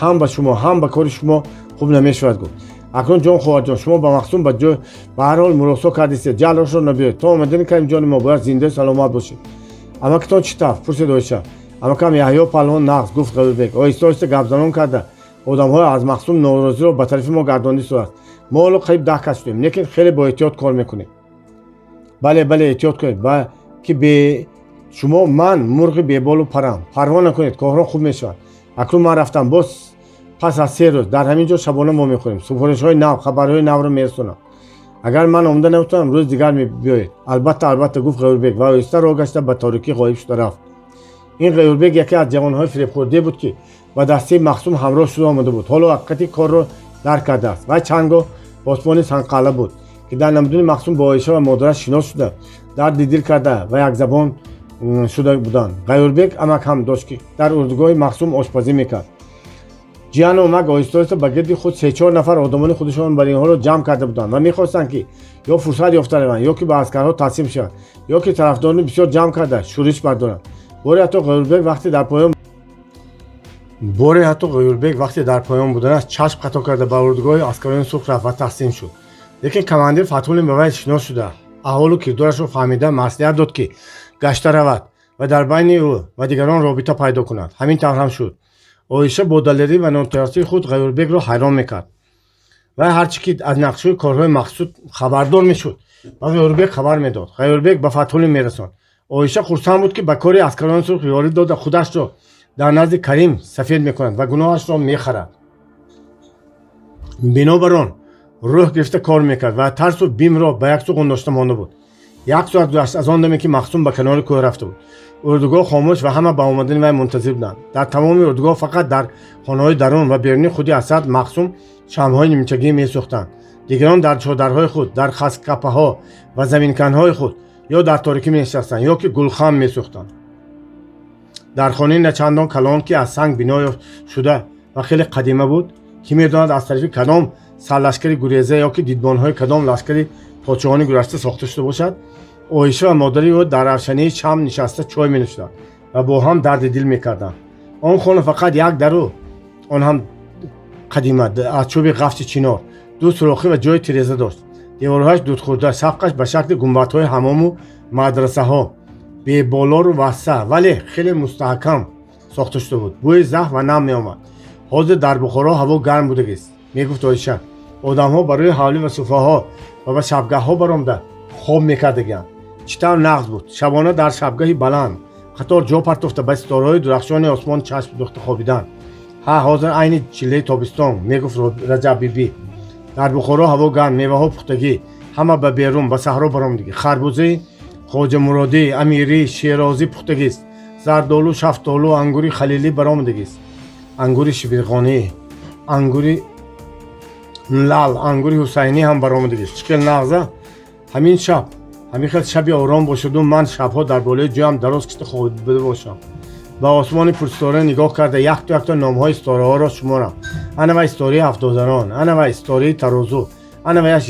ҳам ба шумо, ҳам ба кори шумо хуб намешавад», — гуфт. «Акнун, ҷон хоҳарҷон, шумо ба Махсум ба ҷой ба ҳар ҳол муросо кардистед, ҷаҳлашро набиёед. То омадани Каримҷони мо бояд зиндаю саломат бошед». «Амакитон чӣ тавр?» — пурсид Оиша. «Амакам Яҳё палвон нағз», — гуфт Ғайюрбек. «Оҳиста оҳиста гапзанон карда, одамҳои аз Махсум норозиро ба тарафи мо гардонда истодааст. Мо ҳоло қариб 10 кас шудем, лекин хеле боэҳтиёт кор мекунем». «Бале, бале, эҳтиёт кунед, ки бе шумо ман мурғи беболу парам. Парво накунед, корҳо хуб мешавад. Акнун ман рафтам. Боз пас аз 3 рӯз дар ҳамин ҷо шабона вомехӯрем. Супоришҳои нав, хабарҳои навро мерасонам. Агар ман омода наметавонам, рӯзи дигар биёед». «Албатта, албатта», — гуфт Ғайюрбек ва оҳиста роҳ гашта ба торикӣ ғоиб шуда рафт. Ин Ғайюрбек яке аз ҷавонҳои фиребхӯрдае буд, ки ба дастаи Махсум ҳамроҳ шуда омада буд. Ҳоло ҳақиқати корро дарк кардааст. Вай чанд гоҳ посбони Санқалъа буд, ки дар намудуни Махсум бо Оиша ва модараш шинос шуда, дарди дил карда ва якзабон шуда буданд. Ғайюрбек амак ҳам дошт, ки дар урдугоҳи Махсум ошпазӣ мекард. Ҷияну амак оҳиста оҳиста ба гирди худ се-чор нафар одамони худашон бар инҳоро ҷамъ карда буданд ва мехостанд, ки ё фурсат ёфта раванд, ё ки ба аскарҳо таслим шаванд, ё ки тарафдорони бисёр ҷамъ карда шӯриш бардоранд. Боре ҳатто Ғайюрбек вақте дар поён буданаш чашм хато карда ба урдугоҳи аскарони сурх рафт ва таслим шуд. Лекин командир Фатҳуллин ба вай шинос шуда, аҳволу кирдорашро фаҳмида, маслиҳат дод, ки гашта равад ва дар байни ӯ ва дигарон робита пайдо кунад. Ҳамин тавр ҳам шуд. Оиша бо далерӣ ва нотарсии худ Ғайюрбекро ҳайрон мекард. Вай ҳарчи ки аз нақшаи корҳои Махсум хабардор мешуд, ба Ғайюрбек хабар медод. Ғайюрбек ба Фатҳуллин мерасонд. Оиша хурсанд буд, ки ба кори аскарони сурх ёрӣ дода, худашро дар назди Карим сафед мекунад ва гуноҳашро мехарад. Бинобар он рӯҳ гирифта кор мекард ва тарсу бимро ба як сӯ ғундошта монда буд. Як соат гузашт аз он даме, ки Махсум ба канори кӯҳ рафта буд. Урдугоҳ хомӯш ва ҳама ба омадани вай мунтазир буданд. Дар тамоми урдугоҳ фақат дар хонаҳои дарун ва берунии худи Асад Махсум шамъҳои нимчагӣ месӯхтанд. Дигарон дар чодарҳои худ, дар хаскапаҳо ва заминканҳои худ Ё дар торикӣ менишастанд, ё ки гулхан месӯхтанд. Дар хонаи начандон калон, ки аз санг бино шуда ва хеле қадима буд, ки медонад, аз тарафи кадом сарлашкари гуреза ё ки дидбонҳои кадом лашкари подшоҳони гузашта сохта шуда бошад, Оиша ва модари ӯ дар равшании шамъ нишаста чой менӯшиданд ва бо ҳам дарди дил мекарданд. Он хона фақат як дару, он ҳам қадима, аз чӯби ғафси чинор, ду сурохӣ ва ҷои тиреза дошт. Деворҳояш дудхӯрда, сақфаш ба шакли гумбадҳои ҳамому мадрасаҳо беболору васеъ, вале хеле мустаҳкам сохта шуда буд. Бӯи заҳ ва нам меомад. «Ҳозир дар Бухоро ҳаво гарм будагист», мегуфт Оиша. «Одамҳо ба рӯи ҳавлӣ ва суфраҳо ва ба шабгаҳҳо баромада хоб мекардагианд. Чӣ тавр нағз буд шабона дар шабгаҳи баланд қатор ҷо партофта, ба ситораҳои дурахшони осмон чашм духта хобидан. Ҳа, ҳозир айни чиллаи тобистон», мегуфт Раҷаббибӣ, «дар Бухоро ҳаво гарм, меваҳо пухтагӣ, ҳама ба берун, ба саҳро баромадагӣ. Харбузаи Хоҷамуродӣ, Амирӣ, Шерозӣ пухтагист, зардолу, шафтолу, ангури Халилӣ баромадагист, ангури Шибирғонӣ, ангури Лал, ангури Ҳусайнӣ ҳам баромадагист. Чӣ хел нағза ҳамин шаб, ҳамин хел шаби ором бошаду ман шабҳо дар болои ҷоям дароз кишта хобида бошам, ба осмони пурситора нигоҳ карда, якту якто номҳои ситораҳоро шуморам. Ана вай ситораи ҳафтодарон, ана вай ситораи тарозу, ана ваяш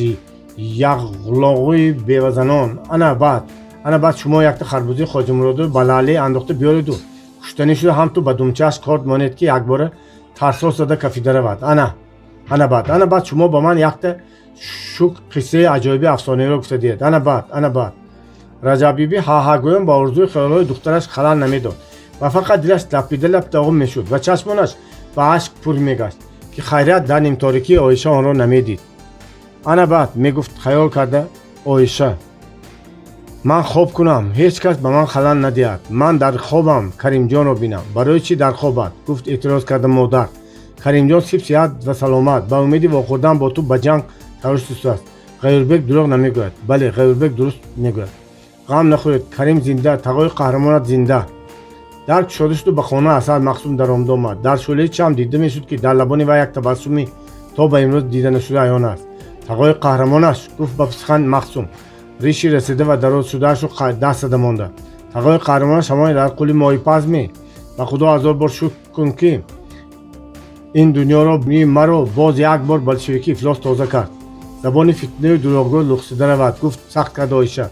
яғлоғӯи бевазанон. Ана баъд шумо якта харбузаи Хоҷамуроду ба лаъле андохта биёреду куштанӣ шуда, ҳамту ба думчааш корд монед, ки якбора тарсос зада кафида равад. Ана баъд шумо ба ман якта шук қиссаи аҷоиби афсонаиро гуфта диҳед. Ана баъд». Раҷаббибӣ ҳа-ҳа гӯён ба орзуи хаёлҳои духтараш халал намедод ва фақат дилаш лаппида лаппида мешуд ва чашмонаш ба ашк пур мегашт, ки хайрият, дар нимторикӣ Оиша онро намедид. «Ана баъд», мегуфт хаёл карда Оиша, «ман хоб кунам, ҳеҷ кас ба ман халал надиҳад, ман дар хобам Каримҷонро бинам». «Барои чӣ дар хобат?» гуфт эътироз карда модар. «Каримҷон сиб сиҳат ва саломат, ба умеди вохӯрдан бо ту ба ҷанг тайёр шудааст. Ғайюрбек дурӯғ намегӯяд». «Бале, Ғайюрбек дуруст мегӯяд. Ғам нахӯред, Карим зинда, тағои қаҳрамонат зинда». Дар кушода шуду ба хона Асад Мақсум даромада омад. Дар шӯълаи шамъ дида мешуд, ки дар лабони вай як табассуми то ба имрӯз дида нашуда аён аст. «Тағои қаҳрамонаш», гуфт ба сухан Мақсум, риши расида ва дароз шудаашро даст зада монда. «Тағои қаҳрамонаш ҳамоне дар қули моҳипазме. Ба Худо ҳазор бор шукр кун, ки ин дунёро маро боз як бор болшевики ифлос тоза кард. Забони фитнаю дурӯғгӯ лухсида равад», гуфт сахт карда Оиша.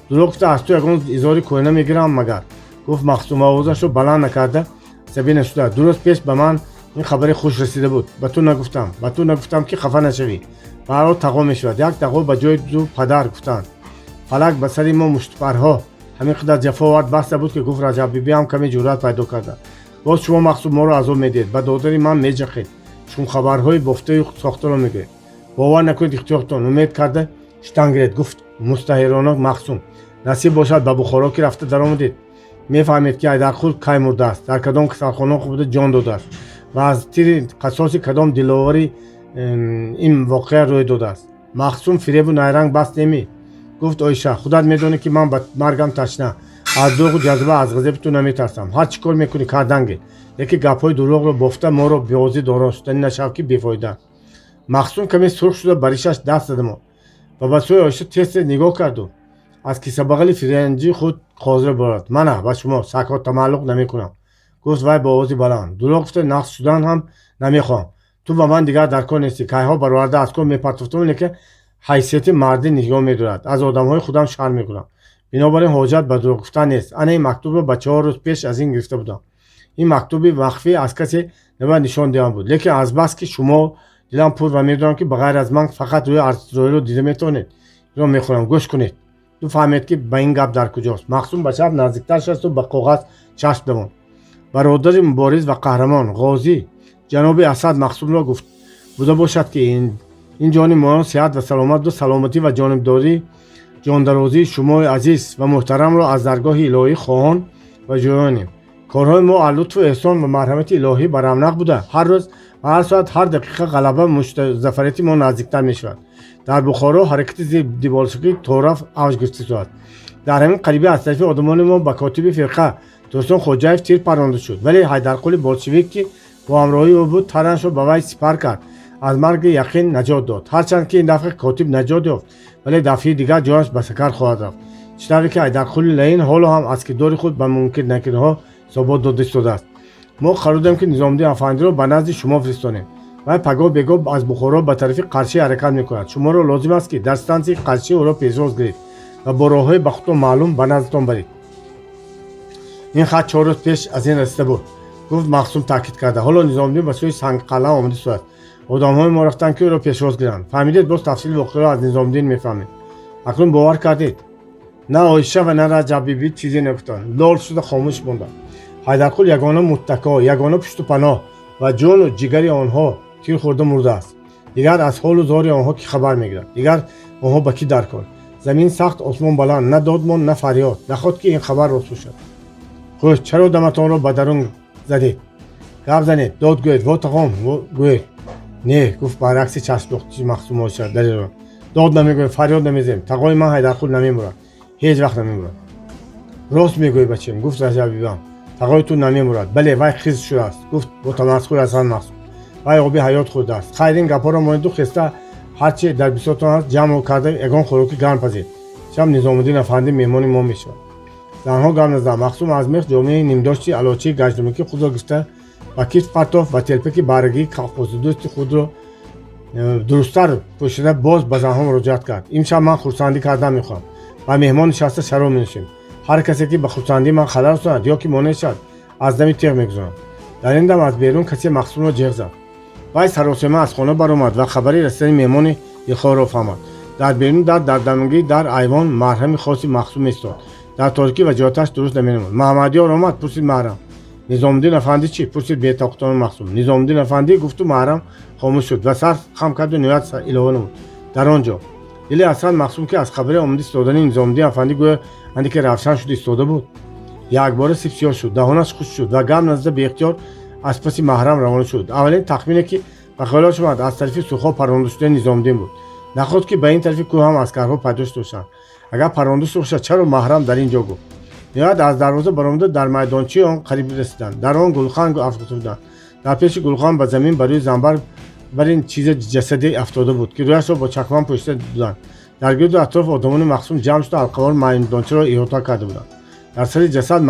«Дурӯғ гуфта аз ту ягон изори кӯҳна мегирам магар?» гуфт Мақсум ва овозашро баланд накарда, асабӣ нашуда. «Ду рӯз пеш ба ман ин хабари хуш расида буд. Ба ту нагуфтам, ба ту нагуфтам, ки хафа нашавӣ. Ба ҳар ҳол тағо мешавад, як тағо ба ҷои ду падар гуфтанд. Фалак ба сари мо муштпарҳо ҳамин қадар ҷафо овард, баста буд», ки гуфт Раҷаббибӣ ҳам каме ҷуръат пайдо карда. «Боз шумо, Мақсум, моро азоб медиҳед, ба додари ман меҷақед, шумхабарҳои бофтаю сохтаро мегӯед. Бовар накунед, ихтиёртон умед карда шитан гиред», гуфт мустаҳирона Мақсум. «Насиб бошад, ба Бухоро ки рафта даромадед, мефаҳмед, ки Ҳайдарқул кай мурдааст, дар кадом касалхона хобида ҷон додааст ва аз тири қассоси кадом диловари ин воқеа рӯй додааст». «Мақсум, фиребу найранг бас немӣ?» гуфт Оиша. «Худат медонӣ, ки ман ба маргам ташна. Аз дурӯғу ҷазба, аз ғазаби ту наметарсам. Ҳар чӣ кор мекунӣ, кардан гир, лекин гапҳои дурӯғро бофта моро беозӣ дороштанӣ нашав, ки бефоида». Мақсум каме сурх шуда, ба ришаш даст зада монд ва ба сӯи Оиша тез тез нигоҳ карду аз кисабағали фиренҷии худ қозира борад. «Мана ба шумо сагҳо тамаллуқ намекунам», гуфт вай бо овози баланд. «Дурӯғ гуфта нақс шудан ҳам намехоҳам. Ту ба ман дигар дар кор нестӣ. Кайҳо бароварда аз кор мепартофтам, лекин ҳайсияти мардӣ нигоҳ медорад. Аз одамҳои худам шарм мекунам. Бинобар ин ҳоҷат ба дурӯғ гуфтан нест. Ана ин мактубро ба 4 рӯз пеш аз ин гирифта будам. Ин мактуби махфӣ, аз касе набояд нишон диҳам буд, лекин азбаски шумо дилам пур ва медонам, ки ба ғайр аз ман фақат рӯи азроилро дида метавонед, инро мехонам, гӯш кунед, ту фаҳмед, ки ба ин гап дар куҷост». Мақсум ба чап наздиктар шасту ба коғаз чашм давонд. «Бародари мубориз ва қаҳрамон, ғозӣ ҷаноби Асад Мақсумро гуфт буда бошад, ки ин ҷони моён сиҳат ва саломат, саломатӣ ва ҷонибдорӣ, ҷондарозии шумои азиз ва муҳтарамро аз даргоҳи илоҳӣ хоҳон ва ҷӯёнем. Корҳои мо аз лутфу эҳсон ва марҳамати илоҳӣ баравнақ буда, ҳар рӯз ва ҳар соат, ҳар дақиқа ғалаба, музаффарияти мо наздиктар мешавад. Дар Бухоро ҳаракати зидди болшевикӣ торафт авҷ гирифта истодааст. Дар ҳамин қарибӣ аз тарафи одамони мо ба котиби фирқа Дӯстон Хоҷаев тир парронда шуд, вале Ҳайдарқули болшевик, ки бо ҳамроҳии ӯ буд, таранашро ба вай сипар кард, аз марги яқин наҷот дод. Ҳарчанд ки ин дафъа котиб наҷот ёфт, вале дафъаи дигар ҷонаш ба сакар хоҳад рафт. Чӣ тавре ки Ҳайдарқули лаин ҳоло ҳам аз кирдори худ ба мункир накирҳо ҳисобот дода истодааст. Мо қарор додем, ки Низомуддин афандиро ба назди шумо фиристонем. Вай пагоҳ бегоҳ аз Бухоро ба тарафи Қаршӣ ҳаракат мекунад. Шуморо лозим аст, ки дар стансияи Қаршӣ ӯро пешвоз гиред ва бо роҳҳои ба худтон маълум ба наздитон баред. Ин хат 4 рӯз пеш аз ин расида буд, гуфт Махсум таъкид карда. Ҳоло Низомуддин ба сӯи Сангқалъа омада истодааст. Одамҳои мо рафтанд, ки ӯро пешвоз гиранд. Фаҳмидед? Боз тафсили воқеаро аз Низомуддин мефаҳмед. Акнун бовар кардед? На Оиша ва на Раҷаббибӣ чизе нагуфтанд, лол шуда хомӯш монданд. Ҳайдарқул, ягона муттако, ягона пушту паноҳ ва ҷону ҷигари онҳо, тир хӯрда мурдааст. Дигар аз ҳолу зори онҳо кӣ хабар мегирад? Дигар онҳо ба кӣ дар кор? Замин сахт, осмон баланд, на дод монд, на фарёд. Наход ки ин хабар рост бошад? Хуш, чаро даматонро ба дарун задед? Гап занед, дод гӯед, во тағом гӯед. Не, гуфт баръакси чашмдохти Махсум Оиша далерона, дод намегӯем, фарёд намезанем. Тағои ман Ҳайдарқул намемурад, ҳеҷ вақт намемурад. Рост мегӯӣ, бачем, гуфт Раҷаббибиам. Тағои ту намемурад. Бале, вай хирс шудааст, гуфт бо тамасхур Ҳасан Махсум. Вай оби ҳаёт хӯрдааст. Хайр, ин гапҳоро монеду хеста ҳарчи дар бисотон аст ҷамъ карда, ягон хӯроки гарм пазед. Шаб Низомуддин афандӣ меҳмони мо мешавад. Занҳо гап назаданд. Махсум аз мех ҷомеи нимдошти алочии гаҷдумакӣ худро гирифта ба китф партофт ва телпаки барагии кавхозидӯсти худро дурусттар пӯшида, боз ба занҳо муроҷиат кард. Имшаб ман хурсандӣ кардан мехоҳам. Ба меҳмон нишаста шароб менӯшем. Ҳар касе ки ба хурсандии ман халал расонад ё ки монеъ шавад, аз дами теғ мегузорам. Дар ин дам аз берун касе Махсумро ҷеғ зад. Вай саросема аз хона баромад ва хабари расидани меҳмони дилхоҳро фаҳмад. Дар берун дар дамгии дар айвон маҳрами хоси Махсум меистод. Дар торикӣ ваҷоҳаташ дуруст наменамуд. Маҳаммадёр омад? Пурсид маҳрам. Низомуддин афандӣ чӣ? Пурсид бетоқатона Махсум. Низомуддин афандӣ, гуфту маҳрам хомӯш шуд ва сар хам карду ниҳоят илова намуд: дар он ҷо. Дили Ҳасан Махсум, ки аз хабари омада истодани Низомуддин афандӣ гӯё андаке равшан шуда истода буд, якбора сипсиёҳ шуд, даҳонаш хушк шуд ва гап назада беихтиёр аз паси маҳрам равона шуд. Аввалин тахмине, ки ба хаёлаш омад, аз тарафи Сурхоб парронда шудани Низомуддин буд. Наход ки ба ин тарафи кӯҳ ҳам аскарҳо пайдо шуда бошанд? Агар парронда шуда бошад, чаро маҳрам дар ин ҷо гуфт? Ниҳоят аз дарвоза баромада, дар майдончаи он қариб расиданд. Дар он гулхан афрохта буданд. Дар пеши гулхан ба замин ба рӯи занбар бар ин чизе ҷасаде афтода буд, ки рӯяшро бо чакман пӯшида буданд. Дар гирду атроф одамони Махсум ҷамъ шуда, ҳалқавор майдончаро иҳота карда буданд. Дар сари ҷасад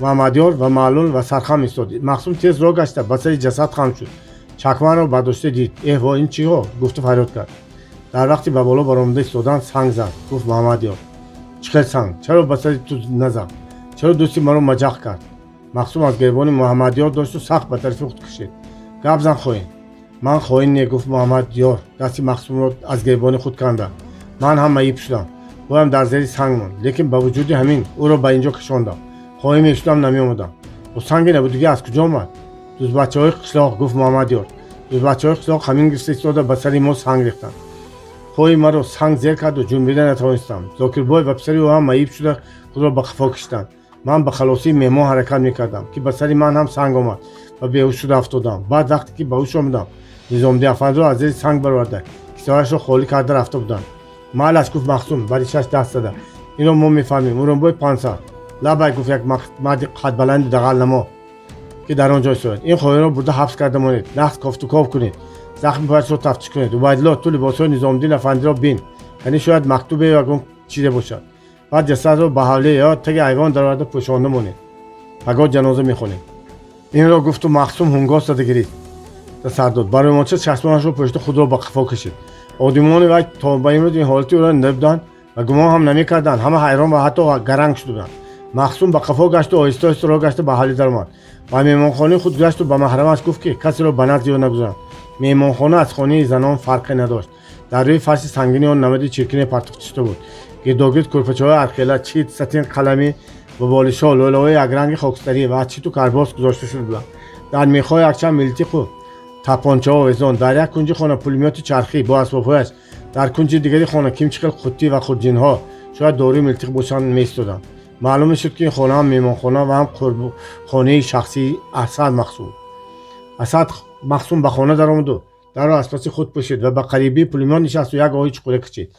Маҳаммадёр ва маълул ва сархам истод. Махсум тез роҳ гашта, ба сари ҷасад хам шуд, чакманро бардошта дид. Эҳ, во, ин чиҳо? Гуфту фарёд кард. Дар вақти ба боло баромада истодан санг зад, гуфт Маҳаммадёр. Чӣ хел санг? Чаро ба сари ту назад? Чаро дӯсти маро маҷах кард? Махсум аз гиребони Муҳаммадёр дошту сахт ба тарафи худ кашид. Гап зан, хоин! Ман хоин не, гуфт Муҳаммадёр, дасти Махсумро аз гиребони худ канда. Ман ҳам маиб шудам, боям дар зери санг монд, лекин ба вуҷуди ҳамин ӯро ба инҷо кашондам. Хоин мешудам, намеомадам. Бо санги набудагӣ аз куҷо омад? Дузбачаҳои қишлоқ, гуфт Муҳаммадёр. Дузбачаҳои қишлоқ ҳамин гирифта истода, ба сари мо санг рехтанд. Пои маро санг зер карду ҷунбида натавонистам. Зокирбой ва писари ӯ ҳам маиб шуда, худро ба қафо кашиданд. Ман ба халосии меҳмон ҳаракат мекардам, ки ба сари ман ҳам санг омад ва беҳуш шуда афтодам. Баъд вақте ки ба ҳуш омадам, Низомуддин афандиро аз зери санг бароварда, кисояшро холӣ карда рафта буданд. Майлаш, гуфт Махсум ба ришаш даст зада. Инро мо мефаҳмем. Урумбой 500. Лабай, гуфт як марди қадбаланди дағалнамо, ки дар он ҷо истодад. Ин хоинро бурда ҳабс карда монед, нағз кофтуков кунед, захми пояшро тафтиш кунед. Убайдулло, ту либосҳои Низомуддин афандиро бин, яъне шояд мактубе ё ягон чизе бошад. Баъд ҷасадро ба ҳавлӣ ё таги айвон дароварда пӯшонда монед. Пагоҳ ҷаноза мехонем. Инро гуфту Махсум ҳунгос зада гирифт, сар дод. Барои чашмонашро пӯшида, худро ба қафо кашид. Одимони вай то ба имрӯз ин ҳолати ӯро надида буданд ва гумон ҳам намекарданд. Ҳама ҳайрон ва ҳатто гаранг шуда буданд. Махсум ба қафо гашту оҳиста оҳиста роҳ гашта ба ҳавлӣ даромад. Ба меҳмонхонаи худ гузашту ба маҳрамаш гуфт, ки касеро ба назди ӯ нагузоранд. Меҳмонхона аз хонаи занон фарқе надошт. Дар рӯи фарши сангини он намади чиркине партофта шуда буд. Гирдогирд кӯрпачаҳои ҳархела, чит, сатин, қаламӣ ва болишҳо, лӯлаҳои якранги хокистарӣ ва аз читу карбос гузошта шуда буданд. Дар мехҳо якчанд милтиқу тапончаҳо овезон. Дар як кунҷи хона пулемёти чархӣ бо асбобҳояш, дар кунҷи дигари хона кимчи хел қуттӣ ва хурҷинҳо, шояд доруи милтиқ бошанд, меистоданд. Маълум мешуд, ки ин хона ҳам меҳмонхона ва ҳам хонаи шахсии Асад Махсум. Асад Махсум ба хона даромаду дарро аз паси худ пӯшид ва ба қарибии пулемёт нишасту як оҳи чуқура кашид.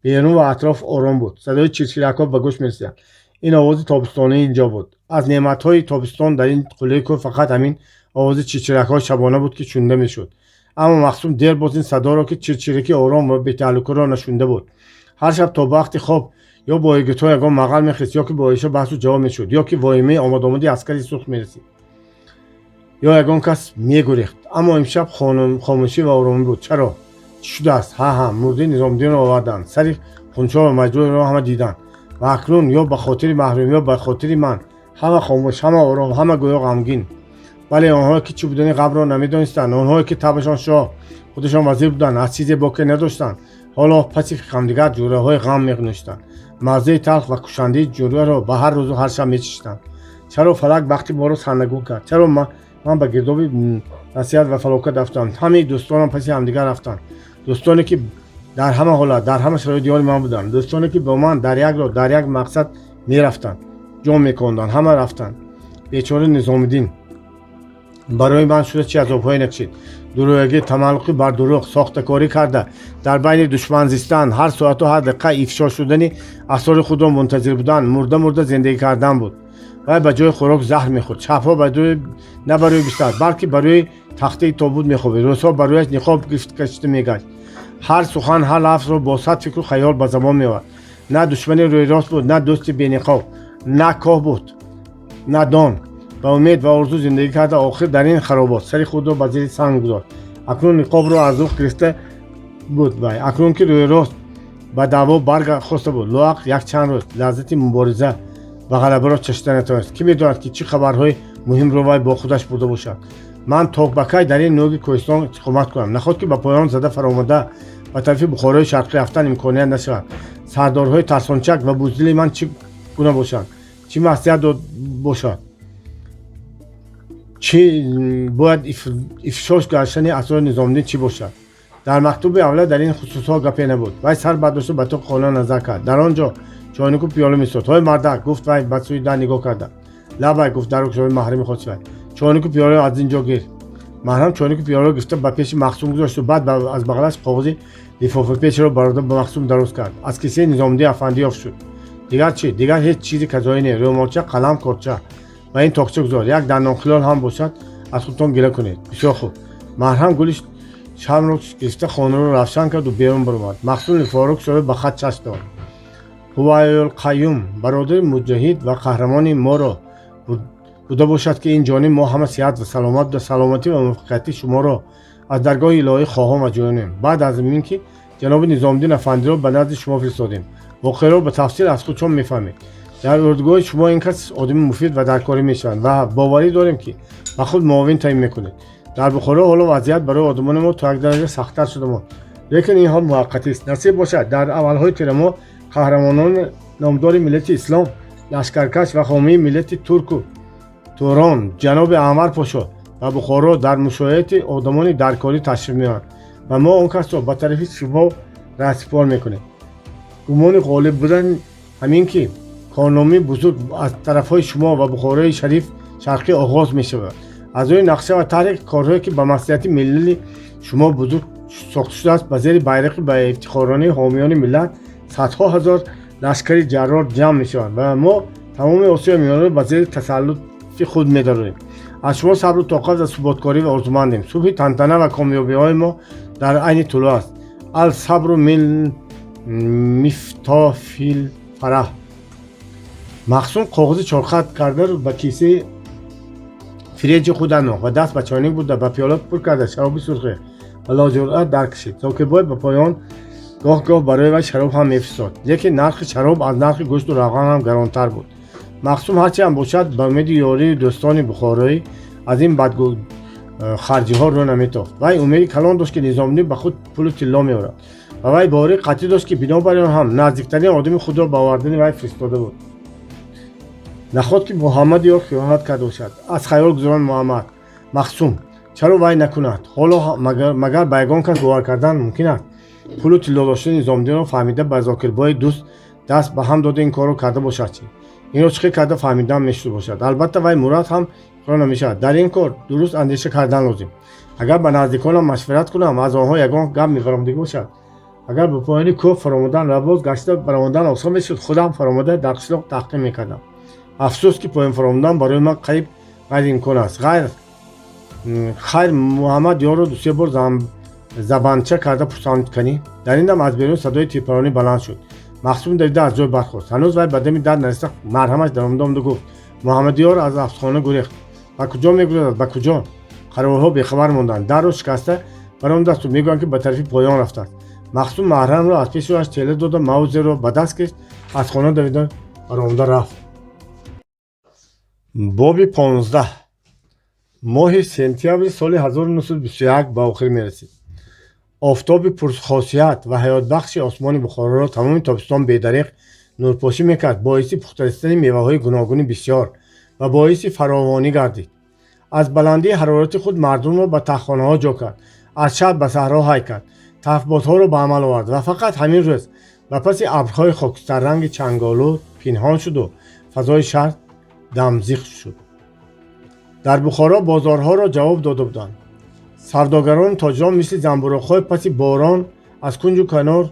Берун ва атроф ором буд. Садои чирчиракҳо ба гӯш мерасиданд. Ин овози тобистонии инҷо буд. Аз неъматҳои тобистон дар ин қуллаи кӯҳ фақат ҳамин овози чирчиракҳои шабона буд, ки шунида мешуд. Аммо Махсум дер боз ин садоро, ки чирчираки ором ва бетаҳлукаро, нашунида буд. Ҳар шаб то вақти хоб Ё бо йигитҳо ягон мағал мехест, ё ки бо оиша баҳсу ҷавоб мешуд, ё ки воҳимаи омадомади аскари сурх мерасид, ё ягон кас мегурехт. Аммо имшаб хомӯшӣ ва оромӣ буд. Чаро? Чӣ шудааст? Ҳа, ҳа, мурдаи Низомиддинро оварданд. Сари хунчо ва маҷрӯҳро ҳама диданд ва акнун ё ба хотири маҳрум, ё ба хотири ман ҳама хомӯш, ҳама ором, ҳама гӯё ғамгин. Бале, онҳое ки чӣ будани ғамро намедонистанд, онҳое ки табашон шоҳ, худашон вазир буданд, аз чизе боке надоштанд, ҳоло паси ҳамдигар ҷӯраҳои ғам менӯшиданд, маззаи талх ва кушандаи ҷӯраро ба ҳар рӯзу ҳар шаб мечашиданд. Чаро фалак бахти моро сарнагун кард? Чаро ман ба гирдоби насиҳат ва фалокат афтам? Ҳамаи дӯстонам паси ҳамдигар рафтанд, дӯстоне ки дар ҳама ҳолат, дар ҳама шароит ёри ман буданд, дӯстоне ки бо ман дар як роҳ, дар як мақсад мерафтанд, ҷон меконданд, ҳама рафтанд. Бечора Низомиддин барои ман шуда чӣ азобҳое накашид: дурӯягӣ, тамаллуқи бар дурӯғ, сохтакорӣ карда дар байни душман зистан, ҳар соату ҳар дақиқа ифшо шудани асрори худро мунтазир будан, мурда мурда зиндагӣ кардан буд. Вай ба ҷои хӯрок заҳр мехӯрд, шабҳо на ба рӯи бистар, балки ба рӯи тахтаи тобут мехобид, рӯзҳо ба рӯяш ниқоб кашида мегашт, ҳар сухан, ҳар лафзро бо сад фикру хаёл ба забон меовард. На душмани рӯйрост буд, на дӯсти бениқоб, на коҳ буд, на дон. Ба умед ва орзу зиндагӣ карда, охир дар ин харобот сари худро ба зери санг гузошт. Акнун ниқобро аз рух гирифта буд вай, акнун ки рӯйрост ба даъво бархоста буд, лоақал якчанд рӯз лаззати мубориза ва ғалабаро чашида натавонист. Кӣ медонад, ки чӣ хабарҳои муҳимро вай бо худаш бурда бошад? Ман то ба кай дар ин нӯги кӯҳистон истиқомат кунам? Наход ки ба поён зада фаромада ба тарафи Бухорои Шарқӣ рафтан имконият нашавад? Сардорҳои тарсончак ва буздили ман чӣ гуна бошанд? Чӣ маслиҳат дод бошад? Чӣ бояд ифшош гаштани асрори Низомиддин чӣ бошад? Дар мактуби аввала дар ин хусусҳо гапе набуд. Вай сар бардошта ба тоқи хона назар кард. Дар он ҷо чойнику пиёла месод. «Ҳой, мардак!» — гуфт вай, ба сӯи дар нигоҳ карда. «Лабай!» — гуфт дару кушои маҳрами хоси вай. «Чойнику пиёларо аз ин ҷо гир». Маҳрам чойнику пиёларо гирифта ба пеши Махсум гузошту баъд аз бағалаш коғози лифофапечро барода ба Махсум дароз кард. «Аз кисаи Низомиддин афандӣ ёфт шуд. Дигар чӣ?» «Дигар ҳеҷ чизи казоӣ не. Рӯмолча, қалам, корча ба ин тоқча гузор. Як дандонхилол ҳам бошад, аз худтон гила кунед». «Бисёр хуб». Маҳрам гули шамро гирифта, хонаро равшан карду берун баромад. Махсум лифофаро кушода ба хат чашм дод. «Ҳувайулқаюм бародари муҷоҳид ва қаҳрамони моро буда бошад, ки ин ҷониб мо ҳама сиҳат ва саломат, саломатӣ ва муваффақияти шуморо аз даргоҳи илоҳӣ хоҳон ва ҷӯёнем. Баъд аз ин ки ҷаноби Низомиддин афандиро ба назди шумо фиристодем, воқеаро ба тафсил аз худшон мефаҳмед. Дар урдугоҳи шумо ин кас одами муфид ва даркорӣ мешаванд ва боварӣ дорем, ки ба худ муовин таъин мекунед. Дар Бухоро ҳоло вазъият барои одамони мо то як дараҷа сахттар шуда монд, лекин ин ҳол муваққатист. Насиб бошад, дар аввалҳои тирамоҳ қаҳрамонони номдори миллати ислом, лашкаркаш ва ҳомии миллати турку турон, ҷаноби Анвар Пошо ба Бухоро дар мушояати одамони даркорӣ ташриф меоранд ва мо он касро ба тарафи шумо раҳсипор мекунем. Гумони ғолиб будан ҳамин ки корномаи бузург аз тарафҳои шумо ва Бухорои шариф шарқӣ оғоз мешавад. Аз рӯи нақша ва тарҳи корҳое, ки ба маслиҳати миллали шумо бузург сохта шудааст, ба зери байрақи ба ифтихоронаи ҳомиёни миллат садҳо ҳазор лашкари ҷаррор ҷамъ мешаванд ва мо тамоми Осиёи Миёнаро ба зери тасаллуфи худ медарорем. Аз шумо сабру тоқат ва суботкорӣ орзумандем. Субҳи тантана ва комёбиҳои мо дар айни тулӯъ аст. Ал сабру мин мифтоҳил фараҳ». Махсум коғози чорхат кардаро ба кисаи фиренҷи худ андохт ва даст ба чойник бурда, ба пиёла пур карда шароби сурхе ва лоҷуръат даркашид. Зокирбой ба поён гоҳ-гоҳ барои вай шароб ҳам мефиристод, лекин нархи шароб аз нархи гӯшту равған ҳам гаронтар буд. Махсум ҳарчи ҳам бошад, ба умеди ёрии дӯстони бухороӣ аз ин бадхарҷиҳо рӯ наметофт. Вай умеди калон дошт, ки Низомиддин ба худ пулу тилло меорад, ва вай боварии қатъӣ дошт, ки бинобар он ҳам наздиктарин одами худро ба овардани вай фиристода буд. Наход ки Муҳаммад ёр хиёнат карда бошад? Аз хаёл гузаронд Муҳаммад Махсум. Чаро вай накунад? Ҳоло магар ба ягон кас бовар кардан мумкин аст? Пулу тилло доштани Низомиддинро фаҳмида, ба Зокирбои дӯст даст ба ҳам дода ин корро карда бошад чӣ? Инро чӣ хел карда фаҳмидан мешуд бошад? Албатта, вай Мурад ҳам иқрор намешавад. Дар ин кор дуруст андеша кардан лозим. Агар ба наздиконам машварат кунам, аз онҳо ягон гап мефаромадагӣ бошад. Агар ба поёни кӯҳ фаромадан ва боз гашта баромадан осон мешуд, худам фаромада дар қишлоқ таҳқиқ мекардам. Афсӯс, ки поён фаромадан барои ман қариб ғайриимкон аст. Ғайр хайр, Муҳаммад ёрро дусе бор забанча карда пурсанд. Канӣ? Дар ин дам аз берун садои тирпаронӣ баланд шуд. Махсум давида аз ҷой бархост. Ҳанӯз вай ба дами дар нариста, марҳамаш даромада омда гуфт: «Муҳаммадиёр аз афсхона гурехт». Ба куҷо мегурезад, ба куҷо? Қаровулҳо бехабар монданд. Дарро шикаста баромадасту мегӯянд, ки ба тарафи поён рафтааст. Махсум маҳрамро аз пеши роҳаш тела дода, маузерро ба даст гирифт, аз хона давида баромада рафт. Боби 15. Моҳи сентябри соли 1921 ба охир мерасид. Офтоби пурхосият ва ҳаётбахши осмони Бухороро тамоми тобистон бедареғ нурпошӣ мекард, боиси пухта расидани меваҳои гуногуни бисёр ва боиси фаровонӣ гардид. Аз баландии ҳарорати худ мардумро ба таҳхонаҳо ҷо кард, аз шаҳр ба саҳро ҳай кард, тафботҳоро ба амал овард ва фақат ҳамин рӯз ба паси абрҳои хокистарранги чанголуд пинҳон шуду фазои шаҳр дамзиқ шуд. Дар Бухоро бозорҳоро ҷавоб дода буданд. Савдогарону тоҷирон мисли занбӯруғҳои паси борон аз кунҷу канор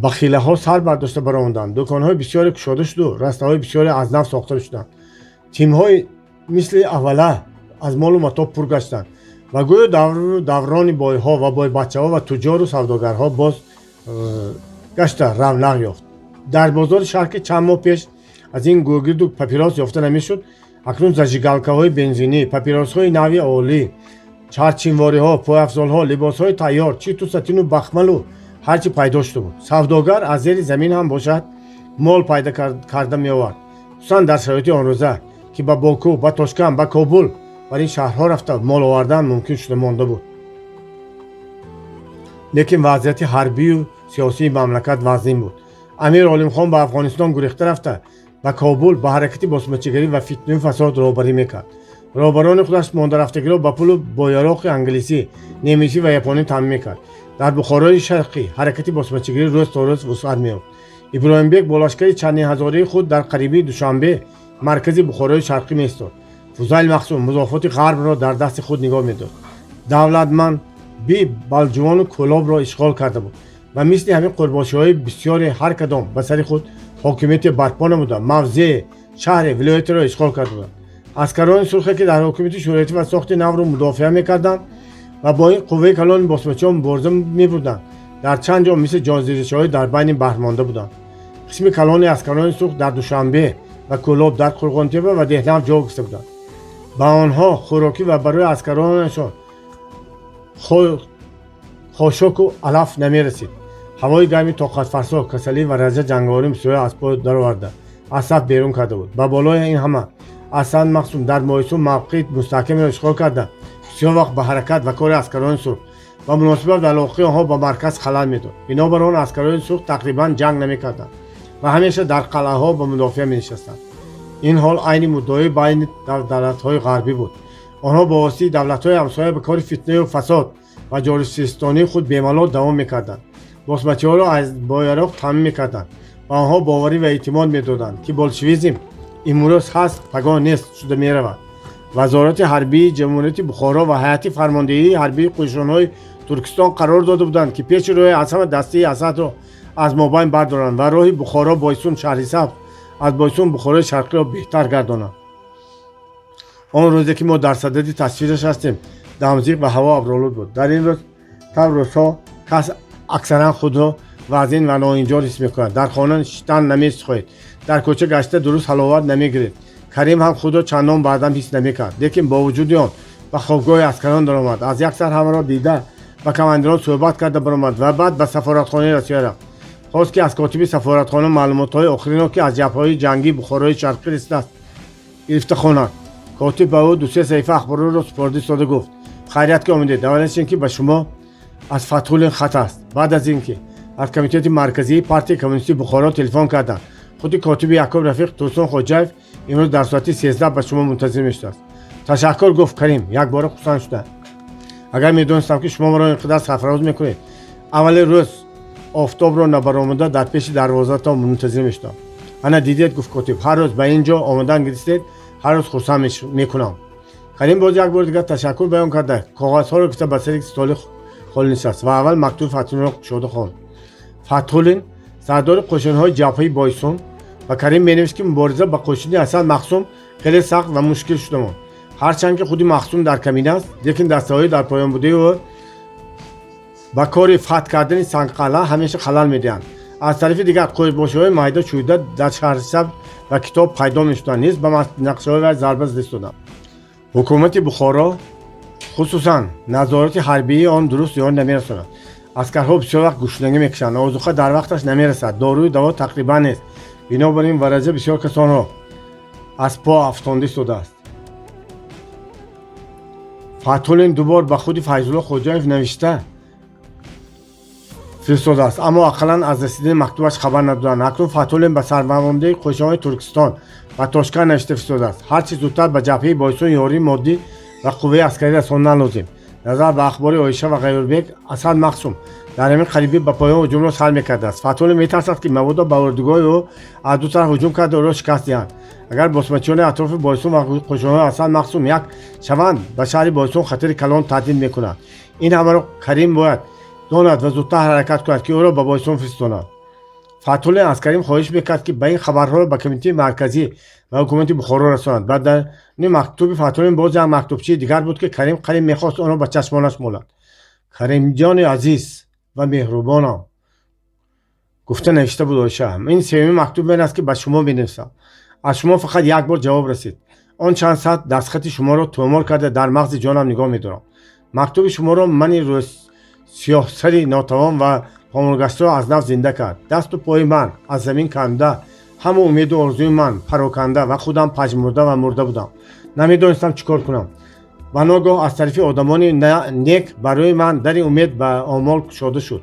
ба хилаҳо сар бардошта баромаданд. Дуконҳои бисёре кушода шуду растаҳои бисёре аз нав сохта шуданд. Тимҳои мисли аввала аз молу матоъ пур гаштанд ва гӯё даврони бойҳо ва бойбачаҳо ва туҷҷору савдогарҳо боз гашта равнақ ёфт. Дар бозори шаҳр, ки чанд моҳ пеш аз ин гӯгирду папирос ёфта намешуд, акнун зажигалкаҳои бензинӣ, папиросҳои нави олӣ, чарчинвориҳо, пойафзолҳо, либосҳои тайёр, читу сатину бахмалу ҳар чӣ пайдо шуда буд. Савдогар аз зери замин ҳам бошад, мол пайдо карда меовард, хусусан дар шароити онрӯза, ки ба Боку, ба Тошканд, ба Кобул, бар ин шаҳрҳо рафта мол овардан мумкин шуда монда буд. Лекин вазъияти ҳарбию сиёсии мамлакат вазнин буд. Амир Олимхон ба Афғонистон гурехта рафта, ба Кобул ба ҳаракати босмачигарӣ ва фитнаю фасод роҳбарӣ мекард. Роҳбарони худаш мондарафтагиро ба пулу бо яроқи англисӣ, немисӣ ва японӣ таъмин мекард. Дар Бухорои Шарқӣ ҳаракати босмачигарӣ рӯз то рӯз вусъат меёфт. Иброҳимбек бо лашкари чандин ҳазории худ дар қарибии Душанбе, маркази Бухорои Шарқӣ, меистод. Фузайл Махсум музофоти ғарбро дар дасти худ нигоҳ медошт. Давлатманд Би Балҷувону Кӯлобро ишғол карда буд ва мисли ҳамин қурбошиҳои бисёре ҳар кадом ба сари худ ҳокимияте барпо намуда, мавзеъе, шаҳре, вилоятеро ишғол карда буданд. Аскарони сурхе, ки дар ҳокимияти шӯравӣ ва сохти навро мудофиа мекарданд ва бо ин қувваи калони босмачиҳо мубориза мебурданд, дар чанд ҷо мисли ҷонзиришҳои дар байни баҳр монда буданд. Қисми калони аскарони сурх дар Душанбе ва Кӯлоб, дар Қурғонтепа ва Деҳнав ҷо гирифта буданд. Ба онҳо хӯрокӣ ва барои аскаронашон хошоку алаф намерасид. Ҳавои гарми тоқатфарсо, касалӣ ва раҷа ҷанговарии бисёре аз по дароварда, аз саф берун карда буд. Ба болои ин ҳама Асан Махсум дар Моҳисун мавқеи мустаҳкамеро ишғол карда, бисёр вақт ба ҳаракат ва кори аскарони сурх ва муносибат ва алоқаи онҳо ба марказ халал медод. Бинобар он аскарони сурх тақрибан ҷанг намекарданд ва ҳамеша дар қалъаҳо ба мудофиа менишастанд. Ин ҳол айни муддаои байни давлатҳои ғарбӣ буд. Онҳо бо воситаи давлатҳои ҳамсоя ба кори фитнаю фасод ва ҷорисистонии худ бемалол давом мекарданд, босмачиҳоро бо яроқ таъмин мекарданд ва онҳо боварӣ ва эътимод медоданд, ки болшевизм имрӯз ҳаст, пагоҳ нест шуда меравад. Вазорати ҳарбии Ҷумҳурияти Бухоро ва ҳайати фармондеҳии ҳарбии қӯшунҳои Туркистон қарор дода буданд, ки пеши роҳи аз ҳама дастаи Асадро аз мобайн бардоранд ва роҳи Бухоро, Бойсун, Шаҳрисабз, аз Бойсун Бухорои Шарқиро беҳтар гардонанд. Он рӯзе, ки мо дар садади тасвираш ҳастем, дамзиқ ва ҳаво абролуд буд. Дар ин рӯз тавр рӯзҳо кас аксаран худро вазнин ва ноинҷор ҳис мекунад, дар хона нишистан намехоҳед, дар кӯча гашта дуруст ҳаловат намегиред. Карим ҳам худро чандон бардам ҳис намекард, лекин бо вуҷуди он ба хобгоҳи аскарон даромад, аз як сар ҳамаро дида, ба командирон суҳбат карда баромад ва баъд ба сафоратхонаи Россия рафт. Хост, ки аз котиби сафоратхона маълумотҳои охирино, ки аз ҷабҳаҳои ҷангии Бухорои Шарқӣ расидааст, гирифта хонад. Котиб ба ӯ дусе саҳифа ахборро супорида истода гуфт: «Хайрият, ки омадед. Аввалаш ин ки ба шумо аз Фатҳуллин хат аст. Баъд аз ин ки аз Комитети марказии партияи коммунистии Бухоро телефон карданд. Худи котиби якум рафиқ Турсун Хоҷаев имрӯз дар соати 13 ба шумо мунтазир мешудааст». «Ташаккур», гуфт Карим, якбора хурсанд шуда. «Агар медонистам, ки шумо маро ин қадар сарфароз мекунед, аввали рӯз офтобро набаромада дар пеши дарвозаатон мунтазир мешудам». «Ана дидед», гуфт котиб, «ҳар рӯз ба ин ҷо омадан гирифтед, ҳар рӯз хурсанд мекунам». Карим боз як бори дигар ташаккур баён карда, коғазҳоро гирифта, ба сари столи холӣ нишаст ва аввал мактуби Фатҳуллинро кушода хонд. Фатҳуллин, сардори қӯшунҳои ҷабҳаи Бойсун, ба Карим менавист, ки мубориза ба қӯшуни Асан Махсум хеле сахт ва мушкил шуда монд. Ҳарчанд ки худи Махсум дар камин аст, лекин дастаҳои дар поён будаи ӯ ба кори фатҳ кардани Сангқалъа ҳамеша халал медиҳанд. Аз тарафи дигар, қӯйбошиҳои майда чӯйда дар шаҳрисабз ва китоб пайдо мешуданд, низ ба нақшаҳои вай зарба зада истоданд. Ҳукумати Бухоро, хусусан назорати ҳарбии он, дуруст ёрӣ намерасонад. Аскарҳо бисёр вақт гушнагӣ мекашанд, озуқа дар вақташ намерасад, дорую даво тақрибан нест. Бинобар ин вараҷа бисёр касонро аз по афтонда истодааст. Фатҳуллин ду бор ба худи Файзулло Хоҷаев навишта фиристодааст, аммо ақаллан аз расидани мактубаш хабар надоданд. Акнун Фатҳуллин ба сарфармондеҳи қӯшинҳои Туркистон ба Тошканд навишта фиристодааст: ҳарчи зудтар ба ҷабҳаи Бойсун ёрии моддӣ ва қувваи аскарӣ расондан лозим. Назар ба ахбори Оиша ва Ғайюрбек, Асад Мақсум дар ҳамин қарибӣ ба поён ҳуҷумро сар мекардааст. Фатҳуллин метарсад, ки мабодо ба ордугоҳи ӯ аз ду тараф ҳуҷум карда, ӯро шикаст диҳанд. Агар босмачиёни атрофи Бойсун ва қӯшинҳои Асад Мақсум як шаванд, ба шаҳри Бойсун хатари калон таҳдид мекунад. Ин ҳамаро Карим бояд донад ва зудтар ҳаракат кунад, ки ӯро ба Бойсун фиристонад. Фатҳуллин аз Карим хоҳиш мекард, ки ба ин хабарҳоро ба Кумитаи Марказӣ ва ҳукумати Бухоро расонад. Ба даруни мактуби Фатҳуллин боз як мактубчии дигар буд, ки Карим қариб мехост онро ба чашмонаш молад. «Каримҷони азиз ва меҳрубонам», гуфта навишта буд Оиша, «ин сеюмин мактуби ман аст, ки ба шумо менависам. Аз шумо фақат як бор ҷавоб расид. Он чанд сатр дастхати шуморо тӯмор карда, дар мағзи ҷонам нигоҳ медорам. Мактуби шуморо мани сиёҳсари нотавон ва помолгаштаро аз нав зинда кард. Дасту пои ман аз замин канда, ҳама умеду орзуи ман пароканда ва худам пажмурда ва мурда будам. Намедонистам, чӣ кор кунам. Ва ногаҳ аз тарафи одамони нек барои ман дари умед ба омол кушода шуд.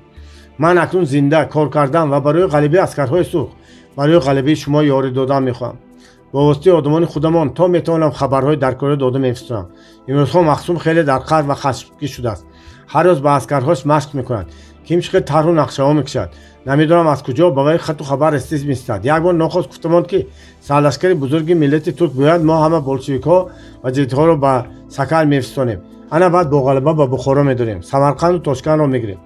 Ман акнун зинда кор кардан ва барои ғалабаи аскарҳои сурх, барои ғалабаи шумо ёрӣ додан мехоҳам. Бо воситаи одамони худамон то метавонам хабарҳои даркорӣ дода мефиристонам. Имрӯзҳо Мақсум хеле дар қаҳр ва хашмгин шудааст. Ҳар рӯз ба аскарҳош машқ мекунад, ким чӣ хел тарҳу нақшаҳо мекушад. Намедонам, аз куҷо ба вай хату хабар расида меистад. Як бор нохост гуфта монд, ки сарлашкари бузурги миллати турк гӯяд: мо ҳама болшевикҳо ва ҷадидҳоро ба сакар мефиристонем, ана баъд бо ғалаба ба Бухоро медорем, Самарқанду Тошкандро мегирем.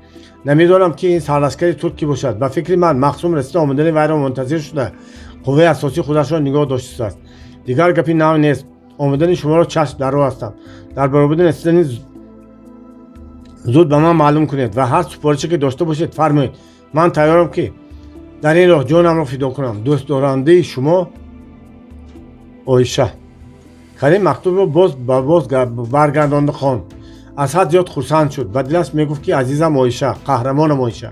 Намедонам, ки ин сарлашкари турк кӣ бошад. Ба фикри ман, Мақсум расида омадани вайро мунтазир шуда, қувваи асосии худашро нигоҳ доштааст. Дигар гапи нав нест. Омадани шуморо чашм дар роҳ ҳастам. Дар баробари расидани зуд ба ман маълум кунед ва ҳар супорише ки дошта бошед, фармоед. Ман тайёрам, ки дар ин роҳ ҷонамро фидо кунам. Дӯстдорандаи шумо, Оиша». Карим мактубро боз ба боз баргардонда хонд. Аз ҳад зиёд хурсанд шуд. Ба дилаш мегуфт, ки азизам Оиша, қаҳрамонам Оиша,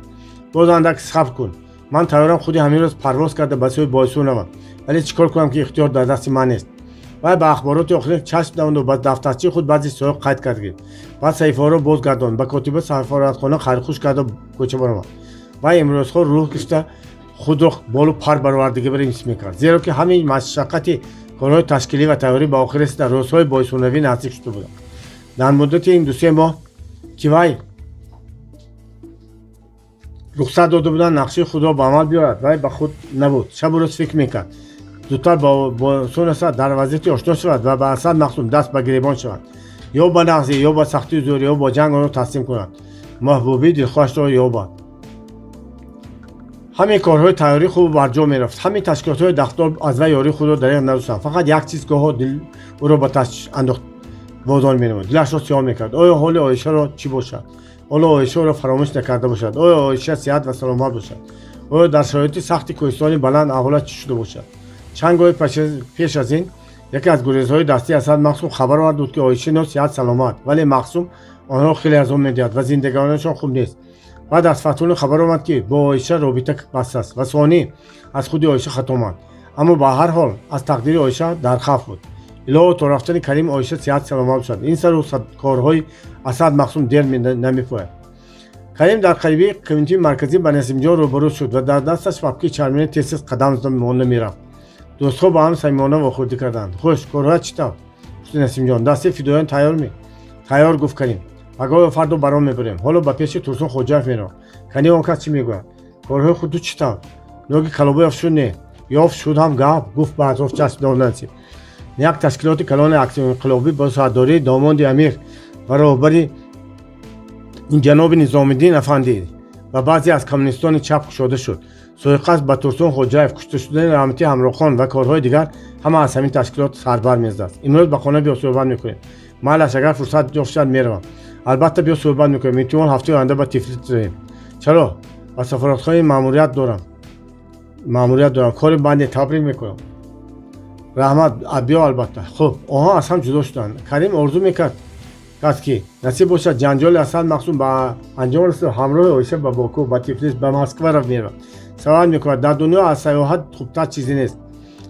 боз андак сабр кун. Ман тайёрам худи ҳамин рӯз парвоз карда, ба сӯи Бойсун равам, вале чӣ кор кунам, ки ихтиёр дар дасти ман нест. Вай ба ахбороти охирин чашм давонду ба дафтарчаи худ баъзе чизҳоро қайд кард гирифт. Баъд саҳифаҳоро боз гардонд, ба котиба сафоратхона хайрхуш карда, кӯча баромад. Вай имрӯзҳо рӯҳ гирифта, худро болу пар баровардагӣ бар ҳис мекард, зеро ки ҳамин машаққати корҳои ташкилӣ ва тайёрӣ ба охир расида, рӯзҳои бойсунравӣ наздик шуда буданд. Дар муддати ин 2-се моҳ, ки вай рухсат дода буданд нақшаи худро ба амал биёрад, вай ба худ набуд. Шабу рӯз фикр мекард: зудтар ба Бойсун расад, дар вазъияти ошно шавад ва ба Асад Мақсум даст ба гиребон шавад, ё ба нағзӣ, ё ба сахтию зӯр, ё бо ҷанг онро таслим кунад, маҳбубии дилхоҳашро ёбад. Ҳамин корҳои тайёрӣ хуб барҷо мерафт. Ҳамин ташкилотҳои дахлдор аз вай ёрии худро дареғ надоштанд. Фақат як чиз гоҳо дил ӯро ба ташвиш андохт, водор менамуд, дилашро сиёҳ мекард: оё ҳоли Оишаро чӣ бошад? Ҳоло Оиша ӯро фаромӯш накарда бошад? Оё Оиша сиҳат ва саломат бошад? Оё дар шароити сахти кӯҳистони баланд аҳолаш чӣ шуда бошад? Чанд гоҳи пеш аз ин яке аз гурезҳои дастии Асад Мақсум хабар овард буд, ки Оиша носиҳат саломат, вале Мақсум онҳоро хеле азоб медиҳад ва зиндагонашон хуб нест. Баъд аз Фатҳуллин хабар омад, ки бо Оиша робита бастааст ва сонӣ аз худи Оиша хат омад. Аммо ба ҳар ҳол аз тақдири Оиша дар хавф буд. Илоҳо, то рафтани Карим Оиша сиҳат саломат бошад. Ин сару корҳои Асад Мақсум дер намепояд. Карим дар қарибии Кумитаи Марказӣ ба Насимҷон рӯбарӯ шуд ва дар дасташ папкаи чармини тез-тез қадам зада монда мерафт. Дӯстҳо ба ҳам самимона вохӯрдӣ карданд. «Хуш, корҳоят чӣ тавр?» — пурсид Насимҷон. «Дастаи фидоён тайёр?» «Тайёр», — гуфт Карим. «Пагоҳ фардо баром мебарем. Ҳоло ба пеши Турсун Хоҷаев меравам. Кани, он кас чӣ мегӯяд? Корҳои худу чӣ тавр? Ноги Калоба ёфт шуд?» «Не, ёфт шуд ҳам гап», — гуфт ба атроф чашм Насим. «Як ташкилоти калони аксинқилобӣ бо сардории домоди амир ва роҳбари ҷаноби Низомиддин афандӣ ва баъзе аз коммунистони чап кушода шуд. Суиқасд ба Турсун Хоҷаев, кушта шудани раҳматӣ Ҳамроҳхон ва корҳои дигар ҳама аз ҳамин ташкилот сарбар мезадааст. Имрӯз ба хона биё, суҳбат мекунем». «Майлаш, агар фурсат ёфт шавад, меравам. Албатта, биё, суҳбат мекунем. Эҳтимол, ҳафтаи оянда ба Тифлис равем». «Чаро?» «Ба сафоратхонаи маъмурият дорам». Маъмурият дорам, кори банде, табрик мекунам. Раҳмат, биё албатта. Хуб, онҳо аз ҳам ҷудо шуданд. Карим орзу мекард кард, ки насиб бошад, ҷанҷоли Асад Мақсум ба анҷом расида, ҳамроҳи Оиша ба Боку, ба Тифлис, ба Москва рафт, меравад, сафар мекунад. Дар дунё аз саёҳат хубтар чизе нест.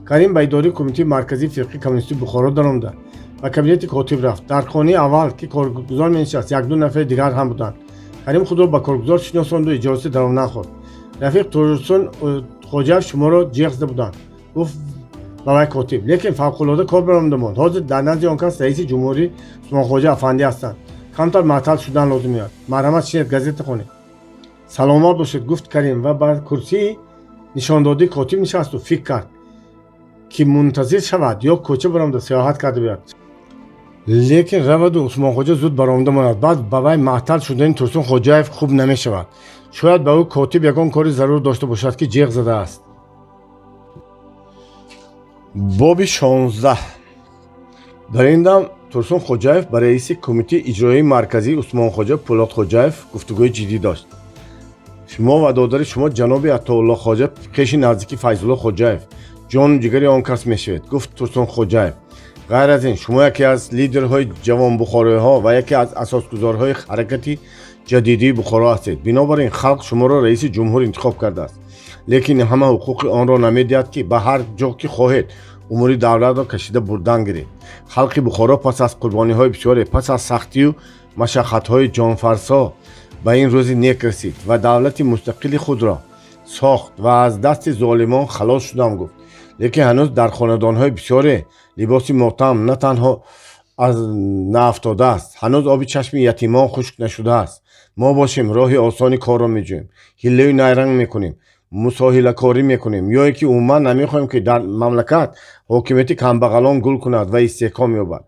Карим ба идораи Кумитаи марказии фирқаи коммунистии Бухоро даромада, ба кабинети котиб рафт. Дар хонаи аввал, ки коргузор менишаст, якду нафари дигар ҳам буданд. Карим худро ба коргузор шиносонду иҷозати даромадан хост. Рафиқ Турсун Хоҷаев шуморо ҷеғ зада буданд, гуфт ба вай котиб, лекин фавқулода кор баромада монд. Ҳозир дар назди он кас раиси ҷумҳурӣ Усмонхоҷа афандӣ ҳастанд. Камтар маътал шудан лозим меояд. Марҳамат, шинед, газета хонед. Саломат бошед, гуфт Карим ва ба курсии нишондодии котиб нишасту фикр кард, ки мунтазир шавад ё кӯча баромада сиёҳат карда биёяд. Лекин раваду Усмонхоҷа зуд баромада монад, баъд ба вай маътал шудани Турсун Хоҷаев хуб намешавад. Шояд ба ӯ котиб ягон кори зарур дошта бошад, ки ҷеғ задааст. Боби 16. Дар ин дам Турсун Хоҷаев ба раиси Кумитаи иҷроии марказии Усмонхоҷа Пӯлодхоҷаев гуфтугӯи ҷиддӣ дошт. Шумо ва додари шумо, ҷаноби Атоулло Хоҷа, хеши наздики Файзулло Хоҷаев, ҷону ҷигари он кас мешавед, гуфт Турсун Хоҷаев. Ғайр аз ин, шумо яке аз лидерҳои ҷавонбухороиҳо ва яке аз асосгузорҳои ҳаракати ҷадидии Бухоро ҳастед. Бинобар ин халқ шуморо раиси ҷумҳур интихоб кардааст. Лекин ҳама ҳуқуқи онро намедиҳад, ки ба ҳар ҷо ки хоҳед, умури давлатро кашида бурдан гиред. Халқи Бухоро пас аз қурбониҳои бисёре, пас аз сахтию машаққатҳои ҷонфарсо ба ин рӯзи нек расид ва давлати мустақили худро сохт ва аз дасти золимон халос шудам, гуфт. Лекин ҳанӯз дар хонадонҳои бисёре либоси мотам на танҳо аз наафтодааст, ҳанӯз оби чашми ятимон хушк нашудааст. Мо бошем, роҳи осони корро меҷӯем, ҳиллаю найранг мекунем, мусоҳилакорӣ мекунем ё ин ки умуман намехоҳем, ки дар мамлакат ҳокимияти камбағалон гул кунад ва истеҳком ёбад.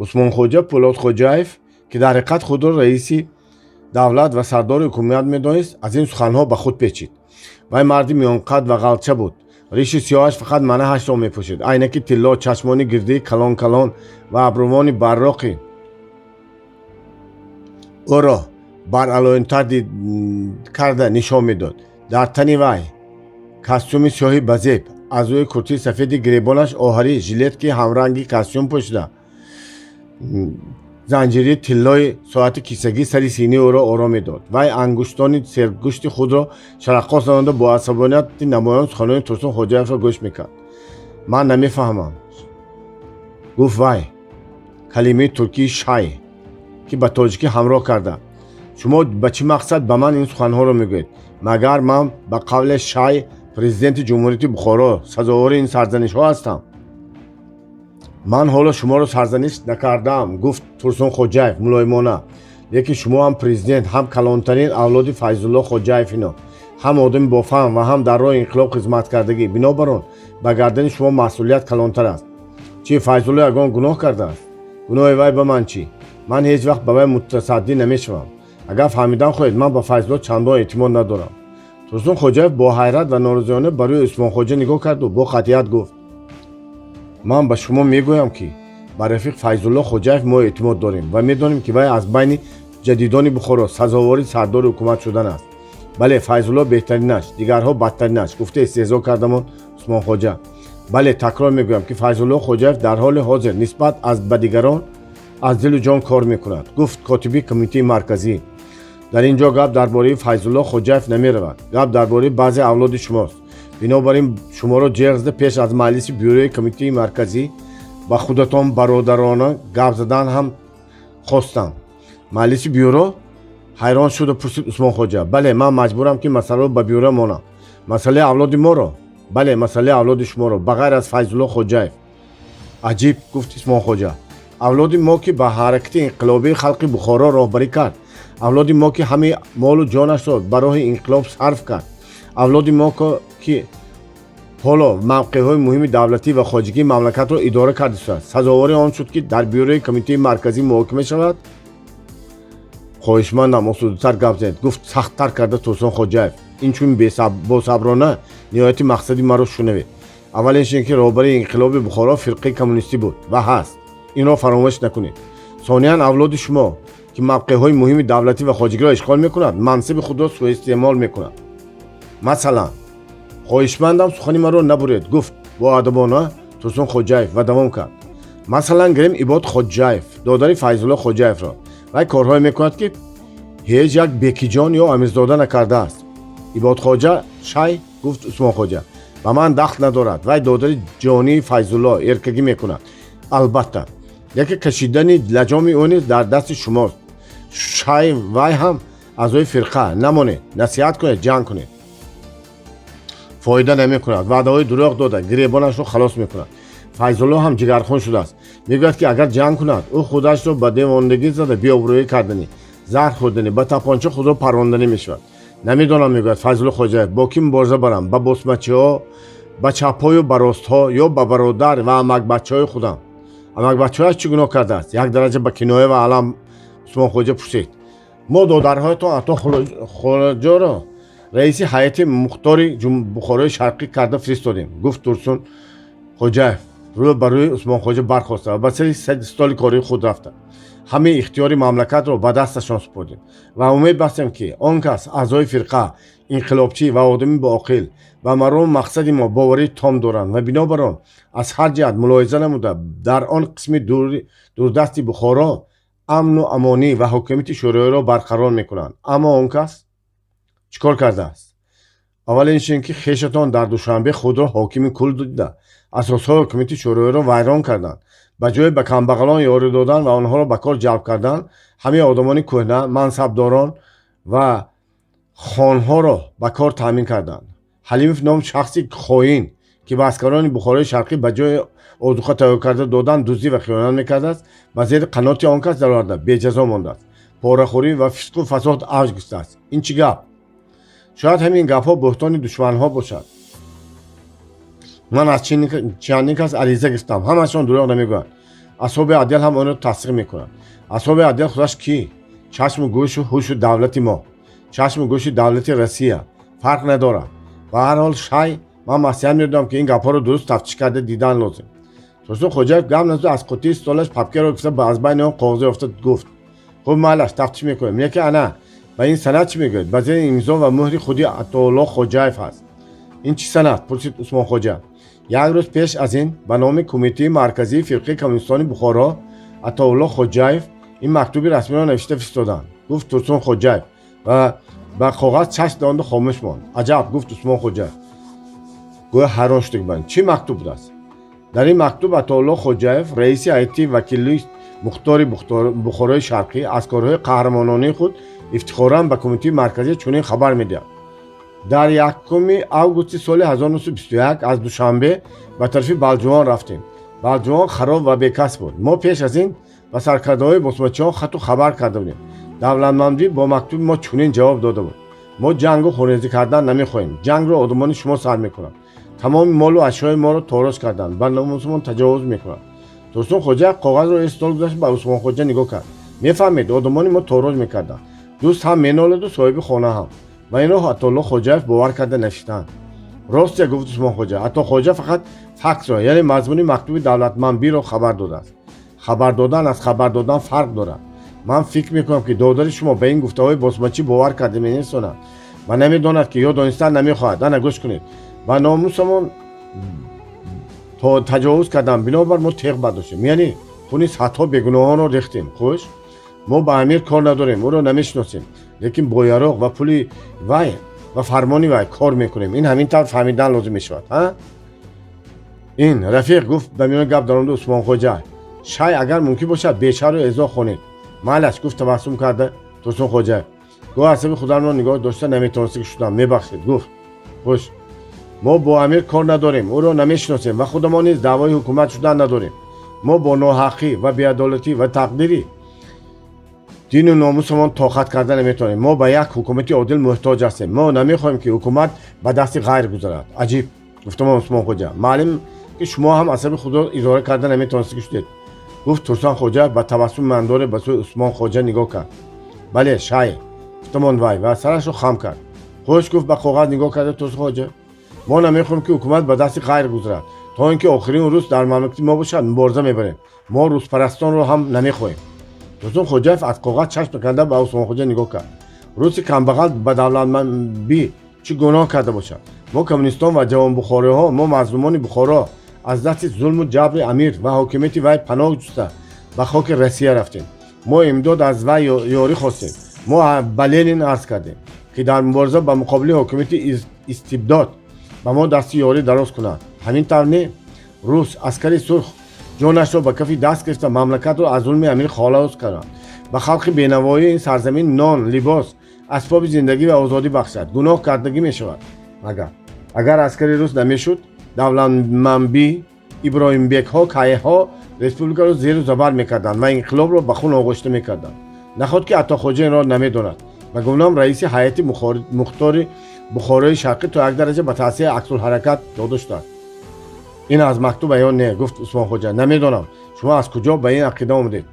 Усмонхоҷа Пӯлодхоҷаев, ки дар ҳақиқат худро раиси давлат ва сардори ҳукумат медонист, аз ин суханҳо ба худ печид. Вай марди миёнқад ва ғалча буд. Риши сиёҳаш фақат манаҳашро мепӯшид. Айнаки тилло, чашмони гирдии калон калон ва абрувони барроқи ӯро баръалоинтар карда нишон медод. Дар тани вай костюми сиёҳи базеб, аз рӯи куртии сафеди гиребонаш оҳари жилетки ҳамранги костюм пӯшида, занҷирии тиллои соати кисагӣ сари синаи ӯро оро медод. Вай ангуштони сергӯшти худро шараққос занонда, бо асабонияти намоён суханони Турсун Хоҷаевро гӯш мекард. Ман намефаҳмам, гуфт вай калимаи туркии шай, ки ба тоҷикӣ ҳамроҳ карда. Шумо ба чӣ мақсад ба ман ин суханҳоро мегӯед? Магар ман, ба қавле шай, президенти Ҷумҳурияти Бухоро сазовори ин сарзанишҳо ҳастам? Ман ҳоло шуморо сарзаниш накардаам, гуфт Турсун Хоҷаев мулоимона. Лекин шумо ҳам президент, ҳам калонтарин авлоди Файзулло Хоҷаев, ино ҳам одами бофаҳм ва ҳам дар роҳи инқилоб хизматкардагӣ. Бинобар он ба гардани шумо масъулият калонтар аст. Чи, Файзулло ягон гуноҳ кардааст? Гуноҳи вай ба ман чӣ? Ман ҳеҷ вақт ба вай мутасаддӣ намешавам. Агар фаҳмидан хоҳед, ман ба Файзулло чандон эътимод надорам. Турсун Хоҷаев бо ҳайрат ва норозиёна ба рӯи Усмонхоҷа нигоҳ карду бо қатъият гуфт: Ман ба шумо мегӯям, ки ба рафиқ Файзулло Хоҷаев мо эътимод дорем ва медонем, ки вай аз байни ҷадидони Бухоро сазовори сардори ҳукумат шудан аст. Бале, Файзулло беҳтаринаш, дигарҳо бадтаринаш, гуфта истеҳзо кардамон Усмонхоҷа. Бале, такрор мегӯям, ки Файзулло Хоҷаев дар ҳоли ҳозир нисбат аз ба дигарон аз дилу ҷон кор мекунад, гуфт котиби Кумитаи марказӣ. Дар ин ҷо гап дар бораи Файзулло Хоҷаев намеравад, гап дар бораи баъзе авлоди шумост. Бинобар ин шуморо ҷеғ зада, пеш аз маҷлиси бюрои Кумитаи марказӣ ба худатон бародарона гап задан ҳам хостам. Маҷлиси бюро? Ҳайрон шуда пурсид Усмонхоҷа. Бале, ман маҷбурам, ки масъаларо ба бюро монам. Масъалаи авлоди моро? Бале, масъалаи авлоди шуморо, ба ғайр аз Файзулло Хоҷаев. Аҷиб, гуфт Усмонхоҷа. Авлоди мо, ки ба ҳаракати инқилобии халқи Бухоро роҳбарӣ кард, авлоди мо, ки ҳамаи молу ҷонашро ба роҳи инқилоб сарф кард, авлоди мо, ки ҳоло мавқеъҳои муҳими давлатӣ ва хоҷагии мамлакатро идора карда истодааст, сазовори он шуд, ки дар бюрои Кумитаи марказӣ муҳокима шавад? Хоҳишмандам, осудатар гап занед, гуфт сахттар карда Турсун Хоҷаев. Инчун босаброна ниҳояти мақсади маро шунавед. Аввалинш ин ки роҳбари инқилоби Бухоро фирқаи коммунистӣ буд ва ҳаст, инро фаромӯш накунед. Сониян, авлоди шумо, ки мавқеъҳои муҳими давлатӣ ва хоҷагиро ишғол мекунад, мансиби худро суистеъмол мекунад. Масалан, Хоҳишмандам, сухани маро набуред, гуфт боадабона Турсун Хоҷаев ва давом кард: масалан, гирем Ибод Хоҷаев, додари Файзулло Хоҷаевро. Вай корҳое мекунад, ки ҳеҷ як бекиҷон ё амирзода накардааст. Ибодхоҷа шай, гуфт Усмонхоҷа, ба ман дахл надорад. Вай додари ҷонии Файзулло эркагӣ мекунад, албатта, лекин кашидани лаҷоми ӯ низ дар дасти шумост. Шай, вай ҳам аъзои фирқа. Намонед, насиҳат кунед, ҷанг кунед, фоида намекунад. Ваъдаҳои дурӯғ дода, гиребонашро халос мекунад. Файзулло ҳам ҷигархун шудааст. Мегӯяд, ки агар ҷанг кунад, ӯ худашро ба девонагӣ зада, беобрӯӣ карданӣ, заҳр хӯрданӣ, ба тапонча худро парронданӣ мешавад. Намедонам, мегӯяд Файзулло Хоҷаев, бо кӣ мубориза барам: ба босмачиҳо, ба чапҳою ба ростҳо ё ба бародар ва амакбачаҳои худам. Амакбачаҳояш чӣ гуноҳ кардааст? Як дараҷа ба киноя ва алам Усмонхоҷа пурсид: мо додарҳоятон Ато Хоҷаро раиси ҳайати мухтори Бухорои Шарқӣ карда фиристодем, гуфт Турсун Хоҷаев, рӯ ба рӯи Усмонхоҷа бархоста ва ба сари столи кории худ рафта. Ҳамаи ихтиёри мамлакатро ба дасташон супурдем ва умед бастем, ки он кас аъзои фирқа, инқилобчӣ ва одами боақил ба марому мақсади мо боварии том доранд ва бинобар он аз ҳар ҷиҳат мулоҳиза намуда, дар он қисми дурдасти Бухоро амну амонӣ ва ҳокимияти шӯроиро барқарор мекунанд. Аммо он кас чӣ кор кардааст? Аввалин ин ки хешатон дар Душанбе худро ҳокими кул дида, асосҳои ҳокимияти шӯроиро вайрон карданд. Ба ҷои ба камбағалон ёрӣ додан ва онҳоро ба кор ҷалб кардан, ҳамаи одамони кӯҳна, мансабдорон ва хонҳоро ба кор таъмин карданд. Ҳалимов ном шахси хоин, ки ба аскарони Бухорои Шарқӣ ба ҷои озуқа тайёр карда додан дуздӣ ва хиёнат мекардааст, ба зери қаноти он кас дароварда, беҷазо мондааст. Порахӯрӣ ва фисқу фасод авҷ гирифтааст. Ин чӣ гап? Шояд ҳамин гапҳо буҳтони душманҳо бошад. Ман аз чандин кас ариза гирифтам, ҳамашон дурӯғ намегӯянд. Асҳоби отдел ҳам онро тасдиқ мекунанд. Асҳоби отдел худаш кӣ? Чашму гӯшу ҳушу давлати мо, чашму гӯши давлати Россия, фарқ надорад. Ба ҳар ҳол, шай, ман маслиҳат медодам, ки ин гапҳоро дуруст тафтиш карда дидан лозим. Турсун Хоҷаев гап назуда, аз қуттии столаш папкаро гирифта, аз байни он коғазе ёфта, гуфт: хуб, майлаш, тафтиш мекунем. Лекин ана ба ин санад чӣ мегӯяд? Ба зери имзо ва муҳри худи Атоулло Хоҷаев ҳаст. Ин чӣ санад? Пурсид Усмонхоҷа. Як рӯз пеш аз ин ба номи Кумитаи марказии фирқаи коммунистони Бухоро Атоулло Хоҷаев ин мактуби расмиро навишта фиристоданд, гуфт Турсун Хоҷаев ва ба коғаз чашм донда хомӯш монд. Аҷаб, гуфт Усмонхоҷа, гӯё ҳайрон шуда буданд. Чӣ мактуб будааст? Дар ин мактуб Атоулло Хоҷаев, раиси ҳайати вакили мухтори Бухорои Шарқӣ, аз корҳои қаҳрамононии худ ифтихоран ба Кумитаи марказӣ чунин хабар медиҳад: дар 1 августи соли 1921 аз Душанбе ба тарафи Балҷувон рафтем. Балҷувон хароб ва бекас буд. Мо пеш аз ин ба саркардаҳои босмачиҳо хату хабар карда будем. Давлатмандӣ бо мактуби мо чунин ҷавоб дода буд: мо ҷангу хунрезӣ кардан намехоҳем, ҷангро одамони шумо сар мекунанд. Тамоми молу ашёи моро тороз карданд, ба номусамон таҷовуз мекунанд. Турсун Хоҷа коғазро рӯи стол гузошт, ба Усмонхоҷа нигоҳ кард. Мефаҳмед, одамони мо тороз мекарданд. Дӯст ҳам меноладу соҳиби хона ҳам. Ва инро Атоулло Хоҷаев бовар карда навиштаанд. Ростя, гуфт Усмонхоҷа, Ато Хоҷа фақат фактро, яъне мазмуни мактуби давлатманбиро хабар додааст. Хабар додан аз хабар додан фарқ дорад. Ман фикр мекунам, ки додари шумо ба ин гуфтаҳои босмачӣ бовар карда менависонад ва намедонад ки ё донистан намехоҳад. Ана гӯш кунед: ба номусамон таҷовуз кардам, бинобар мо теғ бардоштем, яъне хуни садҳо бегуноҳонро рехтем. Хуш, мо ба амир кор надорем, ӯро намешиносем, лекин бо яроқ ва пули вай ва фармони вай кор мекунем. Ин ҳамин тавр фаҳмидан лозим мешавад. Ин рафиқ, гуфт ба миёни гап даромада Усмонхоҷа, шай, агар мумкин бошад, бешару эзо хонед. Майлаш, гуфт табассум карда Турсун Хоҷаев. Гоҳ асаби худамро нигоҳ дошта наметавонистӣ шудам, мебахшед, гуфт. Хуш, мо бо амир кор надорем, ӯро намешиносем ва худамон низ даъвои ҳукумат шудан надорем. Мо бо ноҳаққӣ ва беадолатӣ ва тақдири дину номусамон тоқат карда наметавонем. Мо ба як ҳукумати одил муҳтоҷ ҳастем. Мо намехоҳем, ки ҳукумат ба дасти ғайр гузарад. Аҷиб, гуфтамон Усмонхоҷа, маълум ки шумо ҳам асаби худро идора карда наметавонистӣ шудед, гуфт Турсон Хоҷа, ба табассуми мандоре ба сӯи Усмон Хоҷа нигоҳ кард. Бале, шай, гуфтамон вай ва сарашро хам кард. Хуш, гуфт ба коғаз нигоҳ карда Турсон Хоҷа, мо намехоҳем, ки ҳукумат ба дасти ғайр гузарад. То ин ки охирин рус дар мамлакати мо бошад, мубориза мебарем. Мо рӯспарастонро ҳам намехоҳем. Турсун Хоҷаев аз коғаз чашм накарда ба Усмонхоҷа нигоҳ кард. Руси камбағал ба давлатмандбӣ чӣ гуноҳ карда бошад? Мо коммунистон ва ҷавонбухориҳо, мо мазлумони Бухоро аз дасти зулму ҷабри амир ва ҳокимияти вай паноҳ ҷуста ба хоки Россия рафтем. Мо имдод аз вай ёрӣ хостем. Мо ба Ленин арз кардем, ки дар мубориза ба муқобили ҳокимияти истибдод ба мо дасти ёрӣ дароз кунад. Ҳамин тавр не? Рус, аскари сурх ҷонашро ба кафи даст гирифта, мамлакатро аз зулми амир холос карданд, ба халқи бенавоии ин сарзамин нон, либос, асбоби зиндагӣ ва озодӣ бахшад. Гуноҳ кардагӣ мешавад магар, агар аскари рус намешуд? Давлатманбӣ, Иброҳимбекҳо кайҳо республикаро зеру забар мекарданд ва инқилобро ба хун оғошта мекарданд. Наход ки Атохоҷа инро намедонад? Ба гумонам, раиси ҳайати мухтори Бухорои Шарқӣ то як дараҷа ба таъсири аксулҳаракат дода шудааст. Ин аз мактуб аён не? Гуфт Усмонхоҷа. Намедонам, шумо аз куҷо ба ин ақида омадед.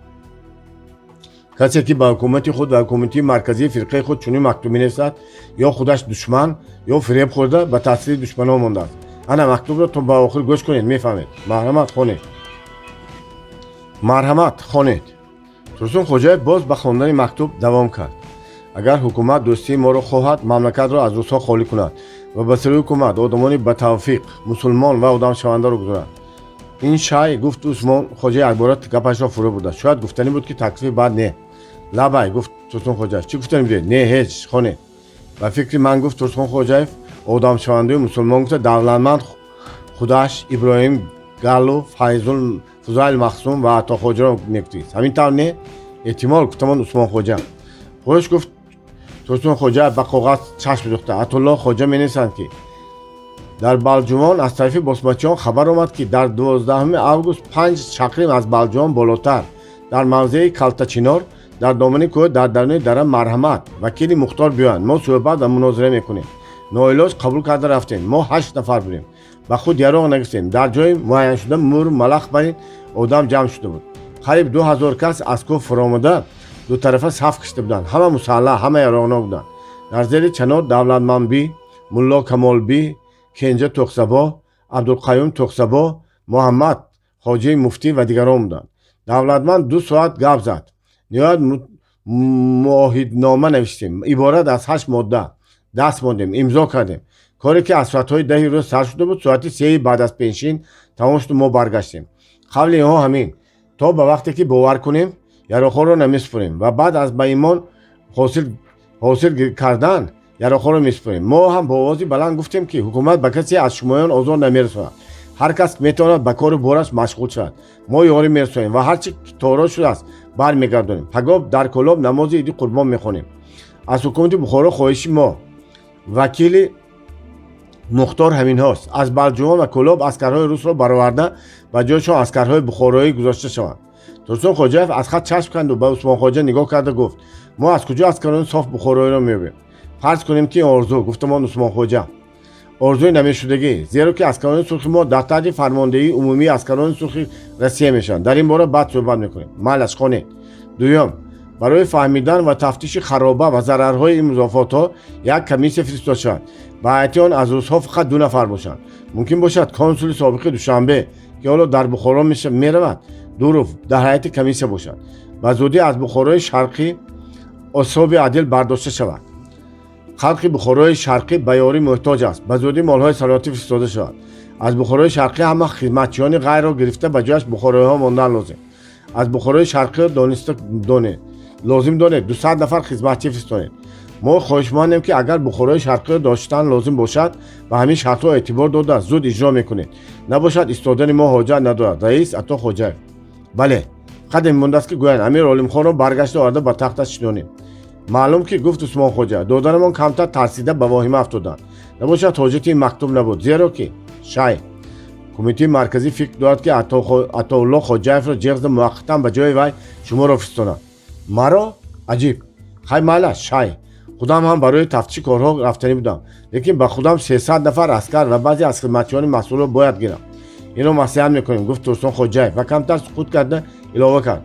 Касе ки ба ҳукумати худ ва ҳукумати марказии фирқаи худ чунин мактуб менависад, ё худаш душман, ё фиреб хӯрда, ба таъсири душманон мондааст. Ана мактубро то ба охир гӯш кунед, мефаҳмед. Марҳамат, хонед, марҳамат, хонед. Турсун Хоҷаев боз ба хондани мактуб давом кард. Агар ҳукумат дӯстии моро хоҳад, мамлакатро аз русҳо холӣ кунад ва ба сари ҳукумат одамони батавфиқ, мусулмон ва одамшавандаро гузорад. Ин шай, гуфт Усмон Хоҷа, якбора гапашро фурӯ бурда. Шояд гуфтанӣ буд, ки таклифи бад не. Лабай, гуфт Турсун Хоҷаев. Чӣ гуфтанӣ будед? Не, ҳеҷ, хонед. Ба фикри ман, гуфт Турсун Хоҷаев, одамшавандаи мусулмон гуфта Давлатманд худаш, Иброҳим Галу, Файзул, Фузайл Махсум ва Атохоҷаро мегуфтист. Ҳамин тавр не? Эҳтимол, гуфтамон Усмонхоҷа. Хуш, гуфт Турсун Хоҷа, ба коғаз чашм духта. Атулло Хоҷа менависанд, ки дар Балҷувон аз тарафи босмачиён хабар омад, ки дар 12 август 5 шақрим аз Балҷувон болотар, дар мавзеи Калтачинор, дар домани кӯҳ, дар даруни дара, марҳамат, вакили мухтор биёянд, мо суҳбат ва мунозира мекунем. Ноилоҷ қабул карда рафтем. Мо ҳашт нафар будем, ба худ яроқ нагирифтем. Дар ҷои муайяншуда мур малах барин одам ҷамъ шуда буд. Қариб 2000 кас аз кӯҳ фуромада, дутарафа саф кашида буданд. Ҳама мусаллаҳ, ҳама яроқнок буданд. Дар зери чанор Давлатманбӣ, Мулло Камолбӣ, Кенҷа Тӯхсабо, Абдулқаюм Тӯхсабо, Муҳаммад Хоҷаи муфтӣ ва дигарон буданд. Давлатманд 2 соат гап зад. Ниҳоят муоҳиднома навиштем, иборат аз ҳашт модда. Даст мондем, имзо кардем. Коре ки аз соатҳои 10-и рӯз сар шуда буд, соати 3-и баъд аз пеншин тамом шуду мо баргаштем. Қавли инҳо ҳамин: то ба вақте ки бовар кунем, яроқҳоро намесупорем ва баъд аз ба имон ҳосил кардан яроқҳоро месупорем. Мо ҳам бо овози баланд гуфтем, ки ҳукумат ба касе аз шумоён озор намерасонад, ҳар кас метавонад ба кору бораш машғул шавад, мо ёрӣ мерасонем ва ҳар чи торо шудааст, бармегардонем. Пагоҳ дар Кӯлоб намози иди Қурбон мехонем. Аз ҳукумати Бухоро хоҳиши мо, вакили мухтор, ҳаминҳост: аз Балҷувон ва Кӯлоб аскарҳои русро бароварда, ба ҷойшон аскарҳои бухороӣ гузошта шаванд. Турсун Хоҷаев аз хат чашм канду ба Усмонхоҷа нигоҳ карда гуфт: Мо аз куҷо аскарони соф бухороиро меёбем? Фарз кунем, ки орзу, гуфтамон Усмонхоҷа, орзуи намешудагӣ, зеро ки аскарони сурхи мо дар таҳти фармондеҳии умумии аскарони сурхи Россия мешаванд. Дар ин бора баъд суҳбат мекунем. Майлаш, хонед. Дуюм, барои фаҳмидан ва тафтиши хароба ва зарарҳои ин музофотҳо як комиссия фиристода шавад. Ба ҳайати он аз русҳо фақат ду нафар бошанд. Мумкин бошад, консули собиқи Душанбе, ки ҳоло дар Бухоро меравад, Дуров, дар ҳайати комиссия бошад. Ба зудӣ аз Бухорои Шарқӣ особи отдел бардошта шавад. Халқи Бухорои Шарқӣ ба ёрӣ муҳтоҷ аст. Ба зудӣ молҳои саноатӣ фиристода шавад. Аз Бухорои Шарқӣ ҳама хизматчиёни ғайрро гирифта, ба ҷояш бухороиҳо мондан лозим. Аз Бухорои Шарқиро дониста донед, лозим донед, 200 нафар хизматчӣ фиристонед. Мо хоҳишмандем, ки агар Бухорои Шарқиро доштан лозим бошад, ба ҳамин шартҳо эътибор дода, зуд иҷро мекунед. Набошад, истодани мо ҳоҷат надорад. Раис Ато Хоҷаев. Бале, қадем мондааст, ки гӯянд Амир Олимхонро баргашта оварда, ба тахташ шинонем. Маълум ки, гуфт Усмонхоҷа, додарамон камтар тарсида ба воҳима афтоданд. Набошад, ҳоҷати ин мактуб набуд, зеро ки шай Кумитаи Марказӣ фикр дорад, ки Атоулло Хоҷаевро ҷеғ зада, муваққатан ба ҷои вай шуморо фиристонад. Маро? Аҷиб! Хай, майлаш, шай. Худам ҳам барои тафтиши корҳо рафтанӣ будам, лекин ба худам 300 нафар аскар ва баъзе аз хизматчиёни масъулро бояд гирам. Инро маслиҳат мекунем, гуфт Турсун Хоҷаев ва камтар сукут карда илова кард: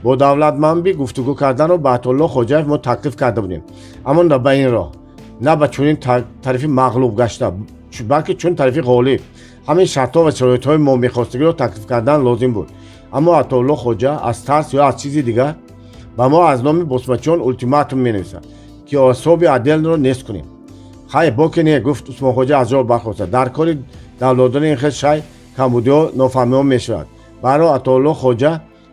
Бо Давлатманбӣ гуфтугӯ карданро ба Атоулло Хоҷаев мо таклиф карда будем, аммо на ба ин роҳ, на ба чунин тарафи мағлуб гашта, балки чун тарафи ғолиб ҳамин шартҳо ва шароитҳои мо мехостагиро таклиф кардан лозим буд. Аммо Атоулло Хоҷа аз тарс ё аз чизи дигар ба мо аз номи босмачиён ултиматум менависад, ки особи отделро нест кунем. Хай, боке не, гуфт Усмонхоҷа аз ҷо бархоста. Дар кори давлатдори ин хел шай камбудиҳо, нофаҳмиҳо мешавад. Баҳрҳол, Атоулло хоҷа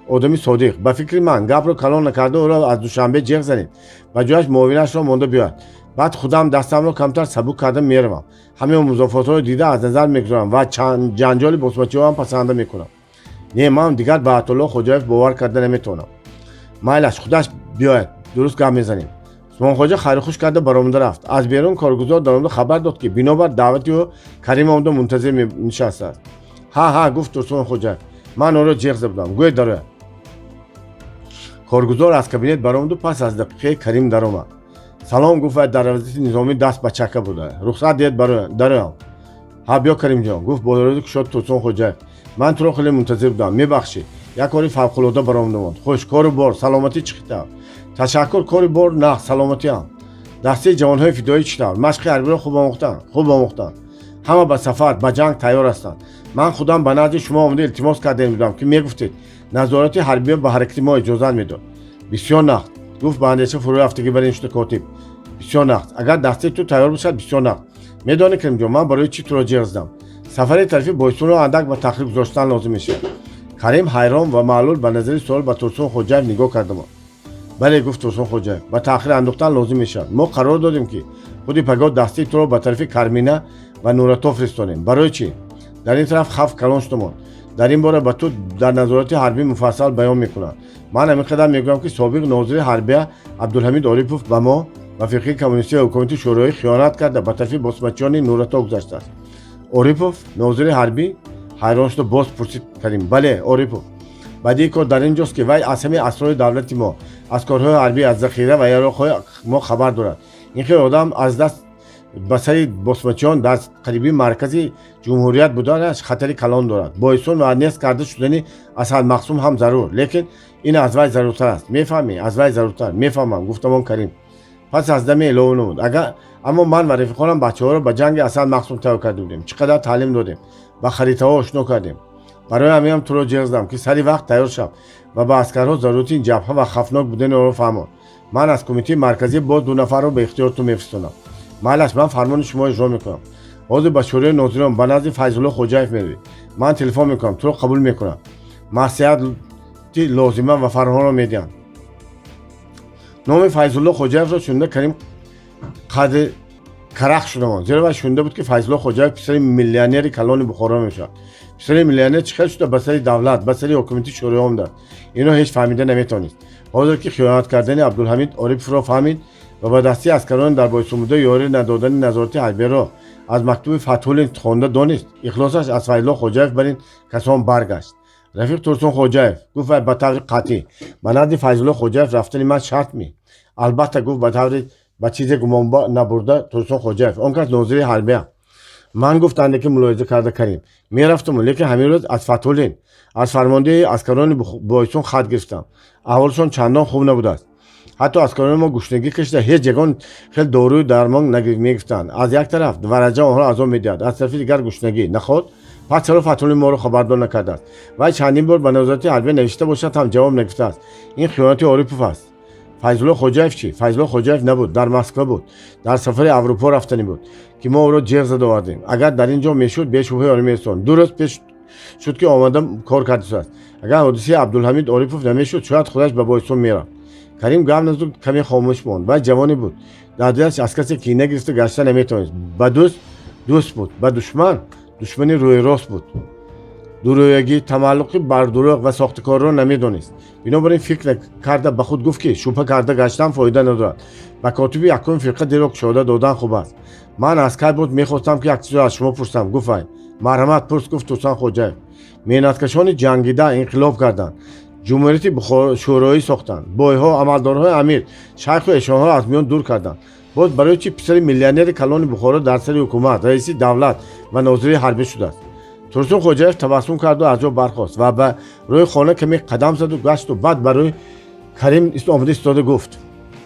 одами содиқ. Ба фикри ман, гапро калон накарда, ӯро аз Душанбе ҷеғ занед, ба ҷояш муовинашро монда биёяд. Баъд худам дастамро камтар сабук карда меравам, ҳамаи музофотҳоро дида аз назар мегузорам ва ҷанҷоли босмачиҳоам пасанда мекунам. Не, ман дигар ба Атоулло Хоҷаев бовар карда наметавонам. Майлаш, худаш биёяд, дуруст гап мезанем. Усмонхоҷа хайрухуш карда баромада рафт. Аз берун коргузор даромада хабар дод, ки бинобар даъвати ӯ Карим омада мунтазир нишастааст. Ҳа, ҳа, гуфт Турсун Хоҷаев, ман ӯро ҷеғ зада будам, гӯед дарояд. Коргузор аз кабинет баромаду пас аз дақиқае Карим даромад. Салом, гуфт вай дар вазифаи низомӣ даст ба чака буда. Рухсат диҳед, дароям. Ҳа, биё, Каримҷон, гуфт бо рӯзи кушод Турсун Хоҷаев. Ман туро хеле мунтазир будам, мебахшӣ, як кори фавқулода баромада монд. Хуш, кору бор, саломатӣ чӣ тавр? Ташаккур, кори бор нағз, саломатиам. Дастаи ҷавонҳои фидоӣ чӣ тавр? Машқи ҳарбиро хуб омӯхтанд? Хуб омӯхтанд. Ҳама ба сафар, ба ҷанг тайёр ҳастанд. Ман худам ба назди шумо омада илтимос кардаем будам, ки мегуфтед, назорати ҳарбиё ба ҳаракати мо иҷозат медод. Бисёр нағз, гуфт ба андеша фурӯ рафтагӣ бар ин шуда котиб. Бисёр нағз, агар дастаи ту тайёр бошад, бисёр нағз. Медонӣ, Каримҷон, ман барои чӣ туро ҷеғ задам? Сафари тарафи Бойсунро андак ба таъхир гузоштан лозим мешавад. Карим ҳайрон ва маълул ба назари суол ба Турсун Хоҷаев нигоҳ карда монд. Бале, гуфт Турсун Хоҷаев, ба таъхир андохтан лозим мешавад. Мо қарор додем, ки худи пагоҳ дастаи туро ба тарафи Кармина ва Нурато фиристонем. Барои чӣ? Дар ин тараф хавф калон шуда монд. Дар ин бора ба ту дар назорати ҳарбӣ муфассал баён мекунанд. Ман ҳамин қадар мегӯям, ки собиқ нозири ҳарбия Абдулҳамид Орипов ба мо, ба фирқаи коммунистӣ ва ҳукумати шӯроӣ хиёнат карда, ба тарафи босмачиёни Нурато гузаштааст. Орипов, нозири ҳарбӣ? Ҳайрон шуда боз пурсид Карим. Бале, Орипов. Бадии кор дар ин ҷост, ки вай аз ҳамаи асрори давлати мо, аз корҳои ҳарбӣ, аз захира ва яроқҳои мо хабар дорад. Ин хел одам аз даст ба сари босмачиён дар қариби маркази ҷумҳурият буданаш хатари калон дорад. Бойсун ва нест карда шудани Асад Мақсум ҳам зарур, лекин ин аз вай заруртар аст. Мефаҳмӣ? Аз вай заруртар. Мефаҳмам, гуфтамон Карим. Пас аз даме илова намуд: агар аммо ман ва рафиқонам бачаҳоро ба ҷанги Асад Мақсум тайёр карда будем, чӣ қадар таълим додем, ба харитаҳо ошно кардем. Барои ҳаминам туро ҷеғ задам, ки сари вақт тайёр шав ва ба аскарҳо зарурати ин ҷабҳа ва хавфнок будани онро фаҳмон. Ман аз кумитаи марказӣ боз ду нафарро ба ихтиёри ту мефиристонам. Майлаш, ман фармони шумо иҷро мекунам. Ҳозир ба шӯрои нозирон, ба назди Файзулло Хоҷаев меравӣ. Ман телефон мекунам, туро қабул мекунам, маслиҳати лозима ва фармонро медиҳанд. Номи Файзулло Хоҷаевро шунида, Карим қадри карах шуда монд, зеро вай шунида буд, ки Файзулло Хоҷаев писари миллионери калони Бухоро мешавад. Писари миллионер чӣ хел шуда ба сари давлат, ба сари ҳокимияти шӯроӣ омадааст? Инро ҳеҷ фаҳмида наметавонист. Ҳозир ки хиёнат кардани Абдулҳамид Ориповро фаҳмид ва ба дастаи аскарони дар Бойсун буда ёрӣ надодани назорати ҳарбиро аз мактуби Фатҳуллин хонда донист, ихлосаш аз Файзулло Хоҷаев бар ин касон баргашт. Рафиқ Турсун Хоҷаев, гуфт вай ба таври қатъӣ, ба назди Файзулло Хоҷаев рафтани ман шарт ми? Албатта, гуфт ба таври ба чизе гумон набурда Турсун Хоҷаев. Он кас нозири ҳарбия. Ман, гуфт андаке мулоҳиза карда Карим, мерафтаму, лекин ҳамин рӯз аз Фатҳуллин, аз фармондеҳи аскарони Бойсун хат гирифтам. Аҳволшон чандон хуб набудааст. Ҳатто аскарони мо гушнагӣ кашида, ҳеҷ ягон хел дорую дармон мегирифтанд. Аз як тараф вараҷа онҳоро азоб медиҳад, аз тарафи дигар гушнагӣ. Наход пас чаро Фатҳуллин моро хабардор накардааст? Вай чандин бор ба назорати ҳарбия навишта бошад ҳам, ҷавоб нагирифтааст. Ин хиёнати Орипов аст. Файзулло Хоҷаев чӣ? Файзулло Хоҷаев набуд, дар Москва буд, дар сафари Аврупо рафтанӣ буд, ки мо ӯро ҷеғ зада овардем. Агар дар ин ҷо мешуд, бешубҳа ёрӣ мерасонд. 2 рӯз пеш шуд, ки омада кор кардааст. Агар ҳодисаи Абдулҳамид Орипов намешуд, шояд худаш ба Бойсун мерафт. Карим гап назаду каме хомӯш монд. Вай ҷавоне буд, дар дилаш аз касе кина гирифта гашта наметавонист. Ба дӯст дӯст буд, ба душман душмани рӯйрост буд. Дурӯягӣ, тамаллуқи бар дурӯғ ва сохтакорро намедонист. Бинобар ин фикр карда ба худ гуфт, ки шубҳа карда гаштан фоида надорад, ба котиби якуми фирқа дилро кушода додан хуб аст. Ман аз кай буд мехостам, ки як чизро аз шумо пурсам, гуфт вай. Марҳамат, пурс, гуфт Турсун Хоҷаев. Меҳнаткашони ҷангида инқилоб карданд, ҷумҳурияти шӯроӣ сохтанд, бойҳо, амалдорҳои амир, шайху эшонҳоро аз миён дур карданд. Боз барои чӣ писари миллионери калони Бухоро дар сари ҳукумат, раиси давлат ва нозири ҳарбӣ шудааст? Турсун Хоҷаев табассум карду аз ҷо бархост ва ба рӯи хона каме қадам заду гашту баъд ба рӯи Карим омада истода гуфт: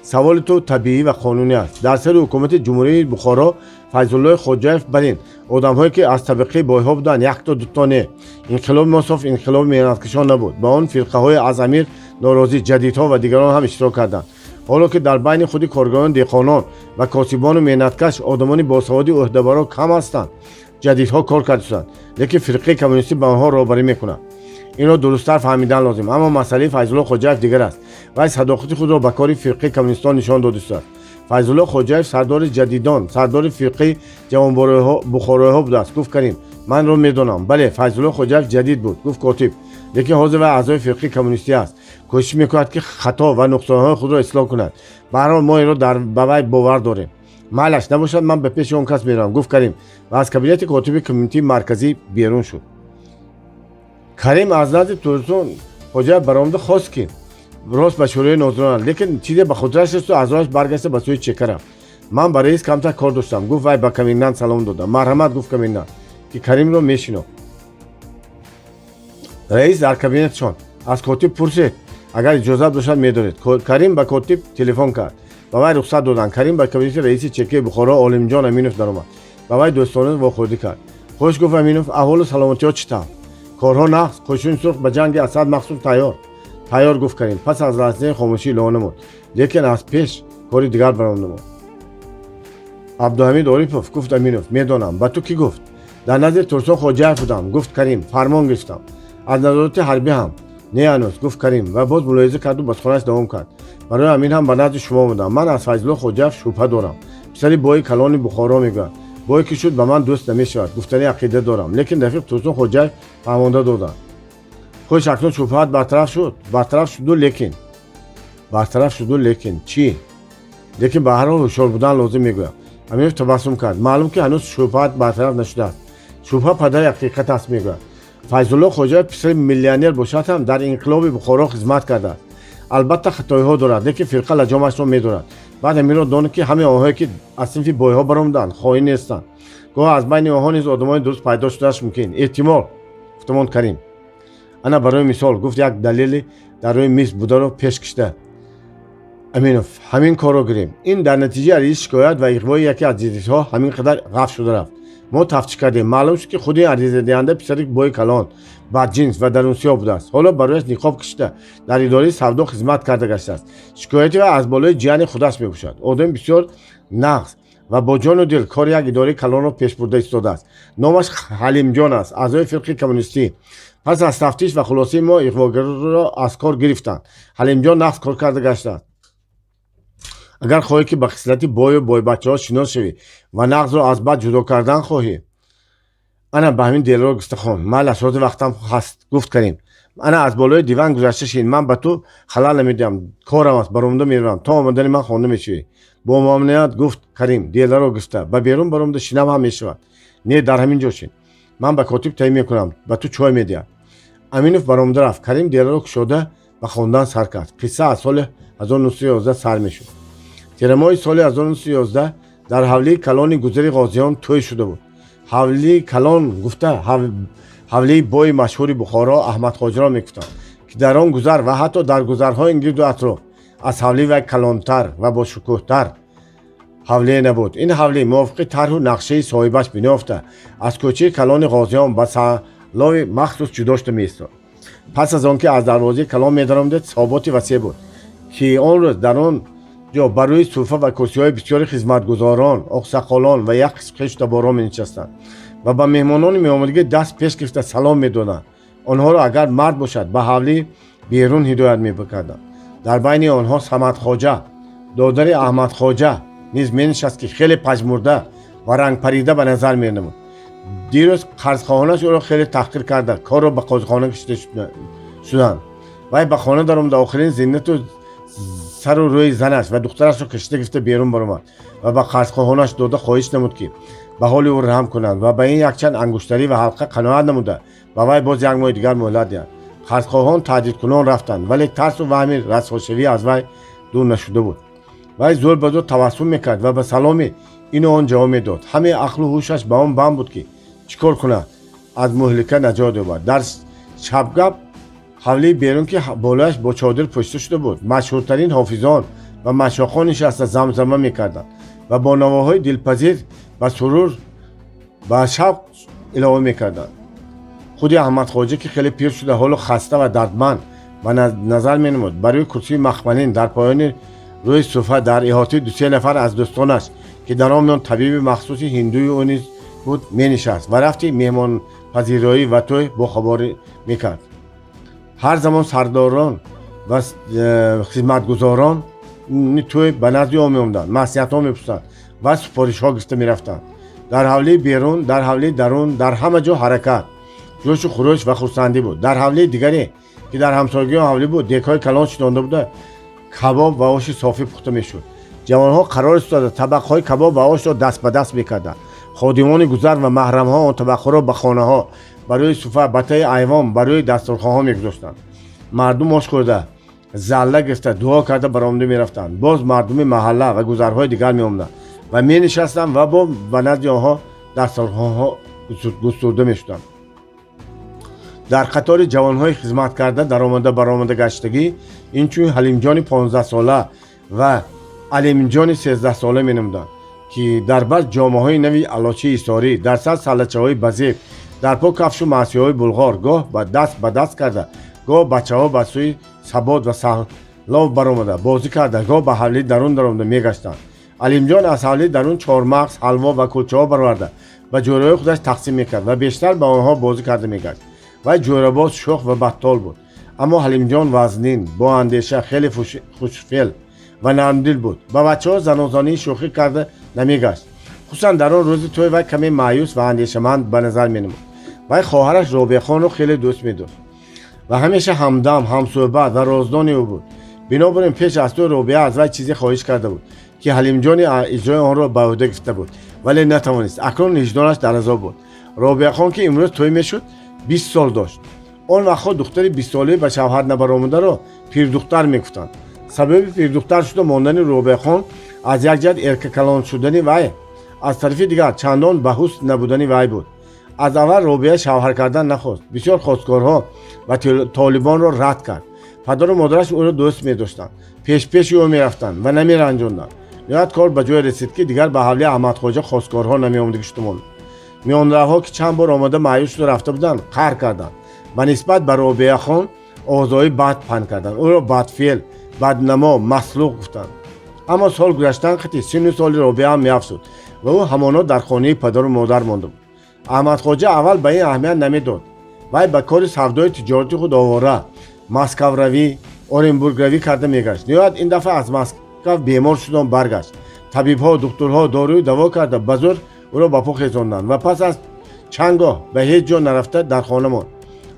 Саволи ту табиӣ ва қонунӣ аст. Дар сари ҳукумати ҷумҳурии Бухоро Файзуллои Хоҷаев барин одамҳое, ки аз табиқаи бойҳо буданд, якто дуто не. Инқилоби мо соф инқилоби меҳнаткашон набуд. Ба он фирқаҳои аз амир норозӣ, ҷадидҳо ва дигарон ҳам иштирок карданд. Ҳоло ки дар байни худи коргарон, деҳқонон ва косибону меҳнаткаш одамони босаводи ӯҳдабаро кам ҳастанд, ҷадидҳо кор кардастанд, лекин фирқаи коммунистӣ ба онҳо роҳбарӣ мекунад. Инро дурусттар фаҳмидан лозим. Аммо масъалаи Файзулло Хоҷаев дигар аст. Вай садоқати худро ба кори фирқаи коммунистон нишон додистааст. Файзулло Хоҷаев сардори ҷадидон, сардори фирқаи ҷавонбухороиҳо будааст, гуфт Карим. Манро медонам. Бале, Файзулло Хоҷаев ҷадид буд, гуфт котиб, лекин ҳозир вай аъзои фирқаи коммунистӣ аст, кӯшиш мекунад, ки хато ва нуқсонҳои худро ислоҳ кунад. Ба ҳар ҳол, мо инро ба вай бовар дорем. Майлаш, набошад, ман ба пеши он кас меравам, гуфт Карим ва аз кабинети котиби Кумитаи Марказӣ берун шуд. Карим аз назди Турсун Хоҷаев баромада хост, ки рост ба Шӯрои нозирон, лекин чизе ба хотираш расиду аз роҳаш баргашта ба сӯи чека рафт. Ман ба раис камтар кор доштам, гуфт вай ба комендант салом дода. Марҳамат, гуфт комендант, ки Каримро мешинохт. Раис дар кабинетшон аз котиб пурсид, агар иҷозат бошад, медоред. Карим ба котиб телефон кард, ба вай рухсат доданд. Карим ба кабинети раиси чекаи Бухоро Олимҷон Аминов даромад, ба вай дӯстона вохӯрдӣ кард. Хуш, гуфт Аминов, аҳволу саломатиҳо чӣ тавр? Корҳо нағз. Қӯшуни сурх ба ҷанги асад махсус тайёр. Тайёр, гуфт Карим. Пас аз лаҳзаи хомӯшӣ илова намуд: лекин аз пеш кори дигар баромада монд. Абдуҳамид Орипов, гуфт Аминов. Медонам. Ба ту кӣ гуфт? Дар назди Турсун Хоҷаев будам, гуфт Карим. Фармон гирифтам. Аз назорати ҳарбӣ ҳам? Не, ҳанӯз, гуфт Карим ва боз мулоҳиза карду ба суханаш давом кард: барои ҳамин ҳам ба назди шумо омадам. Ман аз Файзулло Хоҷаев шубҳа дорам. Писари бои калони Бухоро мегӯяд. Бое ки шуд, ба ман дӯст намешавад, гуфтани ақида дорам, лекин рафиқ Турсун Хоҷаев фаҳмонда доданд. Хуш, акнун шубҳаат бартараф шуд. Бартараф шуду лекин, бартараф шуду лекин чӣ? Лекин ба ҳар ҳол ҳушёр будан лозим, мегӯям. Аминов табассум кард. Маълум, ки ҳанӯз шубҳаат бартараф нашудааст. Шубҳа падари ҳақиқат аст, мегӯяд. Файзулло Хоҷаев писари миллионер бошад ҳам, дар инқилоби Бухоро хизмат кардааст. Албатта, хатоиҳо дорад, лекин фирқа лаҷомашро медорад. Баъд ҳаминро донед, ки ҳамаи онҳое, ки аз синфи бойҳо баромаданд, хоин нестанд. Гоҳ аз байни онҳо низ одамони дуруст пайдо шудааш мумкин. Эҳтимол, гуфтамон Карим. Ана, барои мисол, гуфт як далели дар рӯи миз бударо пеш кишида Аминов, ҳамин корро гирем. Ин дар натиҷаи аризаи шикоят ва иғвои яке аз ҷадидҳо ҳамин қадар ғафт шуда рафт. Мо тафтиш кардем, маълум шуд, ки худи аризадиҳанда писари бои калон, бадҷинс ва дарунсиёҳ будааст. Ҳоло ба рӯяш ниқоб кашида дар идораи савдо хизмат карда гаштааст. Шикояти вай аз болои ҷияни худаш мебошад. Одами бисёр нағз ва бо ҷону дил кори як идораи калонро пеш бурда истодааст. Номаш Ҳалимҷон аст, аъзои фирқаи коммунистӣ. Пас аз тафтиш ва хулосаи мо иғвогарро аз кор гирифтанд. Ҳалимҷон нағз кор карда гаштааст. Агар хоҳӣ, ки ба хислати бою бойбачаҳо шинос шавӣ ва нағзро аз бад ҷудо кардан хоҳӣ, ана ба ҳамин делро гуфта хон. Майлаш, ҳозир вақтам ҳаст, гуфт Карим. Ана аз болои диван гузашта шин, ман ба ту халал намедиҳам. Корам аст, баромада меравам. То омадани ман хонда мешавӣ. Бо муомилат, гуфт Карим, деларо гуфта ба берун баромада. Шинам ҳам мешавад. Не, дар ҳамин ҷо шин, ман ба котиб таъин мекунам, ба ту чой медиҳад. Аминов баромада рафт. Карим деларо кушода ба хондан сар кард. Қисса аз соли 1911 сар мешуд. Тирамоҳи соли 1911 дар ҳавлии калони гузари Ғозиён тӯй шуда буд. Ҳавлии калон гуфта ҳавлии бои машҳури Бухоро Аҳмадхоҷаро мегуфтанд, ки дар он гузар ва ҳатто дар гузарҳои гирду атроф аз ҳавлии вай калонтар ва бошукӯҳтар ҳавлие набуд. Ин ҳавлӣ мувофиқи тарҳу нақшаи соҳибаш бино ёфта, аз кӯчаи калони Ғозиён ба салови махсус ҷудо шуда меистод. Пас аз он ки аз дарвозаи калон медаромадед, соботи васеъ буд, ки он рӯз дар он ҷо бар рӯи суфа ва курсиҳои бисёри хизматгузорон, оқсақолон ва як қисм хешу таборон менишастанд ва ба меҳмонони меомадагӣ даст пеш гирифта салом медоданд. Онҳоро, агар мард бошад, ба ҳавлӣ берун ҳидоят мекарданд. Дар байни онҳо Самадхоҷа, додари Аҳмадхоҷа, низ менишаст, ки хеле пажмурда ва рангпарида ба назар менамуд. Дирӯз қарзхоҳонаш ӯро хеле таҳқир карда, корро ба қозихона кашида шуданд. Вай ба хона даромада, охирин зинату сару рӯи занаш ва духтарашро кашида гирифта берун баромад ва ба қарзхоҳонаш дода хоҳиш намуд, ки ба ҳоли ӯ раҳм кунанд ва ба ин якчанд ангуштарӣ ва ҳалқа қаноат намуда, ба вай боз як моҳи дигар муҳлат диҳанд. Қарзхоҳон таҳдидкунон рафтанд, вале тарсу ваҳми расвошавӣ аз вай дур нашуда буд. Вай зӯр ба зӯр табассум мекард ва ба саломи ину он ҷавоб медод. Ҳамаи ақлу ҳушаш ба он банд буд, ки чӣ кор кунад, аз муҳлика наҷот ёбад. Дар шабгап ҳавлии берун, ки болояш бо чодир пӯшида шуда буд, машҳуртарин ҳофизон ва машоқон нишаста замзама мекарданд ва бо навоҳои дилпазир ба сурур, ба шавқ илова мекарданд. Худи Аҳмадхоҷа, ки хеле пир шуда, ҳоло хаста ва дардманд ба назар менамуд, бар рӯи курсии махмалин дар поёни Рӯи суфра дар иҳотаи дусе нафар аз дӯстонаш, ки дар он миён табиби махсуси ҳиндуи ӯ низ буд, менишаст ва рафти меҳмонпазироӣ ва тӯй бохабарӣ мекард. Ҳар замон сардорон ва хизматгузорон тӯй ба назди ӯ меомаданд, маслиҳатҳо мепурсанд ва супоришҳо гирифта мерафтанд. Дар ҳавлии берун, дар ҳавлии дарун, дар ҳама ҷо ҳаракат, ҷӯшу хурӯш ва хурсандӣ буд. Дар ҳавлии дигаре, ки дар ҳамсоягии он ҳавлӣ буд, дегҳои калон шинонда буда, кабоб ва оши софӣ пухта мешуд. Ҷавонҳо қарор истода, табақҳои кабоб ва ошро даст ба даст мекарданд. Ходимони гузар ва маҳрамҳо он табақҳоро ба хонаҳо, ба рӯи суфра, ба таи айвон, ба рӯи дастурхонҳо мегузоштанд. Мардум ош хӯрда, залла гирифта, дуо карда баромада мерафтанд. Боз мардуми маҳалла ва гузарҳои дигар меомаданд ва менишастанд ва бо ба назди онҳо дастурхонҳо густурда мешуданд. Дар қатори ҷавонҳои хизмат карда даромада баромада гаштагӣ инчунин Ҳалимҷони 15-сола ва Алимҷони 13-сола менамуданд, ки дар бар ҷомаҳои нави алочии ҳисорӣ, дар сар саллачаҳои базеб, дар по кафшу маъсиҳои булғор гоҳ ба даст ба даст карда, гоҳ бачаҳо ба сӯи сабот ва саҳлов баромада бозӣ карда, гоҳ ба ҳавлии дарун даромада мегаштанд. Алимҷон аз ҳавлии дарун чормағз, ҳалво ва кулчаҳо бароварда, ба ҷӯраҳои худаш тақсим мекард ва бештар ба онҳо бозӣ карда мегашт. Вай ҷӯрабоз, шӯх ва баттол буд. Аммо Ҳалимҷон вазнин, боандеша, хеле хушфеъл ва нармдил буд. Ба бачаҳо занозании шӯхӣ карда намегашт. Хусусан дар он рӯзи тӯй вай каме маъюс ва андешаманд ба назар менамуд. Вай хоҳараш Робиахонро хеле дӯст медошт ва ҳамеша ҳамдам, ҳамсӯҳбат ва роздони ӯ буд. Бинобар ин пеш аз тӯй Робиа аз вай чизе хоҳиш карда буд, ки Ҳалимҷони иҷрои онро ба ӯҳда гирифта буд, вале натавонист. Акнун виҷдонаш дар азоб буд. Робиахон, ки имрӯз тӯй мешуд, 20 сол дошт. Он вақтҳо духтари 20-солаи ба шавҳар набаромадаро пирдухтар мегуфтанд. Сабаби пирдухтар шуда мондани Робиахон аз як ҷиҳат эркакалон шудани вай, аз тарафи дигар чандон ба ҳусн набудани вай буд. Аз аввал Робиа шавҳар кардан нахост, бисёр хостгорҳо ва толибонро рад кард. Падару модараш ӯро дӯст медоштанд, пешпеши ӯ мерафтанд ва намеранҷонданд. Ниҳоят кор ба ҷое расид, ки дигар ба ҳавлии Аҳмадхоҷа хостгорҳо намеомадагӣ шуда монд. Миёнравҳо, ки чанд бор омада маъюс шуда рафта буданд, қаҳр карданд, ба нисбат ба Робиахон овозҳои бад паҳн карданд, ӯро бадфеъл, баднамо, маслуқ гуфтанд. Аммо сол гузаштан қити синну соли Робиа ҳам меафзуд ва ӯ ҳамоно дар хонаи падару модар монда буд. Аҳмадхоҷа аввал ба ин аҳамият намедод. Вай ба кори савдои тиҷорати худ овора, Москавравӣ, Оренбургравӣ карда мегашт. Ниҳоят ин дафъа аз Москав бемор шудон баргашт. Табибҳо, духтурҳо дорую даво карда, ба зӯр ӯро ба по хезонданд ва пас аз чанд гоҳ ба ҳеҷ ҷо нарафта дар хона монд.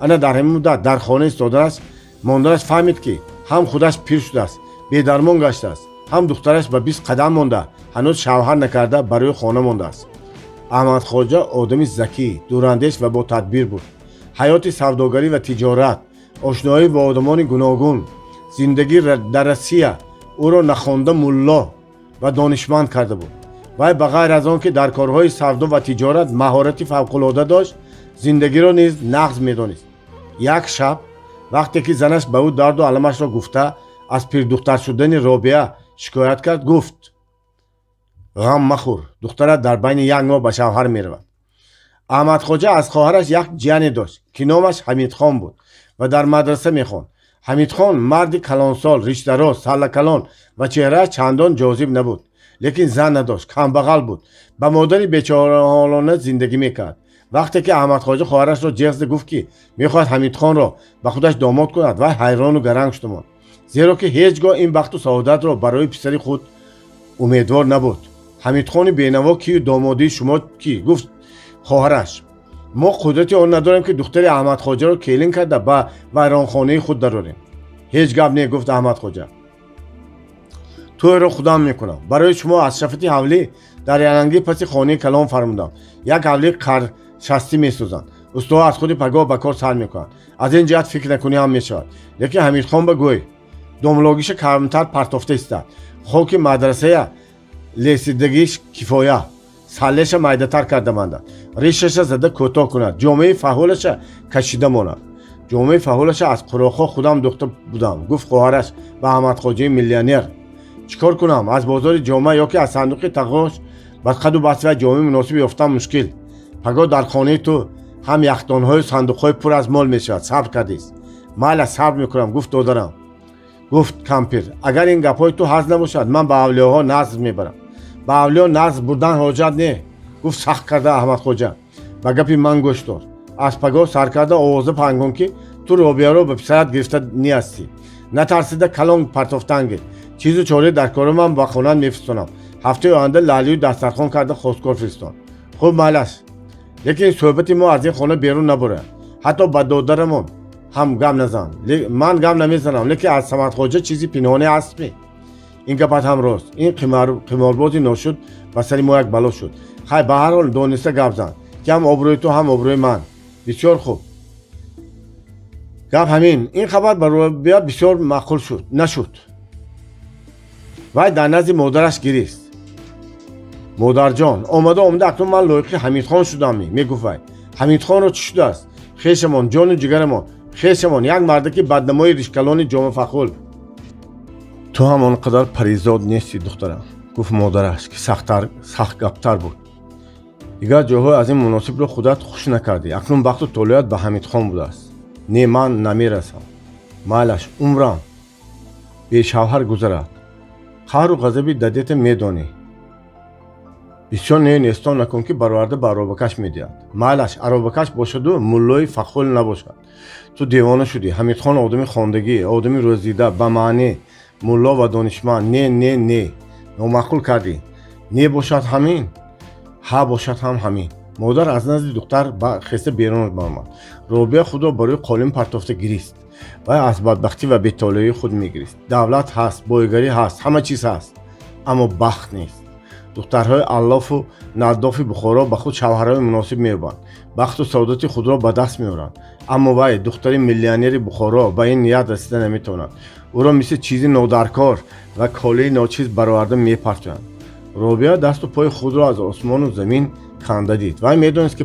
Ана дар ҳамин муддат дар хона истоданаш монданаш фаҳмид, ки ҳам худаш пир шудааст, бедармон гаштааст, ҳам духтараш ба 20 қадам монда, ҳанӯз шавҳар накарда, барои хона мондааст. Аҳмадхоҷа одами закӣ, дурандеш ва ботадбир буд. Ҳаёти савдогарӣ ва тиҷорат, ошноӣ бо одамони гуногун, зиндагӣ дар Россия ӯро нахонда мулло ва донишманд карда буд. Вай ба ғайр аз он ки дар корҳои савдо ва тиҷорат маҳорати фавқулода дошт, зиндагиро низ нағз медонист. Як шаб, вақте ки занаш ба ӯ дарду аламашро гуфта, аз пирдухтар шудани Робиа шикоят кард, гуфт: «Ғам махӯр, духтарат дар байни як моҳ ба шавҳар меравад». Аҳмадхоҷа аз хоҳараш як ҷияне дошт, ки номаш Ҳамидхон буд ва дар мадраса мехонд. Ҳамидхон марди калонсол, ришдароз, саллакалон ва чеҳрааш чандон ҷозиб набуд, лекин зан надошт, камбағал буд, ба модари бечораҳолона зиндагӣ мекард. Вақте ки Аҳмадхоҷа хоҳарашро ҷеғ зада гуфт, ки мехоҳад Ҳамидхонро ба худаш домод кунад, вай ҳайрону гаранг шуда монд, зеро ки ҳеҷ гоҳ ин бахту саодатро барои писари худ умедвор набуд. «Ҳамидхони бенаво кию домодии шумо кӣ?» — гуфт хоҳараш. «Мо қудрати он надорем, ки духтари Аҳмадхоҷаро келин карда, ба вайронхонаи худ дарорем». «Ҳеҷ гап не, — гуфт Аҳмадхоҷа, — тӯйро худам мекунам. Барои шумо аз шафати ҳавлӣ дар ялангии паси хонаи калон фармудам, як ҳавлии қаршастӣ месозанд. Устоҳо аз худи пагоҳ ба кор сар мекунанд. Аз ин ҷиҳат фикр накунӣ ҳам мешавад. Лекин Ҳамидхон ба гӯй, домлогиша камтар партофта истад, хоки мадрасая лесидагиш кифоя, саллеша майдатар карда мандад, ришаша зада кӯтоҳ кунад, ҷомаи фаҳулаша кашида монад». «Ҷомаи фаҳулаша аз қуроқҳо худам духта будам, — гуфт хоҳараш ба Аҳмадхоҷаи миллионер. — Чӣ кор кунам, аз бозори ҷома ё ки аз сандуқи тағош ба қаду басти вай ҷомаи муносиб ёфтан мушкил. Пагоҳ дар хонаи ту ҳам яхдонҳою сандуқҳои пур аз мол мешавад, сабр кардист». «Майла, сабр мекунам, — гуфт додарам. Гуфт кампир: «Агар ин гапҳои ту ҳазл набошад, ман ба авлиёҳо назр мебарам». «Ба авлиё назр бурдан ҳоҷат не», гуфт сахт карда Аҳмадхоҷа. «Ба гапи ман гӯш дор. Аз пагоҳ сар карда овоза паҳн кун, ки ту Робияро ба писарат гирифта ниҳастӣ. Натарсида калон партофтан гир. Чизу чораи дар кора ман ба хонат мефиристонам. Ҳафтаи оянда лаълию дастархон карда хосткор фиристон». «Хуб, майлаш, лекин суҳбати мо аз ин хона берун набурад. Ҳатто ба додарамон ҳам гап назан». «Ман гап намезанам, лекин аз Самадхоҷа чизи пинҳоне ҳастми?» «Ин гапат ҳам рост. Ин қиморбози ношуд ба сари мо як бало шуд. Хай, ба ҳар ҳол дониста гап зан, ки ҳам обрӯи ту, ҳам обрӯи ман». «Бисёр хуб, гап ҳамин». Ин хабар ба Робия бисёр маъқул шуд нашуд. Вай дар назди модараш гирист. «Модарҷон, омада омада акнун ман лоиқи Ҳамидхон шудамми?» мегуфт вай. «Ҳамидхонро чӣ шудааст? Хешамон, ҷону ҷигарамон, хешамон, як мардаки баднамои ришкалони ҷомафахул». «Ту ҳам он қадар паризод нестӣ, духтарам», гуфт модараш, ки сахтгаптар буд. «Дигар ҷойҳои аз ин муносибро худат хуш накардӣ. Акнун бахту толеат ба Ҳамидхон будааст». «Не, ман намерасам. Майлаш, умрам бешавҳар гузарад. Қаҳру ғазаби дадета медонӣ. Бисёр не нестон накун, ки бароварда ба аробакаш медиҳад». «Майлаш, аробакаш бошаду муллои фахул набошад. Ту девона шудӣ. Ҳамидхон одами хондагӣ, одами рӯздида, ба маънӣ, мулло ва донишманд. Не, не, не, номаъқул кардӣ. Не бошад ҳамин, ҳа бошад ҳам ҳамин». Модар аз назди духтар хеста берун баромад. Робия худро ба рӯи қолин партофта гирист. Вай аз бадбахтӣ ва бетолеии худ мегирист. Давлат ҳаст, боигарӣ ҳаст, ҳама чиз ҳаст, аммо бахт нест. Духтарҳои аллофу наддофи Бухоро ба худ шавҳарҳои муносиб меёбанд, бахту саодати худро ба даст меоранд, аммо вай, духтари миллионери Бухоро, ба ин ният расида наметавонад. Ӯро мисли чизи нодаркор ва колаи ночиз бароварда мепартоянд. Робия дасту пои худро аз осмону замин канда дид. Вай медонист, ки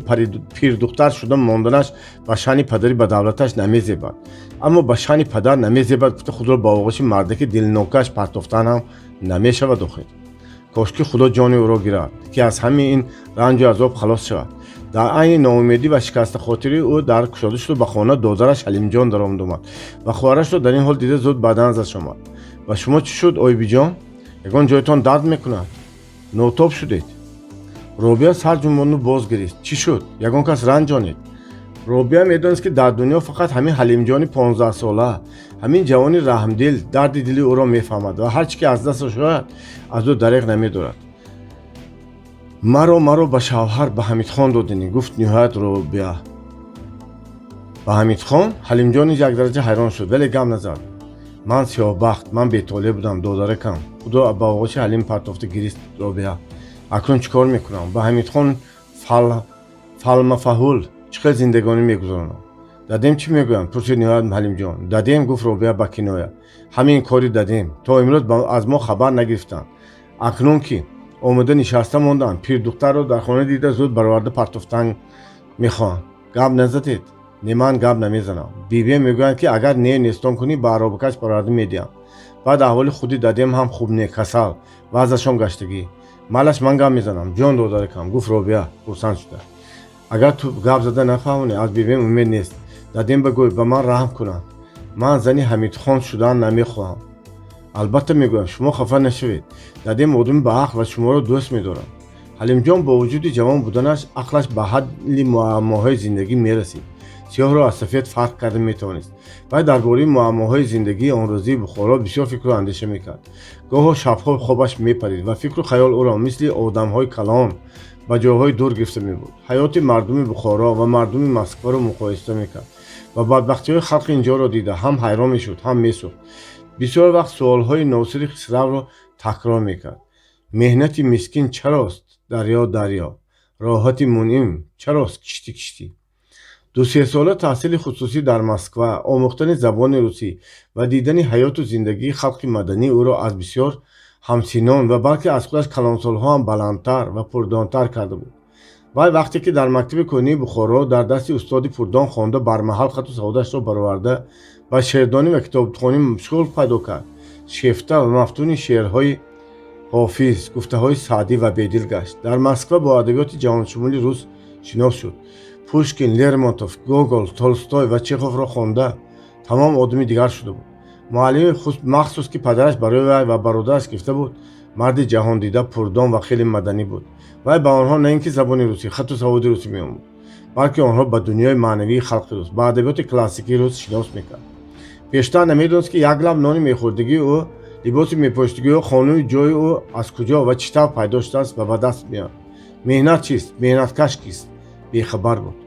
пирдухтар шуда монданаш ба шаъни падари ба давлаташ намезебад, аммо ба шаъни падар намезебад гуфта, худро ба оғӯши мардаки дилнокаш партофтан ҳам намешавад. Охир кошки Худо ҷони ӯро гирад, ки аз ҳамаи ин ранҷу азоб халос шавад. Дар айни ноумедӣ ва шикастахотирӣ ӯ дар кушода шуду ба хона додараш Ҳалимҷон даромад омад ва хоҳарашро дар ин ҳол дида, зуд ба назаш омад. «Ба шумо чӣ шуд, ойбиҷон? Ягон ҷоятон дард мекунад? Нотоб шудед». Робия сар ҷунбонду боз гирист. «Чӣ шуд? Ягон кас ранҷонед?» Робия медонист, ки дар дунё фақат ҳамин Ҳалимҷони 15-сола, ҳамин ҷавони раҳмдил дарди дили ӯро мефаҳмад ва ҳар чӣ ки аз дасташ ояд, аз ӯ дареғ намедорад. Маро ба шавҳар ба Ҳамидхон додинӣ», гуфт ниҳоят Робия. «Ба Ҳамидхон?» Ҳалимҷон низ як дараҷа ҳайрон шуд, вале гап назад. «Ман сиёҳбахт, ман бетолеъ будам, додаракам», худро ба оғӯши Ҳалим партофта гирист Робия. «Акнун чӣ кор мекунам? Ба Ҳамидхон фалмафаҳул чӣ хел зиндагонӣ мегузаронам? Дадем чӣ мегӯянд?» пурсид ниҳоят Ҳалимҷон. «Дадем», гуфт Робия ба киноя, «ҳамин кори дадем. То имрӯз аз мо хабар нагирифтанд. Акнун ки омода нишаста монданд, пирдухтарро дар хона дида, зуд бароварда партофтан мехоҳанд». «Гап назадед?» «Не, ман гап намезанам. Бибиям мегӯянд, ки агар не нестон кунӣ, ба аробакаш бароварда медиҳам. Баъд аҳволи худи дадем ҳам хуб не, касал, вазъашон гаштагӣ». «Майлаш, ман гап мезанам, ҷон додаракам», гуфт Робия хурсанд шуда. «Агар ту гап зада нафаҳмонӣ, аз бибиям умед нест. Дадем бигӯй, ба ман раҳм кунанд. Ман зани Ҳамидхон шудан намехоҳам». «Албатта мегӯям, шумо хафа нашавед. Дадем одами баақл ва шуморо дӯст медорад». Ҳалимҷон бо вуҷуди ҷавон буданаш ақлаш ба ҳалли муаммоҳои зиндагӣ мерасид, сиёҳро аз сафед фарқ карда метавонист. Вай дар бораи муаммоҳои зиндагии онрӯзии Бухоро бисёр фикру андеша мекард. Гоҳо шабҳо хобаш мепарид ва фикру хаёл ӯро мисли одамҳои калон ба ҷойҳои дур гирифта мебурд. Ҳаёти мардуми Бухоро ва мардуми Москваро муқоиса мекард ва бадбахтиҳои халқи инҷоро дида, ҳам ҳайрон мешуд, ҳам месӯхт. Бисёр вақт суолҳои Носири Хисравро такрор мекард: меҳнати мискин чарост дарё дарё, роҳати мунъим чарост киштӣ киштӣ? 2-сесола таҳсили хусусӣ дар Москва, омӯхтани забони русӣ ва дидани ҳаёту зиндагии халқи маданӣ ӯро аз бисёр ҳамсиннон ва балки аз худаш калонсолҳо ҳам баландтар ва пурдонтар карда буд. Вай вақте ки дар мактаби кӯҳнии Бухоро дар дасти устоди пурдон хонда, бармаҳал хату саводашро бароварда, ба шеърдонӣ ва китобхонӣ шуғл пайдо кард, шефта ва мафтуни шеърҳои Ҳофиз, гуфтаҳои Саъдӣ ва Бедил гашт. Дар Москва бо адабиёти ҷаҳоншумули рус шинос шуд. Пушкин, Лермонтов, Гогол, Толстой ва Чеховро хонда, тамом одами дигар шуда буд. Муаллими махсус, ки падараш барои вай ва бародараш гирифта буд, марди ҷаҳондида, пурдон ва хеле маданӣ буд. Вай ба онҳо на ин ки забони русӣ, хату саводи русӣ меомӯхт, балки онҳо ба дунёи маънавии халқи рус, ба адабиёти классикии рус шинос мекард. Пештар намедонист, ки як лаб нони мехӯрдагии ӯ, либоси мепӯшидагии ӯ, хонаю ҷои ӯ аз куҷо ва чӣ тавр пайдо шудааст ва ба даст меояд. Меҳнат чист, меҳнаткаш кист, бехабар буд.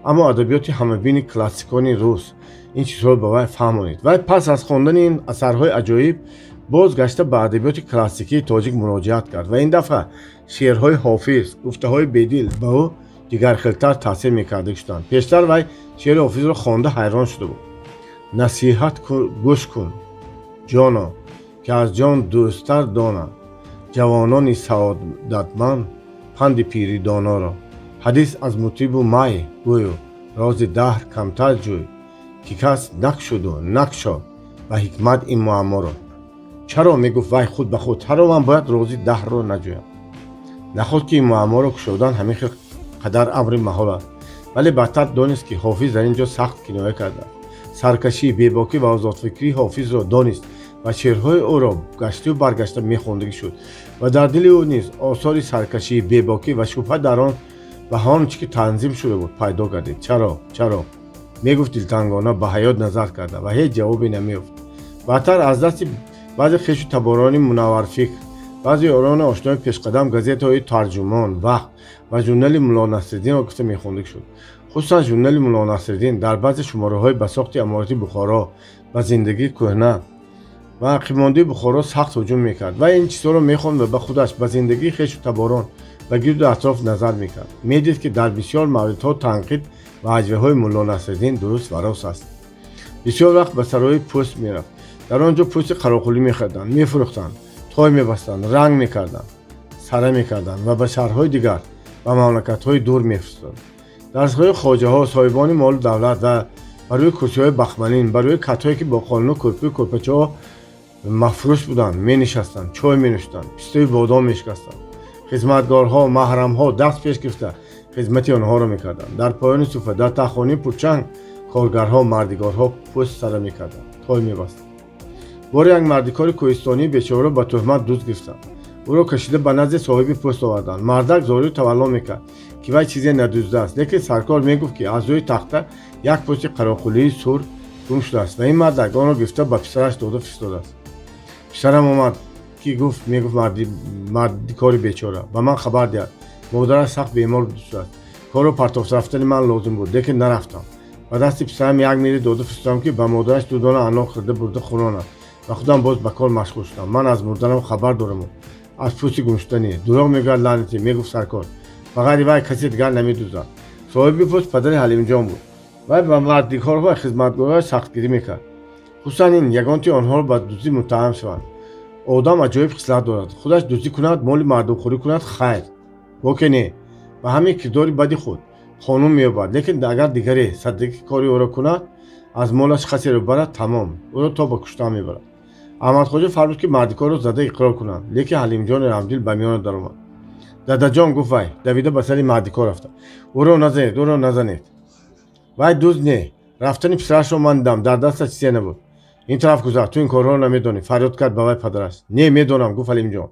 Аммо адабиёти ҳамабини классикони рус ин чизҳоро ба вай фаҳмонид. Вай пас аз хондани ин асарҳои аҷоиб боз гашта ба адабиёти классикии тоҷик муроҷиат кард ва ин дафъа шеърҳои Ҳофиз, гуфтаҳои Бедил ба ӯ дигархелтар таъсир мекардагӣ шуданд. Пештар вай шеъри Ҳофизро хонда ҳайрон шуда буд. Насиҳат гӯш кун, ҷоно, ки аз ҷон дӯсттар донанд ҷавонони саодатманд панди пири доноро. Ҳадис аз мутрибу май гӯю, рози даҳр камтар ҷӯй, ки кас накшуду накшод ба ҳикмат ин муамморо. Чаро, мегуфт вай худ ба худ, чаро ман бояд рози даҳрро наҷӯям? Наход ки ин муамморо кушодан ҳамин хел қадар амри маҳол аст? Вале баъдтар донист, ки Ҳофиз дар ин ҷо сахт киноя кардааст. Саркашӣ, бебокӣ ва озодфикрии Ҳофизро донист ва шеърҳои ӯро гаштаю баргашта мехондагӣ шуд ва дар дили ӯ низ осори саркашӣ, бебокӣ ва шубҳа дар он ба он чӣ ки танзим шуда буд пайдо гардид. Чаро, чаро, мегуфт дилтангона ба ҳаёт назар карда, ва ҳеҷ ҷавобе намеёфт. Баъдтар аз дасти баъзе хешу таборони мунавварфикр, баъзе ёрони ошнои пешқадам газетаҳои Тарҷумон, Вақт ва журнали Мулло Насриддинро гуфта мехондагӣ шуд. Хусусан журнали Мулло Насриддин дар баъзе шумораҳои ба сохти аморати Бухоро, ба зиндагии кӯҳна ва ақибмондии Бухоро сахт ҳуҷум мекард. Вай ин чизҳоро мехонд ва ба худаш, ба зиндагии хешу таборон ва гирду атроф назар мекард. Медид, ки дар бисёр мавридҳо танқид ва ҳаҷвҳои Мулло Насриддин дуруст ва рост аст. Бисёр вақт ба сарои пӯст мерафт. Дар он ҷо пӯсти қароқулӣ мехариданд, мефурӯхтанд, той мебастанд, ранг мекарданд, сара мекарданд ва ба шаҳрҳои дигар, ба мамлакатҳои дур мефиристоданд. Дар сарои хоҷаҳо, соҳибони молу давлат ва бар рӯи курсиҳои бахмалин, бар рӯи катҳое, ки бо қолину кӯрпию кӯрпачаҳо мафрӯш буданд, менишастанд, чой менӯшиданд, пистаю бодом мешикастанд. Хизматгорҳо, маҳрамҳо даст пеш гирифта хизмати онҳоро мекарданд. Дар поёни суфра, дар таҳхонаи пурчанг коргарҳо, мардигорҳо пӯст сара мекарданд, той мебастанд. Боре як мардикори кӯҳистонии бечораро ба тӯҳмат дузд гирифтанд. Ӯро кашида ба назди соҳиби пӯст оварданд. Мардак зорию тавалло мекард, ки вай чизе надуздааст, лекин саркор мегуфт, ки аз рӯи тахта як пӯсти қароқулии сур гум шудааст ва ин мардак онро гирифта ба писараш дода фиристодааст. Писарам омад, ки гуфт, мегуфт мардикори бечора, ба ман хабар диҳад, модараш сахт бемор шудааст. Корро партофта рафтани ман лозим буд, лекин нарафтам. Ба дасти писарам як мири дода фиристодам, ки ба модараш ду дона анор хӯрда бурда хӯронад, ва худам боз ба кор машғул шудам. Ман аз мурданам хабар дораму аз пӯсти гумшуданӣ. Дурӯғ мегӯяд, лаънатӣ, мегуфт саркор, ба ғайри вай касе дигар намедуздад. Соҳиби пӯст падари Ҳалимҷон буд. Вай ба мардикорҳо, хизматгорҳо сахтгирӣ мекард, хусусан ин ягонти онҳоро ба дуздӣ муттаҳам шаванд. Одам аҷоиб хислат дорад: худаш дуздӣ кунад, моли мардумхӯрӣ кунад, хайр, боке не, ба ҳамин кирдори бади худ қонун меёбад, лекин агар дигаре саддақи кори ӯро кунад, аз молаш хасеро барад, тамом, ӯро то ба куштан мебарад. Аҳмадхоҷа фармуд, ки мардикорро зада иқрор кунанд, лекин Ҳалимҷони раҳмдил ба миёна даромад. Дадаҷон, гуфт вай, давида ба сари мардикор рафта, ӯро назанед, ӯро назанед, вай дузд не. Рафтани писарашро ман дидам, дар дасташ чизе набуд. Ин тараф гузар, ту ин корҳоро намедонӣ, фарёд кард ба вай падараш. Не, медонам, гуфт Ҳалимҷон.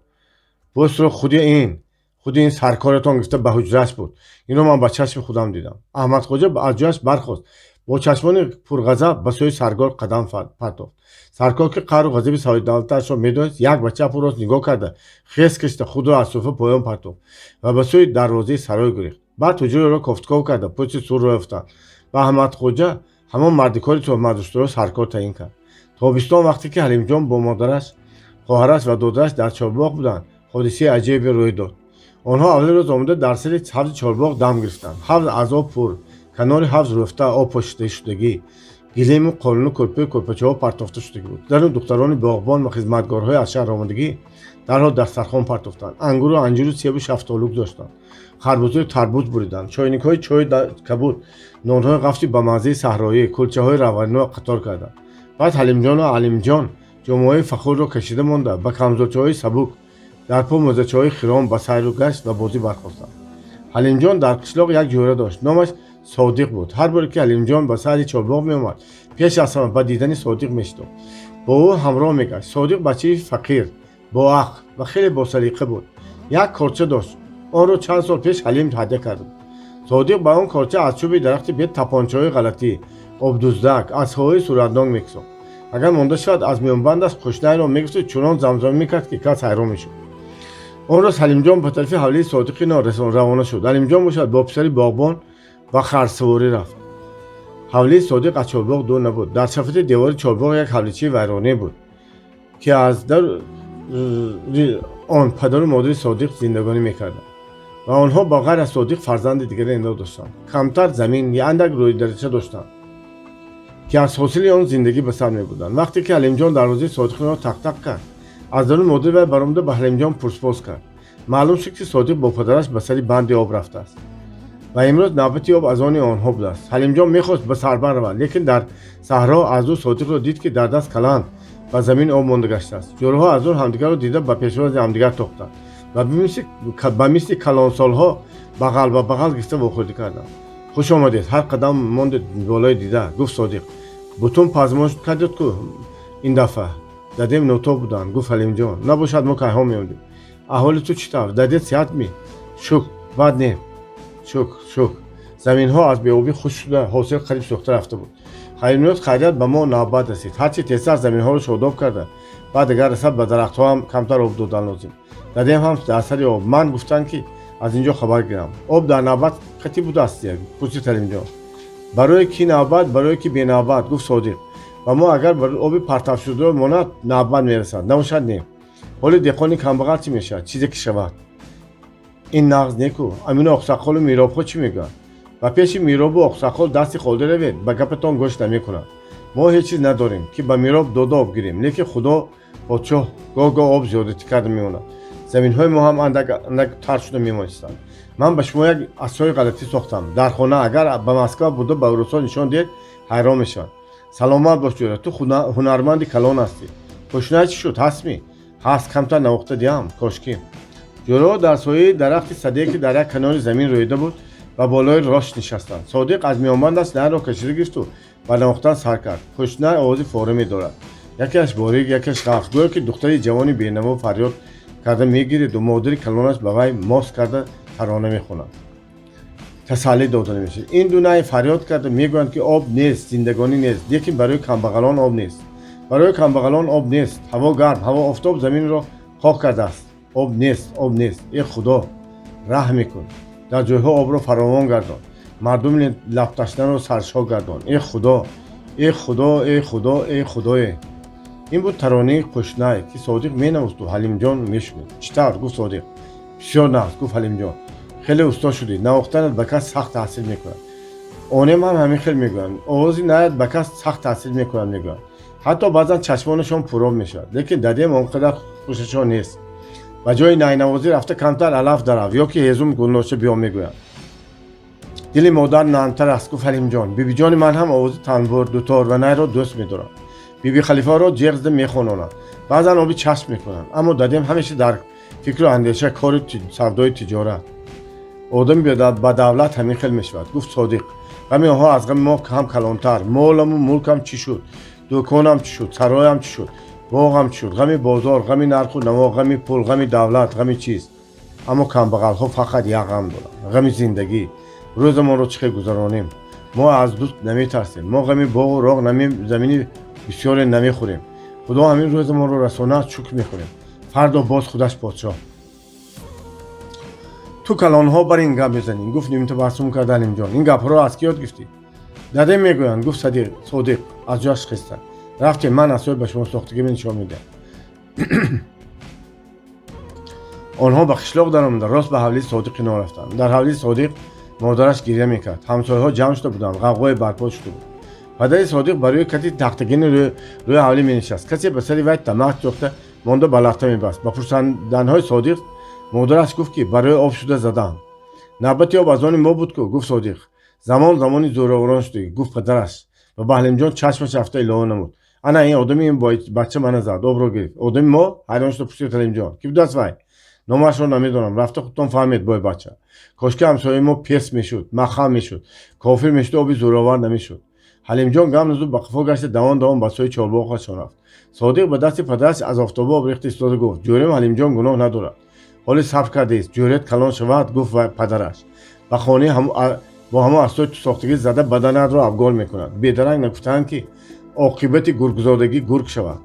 Пӯстро худи ин саркоратон гирифта ба ҳуҷраш буд. Инро ман ба чашми худам дидам. Аҳмадхоҷа аз ҷояш бархост, бо чашмони пурғазаб ба сӯи саркор қадам партофт. Саркор, ки қаҳру ғазаби соҳибдавлаташро медонист, як ба чапу рост нигоҳ карда, хес кашида худро аз суфра поён партофт ва ба сӯи дарвозаи сарой гурехт. Баъд ҳуҷраи ӯро кофтуков карда, пӯсти сурро ёфтанд ва Аҳмадхоҷа ҳамон мардикори тӯҳматдоштаро саркор таъин кард. Тобистон, вақте ки Ҳалимҷон бо модараш, хоҳараш ва додараш дар чорбоғ буданд, ҳодисаи аҷибе рӯй дод. Онҳо аввали рӯз омада дар сари ҳавзи чорбоғ дам гирифтанд. Ҳавз аз об пур, канори ҳавз рӯфта, об пошидашудагӣ, гилему қолину кӯрпаю кӯрпачаҳо партофта шудагӣ буд. Зану духтарони боғбон ва хизматгорҳои аз шаҳр омадагӣ дарҳол дастархон партофтанд, ангуру анҷиру себу шафтолу гузоштанд, харбузаю тарбуз буриданд, чойникҳои чою кабуд, нонҳои ғафти ба маззаи саҳроӣ, кулчаҳои равғаниро қатор карданд. Баъд Ҳалимҷону Алимҷон ҷомаҳои фахурро кашида монда, ба камзолчаҳои сабук, дар по мӯзачаҳои хиром ба сайру гашт ва бозӣ бархостанд. Ҳалимҷон дар қишлоқ як ҷӯра дошт, номаш Содиқ буд. Ҳар боре ки Ҳалимҷон ба сайри чорбоғ меомад, пеш аз ҳама ба дидани Содиқ мешитофт. Бо ӯ ҳамроҳ мегашт. Содиқ бачаи фақир, боақл ва хеле босалиқа буд. Як корча дошт, онро чанд сол пеш Ҳалим ҳадя карда буд. Содиқ ба он корча аз чӯби дарахти бед тапончаҳои ғалатӣ, обдуздак, асҳои суратнок мексохт. Агар монда шавад, аз миёнбандаш қӯшнайро мегирифту чунон замзама мекард, ки кас ҳайрон мешуд. Он рӯз Ҳалимҷон ба тарафи ҳавлии Содиқи равона шуд. Ҳалимҷон бошад, бо писари боғбон ба харсаворӣ рафт. Ҳавлии Содиқ аз чорбоғ дур набуд. Дар шафати девори чорбоғ як ҳавличаи вайронӣ буд, ки аз дар он падару модари Содиқ зиндагонӣ мекарданд ва онҳо ба ғайр аз Содиқ фарзанди дигаре надоштанд. Камтар замин, андак рӯйдарча доштанд, ки аз ҳосили он зиндагӣ ба сар мебурданд. Вақте ки Ҳалимҷон дарвозаи Содиқро тақтақ кард, аз дарун модари вай баромада ба Ҳалимҷон пурсупос кард. Маълум шуд, ки Содиқ бо падараш ба сари банди об рафтааст ва имрӯз навбати об аз они онҳо будааст. Ҳалимҷон мехост ба сарбанд равад, лекин дар саҳро аз ӯ Содиқро дид, ки дар даст каланд ба замин об монда гаштааст. Ҷӯраҳо аз он ҳамдигарро дида, ба пешвози ҳамдигар тохтанд ва ба мисли калонсолҳо бағал ба бағал гирифта вохӯрдӣ карданд. «Хуш омадед, ҳар қадам мондед болои дида», гуфт Содиқ. «Бутун пазмон кардед ку ин дафъа?» «Дадем нотоб буданд», гуфт Ҳалимҷон, «набошад, мо кайҳо меомдем. Аҳволи ту чӣ тавр? Дадет сиҳат ми?» «Шукр, бад не, шукр, шукр». Заминҳо аз беобӣ хушк шуда, ҳосил қариб сӯхта рафта буд. Хайрниёз хайрият, ба мо навбат расид. Ҳарчи тезтар заминҳоро шодоб карда, баъд агар расад, ба дарахтҳо ҳам камтар об додан лозим. Дадем ҳам дар сари об. Ман гуфтанд, ки аз ин ҷо хабар гирам. «Об дар навбат қатӣ будааст?» пурсид Ҳалимҷон. «Барои ки навбат, барои ки бенавбат», гуфт Содиқ. «Ба мо агар оби партавшударо монад, навбат мерасад, набошад, не. Ҳоли деҳқони камбағал чӣ мешавад? Чизе ки шавад, ин нағз неку. Амину оқсақолу миробҳо чӣ мегӯянд?» «Ба пеши миробу оқсақол дасти холӣ равед, ба гапатон гӯш намекунад. Мо ҳеҷ чиз надорем, ки ба мироб дода об гирем, лекин Худо подшоҳ гоҳ гоҳ об зиёдатӣ карда мемонад. Заминҳои мо ҳам андак андак тар шуда мемонистанд. Ман ба шумо як асои ғалатӣ сохтам дар хона. Агар ба Москва бурда ба русҳо нишон диҳед, ҳайрон мешаванд. Саломат бош, ҷӯра, ту ҳунарманди калон ҳастӣ. Хушнай чӣ шуд, ҳастми?» «Ҳаст, камтар навохта диҳам, кошкӣ». Ҷӯраҳо дар сояи дарахти садее, ки дар як канори замин рӯида буд, ба болои рошт нишастанд. Содиқ аз миёнбандаш найро кашида гирифту ба навохтан сар кард. Хушнай овози фориме дорад, якеаш борик, якеаш ғафз, гӯё ки духтари ҷавони бенаво фарёд карда мегириду модари калонаш ба вай мос карда тарона мехонад, тасаллӣ дода намешавад. Ин ду най фарёд карда мегӯянд, ки об нест, зиндагонӣ нест, лекин барои камбағалон об нест, барои камбағалон об нест. Ҳаво гарм, ҳаво офтоб заминро хок кардааст. Об нест, об нест. Э Худо, раҳм мекун, дар ҷойҳо обро фаровон гардон, мардуми лабташнаро саршор гардон. Э Худо, э Худо, э Худо, э Худое. Ин буд таронаи қӯшнай, ки Содиқ менавохту Ҳалимҷон мешунид. «Чӣ тавр?» гуфт Содиқ. «Бисёр нағз», гуфт Ҳалимҷон. «Хеле усто шудӣ, навохтанат ба кас сахт таъсир мекунад. Онем ҳам ҳамин хел мегӯянд, овози наят ба кас сахт таъсир мекунад, мегӯянд. Ҳатто баъзан чашмонашон пуроб мешавад. Лекин дадем он қадар хушашон нест. Ба ҷои найнавозӣ рафта камтар алаф дарав ё ки ҳезум гулноша биё, мегӯянд. Дили модар нармтар аст», гуфт Ҳалимҷон. «Бибиҷони ман ҳам овози танбур, дутор ва найро дӯст медорад. Биби Халифаро ҷеғ зада мехононад, баъзан оби чашм мекунанд. Аммо дадем ҳамеша дар фикру андеша, кори савдои тиҷорат. Одами ба давлат ҳамин хел мешавад», гуфт Содиқ. «Ғами онҳо аз ғами мо ҳам калонтар. Моламу мулкам чӣ шуд, дуконам чӣ шуд, сароям чӣ шуд, боғам чӣ шуд? Ғами бозор, ғами нарху наво, ғами пул, ғами давлат, ғами чиз. Аммо камбағалҳо фақат як ғам доранд, ғами зиндагӣ, рӯзамонро чӣ хел гузаронем. Мо аз дӯст наметарсем, мо ғами боғу роғ, замини бисёре намехӯрем. Худо ҳамин рӯзамонро расонад, шукр мехӯрем. Фардо боз худаш подшоҳ». «Ту калонҳо бар ин гап мезанӣ», гуфт нимтабассум карда Ҳалимҷон. «Ин гапҳоро аз кӣ ёд гирифтӣ?» «Дадем мегӯянд», гуфт Содиқ, аз ҷояш хеста. «Рафтем, ман асои ба шумо сохтагиме нишон медиҳам». Онҳо ба қишлоқ даромада, рост ба ҳавлии Содиқи но рафтанд. Дар ҳавлии Содиқ модараш гиря мекард. Ҳамсояҳо ҷамъ шуда буданд, ғавғое барпо шуда буд. Падари Содиқ ба рӯи кати тахтагини рӯи ҳавлӣ менишаст. Касе ба сари вай тамак сӯхта монда, ба лахта мебаст. Ба пурсанданҳои Содиқ модараш гуфт, ки барои об шуда задам. «Навбати об аз они мо буд ку», гуфт Содиқ. «Замон замони зӯроварон шудагӣ», гуфт падараш ва ба Ҳалимҷон чашмаш рафта илова намуд: «Ана ин одами ин бача мана зад, обро гирифт». «Одами мо?» ҳайрон шуда пурсид Ҳалимҷон. «Кӣ будааст вай?» «Номашро намедонам, рафта худтон фаҳмед, бой бача. Кошки ҳамсояи мо пес мешуд, махам мешуд, кофир мешуду оби зӯровар намешуд. Ҳалимҷон гам назу ба қафо гашта, давон давон ба сӯи чорбоғашон рафт. Содиқ ба дасти падараш аз офтоба об рехта истода гуфт: «Ҷӯрем Ҳалимҷон гуноҳ надорад, ҳоли сабр кардааст, ҷӯрият калон шавад», гуфт падараш. Ба хонаи бо ҳамон астои тусохтагӣ зада баданатро абгор мекунад. Бедаранг нагуфтаанд, ки оқибати гургзодагӣ гург шавад.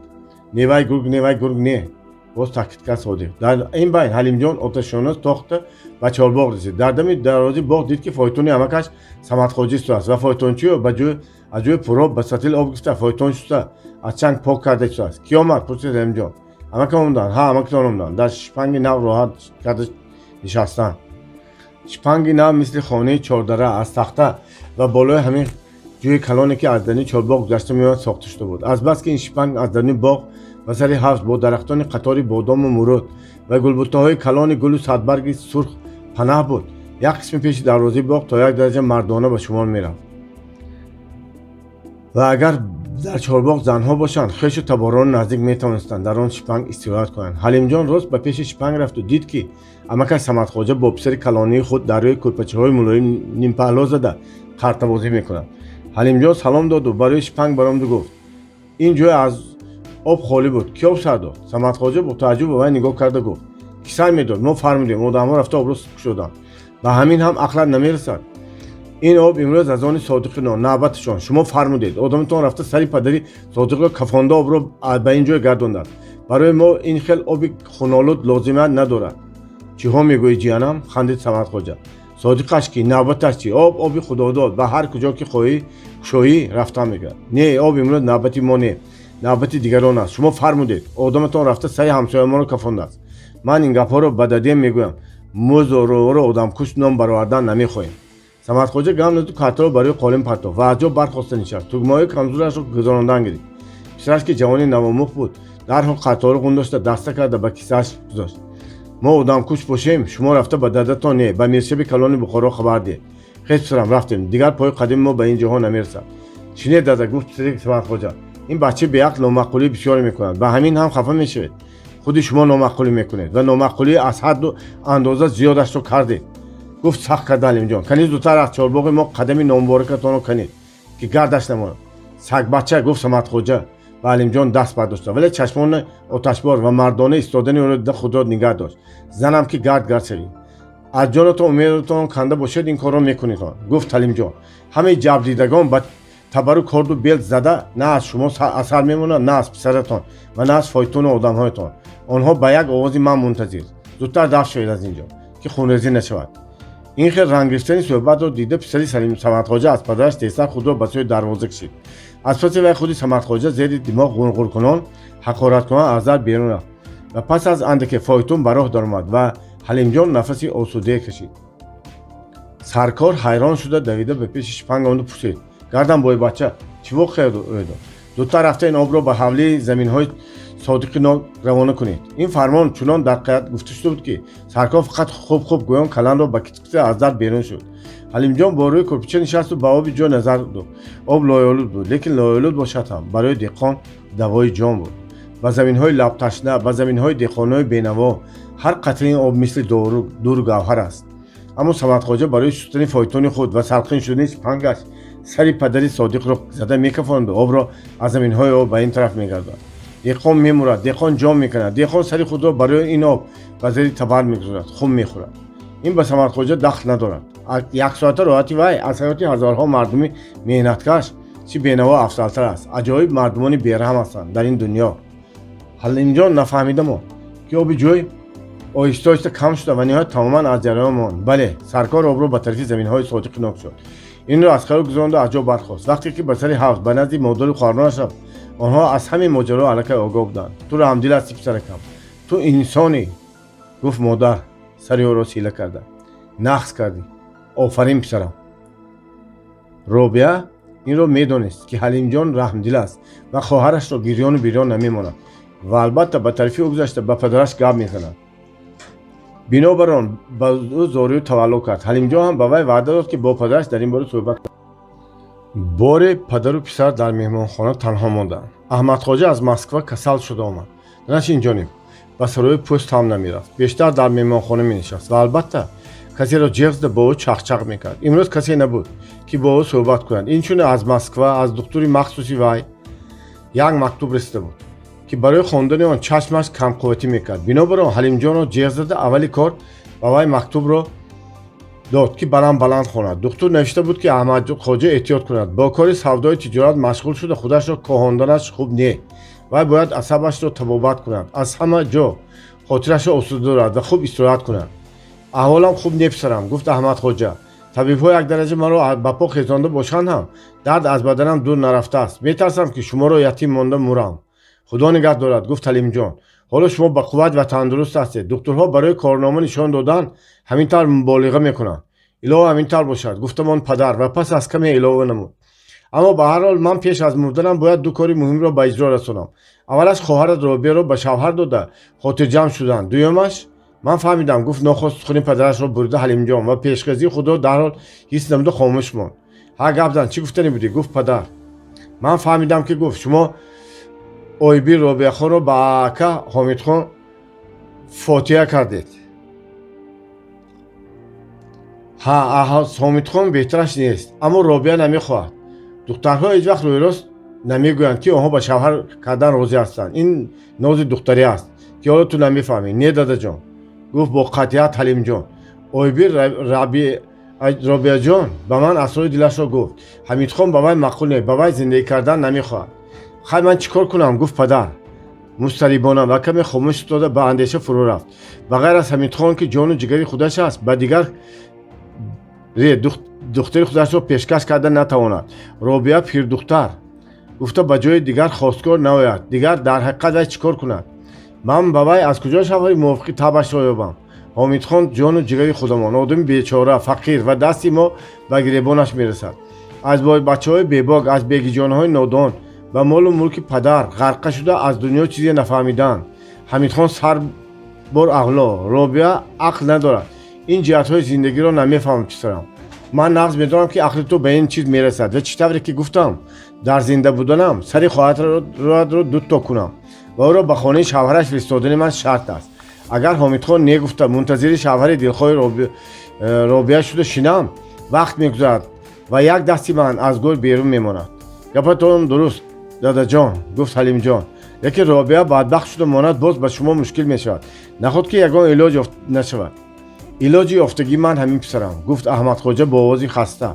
Невай гург не, вай гург не, боз таъкид кард Содиқ. Дар ин байн Ҳалимҷон оташшонос тохта ба чорбоғ расид. Дар дами дарвозаи боғ дид, ки фойтуни амакаш Самадхоҷа истодааст ва фойтончиё ба аз ҷои пуроб ба сатил об гирифта, фойтон шуста, аз чанг пок карда истодааст. «Кӣ омад?» пурсид Ҳалимҷон. «Амакам омаданд». «Ҳа, амакатон омаданд, дар шпанги нав роҳат карда нишастанд». Шпанги нав мисли хонаи чордара аз тахта ва болои ҳамин ҷӯи калоне, ки аз даруни чорбоғ гузашта меояд, сохта шуда буд. Азбаски ин шпанг аз даруни боғ ба сари ҳавз бо дарахтони қатори бодому мурод ва гулбуттаҳои калони гулу садбарги сурх панаҳ буд, як қисми пеши дарвозаи боғ то як дараҷа мардона ба шумор мерафт ва агар дар чорбоғ занҳо бошанд, хешу таборони наздик метавонистанд дар он шпанг истироҳат кунанд. Ҳалимҷон рост ба пеши шпанг рафту дид, ки амакаш Самадхоҷа бо писари калонии худ дар рӯи кӯрпачаҳои мулоим нимпаҳло зада қартабозӣ мекунад. Ҳалимҷон салом доду ба рӯи шпанг баромаду гуфт: «Ин ҷой аз об холӣ буд, ки об сар дод?» Самадхоҷа бо тааҷҷуб ба вай нигоҳ карда гуфт: «Ки сар медод? Мо фармудем, одамҳо рафта обро кушоданд. Ба ҳамин ҳам ақлат намерасад? Ин об имрӯз аз они Содиқи навбаташон. Шумо фармудед, одамтон рафта сари падари Содиқро кафонда, обро ба ин ҷой гардондад. Барои мо ин хел оби хунолуд лозимат надорад». «Чиҳо мегӯӣ, ҷиянам?» хандид Самадхоҷа. «Содиқаш ки, навбаташ чӣ? Об оби худодод, ба ҳар куҷо ки хоҳӣ кушоӣ, рафтан мегирад. Не, об имрӯз навбати мо не, навбати дигарон аст. Шумо фармудед, одаматон рафта сари ҳамсоямонро кафондааст. Ман ин гапҳоро ба дадем мегӯям. Мо зороро одамкуш ном баровардан намехоҳем». Самадхоҷа гам наду картаро барои қолин партофт ва аз ҷо бархоста нишаст, тугмаҳои камзурашро гузарондан гирифт. Писараш, ки ҷавони навомӯх буд, дарҳол қартаҳоро ғун даста карда ба кисааш гузошт. «Мо одамкуш бошем, шумо рафта ба дадатон не, ба миршаби калони Бухоро хабар диҳед. Хез, писарам, рафтем, дигар пои қадими мо ба ин ҷоҳо намерасад». «Шинед, дада», гуфт писари Самадхоҷа. «Ин бача беақл номаъқулӣ бисёре мекунад. Ба ҳамин ҳам хафа мешавед? Худи шумо номаъқулӣ мекунед ва номаъқулӣ аз ҳадду андоза зиёдашро кардед», гуфт сахт карда Ҳалимҷон. «Канӣ, зудтар аз чорбоғи мо қадами номуборакатонро канед, ки гардаш намонад». «Сагбача», гуфт Самадхоҷа ба Ҳалимҷон даст бардошта, вале чашмони оташбор ва мардона истодани ӯро дида, худро нигаҳ дошт. «Занам, ки гард гард шавӣ. Аз ҷонатон умедатон канда бошед, ин корро мекунедон», гуфт Ҳалимҷон. «Ҳамаи ҷабрдидагон ба табару корду бел зада на аз шумо асар мемонад, на аз писаратон ва на аз фойтуну одамҳоятон. Онҳо ба як овози ман мунтазир. Зудтар дафт шавед аз ин ҷо, ки хунрезӣ нашавад». Ин хел ранг гирифтани суҳбатро дида, писари Самадхоҷа аз падараш тезтар худро ба сӯи дарвоза кашид. Аз паси вай худи Самадхоҷа зери димоғ ғурғуркунон, ҳақораткунон аз дар берун рафт ва пас аз андаке фойтун ба роҳ даромад ва Ҳалимҷон нафаси осудае кашид. Саркор ҳайрон шуда, давида ба пеши шпанг омаду пурсид: «Гардан бойбача, чӣ воқеа рӯй дод? Зудтар рафта ин обро ба ҳавлии заминҳои Содиқи Нок равона кунед». Ин фармон чунон дар қаят гуфта шуда буд, ки саркор фақат хуб хуб гӯён каландро ба китф аз дар берун шуд. Ҳалимҷон бо рӯи курпича нишасту ба оби ҷо назар дод. Об лоялуд буд, лекин лоялуд бошад ҳам барои деҳқон давои ҷон буд. Ба заминҳои лабташна, ба заминҳои деҳқонои бенаво ҳар қатраи об мисли дуру гавҳар аст. Аммо Самадхоҷа барои шустани фойтони худ ва салқин шудани шпангаш сари падари Содиқро зада мекафонду обро аз заминҳои об ба ин тараф мегардонад. Деҳқон мемурад, деҳқон ҷон мекунад, деҳқон сари худро барои ин об ба зери табар мегузорад, хун мехӯрад. Ин ба Самадхоҷа дахл надорад. Яксоата роҳати вай аз ҳаёти ҳазорҳо мардуми меҳнаткаш чӣ бенаво афзалтар аст. Аҷоиб мардумони бераҳм ҳастанд дар ин дунё. Ҳалимҷон нафаҳмида монд, ки оби ҷӯй оҳиста оҳиста кам шуда ва ниҳоят тамоман аз ҷараён монд. Бале, саркор обро ба тарафи заминҳои Содиқи Нок шуд. Инро аз хаёл гузаронду аз ҷо бархост. Вақте ки ба сари ҳавз ба назди модару хоҳаронаш рафт, онҳо аз ҳамин моҷаро аллакай огоҳ буданд. «Ту раҳмдил ҳастӣ, писаракам, ту инсонӣ», гуфт модар, сари ӯро сила карда. «Нағз кардӣ, офарин, писарам». Робиа инро медонист, ки Ҳалимҷон раҳмдил аст ва хоҳарашро гирёну бирён намемонад ва албатта ба тарафи ӯ гузашта ба падараш гап мезанад. Бинобар он ба ӯ зорию тавалло кард. Ҳалимҷон ҳам ба вай ваъда дод, ки бо падараш дар ин бора суҳбат. Боре падару писар дар меҳмонхона танҳо монданд. Аҳмадхоҷа аз Москва касал шуда омад. Занаш инҷониб ба сарои пӯст ҳам намерафт, бештар дар меҳмонхона менишаст ва албатта Касеро ҷеғ зада бо ӯ чақчақ мекард. Имрӯз касе набуд, ки бо ӯ суҳбат кунад. Инчунин аз Москва аз духтури махсуси вай як мактуб расида буд, ки барои хондани он чашмаш камқувватӣ мекард. Бинобар он Ҳалимҷонро ҷеғ зада, аввали кор ба вай мактубро дод, ки баланд баланд хонад. Духтур навишта буд, ки Аҳмадхоҷа эҳтиёт кунад, бо кори савдою тиҷорат машғул шуда худашро коҳонданаш хуб не. Вай бояд асабашро табобат кунад, аз ҳама ҷо хотирашро осуда дорад ва хуб истироҳат кунад. Аҳволам хуб не, писарам, гуфт Аҳмадхоҷа. Табибҳо як дараҷа маро ба по хезонда бошанд ҳам, дард аз баданам дур нарафтааст. Метарсам, ки шуморо ятим монда мурам. Худо нигаҳ дорад, гуфт Ҳалимҷон. Ҳоло шумо ба қувват ва тандуруст ҳастед. Духтурҳо барои корнома нишон додан ҳамин тавр муболиға мекунанд. Илоҳо, ҳамин тавр бошад, гуфтамон падар ва пас аз каме илова намуд: Аммо ба ҳар ҳол ман пеш аз мурданам бояд ду кори муҳимро ба иҷро расонам. Аввалаш, хоҳарат Робияро ба шавҳар дода хотирҷамъ шудан. Дуюмаш, ман фаҳмидам, гуфт нохост сухани падарашро бурида Ҳалимҷон ва пешхезии худро дарҳол ҳис намуда хомӯш монд. Ҳа, гап зан, чӣ гуфтанӣ будӣ? Гуфт падар. Ман фаҳмидам, ки, гуфт, шумо оиби Робияхонро ба ака Ҳомидхон фотиҳа кардед. Ҳа, Ҳомидхон беҳтараш нест, аммо Робия намехоҳад. Духтарҳо ҳеҷ вақт рӯйрост намегӯянд, ки онҳо ба шавҳар кардан розӣ ҳастанд. Ин нози духтарӣ аст, ки ҳоло ту намефаҳмӣ. Не, дадаҷон, гуфт бо қатъият Ҳалимҷон. Оиби Робияҷон ба ман асрори дилашро гуфт. Ҳамидхон ба вай маъқул не, ба вай зиндагӣ кардан намехоҳад. Хай, ман чӣ кор кунам? Гуфт падар мустарибона ва каме хомӯш истода ба андеша фурӯ рафт. Ба ғайр аз Ҳамидхон, ки ҷону ҷигари худаш аст, ба дигар духтари худашро пешкаш карда натавонад. Робия пирдухтар гуфта ба ҷои дигар хостгор наояд. Дигар дар ҳақиқат вай чӣ кор кунад? Ман ба вай аз куҷо шавҳари мувофиқи табъашро ёбам? Ҳомидхон ҷону ҷигари худамон, одами бечора, фақир ва дасти мо ба гиребонаш мерасад. Аз бачаҳои бебок, аз бегиҷонҳои нодон, ба молу мулки падар ғарқа шуда, аз дунё чизе нафаҳмидаанд. Ҳамидхон сарбор аъло, Робия ақл надорад, ин ҷиҳатҳои зиндагиро намефаҳмам. Писарам, ман нағз медонам, ки ақли ту ба ин чиз мерасад ва чӣ тавре ки гуфтам, дар зинда буданам сари хоҳаратро дуто кунам ва ӯро ба хонаи шавҳараш фиристодани ман шарт аст. Агар Ҳомидхон не гуфта, мунтазири шавҳари дилхоҳи Робия шуда шинам, вақт мегузарад ва як дасти ман аз гӯр берун мемонад. Гапатон дуруст, дадаҷон, гуфт Ҳалимҷон, лекин Робия бадбахт шуда монад, боз ба шумо мушкил мешавад. Наход ки ягон илоҷ нашавад? Илоҷи ёфтагии ман ҳамин, писарам, гуфт Аҳмадхоҷа бо овози хаста.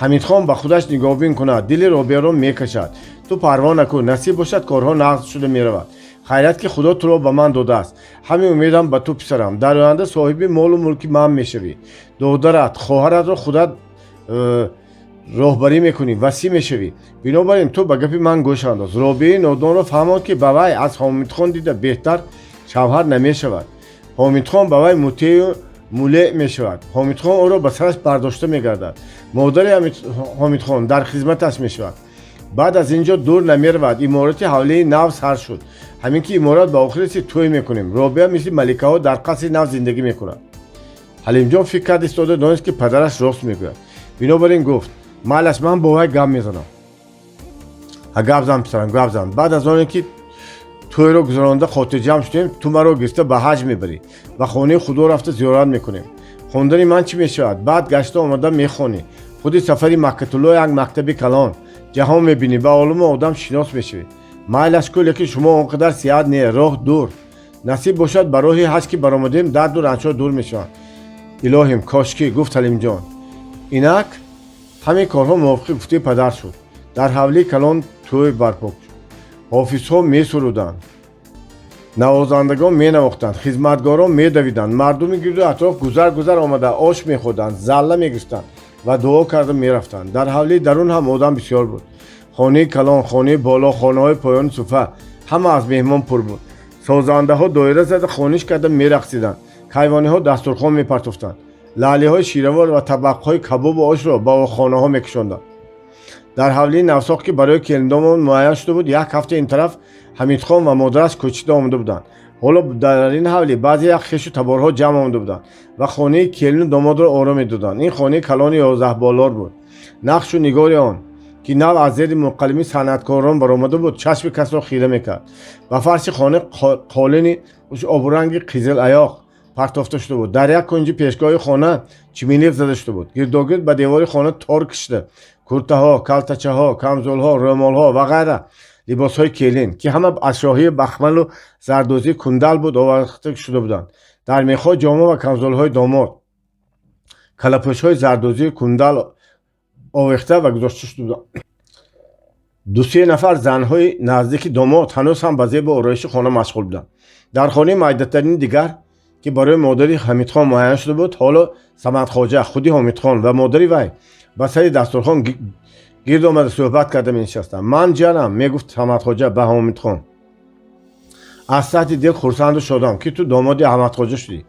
Ҳамидхон ба худаш нигоҳбин кунад, дили Робияро мекашад. Ту парво накун, насиб бошад, корҳо нағз шуда меравад. Хайрият, ки Худо туро ба ман додааст. Ҳамин умедам ба ту, писарам. Дар оянда соҳиби молу мулки ман мешавӣ. Додарат, хоҳаратро худат роҳбарӣ мекунӣ, васӣ мешавӣ. Бинобар ин ту ба гапи ман гӯш андоз. Робияи нодонро фаҳмон, ки ба вай аз Ҳомидхон дида беҳтар шавҳар намешавад. Ҳомидхон ба вай мутею мулеъ мешавад. Ҳомидхон ӯро ба сараш бардошта мегардад. Модари Ҳомидхон дар хизматаш мешавад. Баъд аз ин ҷо дур намеравад. Иморати ҳавлии нав сар шуд. Ҳамин ки иморат ба охир расид, тӯй мекунем. Робия мисли маликаҳо дар қасри нав зиндагӣ мекунад. Ҳалимҷон фикр кард истода, донист, ки падараш рост мегӯяд. Бинобар ин гуфт: Майлаш, ман бо вай гап мезанам. Ҳа, гап зан, писарам, гап зан. Баъд аз оне ки тӯйро гузаронда хотирҷамъ шудем, ту маро гирифта ба ҳаҷ мебарӣ, ба хонаи Худо рафта зиёрат мекунем. Хондани ман чӣ мешавад? Баъд гашта омада мехонӣ. Худи сафари Маккатулло як мактаби калон. Ҷаҳон мебинӣ, ба олиму одам шинос мешавӣ. Майлаш ку, лекин шумо он қадар сиҳат не, роҳ дур. Насиб бошад, ба роҳи ҳаҷ ки баромадем, дарду ранҷҳо дур мешаванд. Илоҳим, кошкӣ, гуфт Ҳалимҷон. Инак ҳамин корҳо мувофиқи гуфтаи падар шуд. Дар ҳавлии калон тӯй барпо шуд. Ҳофизҳо месуруданд, навозандагон менавохтанд, хизматгорон медавиданд, мардуми гирду атроф гузар гузар омада ош мехӯрданд, залла мегирифтанд ва дуо карда мерафтанд. Дар ҳавлии дарун ҳам одам бисёр буд. Хонаи калон, хонаи боло, хонаҳои поёни суфа ҳама аз меҳмон пур буд. Созандаҳо доира зада хониш карда мерақсиданд, кайвониҳо дастурхон мепартофтанд, лаълиҳои ширавор ва табақҳои кабобу ошро ба хонаҳо мекашонданд. Дар ҳавлии навсохт, ки барои келиндомон муайян шуда буд, як ҳафта ин тараф Ҳамидхон ва модараш кӯчида омада буданд. Ҳоло дар ин ҳавлӣ баъзе як хешу таборҳо ҷамъ омада буданд ва хонаи келину домодро оро медоданд. Ин хонаи калони 11 болор буд. Нақшу нигори он, ки нав аз зери муқаллими санъаткорон баромада буд, чашми касро хира мекард. Ба фарши хона қолини обуранги қизил аёқ Партофта шуда буд. Дар як кунҷи пешгоҳи хона чиминлиф зада шуда буд. Гирдогирд ба девори хона тор кашида, куртаҳо, калтачаҳо, камзулҳо, рӯмолҳо ва ғайра, либосҳои келин, ки ҳама аз шоҳии бахмалу зардӯзии кундал буд, овахта шуда буданд. Дар мехҳо ҷома ва камзулҳои домод, калапӯшҳои зардӯзии кундал овехта ва гузошта шуда буданд. Дусе нафар занҳои наздики домод ҳанӯз ҳам ба зебу ороиши хона машғул буданд. Дар хонаи майдатарини дигар, ки барои модари Ҳамидхон муайян шуда буд, ҳоло Самадхоҷа, худи Ҳомидхон ва модари вай ба сари дастурхон гирд омада, суҳбат карда менишастанд. «Ман, ҷанам, — мегуфт Самадхоҷа ба Ҳомидхон, — аз таҳти дил хурсанду шодам, ки ту домоди Аҳмадхоҷа шудӣ.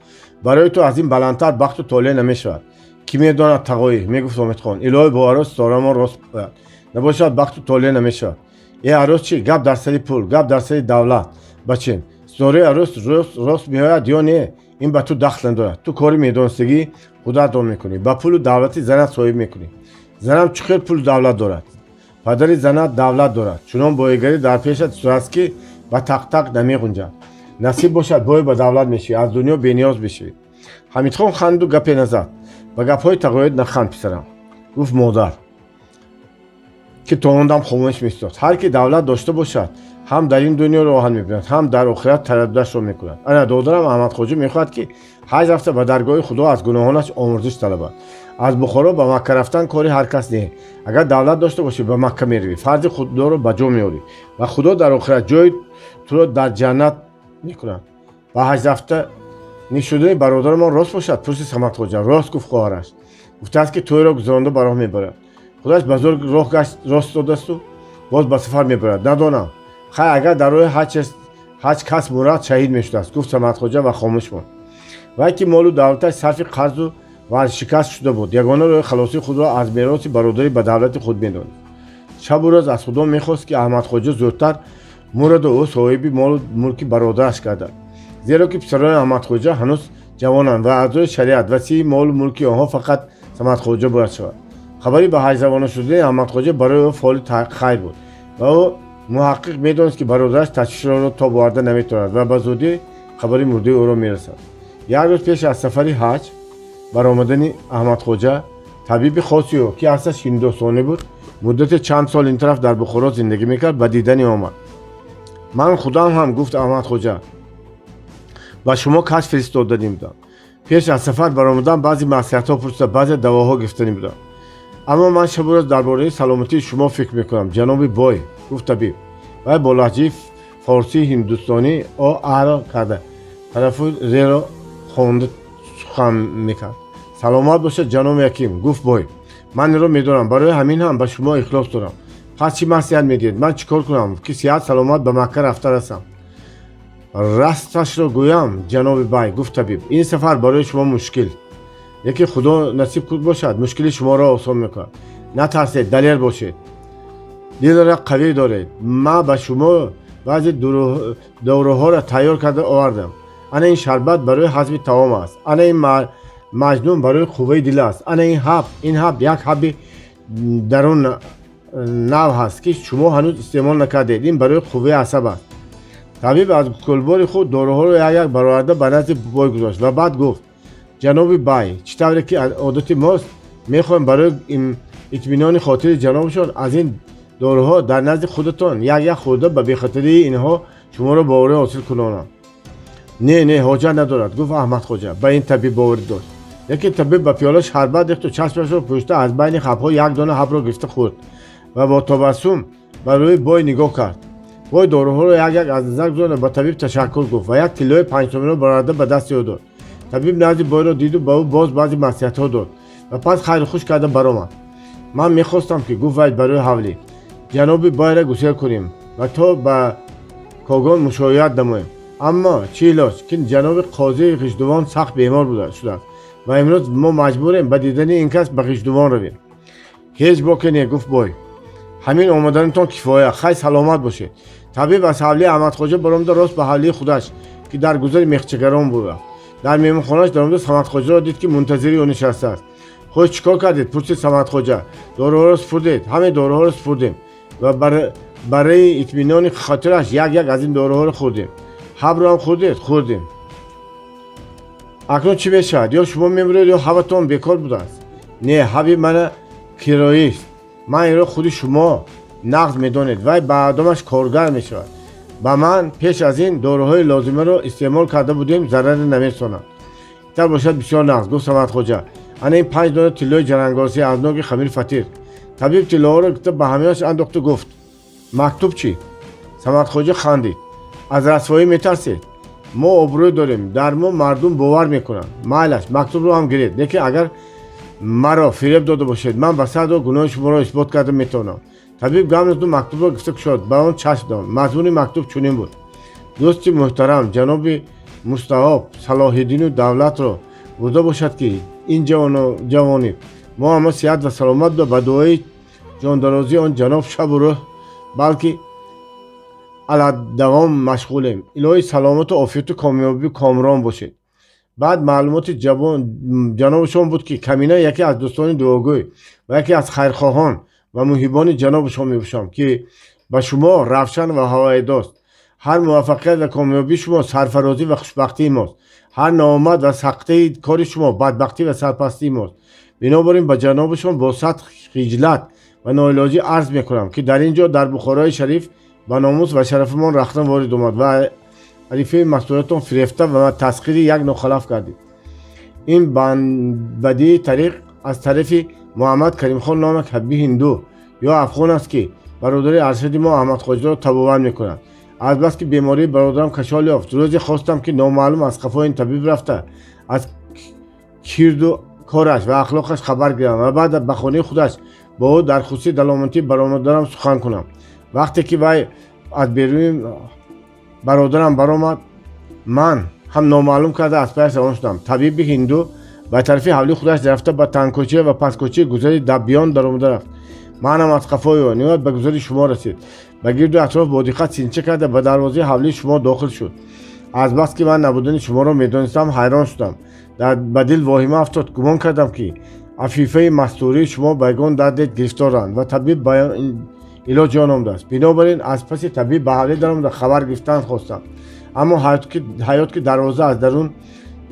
Барои ту аз ин баландтар бахту толеъ намешавад». «Кӣ медонад, тағоӣ, — мегуфт Ҳомидхон, — илоҳи бо арӯс ситораамон рост ояд, набошад, бахту толеъ намешавад». «Э, арӯс чӣ? Гап дар сари пул, гап дар сари давлат, бачем. Ситораи арӯс рост меояд ё не, ин ба ту дахл надорад. Ту кори медонистагӣ худатон мекунӣ, ба пулу давлати занат соҳиб мекунӣ». «Занам чӣ хел пулу давлат дорад?» «Падари занат давлат дорад. Чунон боигарӣ дар пешат истодааст, ки ба тақтақ намеғунҷад. Насиб бошад, бой ба давлат мешавӣ, аз дунё бениёз мешавӣ». Ҳамидхон ханду гапе назад. «Ба гапҳои тағоят наханд, писарам, — гуфт модар, ки то он дам хомӯш меистод. — Ҳар ки давлат дошта бошад, ҳам дар ин дунё роҳат мебинад, ҳам дар охират талабдашро мекунад. Ана додарам Аҳмадхоҷа мехоҳад, ки ҳаҷ рафта, ба даргоҳи Худо аз гуноҳонаш омӯрзиш талабад. Аз Бухоро ба Макка рафтан кори ҳар кас не. Агар давлат дошта бошӣ, ба Макка меравӣ, фарзи худоро ба ҷо меорӣ ва Худо дар охират ҷои туро дар ҷаннат мекунад». «Ба ҳаҷ рафта нишудани бародарамон рост бошад?» — пурсид Самадхоҷа. «Рост, — гуфт хоҳараш. — Гуфтааст, ки тӯйро гузаронда, ба роҳ мебарад. Худаш ба зӯр роҳ гашт, рост додасту боз ба сафар мебарад. Надонам, хай, агар дар роҳи ҳаҷ кас мурад, шаҳид мешудааст», — гуфт Самадхоҷа ва хомӯш монд. Вай, ки молу давлаташ сарфи қарзу варшикаст шуда буд, ягона роҳи халосии худро аз мероси бародарӣ ба давлати худ медонист. Шабу рӯз аз Худо мехост, ки Аҳмадхоҷа зудтар мураду ӯ соҳиби молу мулки бародараш гардад, зеро ки писарони Аҳмадхоҷа ҳанӯз ҷавонанд ва аз рӯи шариат васии молу мулки онҳо фақат Самадхоҷа бояд шавад. Хабари ба ҳаҷравона шудани Аҳмадхоҷа барои ӯ фоли хайр буд ва ӯ муҳаққиқ медонист, ки бародараш ташвишро тоб оварда наметавонад ва ба зудӣ хабари мурдаи ӯро мерасад. Як рӯз пеш аз сафари ҳаҷ баромадани Аҳмадхоҷа, табиби хоси ӯ, ки аслаш ҳиндустонӣ буд, муддати чанд сол ин тараф дар Бухоро зиндагӣ мекард, ба дидани омад. «Ман худам ҳам, — гуфт Аҳмадхоҷа, — ба шумо кас фиристоданӣ будам. Пеш аз сафар баромадан баъзе маслиҳатҳо пурсида, баъзе давоҳо гирифтанӣ будам. Аммо ман шабу рӯз дар бораи саломатии шумо фикр мекунам, ҷаноби бой», — гуфт табиб. Вай бо лаҳҷаи форсии ҳиндустонӣ о аро карда, тарафу реро хонда сухан мекард. «Саломат бошад, ҷаноби ҳаким, — гуфт бой. — Ман инро медонам, барои ҳамин ҳам ба шумо ихлос дорам. Пас чӣ маслиҳат медиҳед? Ман чӣ кор кунам, ки сиҳат саломат ба Макка рафта расам?» «Расташро гӯям, ҷаноби бай, — гуфт табиб, — ин сафар барои шумо мушкил, лекин Худо насиб бошад, мушкили шуморо осон мекунад. Натарсед, далер бошед, дилро қавӣ доред. Ман ба шумо баъзе доруҳоро тайёр карда овардам. Ана ин шарбат барои ҳазми таом аст, ана ин маҷнун барои қувваи дил аст, ана ин ҳаб. Ин ҳаб як ҳаби дарун нав ҳаст, ки шумо ҳанӯз истеъмол накардед. Ин барои қувваи асаб аст». Табиб аз кулбори худ доруҳоро як як бароварда, ба назди бой гузошт ва баъд гуфт: «Ҷаноби бай, чӣ тавре ки одати мост, мехоҳем барои итминони хотири ҷанобшон аз ин доруҳо дар назди худатон як як хӯрда, ба бехатарии инҳо шуморо боварӣ ҳосил кунонам». «Не, не, ҳоҷат надорад», — гуфт Аҳмадхоҷа, ба ин табиб боварӣ дошт. Лекин табиб ба пиёла шарбат рехту, чашмашро пӯшта, аз байни ҳабҳо як дона ҳабро гирифта хӯрд ва бо табассум ба рӯи бой нигоҳ кард. Бой доруҳоро як як аз назар гузаронда, ба табиб ташаккур гуфт ва як тиллои 5 сомониро бароварда, ба дасти ӯ дод. Табиб назди бойро диду ба ӯ боз баъзе маслиҳатҳо дод ва пас хайру хуш карда баромад. «Ман мехостам ки, — гуфт вай, — барои ҳавлӣ ҷаноби бойра гусел кунем ва то ба Когон мушоият намоем. Аммо чӣ илоҷ, ки ҷаноби қозии Ғиждувон сахт бемор шудааст ва имрӯз мо маҷбурем ба дидани ин кас ба Ғиждувон равем». «Ҳеҷ боке не, — гуфт бой. — Ҳамин омаданатон кифоя. Хай, саломат бошед». Табиб аз ҳавлии Аҳмадхоҷа баромада, рост ба ҳавлии худаш, ки дар гузари мехчагарон буд, рафт. Дар меҳмонхонааш даромада, Самадхоҷаро дид, ки мунтазири ӯ нишастааст. «Хуш, чӣ кор кардед?» — пурсид Самадхоҷа. «Доруҳоро супурдед?» «Ҳамаи доруҳоро супурдем ва барои итминони хотираш як як аз ин доруҳоро хӯрдем». «Ҳабро ҳам хӯрдед?» «Хӯрдем». Акнун чӣ мешавад? Ё шумо мемиред, ё ҳаватон бекор будааст. Не, ҳави мана кироист. Ман инро худи шумо нағз медонед. Вай ба одамаш коргар мешавад. Ба ман пеш аз ин доруҳои лозимаро истеъмол карда будем, зараре намерасонад. Итар бошад, бисёр нағз, гуфт Самадхоҷа. Ана ин 5 дона тиллои ҷарангосӣ аз ноги хамири фатир. Табиб тиллоҳоро гирифта ба ҳамёнаш андохту гуфт: мактуб чӣ? Самадхоҷа хандид. Аз расвоӣ метарсед? Мо обрӯй дорем, дар мо мардум бовар мекунанд. Майлаш, мактубро ҳам гиред, лекин агар маро фиреб дода бошед, ман ба садо гуноҳи шуморо исбот карда метавонам. Табиб гамназду мактубро гирифта кушод, ба он чашм дод. Мазмуни мактуб чунин буд: дӯсти муҳтарам ҷаноби мустаҳоб Салоҳиддину давлатро бурда бошад, ки ин ҷавонӣ мо ҳама сиҳат ва саломат буда, ба дуои ҷондарозии он ҷаноб шабу рӯҳ, балки аладавом машғулем. Илоҳи саломату офияту комёбӣ комрон бошед. Баъд маълумоти ҷанобашон буд, ки камина яке аз дӯстони дуогӯй ва яке аз хайрхоҳон ва муҳибони ҷанобашон мебошам, ки ба шумо равшан ва ҳавоидост. Ҳар муваффақият ва комёбии шумо сарфарозӣ ва хушбахтии мост, ҳар ноомад ва сақтаи кори шумо бадбахтӣ ва сарпастии мост. Бинобар ин ба ҷанобашон бо сад хиҷлат ва ноилоҷӣ арз мекунам, ки дар ин ҷо, дар Бухорои шариф, ба номус ва шарафамон рахна ворид омад ва арифаи мастуратон фирефта ва тасхири як нохалаф кардид. Ин бадии тариқ аз тарафи Муҳаммад Каримхон номи ҳабби ҳинду ё афғон аст, ки бародари аршади мо Аҳмадхоҷаро табобат мекунад. Азбаски бемории бародарам кашол ёфт, рӯзе хостам, ки номаълум аз қафои ин табиб рафта, аз кирду кораш ва ахлоқаш хабар гирам ва баъд ба хонаи худаш бо ӯ дар хусуси даломатии бародарам сухан кунам. Вақте ки вай аз беруни бародарам баромад, ман ҳам номаълум карда аз паяш равон шудам. Табиби ҳинду ба тарафи ҳавлии худаш рафта, ба тангкӯча ва пасткӯчаи гузари Даббиён даромада рафт. Манам аз қафои ӯ. Ниҳоят ба гузари шумо расид. Ба гирду атроф бо диққат синча карда, ба дарвозаи ҳавлии шумо дохил шуд. Азбаски ман набудани шуморо медонистам, ҳайрон шудам, ба дил воҳима афтод. Гумон кардам, ки афифаи мастурии шумо ба ягон дарде гирифторанд ва табиб ба илоҷ ҷон омадааст. Бинобар ин аз паси табиб ба ҳавлӣ даромада, хабар гирифтан хостам, аммо ҳаёт ки дарвоза аз дарун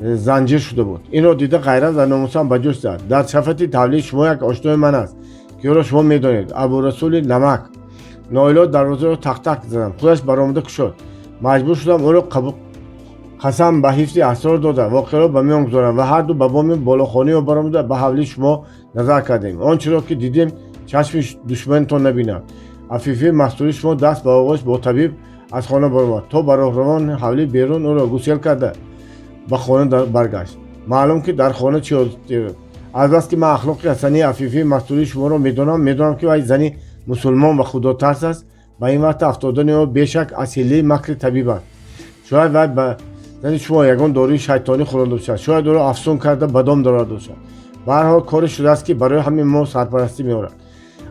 занҷир шуда буд. Инро дида, ғайрат ва номусам ба ҷӯш зад. Дар шафати ҳавлии шумо як ошнои ман аст, ки ӯро шумо медонед, Абурасули Намак. Ноилоҷ дарвозаро тақтақ задам, худаш баромада кушод. Маҷбур шудам ӯро қасам ба ҳифзи асрор дода, воқеаро ба миён гузорам ва ҳарду ба боми болохонаи ӯ баромада, ба ҳавлии шумо назар кардем. Он чиро ки дидем, чашми душманатон набинад. Афифаи мастурии шумо даст ба оғош бо табиб аз хона баромад, то ба роҳравони ҳавлӣ берун ӯро гусел карда, ба хона баргашт. Маълум ки дар хона чӣ. Азбаски ман ахлоқи ҳасании афифаи мастурии шуморо медонам, медонам, ки вай зани мусулмон ва худотарс аст, ба ин вақт афтодани ӯ бешак аз ҳиллаи макри табиб аст. Шояд вай ба зани шумо ягон доруи шайтонӣ хӯронда бошад, шояд ӯро афсун карда, ба дом дароварда бошад. Ба ҳар ҳол, коре шудааст, ки барои ҳамин мо сарпарастӣ меорад.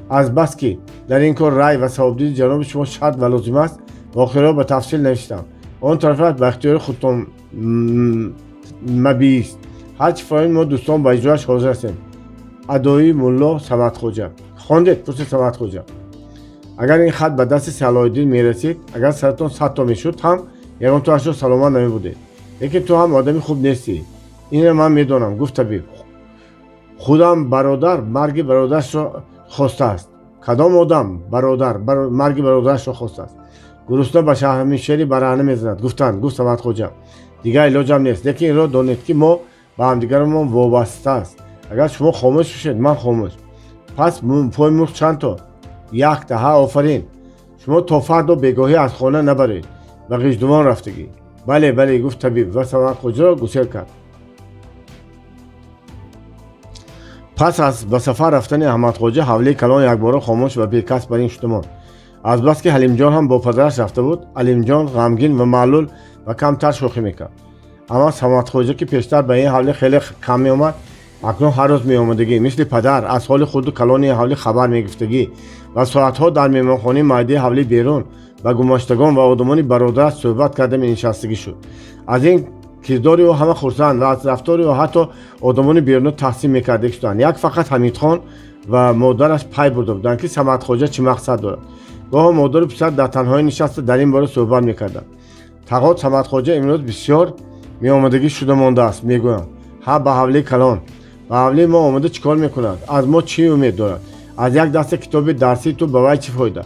Азбаски дар ин кор рай ва савобдиди ҷаноби шумо шарт ва лозим аст, воқеаро ба тафсил навиштам. Он тарафаш ба ихтиёри худтон мабиист. Ҳарчи фармоед, мо дӯстон ба иҷрояш ҳозир ҳастем. Адои мулло Самадхоҷа. Хондед? Пурсид Самадхоҷа. Агар ин хат ба дасти Салоҳиддин мерасид, агар саратон 100 то мешуд ҳам, ягонтоашро саломат намебудед. Лекин ту ҳам одами хуб нестӣ, инро ман медонам, гуфт табиб. Худам бародар марги бародарашро хостааст. Кадом одам бародар марги бародарашро хостааст? Гурусна ба шаҳмишери бараҳна мезанад, гуфтанд, гуфт Самадхоҷа. Дигар илоҷам нест, лекин инро донед, ки мо ба ҳамдигарамон вобаста аст. Агар шумо хомӯш бошед, ман хомӯш. Пас пои мурғ чанд то? Якта. Ҳа, офарин. Шумо то фардо бегоҳӣ аз хона набаред, ба Ғиждувон рафтагӣ. Бале, бале, гуфт табиб ва Самадхоҷаро гусел кард. Пас аз ба сафар рафтани Аҳмадхоҷа, ҳавлии калон якбора хомӯш ва бекас бар ин шуда монд. Азбаски Ҳалимҷон ҳам бо падараш рафта буд, Алимҷон ғамгин ва маълул ва камтар шӯхӣ мекард. Аммо Самадхоҷа, ки пештар ба ин ҳавлӣ хеле кам меомад, акнун ҳар рӯз меомадагӣ, мисли падар аз ҳоли хурду калони ҳавлӣ хабар мегирифтагӣ ва соатҳо дар меҳмонхонаи майдаи ҳавлӣ берун ба гумоштагон ва одамони бародараш суҳбат карда менишастагӣ шуд. Аз ин кирдори ӯ ҳама хурсанд ва аз рафтори ӯ ҳатто одамони беруна таҳсин мекардагӣ шуданд. Як фақат Ҳамидхон ва модараш пай бурда буданд, ки Самадхоҷа чӣ мақсад дорад. Гоҳо модару писар дар танҳоӣ нишаста, дар ин бора суҳбат мекарданд. Тағот Самадхоҷа имрӯз бисёр Меомадагӣ шуда мондааст, мегӯям. Ҳа, ба ҳавлии калон. Ба ҳавлии мо омада чӣ кор мекунад? Аз мо чӣ умед дорад? Аз як даста китоби дарсии ту ба вай чӣ фоида?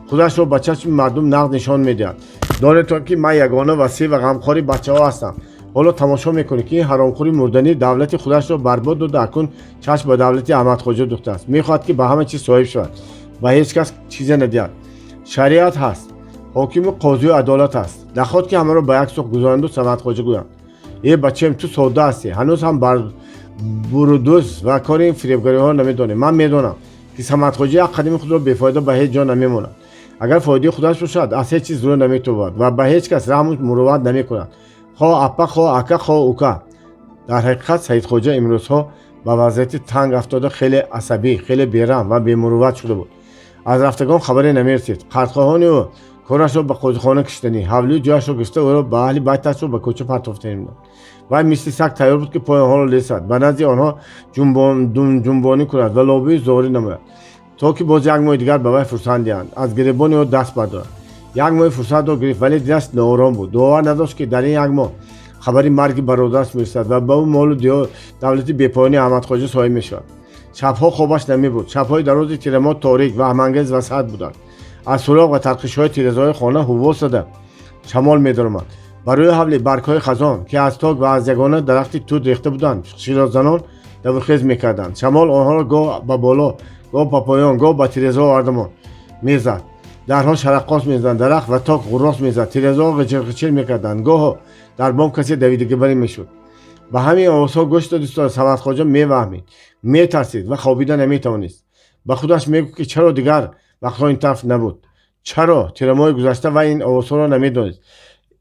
Худашро ба чашми мардум нағз нишон медиҳад. Донедтон, ки ман ягона васӣ ва ғамхори бачаҳо ҳастам. Ҳоло тамошо мекунӣ, ки ин ҳаромхӯри мурданӣ давлати худашро барбод дода, акнун чашм ба давлати Аҳмадхоҷа духтааст. Мехоҳад, ки ба ҳама чиз соҳиб шавад, ба ҳеҷ кас чизе надиҳад. Шариат ҳаст, ҳокиму қозию адолат аст. Наход ки ҳамаро ба як сух гузоранду Самадхоҷа гӯянд: «Э, бачаем, ту содда ҳастӣ, ҳанӯз ҳам бар бурудӯз ва кори ин фиребгариҳоро намедонӣ. Ман медонам, ки Самадхоҷа як қадами худро бефоида ба ҳеҷ ҷо намемонад. Агар фоидаи худаш бошад, аз ҳеҷ чиз рӯ наметобад ва ба ҳеҷ кас раҳму мурувват намекунад, хоҳ апа, хоҳ ака, хоҳ ука». Дар ҳақиқат, Саидхоҷа имрӯзҳо ба вазъияти танг афтода, хеле асабӣ, хеле бераҳм ва бемурувват шуда буд. Аз рафтагон хабаре намерасид. Қарзхоҳони ӯ корашро ба қозихона кишиданӣ, ҳавлию ҷояшро гирифта, ӯро ба аҳли байташро ба кӯча партофтанӣ буданд. Вай мисли саг тайёр буд, ки пои онҳоро лесад, ба назди онҳо ҷунбонӣ кунад ва лобии зорӣ намояд, то ки боз як моҳи дигар ба вай фурсат диҳанд, аз гиребони ӯ даст бардорад. Як моҳи фурсатро гирифт, вале дилаш ноором буд. Бовар надошт, ки дар ин як моҳ хабари марги бародараш мерасад ва ба ӯ молу давлати бепоёни Аҳмадхоҷа соҳиб мешавад. Шабҳо хобаш намебуд. Шабҳои дарози тирамоҳ торик, ваҳмангез ва сард буданд. Аз суроғ ва тарқишҳои тирезаҳои хона ҳувво зада шамол медаромад. Ба рӯи ҳавли баргҳои хазон, ки аз ток ва аз ягона дарахти тут рехта буданд, широзанон давухез мекарданд. Шамол онҳоро гоҳ ба боло, гоҳ ба поён, гоҳ ба тирезаҳо овардамон мезад. Дарҳо шараққос мезаданд, дарахт ва ток ғуррос мезад, тирезаҳо ғичир-ғичир мекарданд. Гоҳо дар бом касе давидагибарӣ мешуд. Ба ҳамин овозҳо гӯш додистода, Самадхоҷа меваҳмид, метарсид ва хобида наметавонист. Ба худаш мегуфт, ки чаро дигар вақтҳо ин тараф набуд, чаро тирамоҳи гузашта вай ин овозҳоро намедонист?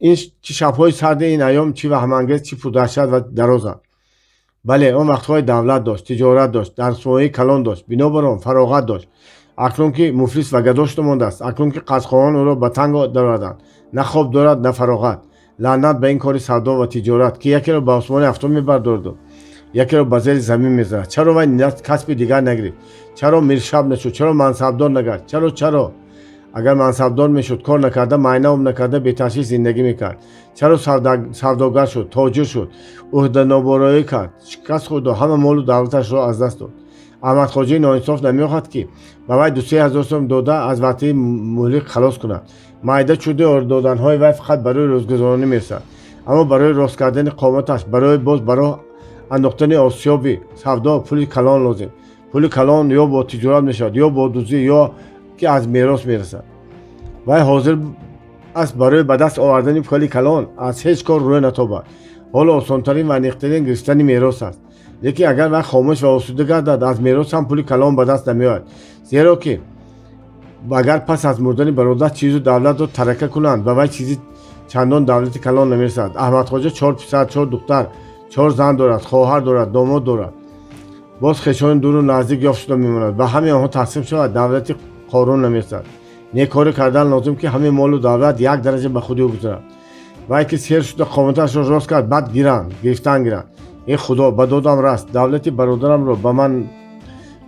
Ин чӣ шабҳои сарди ин айём, чӣ ваҳмангез, чӣ пурдаҳшат ва дарозанд. Бале, он вақтҳои давлат дошт, тиҷорат дошт, дарсмояи калон дошт, бинобар он фароғат дошт. Акнун ки муфлис ва гадо шуда мондааст, акнун ки қарзхоҳон ӯро ба танг дароварданд, на хоб дорад, на фароғат. Лаънат ба ин кори савдо ва тиҷорат, ки якеро ба осмони ҳафтум мебардораду якеро ба зери замин мезанад. Чаро вай касби дигар нагирифт? Чаро миршаб нашуд? Чаро мансабдор нагашт? Чаро, чаро? Агар мансабдор мешуд, кор накарда, майна об накарда, беташвиш зиндагӣ мекард. Чаро савдогар шуд, тоҷир шуд, ӯҳданобороӣ кард, шикаст хӯрду ҳама молу давлаташро аз даст дод? Аҳмадхоҷаи ноинсоф намехоҳад, ки ба вай 2-3 ҳазор сом дода, аз вартаи муҳлик халос кунад. Майда чуди доданҳои вай фақат барои рӯзгузаронӣ мерасад, аммо барои рост кардани қоматаш, барои боз ба роҳ андохтани осиёби савдо пули калон лозим. Пули калон ё бо тиҷорат мешавад, ё бо дуздӣ, ё ки аз мерос мерасад. Вай ҳозир аст барои ба даст овардани пули калон аз ҳеҷ кор рӯй натобад. Ҳоло осонтарин ва аниқтарин гирифтани мерос аст. Лекин агар вай хомӯш ва осуда гардад, аз мерос ҳам пули калон ба даст намеояд, зеро ки агар пас аз мурдани бародар чизу давлатро тарака кунанд, ба вай чизи чандон давлати калон намерасад. Аҳмадхоҷа чор писар, чор духтар, чор зан дорад, хоҳар дорад, домод дорад, боз хешони дуру наздик ёфт шуда мемонад. Ба ҳамаи онҳо тақсим шавад, давлати Қорун намерасад. Не, коре кардан лозим, ки ҳамаи молу давлат як дараҷа ба худи ӯ гузарад. Вай ки сер шуда қоматашро рост кард, баъд гиранд, гирифтан гиранд. Э Худо, ба додам раст, давлати бародарамро ба ман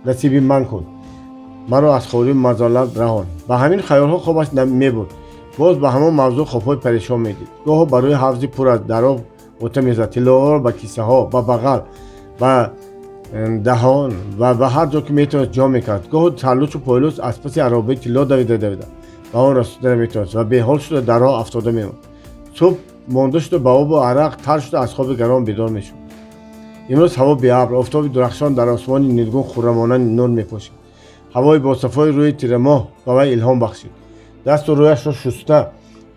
насиби ман кун, маро аз хорию мазолат раҳон. Ба ҳамин хаёлҳо хобаш мебурд. Боз ба ҳамон мавзӯъ хобҳои парешон медид. Гоҳо барои ҳавзи пур аз дароб ғӯта мезад, тиллоҳоро ба кисаҳо, ба бағал, ба даҳон ва ба ҳар ҷо ки метавонист ҷо мекард. Гоҳо сарлучу пойлуч аз паси аробаи тилло давида давида ба он расида наметавонист ва беҳол шуда дар роҳ афтода мемонд. Субҳ монда шуда, ба обу арақ тар шуда, аз хоби гарон бедор мешуд. Имрӯз ҳаво беабр, офтоби дурахшон дар осмони нилгун хуррамона нур мепошид. Ҳавои босафои рӯи тирамоҳ ба вай илҳом бахшид. Дасту рӯяшро шуста,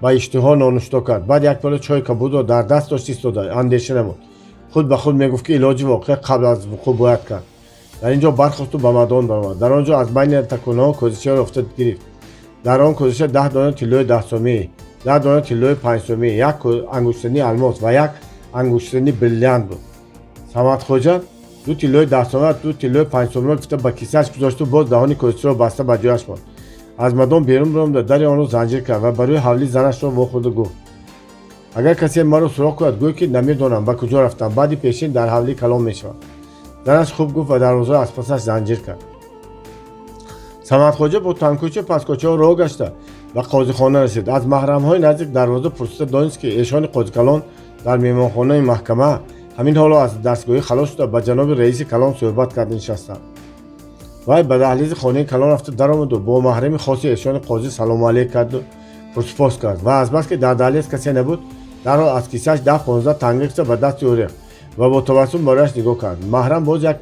ба иштиҳо нонушто кард. Баъд як пиёла чойи кабудро дар даст дошт, истода андеша намуд. Худ ба худ мегуфт, ки илоҷи воқеа қабл аз вуқӯъ бояд кард. Дар ин ҷо бархосту ба мадон баромад. Дар он ҷо аз байни таконаҳо козичаро ёфта гирифт. Дар он козича 10 дона тиллои 10 сомӣ, 10 дона тиллои 5 сомӣ, як ангуштарини алмос ва як ангуштарини бриллиант буд. Самадхоҷа ду тиллои 10 сома, ду тиллои 5 сомиро гирифта, ба кисааш гузошту боз даҳони козичаро баста, ба ҷояш монд. Аз мадон берун баромада, дари онро занҷир кард ва барои ҳавлӣ занашро вохӯрда гуфт: «Агар касе маро суроғ кунад, гӯй, ки намедонам ба куҷо рафтам, баъди пешин дар ҳавлии калон мешавам». Занаш хуб гуфт ва дарвозаро аз пасаш занҷир кард. Самадхоҷа бо тангкӯча пасткӯчаҳо роҳ гашта, Ба қозихона расид. Аз маҳрамҳои наздик дарвоза пурсида донист, ки эшони қозикалон дар меҳмонхонаи маҳкама ҳамин ҳоло аз дастгоҳӣ халос шуда, ба ҷаноби раиси калон суҳбат карда нишастанд. Вай ба даҳлизи хонаи калон рафта даромаду бо маҳрами хоси эшони қозӣ салому алейк карду пурсупос кард ва азбаски дар даҳлиз касе набуд, дарҳол аз кисааш 10-15 танга гирифта, ба дасти ӯ рехт ва бо табассум барояш нигоҳ кард. Маҳрам боз як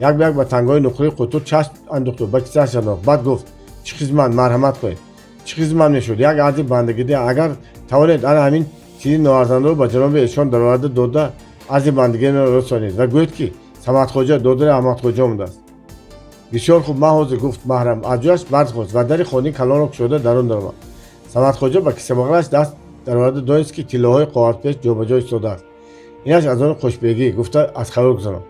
ба як ба тангои нуқраи қутур чашм андохту ба кисааш андохт. Баъд гуфт: «Чӣ хизмат, марҳамат кунед?» «Чӣ хизмат мешуд? Як арзи бандагидӣ. Агар тавонед, ана ҳамин чизи ноарзандаро ба ҷаноби эшон дароварда дода, арзи бандагиро расонед ва гӯед, ки Самадхоҷа, додари Аҳмадхоҷа, омадааст». «Бисёр хуб, ман ҳозир», гуфт маҳрам, аз ҷояш бархост ва дари хонаи калонро кушода, дарун даромад. Самадхоҷа ба кисабағалаш даст дароварда донист, ки тиллоҳои қоғазпеш ҷобаҷо истодааст. «Инаш аз они хушбегӣ», гуфта, аз хаёл гузаронд.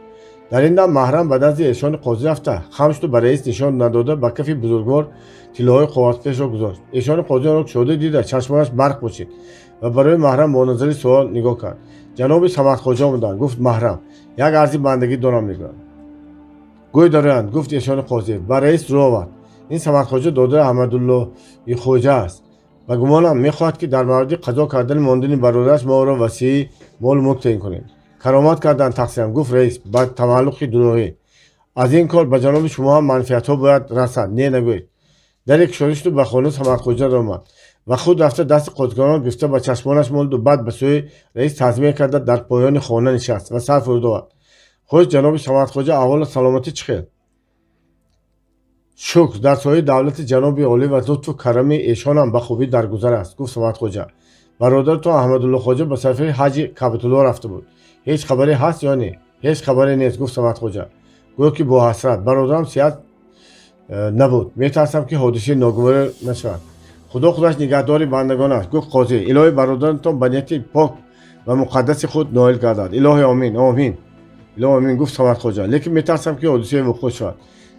Дар ин дам маҳрам ба назди эшони қозӣ рафта, хам шуду ба раис нишон надода, ба кафи бузургвор тиллоҳои қоғазпешро гузошт. Эшони қозӣ онро кушода дида, чашмонаш барқ пӯшид ва барои маҳрам бо назари суол нигоҳ кард. «Ҷаноби Самадхоҷа омаданд», гуфт маҳрам, «як арзи бандагӣ дорам», мегӯянд. «Гӯй дароянд», гуфт эшони қозӣ, ба раис рӯ овард. «Ин Самадхоҷа, додари Аҳмадуллои хоҷа аст. Ба гумонам, мехоҳад, ки дар мавриди қазо кардани мондани бародараш мо ӯро васии молу мулк таъин кунем». «Каромат карданд, тақсирам», гуфт раис ба тамаллуқи дурӯғӣ. «Аз ин кор ба ҷаноби шумо ҳам манфиатҳо бояд расад, не нагӯед». Даре кушода шуду ба хонаи Самадхоҷа даромад ва худ рафта, дасти қозикалонро гирифта, ба чашмонаш молиду баъд ба сӯи раис таъзиме карда, дар поёни хона нишаст ва сар фуруд овард. «Хуш, ҷаноби Самадхоҷа, аҳволу саломатӣ чӣ хел?» «Шукр, дар сояи давлати ҷаноби олӣ ва лутфу карами эшонам ба хубӣ дар гузар аст», гуфт Самадхоҷа. «Бародаратон Аҳмадулло хоҷа ба сафари ҳаҷи Каъбатулло рафта буд. Ҳеҷ хабаре ҳаст ё не?» «Ҳеҷ хабаре нест», гуфт Самадхоҷа, гӯё ки бо ҳасрат. «Бародарам сиҳат набуд. Метарсам, ки ҳодисаи ногуворӣ нашавад». «Худо худаш нигаҳдори бандагон аст», гуфт қозӣ. «Илоҳи бародаратон ба нияти пок ва муқаддаси худ ноил гардад». «Илоҳи омин, омин, илоҳи омин», гуфт Самадхоҷа. «Лекин метарсам, ки ҳодисае вуқӯъ шавад.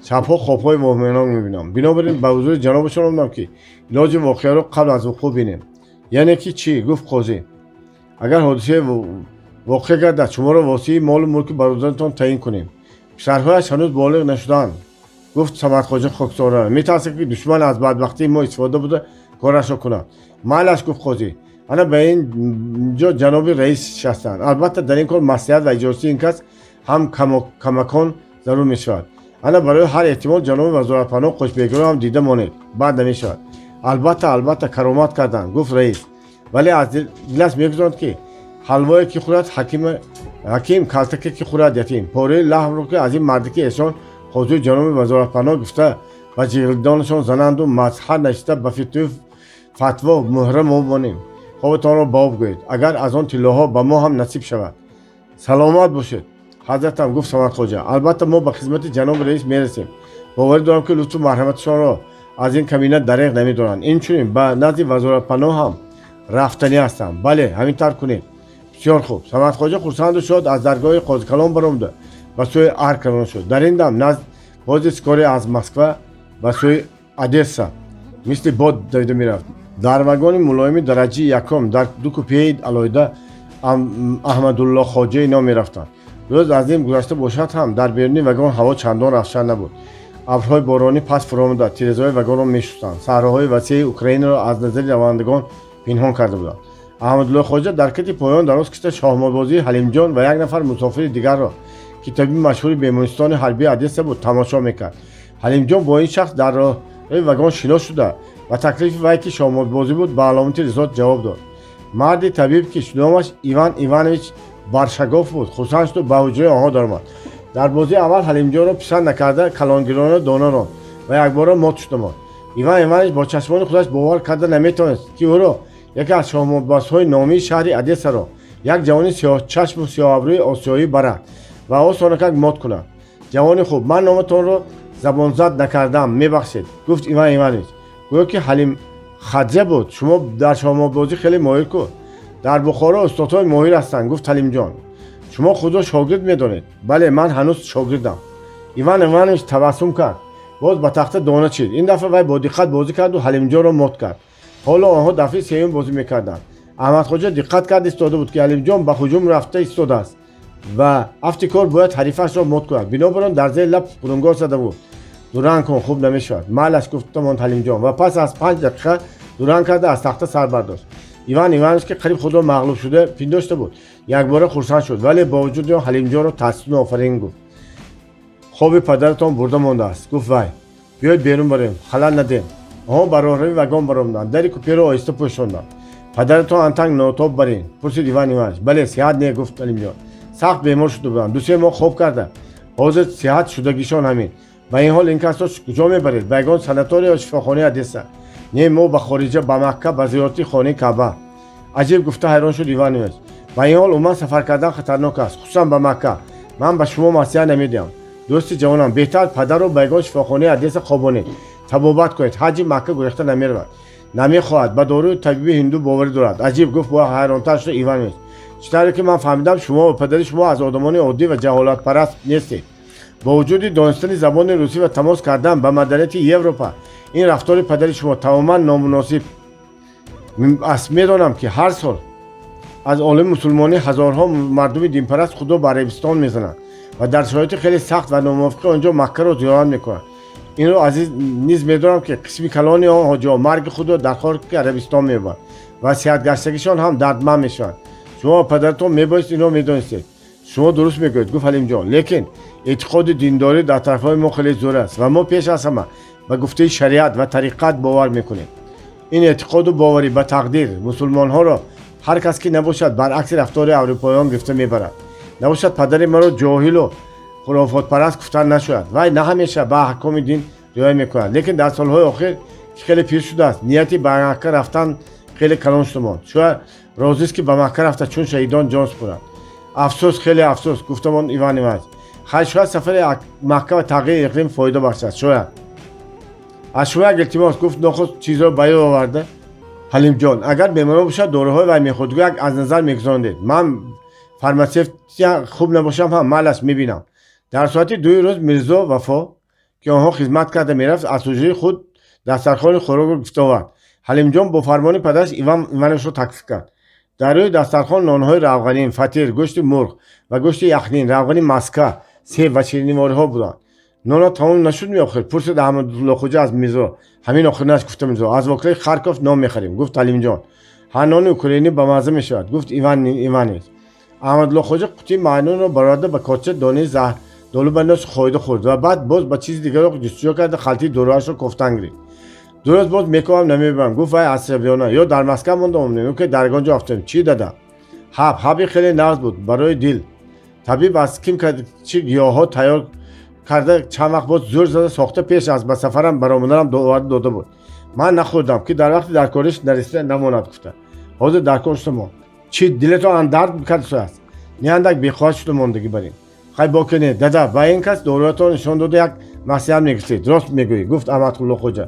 Шабҳо хобҳои воҳиманок мебинам. Бинобар ин ба ҳузури ҷанобашон омадам, ки илоҷи воқеаро қабл аз вуқӯъ бинем». «Яъне ки чӣ?» гуфт қозӣ. «Агар ҳодисае воқеъ гардад, шуморо восии молу мулки бародаратон таъин кунем». «Писарҳояш ҳанӯз болиғ нашудаанд», гуфт Самадхоҷа хоксорона. «Метарсам, ки душман аз бадбахтии мо истифода буда, корашро кунад». «Майлаш», гуфт қозӣ. «Ана ба ин ҷо ҷаноби раис нишастанд. Албатта, дар ин кор маслиҳат ва иҷозати ин кас ҳам камакон зарур мешавад. Ана барои ҳар эҳтимол ҷаноби вазоратпаноҳ Қошбегиро ҳам дида монед, бад намешавад». «Албатта, албатта, каромат карданд», гуфт раис, вале аз дилаш мегузорад, ки ҳалвое ки хӯрад ҳаким, калтаке ки хӯрад ятим, пораи лаҳмро ки аз ин мардаки эшон ҳозири ҷаноби вазоратпаноҳ гуфта, ба ҷиғилдонашон зананду мазҳар нашиста, ба фитнаю фатво муҳра мо монем. «Хобатонро ба об гӯед, агар аз он тиллоҳо ба мо ҳам насиб шавад». «Саломат бошед, ҳазратам», гуфт Самадхоҷа. «Албатта, мо ба хизмати ҷаноби раис мерасем. Боварӣ дорам, ки лутфу марҳаматашонро аз ин камина дареғ намедоранд. Инчунин ба назди вазоратпаноҳ ҳам рафтанӣ ҳастам». «Бале, ҳамин тавр кунед. Бисёр хуб». Самадхоҷа хурсанду шод аз даргоҳи қозикалон баромада, ба сӯи арк равон шуд. Дар ин дам назд поезди скорый аз Москва ба сӯи Одесса мисли бод давида мерафт. Дар вагони мулоими дараҷаи якум, дар ду купеи алоҳида, Аҳмадулло хоҷаи ном мерафтанд. Рӯз аз ним гузашта бошад ҳам, дар беруни вагон ҳаво чандон равшан набуд. Абрҳои боронӣ паст фуромада, тирезаҳои вагонро мешустанд, саҳроҳои васеи Украинаро аз назари равандагон пинҳон карда буданд. Аҳмадулло хоҷа дар кати поён дароз кашида, шоҳмотбозии Ҳалимҷон ва як нафар мусофири дигарро, ки табиби машҳури бемористони ҳарбии Одесса буд, тамошо мекард. Ҳалимҷон бо ин шахс дар роҳи вагон шинос шуда, ба таклифи вай, ки шоҳмотбозӣ буд, ба аломати ризо ҷавоб дод. Марди табиб, ки номаш Иван Иванович Баршагов буд, хурсанд шуду ба ҳуҷраи онҳо даромад. Дар бозии аввал Ҳалимҷонро писанд накарда, калонгирона дона ронд ва якбора мот шуда монд. Иван Иванович бо чашмони худаш бовар карда наметавонист, ки ӯро, яке аз шоҳмотбозҳои номии шаҳри Одессаро, як ҷавони сиёҳчашму сиёҳабрӯи осиёӣ барад ва осонакак мот кунад. «Ҷавони хуб, ман номатонро забонзад накардам, мебахшед», гуфт Иван Иванович, гӯё ки Ҳалим хаҷа буд. «Шумо дар шоҳмотбозӣ хеле моҳир ку?» «Дар Бухоро устодҳои моҳир ҳастанд», гуфт Ҳалимҷон. «Шумо худро шогирд медонед?» «Бале, ман ҳанӯз шогирдам». Иван Иванович табассум кард, боз ба тахта дона чид. Ин дафъа вай бо диққат бозӣ карду Ҳалимҷонро мот кард. Ҳоло онҳо дафъаи сеюм бозӣ мекарданд. Аҳмадхоҷа диққат кард истода буд, ки Ҳалимҷон ба ҳуҷум рафта истодааст ва афти кор бояд ҳарифашро мот кунад. Бинобар он дар зери лаб хурӯнгор зада буд: «Дуранг кун, хуб намешавад». «Майлаш», гуфта монд Ҳалимҷон ва пас аз 5 дақиқа Дуранг карда аз тахта сар бардошт. Иван Иванович, ки қариб худро мағлуб шуда пиндошта буд, якбора хурсанд шуд, вале бо вуҷуди он Ҳалимҷонро таҳсину офарин гуфт. Хоби падаратон бурда мондааст, гуфт вай. Биёед, берун барем, халал надем. Онҳо ба роҳрави вагон баромаданд, дари куперо оҳиста пӯшонданд. Падаратон антанг нотоб барин? Пурсид Иван Иванович. Бале, сиҳат не, гуфт Ҳалимҷон. Сахт бемор шуда буданд, 2-се моҳ хоб карда, ҳозир сиҳат шудагишон ҳамин. Ба ин ҳол ин касро куҷо мебаред? Ба ягон санатория ё шифохонаи Одесса? Не, мо ба хориҷа, ба Макка, ба зиёрати хонаи Каъба. Аҷиб, гуфта ҳайрон шуд Иван Иванович. Ба ин ҳол умуман сафар кардан хатарнок аст, хусусан ба Макка. Ман ба шумо маслиҳат намедиҳам, дӯсти ҷавонам. Беҳтар падарро ба ягон шифохонаи Одесса хобонед, табобат кунед. Ҳаҷи Макка гурехта намеравад. Намехоҳад, ба доруи табиби ҳинду боварӣ дорад. Аҷиб, гуфт бо ҳайронтар шуда Иван Иванович. Чӣ тавре ки ман фаҳмидам, шумо ва падари шумо аз одамони оддӣ ва ҷаҳолатпараст нестед. Бо вуҷуди донистани забони русӣ ва тамос кардан ба маданияти Европа, ин рафтори падари шумо тамоман номуносиб аст. Медонам, ки ҳар сол аз олами мусулмонӣ ҳазорҳо мардуми динпараст худро ба Арабистон мезананд ва дар шароити хеле сахт ва номувофиқи он ҷо Маккаро зиёрат мекунанд. Инро азиз низ медонам, ки қисми калони он ҳоҷиҳо марги худро дар хоки Арабистон меёбанд ва сиҳатгаштагишон ҳам дардманд мешаванд. Шумо ва падаратон мебоист инро медонистед. Шумо дуруст мегӯед, гуфт Ҳалимҷон, лекин эътиқоди диндорӣ дар тарафҳои мо хеле зӯр аст ва мо пеш аз ҳама ба гуфтаи шариат ва тариқат бовар мекунем. Ин эътиқоду боварӣ ба тақдир мусулмонҳоро, ҳар кас ки набошад, баръакси рафтори аврупоён гирифта мебарад. Набошад, падари маро ҷоҳилу хурофотпараст гуфтан нашояд. Вай на ҳамеша ба аҳкоми дин риоя мекунад, лекин дар солҳои охир, ки хеле пир шудааст, нияти ба Макка рафтан хеле калон шуда монд. Шояд розист, ки ба Макка рафта, чун шаҳидон ҷон супурад. Афсӯс, хеле афсӯс, гуфтамон Иван Иванович. Хай, шояд сафари Макка ва тағйири иқлим фоида бахшад, шояд. Аз шумо як илтимос, гуфт нохуст чизро ба ёд оварда Ҳалимҷон. Агар беморон бошад, доруҳои вай мехӯрдгӯ як аз назар мегузарондед. Ман фарматсевтия хуб набошам ҳам, майлаш, мебинам. Дар соати 2-и рӯз Мирзо Вафо, ки онҳо хизмат карда мерафт, аз ҳуҷраи худ дастархони хӯрокро гирифта овард. Ҳалимҷон бо фармони падараш Иван Ивановичро таклиф кард. Дар рӯи дастархон нонҳои равғанин, фатир, гӯшти мурғ ва гӯшти яхнин, равғани маска, себ ва ширинивориҳо буданд. Нона тамом нашуд меохир? Пурсид Аҳмадуллоҳхоҷа аз Мирзо. Ҳамин охирнаш, гуфта Мирзо. Аз вокилаи Харков нон мехарем, гуфт Ҳалимҷон. Ҳа, нони украинӣ ба мазза мешавад, гуфт Иван Иванович. Аҳмадуллоҳхоҷа қутии маънунро бароварда, ба корча донаи заҳрдолу бандошт, хоида хӯрд ва баъд боз ба чизи дигарро ҷустуҷӯ карда, халтии доруашро кофтан гирифт. 2 рӯз боз мекобам, намебарам, гуфт вай асабиёна. Ё дар Москва мондам, ё ки дар ягон ҷо афтодем. Чӣ, дада? Ҳаб. Ҳаби хеле нағз буд барои дил. Табиб аз ким чӣ гиёҳҳо тайёр карда, чанд вақт боз зӯр зада сохта, пеш аз ба сафарам баромаданам оварда дода буд. Ман нахӯрдам, ки дар вақти даркориш нарасида намонад гуфта. Ҳозир даркор шуда монд. Чӣ, дилатон дард кардааст? Не, андак бехоҳат шуда мондагӣ барин. Хай, боке не. Дада, ба ин кас доруятон нишон дода, як маслиҳат мегирифтед. Рост мегӯӣ, гуфт Аҳмадуллоҳхоҷа.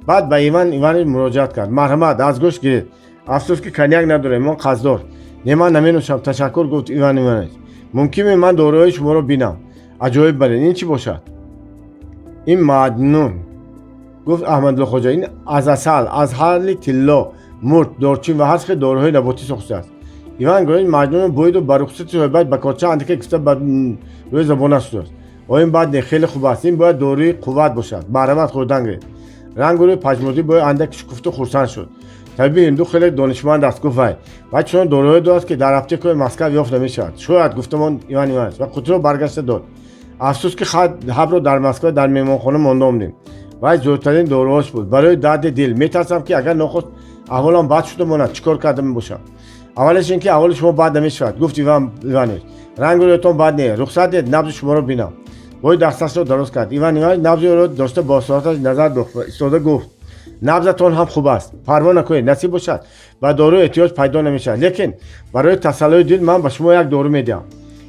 Баъд ба Иван Иванович муроҷиат кард. Марҳамат, аз гӯшт гиред. Афсӯс, ки коньяк надорем, мон қаздор. Не, ман наменӯшам, ташаккур, гуфт Иван Иванович. Мумкин ман доруҳои шуморо бинам? Аҷоиб барин, ин чӣ бошад? Ин маъднун, гуфт Аҳмадуллоҳхоҷа. Ин аз асал, аз ҳалли тилло, мурт, дорчин ва ҳар хел доруҳои наботӣ сохтааст. Иван Иванович маҷнунро буиду ба рухсати соҳибаш ба корча андаке гирифта, ба рӯи забонаш шудааст. О, ин бад не, хеле хуб аст. Ин бояд доруи қувват бошад. Марҳамат, хӯрдан гиред. Рангу рӯи пажмурдӣ бояд андак шукуфту хурсанд шуд. Табиби ҳинду хеле донишманд аст, гуфт вай. Вай чунон доруҳое дорад, ки дар аптекаҳои Москав ёфт намешавад. Шояд, гуфтамон Иван Иванович ва қутиро баргашта дод. Афсӯс, ки ҳабро дар Москва дар меҳмонхона монда омдем. Вай зӯртарин доруҳош буд барои дарди дил. Метарсам, ки агар нохост аҳволам бад шуда монад, чӣ кор карда мебошам? Аввалаш ин ки аҳволи шумо бад намешавад, гуфт Иван Иванович. Рангу рӯятон бад не. Рухсат диҳед, набзи шуморо бинам. Бои дасташро дароз кард. Иван Иванович набзи ӯро дошта, бо соаташ назар истода гуфт: набзатон ҳам хуб аст, парво накунед. Насиб бошад, ба дору эҳтиёҷ пайдо намешавад, лекин барои тасаллои дил ман ба шумо як дору медиҳам.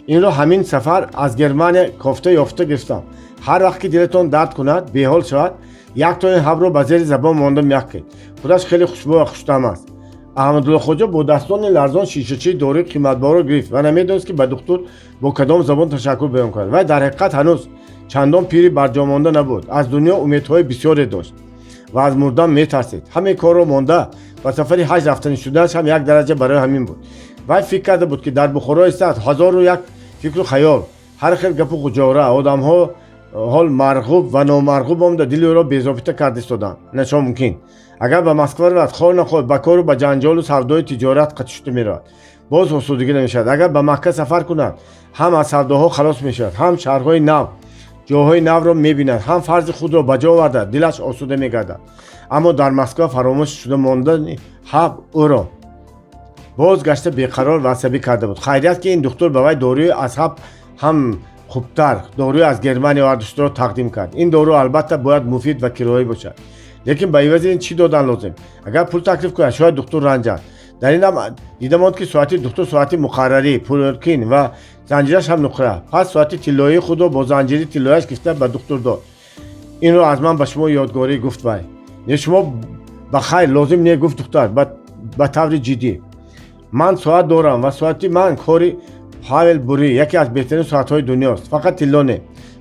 Инро ҳамин сафар аз Германия кофта ёфта гирифтам. Ҳар вақт ки дилатон дард кунад, беҳол шавад, як тои ҳабро ба зери забон монда мяккед. Худаш хеле хушбӯ ва хуштаъм аст. Аҳмадуллоҳхоҷа бо дастони ларзон шишачаи доруи қиматбаҳоро гирифт ва намедонист, ки ба духтур бо кадом забон ташаккур баён кунад. Вай дар ҳақиқат ҳанӯз чандон пири барҷомонда набуд, аз дунё умедҳои бисёре дошт ва аз мурдан метарсид. Ҳамаи корро монда, ба сафари ҳаҷ рафтанӣ шуданаш ҳам як дараҷа барои ҳамин буд. Вай фикр карда буд, ки дар Бухоро истад, ҳазору як фикру хаёл, ҳар хел гапу ғуҷора, одамҳо Ҳол марғуб ва номарғуб омада, дили ӯро безобита карда истоданд. Начо мумкин? Агар ба Москва равад, хоҳ нахоҳ ба кору ба ҷанҷолу савдои тиҷорат қатишуда меравад, боз осудагӣ намешавад. Агар ба Макка сафар кунад, ҳам аз савдоҳо халос мешавад, ҳам шаҳрҳои нав, ҷойҳои навро мебинад, ҳам фарзи худро ба ҷо оварда, дилаш осуда мегардад. Аммо дар Москва фаромӯш шуда мондани ҳаб ӯро боз гашта беқарор ва асабӣ карда буд. Хайрият, ки ин духтур ба вай доруи аз ҳаб ҳам хубтар, доруи аз Германия овардашударо тақдим кард. Ин дору, албатта, бояд муфид ва кироӣ бошад. Лекин ба ивази ин чӣ додан лозим? Агар пул таклиф кунад, шояд духтур ранҷад. Дар ин ҳам дида монд, ки соати духтур соати муқаррарӣ, пуркин ва занҷираш ҳам нуқра. Пас соати тиллоии худро бо занҷири тиллояш гирифта ба духтур дод. «Инро аз ман ба шумо ёдгорӣ», гуфт вай. «Не, шумо ба хайр, лозим не», гуфт духтар ба таври ҷиддӣ. «Ман соат дорам ва соати ман кори Павел Бурӣ, яке аз беҳтарин соатҳои дунёст, фақат тилло не».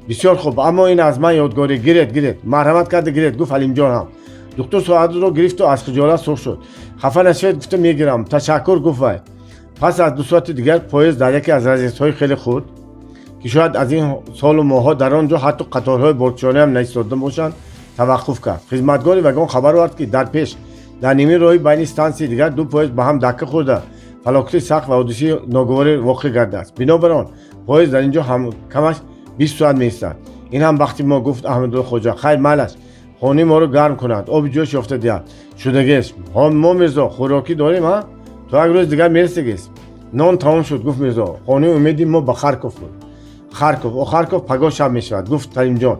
«Бисёр хуб, аммо ин аз ман ёдгорӣ. Гиред, гиред, марҳамат карда гиред», гуфт Ҳалимҷон ҳам. Духтур соатро гирифту аз хиҷолат сурх шуд. «Хафа нашавед, гуфта мегирам, ташаккур», гуфт вай. Пас аз 2 соати дигар поезд дар яке аз разъездҳои хеле хурд, ки шояд аз ин солу моҳҳо дар он ҷо ҳатто қаторҳои боркушониам наистода бошанд, таваққуф кард. Хизматгори вагон хабар овард, ки дар пеш, дар ними роҳи байни стансияи дигар ду поезд ба ҳам дакка хӯрда, фалокати сахт ва ҳодисаи ногуворӣ воқеъ гардааст. Бинобар он поезд дар ин ҷо камаш 20 соат меистад. «Ин ҳам бахти мо», гуфт Аҳмадулло хоҷа. «Хайр, майлаш, хонаи моро гарм кунад, оби ҷӯш ёфта диҳад, шудагист. Мо, Мирзо, хӯрокӣ дорем, а то як рӯз дигар мерасагист». «Нон тамом шуд», гуфт Мирзо. «Хонаи умеди мо ба Харков буд». Харков, о, Харков пагоҳ шаб мешавад», гуфт Салимҷон.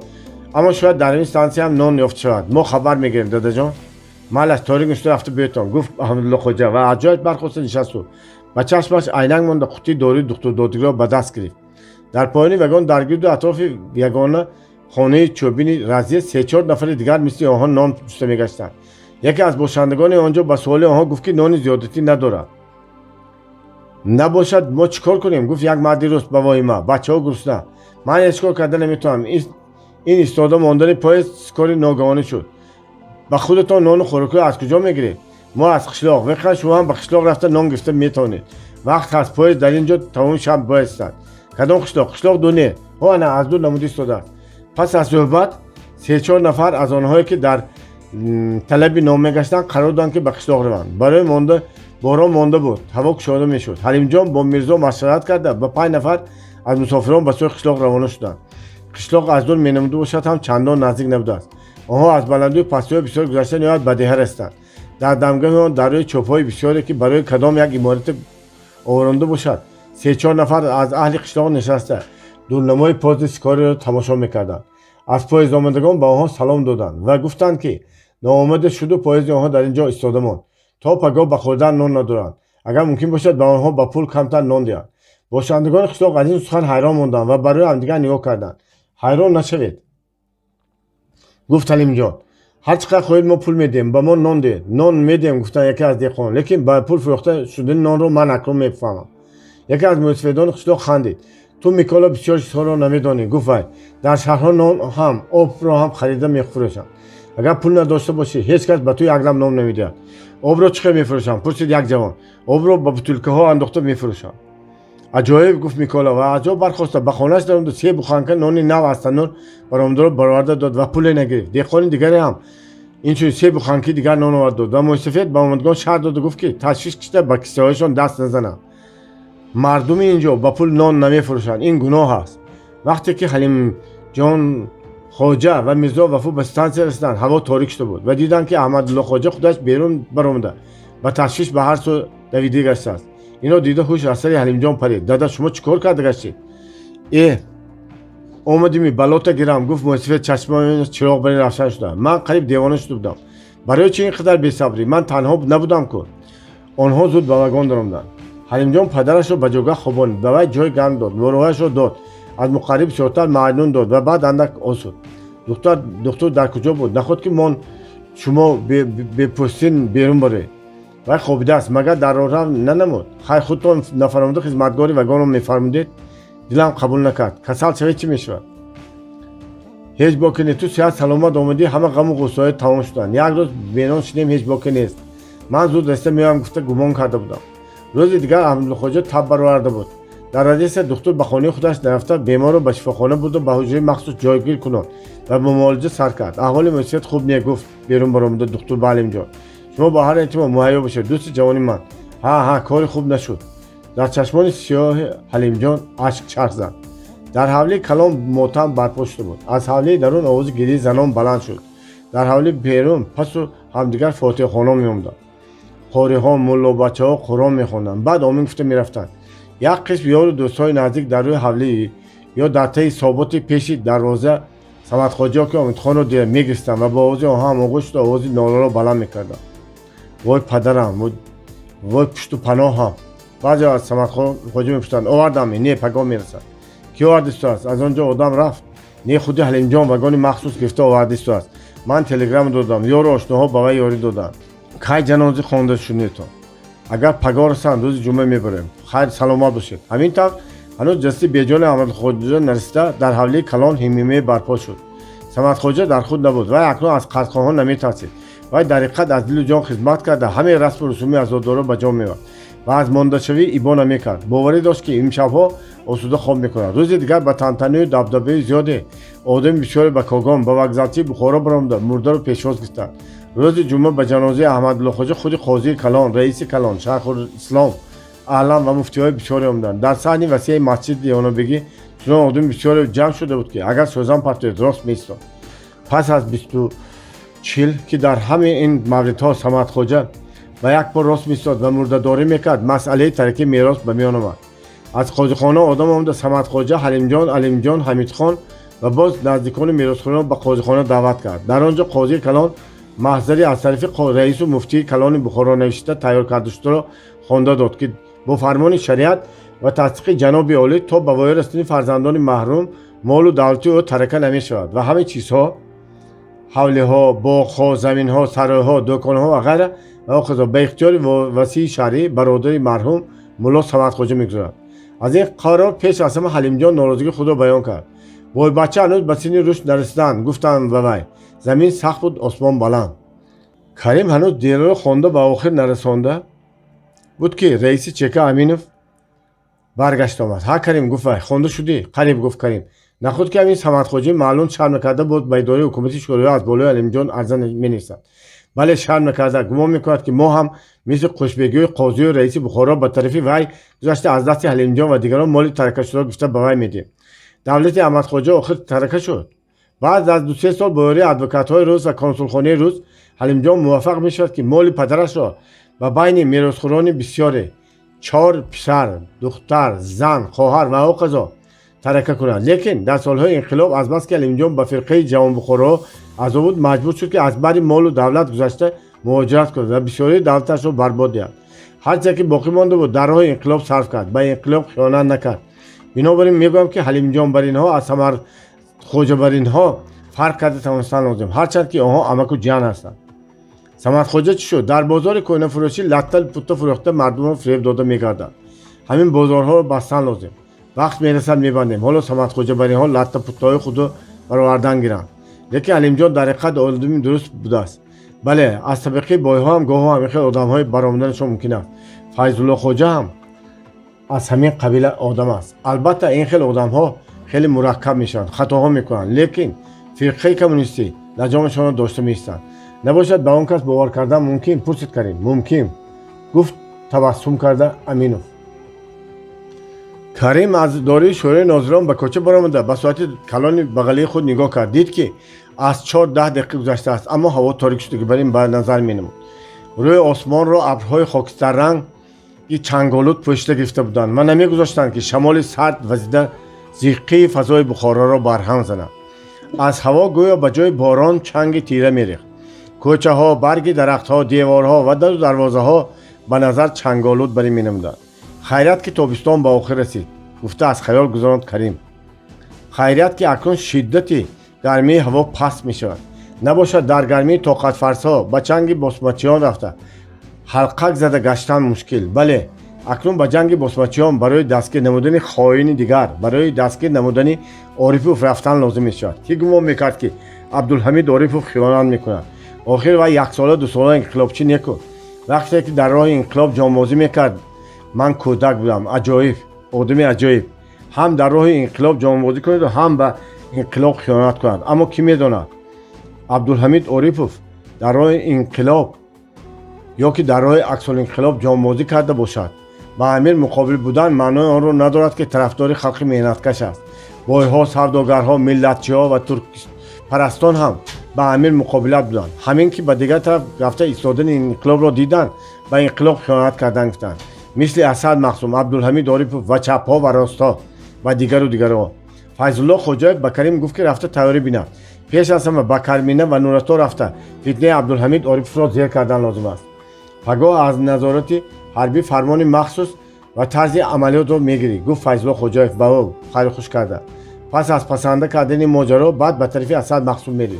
«Аммо шояд дар ин стансияам нон ёфт шавад. Мо хабар мегирем, дадаҷон». «Майлаш, торик ништа рафта биётон», гуфт Аҳмадулло хоҷа ва аз ҷояш бархоста нишасту ба чашмаш айнак монда, қуттии дории духтурдодиро ба даст гирифт. Дар поёни вагон, дар гирду атрофи ягона хонаи чӯбини разъезд, се-чор нафари дигар мисли онҳо нон ҷуста мегаштанд. Яке аз бошандагони он ҷо ба суоли онҳо гуфт, ки нони зиёдатӣ надорад. «Набошад, мо чӣ кор кунем?» гуфт як марди рус ба воҳима. «Бачаҳо гурусна. Ман ҳеҷ кор карда наметавонам. Ин истода мондани поезд кори ногаҳонӣ шуд. Ба худатон нону хӯрокиро аз куҷо мегиред?» «Мо аз қишлоқ. Воқеан, шумо ҳам ба қишлоқ рафта нон гирифта метавонед. Вақт ҳаст, поезд дар ин ҷо тамоми шаб боистад». «Кадом қишлоқ?» «Қишлоқ Дуне. Ҳо, ана аз дур намуда истодааст». Пас аз суҳбат се-чор нафар аз онҳое, ки дар талаби нон мегаштанд, қарор доданд, ки ба қишлоқ раванд. Барои монда борон монда буд, ҳаво кушода мешуд. Ҳалимҷон бо Мирзо машварат карда, ба панҷ нафар аз мусофирон ба сӯи қишлоқ равона шуданд. Қишлоқ аз дур менамуда бошад ҳам, чандон наздик набудааст. Онҳо аз баландию пастиҳои бисёр гузашта, ниҳоят ба деҳа расиданд. Дар дамгоҳи он, дар рӯи чӯбҳои бисёре, ки барои кадом як иморате оваронда бошад, се-чор нафар аз аҳли қишлоқ нишаста, дурнамои поезди сикориро тамошо мекарданд. Аз поезд омадагон ба онҳо салом доданд ва гуфтанд, ки ноомада шуду поезди онҳо дар ин ҷо истода монд, то пагоҳ ба хӯрдан нон надоранд, агар мумкин бошад, ба онҳо ба пул камтар нон диҳанд. Бошандагони қишлоқ аз ин сухан ҳайрон монданд ва ба рӯи ҳамдигар нигоҳ карданд. «Ҳайрон нашавед», гуфт Ҳалимҷон. «Ҳар чӣ қадр хоҳед, мо пул медиҳем, ба мо нон диҳед». «Нон медиҳем», гуфтанд яке аз деҳқонон, «лекин ба пул фурӯхта шудани нонро ман акнун мефаҳмам». Яке аз мӯйсафедони қишлоқ хандид. «Ту, Микола, бисёр чизҳоро намедонӣ», гуфт вай. «Дар шаҳрҳо нон ҳам, обро ҳам харида мефурӯшанд. Агар пул надошта бошӣ, ҳеҷ кас ба ту як лаб нон намедиҳад». «Обро чӣ хел мефурӯшанд?» пурсид як ҷавон. «Обро ба бутулкаҳо андохта мефурӯшанд». «Аҷоиб», гуфт Микола ва аз ҷо бархоста, ба хонааш даромаду се буханка нони нав аз танур баромадаро бароварда дод ва пуле нагирифт. Деҳқони дигаре ҳам инчунин се буханки дигар нон овард дод ва мӯйсафед ба омадгон шарт доду гуфт, ки ташвиш кашида ба киссаҳояшон даст назананд. Мардуми ин ҷо ба пул нон намефурӯшанд, ин гуноҳ аст. Вақте ки Ҳалимҷон хоҷа ва Мирзо Вафо ба стансия расиданд, ҳаво торик шуда буд ва диданд, ки Аҳмадулло хоҷа худаш берун баромада, ба ташвиш ба ҳар сӯ давида гаштааст. Ино дида, ҳуш аз сари Ҳалимҷон парид. «Дада, шумо чӣ кор карда гаштед?» «Э, омадими балота гирам», гуфт мӯйсафед, чашмони чироғ барин равшан шуда. «Ман қариб девона шуда будам. Барои чӣ ин қадар бесабрӣ? Ман танҳо набудам ку». Онҳо зуд ба вагон даромаданд. Ҳалимҷон падарашро ба ҷойгоҳ хобонид, ба вай ҷои гарм дод, доруҳояшро дод, аз муқаррӣ бисёртар маънун дод ва баъд андак осуд. «Духтур дар куҷо буд? Наход ки мон шумо бепӯстин берун бароед?» «Вай хобидааст. Магар дар роҳрав нанамуд?» «Хай, худтон нафаромуда, хизматгори вагонро мефармудед. Дилам қабул накард. Касал шавед, чӣ мешавад?» «Ҳеҷ боке не. Ту сиҳат саломат омадӣ, ҳама ғаму ғуссаҳоят тамом шуданд. Як рӯз бенон шудем, ҳеҷ боке нест. Ман зуд раста меоям гуфта гумон карда будам». Рӯзи дигар Аҳмадуллоҳоҷа таб бароварда буд. Дар Одесса духтур ба хонаи худаш нарафта, беморро ба шифохона бурду ба ҳуҷраи махсус ҷойгир кунон ва ба муолиҷа сар кард. Аҳволи мусият хуб не, гуфт берун баромада духтур ба Ҳалимҷон. Шумо бо ҳар эҳтимол муҳайё бошед, дӯсти ҷавони ман. Ҳа, ҳа, кори хуб нашуд. Дар чашмони сиёҳи Ҳалимҷон ашк чарх зад. Дар ҳавлии калон мотам барпо шуда буд. Аз ҳавлии дарун овози гирии занон баланд шуд. Дар ҳавлии берун пасу ҳамдигар фотиҳахонон меомаданд. Қориҳо, муллобачаҳо Қуръон мехонданд, баъд омин гуфта мерафтанд. Як қисм ёру дӯстҳои наздик дар рӯи ҳавлӣ ё дар таи соботи пеши дарвоза Самадхоҷиҳо, ки Омидхонро дида, мегиристанд ва бо овози онҳо ҳамоғӯш шуда овози ноларо баланд мекарданд. Вой падарам, вой пушту паноҳам! Баъзеҳо аз Самадхоҷа мепурсанд: овардаме? Не, пагоҳ мерасад. Кӣ овардистааст? Аз он ҷо одам рафт? Не, худи Ҳалимҷон вагони махсус гирифта овардистааст. Ман телеграмма додам, ёру ошноҳо ба вай ёрӣ доданд. Кай ҷанозӣ хонда шунетон? Агар пагоҳ расанд, рӯзи ҷумъа мебарем. Хайр, саломат бошед. Ҳамин тавр, ҳанӯз ҷасади беҷони Аҳмадхоҷа нарасида, дар ҳавлии калон ҳимимае барпо шуд. Самадхоҷа дар худ набуд. Вай акнун аз қарзхоҳон наметарсид. Вай дар ҳақиқат аз дилу ҷон хизмат карда, ҳамаи расму русуми азодорро ба ҷо меовард ва аз мондашавӣ ибо намекард. Боварӣ дошт, ки имшабҳо осуда хоб мекунад. Рӯзи дигар ба тантанию дабдабаи зиёде одами бисёре ба Когон, ба вокзалчии Бухоро баромада, мурдаро пешвоз гирифтанд. Рӯзи ҷумъа ба ҷанозаи Аҳмадуллоҳхоҷа худи қозии калон, раиси калон, шайхулислом Аълам ва муфтиҳои бисёре омаданд. Дар саҳни васеи масҷиди Девонабегӣ чунон одами бисёре ҷамъ шуда буд, ки агар сӯзан партоед, рост меистод. Пас аз 20-40, ки дар ҳамаи ин мавридҳо Самадхоҷа ба як по рост меистод ва мурдадорӣ мекард, масъалаи тарикаи мерос ба миён омад. Аз қозихона одам омада, Самадхоҷа, Ҳалимҷон, Алимҷон, Ҳамидхон ва боз наздикони меросхӯрон ба қозихона даъват кард. Дар он ҷо қозии калон маҳзаре аз тарафи раису муфтии калони Бухоро навишта тайёр кардашударо хонда дод, ки бо фармони шариат ва тасдиқи ҷаноби олӣ то ба воя расидани фарзандони маҳрум молу давлати ӯ тарака намешавад ва ҳамаи чизҳо, ҳавлиҳо, боғҳо, заминҳо, саройҳо, дӯконҳо ва ғайра ва ҳоказо ба ихтиёри васии шаръӣ, бародари марҳум мулло Самадхоҷа мегузорад. Аз ин қарор пеш аз ҳама Ҳалимҷон норозигии худро баён кард. Бойбача ҳанӯз ба синни рушд нарасиданд, гуфтанд ба вай. Замин сахт буд, осмон баланд. Карим ҳанӯз делоро хонда ба охир нарасонда буд, ки раиси ЧК Аминов баргашт омад. Ҳа, Карим, гуфт вай, хонда шудӣ? Қариб, гуфт Карим. Нахуд ки ҳамин Самадхоҷӣ маълум шарм накарда боз ба идораи ҳукумати шӯравӣ аз болои Алимҷон арза менависад. Бале, шарм накарда гумон мекунад, ки мо ҳам мисли қушбегиҳои қозию раиси Бухоро ба тарафи вай гузашта, аз дасти Ҳалимҷон ва дигарон моли таракашударо гирифта ба вай медиҳем. Давлати Аҳмадхоҷа охир тарака шуд. Баъд аз 2-3 сол бо ёрии адвокатҳои рус ва консулхонаи рус Ҳалимҷон муваффақ мешавад, ки моли падарашро ба байни меросхӯрони бисёре, чор писар, духтар, зан, хоҳар ва ҳоказо, тарака кунад. Лекин дар солҳои инқилоб, азбаски Алимҷон ба фирқаи ҷавонбухоро аъзо буд, маҷбур шуд, ки аз бари молу давлат гузашта муҳоҷират кунад ва бисёрии давлаташро барбод диҳад. Ҳарче ки боқӣ монда буд, дар роҳи инқилоб сарф кард, ба инқилоб хиёнат накард. Бинобар ин мегӯям, ки Ҳалимҷон бар инҳо аз Самадхоҷа бар инҳо фарқ карда тавонистан лозим, ҳарчанд ки онҳо амаку ҷиян ҳастанд. Самадхоҷа чӣ шуд? Дар бозори кӯҳнафурӯшӣ латтал путта фурӯхта, мардумро фиреб дода мегардад. Ҳамин бозорҳоро бастан лозим. Вақт мерасад, мебандем. Ҳоло Самадхоҷа бар инҳо латта путтаҳои худро баровардан гиранд. Лекин Алимҷон дар ҳақиқат одами дуруст будааст. Бале, аз табиқаи бойҳо ҳам гоҳо ҳамин хел одамҳои баромаданашон мумкин аст. Файзулло хоҷа ҳам аз ҳамин қабила одам аст. Албатта, ин хел одамҳо хеле мураккаб мешаванд, хатоҳо мекунанд, лекин фирқаи коммунистӣ лаҷомашонро дошта меистанд. Набошад, ба он кас бовар кардан мумкин? Пурсид Карим. Мумкин, гуфт табассум карда Аминов. Карим аз дораи Шӯрои нозирон ба кӯча баромада, ба соати калони бағалии худ нигоҳ кард. Дид, ки аз 4:10 гузаштааст, аммо ҳаво торик шуда, бар ин ба назар менамуд. Рӯи осмонро абрҳои хокистарранги чанголуд пӯшида гирифта буданд ва намегузоштанд, ки шамоли сард вазида зиққии фазои Бухороро барҳам занад. Аз ҳаво гӯё ба ҷои борон чанги тира мерехт. Кӯчаҳо, барги дарахтҳо, деворҳо ва дару дарвозаҳо ба назар чанголуд барин менамуданд. Хайрият, ки тобистон ба охир расид, гуфта аз хаёл гузаронд Карим. Хайрият, ки акнун шиддати гармии ҳаво паст мешавад. Набошад, дар гармии тоқатфарсо ба чанги босмачиён рафта, ҳалқак зада гаштан мушкил. Бале, акнун ба ҷанги босмачиён барои дастгир намудани хоини дигар, барои дастгир намудани Орифов рафтан лозим мешавад. Кӣ гумон мекард, ки Абдулҳамид Орифов хиёнат мекунад? Охир вай яксола, дусола инқилобчӣ неку. Вақте ки дар роҳи инқилоб ҷонбозӣ мекард, ман кӯдак будам. Аҷоиб. Одами аҷоиб, ҳам дар роҳи инқилоб ҷонбозӣ кунад, ҳам ба инқилоб хиёнат кунад. Аммо кӣ медонад, Абдулҳамид Орипов дар роҳи инқилоб ё ки дар роҳи аксулинқилоб ҷонбозӣ карда бошад. Ба амир муқобил будан маънои онро надорад, ки тарафдори халқи меҳнаткаш аст. Бойҳо, савдогарҳо, миллатчиҳо ва туркпарастон ҳам ба амир муқобилат буданд. Ҳамин ки ба дигар тараф рафта истодани инқилобро диданд, ба инқилоб хиёнат кардан гуфтанд, мисли Асад Мақсум, Абдулҳамид Орипов ва чапҳо ва ростҳо ва дигару дигарҳо. Файзулло Хоҷаев ба Карим гуфт, ки рафта тайёрӣ бинад. Пеш аз ҳама ба Кармина ва Нурато рафта фитнаи Абдулҳамид Ориповро зер кардан лозим аст. Пагоҳ аз назорати ҳарбӣ фармони махсус ва тарзи амалиётро мегирӣ, гуфт Файзулло Хоҷаев ба ӯ хайрухуш карда. Пас аз пасанда кардани моҷаро баъд ба тарафи Асад Мақсум мерӣ.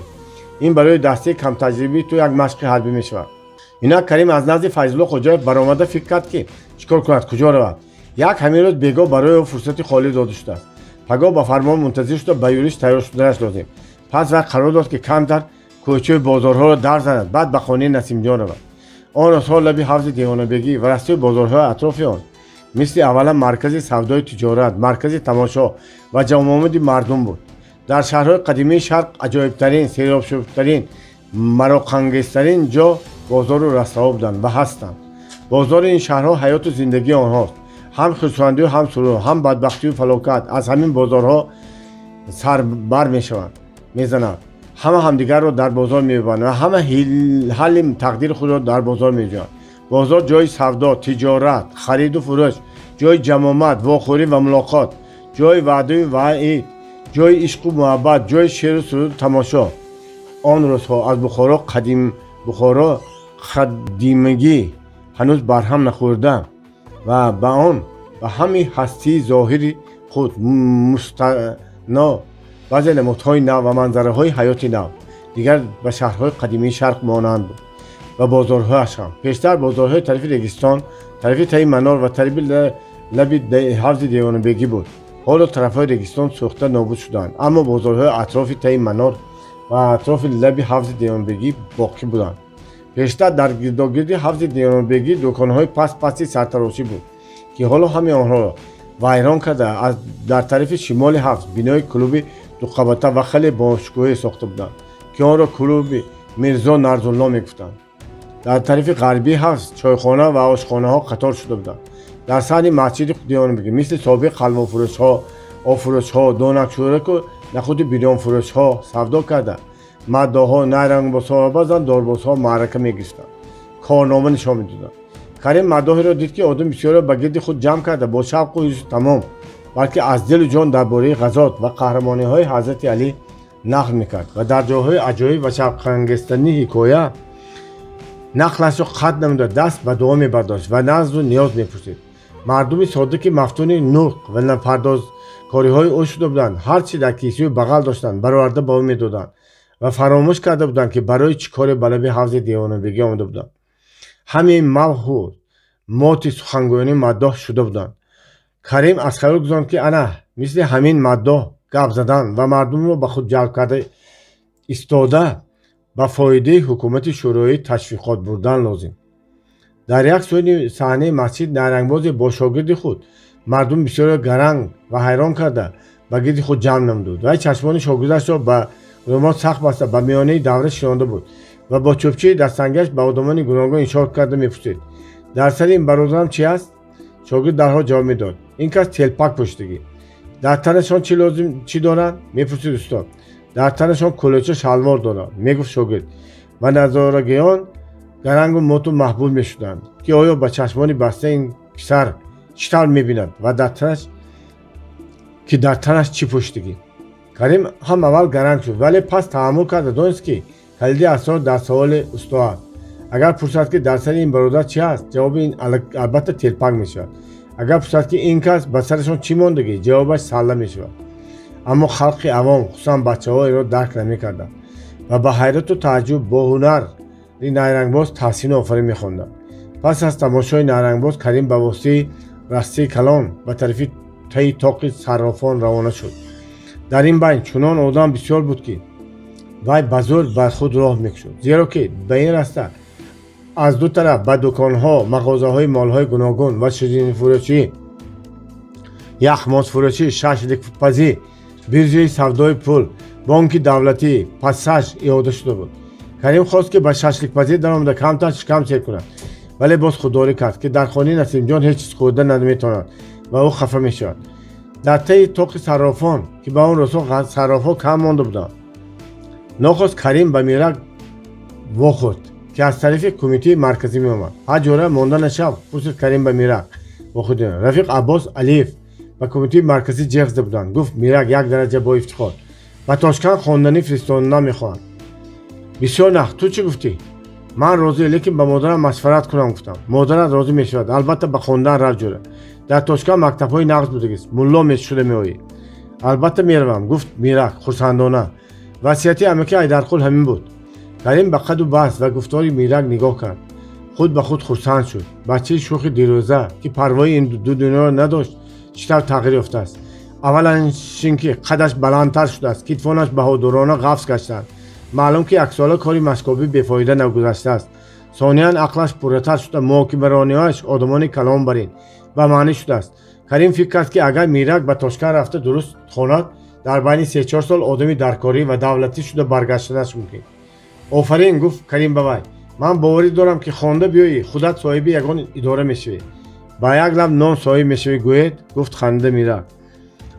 Ин барои дастаи камтаҷрибаи ту як машқи ҳарбӣ мешавад. Инак Карим аз назди Файзулло Хоҷаев баромада фикр кард, ки чӣ кор кунад, куҷо равад. Як ҳамин рӯз бегоҳ барои ӯ фурсати холӣ дода шудааст. Пагоҳ ба фармон мунтазир шуда, ба юриш тайёр шуданаш лозим. Пас вай қарор дод, ки камтар кӯчаи бозорҳоро дар занад, баъд ба хонаи Насимҷон равад. Он рӯзҳо лаби ҳавзи Девонабегӣ ва растаи бозорҳои атрофи он мисли аввала маркази савдои тиҷорат, маркази тамошо ва ҷамъомади мардум буд. Дар шаҳрҳои қадимии Шарқ аҷоибтарин, серобшудатарин, мароқангезтарин ҷо бозору растаҳо буданд ва ҳастанд. Бозори ин шаҳрҳо ҳаёту зиндагии онҳост. Ҳам хурсандию ҳам сурур, ҳам бадбахтию фалокат аз ҳамин бозорҳо сар бар мешаванд, мезанад. Ҳама ҳамдигарро дар бозор мебинанд ва ҳама ҳалли тақдири худро дар бозор меҷӯянд. Бозор ҷои савдо, тиҷорат, хариду фурӯш, ҷои ҷамъомад, вохӯрӣ ва мулоқот, ҷои ваъдаю ваъид, ҷои ишқу муҳаббат, ҷои шеру суруду тамошо. Он рӯзҳо аз Бухоро қадим, Бухоро қадимагӣ ҳанӯз барҳам нахӯрда ва ба он ба ҳамаи ҳастии зоҳири худ мустано баъзе намудҳои нав ва манзараҳои ҳаёти нав дигар ба шаҳрҳои қадимии Шарқ монанд буд ва бозорҳояш ҳам. Пештар бозорҳои тарафи Регистон, тарафи таи манор ва тарафи лаби ҳавзи Девонабегӣ буд. Ҳоло тарафҳои Регистон сӯхта нобуд шуданд, аммо бозорҳои атрофи таи манор ва атрофи лаби ҳавзи Девонбегӣ боқӣ буданд. Пештар дар гирдогирди ҳавзи Девонбегӣ дуконҳои паст пасти сартарошӣ буд, ки ҳоло ҳамаи онҳоро вайрон карда, дар тарафи шимоли ҳавз бинои клуби дуқабата ва хеле бошукӯҳе сохта буданд, ки онро клуби Мирзо Нарзулло мегуфтанд. Дар тарафи ғарбии ҳавз чойхона ва ошхонаҳо қатор шуда буданд. Дар саҳни масҷиди Девонбегӣ мисли собиқ халвофурӯшҳо, обфурӯшҳо, донакшӯраку нахуди бирёнфурӯшҳо савдо карда, маддоҳо, найрангбозҳо ва баъзан дорбозҳо маърака мегирифтанд, корнома нишон медоданд. Карим маддоҳеро дид, ки одами бисёреро ба гирди худ ҷамъ карда, бо шавқу ҳирсу тамом, балки аз дилу ҷон дар бораи ғазот ва қаҳрамониҳои Ҳазрати Алӣ нақл мекард ва дар ҷойҳои аҷоиб ва шавқангезтарини ҳикоя нақлашро қатъ намуда, даст ба дуо мебардошт ва назру ниёз мепурсид. Мардуми содда, ки мафтуни нутқ ва пардозкориҳои ӯ шуда буданд, ҳар чи дар кисаю бағал доштанд, бароварда ба ӯ медоданд ва фаромӯш карда буданд, ки барои чӣ коре ба лаби ҳавзи Девонабегӣ омада буданд. Ҳамаи мавҳу моти сухангӯёни маддоҳ шуда буданд. Карим аз хаёл гузаронд, ки ана мисли ҳамин маддоҳ гап задан ва мардумро ба худ ҷалб карда истода, ба фоидаи ҳукумати шӯроӣ ташвиқот бурдан лозим. Дар як сӯи саҳнаи масҷид найрангбозе бо шогирди худ мардуми бисёреро гаранг ва ҳайрон карда, ба гирди худ ҷамъ намуд. Вай чашмони шогирдашро ба рӯмол сахт баста, ба миёнаи давра шинонда буд ва бо чӯбчаи дастангиаш ба одамони гуногун ишора карда мепурсид: «Дар сари ин бародарам чӣ аст?» Шогирд дарҳол ҷавоб медод: «Ин кас телпак пӯшидагӣ». «Дар танашон чӣ лозим, чӣ доранд?» мепурсид устод. «Дар танашон кулоча шалвор доранд», мегуфт шогирд. Ва назорагиён гарангу моту маҳбул мешуданд, ки оё ба чашмони баста ин писар чӣ тавр мебинад ва дар танаш ки дар танаш чӣ пӯшидагӣ. Карим ҳам аввал гаранг шуд, вале пас таҳаммул карда донист, ки калиди асрор дар саволи усто аст. Агар пурсад, ки дар сари ин бародар чӣ аст, ҷавоби ин албатта телпак мешавад. Агар пурсад, ки ин кас ба сарашон чӣ мондагӣ, ҷавобаш салла мешавад. Аммо халқи авом, хусусан бачаҳо, инро дарк намекарданд ва ба ҳайрату тааҷҷуб бо ҳунари найрангбоз таҳсину офарин мехонданд. Пас аз тамошои найрангбоз Карим ба воситаи растаи калон ба тарафи таи тоқи саррофон равона шуд. Дар ин байн чунон одам бисёр буд, ки вай ба зӯр ба худ роҳ мекушод, зеро ки ба ин раста аз ду тараф ба дуконҳо, мағозаҳои молҳои гуногун ва ширинифурӯшӣ. Яхмозфурӯшӣ, шашликпазӣ, биржаи савдои пул, бонки давлатӣ, пассаж иёда шуда буд. Карим хост, ки ба шашликпазӣ даромада камтар шикам сер кунад, вале боз худдорӣ кард, ки дар хонаи Насимҷон ҳеҷ чиз хӯрда наметавонад ва ӯ хафа мешавад. Дар таи тоқи саррофон, ки ба он рӯзҳо саррофҳо кам монда буданд, нохост Карим ба Мирак вохӯрд, ки аз тарафи Кумитаи Марказӣ меомад. «Ҳа, ҷӯра, монда нашав?» — пурсид Карим ба Мирак вохӯрд. «Рафиқ Аббос Алиев ба Кумитаи Марказӣ ҷеғ зада буданд, — гуфт Мирак як дараҷа бо ифтихор. — Ба Тошканд хонданӣ фиристондан мехоҳанд. Бисёр нағз, ту чӣ гуфтӣ?» «Ман розӣ, лекин ба модарам машварат кунам», — гуфтам. «Модарат розӣ мешавад. Албатта, ба хондан рав, ҷӯра. Дар Тошканд мактабҳои нағз будагист, мулло шуда меоӣ». «Албатта меравам», — гуфт Мирак хурсандона. «Васияти амаки Ҳайдарқул ҳамин буд». Карим ба қаду баст ва гуфтори Мирак нигоҳ кард, худ ба худ хурсанд шуд. Бачаи шӯхи дирӯза, ки парвои ин ду дунёро надошт, чӣ тавр тағйир ёфтааст! Аввалан шин, ки қадаш баландтар шудааст, китфонаш баҳодурона ғафз гаштаанд. Маълум, ки яксола кори машкобӣ бефоида нагузаштааст. Сониян, ақлаш пурратар шуда, муҳокимарониҳояш одамони калон барин ба маънӣ шудааст. Карим фикр кард, ки агар Мирак ба Тошканд рафта дуруст хонад, дар байни се-чор сол одами даркорӣ ва давлатӣ шуда баргаштанаш мумкин. «Офарин», — гуфт Карим ба вай. «Ман боварӣ дорам, ки хонда биёӣ, худат соҳиби ягон идора мешавӣ». «Ба як лаб нон соҳиб мешавӣ, гӯед», — гуфт ханда Мирак.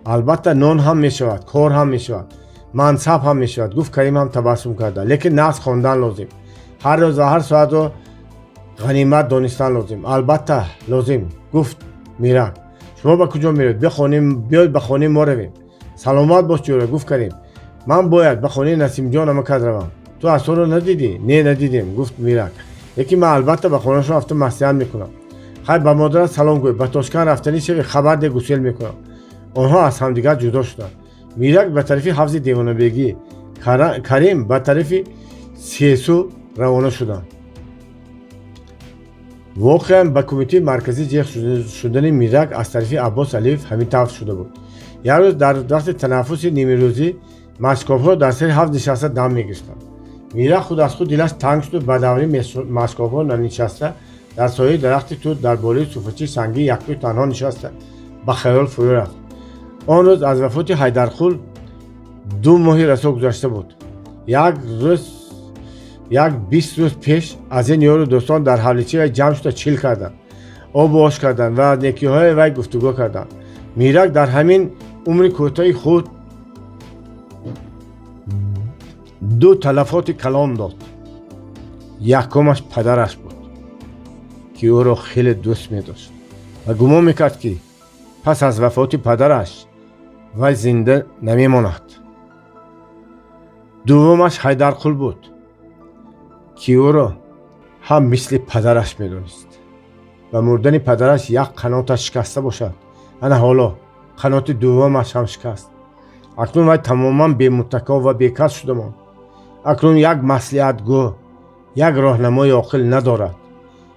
«Албатта, нон ҳам мешавад, кор ҳам мешавад, мансаб ҳам мешавад», — гуфт Карим ҳам табассум карда. «Лекин нағз хондан лозим, ҳар рӯз ва ҳар соатро ғанимат донистан лозим». «Албатта, лозим», — гуфт Мирак. «Шумо ба куҷо меравед? Биёед, ба хонаи мо равем». «Саломат бош, ҷӯра», — гуфт Карим. «Ман бояд ба хонаи Насимҷон амакат равам. Ту асоро надидӣ?» «Не, надидем», — гуфт Мирак. «Лекин ман албатта ба хонаашон рафта маслиҳат мекунам. Хайр, ба модарат салом гӯй. Ба Тошканд рафтанӣ шавӣ, хабар де, гусел мекунам». Онҳо аз ҳамдигар ҷудо шуданд. Мирак ба тарафи ҳавзи Девонабегӣ, Карим ба тарафи Сесу равона шуданд. Воқеан, ба Кумитаи Марказӣ ҷеғ шудани Мирак аз тарафи Аббос Алиев ҳамин тавр шуда буд. Як рӯз дар вақти танаффуси нимирӯзӣ машкобҳо дар сари ҳавз нишаста дам мегирифтанд. Мирак худ аз худ дилаш танг шуду ба даври машкобҳо нанишаста, дар сояи дарахти тут, дар болои суфачи сангӣ якту танҳо нишаста, ба хаёл фурӯ рафт. Он рӯз аз вафоти Ҳайдарқул 2 моҳи расо гузашта буд. Як рӯз, як 20 рӯз пеш аз ин ёру дӯстон дар ҳавличаи вай ҷамъ шуда чил карданд, обу ош карданд ва аз некиҳои вай гуфтугӯ карданд. Мирак дар ҳамин умри кӯтоҳи худ ду талафоти калон дод. Якумаш падараш буд, ки ӯро хеле дӯст медошт ва гумон мекард, ки пас аз вафоти падараш вай зинда намемонад. Дуввумаш Ҳайдарқул буд, ки ӯро ҳам мисли падараш медонист. Ба мурдани падараш як қаноташ шикаста бошад, ана ҳоло қаноти дуввумаш ҳам шикаст. Акнун вай тамоман бемуттако ва бекас шуда монд. Акнун як маслиҳатгӯ, як роҳнамои оқил надорад.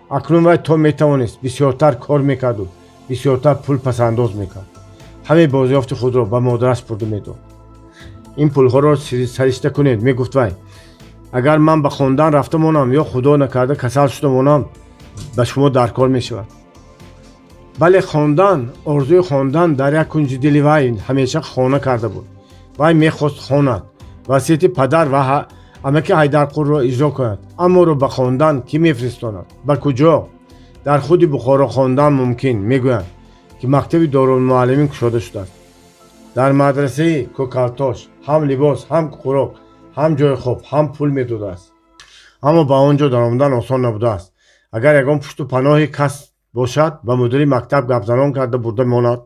Акнун вай то метавонист бисёртар кор мекарду бисёртар пул пасандоз мекард. Ҳамаи бозёфти худро ба модараш бурда медод. «Ин пулҳоро саришта кунед, — мегуфт вай. — Агар ман ба хондан рафта монам ё, худо накарда, касал шуда монам, ба шумо даркор мешавад». Бале, хондан, орзуи хондан дар як кунҷи дили вай ҳамеша хона карда буд. Вай мехост хонад, васияти падар ва амаки Ҳайдарқулро иҷро кунад. Аммо ба хондан кӣ мефиристонад? Ба куҷо? Дар худи Бухоро хондан мумкин, мегӯянд, ки мактаби дорулмуаллимин кушода шудааст. Дар мадрасаи Кӯкалтош ҳам либос, ҳам хӯрок, ҳам ҷои хоб, ҳам пул медодааст. Аммо ба он ҷо даромадан осон набудааст. Агар ягон пушту паноҳи кас бошад, ба мудири мактаб гапзанон карда бурда монад,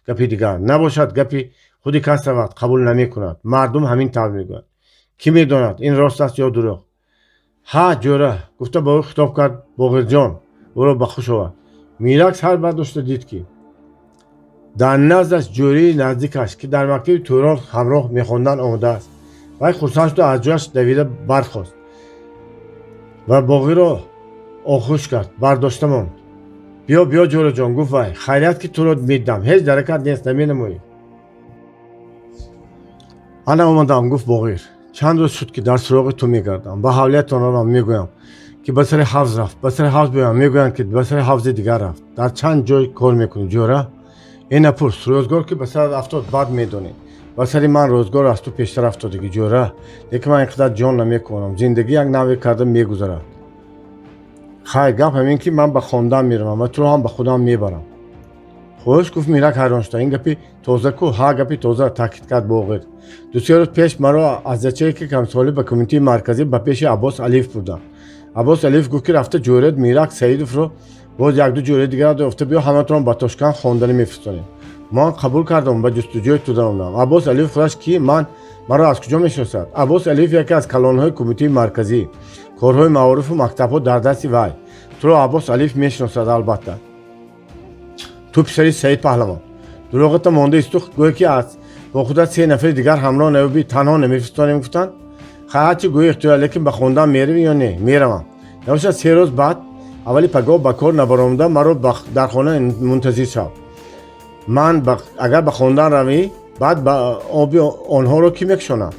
гапи дигар. Набошад, гапи худи кас равад, қабул намекунад. Мардум ҳамин тавр мегӯяд. Кӣ медонад, ин рост аст ё дурӯғ? «Ҳа, ҷӯра», — гуфта ба ӯ хитоб кард Боғирҷон, ӯро ба хуш овард. Мирак сар бардошта дид, ки дар наздаш ҷӯрии наздикаш, ки дар мактаби Турон ҳамроҳ мехонданд, омадааст. Вай хурсанд шуда аз ҷояш давида бархост ва Боғиро оғӯш кард, бардошта монд. «Биё, биё, ҷӯраҷон», — гуфт вай. «Хайрият, ки туро медидам. Ҳеҷ даракат нест, наменамоӣ». «Ана омадам», — гуфт Боғир. «Чанд рӯз шуд, ки дар суроғи ту мегардам. Ба ҳавлиятон равам, мегӯям, ки ба сари ҳавз рафт, ба сари ҳавз биёям, мегӯянд, ки ба сари ҳавзи дигар рафт. Дар чанд ҷой кор мекунӣ, ҷӯра?» Э, напурс, рӯзгор ки ба сарат афтод, бад медонӣ. Ба сари ман рӯзгор аз ту пештар афтодагӣ, ҷӯра, лекин ман ин қадар ҷон намекунам. Зиндагӣ як наве карда мегузарад. Хай, гап ҳамин ки ман ба хондан меравам ва туро ҳам ба худам мебарам. Хуш, гуфт Мирак ҳайрон шуда, ин гапи тоза ку? Ҳа, гапи тоза, таъкид кард Боғир. 2-се рӯз пеш маро аз ячейкаи комсомолӣ ба кумитаи марказӣ ба пеши Аббос Алиев бурданд. Аббос Алиев гуфт, ки рафта ҷӯред Мирак Саидовро, боз якду ҷӯраи дигарро ёфта биё, ҳаматонро ба Тошканд хонданӣ мефиристонем. Ман қабул кардам, ба ҷустуҷӯи ту даромадам. Аббос Алиев худаш ки? Ман маро аз куҷо мешиносад? Аббос Алиев яке аз калонҳои кумитаи марказӣ, корҳои маорифу мактабҳо дар дасти вай. Туро Аббос Алиев мешиносад, албатта. Ту писари Саид Паҳлавон. Дурӯғата монда исту, гӯе ки аз бо худат се нафари дигар ҳамроҳ наёбӣ, танҳо намефиристонем, гуфтанд. Хай, ҳарчи гӯи, ихтиёр, лекин ба хондан меравӣ ё не? Меравам. Набошад, 3 рӯз баъд аввали пагоҳ ба кор набаромада, маро дар хона мунтазир шав. Ман агар ба хондан равӣ, баъд ба оби онҳоро кӣ мекушонам?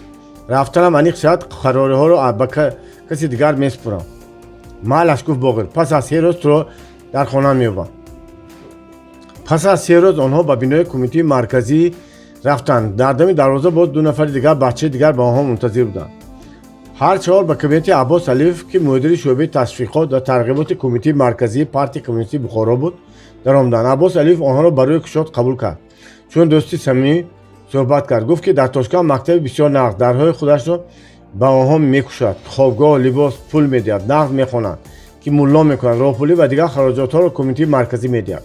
Рафтанам аниқ шавад, қарориҳоро ба каси дигар месупурам. Майлаш, гуфт Боғир, пас аз 3 рӯз туро дар хона меёбам. Пас аз 3 рӯз онҳо ба бинои кумитаи марказӣ рафтанд. Дар дами дарвоза боз ду нафари дигар, бачаи дигар, ба онҳо мунтазир буданд. Ҳар чаҳор ба кабинети Аббос Алиев, ки мудири шӯъбаи ташвиқот ва тарғиботи кумитаи марказии партияи коммунистии Бухоро буд, даромаданд. Аббос Алиев онҳоро ба рӯи кушод қабул кард, чун дӯсти самимӣ суҳбат кард. Гуфт, ки дар Тошканд мактаби бисёр нағз дарҳои худашро ба онҳо мекушояд, хобгоҳ, либос, пул медиҳад, нағз мехонанд, ки мулло мекунанд, роҳпулӣ ва дигар хароҷотҳоро кумитаи марказӣ медиҳад.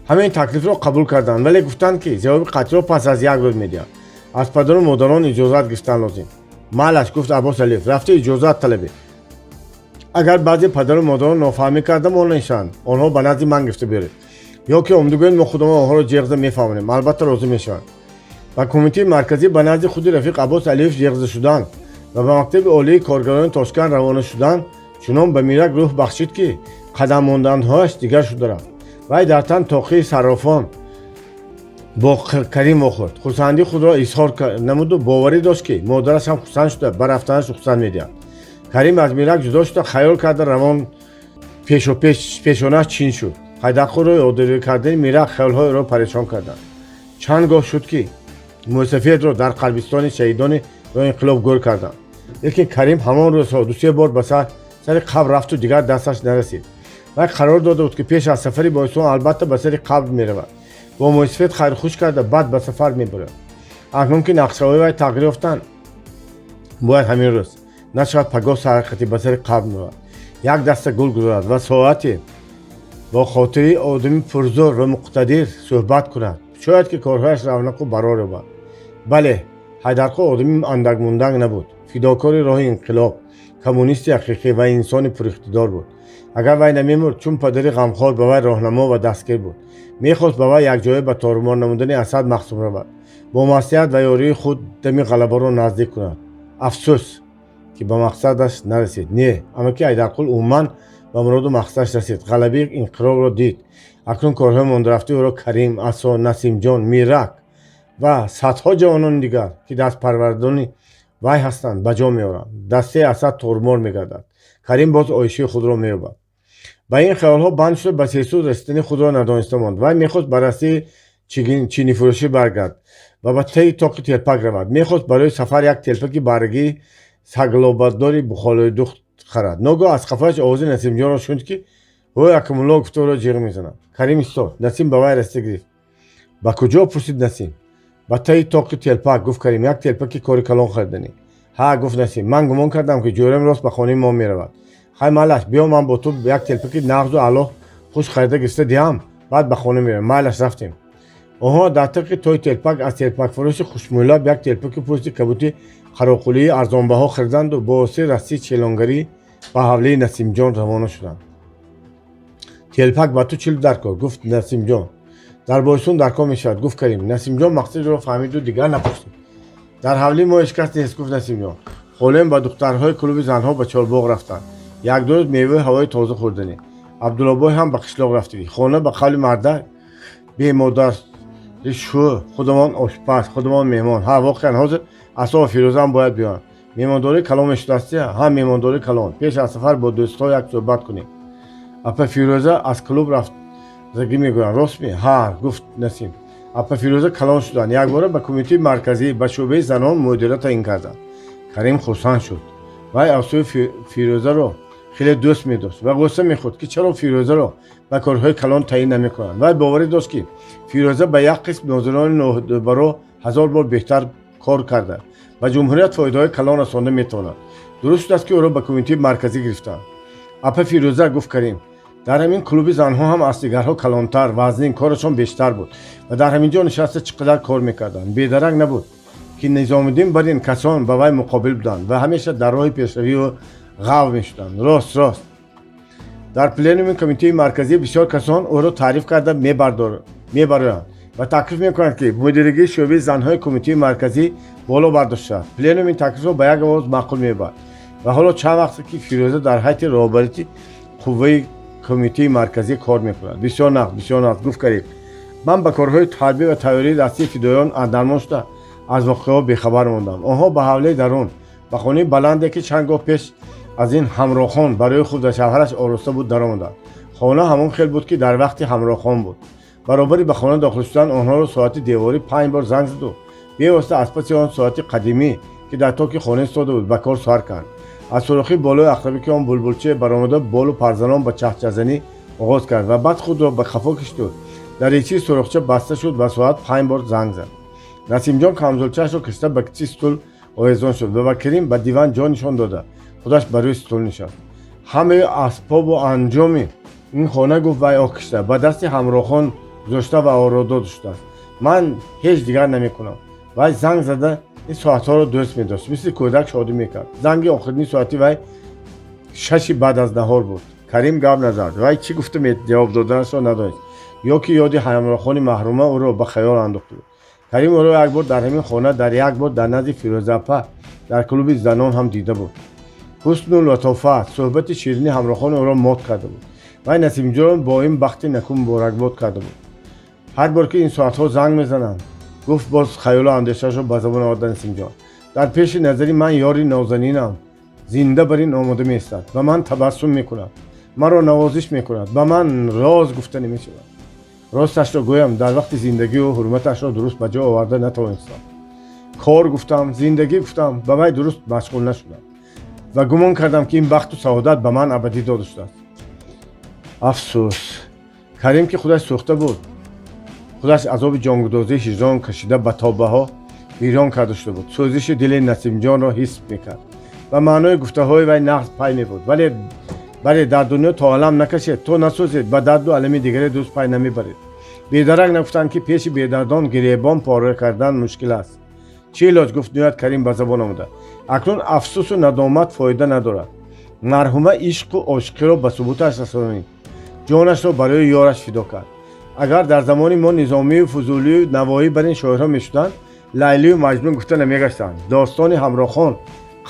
Ҳамин таклифро қабул карданд, вале гуфтанд, ки ҷавоби қатъиро пас аз як рӯз медиҳанд, аз падару модарон иҷозат гирифтан лозим. Майлаш, гуфт Аббос Алиев, рафта иҷозат талабед. Агар баъзе падару модарон нофаҳмӣ карда монешанд, онҳо ба назди ман гирифта биёред ё ки омада гӯед, мо худамон онҳоро ҷеғ зада мефаҳмонем, албатта розӣ мешаванд. Ба кумитаи марказӣ ба назди худи рафиқ Аббос Алиев ҷеғ зада шудан ва ба мактаби олии коргарони Тошканд равона шудан чунон ба Мирак рӯҳ бахшид, ки қадам монданҳояш дигар шуда рафт. Вай дар тан тоқии саррофон бо Карим вохӯрд. Хурсандии худро изҳор намуду боварӣ дошт, ки модараш ҳам хурсанд шуда, ба рафтанаш рухсат медиҳад. Карим аз Мирак ҷудо шуда, хаёл карда равон, пешонаш чин шуд. Ҳайдарқулро ёдорӣ кардани Мирак хаёлҳои ӯро парешон карданд. Чанд гоҳ шуд, ки мӯйсафедро дар қалбистони шаҳидони роҳи инқилоб гӯр карданд, лекин Карим ҳамон рӯзҳо 2-се бор ба сари қабр рафту дигар дасташ нарасид. Вай қарор дода буд, ки пеш аз сафари Бойсун албатта ба сари қабр меравад, бо мӯйсафед хайрхуш карда, баъд ба сафар мебурад. Акнун ки нақшаҳои вай тағйир ёфтанд, бояд ҳамин рӯз нашавад, пагоҳ сархати ба сари қабр меравад, як даста гул гузорад ва соате бо хотири одами пурзӯр ва муқтадир суҳбат кунад. Шояд ки корҳояш равнақу барор ёбад. Бале, Ҳайдарқул одами андакмунданг набуд, фидокори роҳи инқилоб, коммунисти ҳақиқӣ ва инсони пуриқтидор буд. Агар вай намемурд, чун падари ғамхор ба вай роҳнамо ва дастгир буд, мехост ба вай якҷоя ба торумор намудани Асад мақсум равад, бо маслиҳат ва ёрии худ дами ғалабаро наздик кунад. Афсӯс, ки ба мақсадаш нарасид. Не, амаки Ҳайдарқул умуман ба муроду мақсадаш расид, ғалабаи инқилобро дид. Акнун корҳои мондарафтаи ӯро Карим, Асо, Насимҷон, Мирак ва садҳо ҷавонони дигар, ки дастпарвардони вай ҳастанд, ба ҷо меоранд. Дастаи Асад тормор мегардад, Карим боз оишаи худро меёбад. Ба ин хаёлҳо банд шуда, ба сесуд расидани худро надониста монд. Вай мехост ба растаи чинифурӯшӣ баргард ва ба таи тоқи телпак равад. Мехост барои сафар як телпаки баргии саглобаддори бухолоидухт харад. Ногоҳ аз қафояш овози Насимҷонро шунид, ки ҳой, акамулло, гуфта ӯро ҷиғ мезанад. Карим истод. Насим ба вай расида гирифт. Ба куҷо? Пурсид Насим. Ба таи тоқи телпак, гуфт Карим, як телпаки кори калон хариданӣ. Ҳа, гуфт Насим, ман гумон кардам, ки ҷӯрам рост ба хонаи мо меравад. Хай, майлаш, биё, ман бо ту як телпаки нағзу аъло хуш харида гирифта диҳам, баъд ба хона меравем. Майлаш, рафтем. Онҳо дар тиқи тои телпак аз телпакфурӯши хушмӯйлаб як телпаки пӯсти кабути қароқулии арзонбаҳо хариданду бо воситаи растии челонгарӣ ба ҳавлии Насимҷон равона шуданд. Телпак ба ту чил даркор? Гуфт Насимҷон. Дар Бойсун даркор мешавад, гуфт Карим. Насимҷон мақсадро фаҳмиду дигар напурсид. Дар ҳавлии мо ҳеҷ кас нест, гуфт Насимҷон. Холем ба духтарҳои клуби занҳо ба чорбоғ рафтанд, 1-ду рӯз меваи ҳавои тоза хӯрданӣ. Абдуллобой ҳам ба қишлоқ рафтагӣ. Хона ба қавли марда бемодари шу, худамон ошпаз, худамон меҳмон. Ҳа, воқеан, ҳозир Асо ва Фирӯзаам бояд биёянд. Меҳмондории калон мешудастия? Ҳа, меҳмондории калон. Пеш аз сафар бо дӯстҳо як суҳбат кунем. Апа Фирӯза аз клуб рафтагӣ мегӯянд, ростми? Ҳа, гуфт Насим. Апа Фирӯза калон шуданд, якбора ба Кумитаи Марказӣ, ба шӯъбаи занон мудира таъин карданд. Карим хурсанд шуд. Вай Афсӯи Фирӯзаро хеле дӯст медошт ва ғусса мехӯрд, ки чаро Фирӯзаро ба корҳои калон таъин намекунанд. Вай боварӣ дошт, ки Фирӯза ба як қисм нозирони нодабаро ҳазор бор беҳтар кор карда, ба ҷумҳурият фоидаҳои калон расонда метавонад. Дуруст шудааст, ки ӯро ба Кумитаи Марказӣ гирифтанд. Апа Фирӯза, гуфт Карим, дар ҳамин клуби занҳо ҳам аз дигарҳо калонтар, вазнин, корашон бештар буд ва дар ҳамин ҷо нишаста чӣ қадар кор мекарданд. Бедарак набуд, ки Низомиддин бар ин касон ба вай муқобил буданд ва ҳамеша дар роҳи пешравию ғав мешуданд. Рост, рост, дар пленуми Кумитаи Марказӣ бисёр касон ӯро таъриф карда мебароянд ва таклиф мекунанд, ки мудиригии шӯъбаи занҳои Кумитаи Марказӣ боло бардошта шавад. Пленум ин таклифро ба як овоз маъқул меёбад ва ҳоло чанд вақте, ки Фирӯза дар ҳайати роҳбарити қувваи Кумитаи Марказӣ кор мекунад. Бисёр нағз, бисёр нағз, гуфт Карим. Ман ба корҳои тарбия ва тайёрии дастаи фидоиён андармон шуда, аз воқеаҳо бехабар мондам. Онҳо ба ҳавлии дарун, ба хонаи баланде, ки чанд гоҳ пеш аз ин Ҳамрохон барои худ ва шавҳараш ороста буд, даромаданд. Хона ҳамон хел буд, ки дар вақти Ҳамрохон буд. Баробари ба хона дохил шудан онҳоро соати деворӣ панҷ бор занг заду бевосита аз паси он соати қадимӣ, ки дар токи хона истода буд, ба кор сар кард. Аз сурохи болои ақрабаки он булбулча баромада, болу парзанон ба чахчахзанӣ оғоз кард ва баъд худро ба хафо кишиду даричаи сурохча баста шуд ва соат панҷ бор занг зад. Насимҷон камзулчаашро кишида, ба китфи стул овезон шуд ва ба Карим ба диван ҷо нишон дода, худаш ба рӯи стул нишаст. Ҳамаи асбобу анҷоми ин хона, гуфт вай оҳ кишида, ба дасти Ҳамрохон гузошта ва оро дода шудааст. Ман ҳеҷ дигар намекунам. Вай занг зада ин соатҳоро дӯст медошт, мисли кӯдак шодӣ мекард. Занги охирини соати вай 6-и баъд аз наҳор буд. Карим гап назад. Вай чӣ гуфта ҷавоб доданашро надонист ё ки ёди Ҳамроҳони маҳрума ӯро ба хаёл андохта буд. Карим ӯро як бор дар ҳамин хона, дар як бор дар назди Фирӯзапа дар клуби занон ҳам дида буд. Ҳусну латофат, суҳбати ширини Ҳамрохон ӯро мот карда буд. Вай Насимҷон бо ин бахти наку муборакбод карда буд. Ҳар бор ки ин соатҳо занг мезананд, гуфт боз хаёлу андешаашро ба забон оварда Насимҷон, дар пеши назари ман ёри нозанинам зинда бар ин омода меистад, ба ман табассум мекунад, маро навозиш мекунад, ба ман роз гуфта намешавад. Росташро гӯям, дар вақти зиндагию ҳурматашро дуруст ба ҷо оварда натавонистам. Кор гуфтам, зиндагӣ гуфтам, ба вай дуруст машғул нашудам ва гумон кардам, ки ин бахту саодат ба ман абадӣ дода шудааст. Афсӯс. Карим, ки худаш сӯхта буд, худаш азоби ҷонгудозии ҳиҷрон кашида, ба тобаҳо вирон карда шуда буд, сӯзиши дили Насимҷонро ҳис мекард ва маънои гуфтаҳои вай нағз пай мебуд. Вале бале, дар дунё то алам накашед, то насӯзед, ба дарду алами дигаре дуруст пай намебаред. Бедарак нагуфтанд, ки пеши бедардон гиребон пора кардан мушкил аст. Чӣ илоҷ, гуфт ниҳоят Карим ба забон омада. Акнун афсӯсу надомат фоида надорад. Марҳума ишқу ошиқиро ба субуташ расонид, ҷонашро барои ёраш фидо кард. Агар дар замони мо Низомию, Фузулию, Навоӣ бар ин шоирҳо мешуданд, Лайлию Маҷнун гуфта намегаштанд. Достони Ҳамрохон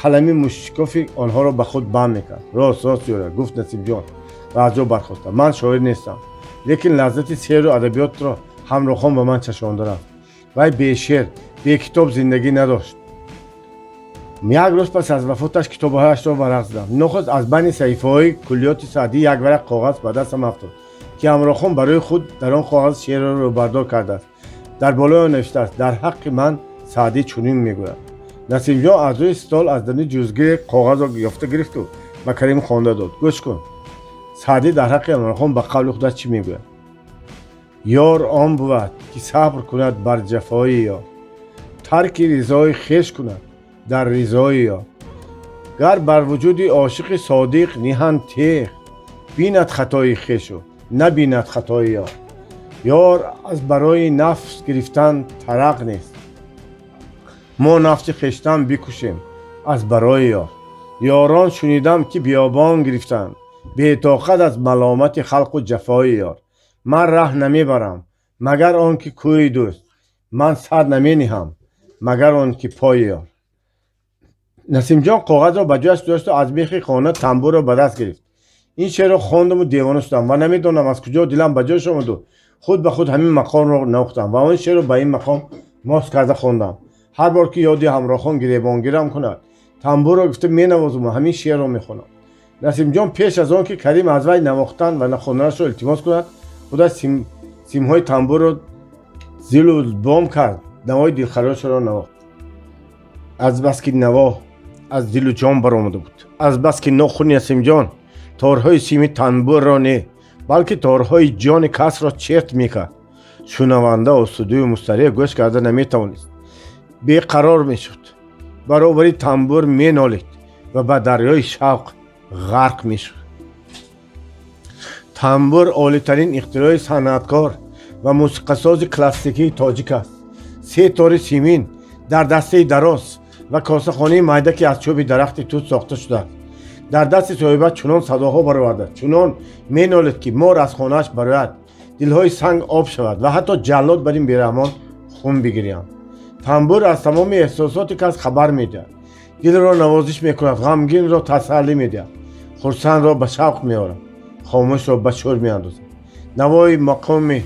қалами мушкофи онҳоро ба худ бам мекард. Рост, рост, ёра, гуфт Насимҷон ва аз ҷо бархоста. Ман шоир нестам, лекин лаззати шеъру адабиётро Ҳамрохон ба ман чашонда рафт. Вай бешеър, бекитоб зиндагӣ надошт. Як рӯз пас аз вафоташ китобҳояшро варақ задам. Нохост аз байни саҳифаҳои Куллиёти Саъдӣ як варақ коғаз ба дастам афтод, ки Ҳамрохон барои худ дар он коғаз шеърро рӯбардор кардааст. Дар болои он навиштааст: «Дар ҳаққи ман Саъдӣ чунин мегӯяд». Насимҷон аз рӯи стол аз даруни ҷузгире коғазро ёфта гирифту ба Карим хонда дод. Гӯш кун, Саъдӣ дар ҳаққи Ҳамрохон ба қавли худаш чӣ мегӯяд: «Ёр он бувад, ки сабр кунад бар ҷафои ёр, тарки ризои хеш кунад дар ризои ёр. Гар бар вуҷуди ошиқи содиқ ниҳанд теғ, бинад хатои хешу набинад хатои ёр. Ёр аз барои нафс гирифтан тарақ нест, мо нафси хештан бикушем аз барои ёр. Ёрон шунидам, ки биёбон гирифтанд, бетоқат аз маломати халқу ҷафои ёр. Ман раҳ намебарам, магар он ки кӯи дӯст, ман сар намениҳам, магар он ки пои ёр». Насимҷон коғазро ба ҷояш гузошту аз бехи хона тамбурро ба даст гирифт. Ин шеърро хондаму девона шудам ва намедонам, аз куҷо дилам ба ҷояш омаду худ ба худ ҳамин мақомро навохтам ва он шеърро ба ин мақом мос карда хондам. Ҳар бор ки ёди Ҳамрохон гиребонгирам кунад, тамбурро гуфта менавозуму ҳамин шеърро мехонам. Насимҷон пеш аз он ки Карим аз вай навохтан ва хонданашро илтимос кунад, худаш симҳои тамбурро Зилу бом кард, навои дилхарошро навохт. Азбаски наво аз дилу ҷон баромада буд, азбаски нохуни Насимҷон торҳои сими танбурро не, балки торҳои ҷони касро черт мекард, шунаванда осудаю мустареҳ гӯш карда наметавонист, беқарор мешуд, баробари тамбур менолид ва ба дарёи шавқ ғарқ мешуд. Тамбур олитарин ихтирои санъаткор ва мусиқасози классикии тоҷик аст. Се тори симин дар дастаи дароз ва косахонаи майда, ки аз чӯби дарахти тут сохта шудааст, дар дасти соҳиба чунон садоҳо бароварда, чунон менолид, ки мор аз хонааш барояд, дилҳои санг об шавад ва ҳатто ҷаллод бар ин бераҳмон хун бигирянд. Тамбур аз тамоми эҳсосоти кас хабар медиҳад, дилро навозиш мекунад, ғамгинро тасаллӣ медиҳад, хурсандро ба шавқ меорад, хомӯшро ба шӯр меандозад. Навои мақоме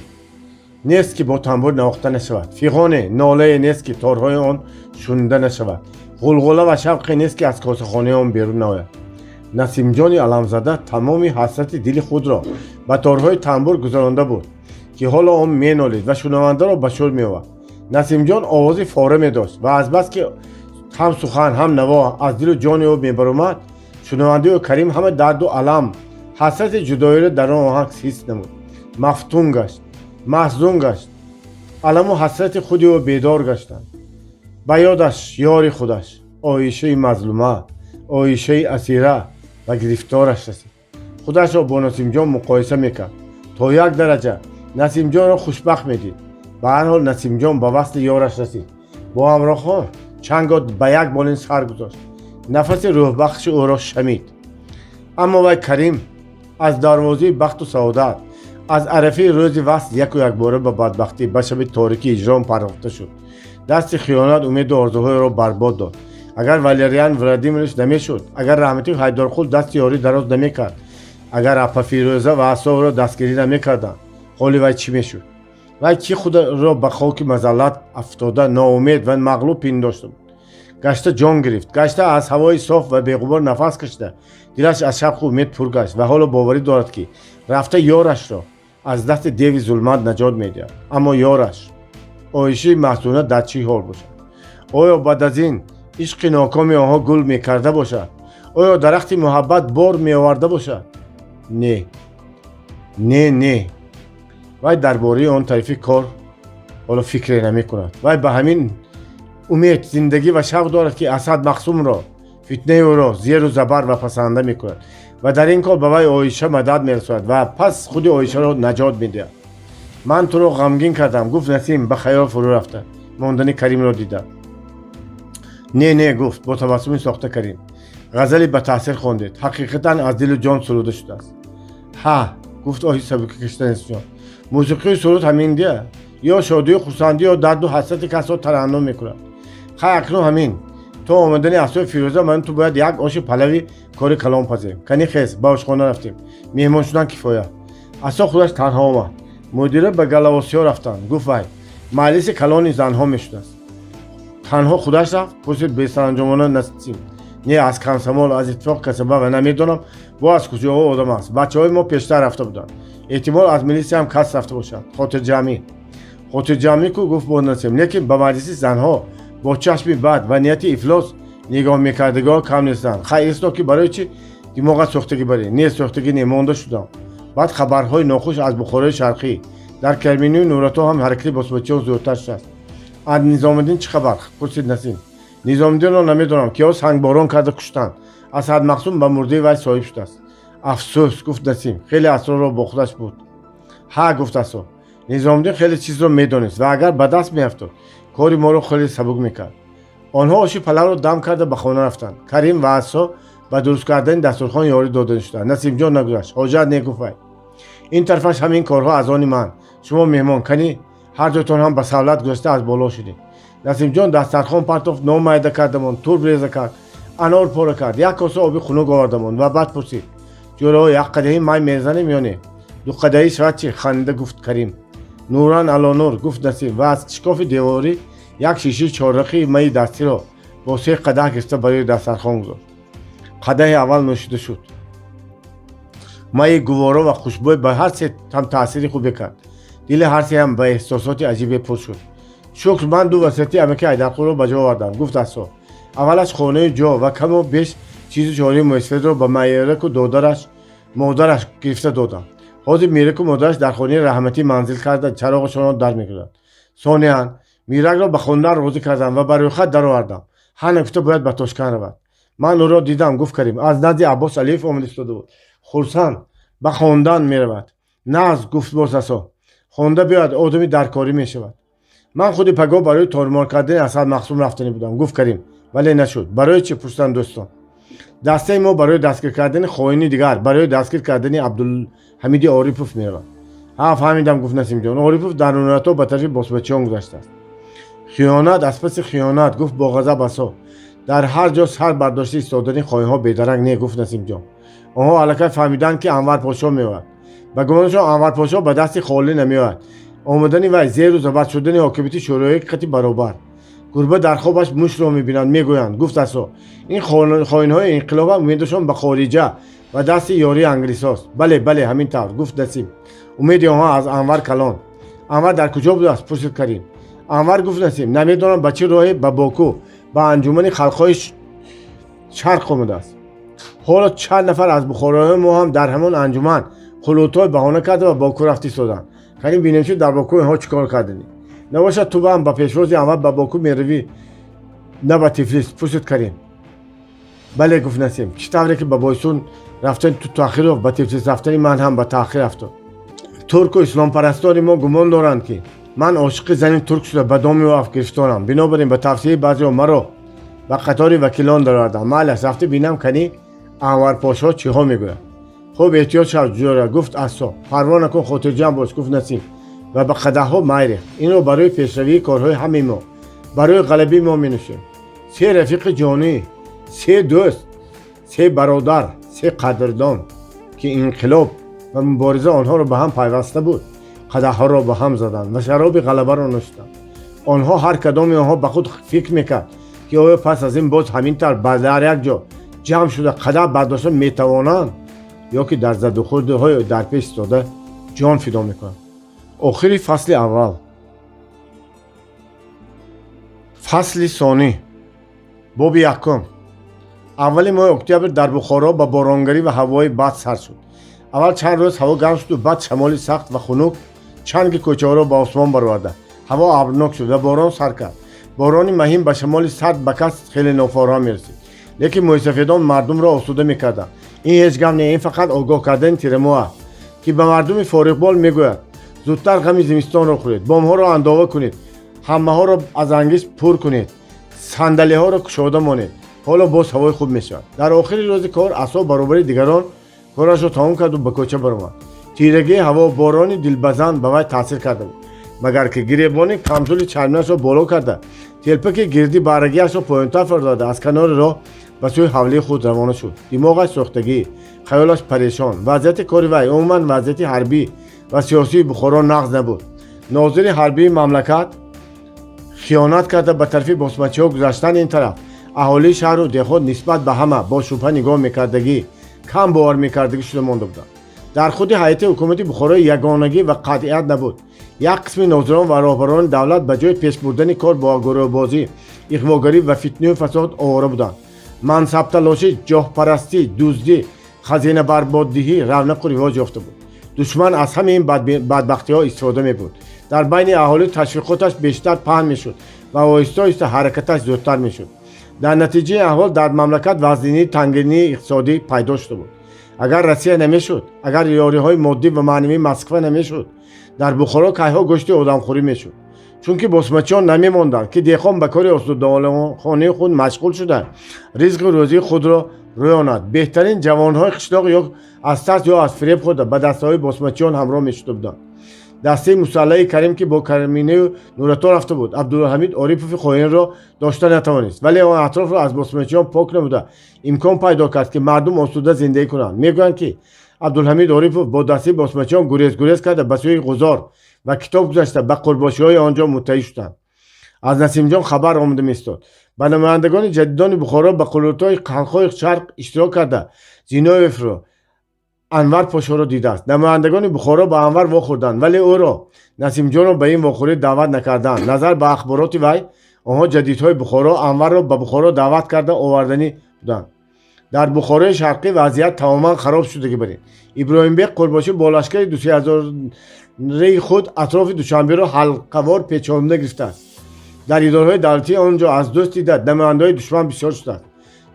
нест, ки бо тамбур навохта нашавад, фиғоне, нолае нест, ки торҳои он шунида нашавад, ғулғула ва шавқе нест, ки аз косахонаи он берун наояд. Насимҷони аламзада тамоми ҳасрати дили худро ба торҳои тамбур гузаронда буд, ки ҳоло он менолид ва шунавандаро ба шӯр меовард. Насимҷон овози фора медошт ва азбаски ҳам сухан, ҳам наво аз дилу ҷони ӯ мебаромад, шунавандаи ӯ Карим ҳама дарду алам, ҳасрати ҷудоиро дар он оҳанг ҳис намуд, мафтун гашт, маҳзун гашт. Аламу ҳасрати худи ӯ бедор гаштанд. Ба ёдаш ёри худаш, Оишаи мазлума, Оишаи асира ва гирифтораш расид. Худашро бо Насимҷон муқоиса мекард. То як дараҷа Насимҷонро хушбахт медид. Ба ҳар ҳол, Насимҷон ба васли ёраш расид, бо ҳамроҳон чанд гоҳ ба як болин сар гузошт, нафаси рӯҳбахши ӯро шамид. Аммо вай, Карим, аз дарвозаи бахту саодат, аз арафаи рӯзи васл яку якбора ба бадбахтӣ, ба шаби торики ҳиҷрон партофта шуд. Дасти хиёнат умеду орзуҳоеро барбод дод. Агар Валериан Владимирович намешуд, агар раҳматӣ Ҳайдарқул дасти ёрӣ дароз намекард, агар апа Фирӯза ва Асовро дастгирӣ намекарданд, ҳоли вай чӣ мешуд? Вай ки худро ба хоки мазаллат афтода, ноумед ва мағлуб пиндошта буд, гашта ҷон гирифт, гашта аз ҳавои соф ва беғубор нафас кашида, дилаш аз шавқу умед пур гашт ва ҳоло боварӣ дорад, ки рафта ёрашро аз дасти деви зулмат наҷот медиҳад. Аммо ёраш, Оишаи маҳзуна, дар чӣ ҳол бошад? Оё баъд аз ин ишқи нокоми онҳо гул мекарда бошад? Оё дарахти муҳаббат бор меоварда бошад? Не, не, не, вай дар бораи он тарафи кор ҳоло фикре намекунад. Вай ба ҳамин умед, зиндагӣ ва шавқ дорад, ки Асад Мақсумро, фитнаи ӯро зеру забар ва пасанда мекунад ва дар ин кор ба вай Оиша мадад мерасонад ва пас худи Оишаро наҷот медиҳад. «Ман туро ғамгин кардам», гуфт Насим, ба хаёл фурӯ рафта мондани Каримро дида. «Не, не», гуфт бо табассуми сохта Карим. «Ғазале ба таъсир хондед, ҳақиқатан аз дилу ҷон суруда шудааст». «Ҳа», гуфт оҳи сабуки кашида Насимҷон, «мусиқию суруд ҳамин дия, ё шодию хурсандӣ, ё дарду ҳасрати касро тараннум мекунад. Хай, акнун ҳамин то омадани асои Фирӯза ман ту бояд як оши палави кори калон пазем. Кани хез, ба ошхона рафтем, меҳмон шудан кифоя». Асо худаш танҳо омад. «Мудира ба Галавосиё рафтанд», гуфт вай, «маҷлиси калони занҳо мешудааст». «Танҳо худаш рафт?» пурсид бесаранҷомона Насим. «Не, аз комсомол, аз иттифоқ касаба ва намедонам бо аз куҷоҳо одам аст. Бачаҳои мо пештар рафта буданд. Эҳтимол, аз милисия ҳам кас рафта бошад». «Хотирҷамъӣ, хотирҷамъӣ ку», гуфт бо Насим. «Лекин ба маҷлиси занҳо бо чашми бад ва нияти ифлос нигоҳ мекардагиҳо кам нестанд. Хай, исто, ки барои чӣ димоғат сӯхтагӣ барӣ?» «Не, сӯхтагӣ не, монда шудам. Баъд хабарҳои нохуш аз Бухорои Шарқӣ. Дар Карминию Нурато ҳам ҳаракати босмачиён зиёдтар шудааст». «Аз Низомиддин чӣ хабар?» пурсид Насим. «Низомиддинро намедонам, киҳо сангборон карда куштанд. Асад Мақсум ба мурдаи вай соҳиб шудааст». «Афсӯс», гуфт Насим, «хеле асрорро бо худаш бурд». «Ҳа», гуфт Асо, «Низомиддин хеле чизро медонист ва агар ба даст меафтод, кори моро хеле сабук мекард». Онҳо оши палавро дам карда ба хона рафтанд. Карим ва Асо ба дуруст кардани дастурхон ёрӣ дода шуданд. Насимҷон нагузашт. «Ҳоҷат не», гуфт вай, «ин тарафаш ҳамин корҳо аз они ман. Шумо меҳмон, кани ҳар дуятон ҳам ба савлат гузашта аз боло шудед». Насимҷон дастархон партофт, нон майда кардамон, турб реза кард, анор пора кард, як коса оби хунук овардамон ва баъд пурсид: «Ҷӯраҳо, як қадаҳи май мезанем ё не?» «Ду қадаҳӣ шавад чӣ?» хандида гуфт Карим. «Нуран ало нур», гуфт Насим ва аз шикофи деворӣ як шишаи чоррақии майи дастиро бо се қадаҳ гирифта барои дастархон гузошт. Қадаҳи аввал нӯшида шуд. Майи гуворо ва хушбӯй ба ҳар се ҳам таъсири хубе кард. Дили ҳар сеам ба эҳсосоти аҷибе пур шуд. Шукр, ман ду васияти амаки Айдарқулро ба ҷо овардам, гуфт Асо. Аввалаш хонаи ҷо ва каму беш чизу чораи мӯйсафедро ба Меҳраку додараш, модараш гирифта додам. Ҳозир Мираку модараш дар хонаи раҳматӣ манзил карда, чароғашонро дар мекунад. Сониян, Миракро ба хондан розӣ кардам ва ба рӯйхат даровардам. Ҳар нагуфта бояд ба Тошканд равад. Ман ӯро дидам, гуфт Карим. Аз назди Аббос Алиев омада истода буд. Хурсанд ба хондан меравад. Нағз, гуфт боз Асо. Хонда биёяд, одами даркорӣ мешавад. Ман худи пагоҳ барои тормор кардани Асад Мақсум рафтанӣ будам, гуфт Карим, вале нашуд. Барои чӣ? Пурсиданд дӯстон. Дастаи мо барои дастгир кардани хоини дигар, барои дастгир кардани Абдулҳамиди Орипов меравад. Ҳа, фаҳмидам, гуфт Насимҷон. Орипов дар Нуратоб ба тарафи босмачиён гузаштааст. Хиёнат аз паси хиёнат, гуфт бо ғазаб Асо. Дар ҳар ҷо сар бардошта истодани хоинҳо бедарак не, гуфт Насимҷон. Онҳо аллакай фаҳмиданд, ки Анвар подшоҳ меояд. Ба гумонашон, Анвар подшоҳ ба дасти холӣ намеояд. Омадани вай зеру забар шудани ҳокимияти шӯроӣ қати баробар. Гурба дар хобаш мушро мебинад, мегӯянд, гуфт Асо. Ин хоинҳои инқилобам умедашон ба хориҷа ва дасти ёрии англисост. Бале, бале, ҳамин тавр, гуфт Насим. Умеди онҳо аз Анвар калон. Анвар дар куҷо будааст? Пурсид Карим. Анвар, гуфт Насим, намедонам ба чӣ роҳе ба Боку, ба Анҷумани халқҳои Шарқ омадааст. Ҳоло чанд нафар аз бухороиҳои мо ҳам дар ҳамон анҷуман қулутой баҳона карда ва Боку рафта истоданд. Карим, бинем, чи дар Боку инҳо чӣ кор карданӣ. Набошад, ту ҳам ба пешвози Анвар ба Боку меравӣ, на ба Тифлис? Пурсид Карим. Бале, гуфт Насим. Чӣ тавре ки ба Бойсун рафтани ту таъхир ёфт, ба Тифлис рафтани ман ҳам ба таъхир афтод. Турку исломпарастони мо гумон доранд, ки ман ошиқи зани турк шуда, ба доми ӯ гирифторам. Бинобар ин, ба тавсияи баъзеҳо маро ба қатори вакилон даровардам. Майлаш, рафта бинам, кани Анварпошо чиҳо мегӯяд. Хуб, эҳтиёт шав, ҷӯра, гуфт Ассо. Парво накун, хотирҷамъ бош, гуфт Насим ва ба қадаҳҳо май рехт. Инро барои пешравии корҳои ҳамаи мо, барои ғалабии мо менӯшем. Се рафиқи ҷонӣ, се дӯст, се бародар, се қадрдон, ки инқилоб ва мубориза онҳоро ба ҳам пайваста буд, қадаҳҳоро ба ҳам заданд ва шароби ғалабаро нӯшиданд. Онҳо, ҳар кадоми онҳо ба худ фикр мекард, ки оё пас аз ин боз ҳамин тавр дар як ҷо ҷамъ шуда қадаҳ бардошта метавонанд ё ки дар задухӯрдҳои дар пеш истода ҷон фидо мекунанд. Охири фасли аввал. Фасли сонӣ. Боби якум. Аввали моҳи октябр дар Бухоро ба боронгарӣ ва ҳавои бад сар шуд. Аввал чанд рӯз ҳаво гарм шуду баъд шамоли сахт ва хунук чанги кӯчаҳоро ба осмон бароварда, ҳаво абрнок шуд ва борон сар кард. Борони маҳин ба шамоли сард ба кас хеле нофороҳам мерасид, лекин мӯйсафедон мардумро осуда мекарданд. Ин ҳеҷ гап не, ин фақат огоҳ кардани тирамоҳ аст, ки ба мардуми фориғбол мегӯяд: зудтар ғами зимистонро хӯред, бомҳоро андова кунед, ҳаммаҳоро аз ангишт пур кунед, сандалиҳоро кушода монед, ҳоло боз ҳавои хуб мешавад. Дар охири рӯзи кор Асо баробари дигарон корашро тамом карду ба кӯча баромад. Тирагии ҳаво, борони дилбазан ба вай таъсир карда буд, магар ки гиребони камзули чармиашро боло карда, телпаки гирди барагиашро поёнтар фарода, аз канори роҳ ба сӯи ҳавлии худ равона шуд. Димоғаш сӯхтагӣ, хаёлаш парешон. Вазъияти кори вай, умуман вазъияти ҳарбӣ ва сиёсии Бухоро нағз набуд. Нозири ҳарбии мамлакат хиёнат карда, ба тарафи босмачиҳо гузаштан. Ин тараф аҳолии шаҳру деҳот нисбат ба ҳама бо шубҳа нигоҳ мекардагӣ, кам бовар мекардагӣ шуда монда буданд. Дар худи ҳайати ҳукумати Бухоро ягонагӣ ва қатъият набуд. Як қисми нозирон ва роҳбарони давлат ба ҷои пеш бурдани кор бо гурӯҳбозӣ, иғвогарӣ ва фитнаю фасод овора буданд. Мансабталошӣ, ҷоҳпарастӣ, дуздӣ, хазинабарбоддиҳӣ равнақу ривоҷ ёфта буд. Душман аз ҳамаи ин бадбахтиҳо истифода мебурд. Дар байни аҳолӣ ташвиқоташ бештар паҳн мешуд ва оҳиста оҳиста ҳаракаташ зиёдтар мешуд. Дар натиҷаи аҳвол дар мамлакат вазнинии тангинии иқтисодӣ пайдо шуда буд. Агар Россия намешуд, агар ёриҳои моддӣ ва маънавии Москва намешуд, дар Бухоро кайҳо гӯшти одамхӯрӣ мешуд, чунки босмачиён намемонданд, ки деҳқон ба кори осудахонаи худ машғул шуда, ризқу рӯзии худро рӯёнад. Беҳтарин ҷавонҳои қишлоқ ё аз тарс, ё аз фиреб хӯрда, ба дастаҳои босмачиён ҳамроҳ мешуда буданд. Дастаи мусаллаи Карим, ки бо Карминаю Нурато рафта буд, Абдулҳамид Орипови хоинро дошта натавонист, вале он атрофро аз босмачиён пок намуда, имкон пайдо кард, ки мардум осуда зиндагӣ кунанд. Мегӯянд, ки Абдулҳамид Орипов бо дастаи босмачиён гурез гурез карда, ба сӯи Ғузор ва Китоб гузашта, ба қурбошиҳои он ҷо муттаҳид шуданд. Аз Насимҷон хабар омада меистод. Ба намояндагони ҷадидони Бухоро ба қурултои халқҳои Шарқ иштирок карда, Зиноевро Анвар Пошоро дидааст. Намояндагони Бухоро ба Анвар вохӯрданд, вале ӯро, Насимҷонро, ба ин вохӯрӣ даъват накарданд. Назар ба ахбороти вай, онҳо, ҷадидҳои Бухоро, Анварро ба Бухоро даъват карда оварданӣ буданд. Дар Бухорои Шарқӣ вазъият тамоман хароб шудагӣ барин. Иброҳимбек Қурбошӣ бо лашкари 2-3 ҳазораи худ атрофи Душанберо ҳалқавор печонда гирифтааст. Дар идораҳои давлатии он ҷо аз дӯст дида намояндаҳои душман бисёр шудааст.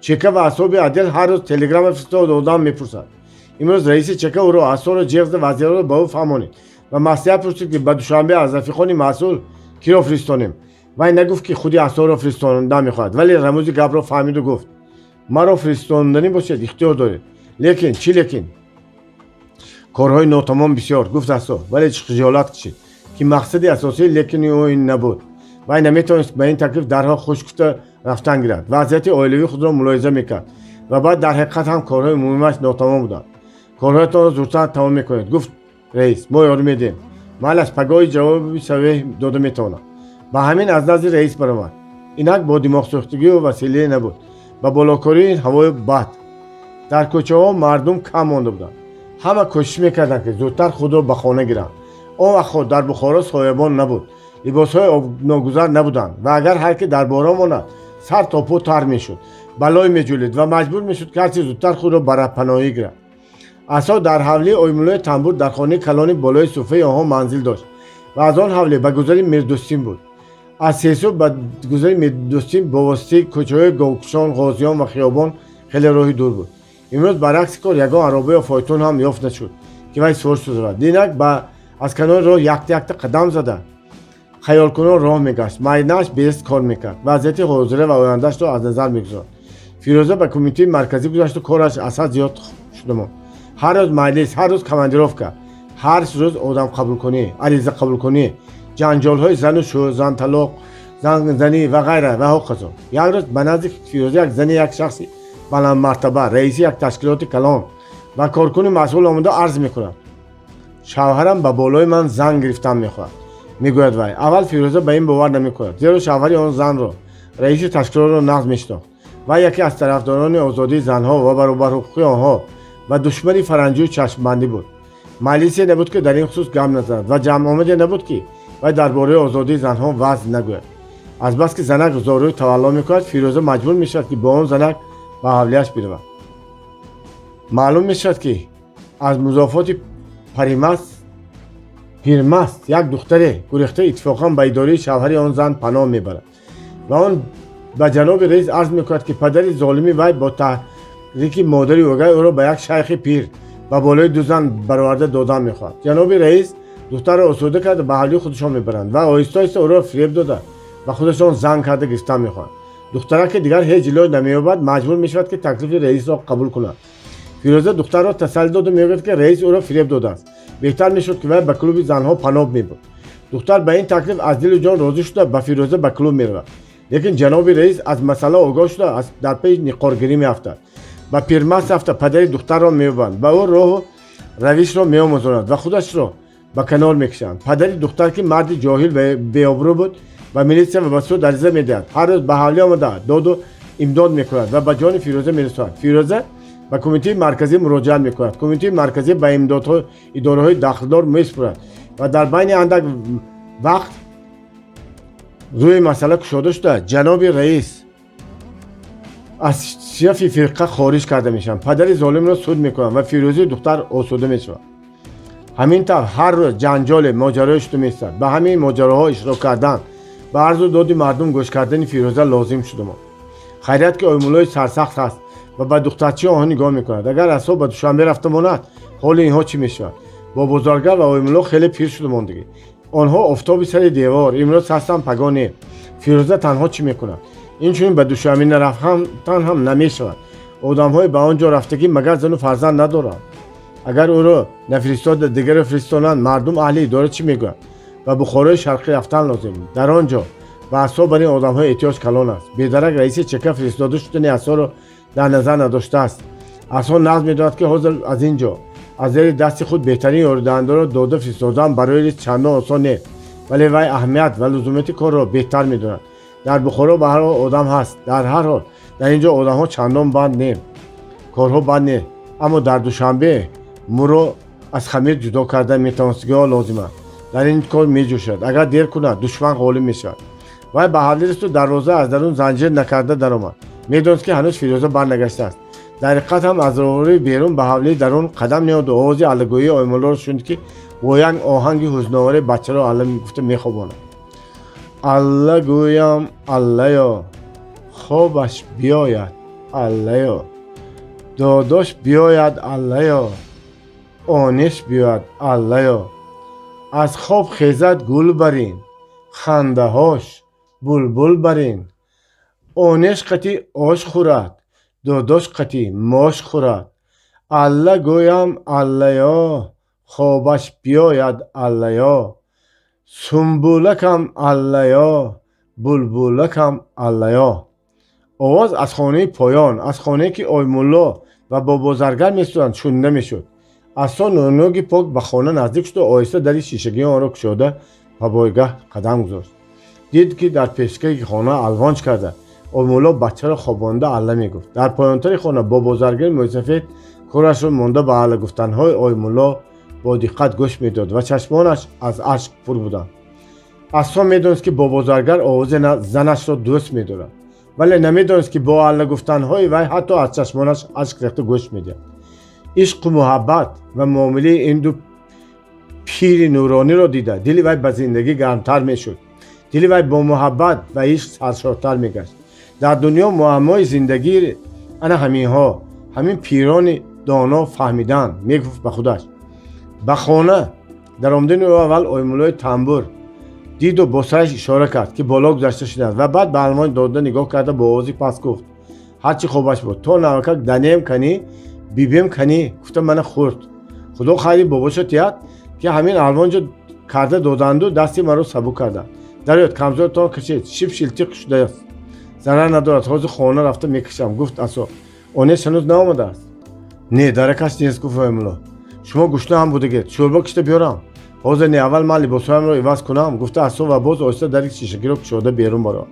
Чека ва асбоби отдел ҳар рӯз телеграмма фиристода, одам мепурсад. Имрӯз раиси Чека ӯро, Ассоро, ҷеғ зада, вазъиятро ба ӯ фаҳмонид ва маслиҳат пурсид, ки ба Душанбе аз рафиқони масъул киро фиристонем. Вай нагуфт, ки худи Ассоро фиристонда мехоҳад, вале рамӯзи гапро фаҳмиду гуфт: «Маро фиристонданӣ бошед, ихтиёр доред, лекин чӣ, лекин корҳои нотамом бисёр», гуфт Ассо, вале хиҷолат кашид, ки мақсади асосии лекини ӯ ин набуд. Вай наметавонист ба ин таклиф дарҳол хуш гуфта рафтан гирад. Вазъияти оилавии худро мулоҳиза мекард ва баъд дар ҳақиқат ҳам корҳои муҳимаш нотамом буданд. «Корҳоятонро зудтар тамом мекунед, — гуфт раис, — мо ёрӣ медиҳем». «Майлаш, пагоҳи ҷавоби саҳеҳ дода метавонам». Ба ҳамин аз назди раис баромад. Инак бо димоғсӯхтагию василае набуд. Ба болокории ҳавои бад дар кӯчаҳо мардум кам монда буданд. Ҳама кӯшиш мекарданд, ки зудтар худро ба хона гиранд. Он вақтҳо дар Бухоро соябон набуд, либосҳои обногузар набуданд ва агар ҳар ки дар борон монад, сар то по тар мешуд, балой меҷӯлид ва маҷбур мешуд, ки ҳарчи зудтар худро ба паноҳӣ гирад. Ассо дар ҳавлии Оймуллои Тамбур, дар хонаи калони болои суфраи онҳо манзил дошт ва аз он ҳавлӣ ба гузари Мирдӯстим буд. Аз Сесӯ ба гузари Мирдӯстим бо воситаи кӯчаҳои Говкушон, Ғозиён ва хиёбон хеле роҳи дур буд. Имрӯз баръакси кор ягон ароба ё фойтун ҳам ёфт нашуд, ки вай суор шуда. Инак ба аз канори роҳ якта якта қадам зада, хаёлкунон роҳ мегашт. Майнааш бест кор мекард, вазъияти ҳозира ва ояндаашро аз назар мегузорд. Фирӯза ба Кумитаи Марказӣ гузашту кораш аз ҳад зиёд шуда монд. Ҳар рӯз маҷлис, ҳар рӯз командировка, ҳар рӯз одамқабулкунӣ, аризақабулкунӣ, ҷанҷолҳои зану шӯ, занталоқ, занзанӣ ва ғайра ва ҳоказо. Як рӯз ба назди Фирӯза як зани як шахси баландмартаба, раиси як ташкилоти калон ва коркуни масъул омода арз мекунад: «Шавҳарам ба болои ман зан гирифтан мехоҳад», мегӯяд вай. Аввал Фирӯза ба ин бовар намекунад, зеро шавҳари он занро, раиси ташкилотро, нағз мешинохт. Вай яке аз тарафдорони озодии занҳо ва баробарҳуқуқи онҳо ва душмани фаранҷию чашмбандӣ буд. Маҷлисе набуд, ки дар ин хусус гап назанад, ва ҷамъомаде набуд, ки вай дар бораи озодии занҳо ваъз нагӯяд. Азбаски занак зорӯи тавалло мекунад, Фирӯза маҷбур мешавад, ки бо он занак ба ҳавлияш биравад. Маълум мешавад, ки аз музофоти Паримаст, Пирмаст, як духтаре гурехта иттифоқан ба идораи шавҳари он зан паноҳ мебарад ва он ба ҷаноби раис арз мекунад, ки падари золими вай бо таҳрики модари огай ӯро ба як шайхи пир ба болои ду зан бароварда додан мехоҳад. Ҷаноби раис духтарро осуда карда, ба ҳавлии худашон мебаранд ва оҳиста оҳиста ӯро фиреб дода, ба худашон зан карда гирифтан мехоҳанд. Духтарак, ки дигар ҳеҷ илоҷ намеёбад, маҷбур мешавад, ки таклифи раисро қабул кунад. Фирӯза духтарро тасаллӣ доду мегӯяд, ки раис ӯро фиреб додааст, беҳтар мешуд, ки вай ба клуби занҳо паноҳ мебурд. Духтар ба ин таклиф аз дилу ҷон розӣ шуда, ба Фирӯза ба клуб меравад. Лекин ҷаноби раис аз масъала огоҳ шуда, дар пеши ниқоргирӣ меафтад. Ба Пирмаст рафта, падари духтарро меёбанд, ба ӯ роҳу равишро меомӯзонад ва худашро ба канор мекашанд. Падари духтар, ки марди ҷоҳил ва беобрӯ буд, ба милитсия ва ба суд ариза медиҳад. Ҳар рӯз ба ҳавлӣ омада, доду имдод мекунад ва ба ҷони Фирӯза мерасонад. Фирӯза ба Кумитаи Марказӣ муроҷиат мекунад. Кумитаи Марказӣ ба имдодҳо идораҳои дахлдор месупорад ва дар байни андак вақт рӯи масъала кушода шуда, ҷаноби раис аз сафи фирқа хориҷ карда мешаванд, падари золимро суд мекунанд ва Фирӯзии духтар осуда мешавад. Ҳамин тавр ҳар рӯз ҷанҷоле, моҷарое шуда меистад. Ба ҳамин моҷароҳо иштирок кардан, ба арзу доди мардум гӯш кардани Фирӯза лозим шуда монд. Хайрият, ки Оймуллои сарсахт ҳаст ва ба духтарчии онҳо нигоҳ мекунад. Агар Ассо ба Душанбе рафта монад, ҳоли инҳо чӣ мешавад? Бо Бозоргар ва Оймулло хеле пир шуда мондагӣ. Онҳо офтоби сари девор, имрӯз ҳастанд, пагоҳ не. Фирӯза танҳо чӣ мекунад? Инчунин ба Душанбе нарафтан ҳам намешавад. Одамҳои ба он ҷо рафтагӣ магар зану фарзанд надоранд? Агар ӯро нафиристода, дигаро фиристонанд, мардум, аҳли идора чӣ мегӯянд? Ба Бухорои Шарқӣ рафтан лозим. Дар он ҷо ба Ассо бар ин одамҳо эҳтиёҷ калон аст. Бедарак раиси Чека фиристода шудани Ассоро дар назар надоштааст. Ассо нағз медонад, ки ҳозир аз ин ҷо, аз зери дасти худ, беҳтарин ёридаҳандаро дода фиристодан барои рис чандон осон не, вале вай аҳамият ва лузумияти корро беҳтар медонад. Дар Бухоро ба ҳар ҳол одам ҳаст. Дар ҳар ҳол дар ин ҷо одамҳо чандон банд не, корҳо банд не, аммо дар Душанбе Мӯро аз хамир ҷудо карда метавонистагиҳо лозим аст. Дар ин кор меҷӯшад. Агар дер кунад, душман ғолиб мешавад. Вай ба ҳавлӣ расиду дарвоза аз дарун занҷир накарда даромад. Медонист, ки ҳанӯз Фирӯза барнагаштааст. Дар ҳақиқат ҳам аз роҳрӯи берун ба ҳавлии дарун қадам ниҳоду овози аллагӯии Оймуллоро шунид, ки бо як оҳанги ҳузноваре бачаро алла гуфта мехобонад. Алла гӯям, аллаё, хобаш биёяд, аллаё, додош биёяд, аллаё, ониш биёяд, аллаё, аз хоб хезад гул барин, хандаҳош булбул барин, онеш қати ош хӯрад, додош қати мош хӯрад, алла гӯям, аллаё, хобаш биёяд, аллаё, сумбулакам, аллаё, булбулакам, аллаё. Овоз аз хонаи поён, аз хонае, ки Оймулло ва Бобозаргар месуданд, шунида мешуд. Асо нӯги пок ба хона наздик шуду оҳиста дари шишагии онро кушода, ба бойгаҳ қадам гузошт. Дид, ки дар пешгаҳи хона алвонч карда Оймулло бачаро хобонда алла мегуфт. Дар поёнтари хона Бобозаргари мӯйсафед корашро монда ба алла гуфтанҳои Оймулло бо диққат гӯш медод ва чашмонаш аз ашк пур буданд. Асо медонист, ки Бобозаргар овози занашро дӯст медорад, вале намедонист, ки бо алла гуфтанҳои вай ҳатто аз чашмонаш ашк рехта гӯш медиҳад. Ишқу муҳаббат ва муомилаи ин ду пири нурониро дида, дили вай ба зиндагӣ гармтар мешуд, дили вай бо муҳаббат ва ишқ саршортар мегашт. Дар дунё муаммои зиндагӣ ана ҳаминҳо, ҳамин пирони доно фаҳмиданд, мегуфт ба худаш. Ба хона даромадани ӯ аввал Оймуллои тамбур диду бо сараш ишора кард, ки боло гузашта шудааст, ва баъд ба алвон дода нигоҳ карда, бо овози паст гуфт: «Ҳарчи хобаш буд, то навакак данем канӣ, бибем канӣ гуфта мана хӯрд. Худо хайри бобоша тиҳад, ки ҳамин алвонҷо карда доданду дасти маро сабук карданд. Дарёд, камзоратон кашед, шиб шилтиқ шудааст». «Зарар надорад, ҳозир хона рафта мекашам», гуфт Асо. «Онес ҳанӯз наомадааст?» «Не, даракаш нест», гуфт Оймулло. «Шумо гушна ҳам будагед, шӯрбо кишта биёрам?» «Ҳозир не, аввал ман либосҳоямро иваз кунам», гуфта Асо ва боз оҳиста дари шишагиро кушода берун баромад.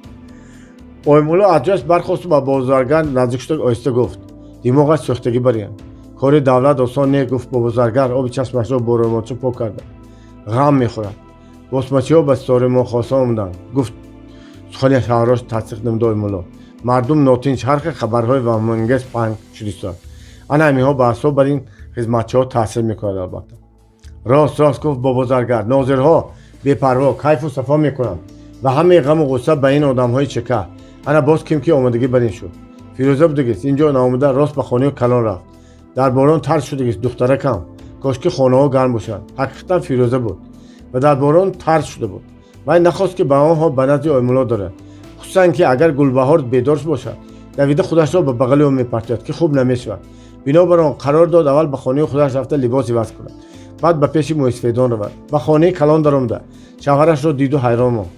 Оймулло аз ҷояш бархосту ба Бобозаргар наздик шуда оҳиста гуфт: «Димоғаш сӯхтагӣ барем». «Кори давлат осон не», гуфт Бобозаргар, оби чашмашро бо рӯмолча пок карда. «Ғам мехӯрад. Босмачиҳо ба ситораи мо хоса омаданд», гуфт, сухани шаҳрош тасдиқ намуда Оймулло. «Мардум нотинч, ҳар хел хабарҳои ваҳмангез паҳн шудистанд. Ана ҳаминҳо ба асоб бар ин хизматчиҳо таъсир мекунад албатта». «Рост, рост», гуфт Бобозаргар. «Нозирҳо бепарво кайфу сафо мекунанд ва ҳамаи ғаму ғусса ба ин одамҳои чека. Ана боз ким ки омадагӣ бар ин шуд. Фирӯза будагист, инҷо наомада, рост ба хонаи калон рафт. Дар борон тар шудагист, духтаракам. Кошки хонаҳо гарм бошанд». Ҳақиқатан Фирӯза буд ва дар борон тар шуда буд. Вай нахост, ки ба он ҳол ба назди Оймулло дорад, хусусан ки агар Гулбаҳор бедор бошад, давида худашро ба бағали ӯ мепартояд, ки хуб намешавад. Бинобар он қарор дод аввал ба хонаи худаш рафта либос иваз кунад, баъд ба пеши мӯйсафедон равад. Ба хонаи калон даромада шавҳарашро диду ҳайрон монд.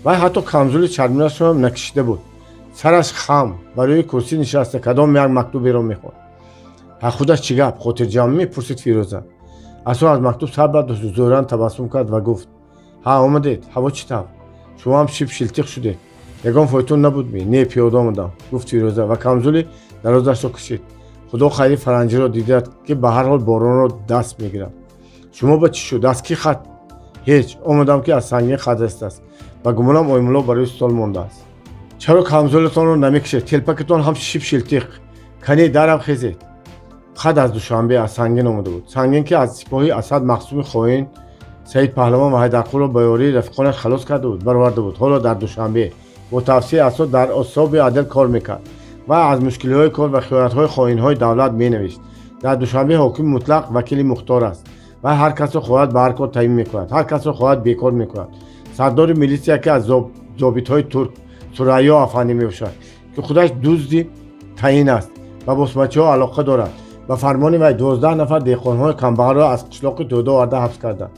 Вай ҳатто камзули чарминашро ҳам накишида буд, сараш хам, ба рӯи курсӣ нишаста кадом як мактуберо мехонд. «Ҳа, худаш чӣ гап, хотирҷамъ?» мепурсид Фирӯза. Асо аз мактуб сар бардошту зӯран табассум кард ва гуфт: «Ҳа, омадед. Ҳаво чӣ тавр? Шумо ҳам шиб шилтиқ шудед. Ягон фойтун набудми?» «Не, пиёда омадам», гуфт Фирӯза ва камзули дарозашро кашид. «Худо хайри фаранҷиро дидад, ки ба ҳар ҳол боронро даст мегирад. Шумо ба чӣ шуд? Аз кӣ хат?» «Ҳеҷ, омадам, ки аз Сангин хат расидааст. Ба гумонам, Оймулло барои стол мондааст». «Чаро камзолатонро намекашед? Телпакатон ҳам шиб шилтиқ. Канӣ, дарав, хезед». Хат аз Душанбе, аз Сангин омада буд. Сангин, ки аз сипоҳи Асад махсуми хоин Саид Паҳлавон ва Ҳайдарқулро ба ёрии рафиқонаш халос карда буд, бароварда буд, ҳоло дар Душанбе бо тавсияи Асо дар особи адл кор мекард ва аз мушкилиҳои кор ва хиёнатҳои хоинҳои давлат менавишт. Дар Душанбе ҳокими мутлақ вакили мухтор аст ва ҳар касро хоҳад ба ҳар кор таъин мекунад, ҳар касро хоҳад бекор мекунад. Сардори милитсия, ки аз зобитҳои турк Сурайё афандӣ мебошад, ки худаш дузди таъин аст, ба босмачиҳо алоқа дорад. Ба фармони вай 12 нафар деҳқонҳои камбағалро аз қишлоқи Тӯда оварда ҳабс карданд.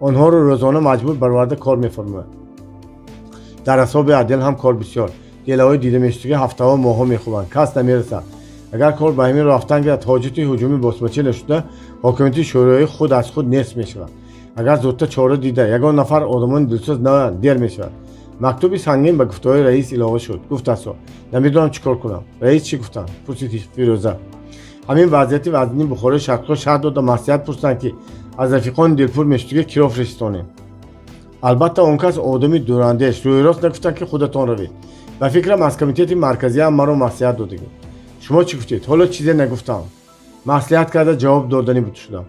Онҳоро рӯзона маҷбур бароварда кор мефармояд. Дар асоби отдел ҳам кор бисёр, делаҳои дида мешудагӣ ҳафтаҳо, моҳҳо мехӯбанд, кас намерасад. Агар кор ба ҳамин рафтан гирад, ҳоҷати ҳуҷуми босмачӣ нашуда, ҳокимияти шӯроӣ худ аз худ нест мешавад. Агар зудтар чора дида ягон нафар одамони дилсӯз наоянд, дер мешавад. Мактуби Сангин ба гуфтаҳои раис илова шуд, гуфт Асо. Намедонам чӣ кор кунам. «Раис чӣ гуфтанд?» пурсид Фирӯза. Ҳамин вазъияти вазнини Бухорои Шарқиро шарҳ дода, маслиҳат пурсиданд, ки аз рафиқони дилпур мешудига киро фиристонем. Албатта, он кас одами дурандеш, рӯйрост нагуфтанд, ки худатон равед. Ба фикрам, аз комитети марказиам маро маслиҳат додагӣ. Шумо чӣ гуфтед? Ҳоло чизе нагуфтам, маслиҳат карда ҷавоб доданӣ буд шудам.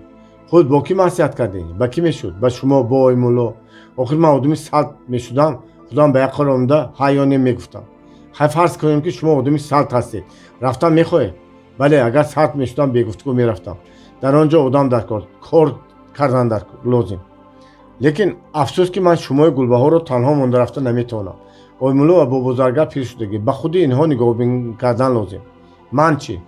Худ бо кӣ маслиҳат кардем? Ба кӣ мешуд? Ба шумо, бо Оймулло. Охир ман одами салт мешудам, худам ба як қор омада ҳа ё не мегуфтам. Хай, фарз кунем, ки шумо одами салт ҳастед. Рафтан мехоҳед? Бале, агар салт мешудам, бегуфтугӯ мерафтам. Дар он ҷо одам дар кор, кор кардан дар лозим. Лекин афсӯс, ки ман шумои Гулбаҳорро танҳо монда рафта наметавонам. Оймулло ва Бобозаргар пир шудагӣ, ба худи инҳо нигоҳбин кардан лозим. Ман чӣ?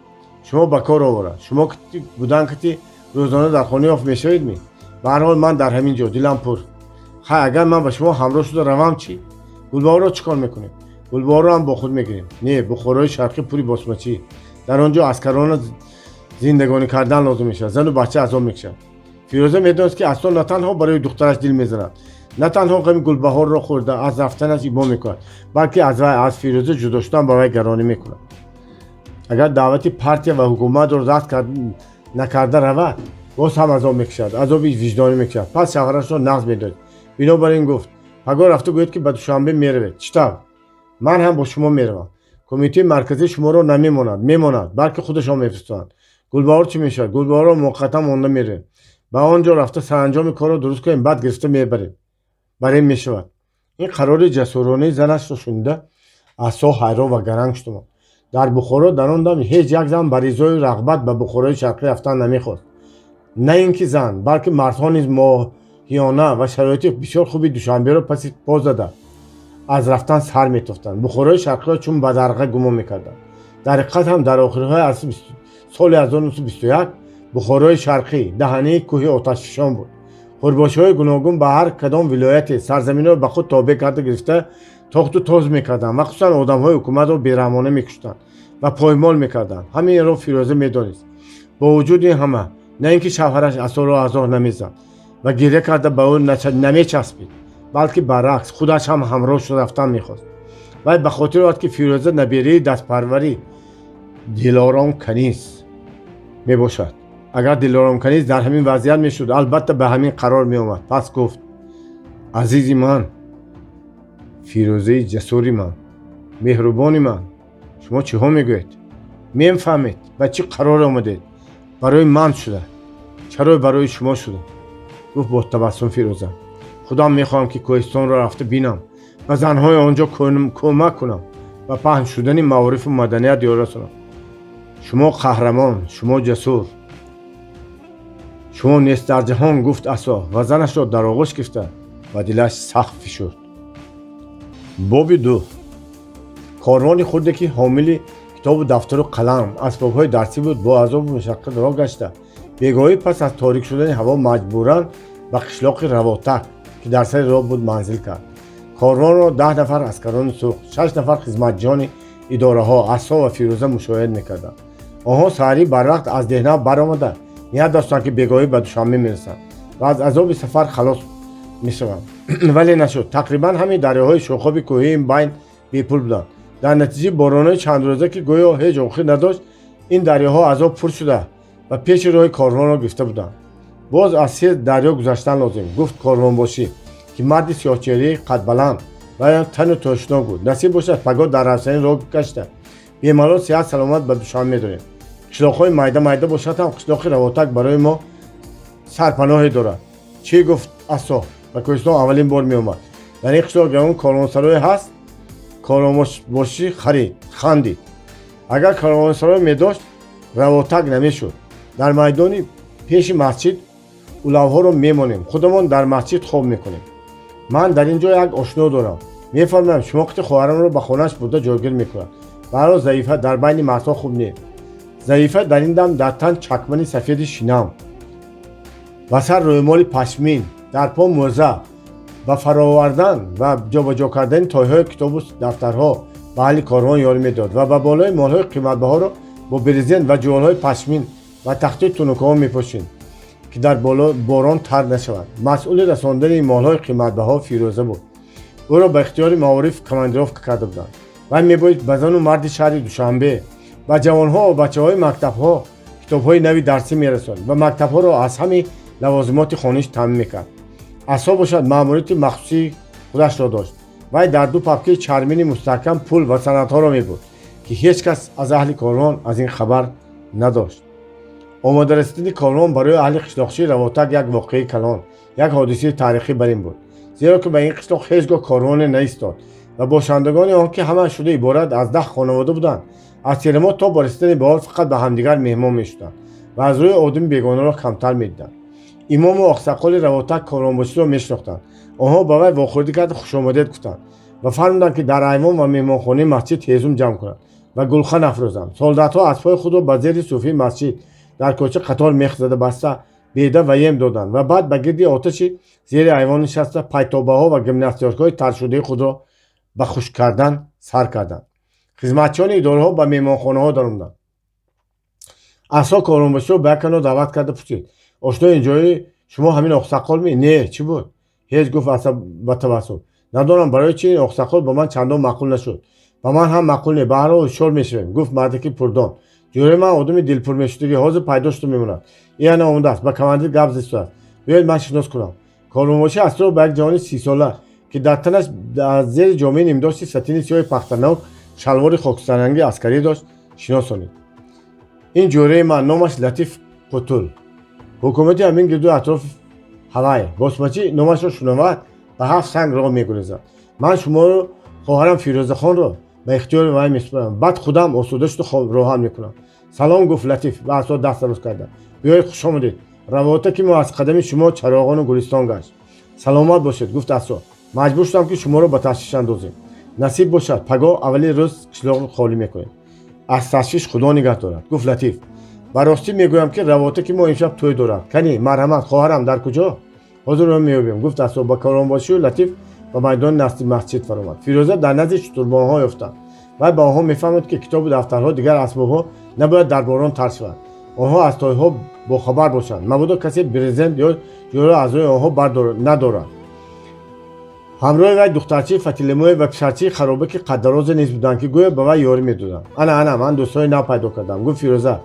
Шумо ба кор овора. Шумо будан кати рӯзона дар хона ёфт мешавед ми? Ба ҳар ҳол, ман дар ҳамин ҷо дилам пур. Хай, агар ман ба шумо ҳамроҳ шуда равам чӣ? Гулбаҳорро чӣ кор мекунем? Гулбаҳорро ҳам бо худ мегирем. Не, Бухорои Шарқӣ пури босмачӣ. Дар он ҷо аскарона зиндагонӣ кардан лозим мешавад, зану бача азоб мекашад. Фирӯза медонист, ки Асо на танҳо барои духтараш дил мезанад, на танҳо ғами Гулбаҳорро хӯрда аз рафтанаш ибо мекунад, балки аз вай, аз Фирӯза ҷудо шудан ба вай гаронӣ мекунад. Агар даъвати партия ва ҳукуматро рад накарда равад, боз ҳам азоб мекашад, азоби виҷдонӣ мекашад. Пас шавҳарашро нағз медонист, бинобар ин гуфт: «Пагоҳ рафта гӯед, ки ба Душанбе меравед.» Чӣ тавр? Ман ҳам бо шумо меравам. Кумитаи марказӣ шуморо намемонад. Мемонад, балки худашон мефиристонанд. Гулбаҳор чӣ мешавад? Гулбаҳорро муваққатан монда меравем. Ба он ҷо рафта саранҷоми корро дуруст кунем, баъд гирифта мебарем. Бар ин мешавад. Ин қарори ҷасуронаи занашро шунида, Асо ҳайрон ва гаранг шуд. Дар Бухоро дар он дам ҳеҷ як зан ба ризою рағбат ба Бухорои Шарқӣ рафтан намехост. На ин ки зан, балки мардҳо низ моҳиёна ва шароити бисёр хуби Душанберо паси по зада, аз рафтан сар метофтанд. Бухорои Шарқиро чун бадарға гумон мекарданд. Дар ҳақиқат ҳам, дар охирҳои соли 1921 Бухорои Шарқӣ даҳанаи кӯҳи оташфишон буд. Хурбошиҳои гуногун ба ҳар кадом вилояте сарзаминро ба худ тобеъ карда гирифта, тохту тоз мекарданд ва хусусан одамҳои ҳукуматро бераҳмона мекуштанд ва поймол мекарданд. Ҳаминро Фирӯза медонист. Бо вуҷуди ин ҳама, на ин ки шавҳараш Асоро азор намезад ва гиря карда ба ӯ намечаспид, балки баръакс, худаш ҳам ҳамроҳ шуда рафтан мехост. Вай ба хотир овард, ки Фирӯза набераи дастпарвари Дилором Каниз мебошад. Агар Дилором Каниз дар ҳамин вазъият мешуд, албатта ба ҳамин қарор меомад. Пас гуфт: «Азизи ман, Фирӯзаи ҷасури ман, меҳрубони ман, шумо чиҳо мегӯед? Мефаҳмед, ба чӣ қароре омадед? Барои ман шуда. Чаро барои шумо шуда?» Гуфт бо табассум Фирӯза: «Худам мехоҳам, ки кӯҳистонро рафта бинам, ба занҳои он ҷо кӯмак кунам, ба паҳн шудани маорифу маданият ёр расонам. Шумо қаҳрамон, шумо ҷасур, шумо нест дар ҷаҳон», гуфт Асо ва занашро дар оғӯш гирифта, ба дилаш сахт фишурд. Боби ду. Корвони хурде, ки ҳомили китобу дафтару қалам, асбобҳои дарсӣ буд, бо азобу машаққат роҳ гашта, бегоҳӣ пас аз торик шудани ҳаво маҷбуран ба қишлоқи Равотак, ки дар сари роҳ буд, манзил кард. Корвонро 10 нафар аскарони сурх, шаш нафар хизматҷони идораҳо, Асо ва Фирӯза мушоҳид мекарданд. Онҳо саҳарӣ барвақт аз Деҳнав баромада, ният доштанд, ки бегоҳӣ ба Душанбе мерасанд ва аз азоби сафар халос мешаванд, вале нашуд. Тақрибан ҳамин дарёҳои шохоби кӯҳии байн бепул буданд. Дар натиҷаи боронҳои чандрӯза, ки гӯё ҳеҷ охир надошт, ин дарёҳо аз об пур шуда ва пеши роҳи корвонро гирифта буданд. Боз аз се дарё гузаштан лозим. Гуфт корвонбошӣ, ки марди сиёҳчеҳраи қадбаланд ва тану тошнок буд: «Насиб бошад, пагоҳ дар равшанӣ роҳ гашта, бемалол сиҳат саломат ба Душанбе медорем. Қишлоқҳои майда майда бошад ҳам, қишлоқи Равотак барои мо сарпаноҳе дорад.» Чӣ гуфт Асо? Ба кӯҳистон аввалин бор меомад. Дар ин қишлоқ ягон корвонсарое ҳаст? Корвонбошӣ харид хандид. Агар корвонсарой медошт, Равотак намешуд. Дар майдони пеши масҷид улавҳоро мемонем, худамон дар масҷид хоб мекунем. Ман дар ин ҷо як ошно дорам. Мефармоям, шумо қити хоҳарамро ба хонааш бурда ҷойгир мекунад. Баҳрҳол, заифа дар байни мардҳо хуб не. Заифа дар ин дам дар тан чакмани сафеди шинам, ба сар рӯймоли пашмин, дар по мӯза, ба фаровардан ва ҷобаҷо кардани тойҳои китобу дафтарҳо ба аҳли корвон ёрӣ медод ва ба болои молҳои қиматбаҳоро бо брезент ва ҷуволҳои пашмин ва тахтии тунукаҳо мепӯшид, ки дар борон тар нашавад. Масъули расондани молҳои қиматбаҳо Фирӯза буд. Ӯро ба ихтиёри маориф командировка карда буданд. Вай мебоист ба зану марди шаҳри Душанбе, ба ҷавонҳо ва бачаҳои мактабҳо китобу дафтарҳо, асбобҳои дарсӣ, Китобҳои нави дарсӣ мерасонд ва мактабҳоро аз ҳамаи лавозимоти хониш таъмин мекард. Асо бошад, маъмурияти махсусии худашро дошт. Вай дар ду папкаи чармини мустаҳкам пул ва санадҳоро мебурд, ки ҳеҷ кас аз аҳли корвон аз ин хабар надошт. Омода расидани корвон барои аҳли қишлоқчии Равотак як воқеаи калон, як ҳодисаи таърихӣ бар ин буд, зеро ки ба ин қишлоқ ҳеҷ гоҳ корвоне наистод ва бошандагони он, ки ҳама шуда иборат аз 10 хонавода буданд, аз тирамоҳ то ба расидани баҳор фақат ба ҳамдигар меҳмон мешуданд ва аз рӯи одами бегонаро камтар медиданд. Имому оқсақоли Равотак корвонбоширо мешинохтанд. Онҳо ба вай вохӯрдӣ карда, хушомадед гуфтанд ва фармуданд, ки дар айвон ва меҳмонхонаи масҷид ҳезум ҷамъ кунанд ва гулхан афрӯзанд. Солдатҳо аспҳои худро ба зери суфии масҷид дар кӯча қатор мех зада баста, беда ва ем доданд ва баъд ба гирди оташи зери айвон нишаста, пайтобаҳо ва гимнастёркаҳои таршудаи худро ба хушк кардан сар карданд. Хизматчиёни идораҳо ба меҳмонхонаҳо даромаданд. Асо корвонбоширо ба як канор даъват карда пурсид: «Ошнои инҷои шумо ҳамин оқсақол ми?» «Не, чӣ буд?» «Ҳеҷ», гуфт Асо ба табассум. «Надонам, барои чи ин оқсақол ба ман чандон маъқул нашуд». «Ба ман ҳам маъқул не, ба ҳар ҳол ҳушёр мешавем», гуфт мардаки пурдон. «Ҷӯраи ман одами дилпур мешудагӣ, ҳозир пайдо шуда мемонад. И ана омадааст, ба командир гап зистааст. Биёед, ман шинос кунам». Корвонбошӣ Асоро ба як ҷавони 30-сола, ки дар танаш аз зери ҷомаи нимдошти сатини сиёҳи пахтанок шалвори хокистарранги аскарӣ дошт, шиносонид. «Ин ҷӯраи ман, номаш Латиф Қутул. Ҳукумати ҳамин гирду атрофи ҳавай. Босмачӣ номашро шунавад, ба ҳафт санг роҳ мегурезад. Ман шуморо, хоҳарам Фирӯзахонро ба ихтиёри вай месупорам, баъд худам осуда шуду роҳат мекунам». «Салом», гуфт Латиф ба Асо даст дароз карда. «Биёед, хуш омадед. Равотаки мо аз қадами шумо чароғону гулистон гашт». «Саломат бошед», гуфт Асо. «Маҷбур шудам, ки шуморо ба ташвиш андозем. Насиб бошад, пагоҳ аввали рӯз қишлоқро холӣ мекунем». «Аз ташвиш Худо нигаҳ дорад», гуфт Латиф. «Ба ростӣ мегӯям, ки Равотаки мо имшаб тӯй дорад. Канӣ, марҳамат, хоҳарам дар куҷо?» «Ҳозир ӯ меёбем», гуфт Асо ба корвонбошию. Латиф ба майдони назди масҷид фаромад. Фирӯза дар назди шутурбонҳо ёфтанд. Вай ба онҳо мефаҳмад, ки китобу дафтарҳо, дигар асбобҳо набояд дар борон тар шавад, онҳо аз тойҳо бохабар бошанд, мабодо касе брезент ё ҷӯро аз рӯи онҳо надорад. Ҳамроҳи вай духтарчаи фатилимое ва писарчаи харобаки қаддарозе низ буданд, ки гӯё ба вай ёрӣ медоданд. «Ана, ана, ман дӯстҳои нав пайдо кардам», гуфт Фирӯза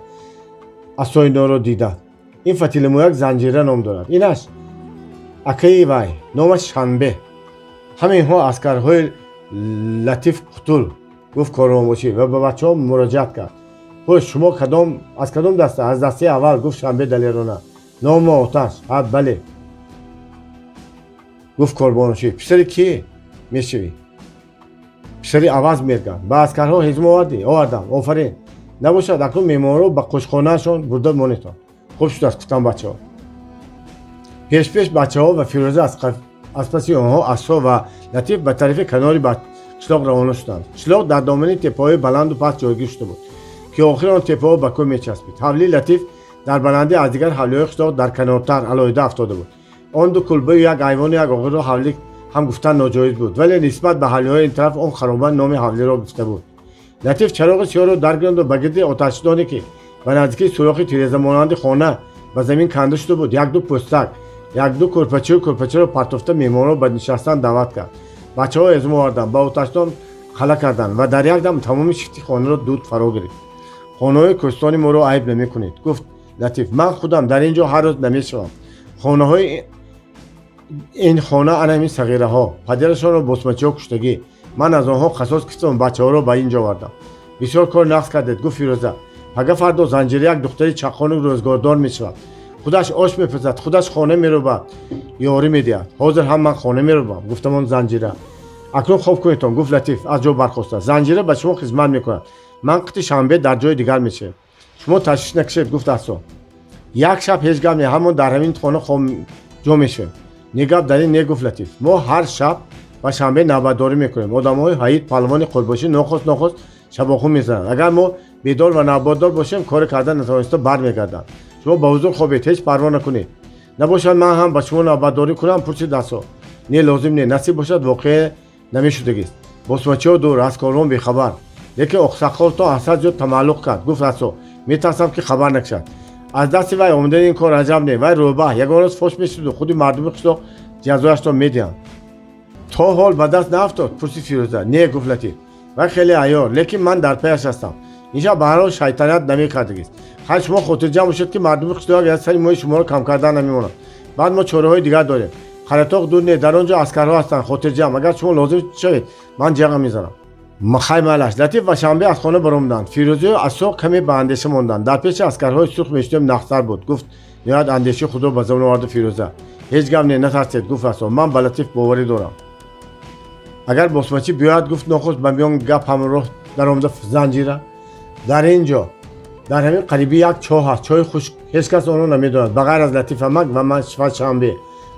асоиноро дида. «Ин фатилимояк Занҷира ном дорад, инаш акаи вай, номаш Шанбе. Ҳаминҳо аскарҳои Латиф Қутул», гуфт корвонбошӣ ва ба бачаҳо муроҷиат кард. «Хуш, шумо кадом, аз кадом даста?» «Аз дастаи аввал», гуфт Шанбе далерона. «Ному Оташ». «Ҳа, бале», гуфт корвонбошӣ. «Писари кӣ мешавӣ?» «Писари Аваз Мерган». «Ба аскарҳо ҳезум овардӣ?» «Овардам». «Офарин. Набошад, акнун меҳмонро ба қошхонаашон бурда монетон». «Хуб шудааст», гуфтанд бачаҳо. Пешпеш бачаҳо ва Фирӯза, аз паси онҳо Асо ва Латиф ба тарафи канори қишлоқ равона шуданд. Қишлоқ дар домани теппаҳои баланду паст ҷойгир шуда буд, ки охири он теппаҳо ба кӯҳ мечаспид. Ҳавлии Латиф дар баландӣ аз дигар ҳавлиҳои қишлоқ дар канортар алоҳида афтода буд. Он ду кулбаю як айвону як оғилро ҳавлӣ ҳам гуфтан ноҷоиз буд, вале нисбат ба ҳавлиҳои ин тараф он хароба номи ҳавлиро гирифта буд. Латиф чароғи сиёҳро даргиронду ба гирди оташдоне, ки ба наздикии сурохи тирезамонанди хона ба замин канда шуда буд, якду пӯстак, якду кӯрпачаю кӯрпачаро партофта, меҳмонро ба нишастан даъват кард. Бачаҳо ҳезум оварданд, ба оташдон хала карданд ва дар як дам тамоми шифти хонаро дуд фаро гирифт. «Хонаҳои кӯҳистони моро айб намекунед», гуфт Латиф. «Ман худам дар ин ҷо ҳар рӯз намешавам. Хонаҳои ин хона ана ҳамин сағираҳо падарашонро босмачиҳо куштагӣ. Ман аз онҳо қасос гирифтам, бачаҳоро ба ин ҷо овардам». «Бисёр кор нағз кардед», гуфт Фирӯза. «Пага фардо Занҷира як духтари чаққону рӯзгордор мешавад. Худаш ош мепазад, худаш хона мерӯбад, ёрӣ медиҳад». «Ҳозир ҳам ман хона мерӯбам», гуфтамон Занҷира. «Акнун хоб кунедтон», гуфт Латиф аз ҷо бархоста. «Занҷира ба шумо хизмат мекунад. Ман қити Шанбе дар ҷои дигар мешавем». «Шумо ташвиш накашед», гуфт Асо. «Як шаб ҳеҷ гап не, ҳамон дар ҳамин хона хоб ҷо мешавем». «Не, гап дар ин не», гуфт Латиф. «Мо ҳар шаб ба Шанбе навбатдорӣ мекунем. Одамҳои ҳаит палвони қурбошӣ нохост нохост шабохун мезананд. Агар мо бедор ва навбатдор бошем, коре карда натавониста бармегарданд. Шумо ба ҳузур хобед, ҳеҷ парво накунед». «Набошад, ман ҳам ба шумо навбатдорӣ кунам?» пурсид Асо. «Не, лозим не. Насиб бошад, воқеа намешудагист. Босмачиҳо дур, аз корвон бехабар. Лекин оқсаққолтон аз ҳад зиёд тамаллуқ кард», гуфт Асо. «Метарсам, ки хабар накашад». «Аз дасти вай омадани ин кор аҷаб не. Вай рӯбаҳ ягон рӯз фош мешуду худи мардуми қишлоқ ҷазояшро медиҳанд». «То ҳол ба даст наафтод?» пурсид Фирӯза. «Не», гуфт Латиф. «Вай хеле айёр, лекин ман дар паяш ҳастам». Ин шаб ба ҳар ҳол шайтаният намекардагист. Хай, шумо хотирҷамъ бошед, ки мардуми қишлоқ як сари мӯи шуморо кам кардан намемонад. Баъд мо чораҳои дигар дорем. Қаратоқ дур не, дар он ҷо аскарҳо ҳастанд. Хотирҷамъ, агар шумо лозим шавед, ман ҷиғам мезанам. Хай, майлаш. Латиф ва Шанбе аз хона баромаданд. Фирӯзию Ассо каме ба андеша монданд. Дар пеши аскарҳои сурх мешудем, нағзтар буд, гуфт ниҳоят андешаи худро ба забон оварду Фирӯза. Ҳеҷ гап не, натарсед, гуфт Ассо. Ман ба Латиф боварӣ дорам. Агар босмачӣ биёяд, гуфт нохуст ба миён гап ҳамроҳ даромада Занҷира. Дар ин ҷо, дар ҳамин қарибӣ, як чоҳ ҳаст, чоҳи хушк. Ҳеҷ кас онро намедонад, ба ғайр аз Латифамак ва ман ва Шанбе.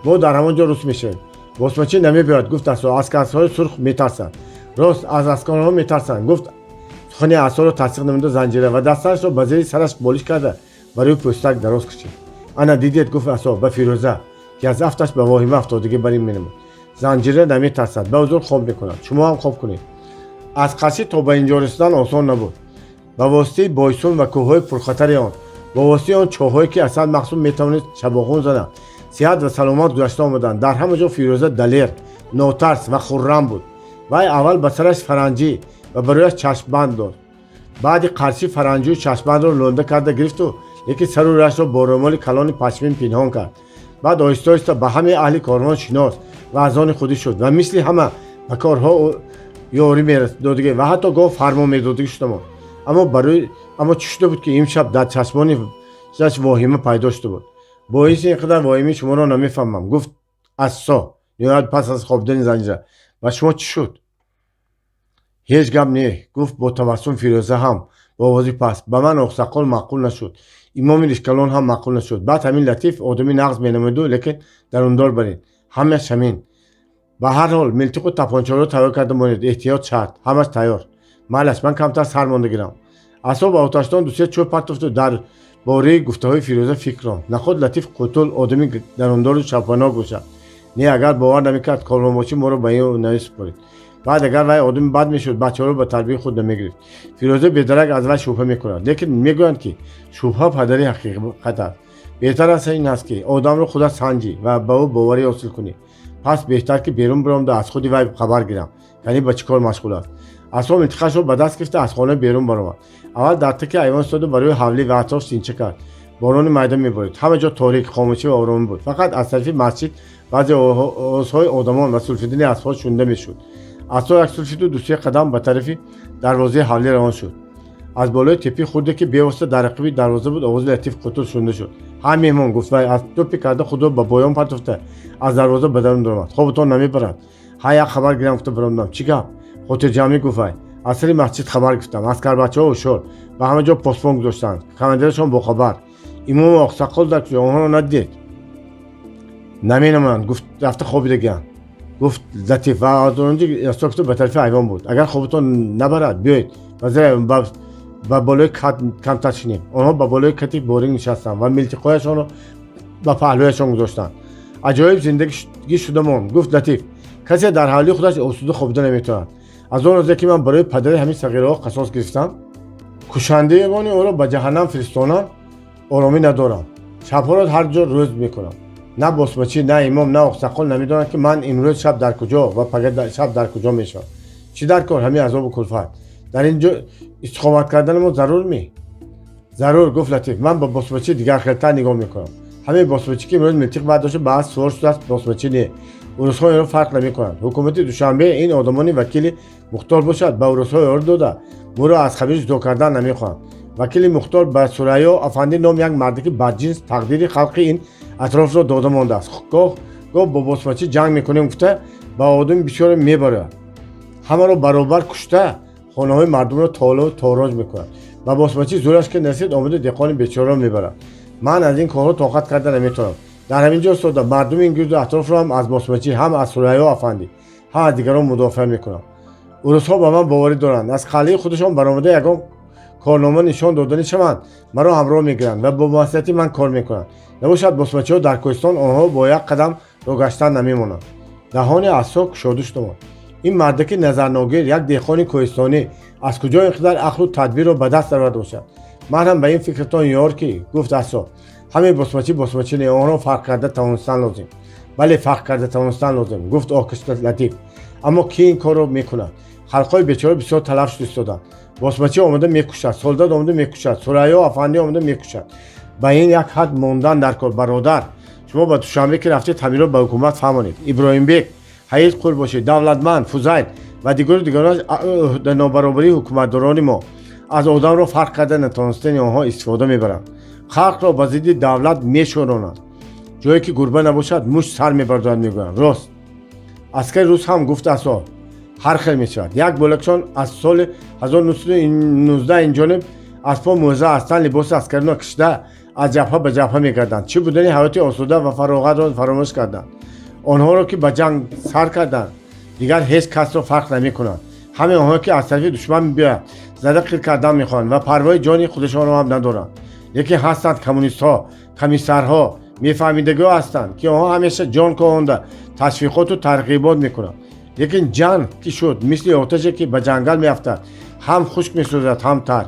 Мо дар ҳамон ҷо рус мешавем. Босмачӣ намебиёяд, гуфт Ассо. Аскарҳои сурх метарсанд. Рост, аз аскарҳо метарсанд, гуфт сухани Ассоро тасдиқ намуда Занҷира ва дасташро ба зери сараш болиш карда ба рӯи пӯстак дароз кашид. Ана дидед, гуфт Ассо ба Фирӯза, ки аз афташ ба воҳима афтодагӣ барин менамуд. Занҷира наметарсад, ба ҳузур хоб мекунад. Шумо ҳам хоб кунед. Аз Қаршӣ то ба инҷо расидан осон набуд. Ба воситаи Бойсун ва кӯҳҳои пурхатари он, ба воситаи он чоҳҳое, ки Асад Мақсум метавонист чабоғун занад, сиҳат ва саломат гузашта омаданд. Дар ҳама ҷо Фирӯза далер, нотарс ва хуррам буд. Вай аввал ба сараш фаранҷӣ ва ба рӯяш чашмбанд дошт. Баъди Қаршӣ фаранҷию чашмбандро лонда карда гирифту, лекин сару рӯяшро бо рӯмоли калони пашмин пинҳон кард. Баъд оҳиста оҳиста ба ҳамаи аҳли корвон шинос ва аз они худӣ шуд ва мисли ҳама ба корҳо ёрӣ медодагӣ ва ҳатто гоҳ фармон медодагӣ шуда. Аммо барои аммо чӣ шуда буд, ки имшаб дар чашмони аш воҳима пайдо шуда буд? Боиси ин қадар воҳимаи шуморо намефаҳмам, гуфт Ассо ниҳоят пас аз хобидани Занҷира. Ба шумо чӣ шуд? Ҳеҷ гап не, гуфт бо табассум Фирӯза ҳам бо овози паст. Ба ман Оқсақол маъқул нашуд, имоми Ришкалон ҳам маъқул нашуд. Баъд ҳамин Латиф одами нағз менамуду, лекин дарундор барин. Ҳамаш ҳамин. Ба ҳар ҳол, милтиқу тапончаро тайёр карда монед, эҳтиёт шарт. Ҳамаш тайёр. Майлаш, ман камтар сар монда гирам. Ассо ба оташдон дусе чӯб партофту дар бораи гуфтаҳои Фирӯза фикр ронд. Наход Латиф қутул одами дарундору чапанок бошад? Не, агар бовар намекард, корвонбошӣ моро ба ин намесупорид. Баъд агар вай одами бад мешуд, бачаҳоро ба тарбияи худ намегирифт. Фирӯза бедарак аз вай шубҳа мекунад, лекин мегӯянд, ки шубҳа падари ҳақиқат аст. Беҳтар аст ин аст, ки одамро худат санҷӣ ва ба ӯ боварӣ ҳосил кунӣ. Пас беҳтар, ки берун биромда аз худи вай хабар гирам, яъне ба чӣ кор машғул аст. Ассо милтиқашро ба даст гирифта аз хона берун баромад. Аввал дар таки айвон истоду ба рӯи ҳавлӣ ва атроф синча кард. Борони майда меборид. Ҳама ҷо торик, хомӯшӣ ва оромӣ буд. Фақат аз тарафи масҷид баъзе овозҳои одамон ва сулфидани аспҳо шунида мешуд. Ассо як сулфиду дусе қадам ба тарафи дарвозаи ҳавлӣ равон шуд. Аз болои теппи хурде, ки бевосита дар ақиби дарвоза буд, овози Латиф Қутул шунида шуд. Ҳа, меҳмон, гуфт вай, аз тӯпи карда худро ба поён партофта аз дарвоза ба дарун даромад. Хобатон намебарад? Ҳа, як хабар гирам гуфта баромадам. Чӣ гап? Хотирҷамъӣ, гуфт вай. Аз сари масҷид хабар гирифтам. Аскарбачаҳо ҳушёр, ба ҳама ҷо посбон гузоштанд, командирашон бохабар. Имому Оқсақол дар куҷо? Онҳоро надидед? Наменамоянд, гуфт, рафта хобидагианд, гуфт Латиф ва аз онҷо гуфта ба тарафи айвон буд. Агар хобатон набарад, биёед ва ба болои кат камтар шинем. Онҳо ба болои кати борик нишастанд ва милтиқҳояшонро ба паҳлӯяшон гузоштанд. Аҷоиб зиндагӣ шуда монд, гуфт Латиф. Касе дар ҳавлии худаш осуда хобида наметавонад. Аз он рӯзе, ки ман барои падари ҳамин сағираҳо қасос гирифтам, кушандагони ӯро ба ҷаҳаннам фиристонам, оромӣ надорам. Шабҳоро ҳар ҷо рӯз мекунам. На босмачӣ, на имом, на Оқсақол намедонанд, ки ман имрӯз шаб дар куҷо ва пага шаб дар куҷо мешавам. Чӣ дар кор ҳамин азобу кулфат? Дар ин ҷо истиқомат кардани мо зарур ми? Зарур, гуфт Латиф. Ман ба босмачӣ дигархелтар нигоҳ мекунам. Ҳамин босмачӣ, ки имрӯз милтиқ бардошта ба асп сувор шудааст, босмачӣ не. Урусҳо инро фарқ намекунанд. Ҳукумати Душанбе ин одамони вакили мухтор бошад, ба урусҳо ёрӣ дода, моро аз хабир ҷудо кардан намехоҳанд. Вакили мухтор ба Сурайё афандӣ ном як мардаки бадҷинс тақдири халқи ин атрофро дода мондааст. Гоҳ гоҳ бо босмачӣ ҷанг мекунем гуфта, ба одами бисёре мебарояд, ҳамаро баробар кушта, хонаҳои мардумро толу тороҷ мекунад. Ба босмачӣ зӯраш ки нарасид, омада деҳқони бечораро мебарад. Ман аз ин корҳо тоқат карда наметавонам. Дар ҳамин ҷо истода, мардуми ин гирду атрофро ҳам аз босмачӣ, ҳам аз Сурайё афандӣ, ҳам аз дигарон мудофиа мекунам. Урусҳо ба ман боварӣ доранд. Аз қалъаи худашон баромада ягон корнома нишон доданӣ шаванд, маро ҳамроҳ мегиранд ва бо маслиҳати ман кор мекунанд. Набошад, босмачиҳо дар кӯҳистон онҳо бо як қадам роҳ гаштан намемонанд. Даҳони Ассо кушода шуда монд. Ин мардаки назарногир, як деҳқони кӯҳистонӣ, аз куҷо ин қадар ақлу тадбирро ба даст дароварда бошад? Ман ҳам ба ин фикртон ёр, ки гуфт Ассо. Ҳамин босмачӣ босмачӣ не, онҳоро фарқ карда тавонистан лозим. Бале, фарқ карда тавонистан лозим, гуфт оҳ кашида Латиф. Аммо ки ин корро мекунад? Халқҳои бечора бисёр талаф шуда истоданд. Босмачӣ омада мекушад, солдат омада мекушад, Сурайё афандӣ омада мекушад. Ба ин як ҳад мондан дар кор, бародар. Шумо ба Душанбе ки рафтед, ҳаминро ба ҳукумат фаҳмонед. Иброҳимбек, Ҳаид Қурбошӣ, Давлатманд, Фузайл ва дигару дигарон аз нобаробарии ҳукуматдорони мо, аз одамро фарқ карда натонистани онҳо истифода мебаранд, халқро ба зидди давлат мешӯронанд. Ҷое ки гурба набошад, муш сар мебардорад, мегӯянд. Рост, аскари рус ҳам, гуфт Асо, ҳар хел мешавад. Як болакшон аз соли 1919 инҷониб аз по мӯза ҳастанд, либоси аскариро кашида, аз ҷабҳа ба ҷабҳа мегарданд. Чӣ будани ҳаёти осуда ва фароғатро фаромӯш карданд. Онҳоро ки ба ҷанг сар карданд, дигар ҳеҷ касро фарқ намекунанд. Ҳамаи онҳое ки аз тарафи душман мебиёяд, зада қир кардан мехоҳанд ва парвои ҷони худашонро ҳам надоранд. Лекин ҳастанд коммунистҳо, комиссарҳо, мефаҳмидагиҳо ҳастанд, ки онҳо ҳамеша ҷон коҳонда ташвиқоту тарғибот мекунанд. Лекин ҷанг ки шуд, мисли оташе ки ба ҷангал меафтад, ҳам хушк месӯзад, ҳам тар.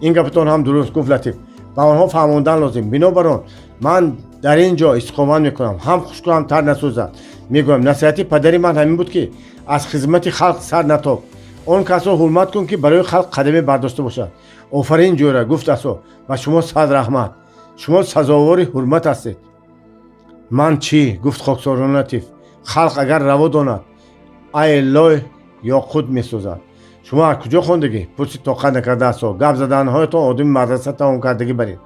Ин гапатон ҳам дуруст, гуфт Латиф. Ба онҳо фаҳмондан лозим. Бинобар он ман дар ин ҷо истиқомат мекунам, ҳам хушку ҳам тар насӯзад, мегӯям. Насиҳати падари ман ҳамин буд, ки аз хизмати халқ сар натоб, он касро ҳурмат кун, ки барои халқ қадаме бардошта бошад. Офарин, ҷӯра, гуфт Асо, ба шумо сад раҳмат, шумо сазовори ҳурмат ҳастед. Ман чӣ, гуфт хоксорона Латиф, халқ агар раво донад, ай лой ёқут месозад. Шумо аз куҷо хондагӣ? Пурсид тоқат накарда Асо. Гап заданҳоятон одами мадраса тамом кардагӣ баред.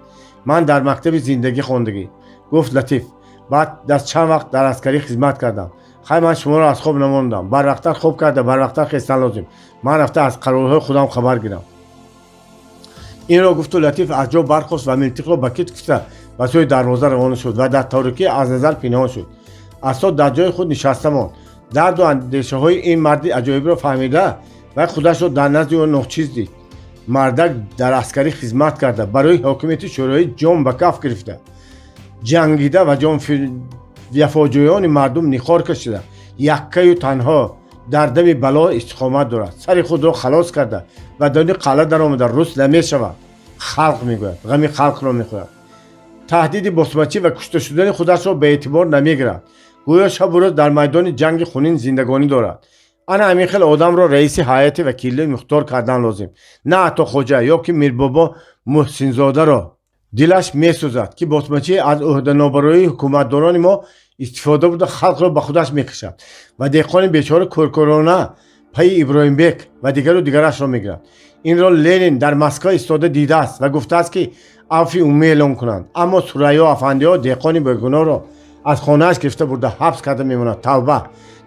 Ман дар мактаби зиндагӣ хондагӣ, гуфт Латиф. Баъд аз чанд вақт дар аскарӣ хизмат кардам. Хай, ман шуморо аз хоб намондам. Барвақттар хоб карда, барвақттар хестан лозим. Ман рафта аз қарорҳои худам хабар гирам. Инро гуфту Латиф аз ҷо бархост ва милтиқро ба китф кушта, ба сӯи дарвоза равона шуд ва дар торикӣ аз назар пинҳон шуд. Асо дар ҷои худ нишаста монд. Дарду андешаҳои ин марди аҷоибро фаҳмида, вай худашро дар назди ӯ ночиз дид. Мардак дар аскарӣ хизмат карда, барои ҳокимияти шӯроӣ ҷон ба каф гирифта ҷангида ва ҷафоҷӯёни мардум нихор кашида, яккаю танҳо дар дами бало истиқомат дорад. Сари худро халос карда ва дони қалъа даромада, рус намешавад, халқ мегӯяд, ғами халқро мехӯрад. Таҳдиди босмачӣ ва кушта шудани худашро ба эътибор намегирад, гӯё шабу рӯз дар майдони ҷанги хунин зиндагонӣ дорад. Ана ҳамин хел одамро раиси ҳайати вакилии мухтор кардан лозим, на Атохоҷа ё ки Мирбобо Муҳсинзодаро. Дилаш месӯзад, ки босмачӣ аз ӯҳданобароии ҳукуматдорони мо истифода бурда, халқро ба худаш мекашад ва деҳқони бечора кӯркӯрона пайи Иброҳимбек ва дигару дигарашро мегирад. Инро Ленин дар Москва истода дидааст ва гуфтааст, ки афви умумӣ эълон кунанд, аммо Сурайё афандиҳо деҳқони бегуноҳро аз хонааш гирифта бурда, ҳабс карда мемонад. Тавба,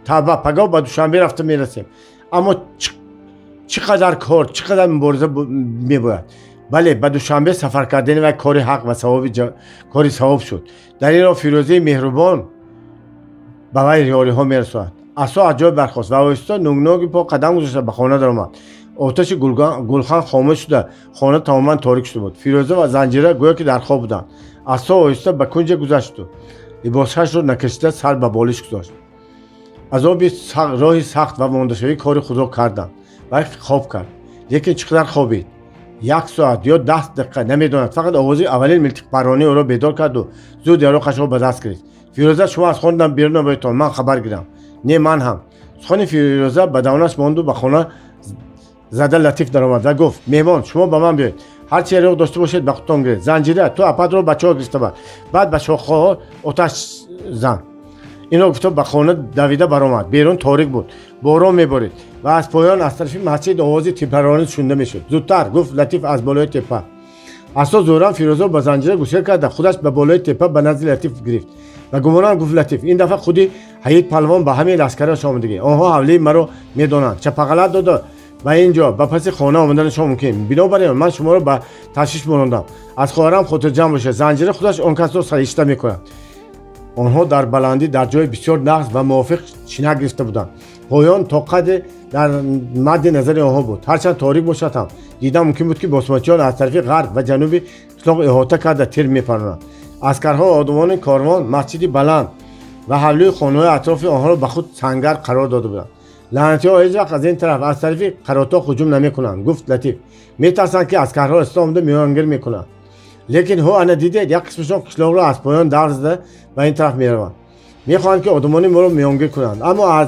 тавба! Пагоҳ ба Душанбе рафта мерасем, аммо чӣ қадар кор, чӣ қадар мубориза мебояд. Бале, ба Душанбе сафар кардани вай кори ҳақ ва кори савоб шуд. Дар ин роҳ Фирӯзаи меҳрубон ба вай ёриҳо мерасонад. Асо аз ҷой бархост ва оҳиста, нугноги по қадам гузошта, ба хона даромад. Оташи гулхан хомӯш шуда, хона тамоман торик шуда буд. Фирӯза ва Занҷира гӯё ки дар хоб буданд. Асо оҳиста ба кунҷе гузашту либосҳашро накашида, сар ба болиш гузошт. Азоби роҳи сахт ва мондашавӣ кори худро карданд. Вай хоб кард, лекин чӣ қадар хобид, як соат ё 10 дақиқа, намедонад. Фақат овози аввалин милтиқпарронӣ ӯро бедор карду зуд яроқашро ба даст гирифт. Фирӯза, шумо аз хона берун набоедтон, ман хабар гирам. Не, ман ҳам. Сухани Фирӯза ба давонаш монду ба хона зада Латиф даромад ва гуфт: «Меҳмон, шумо ба ман биёед, ҳарчи яроқ дошта бошед, ба худтон гиред. Занҷира, ту ападро бачаҳо гирифта бар, баъд ба шохаҳо оташ зан». Инро гуфта, ба хона давида баромад. Берун торик буд, борон меборид ва аз поён, аз тарафи масҷид, овози тирпарронӣ шунида мешуд. «Зудтар!» — гуфт Латиф аз болои теппа. Асо зӯран Фирӯзо ба Занҷира гусел карда, худаш ба болои теппа ба назди Латиф гирифт. «Ба гумонам, — гуфт Латиф, — ин дафъа худи Ҳаид палвон ба ҳамин лашкараш омадагӣ. Онҳо ҳавлии маро медонанд, чапағалат дода, ба ин ҷо, ба паси хона омаданашон мумкин. Бинобар ин ман шуморо ба ташвиш монондам. Аз хоҳарам хотирҷамъ бошед, Занҷира худаш он касро саришта мекунад». Онҳо дар баландӣ, дар ҷои бисёр нағз ва мувофиқ чинак гирифта буданд. Поён то қадре дар мадди назари онҳо буд. Ҳарчанд торик бошад ҳам, дидан мумкин буд, ки босмачиён аз тарафи ғарб ва ҷануби қишлоқ иҳота карда, тир мепаронанд. Аскарҳо, одамони корвон масҷиди баланд ва ҳавлии хонаҳои атрофи онҳоро ба худ сангар қарор дода буданд. «Лаънатиҳо ҳеҷ вақт аз ин тараф, аз тарафи Қаротоқ ҳуҷум намекунанд, — гуфт Латиф. — Метарсанд, ки аскарҳо иста омада миёнгир мекунанд. Лекин ҳо, ана дидед, як қисмашон қишлоқро аз поён давр зада, ба ин тараф мераванд. Мехоҳанд, ки одамони моро миёнгир кунанд, аммо аз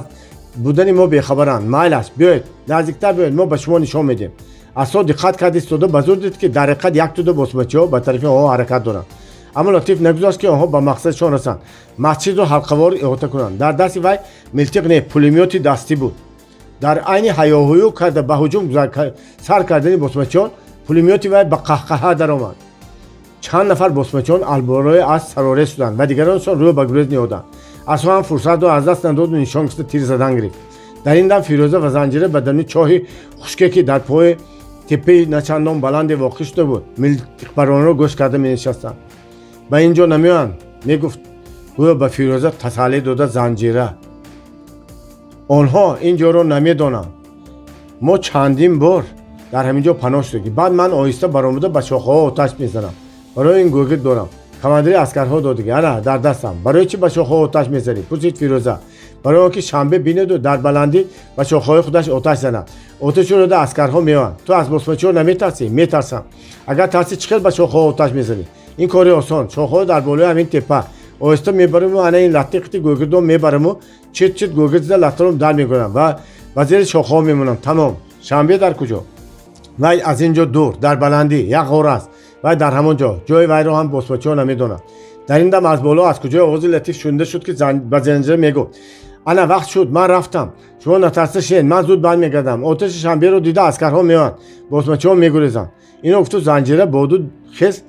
будани мо бехабаранд. Майлаш, биёед, наздиктар биёед, мо ба шумо нишон медиҳем». Асо диққат кард, истода ба зур дид, ки дар ҳақиқат як тӯда босмачиҳо ба тарафи онҳо ҳаракат доранд. Аммо Латиф нагузошт, ки онҳо ба мақсадшон расанд, масҷидро ҳалқавор иҳота кунанд. Дар дасти вай милтиқ не, пулемёти дастӣ буд. Дар айни ҳаёҳую карда ба ҳуҷум сар кардани босмачиён пулемёти вай ба қаҳқаҳа даромад. Чанд нафар босмачиён алборои аз сарорез шуданд ва дигароншон рӯ ба гурез ниҳоданд. Асо ҳам фурсатро аз даст надоду нишон гирифта тир задан гирифт. Дар ин дам Фирӯза ва Занҷира ба даруни чоҳи хушке, ки дар пои теппаи начандон баланде воқеъ шуда буд, милтиқбаронро гӯш карда менишастанд. «Ба ин ҷо намеоянд», мегуфт, гӯё ба Фирӯза тасаллӣ дода Занҷира. «Онҳо ин ҷоро намедонанд. Мо чандин бор дар ҳамин ҷо паноҳ шудагӣ. Баъд ман оҳиста баромада ба шохаҳо оташ мезанам. Барои ин гӯгирд дорам, командири аскарҳо додагӣ, ана дар дастам». «Барои чӣ ба шохаҳо оташ мезанӣ?» пурсид Фирӯза. «Барои он ки Шанбе бинеду дар баландӣ ба шохаҳои худаш оташ занад. Оташро дода аскарҳо меоянд. Ту аз босмачиҳо наметарсӣ?» «Метарсам». «Агар тарсӣ, чӣ хел ба шохаҳо оташ мезанӣ?» «Ин кори осон. Шохаҳо дар болои ҳамин теппа. Оҳиста мебараму ана ин латтаи қити гӯгирдон мебараму чит чит гӯгирд зада латтаром дар мегӯрам ва ба зери шохаҳо мемонам. Тамом». «Шанбе дар куҷо?» «Вай аз ин ҷо дур, дар баландӣ як ғор аст. Вай дар ҳамон ҷо. Ҷои вайро ҳам босмачиҳо намедонанд». Дар ин дам аз боло аз куҷои овози латиф шунида шуд, ки ба Занҷира мегуфт: «Ана вақт шуд, ман рафтам. Шумо натарса шинед, ман зуд бармегардам. Оташи Шанберо дида аскарҳо меоянд, босмачиҳо мегурезанд». Ино гуфту Занҷира бо ду хез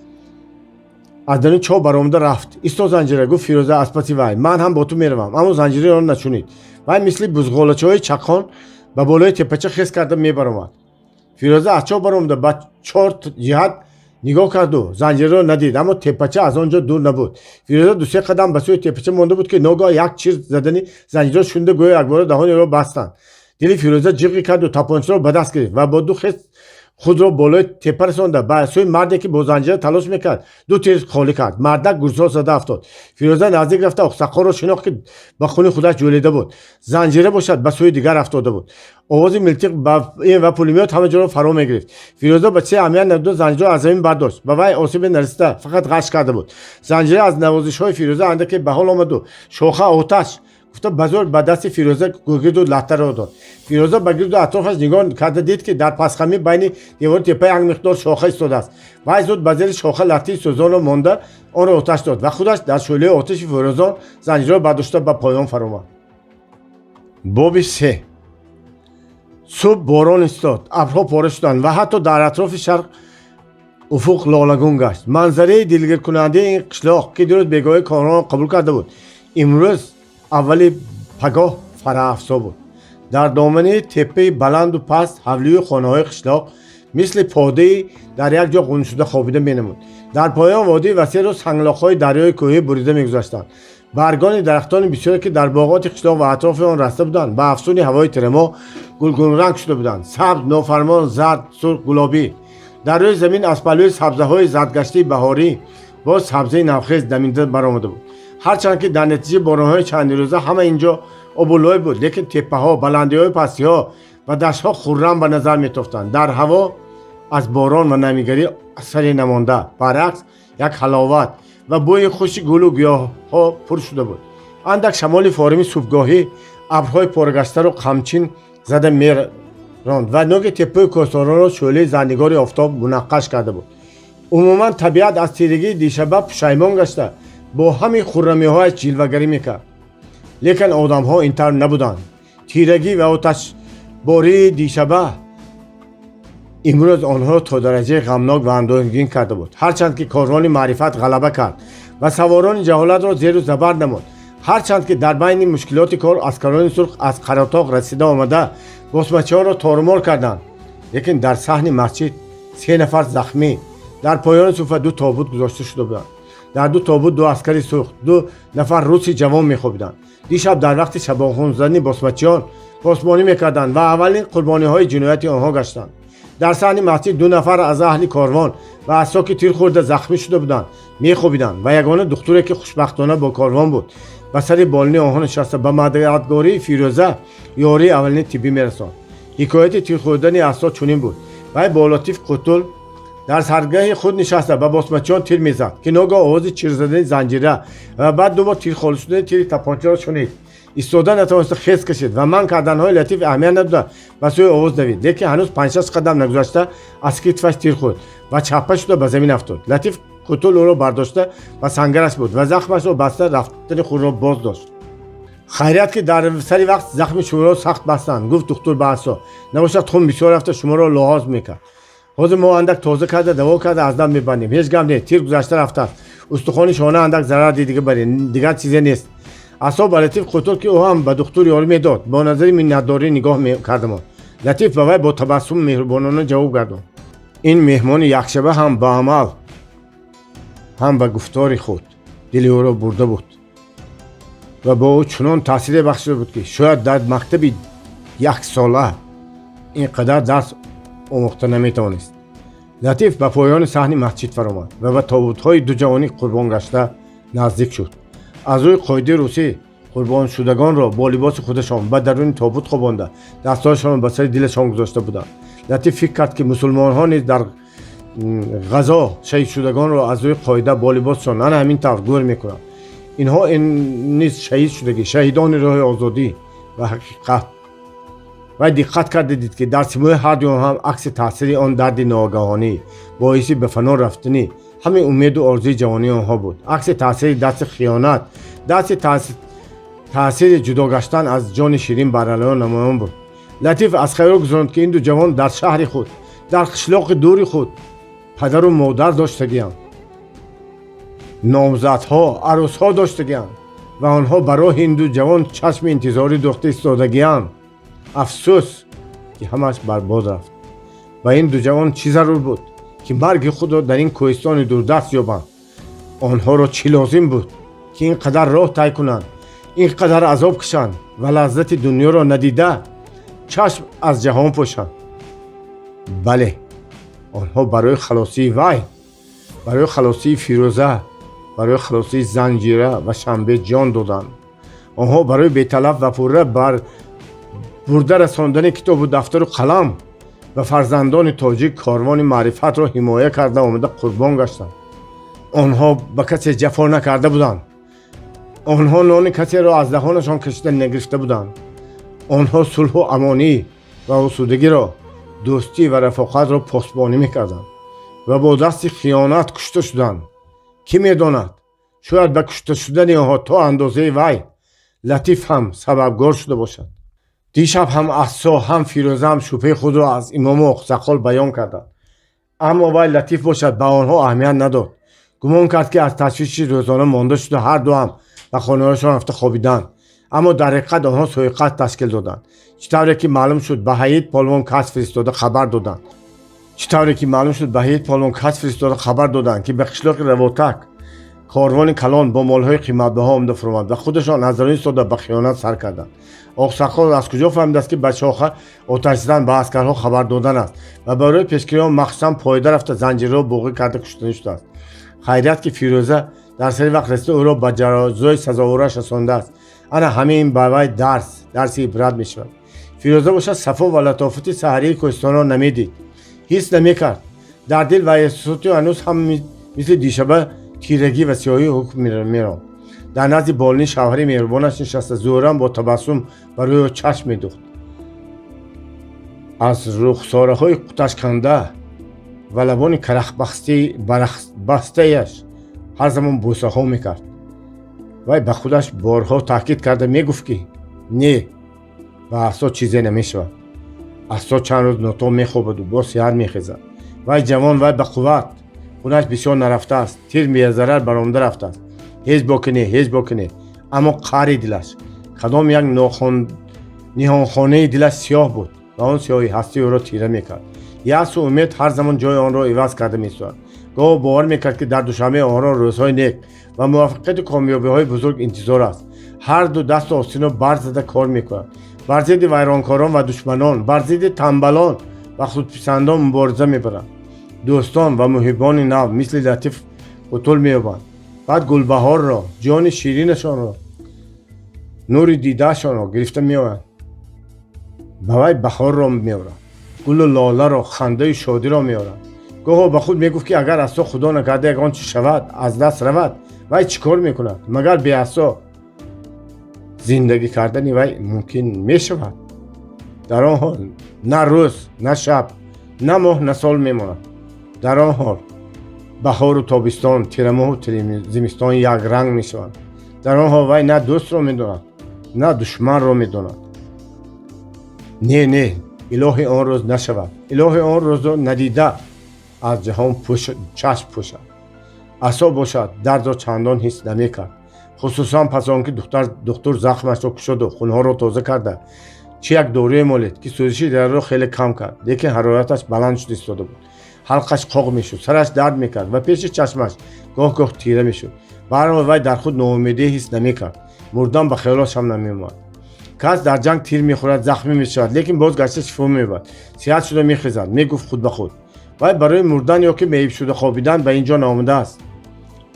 аз даруни чоҳ баромада рафт. «Исто, Занҷира», гуфт Фирӯза аз паси вай, «ман ҳам бо ту меравам». Аммо Занҷираро нашунид. Вай мисли бузғолачаҳои чаққон ба болои теппача хез карда мебаромад. Фирӯза аз чоҳ баромада ба чор ҷиҳат нигоҳ карду Занҷираро надид, аммо теппача аз он ҷо дур набуд. Фирӯза дусе қадам ба сӯи теппача монда буд, ки ногаҳ як чир задани занҷираро шунида, гӯё якбора даҳони ӯро бастанд. Дили Фирӯза ҷиғе карду тапончаро ба даст гирифт ва бо ду хез худро болои теппа расонда ба сӯи марде, ки бо занҷира талош мекард, ду тир холӣ кард. Мардак гурзҳо зада афтод. Фирӯза наздик рафта оқсаққолро шинохт, ки ба хуни худаш ҷӯлида буд. Занҷира бошад, ба сӯи дигар афтода буд. Овози милтиқ ва пулемёт ҳама ҷоро фаро мегирифт. Фирӯза ба чизе аҳамият надода занҷираро аз замин бардошт. Ба вай осебе нарасида, фақат ғаш карда буд. Занҷира аз навозишҳои Фирӯза андаке ба ҳол омаду «Шоха, оташ!» гуфта, ба зӯр ба дасти Фирӯза гӯгирду латтаро дод. Фирӯза ба гирду атрофаш нигоҳ карда дид, ки дар пасхамӣ байни девори теппа як миқдор шоха истодааст. Вай зуд ба зери шоха латтаи сӯзонро монда, онро оташ дод ва худаш дар шӯълаи оташи фирӯзон занҷираро бардошта ба поён фаромад. Боби се. Субҳ борон истод, абрҳо пора шуданд ва ҳатто дар атрофи шарқ уфуқ лолагун гашт. Манзараи дилгиркунандаи ин қишлоқ, ки дирӯз бегоҳӣ корвонро қабул карда буд, имрӯз аввали пагоҳ фараҳафзо буд. Дар домани теппаи баланду паст ҳавлию хонаҳои қишлоқ мисли подаи дар як ҷо ғуншуда хобида менамуд. Дар поён водии васеъро санглоқҳои дарёи кӯҳӣ бурида мегузаштанд. Баргони дарахтони бисёре, ки дар боғоти қишлоқ ва атрофи он раста буданд, ба афсуни ҳавои тирамоҳ гулгунранг шуда буданд: сабз, нофармон, зард, сурх, гулобӣ. Дар рӯи замин аз паҳлӯи сабзаҳои зардгаштаи баҳорӣ боз сабзаи навхез дамида баромада буд. Ҳарчанд ки дар натиҷаи боронҳои чандирӯза ҳама ин ҷо обу лой буд, лекин теппаҳо, баландиҳои, пастиҳо ва даштҳо хуррам ба назар метофтанд. Дар ҳаво аз борон ва намигарӣ асаре намонда, баръакс, як ҳаловат ва бӯи хуши гулу гиёҳҳо пур шуда буд. Андак шамоли форими субҳгоҳӣ абрҳои порагаштаро қамчин зада меронд ва ноги теппаи кӯҳсоронро шӯълаи зарнигори офтоб мунаққаш карда буд. Умуман, табиат аз тирагии дишаба пушаймон гашта, бо ҳамин хуррамиҳояш ҷилвагарӣ мекард. Лекин одамҳо ин тавр набуданд. Тирагӣ ва оташбории дишаба имрӯз онҳоро то дараҷаи ғамнок ва андӯҳгин карда буд. Ҳарчанд ки корвони маърифат ғалаба кард ва саворони ҷаҳолатро зеру забар намуд, ҳарчанд ки дар байни мушкилоти кор аскарони сурх аз Қаратоғ расида омада босмачиҳоро торумор карданд, лекин дар саҳни масҷид се нафар захмӣ, дар поёни суфа ду тобут гузошта шуда буданд. Дар ду тобут ду аскари сурх, ду нафар руси ҷавон мехобиданд. Дишаб дар вақти шабонхунзанӣ босмачиён посбонӣ мекарданд ва аввалин қурбониҳои ҷинояти онҳо гаштанд. Дар саҳни масҷид ду нафар аз аҳли корвон ва аз соки тир хӯрда захмӣ шуда буданд, мехобиданд ва ягона духтуре, ки хушбахтона бо корвон буд, ба сари болини онҳо нишаста, ба мададгории Фирӯза ёрии аввалини тиббӣ мерасонд. Ҳикояти тир хӯрдани Асо чунин буд. Вай бо Лотиф Қутул дар саргаҳи худ нишаста ба босмачиён тир мезад, ки ногаҳ овози чирзадани занҷира ва баъд ду бор тир холӣ шудани тири тапончаро шунид. Истода натавониста хез кашид ва манъ карданҳои Латиф аҳамият надода, ба сӯи овоз давид, лекин ҳанӯз панҷшаш қадам нагузашта, аз китфаш тир хӯрд ва чаппа шуда ба замин афтод. Латиф Қутул ӯро бардошта, ба сангараш бурд ва захмашро баста, рафтани худро боз дошт. «Хайрият, ки дар сари вақт захми шуморо сахт бастанд», — гуфт духтур ба Ассо, «набошад, хун бисёр рафта, шуморо лоҳоз мекард. Ҳозир мо андак тоза карда, даво карда, аз дам мебандем. Ҳеҷ гап не, тир гузашта рафтааст, устухони шона андак зарар дидига баре, дигар чизе нест». Ассо ба Латиф Қутул, ки ӯ ҳам ба духтур ёрӣ медод, бо назари миннатдорӣ нигоҳ кардамон. Латиф ба вай бо табассум меҳрубонона ҷавоб гардонд. Ин меҳмони якшаба ҳам ба амал, ҳам ба гуфтори худ дили ӯро бурда буд ва бо ӯ чунон таъсире бахшида буд, ки шояд дар мактаби яксола ин қадар дарс омӯхта наметавонист. Латиф ба поёни саҳни масҷид фаромад ва ба тобутҳои ду ҷавони қурбонгашта наздик шуд. Аз рӯи қоидаи русӣ, қурбоншудагонро бо либоси худашон ба даруни тобут хобонда, дастҳояшонро ба сари дилашон гузошта буданд. Латиф фикр кард, ки мусулмонҳо низ дар ғазо шаҳидшудагонро аз рӯи қоида бо либосшон ана ҳамин тавр гӯр мекунанд. Инҳо низ шаҳид шудагӣ, шаҳидони роҳи озодӣ ва ҳақиқат. Вай диққат карда дид, ки дар симои ҳарду онҳо ҳам акси таъсири он дарди ногаҳонӣ, боиси ба фано рафтани ҳамаи умеду орзуи ҷавонии онҳо буд, акси таъсири дасти хиёнат, дасти таъсири ҷудо гаштан аз ҷони ширин баралаён намоён буд. Латиф аз хаёл гузаронд, ки ин ду ҷавон дар шаҳри худ, дар қишлоқи дури худ падару модар доштагианд, номзадҳо, арӯсҳо доштагианд ва онҳо ба роҳи ин ду ҷавон чашми интизорӣ дӯхта истодагианд. Афсӯс, ки ҳамаш барбод рафт. Ба ин ду ҷавон чӣ зарур буд, ки марги худро дар ин кӯҳистони дурдаст ёбанд? Онҳоро чӣ лозим буд, ки ин қадар роҳ тай кунанд, ин қадар азоб кашанд ва лаззати дунёро надида, чашм аз ҷаҳон пӯшанд? Бале, онҳо барои халосии вай, барои халосии Фирӯза, барои халосии Занҷира ва Шанбе ҷон доданд. Онҳо барои беталаф ва пурра бар бурда расондани китобу дафтару қалам ба фарзандони тоҷик корвони маърифатро ҳимоя карда омада, қурбон гаштанд. Онҳо ба касе ҷафо накарда буданд. Онҳо нони касеро аз даҳонашон кашида нагирифта буданд. Онҳо сулҳу амонӣ ва осудагиро, дӯстӣ ва рафоқатро посбонӣ мекарданд ва бо дасти хиёнат кушта шуданд. Кӣ медонад, шояд ба кушта шудани онҳо то андозаи вай, Латиф, ҳам сабабгор шуда бошад. Дишаб ҳам Ассо, ҳам Фирӯза ҳам шубҳаи худро аз имому оқсақол баён карданд, аммо вай, Латиф бошад, ба онҳо аҳамият надод. Гумон кард, ки аз ташвиши рӯзона монда шуда, ҳарду ҳам ба хонаҳояшон рафта хобиданд. Аммо дар ҳақиқат онҳо суиқасд ташкил доданд. Чӣ тавре ки маълум шуд, ба Ҳаид Полвон кас фиристода хабар доданд. Чӣ тавре ки маълум шуд, ба Ҳаид Полвон кас фиристода хабар доданд, ки ба қишлоқи Равотак корвони калон бо молҳои қиматбаҳо омада фуромад ва худашон аз дарун истода ба хиёнат сар карданд. Оқсақол аз куҷо фаҳмидааст, ки ба шоха оташзан ба аскарҳо хабар додан аст ва барои пешгирӣ он махсусан поёда рафта, Занҷираро буғӣ карда, куштанӣ шудааст. Хайрият, ки Фирӯза дар сари вақт расида, ӯро ба ҷазои сазовораш расондааст. Ана ҳамин ба вай дарс, дарси ибрат мешавад. Фирӯза бошад, сафо ва латофати саҳарии кӯҳистонро намедид, ҳис намекард. Дар дил ва эҳсосоти ҳанӯз ҳам мисли дишаба тирагӣ ва сиёҳӣ ҳукм меронд. Дар назди болини шавҳари меҳрубонаш нишаста, зӯран бо табассум ба рӯи ӯ чашм медӯхт. Аз рухсораҳои қуташканда ва лабони карахбастааш ҳар замон бӯсаҳо мекард. Вай ба худаш борҳо таъкид карда мегуфт, ки не, ба Ассо чизе намешавад. Ассо чанд рӯз нотоб мехобаду боз сиҳат мехезад. Вай ҷавон, вай ба қувват, хунаш бисёр нарафтааст, тир безарар баромада рафтааст. Ҳеҷ боке не, ҳеҷ боке не. Аммо қаъри дилаш, кадом як ниҳонхонаи дилаш сиёҳ буд ва он сиёҳи ҳастии ӯро тира мекард. Яъсу умед ҳар замон ҷои онро иваз карда месояд. Гоҳ бовар мекард, ки дар Душанбе онҳоро рӯзҳои нек ва муваффақияту комёбиҳои бузург интизор аст. Ҳарду дасту остинро бар зада кор мекунанд, бар зидди вайронкорон ва душманон, бар зидди тамбалон ва худписандон мубориза мебаранд, дӯстон ва муҳиббони нав мисли Латиф Қутул меёбанд. Баъд Гулбаҳорро, ҷони ширинашонро, нури дидаашонро гирифта меоянд. Ба вай баҳорро меоранд, гулу лоларо, хандаю шодиро меоранд. Гоҳо ба худ мегуфт, ки агар Ассо, худо накарда, ягон чиз шавад, аз даст равад, вай чӣ кор мекунад? Магар бе Ассо зинда мемонад? Зиндагӣ кардани вай мумкин мешавад? Дар он ҳол на рӯз, на шаб, на моҳ, на сол мемонад. Дар он ҳол баҳору тобистон, тирамоҳу зимистон якранг мешаванд. Дар он ҳол вай на дӯстро медонад, на душманро медонад. Не, не, илоҳи он рӯз нашавад, илоҳи он рӯзро надида аз ҷаҳон чашм пӯшад. Асо бошад, дардро чандон ҳис намекард, хусусан пас он ки духтур захмашро кушоду хунҳоро тоза карда, чӣ як доруе молид, ки сӯзиши дараро хеле кам кард, лекин ҳарораташ баланд шуда истода буд. Ҳалқаш қоқ мешуд, сараш дард мекард ва пеши чашмаш гоҳ-гоҳ тира мешуд. Баҳрҳол, вай дар худ ноумедӣ ҳис намекард, мурдан ба хаёлаш ҳам намеомад. Кас дар ҷанг тир мехӯрад, захмӣ мешавад, лекин боз гашта шифо меёбад, сиҳат шуда мехезад, мегуфт худ ба худ. Вай барои мурдан ё ки меиб шуда хобидан ба ин ҷо наомадааст.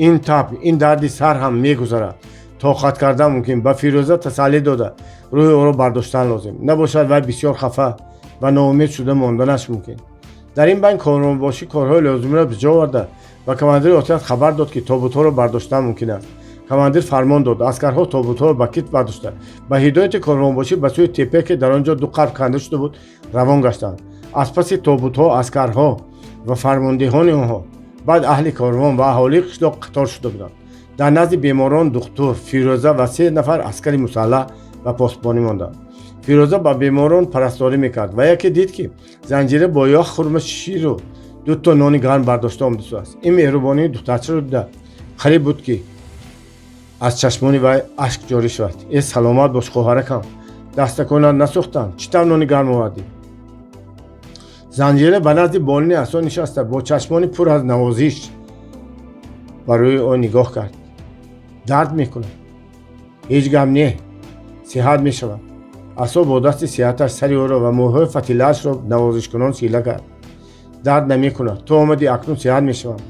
Ин таб, ин дарди сар ҳам мегузарад, тоқат кардан мумкин. Ба Фирӯза тасаллӣ дода, рӯҳи ӯро бардоштан лозим. Набошад, вай бисёр хафа ва ноумед шуда монданаш мумкин. Дар ин байн корвонбошӣ корҳои лозимиро ба ҷо оварда, ба командири отряд хабар дод, ки тобутҳоро бардоштан мумкин аст. Командир фармон дод, аскарҳо тобутҳоро ба китф бардошта, ба ҳидояти корвонбошӣ ба сӯи теппе, ки дар он ҷо ду қабр канда шуда буд, равон гаштанд. Аз паси тобутҳо аскарҳо ва фармондеҳони онҳо, баъд аҳли корвон ва аҳолии қишлоқ қатор шуда буданд. Дар назди беморон духтур, Фирӯза ва се нафар аскари мусаллаҳ ва посбонӣ монданд. Фирӯза ба беморон парасторӣ мекард ва яке дид, ки Занҷира бо як хурма ширу дуто нони гарм бардошта омадааст. Ин меҳрубонии духтарчаро дида, қариб буд, ки аз чашмони вай ашк ҷорӣ шавад. Э, саломат бош, хоҳаракам, дастаконат насӯхтанд? Чӣ тавр нони гарм овардӣ? Занҷира ба назди болини Асо нишаста, бо чашмони пур аз навозиш ба рӯи ӯ нигоҳ кард. Дард мекунад? Ҳеҷ гап не, сиҳат мешавад. Асо бо дасти сиҳаташ сари ӯро ва мӯйҳои фатилаашро навозишкунон сила кард. Дард намекунад, ту омадӣ, акнун сиҳат мешавам,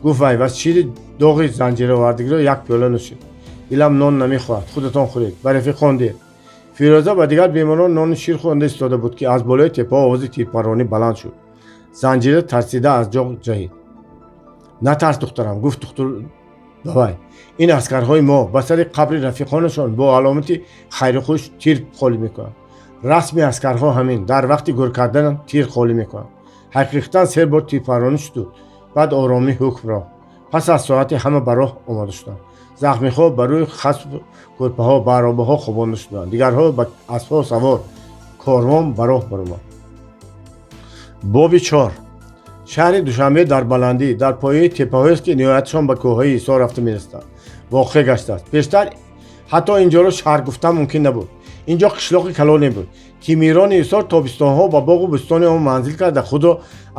гуфт вай ва шири доғи занҷираовардагиро як пиёла нӯшид. Дилам нон намехоҳад, худатон хӯред, ба рафиқон диҳед. Фирӯза ба дигар беморон нону шир хӯронда истода буд, ки аз болои теппаҳо овози тирпаронӣ баланд шуд. Занҷира тарсида аз ҷо ҷаҳид. Натарс, духтарам, гуфт духтур ба вай, ин аскарҳои мо ба сари қабри рафиқонашон бо аломати хайрухуш тир холӣ мекунанд. Расми аскарҳо ҳамин, дар вақти гӯр кардан тир холӣ мекунанд. Ҳақиқатан, се бор тирпаронӣ шуду баъд оромӣ ҳукм рост. Пас аз соате ҳама ба роҳ омода шуданд. Захмиҳо ба рӯи хасп, кӯрпаҳо, ба аробаҳо хобонда шуданд, дигарҳо ба аспҳо савор. Корвон ба роҳ баромад. Боби чор. Шаҳри Душанбе дар баландӣ, дар пояи теппаҳоест, ки ниҳоятшон ба кӯҳҳои Ҳисор рафта мерасиданд, воқеъ гаштааст. Пештар ҳатто ин ҷоро шаҳр гуфтан мумкин набуд. Ин ҷо қишлоқи калоне буд, ки мирони Ҳисор тобистонҳо ба боғу бӯстони он манзил карда, худро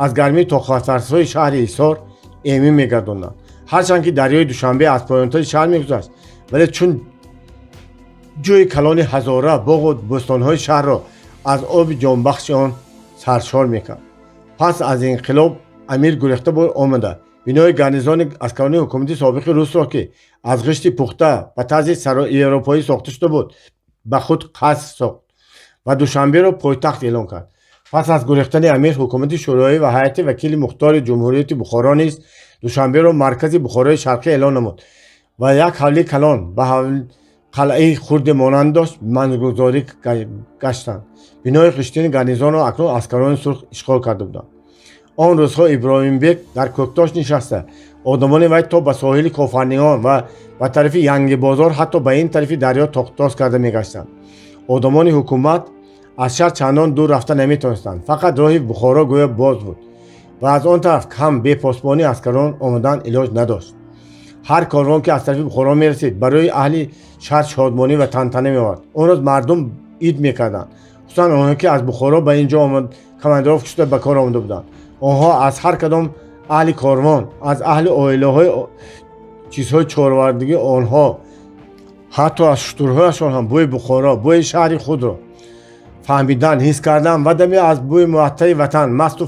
аз гармии тоқатфарсои шаҳри Ҳисор эмин мегардонданд. Ҳарчанд ки дарёи Душанбе аз поёнтари шаҳр мегузашт, вале чун ҷӯи калони ҳазора боғу бӯстонҳои шаҳрро аз оби ҷонбахши он саршор мекард. Пас аз инқилоб амир гурехта омада, бинои гарнизони аскарони ҳукумати собиқи русро, ки аз ғишти пухта ба тарзи европоӣ сохта шуда буд, ба худ қаср сохт ва Душанберо пойтахт эълон кард. Пас аз гурехтани амир, ҳукумати шӯроӣ ва ҳайати вакили мухтори Ҷумҳурияти Бухоро низ Душанберо маркази Бухорои Шарқӣ эълон намуд ва як ҳавлии калон ба қалъаи хурде монанд дошт, манзилгузорӣ гаштанд. Бинои ғиштини гарнизонро акнун аскарони сурх ишғол карда буданд. Он рӯзҳо Иброҳимбек дар Кӯктош нишаста, одамони вай то ба соҳили Кофарниҳон ва ба тарафи Янгибозор, ҳатто ба ин тарафи дарё тохтоз карда мегаштанд. Одамони ҳукумат аз шаҳр чандон дур рафта наметавонистанд. Фақат роҳи Бухоро гӯё боз буд ва аз он тараф кам бепосбонии аскарон омадан илоҷ надошт. Ҳар корвон, ки аз тарафи Бухоро мерасид, барои аҳли шаҳр шодмонӣ ва тантана меовард. Он рӯз мардум ид мекарданд, хусусан онҳое, ки аз Бухоро ба ин ҷо командировка шуда ба кор омада буданд. Онҳо аз ҳар кадом аҳли корвон, аз аҳли оилаҳои чизҳои чорвардагии онҳо, ҳатто аз шутурҳояшон ҳам бӯи Бухоро, бӯи шаҳри худро фаҳмидан, ҳис кардан ва даме аз бӯи муаттари ватан масту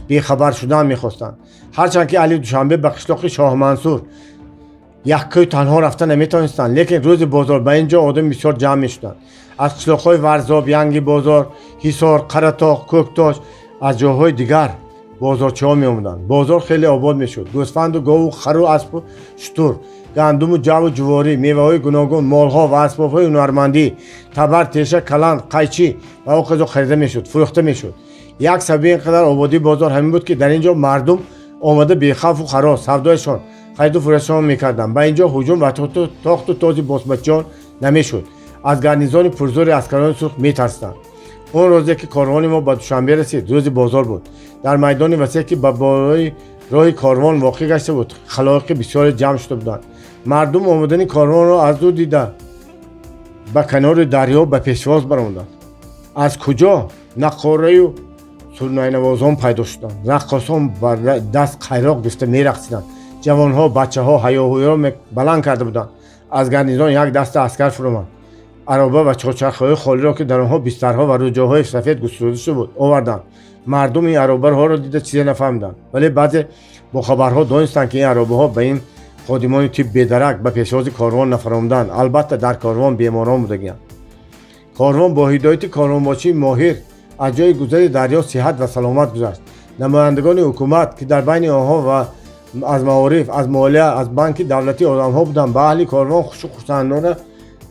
бехабар шудан мехостанд. Ҳарчанд ки аҳли Душанбе ба қишлоқи Шоҳмансур яккаю танҳо рафта наметавонистанд, лекин рӯзи бозор ба ин ҷо одами бисёр ҷамъ мешуданд. Аз қишлоқҳои Варзоб, Янги бозор, Ҳисор, Қаратоқ, Кӯктош, аз ҷойҳои дигар бозорчиҳо меомаданд. Бозор хеле обод мешуд. Гӯсфанду гову хару аспу шутур Гандуму ҷаву ҷуворӣ, меваҳои гуногун, молҳо ва асбобҳои ҳунармандӣ, табар, теша, каланд, қайчӣ ва оқизо харида мешуд, фурӯхта мешуд. Як сабаби ин қадар ободии бозор ҳамин буд, ки дар ин ҷо мардум омада бехавфу харос савдояшон, хариду фурӯшашон мекарданд. Ба ин ҷо ҳуҷум ва тохту този босмачиён намешуд. Аз гарнизони пурзӯри аскарони сурх метарсиданд. Он рӯзе, ки корвони мо ба Душанбе расид, рӯзи бозор буд. Дар майдони васеъ, ки ба болои роҳи корвон воқеъ гашта буд, халоиқи бисёре ҷамъ шуда буданд. Мардум омадани корвонро аз дур дида, ба канори дарё ба пешвоз баромаданд. Аз куҷо наққораю сурнайнавозон пайдо шуданд. Раққосон ба даст қайроқ гирифта мерақсиданд. Ҷавонҳо, бачаҳо ҳаёҳӯёро баланд карда буданд. Аз гарнизон як даста аскар фуромад. Ароба ва чорчархҳои холиро, ки дар онҳо бистарҳо ва рӯҷоҳои сафед густурда шуда буд, оварданд. Мардум ин аробаҳоро дида чизе нафаҳмиданд, вале баъзе бохабарҳо донистанд, ки ин аробаҳо ба ин ходимони тиб бедарак ба пешвози корвон нафаромаданд. Албатта, дар корвон беморон будагианд. Корвон бо ҳидояти корвонбошии моҳир аз ҷои гузари дарё сиҳат ва саломат гузашт. Намояндагони ҳукумат, ки дар байни онҳо ва аз маориф, аз молия, аз банки давлатӣ одамҳо буданд, ба аҳли корвон хушу хурсандона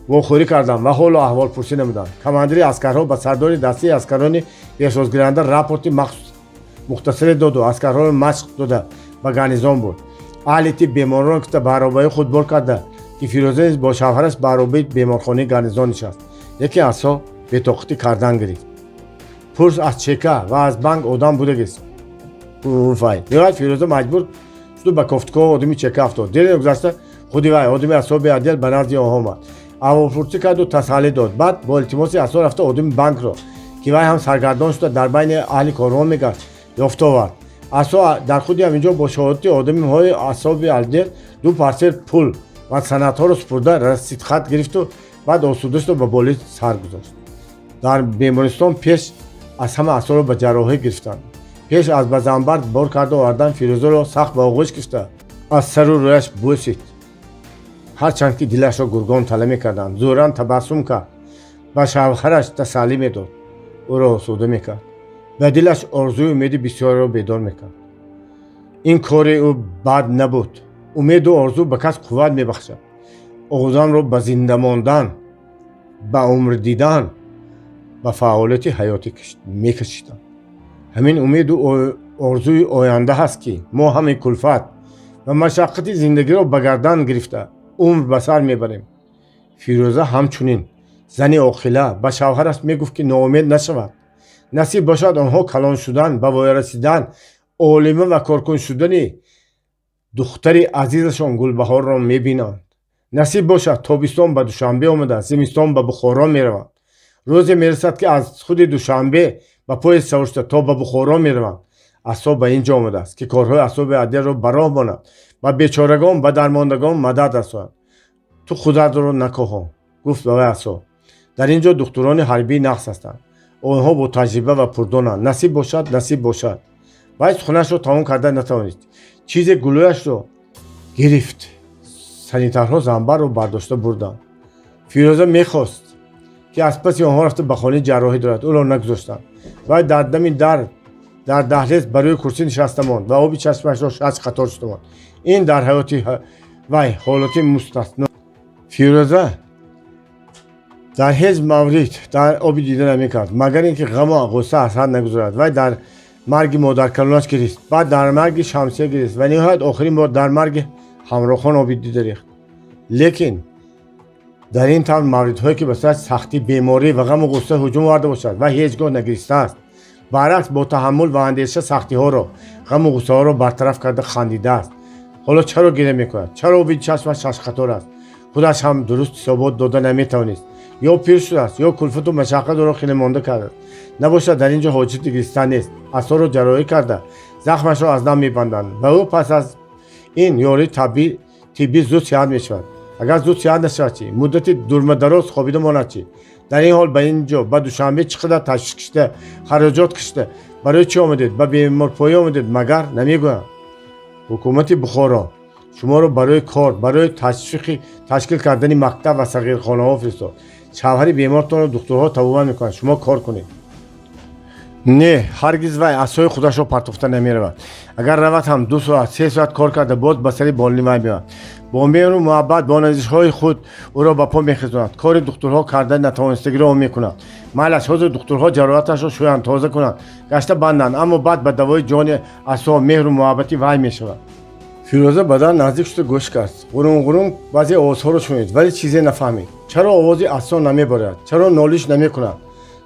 вохӯрӣ карданд ва ҳолу аҳволпурсӣ намуданд. Командири аскарҳо ба сардори дастаи аскарони пешвозгиранда рапорти мухтасаре доду аскарҳоро машқ дода ба гарнизон бурд. Аҳли тиб беморонро кута ба аробаи худ бор карда, ки Фирӯза низ бо шавҳараш ба аробаи беморхонаи гарнизон нишаст. Лекин асо бетоқатӣ кардан гирифт. Пурс, аз чека ва аз банк одам будагист вай. Ниҳоят Фирӯза маҷбур шуду ба кофтукоҳ одами чека афтод. Дери гузашта худи вай, одами асоби отдел, ба назди онҳо омад, аҳволпурсӣ карду тасаллӣ дод. Баъд бо илтимоси асо рафта одами банкро, ки вай ҳам саргардон шуда дар байни аҳли корвон мегашт, ёфта овард. Асо дар худи ҳаминҷо бо шоҳодати одамиҳои асоби отдел ду портфел пул ва санадҳоро супурда, расидхат гирифту баъд осуда шуда ба болиш сар гузошт. Дар бемористон пеш аз ҳама асоро ба ҷарроҳӣ гирифтанд. Пеш аз ба занбар бор карда овардан, Фирӯзаро сахт ба оғӯш гирифта, аз сару рӯяш бӯсид. Ҳарчанд ки дилашро гургон тала мекарданд, зӯран табассум кард, ба шавҳараш тасаллӣ медод, ӯро осуда мекард, ба дилаш орзую умеди бисёреро бедор мекард. Ин кори ӯ бад набуд. Умеду орзу ба кас қувват мебахшад, одамро ба зинда мондан, ба умр дидан, ба фаъолияти ҳаётӣ мекашиданд. Ҳамин умеду орзуи оянда ҳаст, ки мо ҳамин кулфат ва машаққати зиндагиро ба гардан гирифта, умр ба сар мебарем. Фирӯза ҳамчунин зани оқила ба шавҳараш мегуфт, ки ноумед нашавад. Насиб бошад, онҳо калон шудан, ба воя расидан, олима ва коркун шудани духтари азизашон Гулбаҳорро мебинанд. Насиб бошад, тобистон ба Душанбе омада, зимистон ба Бухоро мераванд. Рӯзе мерасад, ки аз худи Душанбе ба поезд савор шуда, то ба Бухоро мераванд. Асо ба ин ҷо омадааст, ки корҳои асоби отделро ба роҳ монад, ба бечорагон, ба дармондагон мадад расонад. Ту худатро накоҳон, гуфт ба вай асо. Дар ин ҷо духтурони ҳарбии нағз ҳастанд. Онҳо бо таҷриба ва пурдонанд. Насиб бошад, насиб бошад. Вай суханашро тамом карда натавонист, чизе гулӯяшро гирифт. Санитарҳо занбарро бардошта бурданд. Фирӯза мехост, ки аз паси онҳо рафта ба хонаи ҷарроҳӣ дорад, ӯро нагузоштанд. Вай дар дами дар дар даҳлез ба рӯи курсӣ нишаста монд ва оби чашмашро шаш қатор шуда монд. Ин дар ҳаёти вай ҳолати мустасно. Фирӯза дар ҳеҷ маврид дар оби дида намекард, магар ин ки ғаму ғусса аз ҳад нагузарад. Вай дар марги модаркалонаш гирист, баъд дар марги Шамсия гирист ва ниҳоят охирин бор дар марги Ҳамрохон оби дида рехт. Лекин дар ин тавр мавридҳое, ки ба сурати сахтӣ, беморӣ ва ғаму ғусса ҳуҷум оварда бошад, вай ҳеҷ гоҳ нагиристааст. Баръакс, бо таҳаммул ва андеша сахтиҳоро, ғаму ғуссаҳоро бартараф карда, хандидааст. Ҳоло чаро гиря мекунад? Чаро оби чашмаш шашқатор аст? Худаш ҳам дуруст ҳисобот дода наметавонист. Ё пир шудааст, ё кулфату машаққат ӯро хеле монда кардааст. Набошад, дар ин ҷо ҳоҷати гиристан нест. Асоро ҷарроҳӣ карда, захмашро аз нав мебанданд ва ӯ пас аз ин ёрии тиббӣ зуд сиҳат мешавад. Агар зуд сиҳат нашавад чӣ? Муддати дурмадароз хобида монад чӣ? Дар ин ҳол ба ин ҷо, ба Душанбе, чӣ қадар ташвиш кашида, хароҷот кашида барои чӣ омадед? Ба беморпоӣ омадед, магар намегӯянд. Ҳукумати Бухоро шуморо барои кор, барои ташвиқи ташкил кардани мактаб ва сағирхонаҳо фиристод. Шавҳари бемортонро духтурҳо табобат мекунанд, шумо кор кунед. Не, ҳаргиз вай асои худашро партофта намеравад. Агар равад ҳам, 2 соат, 3 соат кор карда, боз ба сари болини вай меояд. Бо меҳру муҳаббат, бо навозишҳои худ ӯро ба по мехезонад. Кори духтурҳо карда натавонистагиро ӯ мекунад. Майлаш, ҳозир духтурҳо ҷароҳаташро шӯянд, тоза кунанд, гашта банданд, аммо баъд ба давои ҷони асо меҳру муҳаббати вай мешавад. Фирӯза ба дар наздик шуда гӯш кард. Ғурун ғурун баъзе овозҳоро шунид, вале чизе нафаҳмид. Чаро овози асо намеборад? Чаро нолиш намекунад?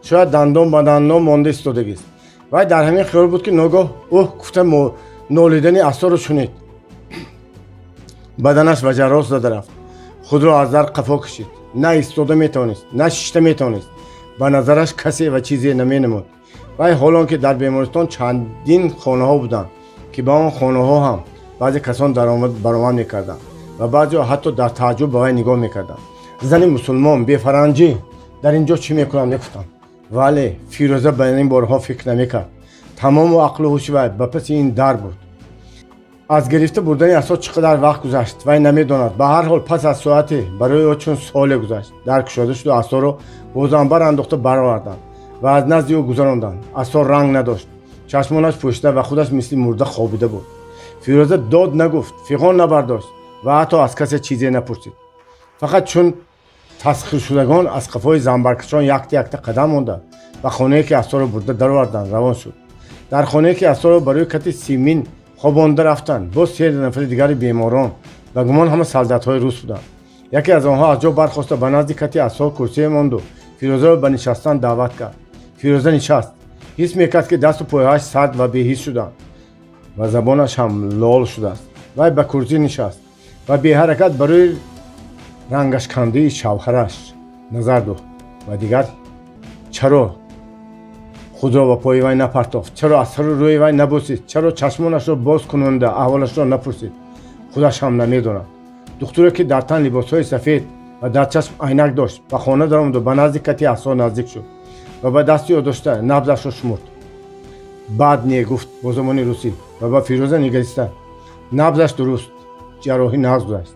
Шояд дандон ба дандон монда истодагист. Вай дар ҳамин хиёл буд, ки ногоҳ «Уҳ» гуфта нолидани асоро шунид. Баданаш ваҷаррост зада рафт. Худро аз дар қафо кашид. На истода метавонист, на шишта метавонист. Ба назараш касе ва чизе наменамуд. Вай ҳолон ки дар бемористон чандин хонаҳо буданд, ки ба он хонаҳо ҳам баъзе касон баромад мекарданд ва баъзеҳо ҳатто дар тааҷҷуб ба вай нигоҳ мекарданд. Зани мусулмон бефаранҷӣ дар ин ҷо чӣ мекунад, мегуфтанд. Вале Фирӯза ба ин борҳо фикр намекард. Тамому ақлу ҳуши вай ба паси ин дар буд. Аз гирифта бурдани асо чӣ қадар вақт гузашт, вай намедонад. Ба ҳар ҳол, пас аз соате барои ӯ чун соле гузашт. Дар кушода шуду асоро бо занбар андохта бароварданд ва аз назди ӯ гузаронданд. Асо ранг надошт, чашмонаш пӯшида ва худаш мисли мурда хобида буд. Фирӯза дод нагуфт, фиғон набардошт ва ҳатто аз касе чизе напурсид. Фақат чун тасхиршудагон аз қафои занбаркашон якта якта қадам монда ба хонае, ки асоро бурда дароварданд, равон шуд. Дар хонае, ки асоро барои кати симин хобонда рафтанд, боз се нафари дигари беморон, ба гумон ҳама солдатҳои рус буданд. Яке аз онҳо аз ҷо бархоста, ба назди кати асо курсие монду Фирӯзаро ба нишастан даъват кард. Фирӯза нишаст. Ҳис мекард, ки дасту пойҳояш сард ва беҳис шуданд ва забонаш ҳам лол шудааст. Вай ба курсӣ нишаст ва беҳаракат барои рангашкандии шавҳараш назар духт. Ва дигар чаро худро ба пои вай напартофт? Чаро аз сару рӯи вай набусид? Чаро чашмонашро боз кунонда аҳволашро напурсид? Худаш ҳам намедонад. Духтуре, ки дар тан либосҳои сафед ва дар чашм айнак дошт, ба хона даромаду ба назди кати асо наздик шуд ва ба дасти ӯ дошта набзашро шумурд. «Бад не», гуфт бо забони русӣ ва ба Фирӯза нигариста: «Набзаш дуруст, ҷарроҳӣ нағз будааст.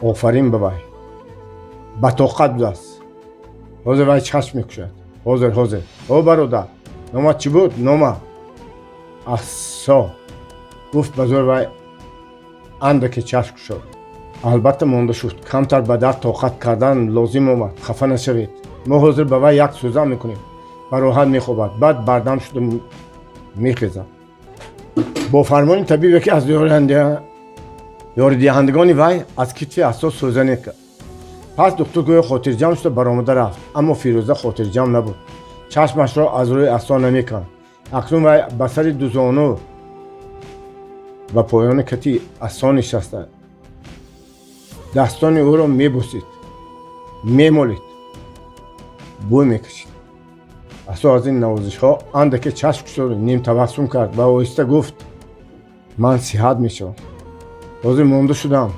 Офарин ба вай, батоқат будааст. Ҳозир вай чашм мекушад, ҳозир, ҳозир. О бародар, номат чӣ буд? Нома Ассо», гуфт ба зӯр. Вай андаке чашм кушод. Албатта, монда шуд, камтар ба дард тоқат кардан лозим омад. Хафа нашавед, мо ҳозир ба вай як сӯзан мекунем, ба роҳат мехобад, баъд бардам шуда мехезад. Бо фармони табиб яке аз ёридиҳандагони вай аз китфи асо сӯзане кард. Пас духтур гӯё хотирҷамъ шуда баромада рафт. Аммо Фирӯза хотирҷамъ набуд. Чашмашро аз рӯи асо намеканд. Акнун вай ба сари дузону ба поёни кати асо нишаста, дастони ӯро мебусид, мемолид, бӯй мекашид. Асо аз ин навозишҳо андаке чашм кушоду нимтабассум кард ва оҳиста гуфт: «Ман сиҳат мешавам. Ҳозир монда шудам,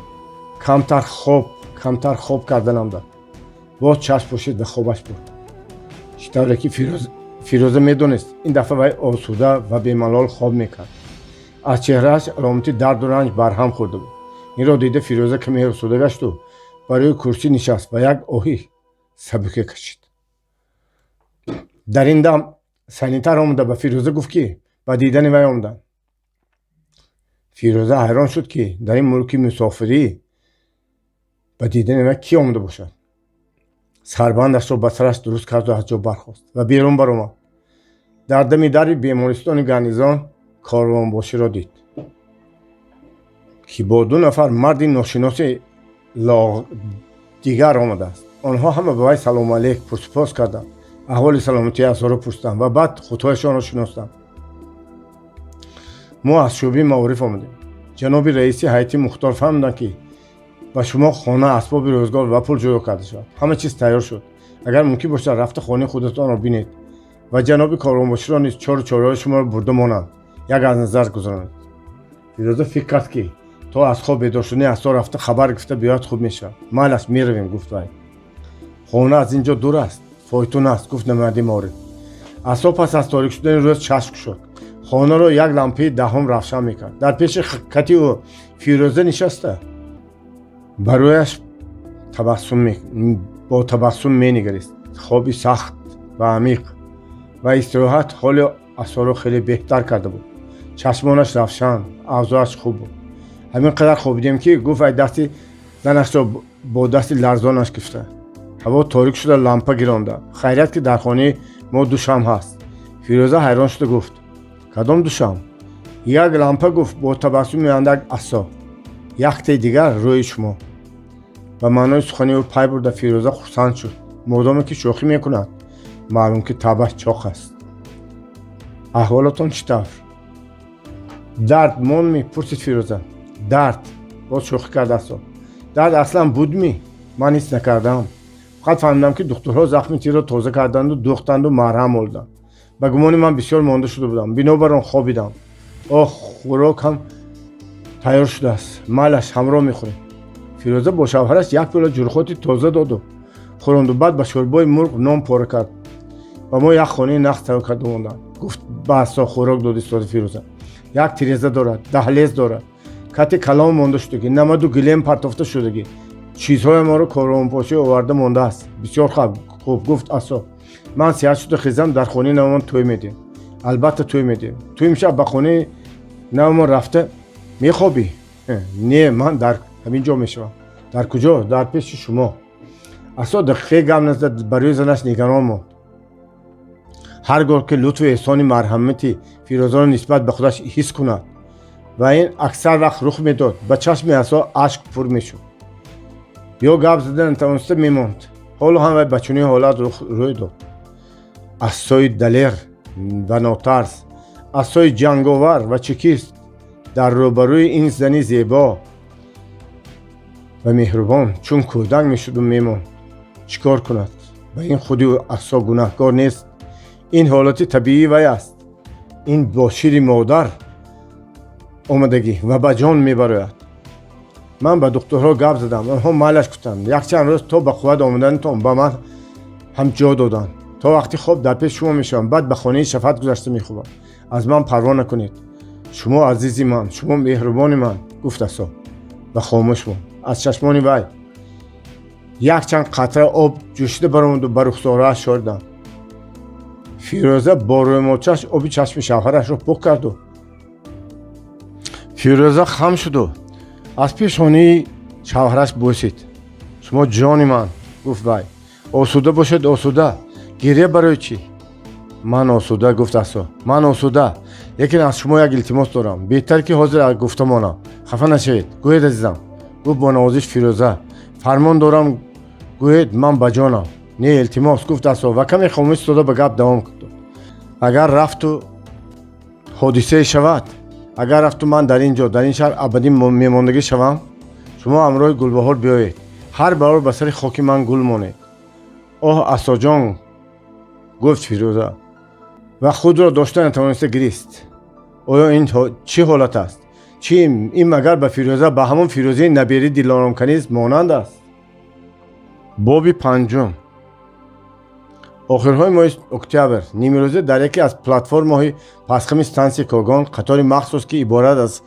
камтар хоб, камтар хоб карданам дар». Боз чашм пӯшид ва хобаш бурд. Чӣ тавре ки Фирӯза медонист, ин дафъа вай осуда ва бемалол хоб мекард. Аз чеҳрааш аломати дарду ранҷ барҳам хӯрда буд. Инро дида, Фирӯза каме осуда гашту ба рӯи курсӣ нишаст ва як оҳи сабуке кашид. Дар ин дам санитар омада, ба Фирӯза гуфт, ки ба дидани вай омаданд. Фирӯза ҳайрон шуд, ки дар ин мулки мусофирӣ ба дидани вай кӣ омада бошад. Сарбандашро ба сараш дуруст карду аз ҷо бархост ва берун баромад. Дар дами дари бемористони гарнизон корвонбоширо дид, ки бо ду нафар марди ношиноси дигар омадааст. Онҳо ҳама ба вай салому алейк, пурсупос карданд, аҳволи саломатии асоро пурсиданд ва баъд худҳояшонро шиностанд. «Мо аз шӯъбаи маориф омадем. Ҷаноби раиси ҳайати мухтор фаҳмиданд, ки ба шумо хона, асбоби рӯзгор ва пул ҷудо карда шавад. Ҳама чиз тайёр шуд. Агар мумкин бошад, рафта хонаи худатонро бинед ва ҷаноби корвонбоширо низ чору чораҳои шуморо бурда монанд, як аз назар гузаронед». Фирӯза фикр кард, ки то аз хоб бедор шудани асо рафта хабар гирифта биёяд хуб мешавад. «Майлаш, меравем», гуфт вай. «Хона аз ин ҷо дур аст, фойтун аст», гуфт намояндаи маориф. Асо пас аз торик шудани рӯз чашм кушод. Хонаро як лампаи даҳум равшан мекард. Дар пеши кати ӯ Фирӯза нишаста, ба рӯяш бо табассум менигарист. Хоби сахт ва амиқ ва истироҳат ҳоли Асоро хеле беҳтар карда буд. Чашмонаш равшан, авзоаш хуб буд. Ҳамин қадар хобидем, ки, гуфт вай, дасти занашро бо дасти ларзонаш гирифта. Ҳаво торик шуда, лампа гиронда. Хайрият, ки дар хонаи мо ду шамъ ҳаст. Фирӯза ҳайрон шуда гуфт: «Кадом ду шамъ?» «Як лампа, — гуфт бо табассуми андак Асо, — яктаи дигар рӯи шумо». Ба маънои сухани ӯ пай бурда, Фирӯза хурсанд шуд. Модоме ки шӯхӣ мекунад, маълум, ки табъаш чоқ аст. «Аҳволатон чӣ тавр? Дард мондми?» — пурсид Фирӯза. «Дард?» — боз шӯхӣ кард Асо. «Дард аслан будми? Ман ҳис накардам. Фақат фаҳмидам, ки духтурҳо захми тирро тоза карданду дӯхтанду марҳам молиданд. Ба гумони ман, бисёр монда шуда будам, бинобар он хобидам. Оҳ, хӯрок ҳам тайёр шудааст. Майлаш, ҳамроҳ мехӯрем». Фирӯза бо шавҳараш як пиёла ҷурхоти тоза доду хӯронду, баъд ба шӯрбои мурғ нон пора кард. «Ба мо як хонаи нағз тайёр карда монданд, — гуфт ба Асо хӯрок дод истода Фирӯза. — Як тиреза дорад, даҳлез дорад, кати калон монда шудагӣ, намаду гилем партофта шудагӣ. Чизҳои моро корвонпошӣ оварда мондааст». «Бисёр хуб, — гуфт Асо. — Ман сиҳат шуда хезам, дар хонаи навамон тӯй медиҳем. Албатта, тӯй медиҳем. Ту имшаб ба хонаи навамон рафта мехобӣ?» «Не, ман дар ҳамин ҷо мешавам». «Дар куҷо?» «Дар пеши шумо». Асо дақиқае гап назад, барои занаш нигарон монд. Ҳар гоҳ ки лутфу эҳсони марҳамати Фирӯзаро нисбат ба худаш ҳис кунад, ва ин аксар вақт рух медод, ба чашми Асо ашк пур мешуд ё гап зада натавониста мемонд. Ҳоло ҳам вай ба чунин ҳолат рӯй дод. Асои далер ва нотарс, асои ҷанговар ва чекист дар рӯбарӯи ин зани зебо ва меҳрубон чун кӯдак мешуду мемонд. Чӣ кор кунад? Ба ин худи Асо гунаҳкор нест. Ин ҳолати табиии вай аст. Ин бо шири модар омадагӣ ва ба ҷон мебарояд. «Ман ба духтурҳо гап задам, онҳо майлаш гуфтанд. Якчанд рӯз то ба қувват омаданатон ба ман ҳам ҷо доданд. То вақти хоб дар пеши шумо мешавам, баъд ба хонаи Шафат гузашта мехобам. Аз ман парво накунед. Шумо азизи ман, шумо меҳрубони ман», — гуфт Асо ва хомӯш монд. Аз чашмони вай якчанд қатра об ҷӯшида баромаду ба рухсорааш шориданд. Фирӯза бо рӯймолчаш оби чашми шавҳарашро пок карду, Фирӯза хам шуду аз пешонии шавҳараш бӯсид. «Шумо ҷони ман», — гуфт вай. «Осуда бошед, осуда. Гиря барои чӣ?» «Ман осуда, — гуфт Асо, — ман осуда, лекин аз шумо як илтимос дорам. Беҳтар, ки ҳозир гуфта монам, хафа нашавед». «Гӯед, азизам», — гуфт бо навозиш Фирӯза. «Фармон дорам, гӯед, ман ба ҷонам». «Не, илтимос», — гуфт Асо ва каме хомӯш истода ба гап давом дод. «Агар рафту ҳодисае шавад, агар рафту ман дар ин ҷо, дар ин шаҳр абадӣ мемондагӣ шавам, шумо ҳамроҳи Гулбаҳор биёед, ҳар барор ба сари хоки ман гул монед». «Оҳ, Асоҷон», — гуфт Фирӯза ва худро дошта натавониста гирист. Оё ин чӣ ҳолат аст? Чӣ ин магар ба Фирӯза, ба ҳамон Фирӯзаи набери Дилоромканиз монанд аст? Боби панҷум. Охирҳои моҳи октябр, нимрӯза, дар яке аз платформаҳои пасхами стансияи Когон қатори махсус, ки иборат аз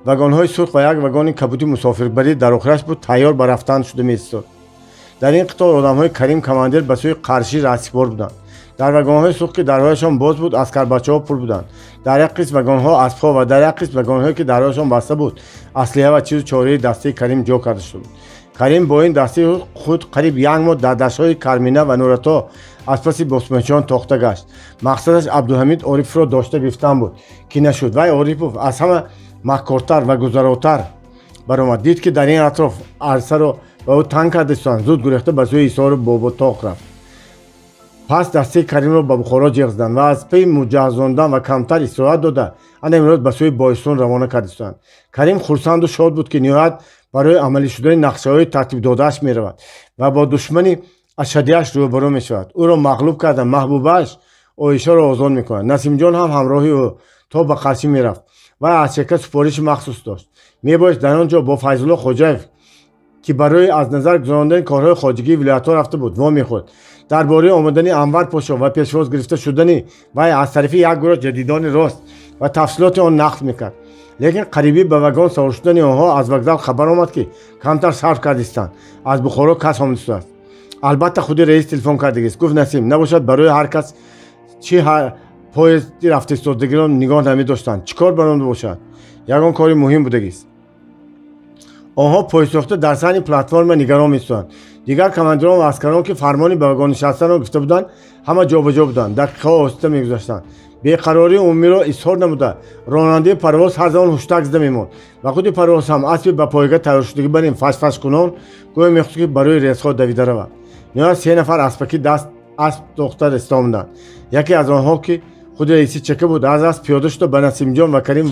вагонҳои сурх ва як вагони кабуди мусофирбарӣ дар охираш буд, тайёр ба рафтан шуда меистод. Дар ин қитор одамҳои Карим командир ба сӯи Қаршӣ раҳсипор буданд. Дар вагонҳои сурх, ки дарҳояшон боз буд, аскарбачаҳо пур буданд. Дар як қисм вагонҳо аспҳо ва дар як қисм вагонҳое, ки дарҳояшон баста буд, аслиҳа ва чизу чораи дастаи Карим ҷо карда шуда буд. Карим бо ин дастаи худ қариб як моҳ дар даштҳои Кармина ва Нурато аз паси босмачиён тохта гашт. Мақсадаш Абдуҳамид Ориповро дошта гирифтан буд, ки нашуд. Вай, Орипов, аз ҳама маккортар ва гузаротар баромад. Дид, ки дар ин атроф арсаро ба ӯ танг карда истоданд, зуд гурехта ба сӯи Ҳисору Боботоқ рафт. Пас дастаи Каримро ба Бухоро ҷиғ заданд ва аз паи муҷаҳҳазондан ва камтар истироҳат дода, ана имрӯз ба сӯи Бойсун равона карда истоданд. Карим хурсанду шод буд, ки ниҳоят барои амалӣ шудани нақшаҳои тартибдодааш меравад ва бо душмани ашаддиаш рӯбарӯ мешавад, ӯро мағлуб карда, маҳбубааш Оишаро озод мекунад. Насимҷон ҳам ҳамроҳи ӯ то ба Қаршӣ мерафт ва аз ЧК супориши махсус дошт. Мебоист дар он ҷо бо Файзулло Хоҷаев, ки барои аз назар гузарондани корҳои хоҷагии вилоятҳо рафта буд, вомехӯрд. Дар бораи омадани Анвар Пошо ва пешвоз гирифта шудани вай аз тарафи як гурӯҳ ҷадидони рост ва тафсилоти он нақл мекард. Лекин қарибӣ ба вагон савор шудани онҳо аз вокзал хабар омад, ки камтар сарф кардистанд, аз Бухоро кас омадистааст. «Албатта, худи раис телефон кардагист», — гуфт Насим. «Набошад, барои ҳар кас чӣ Поезди рафта истодагиро нигоҳ намедоштанд. Чӣ кор баромада бошад? Ягон кори муҳим будагист. Онҳо пойсохта дар саҳни платформа нигарон меистоданд. Дигар командирон ва аскарон, ки фармони ба вагон нишастанро гирифта буданд, ҳама ҷобаҷо буданд. Дақиқаҳо оҳиста мегузаштанд. Беқарории умумиро изҳор намуда, ронандаи парвоз ҳар замон ҳуштак зада мемонд ва худи парвоз ҳам аспи ба пойга тайёршудагӣ барин фашфашкунон, гӯё мехост, ки ба рӯи релсҳо давида равад. Ниҳоят се нафар аспакӣ даст асп тохта расида омаданд. Яке аз онҳо, ки худи раиси ЧК буд, аз асп пиёда шуда, ба Насимҷон ва Карим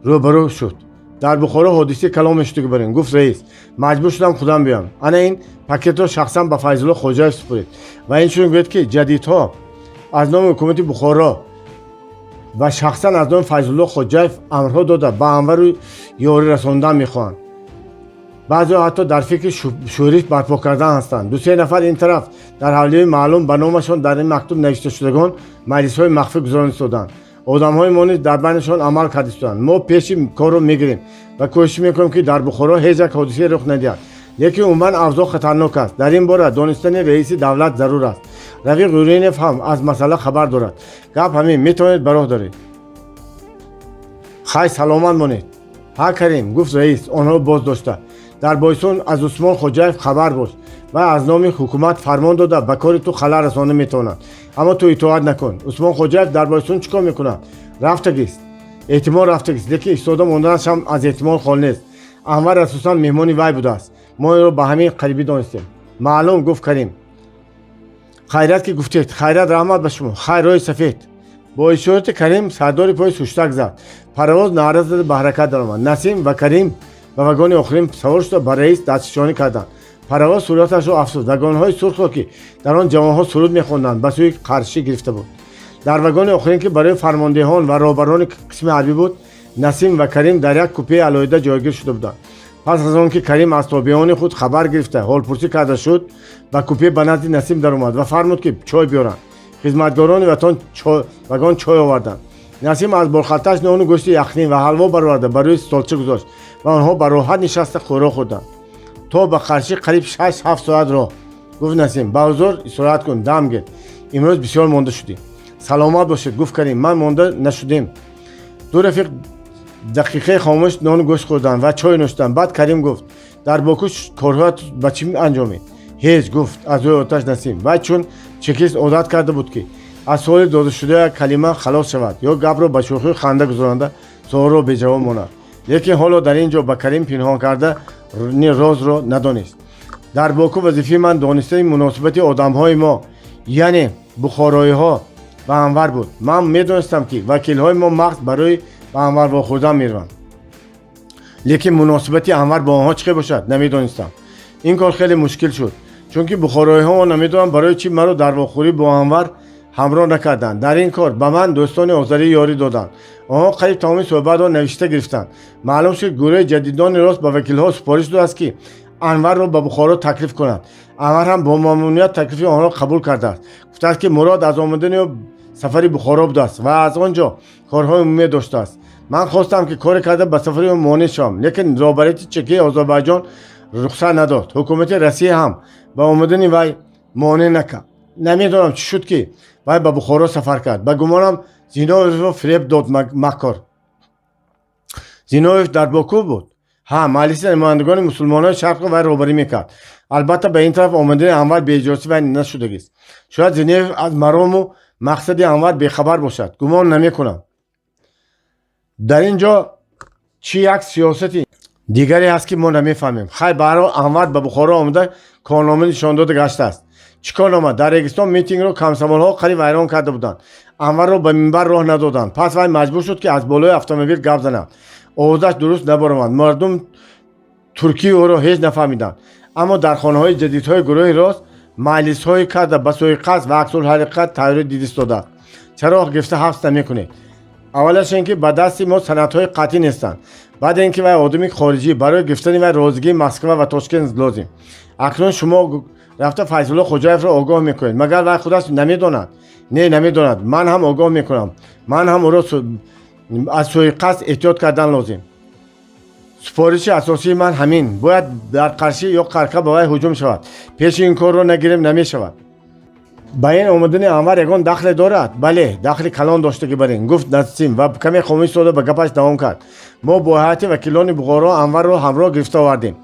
рӯбарӯ шуд. «Дар Бухоро ҳодисаи калон мешудагӣ барин, — гуфт раис. — Маҷбур шудам худам биёям. Ана ин пакетро шахсан ба Файзулло Хоҷаев супоред ва инчунин гӯед, ки ҷадидҳо аз номи ҳукумати Бухоро ва шахсан аз номи Файзулло Хоҷаев амрҳо дода, ба Анвару ёрӣ расондан мехоҳанд. Баъзеҳо ҳатто дар фикри шӯриш барпо кардан ҳастанд. Дусе нафар ин тараф дар ҳавлиҳои маълум ба номашон дар ин мактуб навишташудагон маҷлисҳои махфӣ гузаронистоданд. Одамҳои мо низ дар байнашон амал кардистоданд. Мо пеши корро мегирем ва кӯшиш мекунем, ки дар Бухоро ҳеҷ як ҳодисае рух надиҳад, лекин умуман авзоъ хатарнок аст. Дар ин бора донистани раиси давлат зарур аст. Рафиқ Юренев ҳам аз масъала хабар дорад. Гап ҳамин, метавонед ба роҳ доред. Хай, саломат монед.» «Ҳа, Карим, — гуфт раис онҳоро боз дошта, — дар Бойсун аз Усмон Хоҷаев хабар бош ва аз номи ҳукумат фармон дода, ба кори ту халал расонда метавонад, аммо ту итоат накун.» «Усмон Хоҷаев дар Бойсун чӣ кор мекунад?» «Рафтагист, эҳтимол рафтагист, лекин истода монданаш ҳам аз эҳтимол холӣ нест. Анвар асосан меҳмони вай будааст. Мо инро ба ҳамин қарибӣ донистем.» «Маълум, — гуфт Карим. — Хайрат, ки гуфтед. Хайрат, раҳмат ба шумо. Хайр, роҳи сафед.» Бо ишорати Карим сардори поезд ҳуштак зад. Паровоз наъра зада ба ҳаракат даромад. Насим ва Карим ба вагони охирин савор шуда, ба раис дастфишонӣ карданд. Паровоз суръаташро афзуд. Вагонҳои сурхро, ки дар он ҷавонҳо суруд мехонданд, ба сӯи Қаршӣ гирифта буд. Дар вагони охирин, ки барои фармондеҳон ва роҳбарони қисми ҳарбӣ буд, Насим ва Карим дар як купеи алоҳида ҷойгир шуда буданд. Пас аз он ки Карим аз тобеони худ хабар гирифта, ҳолпурсӣ карда шуд, ба купе ба назди Насим даромад ва фармуд, ки чой биёранд. Хизматгорони вагон чой оварданд. Насим аз борхалтааш нону гӯшти яхнин ва ҳалво бароварда, ба рӯи столча гузошт ва онҳо ба роҳат нишаста хӯрок хӯрданд. «То ба Қаршӣ қариб 6-7 соат роҳ, — гуфт Насим. — Ба ҳузур истироҳат кун, дам гир, имрӯз бисёр монда шудӣ.» «Саломат бошед, — гуфт Карим. — Ман монда нашудем.» Ду рафиқ дақиқаи хомӯш нону гӯшт хӯрданд ва чой нӯшиданд. Баъд Карим гуфт: «Дар Боку корҳоят ба чӣ анҷомид?» «Ҳеҷ, — гуфт аз рӯи оташ Насим. Вай чун чекист одат карда буд, ки аз суоли додашуда як калима халос шавад ё гапро ба шӯхию ханда гузаронда, суолро беҷавоб монад, лекин ҳоло дар ин ҷо ба Карим пинҳон карда ни розро надонист. «Дар Боку вазифаи ман донистани муносибати одамҳои мо, яъне бухороиҳо, ба Анвар буд. Ман медонистам, ки вакилҳои мо махз барои ба Анвар вохӯрдан мераванд, лекин муносибати Анвар бо онҳо чӣ хел бошад, намедонистам. Ин кор хеле мушкил шуд, чунки бухороиҳо намедонам барои чӣ маро дар вохӯрӣ бо Анвар ҳамроҳ накарданд. Дар ин кор ба ман дӯстони озарӣ ёрӣ доданд. Онҳо қариб тамоми суҳбатро навишта гирифтанд. Маълум шуд, гурӯҳи ҷадидони рост ба вакилҳо супориш додааст, ки Анварро ба Бухоро таклиф кунанд. Анвар ҳам бо мамнуният таклифи онҳоро қабул кардааст. Гуфтааст, ки мурод аз омадани ӯ сафари Бухоро будааст ва аз он ҷо корҳои умумие доштааст. Ман хостам, ки коре карда ба сафари ӯ монеъ шавам, лекин роҳбарияти ЧКи Озарбойҷон рухсат надод. Ҳукумати Россия ҳам ба омадани вай монеъ накард. Намедонам, чӣ шуд, ки вай ба Бухоро сафар кард. Ба гумонам, Зиновьевро фиреб дод маккор.» «Зиновьев дар Боку буд?» «Ҳа, маҷлиси намояндагони мусулмонони шарқро вай роҳбарӣ мекард. Албатта, ба ин тараф омадани Анвар беиҷозати вай нашудагист. Шояд Зиновьев аз марому мақсади Анвар бехабар бошад.» «Гумон намекунам. Дар ин ҷо чӣ як сиёсати дигаре ҳаст, ки мо намефаҳмем. Хай, баҳрҳол Анвар ба Бухоро омада, корнома нишон дода гаштааст.» «Чӣ корнома?» «Дар Регистон митингро комсомолҳо қариб вайрон карда буданд. Анварро ба минбар роҳ надоданд. Пас вай маҷбур шуд, ки аз болои автомобил гап занад. Овозаш дуруст набаромад. Мардум туркии ӯро ҳеҷ нафаҳмиданд. Аммо дар хонаҳои ҷадидҳои гурӯҳи рост маҷлисҳое карда, ба суиқасд ва аксулҳаракат тайёрӣ дидистодааст.» «Чаро гирифта ҳабс намекунед?» «Аввалаш ин ки ба дасти мо санадҳои қатъӣ нестанд. Баъд ин ки вай одами хориҷӣ, барои гирифтани вай розигии Москва ва Тошкент лозим. Акнун шумо рафта Файзулло Хоҷаевро огоҳ мекунед.» «Магар вай худаш намедонад?» «Не, намедонад. Ман ҳам огоҳ мекунам. Ман ҳам ӯро аз суиқасд эҳтиёт кардан лозим. Супориши асосии ман ҳамин: бояд дар Қаршӣ ё Қарқа ба вай ҳуҷум шавад. Пеши ин корро нагирем, намешавад.» Ба ин омадани Анвар ягон дахле дорад? Бале, дахли калон доштагӣ бар ин, гуфт Насим ва каме хомӯш истода ба гапаш давом кард. Мо бо ҳайати вакилони Буғоро Анварро ҳамроҳ гирифта овардем.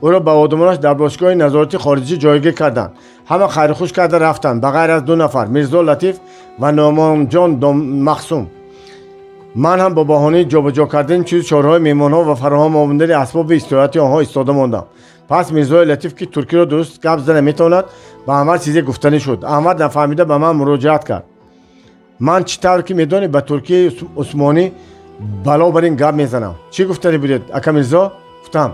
Ӯро ба одамонаш дар бошгоҳи назорати хориҷӣ ҷойгир карданд. Ҳама хайрухуш карда рафтанд, ба ғайр аз ду нафар, Мирзо Латиф ва Нуъмонҷон Махсум. Ман ҳам бо баҳонаи ҷобаҷо кардани чизу чораҳои меҳмонҳо ва фароҳам омадани асбоби истироҳати онҳо истода мондам. Пас Мирзои Латиф, ки туркиро дуруст гап зада наметавонад, ба Анвар чизе гуфтанӣ шуд. Анвар нафаҳмида ба ман муроҷиат кард. Ман чӣ тавр ки медонӣ, ба туркияи усмонӣ бало бар ин гап мезанам. Чӣ гуфтанӣ будед, ака Мирзо? Гуфтам,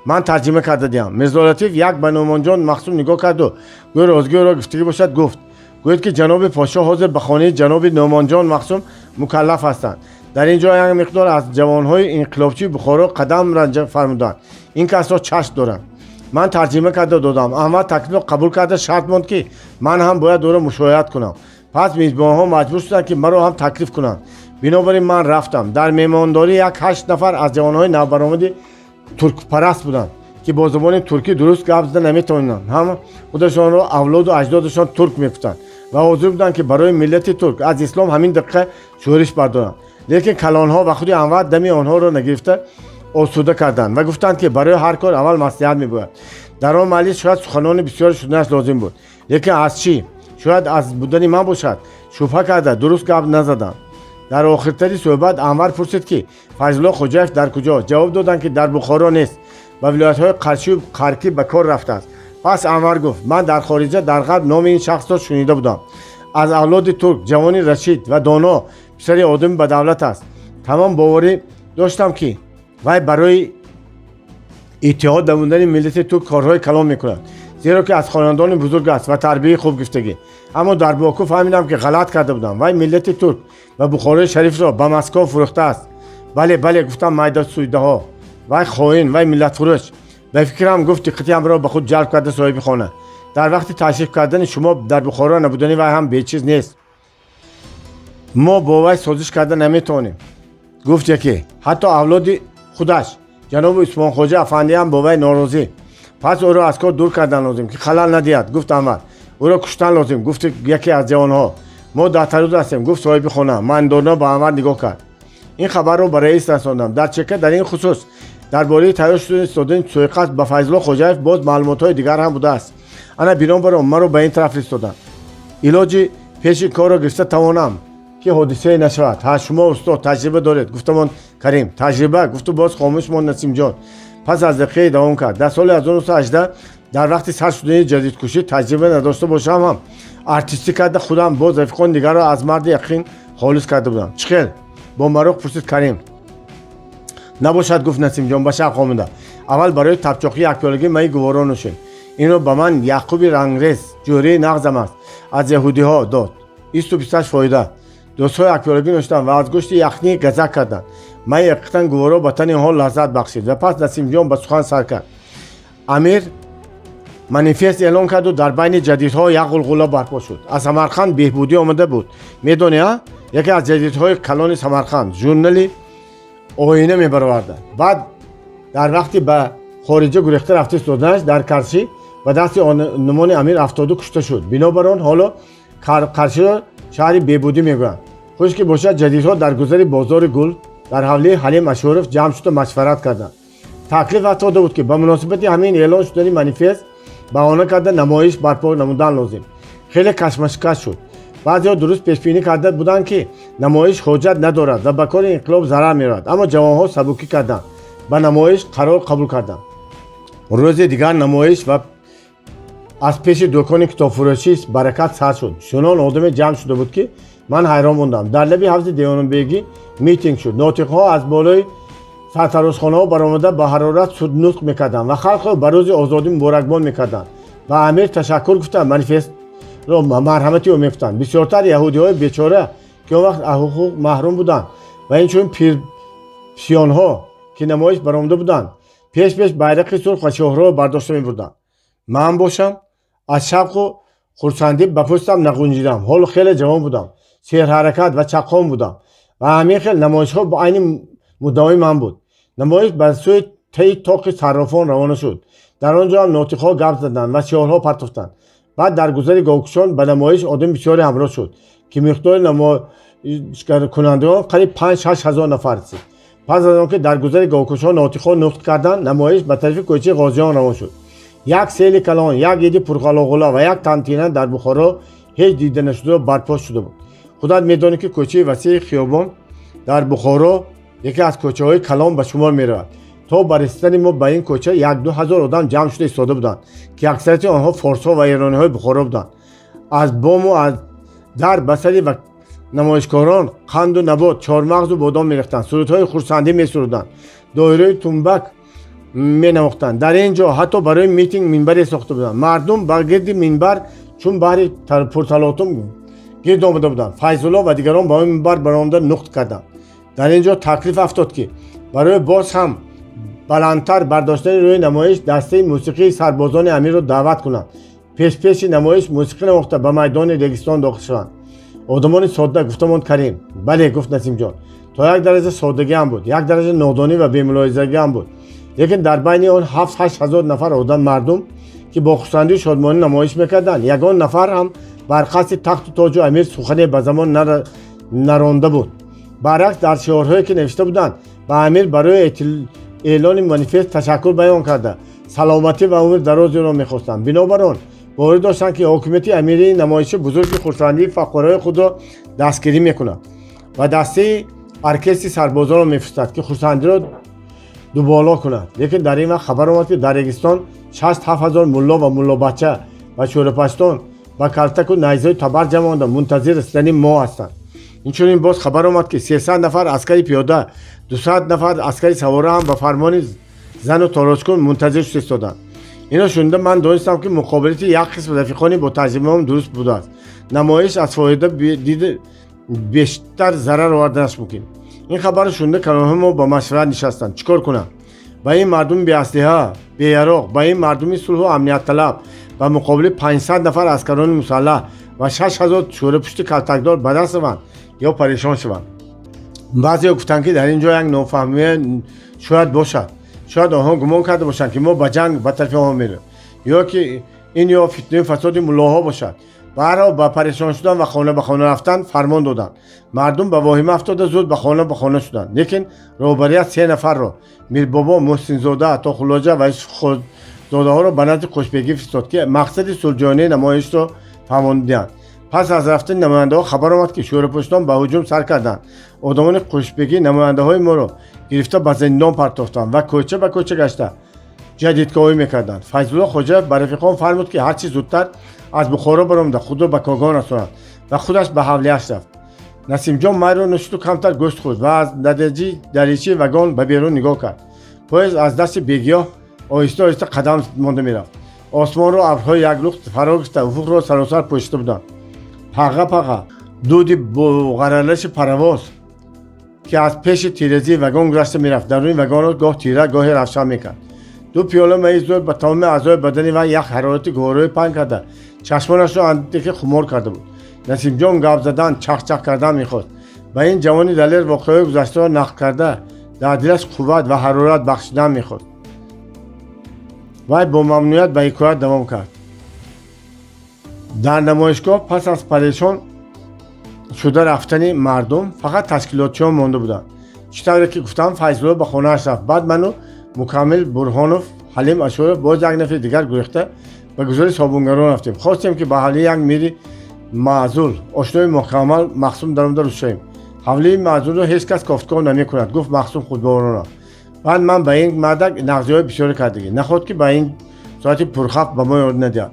ман тарҷима карда диҳам. Мирзо Латиф як ба Нуъмонҷон Махсум нигоҳ карду гӯё розгиро гуфтагӣ бошад, гуфт: гӯед, ки ҷаноби подшоҳ ҳозир ба хонаи ҷаноби Нуъмонҷон Махсум мукаллаф ҳастанд. Дар ин ҷо як миқдор аз ҷавонҳои инқилобчии Бухоро қадам ранҷа фармуданд. Ин касро чашм доранд. Ман тарҷима карда додам. Анвар таклифро қабул карда, шарт монд, ки ман ҳам бояд ӯро мушоҳидат кунам. Пас мизбонҳо маҷбур шуданд, ки маро ҳам таклиф кунанд. Бинобар ин ман рафтам. Дар меҳмондорӣ як ҳашт нафар аз ҷавонҳои навбаромади туркпараст буданд, ки бо забони туркӣ дуруст гап зада наметавонанд, ҳам худашонро авлоду аҷдодашон турк мегуфтанд ва ҳозир буданд, ки барои миллати турк аз ислом ҳамин дақиқа шӯриш бардоранд. Лекин калонҳо ва худи Анвар дами онҳоро нагирифта осуда карданд ва гуфтанд, ки барои ҳар кор аввал маслиҳат мебояд. Дар он маҷлис шояд суханони бисёре шуданаш лозим буд, лекин аз чӣ, шояд аз будани ман бошад, шубҳа карда дуруст гап назаданд. Дар охиртари суҳбат Анвар пурсид, ки Файзулло Хоҷаев дар куҷо. Ҷавоб доданд, ки дар Бухоро нест, ба вилоятҳои Қаршию Қаркӣ ба кор рафтааст. Пас Анвар гуфт: ман дар хориҷа, дар ғарб номи ин шахсро шунида будам. Аз авлоди турк, ҷавони рашид ва доно, писари одами ба давлат аст. Тамом боварӣ доштам, ки вай барои иттиҳод намудани миллати турк корҳои калон мекунад, зеро ки аз хонандони бузург аст ва тарбияи хуб гирифтагӣ. Аммо дар Боку фаҳмидам, ки ғалат карда будам. Вай миллати турк ва Бухорои Шарифро ба Москов фурӯхтааст. Бале, бале, гуфтам майда суйдаҳо, вай хоин, вай миллатфурӯш. Ба фикрам, гуфт диққати ҳамро ба худ ҷалб карда соҳиби хона, дар вақти ташриф кардани шумо дар Бухоро набудани вай ҳам бечиз нест. Мо бо вай созиш карда наметавонем, гуфт яке. Ҳатто авлоди худаш, ҷаноби Усмонхоҷа афандиам бо вай норозӣ. Пас ӯро аз кор дур кардан лозим, ки халал надиҳад, гуфт Анвар. Ӯро куштан лозим, гуфт яке аз ҷавонҳо. Мо дар таруд ҳастем, гуфт соҳиби хона. Маънидорона ба Анвар нигоҳ кард. Ин хабарро ба раис расондам. Дар чека дар ин хусус, дар бораи тайёр шудани истодани суиқасд ба Файзулло Хоҷаев, боз маълумотҳои дигар ҳам будааст. Ана бинобар он маро ба ин тараф фиристоданд. Илоҷи пеши корро гирифта тавонам, ки ҳодисае нашавад. Ҳа, шумо устод таҷриба доред, гуфтамон Карим. Таҷриба, гуфту боз хомӯш монд Насимҷон. Пас аз дақиқае давом кард: дар соли 1918, дар вақти сар шудани ҷадидкушӣ, таҷриба надошта бошам ҳам, артистӣ карда, худам боз рафиқони дигарро аз марди яқин холис карда будам. Чӣ хел? Бо мароқ пурсид Карим. Набошад, гуфт Насимҷон ба шавқ омада. Аввал барои тапчоқӣ як пиёлагӣ майи гуворо нӯшем. Инро ба ман Яъқуби рангрез, ҷӯраи нағзам аст, аз яҳудиҳо дод. 28 фоида. Дӯстҳо як пиёлагӣ нӯштанд ва аз гӯшти яхнӣ газак карданд. Майи ҳақиқатан гуворо ба тани онҳо лаззат бахшид. Ва пас Насимҷон ба сухан сар кард: Амир манифест эълон карду дар байни ҷадидҳо як ғулғула барпо шуд. Аз Самарқанд Беҳбудӣ омада буд, медонӣ, а? Яке аз ҷадидҳои калони Самарқанд, журнали Оина мебароварда. Баъд дар вақти ба хориҷа гурехта рафта истоданаш дар Каршӣ ба дасти нумони амир афтоду кушта шуд. Бинобар он ҳоло Қарширо шаҳри Бебудӣ мегӯянд. Хуш ки бошад, ҷадидҳо дар гузари бозори Гул, дар ҳавлии Ҳалим Ашуров ҷамъ шуда машварат карданд. Таклиф афтода буд, ки ба муносибати ҳамин эълон шудани манифест баҳона карда намоиш барпо намудан лозим. Хеле кашмашкаш шуд. Баъзеҳо дуруст пешбинӣ карда буданд, ки намоиш ҳоҷат надорад ва ба кори инқилоб зарар меравад, аммо ҷавонҳо сабукӣ карданд, ба намоиш қарор қабул карданд. Рӯзи дигар намоиш ва аз пеши дукони китобфурӯшӣ Баракат сар шуд. Чунон одаме ҷамъ шуда буд, ки ман ҳайрон мондам. Дар лаби ҳавзи Девонбегӣ митинг шуд. Нотиқҳо аз болои сартарошхонаҳо баромада ба ҳарорат нутқ мекарданд ва халқро ба рӯзи озодӣ муборакбон мекарданд. Ба амир ташаккур гуфта, манифестро марҳамати ӯ мегуфтанд. Бисёртар яҳудиҳои бечора, ки он вақт аз ҳуқуқ маҳрум буданд, ва инчунин пирписёнҳо, ки намоиш баромада буданд, пеш пеш байрақи сурх ва шоҳроҳ бардошта мебурданд. Ман бошам, аз шавқу хурсандӣ ба пӯстам нағунҷидам. Ҳоло хеле ҷавон будам, серҳаракат ва чаққон будам ва ҳамин хел намоишҳо ба айни муддаои ман буд. Намоиш ба сӯи таи тоқи саррофон равона шуд. Дар он ҷо ҳам нотиқҳо гап заданд ва шиорҳо партофтанд. Баъд дар гузари говкушон ба намоиш одами бисёре ҳамроҳ шуд, ки миқдори намоишкунандагон қариб 5-6 ҳазор нафар расид. Пас аз он ки дар гузари говкушон нотиқҳо нутқ карданд, намоиш ба тарафи кӯчаи Ғозиён равон шуд. Як сели калон, як иди пурғалоғула ва як тантина дар Бухоро ҳеҷ дида нашуда барпо шуда буд. Худат медонӣ, ки кӯчаи васеи Хиёбон дар Бухоро яке аз кӯчаҳои калон ба шумор меравад. То ба расидани мо ба ин кӯча 1-2 ҳазор одам ҷамъ шуда истода буданд, ки аксарияти онҳо форсҳо ва эрониҳои Бухоро буданд. Аз бому аз дар ба сари ва намоишкорон қанду набот, чормағзу бодом мерехтанд, сурудҳои хурсандӣ месуруданд, доираи тумбак менавохтанд. Дар ин ҷо ҳатто барои митинг минбаре сохта буданд. Мардум ба гирди минбар чун баҳри пурталотум гирд омада буданд. Файзулло ва дигарон ба он минбар баромада нутқ карданд. Дар ин ҷо таклиф афтод, ки барои боз ҳам баландтар бардоштани рӯи намоиш дастаи мусиқии сарбозони амирро даъват кунанд, пешпеши намоиш мусиқӣ навохта ба майдони Регистон дохил шаванд. Одамони содда, гуфта монд Карим. Бале, гуфт Насимҷон, то як дараҷа соддагиам буд, як дараҷа нодонӣ ва бемулоҳизагиам буд, лекин дар байни он 7-8 ҳазор нафар одам мардум, ки бо хурсандию шодмонӣ намоиш мекарданд, ягон нафар ҳам бар қасди тахту тоҷу амир сухане ба замон наронда буд. Баръакс, дар шиорҳое, ки навишта буданд, ба амир барои эълони манифест ташаккур баён карда, саломатӣ ва умри дарозеро мехостанд. Бинобар он боварӣ доштанд, ки ҳокимияти амирии намоиши бузурги хурсандии фуқарои худро дастгирӣ мекунад ва дастаи оркестри сарбозонро мефиристад, ки хурсандиро дуболо кунад. Лекин дар ин вақт хабар омад, ки дар Регистон 6-7 ҳазор мулло ва муллобача ва чӯрапаштон ба калтаку найзаю табар ҷамъ омада, мунтазир расидани мо ҳастанд. Инчунин боз хабар омад, ки 300 нафар аскари пиёда, 200 нафар аскари савора ҳам ба фармони зану торозкун мунтазир шуда истоданд. Ино шунида, ман донистам, ки муқобилати як қисм рафиқони бо таҷрибаам дуруст будааст. Намоиш аз фоида дида бештар зарар оварданаш мумкин. Ин хабарро шунида, калонҳои мо ба машварат нишастанд: чӣ кор кунам? Ба ин мардуми беаслиҳа, беяроқ, ба ин мардуми сулҳу амниятталаб ба муқобили 500 нафар аскарони мусаллаҳ ва 6 ҳазор чӯрапушти калтакдор ба даст раванд ё парешон шаванд? Баъзеҳо гуфтанд, ки дар ин ҷо як нофаҳмия шояд бошад. Шояд онҳо гумон карда бошанд, ки мо ба ҷанг ба тарафи онҳо меравем, ё ки ин ё фитнаи фасоди муллоҳо бошад. Ба ҳар ҳол, ба парешон шудан ва хона ба хона рафтан фармон доданд. Мардум ба воҳима афтода, зуд ба хона ба хона шуданд. Лекин роҳбарият се нафарро, Мирбобо Муҳсинзода, Атохуллоҷа ва Юсуфзодаҳоро ба назди Қушбегӣ фиристод, ки мақсади сулҳҷӯёнаи намоишро фаҳмондиҳанд. Пас аз рафтани намояндаҳо хабар омад, ки шӯрапӯштон ба ҳуҷум сар карданд. Одамони Қушбегӣ намояндаҳои моро гирифта, ба зиндон партофтанд ва кӯча ба кӯча гашта ҷадидковӣ мекарданд. Файзулло Хоҷаев ба рафиқон фармуд, ки ҳарчи зудтар аз Бухоро баромада, худро ба Когон расонад, ва худаш ба ҳавлияш рафт. Насимҷон майро нӯшиду камтар гӯшт хӯрд ва аз даричаи вагон ба берун нигоҳ кард. Поезд аз дасти бегиёҳ оҳиста оҳиста қадам монда мерафт. Осмонро абрҳои яклухт фаро гирифта, уфуқро саросар пӯшида буданд. Пағға пағға дуди буғаралаши паровоз, ки аз пеши тирезии вагон гузашта мерафт, даруни вагонро гоҳ тира, гоҳе равшан мекард. Ду пиёла майи зӯр ба тамоми аъзои бадани вай як ҳарорати гуворои паҳн карда, чашмонашро андаке хумор карда буд. Насимҷон гап задан, чахчах кардан мехост. Ба ин ҷавони далер воқеаҳои гузаштаро нақл карда, дар дилаш қувват ва ҳарорат бахшидан мехост. Вай бо мамнуният ба ҳикоят давом кард. Дар намоишгоҳ пас аз парешон шуда рафтани мардум фақат ташкилотчиён монда буданд. Чӣ тавре ки гуфтам, Файзулло ба хонааш рафт. Баъд ману Мукаммил Бурҳонов, Ҳалим Ашуров, боз як нафари дигар гурехта ба гузари собунгарон рафтем. Хостем, ки ба ҳавлии як мири маъзул, ошнои Мукаммал Махсум даромада рӯз шавем. Ҳавлии маъзулро ҳеҷ кас кофтков намекунад, гуфт Махсум худбоварона. Баъд ман ба ин мардак нағзиҳои бисёре кардагӣ, наход ки ба ин соати пурхавф ба мо ёрӣ надиҳад.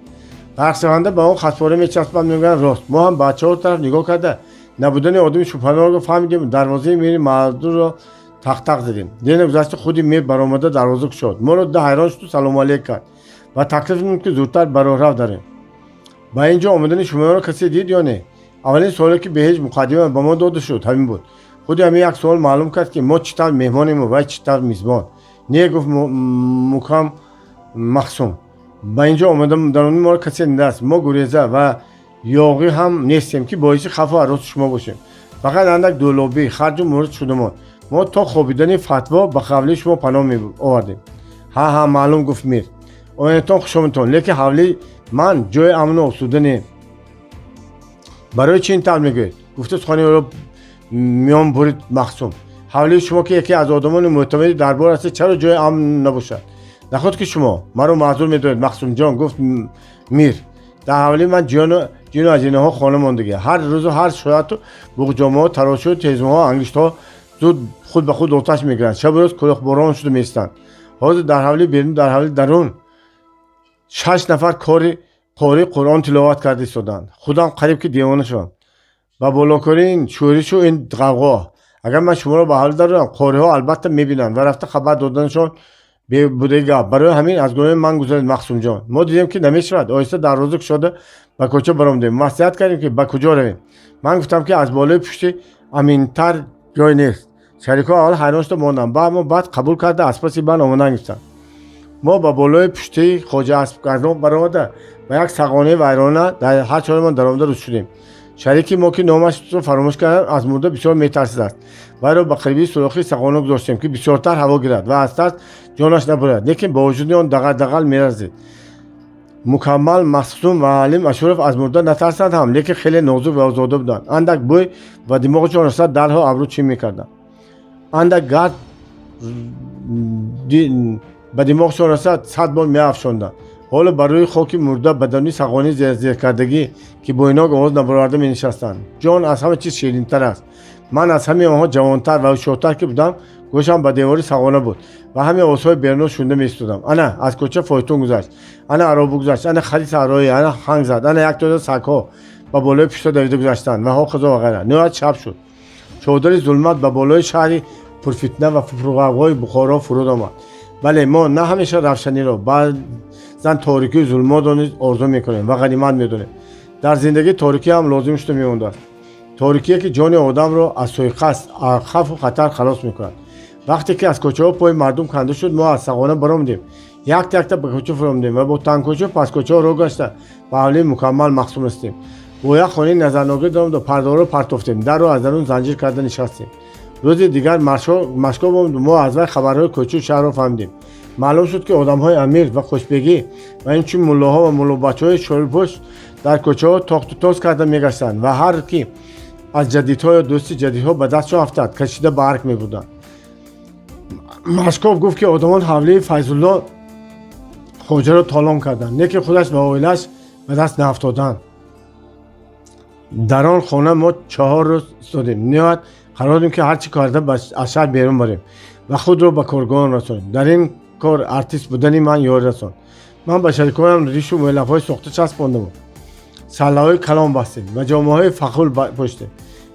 Ғарқшаванда ба он хаспора мечаспад, мегӯянд, рост. Мо ҳам ба чор тараф нигоҳ карда, набудани одами шубҳанокро фаҳмидем. Дарвозаи мири маъзулро тақтақ задем. Дер нагузашта худи мир баромада, дарвоза кушод. Моро дида, ҳайрон шуду салому алейк кард ва таклиф намуд, ки зудтар ба роҳрав дарем. Ба ин ҷо омадани шуморо касе дид ё не? Аввалин суоле, ки бе ҳеҷ муқаддима ба мо дода шуд, ҳамин буд. Худи ҳамин як суол маълум кард, ки мо чӣ тавр меҳмонему вай чӣ тавр мизбон. Не, гуфт Мукам Махсум, ба ин ҷо омада дарони моро касе надидааст. Мо гуреза ва ёғӣ ҳам нестем, ки боиси хавфу ҳароси шумо бошем. Фақат андак дӯлобӣ харҷу мурид шудамон. Мо то хобидани фатво ба ҳавлии шумо паноҳ меовардем. Ҳа, ҳа, маълум, гуфт мир, оянатон хушомадтон, лекин ҳавлӣ Ман ҷои амну осуда не. Барои чӣ ин тавр мегӯед? Гуфта сухани ӯро миён бурид Махсум. Ҳавлии шумо, ки яке аз одамони мӯътамади дарбор ҳастед, чаро ҷои амн набошад? Наход ки шумо маро маъзур медоред, Махсумҷон, гуфт мир. Дар ҳавлии ман ҷину аҷинаҳо хона мондагӣ. Ҳар рӯзу ҳар соату буғҷомаҳо, тарошию тезмаҳо, ангиштҳо зуд худ ба худ оташ мегиранд. Шабу рӯз кӯлохборон шуда меистанд. Ҳозир дар ҳавлии берун, дар ҳавлии дарун шаш нафар кори қори Қуръон тиловат карда истоданд. Худам қариб ки девона шавам. Ба болокорӣ ин шӯришу ин ғавғо. Агар ман шуморо ба ҳавлӣ дарорам, қориҳо албатта мебинанд ва рафта хабар доданашон бебудаи гап. Барои ҳамин аз гуноҳи ман гузаред, Махсумҷон. Мо дидем, ки намешавад. Оҳиста дарвоза кушода ба кӯча баромадем. Маслиҳат кардем, ки ба куҷо равем. Ман гуфтам, ки аз болои пушти аминтар ҷой нест. Шарикҳо аввал ҳайрон шуда монданд, аммо баъд қабул карда, аз паси ман омодан гирифтанд. Мо ба болои пуштии Хоҷа аспгардон баромада, ба як сағонаи вайрона дар ҳар чоремон даромада рӯз шудем. Шарики мо, ки номашро фаромӯш кардам, аз мурда бисёр метарсидааст. Вайро ба қарибии сурохи сағона гузоштем, ки бисёртар ҳаво гирад ва аз тарс ҷонаш набурад, лекин бо вуҷуди он дағал дағал меларзид. Мукаммал Махсум ва Алим Ашуров аз мурда натарсанд ҳам, лекин хеле нозук ва озода буданд. Андак бӯй ба димоғашон расад, дарҳол абрӯ чӣ мекарданд. Андак гард ба димоғашон расад, 100 бор меафшонданд. Ҳоло бар рӯи хоки мурда ба даруни сағонаи зеркардагӣ, ки бӯйнок овоз набароварда, менишастанд. Ҷон аз ҳама чиз ширинтар аст. Ман аз ҳамаи онҳо ҷавонтар ва ҳушёртар ки будам, гӯшам ба девори сағона буд ва ҳамаи овозҳои берунро шунида меистодам. Ана аз кӯча фойтун гузашт, ана ароба гузашт, ана хари саҳроӣ, ана ханг зад, ана як тӯда сагҳо ба болои пушта давида гузаштанд ва ҳоказо ва ғайра. Ниҳоят шаб шуд. Чодари зулмат ба болои шаҳри пурфитна ва пурғавғои Бухоро фуруд омад. Бале, мо на ҳамеша равшаниро, баъзан торикию зулмотро низ орзу мекунем ва ғанимат медонем. Дар зиндагӣ торикӣ ҳам лозим шуда мемондааст, торикие, ки ҷони одамро аз суиқасд, хавфу хатар халос мекунад. Вақте ки аз кӯчаҳо пои мардум канда шуд, мо аз сағона баромадем, якта якта ба кӯча фуромадем ва бо тангкӯча пасткӯчаҳо роҳ гашта ба ҳавлии Мукаммал Махсум расидем. Бо як хонаи назарногир даромада, пардаҳоро партофтем, дарро аз дарун занҷир карда нишастем. Рӯзи дигар Машков омад. Мо аз вай хабарҳои кӯчаю шаҳрро фаҳмидем. Маълум шуд, ки одамҳои амир ва хушбегӣ ва инчунин муллоҳо ва муллобачаҳои шӯрпӯш дар кӯчаҳо тохту тоз карда мегаштанд ва ҳар ки аз ҷадидҳо ё дӯсти ҷадидҳо ба дастшон афтад, кашида ба арк мебурданд. Машков гуфт, ки одамон ҳавлии Файзулло Хоҷаро толон карданд, лекин худаш ва оилааш ба даст наафтоданд. Дар он хона мо 4 рӯз истодем. Ниҳоят қарор додем, ки ҳарчи карда аз шаҳр берун барем ва худро ба коргоҳон расонем. Дар ин кор артист будани ман ёрӣ расонд. Ман ба шарикоям ришу мӯйлабҳои сохта часпондаму саллаҳои калон бастем ва ҷомаҳои фахул пӯштем.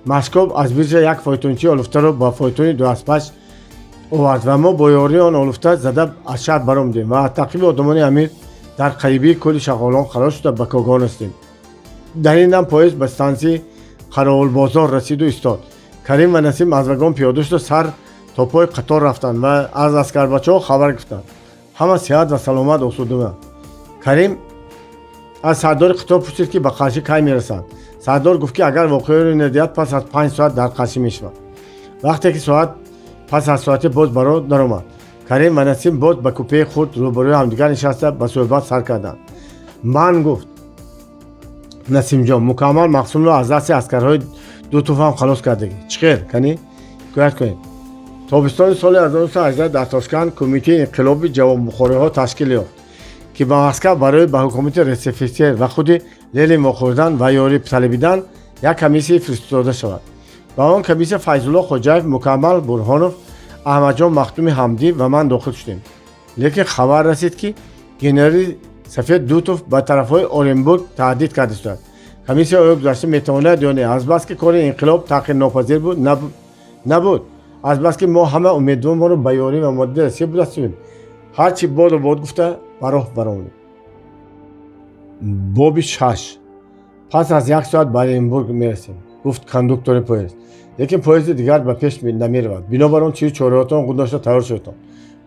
Машков аз биржа як фойтунчии олуфтаро ба фойтуни дуаспаш овард ва мо бо ёрии он олуфта зада аз шаҳр баромадем ва аз таъқиби одамони амир дар қарибии кӯли Шағолон қарор шуда, ба Когон расидем. Дар ин дам поезд ба стансияи Қаровулбозор расиду истод. Карим ва Насим аз вагон пиёда шуда, сар то пои қатор рафтанд ва аз аскарбачаҳо хабар гирифтанд. Ҳама сиҳат ва саломат, осуда буданд. Карим аз сардори қатор пурсид, ки ба Қаршӣ кай мерасанд. Сардор гуфт, ки агар воқеаро надиҳад, пас аз 5 соат дар Қаршӣ мешавад. Вақте ки соат пас аз соате боз баро даромад, Карим ва Насим боз ба купеи худ рӯбарӯи ҳамдигар нишаста, ба суҳбат сар карданд. Ман гуфт: «Насимҷон, Мукаммал Махсумро аз дасти аскарҳои Дутов ҳам халос кардагӣ. Чӣ хел? Канӣ ҳикоят кунед?» Тобистони соли 1918 дар Тошканд Кумитаи инқилоби ҷавонбухориҳо ташкил ёфт, ки ба Москав барои ба ҳукумати РСФСР ва худи Ленин вохӯрдан ва ёрӣ талабидан як комиссия фиристода шавад. Ба он комиссия Файзулло Хоҷаев, Мукаммал Бурҳонов, Аҳмадҷон Махдуми Ҳамдӣ ва ман дохил шудем. Лекин хабар расид, ки генерали сафед Дутов ба тарафҳои Оренбург таҳдид карда истодааст. Комиссия оё гузашта метавонад ё не? Азбаски кори инқилоб таъхирнопазир буд, набуд, азбаски мо ҳама умедворро ба ёрӣ ва мадади Россия будастем, ҳарчи боду бод гуфта, ба роҳ баромадем. Боби шаш. «Пас аз як соат ба Оренбург мерасем», гуфт кондуктори поезд, «лекин поезди дигар ба пеш намеравад. Бинобар он чизи чораҳотон гузошта тайёр шудетон».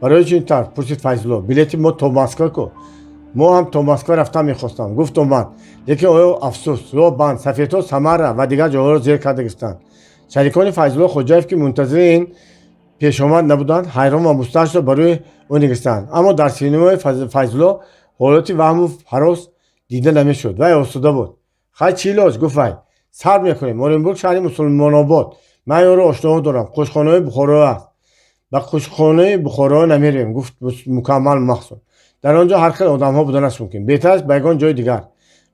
«Барои чӣ ин тавр?» пурсид Файзулло. «Билети мо то Москва ку». «Мо ҳам то Москва рафтан мехостам», гуфт омад, «лекин оё, афсӯс, роҳ банд, сафедҳо Самара ва дигар ҷоҳоро зер карда гирифтанд». Шарикони Файзулло Хоҷаев, ки мунтазири ин пешомад набуданд, ҳайрон ва мустаҳ шуда ба рӯи ӯ нигристанд. Аммо дар симои Файзулло ҳолати ваҳму ҳарос Дида намешуд, вай осуда буд. Хай, чӣ илоҷ, гуфт вай. Сар мекунем. Оренбург шаҳри мусулмонобод. Ман ёро ошноҳо дорам. Қушхонаҳои Бухоро аст. Ба қушхонаи Бухоро намерем, гуфт мукаммал Махсум. Дар он ҷо ҳар хел одамҳо буданаш мумкин. Беҳтар аст ба ягон ҷои дигар.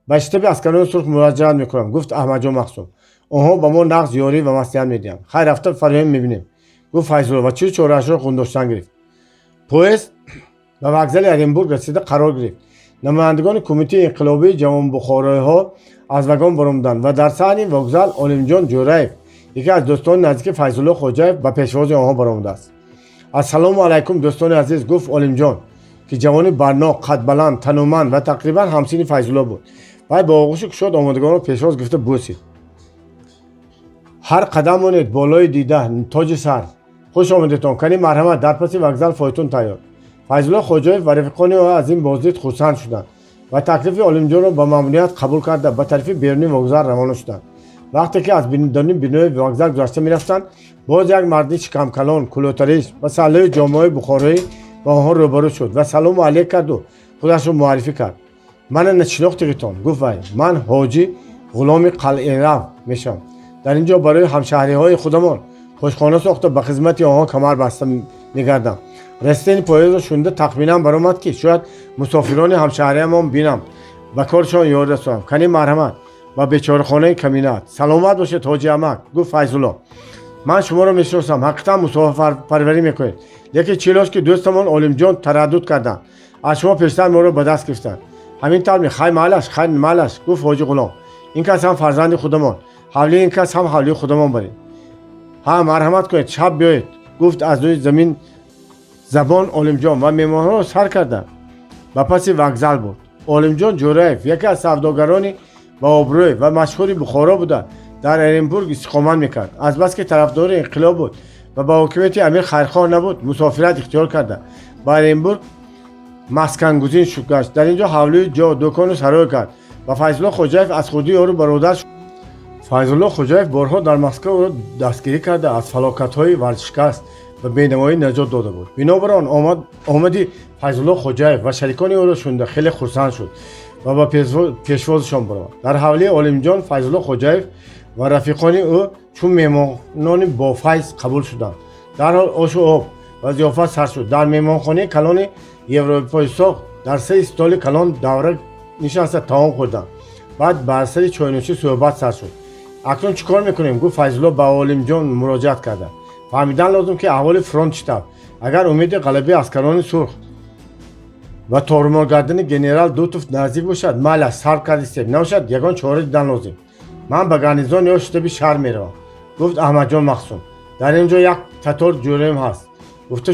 Ба штаби аскарони сурх муроҷиат мекунам, гуфт Аҳмадҷон Махсум. Онҳо ба мо нағз ёрӣ ва маслиҳат медиҳанд. Хай, рафта фароҳем, мебинем, гуфт Файзулло ва чизу чораашро хундоштан гирифт. Поезд ба вокзали Оренбург расида қарор гирифт. Намояндагони кумитаи инқилобии ҷавонбухороиҳо аз вагон баромаданд ва дар саҳни вокзал Олимҷон Ҷӯраев, яке аз дӯстони наздики Файзулло Хоҷаев, ба пешвози онҳо баромадааст. Ассалому алайкум, дӯстони азиз, гуфт Олимҷон, ки ҷавони барно, қадбаланд, тануманд ва тақрибан ҳамсини Файзулло буд. Вай бо оғӯши кушод омодагонро пешвоз гирифта бӯсид. Ҳар қадам монед, болои дида, тоҷи сар. Хуш омадетон. Кани, марҳамат, дар паси вокзал фойтун тайёр. Файзулло Хоҷаев ва рафиқони ӯ аз ин боздид хурсанд шуданд ва таклифи Олимҷонро ба мамнуният қабул карда, ба тарафи берунии вокзал равона шуданд. Вақте ки аз дони бинои вокзал гузашта мерафтанд, боз як марди шикамкалон, кулотариш ва саллаи ҷомаҳои бухороӣ ба онҳо рӯбарӯ шуд ва салому алейк карду худашро муаррифӣ кард. Мана нашинохтиғитон, гуфт вай. Ман Ҳоҷи Ғуломи Қалъирав мешавам. Дар ин ҷо барои ҳамшаҳриҳои худамон хушхона сохта, ба хизмати онҳо камар баста мегардам. Расидани поездро шунида, тахминан баромад, ки шояд мусофирони ҳамшаҳриямон бинам, ба коршон ёр расонам. Кани, марҳамат ба бечорахонаи каминат. Саломат бошед, ҳоҷи амак, гуфт Файзулло. Ман шуморо мешиносам. Ҳақиқатан мусофирпарварӣ мекунед. Лекин чӣ илоҷ, ки дӯстамон Олимҷон тараддуд карданд, аз шумо пештар моро ба даст гирифтанд. Ҳамин тавр. Хай, маълаш, хай, маълаш, гуфт ҳоҷи Ғулом. Ин кас ҳам фарзанди худамон. Ҳавлии ин кас ҳам ҳавлии худамон баред. Ҳа, марҳамат кунед, шаб биёед, гуфт аз рӯи замин забон Олимҷон ва меҳмонҳоро сар карда ба паси вокзал бурд. Олимҷон Ҷӯраев яке аз савдогарони ба обрӯй ва машҳури Бухоро буда, дар Оренбург истиқомат мекард. Азбаски тарафдори инқилоб буд ва ба ҳокимияти амир хайрхоҳ набуд, мусофират ихтиёр карда, ба Оренбург маскангузин гашт. Дар ин ҷо ҳавлию ҷо, дукону сарой кард ва Файзулло Хоҷаев аз хурдӣ ёру бародар. Файзулло Хоҷаев борҳо дар Москва ӯро дастгирӣ карда, аз фалокатҳои варшикаст ва бенавоӣ наҷот дода буд. Бинобар он омади Файзулло Хоҷаев ва шарикони ӯро шунида, хеле хурсанд шуд ва ба пешвозашон баромад. Дар ҳавлии Олимҷон Файзулло Хоҷаев ва рафиқони ӯ чун меҳмонони бофайз қабул шуданд. Дарҳол ошу об ва зиёфат сар шуд. Дар меҳмонхонаи калони европоисохт дар сари столи калон давра нишаста таом хӯрданд. Баъд бар сари чойнӯшӣ суҳбат сар шуд. Акнун чӣ кор мекунем, гуфт Файзулло ба Олимҷон муроҷиат карда. Фаҳмидан лозим, ки аҳволи фронт чӣ тавр. Агар умеди ғалабаи аскарони сурх ва торумор гардани генерал Дутов наздик бошад, майлаш, сарф кардистем. Набошад, ягон чора дидан лозим. Ман ба гарнизон ё штаби шаҳр меравам, гуфт Аҳмадҷон Махсум. Дар ин ҷо як татор ҷӯраем ҳаст, гуфта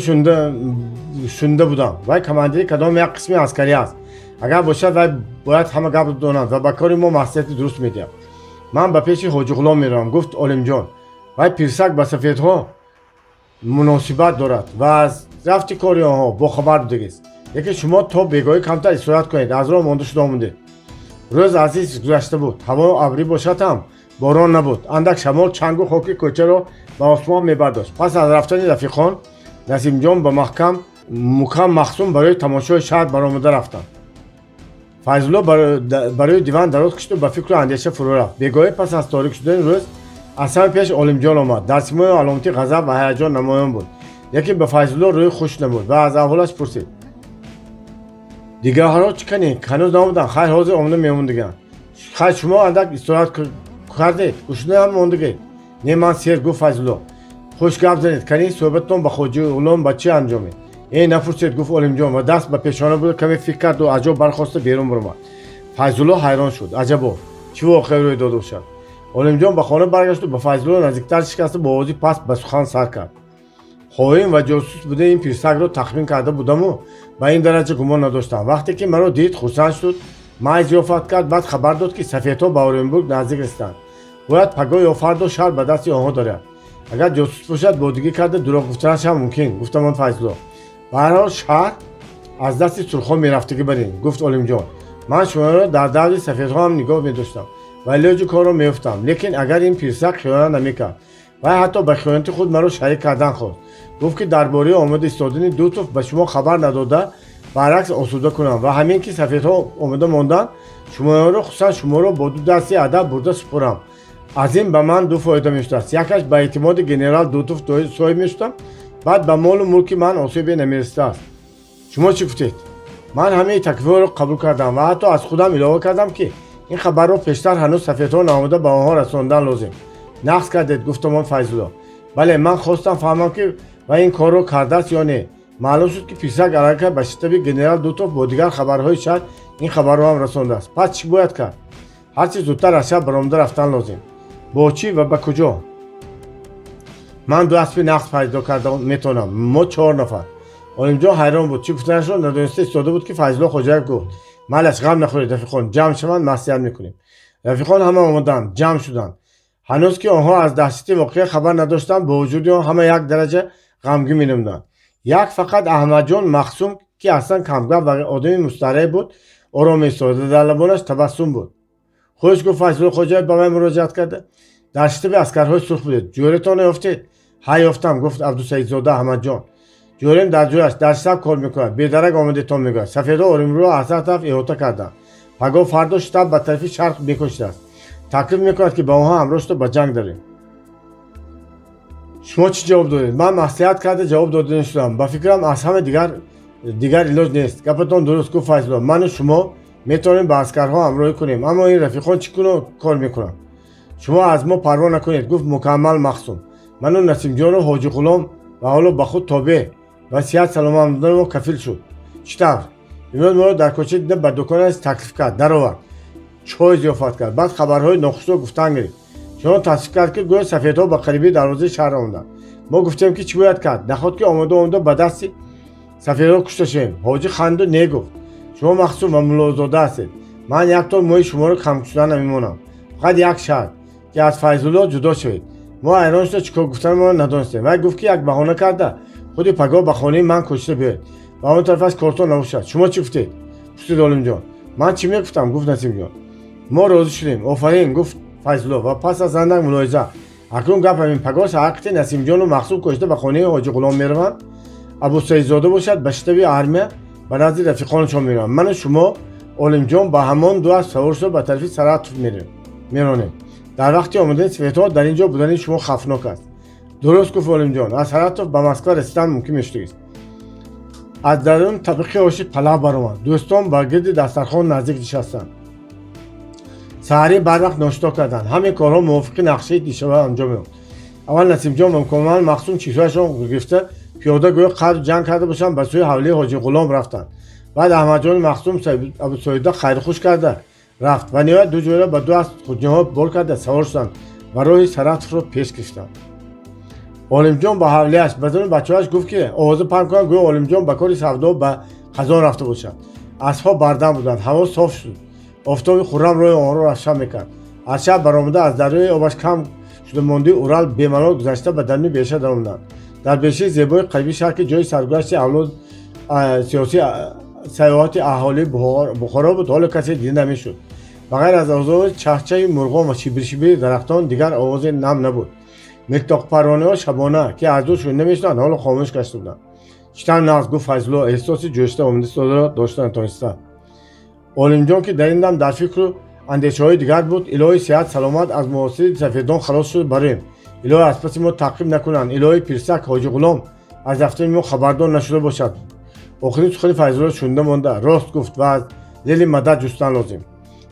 шунида будам. Вай командири кадом як қисми аскарӣ аст. Агар бошад, вай бояд ҳама гапро донад ва ба кори мо маслиҳати дуруст медиҳад. Ман ба пеши Ҳоҷи Ғулом меравам, гуфт Олимҷон. Вай пирсак ба сафедҳо муносибат дорад ва аз рафти кори онҳо бохабар будагист. Лекин шумо то бегоҳӣ камтар истироҳат кунед, аз роҳ монда шуда омадед. Рӯз аз ҳис гузашта буд. Ҳаво абрӣ бошад ҳам, борон набуд. Андак шамол чангу хоки кӯчаро ба осмон мебардошт. Пас аз рафтани рафиқон, Насимҷон ба маҳкам мукам Махсум барои тамошои шаҳр баромада рафтанд. Файзулло барои диван дароз кашиду ба фикру андеша фурӯ рафт. Бегоҳӣ, пас аз торик шудани рӯз, аз ҳама пеш Олимҷон омад. Дар симои аломати ғазаб ва ҳаяҷон намоён буд, лекин ба Файзулло рӯи хуш намуд ва аз аҳволаш пурсид. Дигарҳоро чӣ канӣ? Ҳанӯз наомаданд. Хайр, ҳозир омада мемондагианд. Хайр, шумо андак истироҳат кардед, гушнаам мондагед. Не, ман сер, гуфт Файзулло. Хуш гап занед. Канӣ, суҳбататон ба Хоҷи Ғулом ба чӣ анҷомед? Э, напурсед, гуфт Олимҷон ва даст ба пешона буда, каме фикр карду аз ҷо бархоста берун баромад. Файзулло ҳайрон шуд. Аҷабо, чӣ воқеа рӯй дода бошад? Олимҷон ба хона баргашту ба Файзулло наздиктар шикаста, бо овози паст ба сухан сар кард. Хоин ва ҷосус будаи ин пирсакро тахмин карда будаму ба ин дараҷа гумон надоштам. Вақте ки маро дид, хурсанд шуд, май зиёфат кард. Баъд хабар дод, ки сафедҳо ба Оренбург наздик расиданд. Бояд пагоҳ ё фардо шаҳр ба дасти онҳо дарояд. Агар ҷосус бошад, бодигӣ карда дурӯғ гуфтанаш ҳам мумкин, гуфтамон Файзулло. Ба ҳар ҳол, шаҳр аз дасти сурхҳо мерафтагӣ барин, гуфт Олимҷон. Ман шуморо дар даври сафедҳо ҳам нигоҳ медоштам ва илоҷи корро меёфтам. Лекин агар ин пирсак хиёнат намекард. Вай ҳатто ба хиёнати худ маро шарик кардан хост. Гуфт, ки дар бораи омода истодани Дутов ба шумо хабар надода. Баръакс, осуда кунам ва ҳамин ки сафедҳо омода монданд, шумоёнро, хусусан шуморо бо ду дасти адаб бурда супорам. Аз ин ба ман ду фоида мешудааст: якаш, ба эътимоди генерал Дутов соҳиб мешудам, баъд ба молу мулки ман осебе намерасидааст. Шумо чӣ гуфтед? Ман ҳамаи таклифҳоро қабул кардам ва ҳатто аз худам илова кардам, ки ин хабарро пештар, ҳанӯз сафедҳо наомада, ба онҳо расондан лозим. Нағз кардед, гуфтамон Файзулло. Бале, ман хостам фаҳмам, ки ва ин корро кардааст ё не. Маълум шуд, ки писак аллакай ба штаби генерал Дутов бо дигар хабарҳои шаҳр ин хабарро ҳам расондааст. Пас чӣ бояд кард? Ҳарчи зудтар аз шаҳр баромада рафтан лозим. Бо чӣ ва ба куҷо? Ман ду аспи нағз пайдо карда метавонам. Мо чор нафар. Олимҷон ҳайрон буд, чӣ гуфтанашро надониста истода буд, ки Файзулло Хоҷаев гуфт: «Майлаш, ғам нахӯред, рафиқон ҷамъ шаванд, маслиҳат мекунем». Рафиқон ҳама омаданд, ҷамъ шуданд. Ҳанӯз ки онҳо аз даҳшати воқеа хабар надоштанд, бо вуҷуди он ҳама як дараҷа ғамгин менамуданд. Як фақат Аҳмадҷон Махсум, ки аслан камгап ва одами мустареҳ буд, ором меистод ва дар лабонаш табассум буд. «Хуш, — гуфт Файзулло Хоҷаев ба вай муроҷиат карда, — дар штаби аскарҳои сурх будед, ҷӯретонро ёфтед?» «Ҳа, ёфтам, — гуфт Абдусаидзода Аҳмадҷон. — Ҷӯрем дар ҷояш, дар штаб кор мекунад. Бедарак омадетон мегӯяд. Сафедҳо Оринбургро аз ҳар тараф иҳота карданд. Пагоҳ фардо штаб ба тарафи шарқ мекӯшидааст. Таклиф мекунад, ки ба онҳо ҳамроҳ шуда ба ҷанг дарем. Шумо чӣ ҷавоб додед?» Ман маслиҳат карда ҷавоб дода шудам. Ба фикрам, аз ҳама дигар илоҷ нест. «Гапатон дуруст, — гуфт Файзулло. — Ману шумо метавонем ба аскарҳо ҳамроҳӣ кунем, аммо ин рафиқон чӣ кор мекунанд?» «Шумо аз мо парво накунед, — гуфт мукаммал Махсум. — Ману Насимҷону Ҳоҷи Ғулом ва ҳоло ба худ тобеъ ва сиҳат саломат будани мо кафил шуд.» «Чӣ тавр?» Имрӯз моро дар кӯча дида, ба дуконаш таклиф кард, даровард, чой зиёфат кард, баъд хабарҳои нохушро гуфтан гирифт. Чунон тасдиқ кард, ки гӯё сафедҳо ба қариби дарвозаи шаҳр омаданд. Мо гуфтем, ки чӣ бояд кард, наход ки омода омода ба дасти сафедҳо кушта шавем. Ҳоҷӣ ханду не гуфт: «Шумо Махсум ва Муллозода ҳастед. Ман як тор мӯи шуморо кам шудан намемонам, фақат як шарт, ки аз Файзулло ҷудо шавед.» Мо ҳайрон шуда чӣ кор гуфтанамонро надонистем. Вай гуфт, ки як баҳона карда, худи пагоҳ ба хонаи ман кӯчида биёед ва он тарафаш кортон набошад. Шумо чӣ гуфтед?» — пурсид Олимҷон. «Ман чӣ мегуфтам?» — гуфт Насимҷон. «Мо розӣ шудем.» «Офарин», — гуфт Файзулло ва пас аз андак мулоҳиза: «Акнун гап ҳамин: пагоҳ саҳар Насимҷону Махсум кӯчида ба хонаи Ҳоҷи Ғулом мераванд, Абусаидзода бошад, ба штаби армия ба назди рафиқонашон мераванд. Ману шумо, Олимҷон, ба ҳамон ду асп савор шуда, ба тарафи Саратов меронем. Дар вақти омадани сафедҳо дар ин ҷо будани шумо хавфнок аст.» «Дуруст, — гуфт Олимҷон. — Аз Саратов ба Москва расидан мумкин мешудагист.» Аз дарун табиқи оши палав баромад. Дӯстон ба гирди дастархон наздик нишастанд. Саҳарӣ барвақт ношто карданд. Ҳамин корҳо мувофиқи нақшаи дишаба анҷом ёфт. Аввал Насимҷон ва мукаммал Махсум чизҳояшон гирифта, пиёда, гӯё қарду ҷанг карда бошанд, ба сӯи ҳавлии Ҳоҷи Ғулом рафтанд. Баъд Аҳмадҷони Махсум Абусоида хайрхуш карда рафт ва ниҳоят ду ҷӯра ба ду асп хурҷинҳо бор карда савор шуданд ва роҳи Саратовро пеш гирифтанд. Олимҷон ба ҳавлиаш, ба зану бачаҳояш гуфт, ки овоза паҳн кунанд, гӯё Олимҷон ба кори савдо ба Қазон рафта бошад. Аспҳо бардам буданд. Ҳаво соф шуд. Офтоби хуррам роҳи онҳоро равшан мекард. Аз шаҳр баромада, аз дарёи обаш кам шуда мондаи Урал бемалол гузашта, ба даруни беша даромаданд. Дар бешаи зебои қариби шаҳр, ки ҷои саргузашти авлод сиёсӣ сайёҳати аҳолии Бухоро буд, ҳоло касе дида намешуд. Ба ғайр аз овози чахчаи мурғон ва шибиршибири дарахтон дигар овозе нам набуд. Милтоқпаррониҳо шабона, ки аз дур шунида мешуданд, ҳоло хомӯш гашта буданд. «Чӣ нағз», — гуфт Файзулло, эҳсоси ҷӯшида омадистодаро дошта натониста. Олимҷон, ки дар ин дам дар фикру андешаҳои дигар буд: «Илоҳи, сиҳат саломат аз муҳосири сафедон халос шуд бароем. Илоҳи, аз паси мо таъқиб накунанд. Илоҳи, пирсак Ҳоҷи Ғулом аз рафтани мо хабардор нашуда бошад», охирин сухани Файзулло шунида монда, рост гуфт ва аз Лели мадад ҷустан лозим.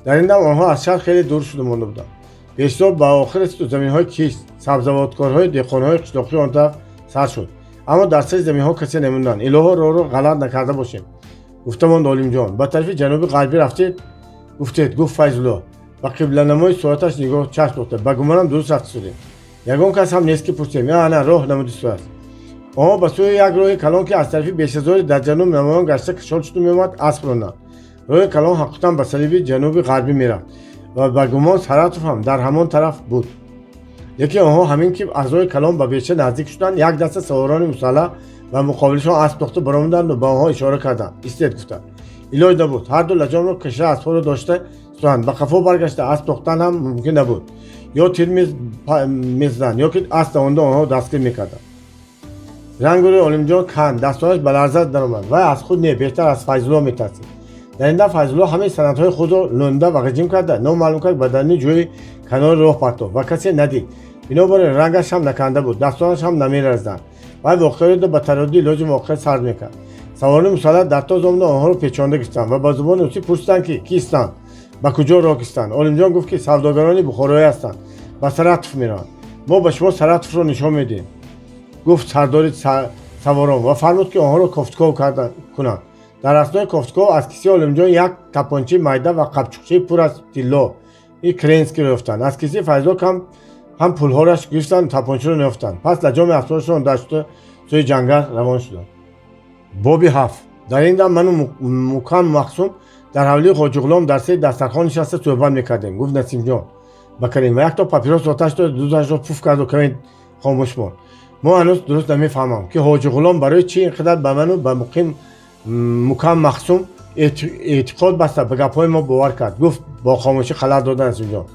Дар ин дам онҳо аз шаҳр хеле дур шуда монда буданд. Бешзор ба охир расиду заминҳои кишт, сабзавоткорҳои деҳқонҳои қишлоқии он тараф сар шуд, аммо дар сари заминҳо касе намонданд. «Илоҳо, роҳро ғалат накарда бошем», — гуфта монд Олимҷон. «Ба тарафи ҷануби ғарбӣ рафтед, гуфтед», — гуфт Файзулло, ба қибланамои соаташ нигоҳ чашм дохта. «Ба гумонам, дуруст рафта шудем. Ягон кас ҳам нест, ки пурсем. Я ана роҳ намудистааст.» Онҳо ба сӯи як роҳи калон, ки аз тарафи бешазори дар ҷануб намоён гашта кашол шуду меомад, асп ронданд. Роҳи калон ҳақиқатан ба салиби ҷануби ғарбӣ мерафт ва ба гумон Саратов ҳам дар ҳамон тараф буд. Лекин онҳо ҳамин ки аз роҳи калон ба беша наздик шуданд, як даста саворони мусаллаҳ ба муқобилашон асп тохта баромаданду ба онҳо ишора карданд. «Истед», — гуфтанд. Илоҷ набуд. Ҳарду лаҷомро кашида, аспҳоро дошта истоданд. Ба қафо баргашта асп тохтан ҳам мумкин набуд: ё тир мезаданд, ё ки асп давонда онҳоро дастгир мекарданд. Рангу рӯи Олимҷон канд, дастонаш ба ларза даромад. Вай аз худ не, бештар аз Файзулло метарсид. Дар ин дам Файзулло ҳамаи санадҳои худро лӯнда ва ғиҷим карда, номаълум кард, ба даруни ҷӯи канори роҳ партофт ва касе надид. Бинобар ин рангаш ҳам наканда буд, дастонаш ҳам намеларзиданд. Вай воқеаро ба тараддуди илоҷи воқеа сард мекард. Саворони мусаллаҳ дар тоз омада онҳоро печонда гирифтанд ва ба зубони русӣ пурсиданд, ки кистанд, ба куҷо роҳ гирифтанд. Олимҷон гуфт, ки савдогарони бухороӣ ҳастанд, ба Саратов мераванд. Мо ба шумо Саратовро нишон медиҳем, гуфт сардори саворон ва фармуд, ки онҳоро кофтуков кунанд. Дар аснои кофтуков аз кисаи Олимҷон як тапончаи майда ва қапчуқчаи пур аз тилло и керенскиро ёфтанд. Аз кисаи Файзулло ҳам пулҳояш гирифтанд, тапончаро наёфтанд. Пас лаҷоми аспҳояшон дашта сӯи ҷангал равон шуданд. Боби ҳафт. Дар ин дам ману Мукам Мақсум дар ҳавлии Хоҷиғулом дар сари дастархон нишаста суҳбат мекардем. Гуфт Насимҷон ба Карим ва якто папирос оташ дод, дудашро пуф карду каме хомӯш монд. Мо ҳанӯз дуруст намефаҳмам, ки Ҳоҷиғулом барои чӣ ин қадар ба ману ба муқим Мукам Мақсум эътиқод баста, ба гапҳои мо бовар кард, гуфт бо хомӯшӣ халал дода Насимҷон.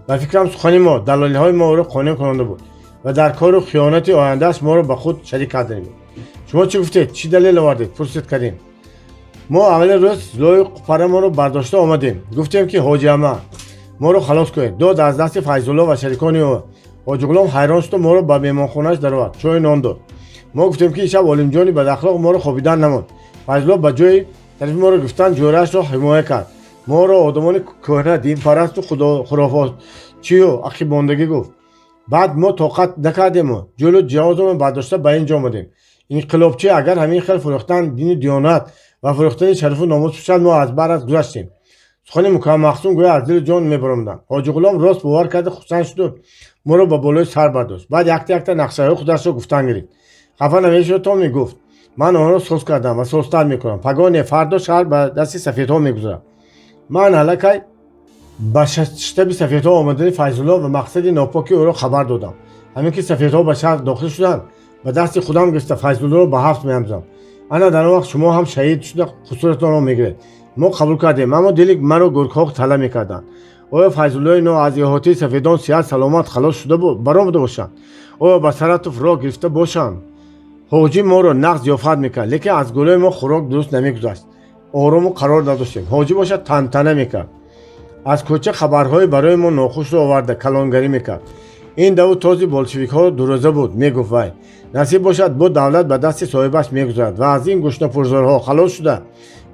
Ба фикрам, сухани мо, далолиҳои мо ӯро қонеъ кунонда буд ва дар кору хиёнати ояндааш моро ба худ шарик кардани буд. Шумо чӣ гуфтед, чӣ далел овардед? Пурсид Карим. Мо аввали рӯз лою қупарамонро бардошта омадем, гуфтем, ки ҳоҷиама, моро халос кунед, дод аз дасти Файзулло ва шарикони ӯ. Ҳоҷиғулом ҳайрон шуду моро ба меҳмонхонааш даровард, чою нон дод. Мо гуфтем, ки ин шаб Олимҷони бадахлоқ моро хобидан намонд. Файзулло ба ҷои тарафи моро гирифтан ҷӯраашро ҳимоя кард, моро одамони кӯҳна, динпарасту хурофотчию ақибмондагӣ гуфт. Баъд мо тоқат накардему ҷӯлу ҷиҳозамон бардошта ба ин ҷо омадем. Инқилобчӣ агар ҳамин хел фурӯхтан дину диёнат ва фурӯхтани шарафу номус бошад, мо аз барас гузаштем. Сухани Мукам Мақсум гӯё аз дилу ҷон мебаромаданд. Ҳоҷиғулом рост бовар карда, хурсанд шуду моро ба болои сар бардошт. Баъд якта якта нақшаҳои худашро гуфтан гирифт. Хафа намешуд то мегуфт: ман онҳоро соз кардам ва созтар мекунам. Пагоҳ не, фардо шаҳр ба дасти сафедҳо мегузарад. Ман аллакай ба штаби сафедҳо омадани Файзулло ва мақсади нопоки ӯро хабар додам. Ҳамин ки сафедҳо ба шаҳр дохил шуданд, ба дасти худам гирифта Файзуллоро ба ҳабс меандозам. Ана дар он вақт шумо ҳам шаҳид шуда қусуратонро мегиред. Мо қабул кардем, аммо дили маро гургҳо тала мекарданд. Оё Файзуллои но аз иҳотаи сафедон сиҳат саломат халос шуда баромада бошанд? Оё ба Саратов роҳ гирифта бошанд? Ҳоҷӣ моро нағз зиёфат мекард, лекин аз гулӯи мо хӯрок дуруст намегузашт, орому қарор надоштем. Ҳоҷӣ бошад, тантана мекард, аз кӯча хабарҳои барои мо нохушро оварда, калонгарӣ мекард. Ин даву този болшевикҳо дурӯза буд, мегуфт вай. Насиб бошад, бо давлат ба дасти соҳибаш мегузарад ва аз ин гушнапурзорҳо халос шуда,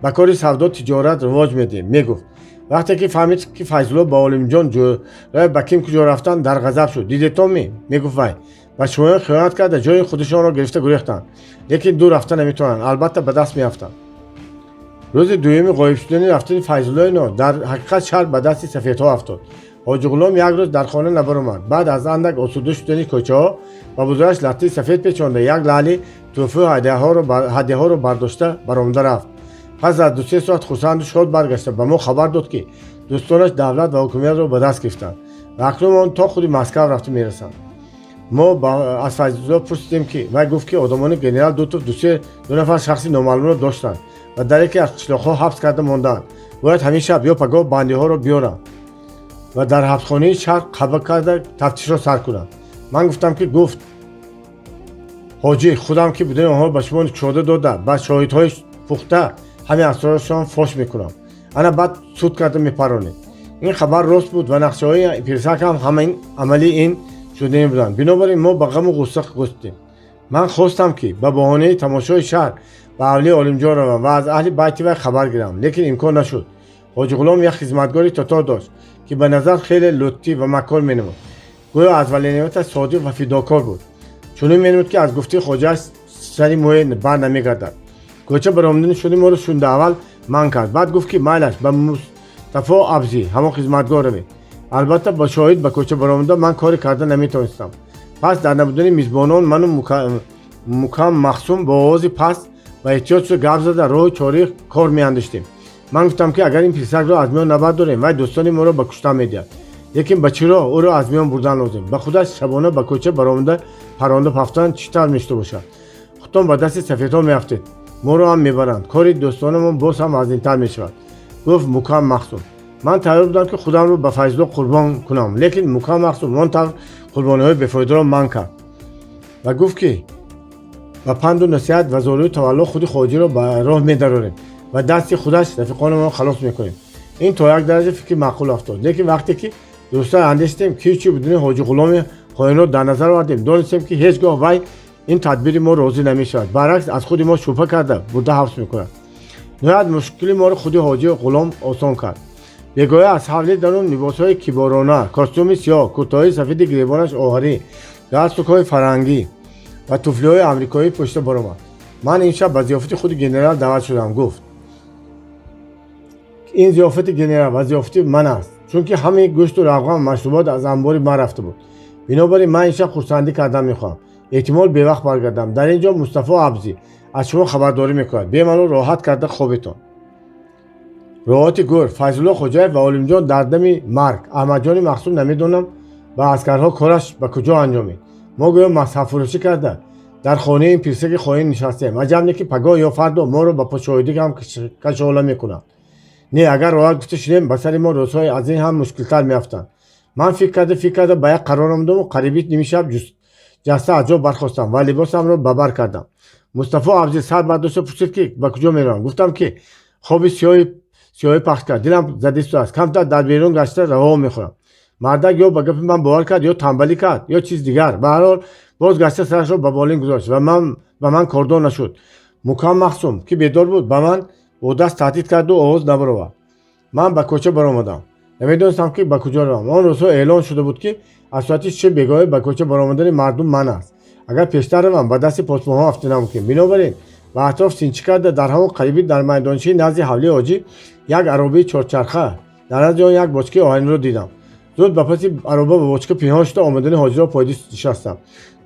ба кори савдо тиҷорат ривоҷ медиҳем, мегуфт. Вақте ки фаҳмид, ки Файзулло ба Олимҷон ҷӯраи ба ким куҷо рафтан, дар ғазаб шуд. Дидетон ми, мегуфт вай, ба шумоён хиёнат карда, ҷои худашонро гирифта гурехтанд, лекин дур рафта наметавонанд, албатта ба даст меафтанд. Рӯзи дуюми ғоиб шудани рафтани Файзуллои но дар ҳақиқат шаҳр ба дасти сафедҳо афтод. Ҳоҷиғулом як рӯз дар хона набаромад. Баъд аз андак осуда шудани кӯчаҳо, ба бузураш латтаи сафед печонда, як лаъли тӯҳфаю ҳадяҳоро бардошта баромада рафт. Пас аз 2-се соат хурсанду шод баргашта, ба мо хабар дод, ки дӯстонаш давлат ва ҳукумиятро ба даст гирифтанд ва акнун он то худи Москав рафта мерасанд. Мо аз Файзулло пурсидем, ки вай гуфт, ки одамони генерал Дутов дусе ду нафар шахси номаълумро доштанд ва дар яке аз қишлоқҳо ҳабс карда мондаанд. Бояд ҳамин шаб ё пагоҳ бандиҳоро биёранд ва дар ҳабсхонаи шаҳр қаба карда тафтишро сар кунанд. Ман гуфтам, ки гуфт ҳоҷӣ, худам ки будани онҳоро ба шумо кушода дода, ба шоҳидҳои пухта ҳамин асрорашон фош мекунам. Ана баъд суд карда мепаронед. Ин хабар рост буд ва нақшаҳои пирсак ҳам ҳамаин амалӣ ин шуданӣ буданд. Бинобар ин мо ба ғаму ғусса густем. Ман хостам, ки ба баҳонаи тамошои шаҳр ба ҳавлии Олимҷон равам ва аз аҳли байти вай хабар гирам, лекин имкон нашуд. Ҳоҷиғулом як хизматгори тотор дошт, ки ба назар хеле луттӣ ва макор менамуд, гӯё аз валинияташ содиқ ва фидокор буд. Чунин менамуд, ки аз гуфтаи хоҷааш сари мӯе бар намегардад. Кӯча баромадани шуди моро шунда, аввал манъ кард, баъд гуфт, ки майлаш, ба Мустафо Абзӣ, ҳамон хизматгор, равед. Албатта, ба шоҳид ба кӯча баромада ман коре карда наметавонистам. Пас дар набудани мизбонон ману Мукам Мақсум бо овози паст ва эҳтиёт шуда гап зада, роҳу чораи кор меандештем. Ман гуфтам, ки агар ин пирсакро аз миён набардорем, вай дӯстони моро ба куштан медиҳад. Лекин ба чӣ роҳ ӯро аз миён бурдан лозим? Ба худаш шабона ба кӯча баромада паронда пафтан чӣ тавр мешуда бошад? Худтон ба дасти сафедҳо меафтед, моро ҳам мебаранд, кори дӯстонамон боз ҳам вазнинтар мешавад, гуфт Мукам Мақсум. Ман тайёр будам, ки худамро ба Файзулло қурбон кунам, лекин Мукам Мақсум он тавр қурбониҳои бефоидаро манъ кард ва гуфт, ки Ба панду насиҳат ва зорию тавалло худи хоҷиро ба роҳ медарорем ва дасти худаш рафиқонамонро халос мекунем. Ин то як дараҷа фикри маъқул афтод, лекин вақте ки дурусттар андешидем, ки чӣ будани ҳоҷи ғуломи хоинро дар назар овардем, донистем, ки ҳеҷ гоҳ вай ин тадбири мо розӣ намешавад, баръакс, аз худи мо шубҳа карда, бурда ҳабс мекунад. Ниҳоят мушкили моро худи ҳоҷи ғулом осон кард. Бегоҳӣ аз ҳавлӣ дарун либосҳои киборона, костюми сиёҳ, куртоҳои сафеди гиребонаш оҳарӣ, галстукҳои фарангӣ ва туфлиҳои амрикоӣ пӯшида баромад. «Ман ин шаб ба зиёфати худи генерал даъват шудам», гуфт. «Ин зиёфати генерал ва зиёфати ман аст, чунки ҳамаи гӯшту равған, машрубот аз амбори ман рафта буд. Бинобар ин ман ин шаб хурсандӣ кардан мехоҳам. Эҳтимол, бевақт баргардам. Дар ин ҷо Мустафо Абзӣ аз шумо хабардорӣ мекунад. Бемалол роҳат карда хобетон». Роҳати гӯр. Файзулло Хоҷаев ва Олимҷон дар дами марг. Аҳмадҷони Махсум намедонам ба аскарҳо кораш ба куҷо анҷомид. Мо гӯё мазҳабфурӯшӣ карда, дар хонаи ин пирсаги хоин нишастем. Аҷаб не, ки пагоҳ ё фардо моро ба шоҳидӣ ҳам кашола мекунанд. Не, агар роҳат гуфта шудем, ба сари мо рӯзҳои аз ин ҳам мушкилтар меафтанд. Ман фикр карда, фикр карда, ба як қарор омадаму қариби нимшаб ҷаста аз ҷо бархостам ва либосамро ба бар кардам. Мустафо Абзӣ сар бардошта пурсид, ки ба куҷо меравам. Гуфтам, ки хоби сиёҳӣ пахш кард, дилам задистааст, камтар дар берун гашта раво мехӯрам. Мардак ё ба гапи ман бовар кард, ё тамбалӣ кард, ё чиз дигар. Ба ҳар ҳол, боз гашта сарашро ба болин гузошт ва ба ман кордор нашуд. Мукам Махсум, ки бедор буд, ба ман бо даст таҳдид карду овоз набаровард. Ман ба кӯча баромадам. Намедонистам, ки ба куҷо равам. Он рӯзҳо эълон шуда буд, ки аз соати 6 бегоҳӣ ба кӯча баромадани мардум манъ аст. Агар пештар равам, ба дасти посбонҳо афтида мумкин. Бинобар ин ба атроф синчӣ карда, дар ҳамон қарибӣ, дар майдончаи назди ҳавлии ҳоҷӣ, як аробаи чорчарха, дар назди он як бочкаи оҳанинро дидам. Зуд ба паси ароба ба бочка пинҳон шуда, омадани ҳоҷиро пойдӣ нишастам.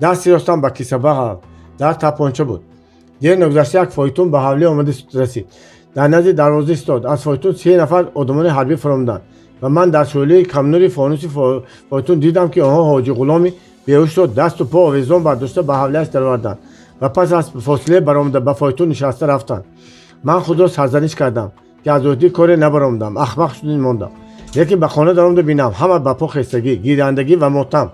Дасти ростам ба кисабағал дар тапонча буд. Дер нагузашта як фойтун ба ҳавлӣ омада расид, дар назди дарвоза истод. Аз фойтун се нафар одамони ҳарбӣ фаромаданд ва ман дар шӯълаи камнури фонуси фойтун дидам, ки онҳо ҳоҷи ғуломи беҳушро дасту по овезон бардошта, ба ҳавлиаш дароварданд ва пас аз фосиле баромада, ба фойтун нишаста рафтанд. Ман худро сарзаниш кардам, ки аз ӯҳдӣ коре набаромадам, ахмақ шудин мондам. Лекин ба хона даромада бинам, ҳама ба по хестагӣ, гирандагӣ ва мотам.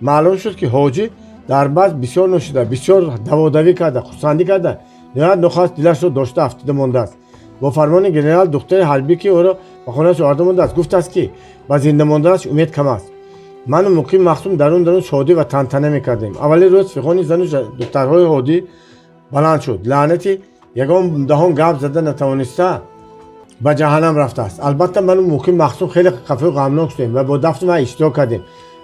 Маълум шуд, ки ҳоҷӣ дар базм бисёр нӯшида, бисёр даводавӣ карда, хурсандӣ карда, ниҳоят нохост дилашро дошта афтида мондааст. Бо фармони генерал духтари ҳарбӣ, ки ӯро ба хонааш оварда мондааст, гуфтааст, ки ба зинда монданаш умед кам аст. Ману Муқим Махсум дарун дарун шодӣ ва тантана мекардем. Аввали рӯз фиғони зану духтарҳои ҳодӣ баланд шуд: «Лаънати ягон даҳон гап зада натавониста ба ҷаҳаннам рафтааст». Албатта, ману Муқим Махсум хеле хафаю ғамнок шудем ва бо дафни вай иштирок кардем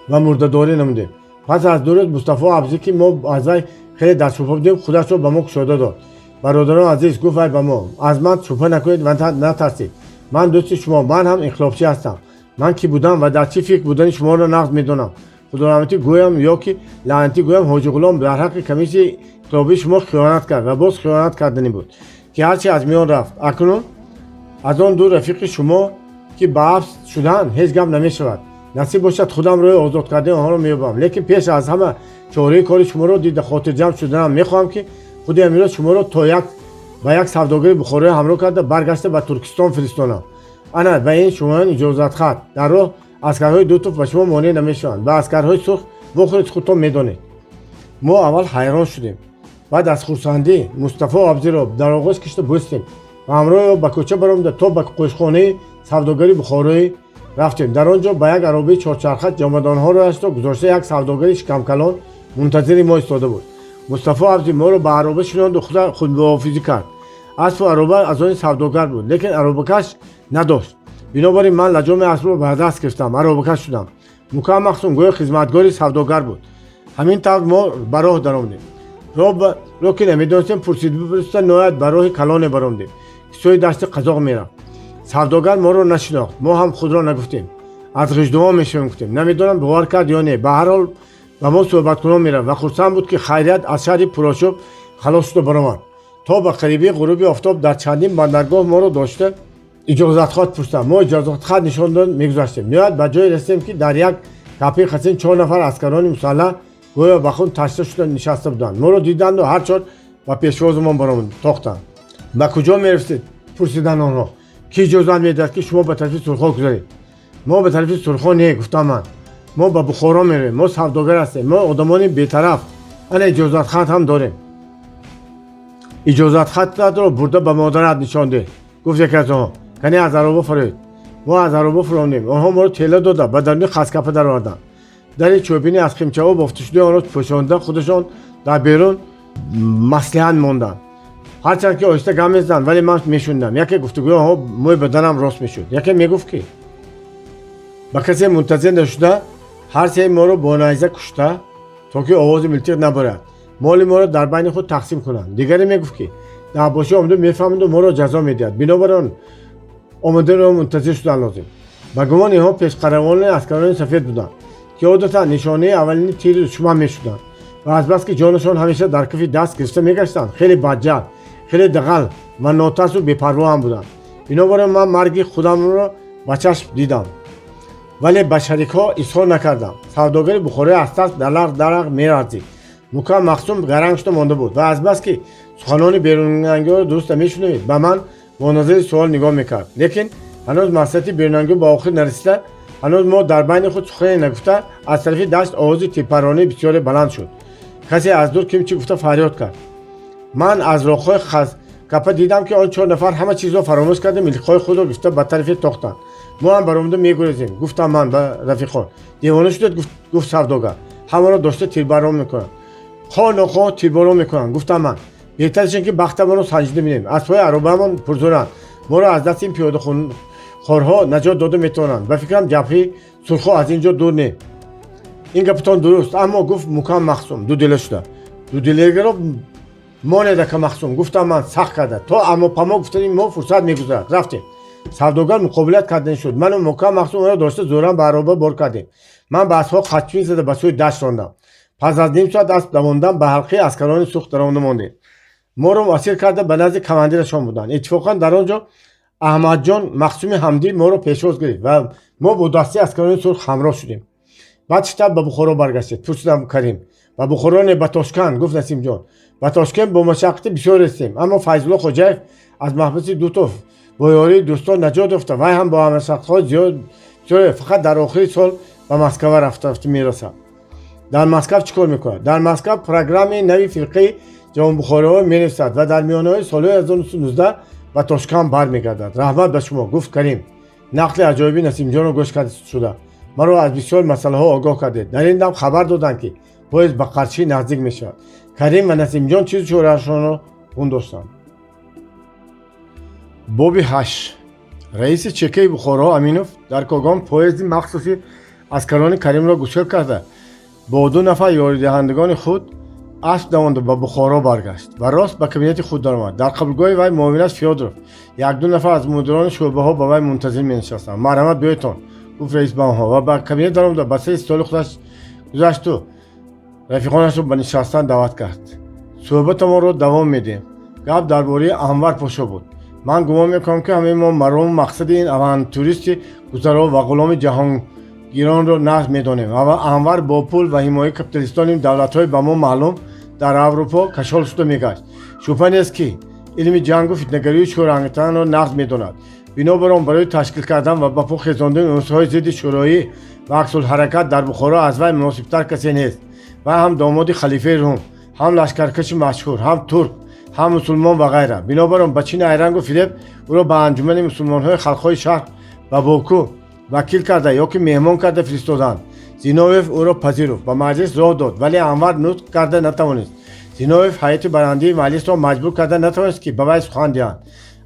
ва мурдадорӣ намудем. Пас аз 2 рӯз Мустафо Абзӣ, ки мо аз вай хеле дар шубҳа будем, худашро ба мо кушода дод. «Бародарон азиз», гуфт вай ба мо, «аз ман шубҳа накунед ва натарсед. Ман дӯсти шумо, ман ҳам инқилобчӣ ҳастам. Ман кӣ будам ва дар чӣ фикр будани шуморо нағз медонам. Худораҳматӣ гӯям ё ки лаънатӣ гӯям, ҳоҷи Ғулом дар ҳаққи комиссияи инқилобии шумо хиёнат кард ва боз хиёнат карданӣ буд, ки ҳарчи аз миён рафт. Акнун аз он ду рафиқи шумо, ки ба ҳабс шуданд, ҳеҷ гап намешавад. Насиб бошад, худам роҳи озод кардани онҳоро меёбам. Лекин пеш аз ҳама чораи кори шуморо дида, хотирҷамъ шуданам. Мехоҳам, ки худи амирро шуморо то як ба як савдогари бухороӣ ҳамроҳ карда, баргашта ба Туркистон фиристонам. Ана ба ин шумоён иҷозатхат. Дар роҳ аскарҳои Дутов ба шумо монеъ намешаванд. Ба аскарҳои сурх вохӯред, худтон медонед». Мо аввал ҳайрон шудем, баъд аз хурсандӣ Мустафо Абзиро дар оғоз кишта бӯстем ва ҳамроҳи ӯ ба кӯча баромада, то ба қӯшхонаи савдогари бухороӣ рафтем. Дар он ҷо ба як аробаи чорчарха ҷомадонҳоро гузошта, як савдогари шикамкалон мунтазири мо истода буд. Мустафо Абзи моро ба ароба шинонду худмуҳофизӣ кард. Аспу ароба аз они савдогар буд, лекин аробакаш надошт. Бинобар ин ман лаҷоми аспро ба даст гирифтам, аробакаш шудам. Мукам Махсум гӯё хизматгори савдогар буд. Ҳамин тавр мо ба роҳ даромадем. Роҳ ки намедонистем, пурсида, ниҳоят ба роҳи калоне баромадем, ки сӯи дашти Қазоқ мерафт. Савдогар моро нашинохт, мо ҳам худро нагуфтем. Аз Ғиждувон мешавем, гуфтем. Намедонам, бовар кард ё не, ба ҳар ҳол ба мо суҳбаткунон мерафт ва хурсанд буд, ки хайрият аз шаҳри пурошӯб халос шуда баромад. То ба қарибии ғуруби офтоб дар чандин бандаргоҳ моро дошта, иҷозатхат пурсиданд. Мо иҷозатхат нишон дод, мегузаштем. Ниҳоят ба ҷое расидем, ки дар як капаи хасин чор нафар аскарони мусаллаҳ гӯё ба хун ташна шуда нишаста буданд. Моро диданду ҳар чор ба пешвозамон баромад тохтанд. «Ба куҷо меравед?» пурсиданд онҳо. «Кӣ иҷозат медиҳад, ки шумо ба тарафи сурхо гузаред?» «Мо ба тарафи сурхо не», гуфтам ман, «мо ба Бухоро меравем. Мо савдогар ҳастем, мо одамони бетараф. Ана иҷозатхат ҳам дорем». Иҷозатхатро бурда ба модарат нишон деҳ, гуфт яке аз онҳо. Кане, аз ароба фуроед. Мо аз ароба фуромдем. Онҳо моро тела дода ба даруни хаскапа дароварданд. Дари чӯбини аз қимчаҳо бофташудаи онро пӯшонда, худашон дар берун маслиҳат монданд. Ҳарчанд ки оҳиста гап мезаданд, вале ман мешунидам. Яке гуфтугӯи онҳо мӯи баданам рост мешуд. Яке мегуфт, ки ба касе мунтазир нашуда, ҳар сеи моро бо найза кушта, то ки овози милтиқ набарад, моли моро дар байни худ тақсим кунанд. Дигаре мегуфт, ки даҳбошӣ омада мефаҳмаду моро ҷазо медиҳад, бинобар он омадаро мунтазир шудан лозим. Ба гумон, инҳо пешқаравони аскарони сафед буданд, ки одатан нишонаи аввалини тири душман мешуданд ва азбаски ҷонашон ҳамеша дар кафи даст гирифта мегаштанд, хеле баҷҷал, хеле дағал ва нотарсу бепарво ҳам буданд. Бинобар ин ман марги худамро ба чашм дидам, вале ба шарикҳо изҳор накардам. Савдогари бухороӣ аз тарс далақ далақ меларзид. Мукам Махсум гаранг шуда монда буд ва азбаски суханони берунангиҳоро дуруст намешунавид, ба ман бо назари суол нигоҳ мекард. Лекин ҳанӯз маслиҳати берунангиҳо ба охир нарасида, ҳанӯз мо дар байни худ сухане нагуфта, аз тарафи дашт овози тирпаронии бисёре баланд шуд. Касе аз дур кимчи гуфта фарёд кард. Ман аз роҳҳои капа дидам, ки он чор нафар ҳама чизро фаромӯш карда, милтиқҳои худро гирифта ба тарафе тохтанд. Мо ҳам баромада мегурезем, гуфтам ман ба рафиқон. Девона шудед, гуфт савдогар, ҳамаро дошта тирбарон мекунанд. Хоҳ нохоҳ тирборон мекунанд, гуфтам ман. Беҳтараш ин ки бахтамонро санҷида бинем. Аспҳои аробаамон пурзӯранд, моро аз дасти ин пиёдахорҳо наҷот дода метавонанд. Ба фикрам, ҷабҳаи сурхҳо аз ин ҷо дур не. Ин гапатон дуруст, аммо, гуфт Мукам Махсум дудила шуда. Дудилагиро монед, ака Махсум, гуфтам ман сахт карда. То аммо памо гуфтани мо фурсат мегузарад. Рафтем. Савдогар муқобилат кардан шуд. Ману Мукам Махсум ӯро дошта зӯран ба ароба бор кардем. Ман ба аспҳо қачмин зада ба сӯи дашт рондам. Пас аз ним соат асп давондан ба ҳалқаи аскарони сурх даромада мондем. Моро асир карда, ба назди командирашон буданд. Иттифоқан дар он ҷо Аҳмадҷон Махсуми Ҳамдӣ моро пешвоз гирифт ва мо бо дастаи аскарони сурх ҳамроҳ шудем. Баъд чӣ тавр ба Бухоро баргаштед? Пурсидам Карим. Ба Бухоро не, ба Тошканд, гуфт Насимҷон. Ба Тошкент бо машаққати бисёр ресидем, аммо Файзулло Хоҷаев аз маҳбаси Дутов бо ёрии дӯстон наҷот ёфта, вай ҳам бо машаққатҳои зиёд бисёре фақат дар охири сол ба Москва рафта мерасад. Дар Москав чӣ кор мекунад? Дар Москав программаи нави фирқаи ҷавонбухориҳо менависад ва дар миёнаҳои солҳои 1919 ба Тошканд бармегардад. Раҳмат ба шумо, гуфт Карим. Нақли аҷоиби Насимҷонро гӯш карда шуда, маро аз бисёр масъалаҳо огоҳ кардед. Дар ин дам хабар доданд, ки поезд ба Қаршӣ наздик мешавад. Карим ва Насимҷон чизу чораашонро хун доштанд. Боби ҳашт. Раиси чекаи Бухоро Аминов дар Когон поезди махсуси аскарони Каримро гусел карда, бо ду нафар ёридиҳандагони худ асп давонда ба Бухоро баргашт ва рост ба кабинети худ даромад. Дар қабулгоҳи вай муовинаш Фёдоров, якду нафар аз мудирони шӯъбаҳо ба вай мунтазир менишастанд. Марҳамат, биёйтон, гуфт раис ба онҳо ва ба кабинет даромада, ба сари столи худаш гузашту рафиқонашро ба нишастан даъват кард. Суҳбатамонро давом медиҳем. Гап дар бораи Анвар Пошо буд. Ман гумон мекунам, ки ҳамаи мо марому мақсади ин авантюристи гузаро ва ғуломи ҷаҳонгиронро нағз медонем. Анвар бо пул ва ҳимояи капиталистони давлатҳои ба мо маълум дар Аврупо кашол шуда мегашт. Шубҳа нест, ки илми ҷангу фитнагарию шӯрангтанро нағз медонад. Бинобар он барои ташкил кардан ва ба по хезондани унсурҳои зидди шӯроӣ ва аксулҳаракат дар Бухоро аз вай муносибтар касе нест. Вай ҳам домоди халифаи Рум, ҳам лашкаркаши машҳур, ҳам турк, ҳам мусулмон ва ғайра. Бинобар он ба чӣ найрангу фиреб ӯро ба Анҷумани мусулмонҳои халқҳои Шарқ ба Боку вакил карда ё ки меҳмон карда фиристоданд. Зиновьев ӯро пазируфт, ба маҷлис роҳ дод, вале Анвар нутқ карда натавонист. Зиновьев ҳайати барандии маҷлисро маҷбур карда натавонист, ки ба вай сухан диҳанд.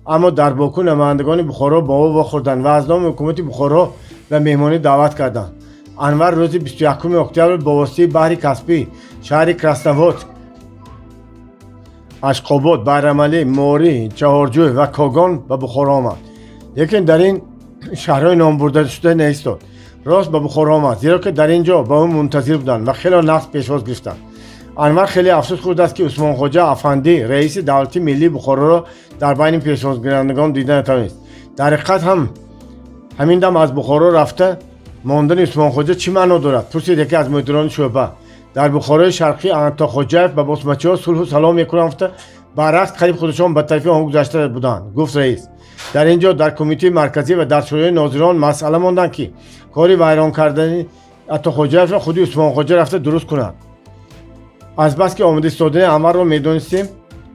Аммо дар Боку намояндагони Бухоро бо ӯ вохӯрданд ва аз номи ҳукумати Бухоро ба меҳмонӣ даъват карданд. Анвар рӯзи 21 октябр бо воситаи баҳри Каспӣ шаҳри Красноводск, Ашқобод, Байрамалӣ, Морӣ, Чаҳорҷӯй ва Когон ба Бухоро омад. Лекин дар ин шаҳрҳои номбурдашуда наистод, рост ба Бухоро омад, зеро ки дар ин ҷо ба ӯ мунтазир буданд ва хело нағз пешвоз гирифтанд. Анвар хеле афсӯс хӯрдааст, ки Усмонхоҷа Афандӣ, раиси давлати миллии Бухороро дар байни пешвозгирандагон дида натавонист. Дар ҳақиқат ҳам, ҳамин дам аз Бухоро рафта мондани Усмонхоҷа чӣ маъно дорад? Пурсид яке аз мудирони шӯъба. Дар Бухорои Шарқӣ Атохоҷаев ба босмачиҳо сулҳу салом мекунанд гуфта, баръакс қариб худашон ба тарафи онҳо гузашта буданд, гуфт раис. Дар ин ҷо дар Кумитаи Марказӣ ва дар Шӯрои нозирон масъала монданд, ки кори вайрон кардани Атохоҷаевро худи Усмонхоҷа рафта дуруст кунад. Азбаски омода истодани Анварро медонистем.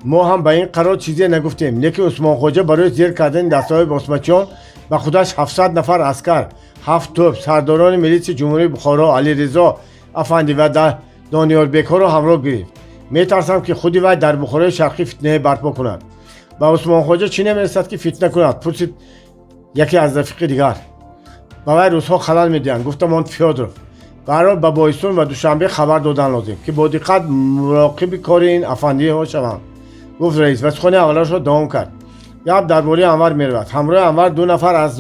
Мо ҳам ба ин қарор чизе нагуфтем, лекин Усмонхоҷа барои зер кардани дастаҳои босмачиён ба худаш 700 нафар аскар, ҳафт тӯб, сардорони милитсияи Ҷумҳурии Бухоро, Алиризо афандӣ ва Дониёрбекҳоро ҳамроҳ гирифт. Метарсам, ки худи вай дар Бухорои Шарқӣ фитнае барпо кунад. Ба Усмонхоҷа чӣ намерасад, ки фитна кунад? Пурсид яке аз рафиқи дигар. Ба вай русҳо халал медиҳанд, гуфта монд Фёдоров. Баҳрҳол, ба Боистон ва Душанбе хабар додан лозим, ки бо диққат муроқиби кори ин афандиҳо шаванд, гуфт раис ва сухани аввалашро давом кард. Гап дар бораи Анвар меравад. Ҳамроҳи Анвар ду нафар аз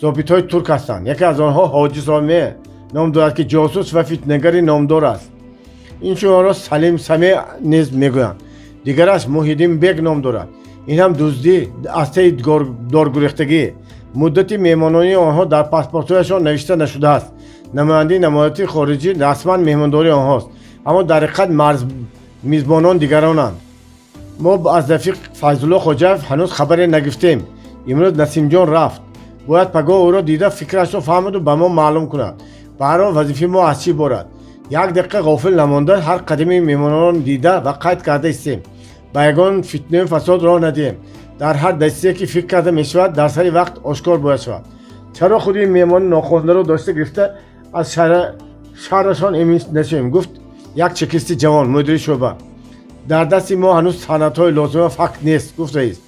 зобитҳои турк ҳастанд. Яке аз онҳо Ҳоҷи Соме ном дорад, ки ҷосус ва фитнагари номдор аст. Инчунин онро Салим Саме низ мегӯянд. Дигараш Муҳиддин бек ном дорад. Ин ҳам дуздӣ аз теи доргурехтагӣ. Муддати меҳмононии онҳо дар паспортҳояшон навишта нашудааст. Намояндаи намояти хориҷӣ расман меҳмондори онҳост, аммо дар ҳақиқат мизбонон дигаронанд. Мо аз рафиқ Файзулло Хоҷаев ҳанӯз хабаре нагирифтем. Имрӯз Насимҷон рафт. Бояд пагоҳ ӯро дида, фикрашро фаҳмаду ба мо маълум кунад. Баҳрҳол, вазифаи мо аз чӣ иборат? Як дақиқа ғофил намонда, ҳар қадами меҳмононро дида ва қайд карда истем, ба ягон фитнаю фасод роҳ надиҳем. Дар ҳар дастие, ки фикр карда мешавад, дар сари вақт ошкор бояд шавад. Чаро худи ин меҳмони нохондаро дошта гирифта аз шаҳрашон эмин нашавем? Гуфт як чекисти ҷавон, мудири шӯъба. Дар дасти мо ҳанӯз санадҳои лозима, факт нест, гуфт раис.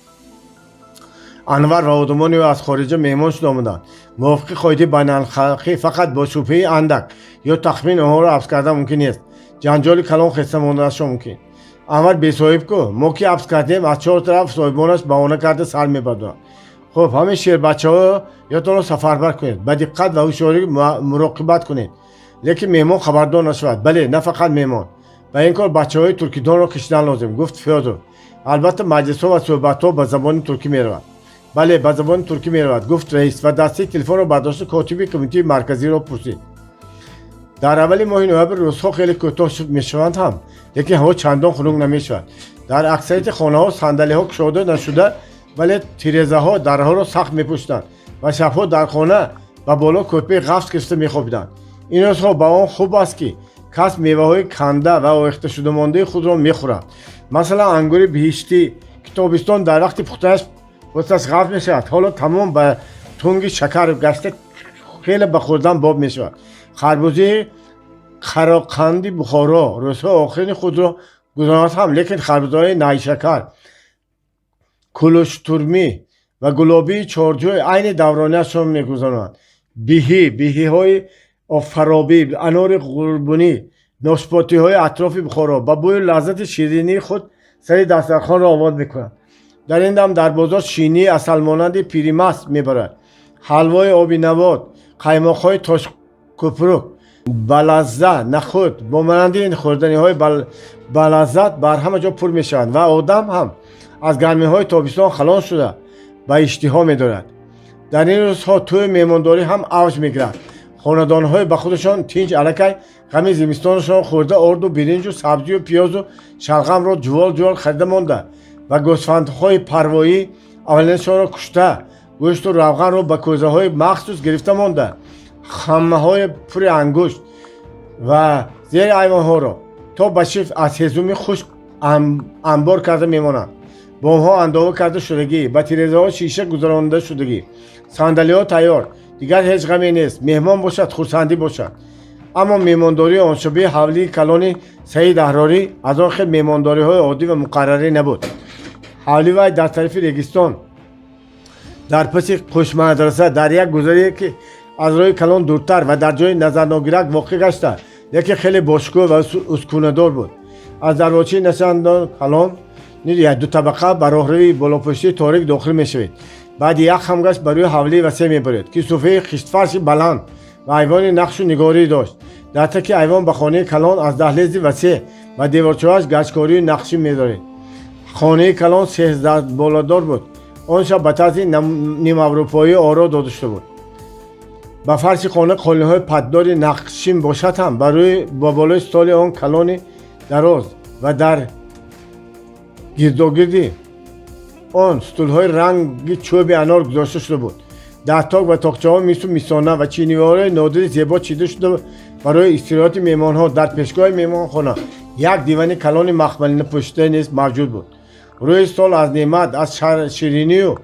Анвар ва одамони ӯ аз хориҷа меҳмон шуда омаданд. Мувофиқи қоидаи байналхалқӣ, фақат бо шубҳаи андак ё тахмин онҳоро ҳабс кардан мумкин нест. Ҷанҷоли калон хеста монданашон мумкин. Анвар бесоҳиб ку. Мо ки ҳабс кардем, аз чор тараф соҳибонаш баҳона карда сар мебардоранд. Хуб, ҳамин шербачаҳо ётонро сафарбар кунед, ба диққат ва ҳушёрӣ муроқибат кунед, лекин меҳмон хабардор нашавад. Бале, на фақат меҳмон, ба ин кор бачаҳои туркидонро кашидан лозим, гуфт Фёдоров. Албатта, маҷлисҳо ва суҳбатҳо ба забони туркӣ меравад. Бале, ба забони туркӣ меравад, гуфт раис ва дастаи телефонро бардошта, котиби кумитаи марказиро пурсид. Дар аввали моҳи ноябр рӯзҳо хеле кӯтоҳ мешаванд ҳам, лекин ҳаво чандон хунук намешавад. Дар аксарияти хонаҳо сандалиҳо кушода нашуда, вале тирезаҳо, дарҳоро сахт мепӯшиданд ва шабҳо дар хона ба боло кӯрпаи ғафс гирифта мехобиданд. Ин рӯзҳо ба он хуб аст, ки кас меваҳои канда ва овехташудамондаи худро мехӯрад. Масалан, ангури биҳиштӣ, ки тобистон дар вақти пухтанаш пӯсташ ғафс мешавад, ҳоло тамом ба тунги шакар гашта, хеле ба хӯрдан боб мешавад. Харбузаи қароқанди Бухоро рӯзҳои охирини худро гузаронад ҳам, лекин харбузаҳои найшакар, кулуштурмӣ ва гулобии чорҷӯй айни давронияшон мегузаронанд. Биҳӣ, биҳиҳои фаробӣ, анори ғурбунӣ, ношпотиҳои атрофи Бухоро ба бӯю лаззати ширинии худ сари дастархонро обод мекунанд. Дар ин дам дар бозор шинии асалмонанди пиримаст мебарад. Ҳалвои оби навот, қаймоқҳои тошкӯпрук, балазза, нахӯд бо монанди ин хӯрданиҳои балаззат бар ҳама ҷо пур мешаванд ва одам ҳам аз гармиҳои тобистон халос шуда, ба иштиҳо медорад. Дар ин рӯзҳо тӯю меҳмондорӣ ҳам авҷ мегирад. Хонадонҳои ба худашон тинҷ аллакай ғами зимистонашон хӯрда, орду биринҷу сабзию пиёзу шалғамро ҷувол ҷувол харида монда ва гӯсфандҳои парвоӣ аввалинашонро кушта, гӯшту равғанро ба кӯзаҳои махсус гирифта монда, хаммаҳои пури ангушт ва зери айвонҳоро то ба шифт аз ҳезуми хушк анбор карда мемонанд. Бомҳо андова карда шудагӣ, ба тирезаҳо шиша гузаронда шудагӣ, сандалиҳо тайёр. Дигар ҳеҷ ғаме нест. Меҳмон бошад, хурсандӣ бошад. Аммо меҳмондории оншобии ҳавлии калони Саид Аҳрорӣ аз он хел меҳмондориҳои оддӣ ва муқаррарӣ набуд. Ҳавли вай дар тарафи Регистон, дар паси қӯшмадраса, дар як гузаре, ки аз роҳи калон дуртар ва дар ҷои назарногирак воқеъ гашта, лекин хеле бошукӯҳ ва ускунадор буд. Аз дарвочаи начандон калон, дутабақа, ба роҳрави болопӯштии торик дохил мешавед. Баъди як хамгашт ба рӯи ҳавлии васеъ мебаред, ки суфраи хиштфарши баланд ва айвони нақшу нигорӣ дошт. Дар таки айвон ба хонаи калон аз даҳлези васеъ ва деворчоаш гачкорию нақшӣ медоред. Хонаи калон сездаҳболадор буд. Он шаб ба тарзи нимаврупоӣ оро дода шуда буд. Ба фарши хона қолинҳои патдори нақшин бошад ҳам, ба болои столи он калони дароз ва дар гирдогирди он стулҳои ранги чӯби анор гузошта шуда буд. Дар ток ва тоқчаҳо мису мисона ва чиниҳои нодири зебо чида шуда барои истироҳати меҳмонҳо. Дар пешгоҳи меҳмонхона як дивани калони махмалина пӯшида низ мавҷуд буд. Рӯи стол аз неъмат, аз ширинию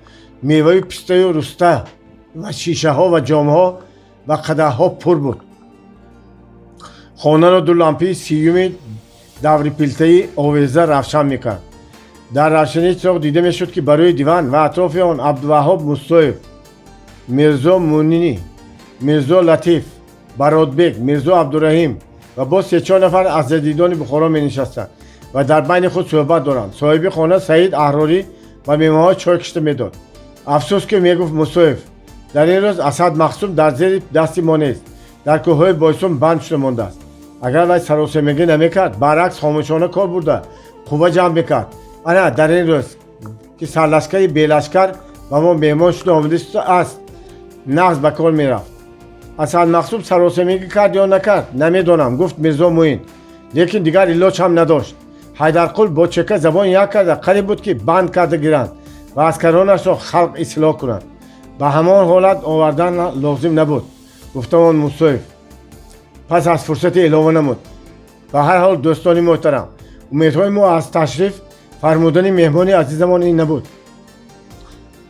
меваю пистаю руста ва шишаҳо ва ҷомҳо ва қадаҳҳо пур буд. Хонаро ду лампии сиюми даври пилтаи овеза равшан мекард. Дар равшании чироғ дида мешуд, ки ба рӯи диван ва атрофи он Абдуваҳҳоб Муссоев, Мирзо Мунинӣ, Мирзо Латиф, Баротбек, Мирзо Абдураҳим ва боз се-чор нафар аз ҷадидони Бухоро менишастанд ва дар байни худ суҳбат доранд. Соҳиби хона Саид Аҳрорӣ ба меҳмонҳо чой кишта медод. Афсӯс, ки мегуфт Мусоев, дар ин рӯз Асад Мақсум дар зери дасти мо нест, дар кӯҳҳои Бойсун банд шуда мондааст. Агар вай саросемагӣ намекард, баръакс хомӯшона кор бурда, қувва ҷамъ мекард, ана дар ин рӯз, ки сарлашкари белашкар ба мо меҳмон шуда омадааст, нағз ба кор мерафт. Асад Мақсум саросемагӣ кард ё накард, намедонам, гуфт Мирзо Муин, лекин дигар илоҷ ҳам надошт. Ҳайдарқул бо чека забон як карда, қариб буд, ки банд карда гиранд ва аскаронашро халқ ислоҳ кунанд. Ба ҳамон ҳолат овардан лозим набуд, гуфтамон Мусоев. Пас аз фурсате илова намуд: ба ҳар ҳол, дӯстони муҳтарам, умедҳои мо аз ташриф фармудани меҳмони азизамон ин набуд.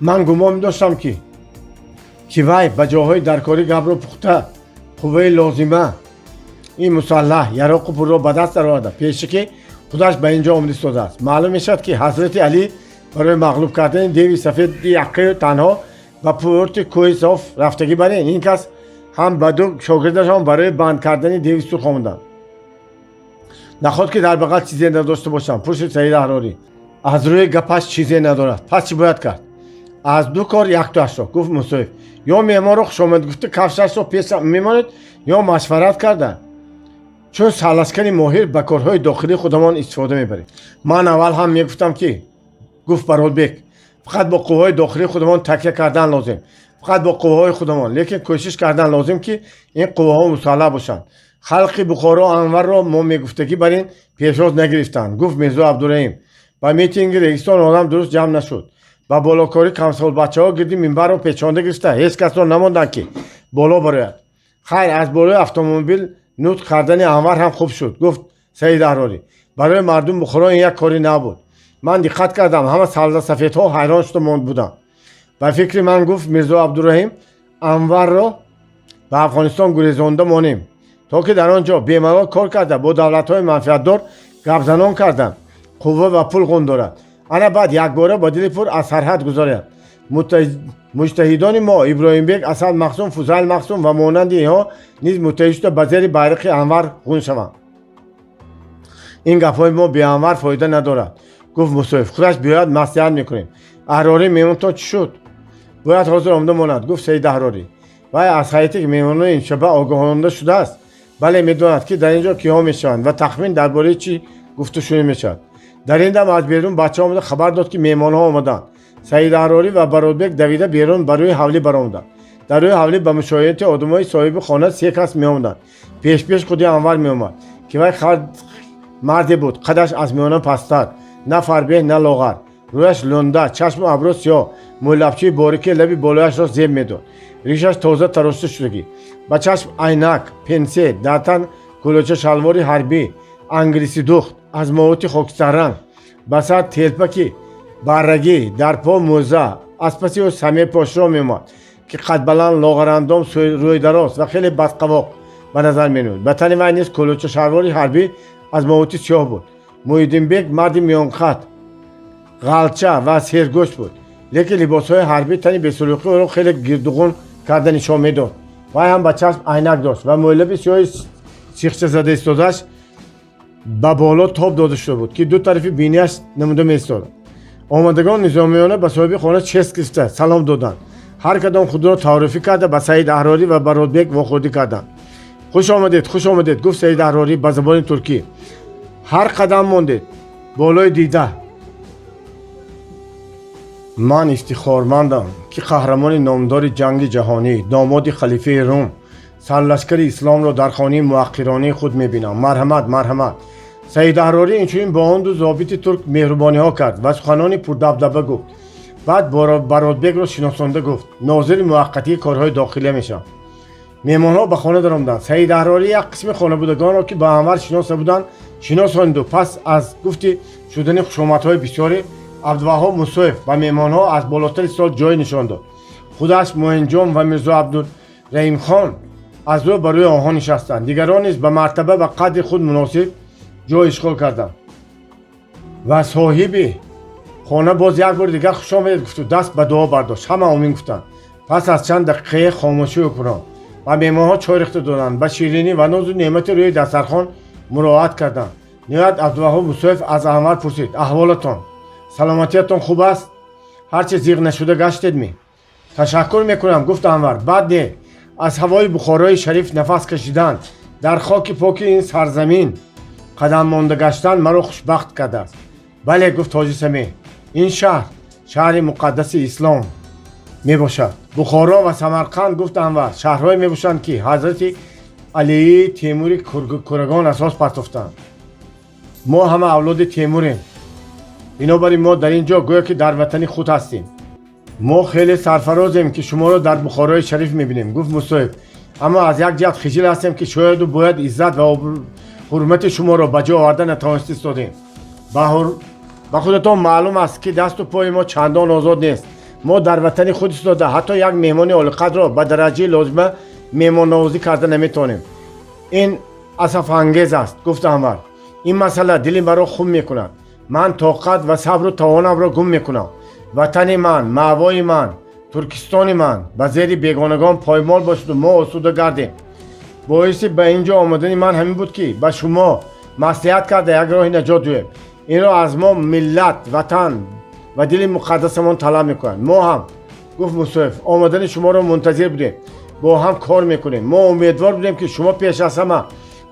Ман гумон медоштам, ки вай ба ҷоҳои даркорӣ гапро пухта, қувваи лозима, ин мусаллаҳ, яроқу пулро ба даст дароварда, пеше ки худаш ба ин ҷо омада истодааст. Маълум мешавад, ки Ҳазрати Алӣ барои мағлуб кардани деви сафеди яккаю танҳо ба пурти кӯҳи Соф рафтагӣ барин, ин кас ҳам ба ду шогирдашон барои банд кардани деви сурх омаданд. Наход ки дар бағал чизе надошта бошам? Пурсид Саид Аҳрорӣ. Аз рӯи гапаш чизе надорад. Пас чӣ бояд кард? Аз ду кор яктоашро, гуфт Мусоев. Ё меҳмонро хушомад гуфта, кафшашро пеш мемонед, ё машварат карда, чун сарлашкари моҳир ба корҳои дохилии худамон истифода мебарем. Ман аввал ҳам мегуфтам, ки, гуфт Баротбек, фақат бо қувваҳои дохилии худамон такя кардан лозим, фақат бо қувваҳои худамон, лекин кӯшиш кардан лозим, ки ин қувваҳо мусаллаҳ бошанд. Халқи Бухоро Анварро мо мегуфтагӣ бар ин пешвоз нагирифтанд, гуфт Мирзо Абдураҳим. Ба митинги Регистон одам дуруст ҷамъ нашуд. Ба болокорӣ камсолбачаҳо гирди минбарро печонда гирифта, ҳеҷ касро намонданд, ки боло барояд. Хайр, аз болои автомобил нутқ кардани Анвар ҳам хуб шуд, гуфт Саид Аҳрорӣ. Барои мардуми Бухоро ин як кори нав буд. Ман диққат кардам, ҳама сафедҳо ҳайрон шуда монд буданд. Ба фикри ман, гуфт Мирзо Абдураҳим, Анварро ба Афғонистон гурезонда монем, то ки дар он ҷо бемалол кор карда, бо давлатҳои манфиатдор гапзанон карда, қувва ва пул ғун дорад. Ана баъд якбора ба дили пур аз сарҳад гузоряд. Муҷтаҳидони мо Иброҳимбек, Асад Мақсум, Фузайл Мақсум ва монанди инҳо низ муттаҳид шуда, ба зери байрақи Анвар ғун шаванд. Ин гапҳои мо беанвар фоида надорад, гуфт Мусоев. Худаш биёяд, маслиҳат мекунем. Аҳрорӣ, меҳмонтон чӣ шуд? Бояд ҳозир омада монад, гуфт Саид Аҳрорӣ. Вай аз ҳайати меҳмонони имшаба огоҳонда шудааст. Бале, медонад, ки дар ин ҷо киҳо мешаванд ва тахмин дар бораи чӣ гуфту шунид мешавад. Дар ин дам аз берун бача омада хабар дод, ки меҳмонҳо омаданд. Саид Аҳрорӣ ва Баротбек давида берун ба рӯи ҳавлӣ баромаданд. Дар рӯи ҳавлӣ ба мушоҳидати одамои соҳиби хона се кас меомаданд. Пешпеш худи Анвар меомад, ки вай марде буд, қадаш аз миёна пасттар, на фарбеҳ, на лоғар, рӯяш лунда, чашму абрӯ сиёҳ, мӯйлабчаи борике лаби болояшро зеб медод, ришаш тоза тарошта шудагӣ, ба чашм айнак пенсе, дар тан кулоча шалвори ҳарбӣ англисидухт аз моҳути хокистарранг, ба сар телпаки баррагӣ, дар по мӯза. Аз паси ӯ Самир Пошро меомад, ки қадбаланд, лоғарандом, рӯйдароз ва хеле бадқавоқ ба назар менамуд. Ба тани вай низ кулоча шалвори ҳарбӣ аз моҳути сиёҳ буд. Муҳиддинбек марди миёнқад, ғалча ва сергӯшт буд, лекин либосҳои ҳарбӣ тани бесулуқи ӯро хеле гирдуғун карда нишон медод. Вай ҳам ба чашм айнак дошт ва мӯйлаби сиёҳи сихча зада истодааш ба боло тоб дода шуда буд, ки ду тарафи бинияш намуда меистод. Омадагон низомиёна ба соҳиби хона чест гирифта салом доданд. Ҳар кадом худро таърифӣ карда, ба Саид Аҳрорӣ ва Баротбек вохӯрдӣ карданд. Хуш омадед, хуш омадед, гуфт Саид Аҳрорӣ ба забони туркӣ. Ҳар қадам мондед болои дида. Ман ифтихормандам, ки қаҳрамони номдори ҷанги ҷаҳонӣ, домоди халифаи Рум, сарлашкари исломро дар хонаи муаққиронии худ мебинам. Марҳамат, марҳамат. Саид Аҳрорӣ инчунин бо он ду зобити турк меҳрубониҳо кард ва суханони пурдабдаба гуфт. Баъд Баротбекро шиносонда гуфт: нозири муваққатии корҳои дохилия мешавам. Меҳмонҳо ба хона даромаданд. Саид Аҳрорӣ як қисми хонабудагонро, ки ба Анвар шинос набуданд, шиносониду пас аз гуфти шудани хушомадҳои бисёре Абдуваҳҳоб Мусоев ба меҳмонҳо аз болотари стол ҷой нишон дод. Худаш, Муинҷон ва Мирзо Абдураҳимхон аз рӯ ба рӯи онҳо нишастанд. Дигарон низ ба мартаба ва қадри худ муносиб ҷой ишғол карданд. Ва соҳиби хона боз як бори дигар хуш омадед гуфту даст ба дуо бардошт. Ҳама омин гуфтанд. Пас аз чанд дақиқаи хомӯшӣ ҳукмрон ба меҳмонҳо чой рехта доданд, ба ширинӣ ва нозу неъмати рӯи дастархон муроат карданд. Ниҳоят Абдуваҳҳоб Мусоев аз Анвар пурсид: аҳволатон, саломатиятон хуб аст? Ҳарчи зиғ нашуда гаштедмӣ? Ташаккур мекунам, гуфт Анвар, бад не. Аз ҳавои Бухорои шариф нафас кашидан, дар хоки поки ин сарзамин қадам монда гаштан маро хушбахт кардааст. Бале, гуфт Ҳоҷи Самеъ, ин шаҳр шаҳри муқаддаси ислом мебошад. Бухоро ва Самарқанд, гуфт Анвар, шаҳрҳое мебошанд, ки ҳазрати Алии Темури Курагон асос партофтанд. Мо ҳама авлоди Темурем, бинобар ин мо дар ин ҷо гӯё ки дар ватани худ ҳастем. Мо хеле сарфарозем, ки шуморо дар Бухорои шариф мебинем, гуфт Мусоев, аммо аз як ҷиҳат хиҷил ҳастем, ки шояду бояд иззат ва ҳурмати шуморо ба ҷо оварда натавониста истодем. Ба худатон маълум аст, ки дасту пои мо чандон озод нест. Мо дар ватани худ истода ҳатто як меҳмони олиқадрро ба дараҷаи лозима меҳмоннавозӣ карда наметавонем. Ин асафангез аст, гуфт Анвар. Ин масъала дили маро хун мекунад. Ман тоқат ва сабру тавонамро гум мекунам. Ватани ман, маъвои ман, Туркистони ман ба зери бегонагон поймол бошаду мо осуда гардем. Боиси ба ин ҷо омадани ман ҳамин буд, ки ба шумо маслиҳат карда як роҳи наҷот ҷӯем. Инро аз мо миллат, ватан ва дили муқаддасамон талаб мекунанд. Мо ҳам, гуфт Мусоев, омадани шуморо мунтазир будем, бо ҳам кор мекунем. Мо умедвор будем, ки шумо пеш аз ҳама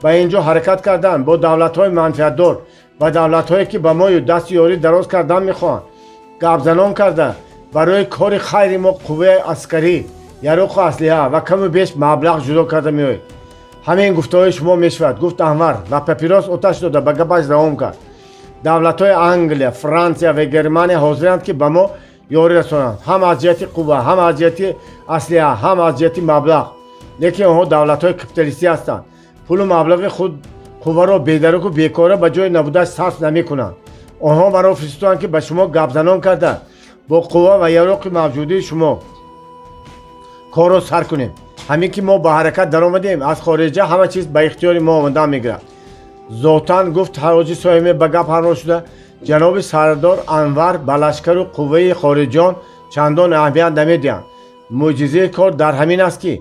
ба ин ҷо ҳаракат кардан бо давлатҳои манфиатдор ва давлатҳое, ки ба мо дасти ёрӣ дароз кардан мехоҳанд, гапзанон карда, барои кори хайри мо қувваи аскарӣ, яроқу аслиҳа ва каму беш маблағ ҷудо карда меоед. Ҳамин гуфтаҳои шумо мешавад, гуфт Анвар ва папирос оташ дода ба гапаш давом кард. Давлатҳои Англия, Франсия ва Германия ҳозиранд, ки ба мо ёрӣ расонанд, ҳам аз ҷиҳати қувва, ҳам аз ҷиҳати аслиҳа, ҳам аз ҷиҳати маблағ. Лекин онҳо давлатҳои капиталистӣ ҳастанд. Пулу маблағи худ қувваро бедараку бекора ба ҷои набудаш сарф намекунанд. Онҳо маро фиристоданд, ки ба шумо гапзанон карда бо қувва ва яроқи мавҷудии шумо корро сар кунем. Ҳамин ки мо ба ҳаракат даромадем, аз хориҷа ҳама чиз ба ихтиёри мо омадан мегирад. Зотан, гуфт Ҳоҷи Соҳиме ба гап ҳамроҳ шуда, ҷаноби сардор Анвар ба лашкару қувваи хориҷиён чандон аҳамият намедиҳанд. Мӯъҷизаи кор дар ҳамин аст, ки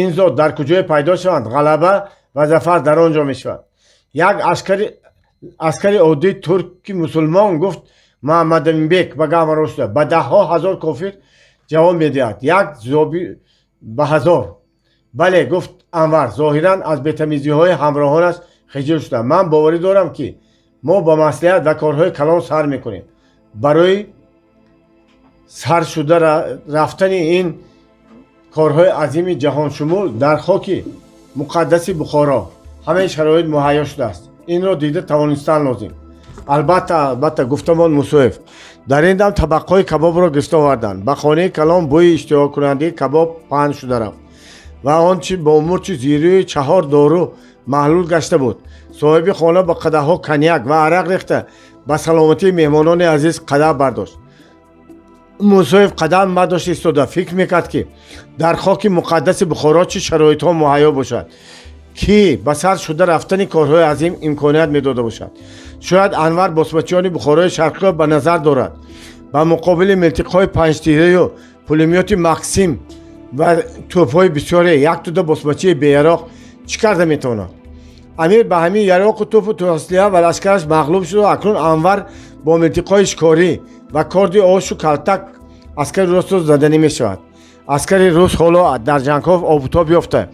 ин зот дар куҷое пайдо шаванд, ғалаба ва зафар дар он ҷо мешавад. Як аскари оддии турки мусулмон, гуфт Муҳаммадаминбек ба гап ҳамроҳ шуда, ба даҳҳо ҳазор кофир ҷавоб медиҳад, як зоби ба ҳазор. Бале, гуфт Анвар, зоҳиран аз бетамизиҳои ҳамроҳонаш хиҷил шуда, ман боварӣ дорам, ки мо ба маслиҳат ва корҳои калон сар мекунем. Барои сар шуда рафтани ин корҳои азими ҷаҳоншумул дар хоки муқаддаси Бухоро ҳамаи шароит муҳайё шудааст. Инро дида тавонистан лозим. Албатта, албатта, гуфтамон Мусоев. Дар ин дам табақҳои кабобро гирифта оварданд. Ба хонаи калон бӯи иштиҳокунандаи кабоб паҳн шуда рафт ва он чи бо мурчи зирӯи чаҳор дору маҳлул гашта буд. Соҳиби хона ба қадаҳҳо коньяк ва арақ рехта ба саломатии меҳмонони азиз қадаҳ бардошт. Мусоев қадам бардошта истода фикр мекард, ки дар хоки муқаддаси Бухоро чӣ шароитҳо муҳайё бошад, ки ба сар шуда рафтани корҳои азим имконият медода бошад. Шояд Анвар босмачиёни Бухорои шарқиро ба назар дорад. Ба муқобили милтиқҳои панҷтираю пулемёти Максим ва тӯбҳои бисёре як тӯда босмачии беяроқ чӣ карда метавонад? Амир ба ҳамин яроқу тӯпу аслиҳа ва лашкараш мағлуб шуду акнун Анвар бо милтиқҳои шикорӣ ва корди ошу калтак аскари русро заданӣ мешавад. Аскари рус ҳоло дар ҷангҳо обутоб ёфта,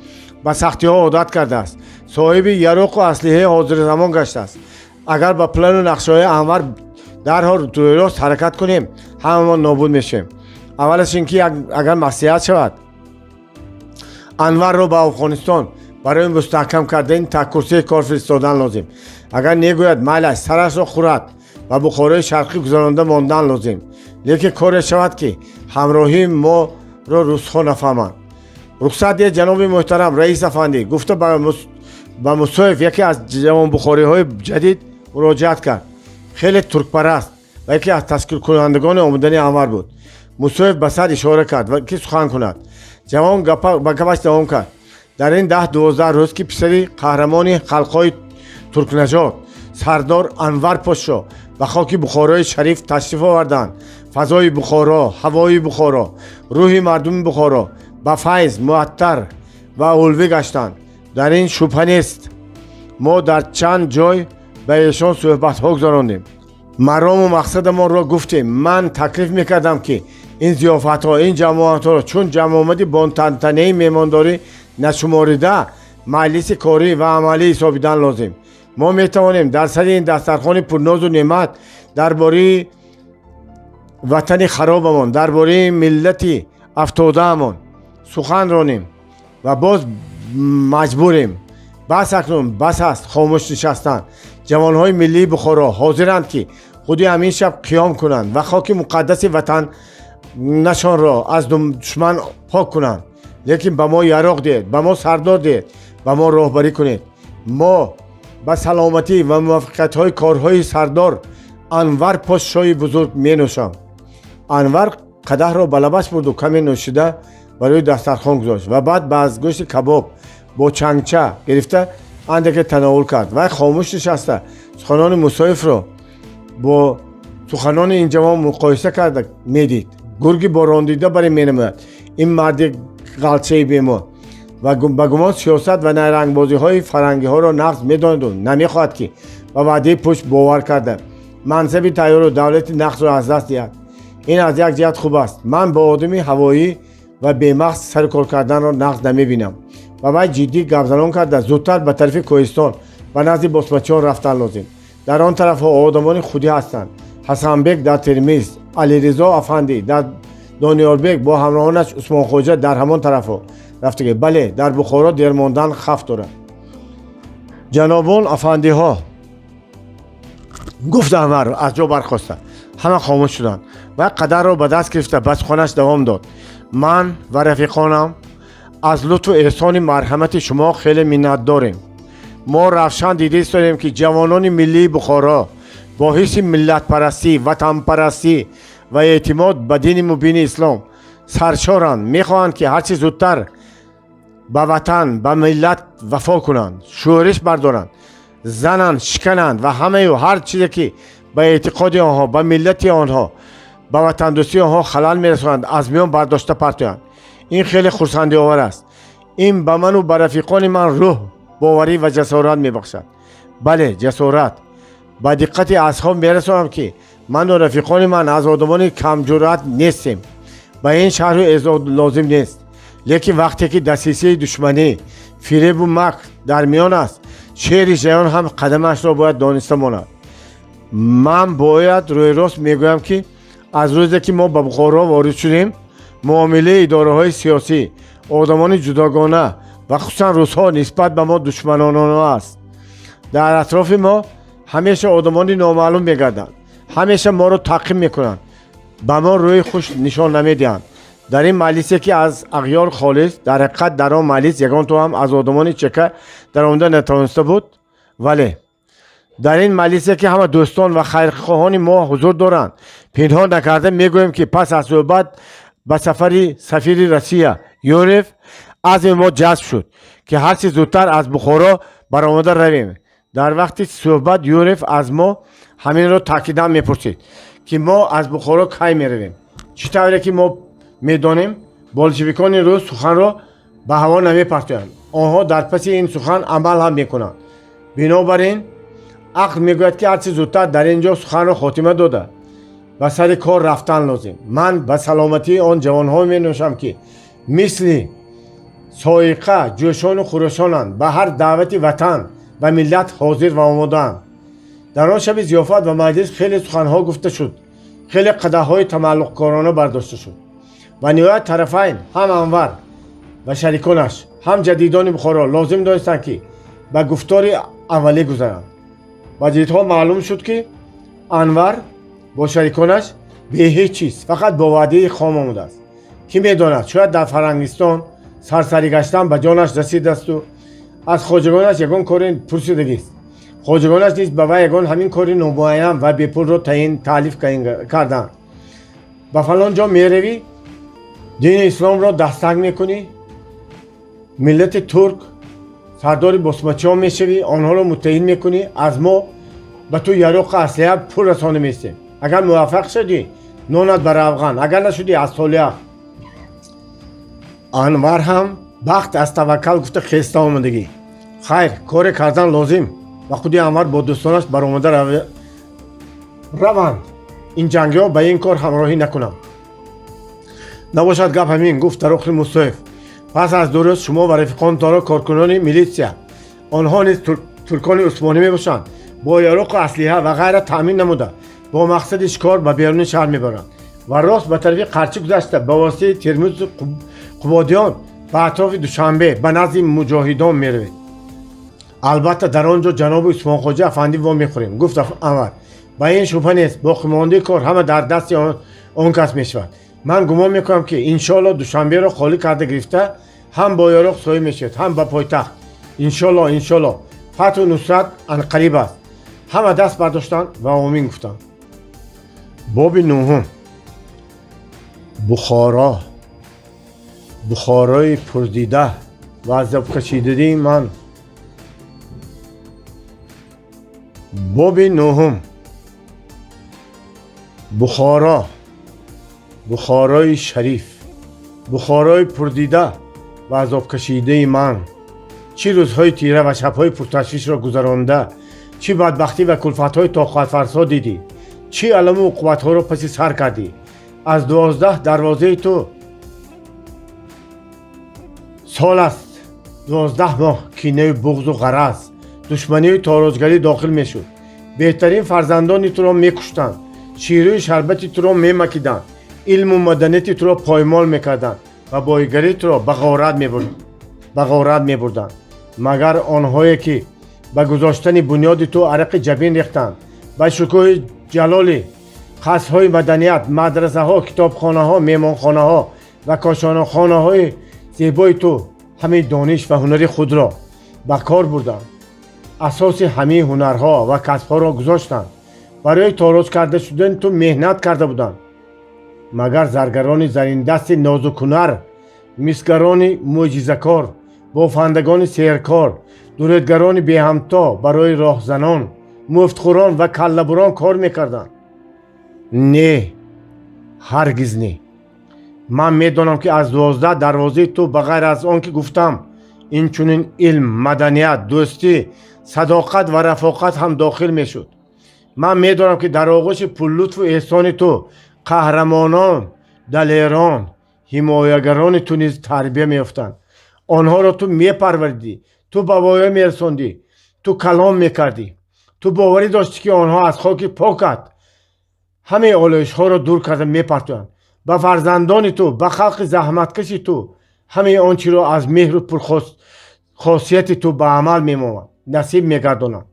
ба сахтиҳо одат кардааст, соҳиби яроқу аслиҳаи ҳозиразамон гаштааст. Агар ба плану нақшаҳои Анвар дарҳол рӯйрост ҳаракат кунем, ҳамамон нобуд мешавем. Аввалаш ин ки агар маслиҳат шавад, Анварро ба Афғонистон барои мустаҳкам кардани таккурсии кор фиристодан лозим. Агар негӯяд, майлаш, сарашро хӯрад ва Бухорои шарқӣ гузаронда мондан лозим. Лекин коре шавад, ки ҳамроҳии моро русҳо нафаҳманд. Рухсат диҳед, ҷаноби муҳтарам раис афандӣ, гуфта ба Мусоев яке аз ҷавонбухориҳои ҷадид муроҷиат кард. Хеле туркпараст ва яке аз ташкилкунандагони омадани Анвар буд. Мусоев ба сар ишора кард, ки сухан кунад. Ҷавон ба гапаш давом кард: «Дар ин 10-12 рӯз, ки писари қаҳрамони халқҳои туркнажод, сардор Анвар Подшо, ба хоки Бухорои шариф ташриф оварданд, фазои Бухоро, ҳавои Бухоро, рӯҳи мардуми Бухоро ба файз муаттар ва улвӣ гаштанд. Дар ин шубҳа нест. Мо дар чанд ҷой ба эшон суҳбатҳо гузарондем, марому мақсадамонро гуфтем. Ман таклиф мекардам, ки ин зиёфатҳо, ин ҷамоатҳоро чун ҷамъомади ботантанаи меҳмондорӣ нашуморида, маҷлиси корӣ ва амалӣ ҳисобидан лозим. Мо метавонем дар сари ин дастархони пурнозу неъмат дар бораи ватани харобамон, дар бораи миллати афтодаамон сухан ронем ва боз маҷбурем. Бас, акнун бас аст хомӯш нишастан. Ҷавонҳои миллии Бухоро ҳозиранд, ки худи ҳамин шаб қиём кунанд ва хоки муқаддаси ватанашонро аз душман пок кунанд. Лекин ба мо яроқ диҳед, ба мо сардор диҳед, ба мо роҳбарӣ кунед. Мо ба саломатӣ ва муваффақиятҳои корҳои сардор Анвар Подшоҳи бузург менӯшам». Анвар қадаҳро ба лабаш бурду каме нӯшида ба рӯи дастархон гузошт ва баъд ба аз гӯшти кабоб бо чангча гирифта андаке тановул кард. Вай хомӯш нишаста, суханони Мусоевро бо суханони ин ҷавон муқоиса карда медид. Гурги борондида баре менамояд ин марди ғалчаи бемор ва ба гумон сиёсат ва найрангбозиҳои фарангиҳоро нағз медонаду намехоҳад, ки ба ваъдаи пуч бовар карда, мансаби тайёру давлати нағзро аз даст диҳад. Ин аз як ҷиҳат хуб аст. Ман бо одами ҳавоӣ ва бемағз сари кор карданро нағз намебинам. Ва вай ҷиддӣ гапзанон карда: «Зудтар ба тарафи кӯҳистон, ба назди босмачиён рафтан лозим. Дар он тарафҳо одамони худӣ ҳастанд. Ҳасанбек дар Термиз, Алиризо афандӣ дар Дониёрбек бо ҳамроҳонаш, Усмонхоҷа дар ҳамон тарафҳо рафтагӣ. Бале, дар Бухоро дер мондан хавф дорад». «Ҷанобон афандиҳо», гуфт Анвар аз ҷо бархоста. Ҳама хомӯш шуданд. Вай қадаҳро ба даст гирифта, ба суханаш давом дод: «Ман ва рафиқонам аз лутфу эҳсони марҳамати шумо хеле миннатдорем. Мо равшан дида истодем, ки ҷавонони миллии Бухоро бо ҳисси миллатпарастӣ, ватанпарастӣ ва эътимод ба дини мубини ислом саршоранд, мехоҳанд, ки ҳарчи зудтар ба ватан, ба миллат вафо кунанд, шӯриш бардоранд, зананд, шикананд ва ҳамаю ҳар чизе, ки ба эътиқоди онҳо, ба миллати онҳо, ба ватандӯстии онҳо халал мерасонанд, аз миён бардошта партоянд. Ин хеле хурсандиовар аст. Ин ба ману ба рафиқони ман рӯҳ, боварӣ ва ҷасорат мебахшад. Бале, ҷасорат. Ба диққати асҳоб мерасонам, ки ману рафиқони ман аз одамони камҷуръат нестем. Ба ин шарҳу эзоҳ лозим нест. Лекин вақте ки дасисаи душманӣ, фиребу макр дар миён аст, шери жаён ҳам қадамашро бояд дониста монад. Ман бояд рӯйрост мегӯям, ки аз рӯзе ки мо ба Бухоро ворид шудем, муомилаи идораҳои сиёсӣ, одамони ҷудогона ва хусусан русҳо нисбат ба мо душманона аст. Дар атрофи мо ҳамеша одамони номаълум мегарданд, ҳамеша моро таъқиб мекунанд, ба мо рӯи хуш нишон намедиҳанд. Дар ин маҷлисе, ки аз ағёр холис, дар ҳақиқат дар он маҷлис ягон то ҳам аз одамони чека даромада натавониста буд, вале дар ин маҷлисе, ки ҳама дӯстон ва хайрхоҳони мо ҳузур доранд, пинҳон накарда мегӯем, ки пас аз суҳбат ба сафари сафири Россия Юрев азми мо ҷазб шуд, ки ҳарчи зудтар аз Бухоро баромада равем. Дар вақти суҳбат Юрев аз мо ҳаминро таъкидан мепурсид, ки мо аз Бухоро кай меравем. Чӣ тавре ки мо медонем, болшевикони рус суханро ба ҳаво намепартоянд, онҳо дар паси ин сухан амал ҳам мекунанд. Бинобар ин ақл мегӯяд, ки ҳарчи зудтар дар ин ҷо суханро хотима дода, ба сари кор рафтан лозим. Ман ба саломатии он ҷавонҳо менӯшам, ки мисли соиқа ҷӯшону хурӯшонанд, ба ҳар даъвати ватан ва миллат ҳозир ва омодаанд». Дар он шаби зиёфат ва маҷлис хеле суханҳо гуфта шуд, хеле қадаҳҳои тамаллуқкорона бардошта шуд ва ниҳоят тарафайн, ҳам Анвар ва шариконаш, ҳам ҷадидони Бухоро, лозим донистанд, ки ба гуфтори аввалӣ гузаранд. Ба ҷидҳо маълум шуд, ки Анвар бо шариконаш бе ҳеҷ чиз, фақат бо ваъдаи хом омадааст. Кӣ медонад, шояд дар Фарангистон сарсарӣ гаштан ба ҷонаш расидасту аз хоҷагонаш ягон коре пурсидагист. Хоҷагонаш низ ба вай ягон ҳамин кори номуайян ва бепулро таъин таълиф карданд. Ба фалон ҷо меравӣ, дини исломро дастак мекунӣ, миллати турк сардори босмачиҳо мешавӣ, онҳоро муттаҳид мекунӣ, аз мо ба ту яроқу аслиҳа пул расонда местем. Агар муваффақ шудӣ, нонат ба равған, агар нашудӣ, аз толиа. Анвар ҳам бахт аз таваккал гуфта хеста омадагӣ. Хайр, коре кардан лозим. Ва худи Анвар бо дӯстонаш баромада раванд. Ин ҷангиҳо ба ин кор ҳамроҳӣ накунам. Набошад, гап ҳамин, гуфт дар охири Мусоев. Пас аз 2 рӯз шумо ва рафиқонтонро коркунони милитсия, онҳо низ туркони усмонӣ мебошанд, бо яроқу аслиҳа ва ғайра таъмин намуда, бо мақсади шикор ба беруни шаҳр мебаранд ва рост ба тарафи Қарчӣ гузашта, ба воситаи Термизу Қубодиён ба атрофи Душанбе ба назди муҷоҳидон меравед. Албатта, дар он ҷо ҷаноби Усмонхоҷа афандӣ вомехӯрем, гуфт Анвар. Ба ин шубҳа нест, боқимондаи кор ҳама дар дасти он кас мешавад. Ман гумон мекунам, ки иншоалло Душанберо холӣ карда гирифта, ҳам бо яроқ соҳиб мешавед, ҳам ба пойтахт. Иншоалло, иншоалло, фатҳу нусрат анқариб аст. Ҳама даст бардоштанд ва омин гуфтанд. Боби нуҳум. Бухоро, Бухорои пурдида ва азобкашидаи ман. Боби нуҳум. Бухоро, Бухорои шариф, Бухорои пурдида ва азобкашидаи ман, чӣ рӯзҳои тира ва шабҳои пурташвишро гузаронда, чӣ бадбахтӣ ва кулфатҳои тоқатфарсо дидӣ, чӣ аламу уқубатҳоро паси сар кардӣ. Аз 12 дарвозаи ту сол аст 12 моҳ кинаю буғзу ғараз, душманию торозгарӣ дохил мешуд. Беҳтарин фарзандони туро мекуштанд, ширӯи шарбати туро мемакиданд, илму маданияти туро поймол мекарданд ва боигарии туро ба ғорат мебурданд. Магар онҳое ки ба гузоштани бунёди ту арақи ҷабин рехтанд, ба шукӯҳи ҷалоли қасрҳои маданият, мадрасаҳо, китобхонаҳо, меҳмонхонаҳо ва кошонахонаҳои зебои ту ҳамаи дониш ва ҳунари худро ба кор бурданд, асоси ҳамаи ҳунарҳо ва касбҳоро гузоштанд, барои тороз карда шудани ту меҳнат карда буданд. Магар заргарони зариндасти нозукҳунар, мисгарони мӯъҷизакор, бофандагони сеҳркор, дуредгарони беҳамто барои роҳзанон, муфтхӯрон ва каллабурон кор мекарданд? Не, ҳаргиз не. Ман медонам, ки аз 12 дарвозаи ту, ба ғайр аз он ки гуфтам, инчунин илм, маданият, дӯстӣ, садоқат ва рафоқат ҳам дохил мешуд. Ман медонам, ки дар оғӯши пуллутфу эҳсони ту қаҳрамонон, далерон, ҳимоягарони ту низ тарбия меёфтанд. Онҳоро ту мепарваридӣ, ту ба воя мерасондӣ, ту калом мекардӣ. Ту боварӣ доштӣ, ки онҳо аз хоки покат ҳамаи олоишҳоро дур карда мепартоянд. Ба фарзандони ту, ба халқи заҳматкаши ту ҳамаи он чиро аз меҳру пурхосияти ту ба амал мемонад, насиб мегардонанд.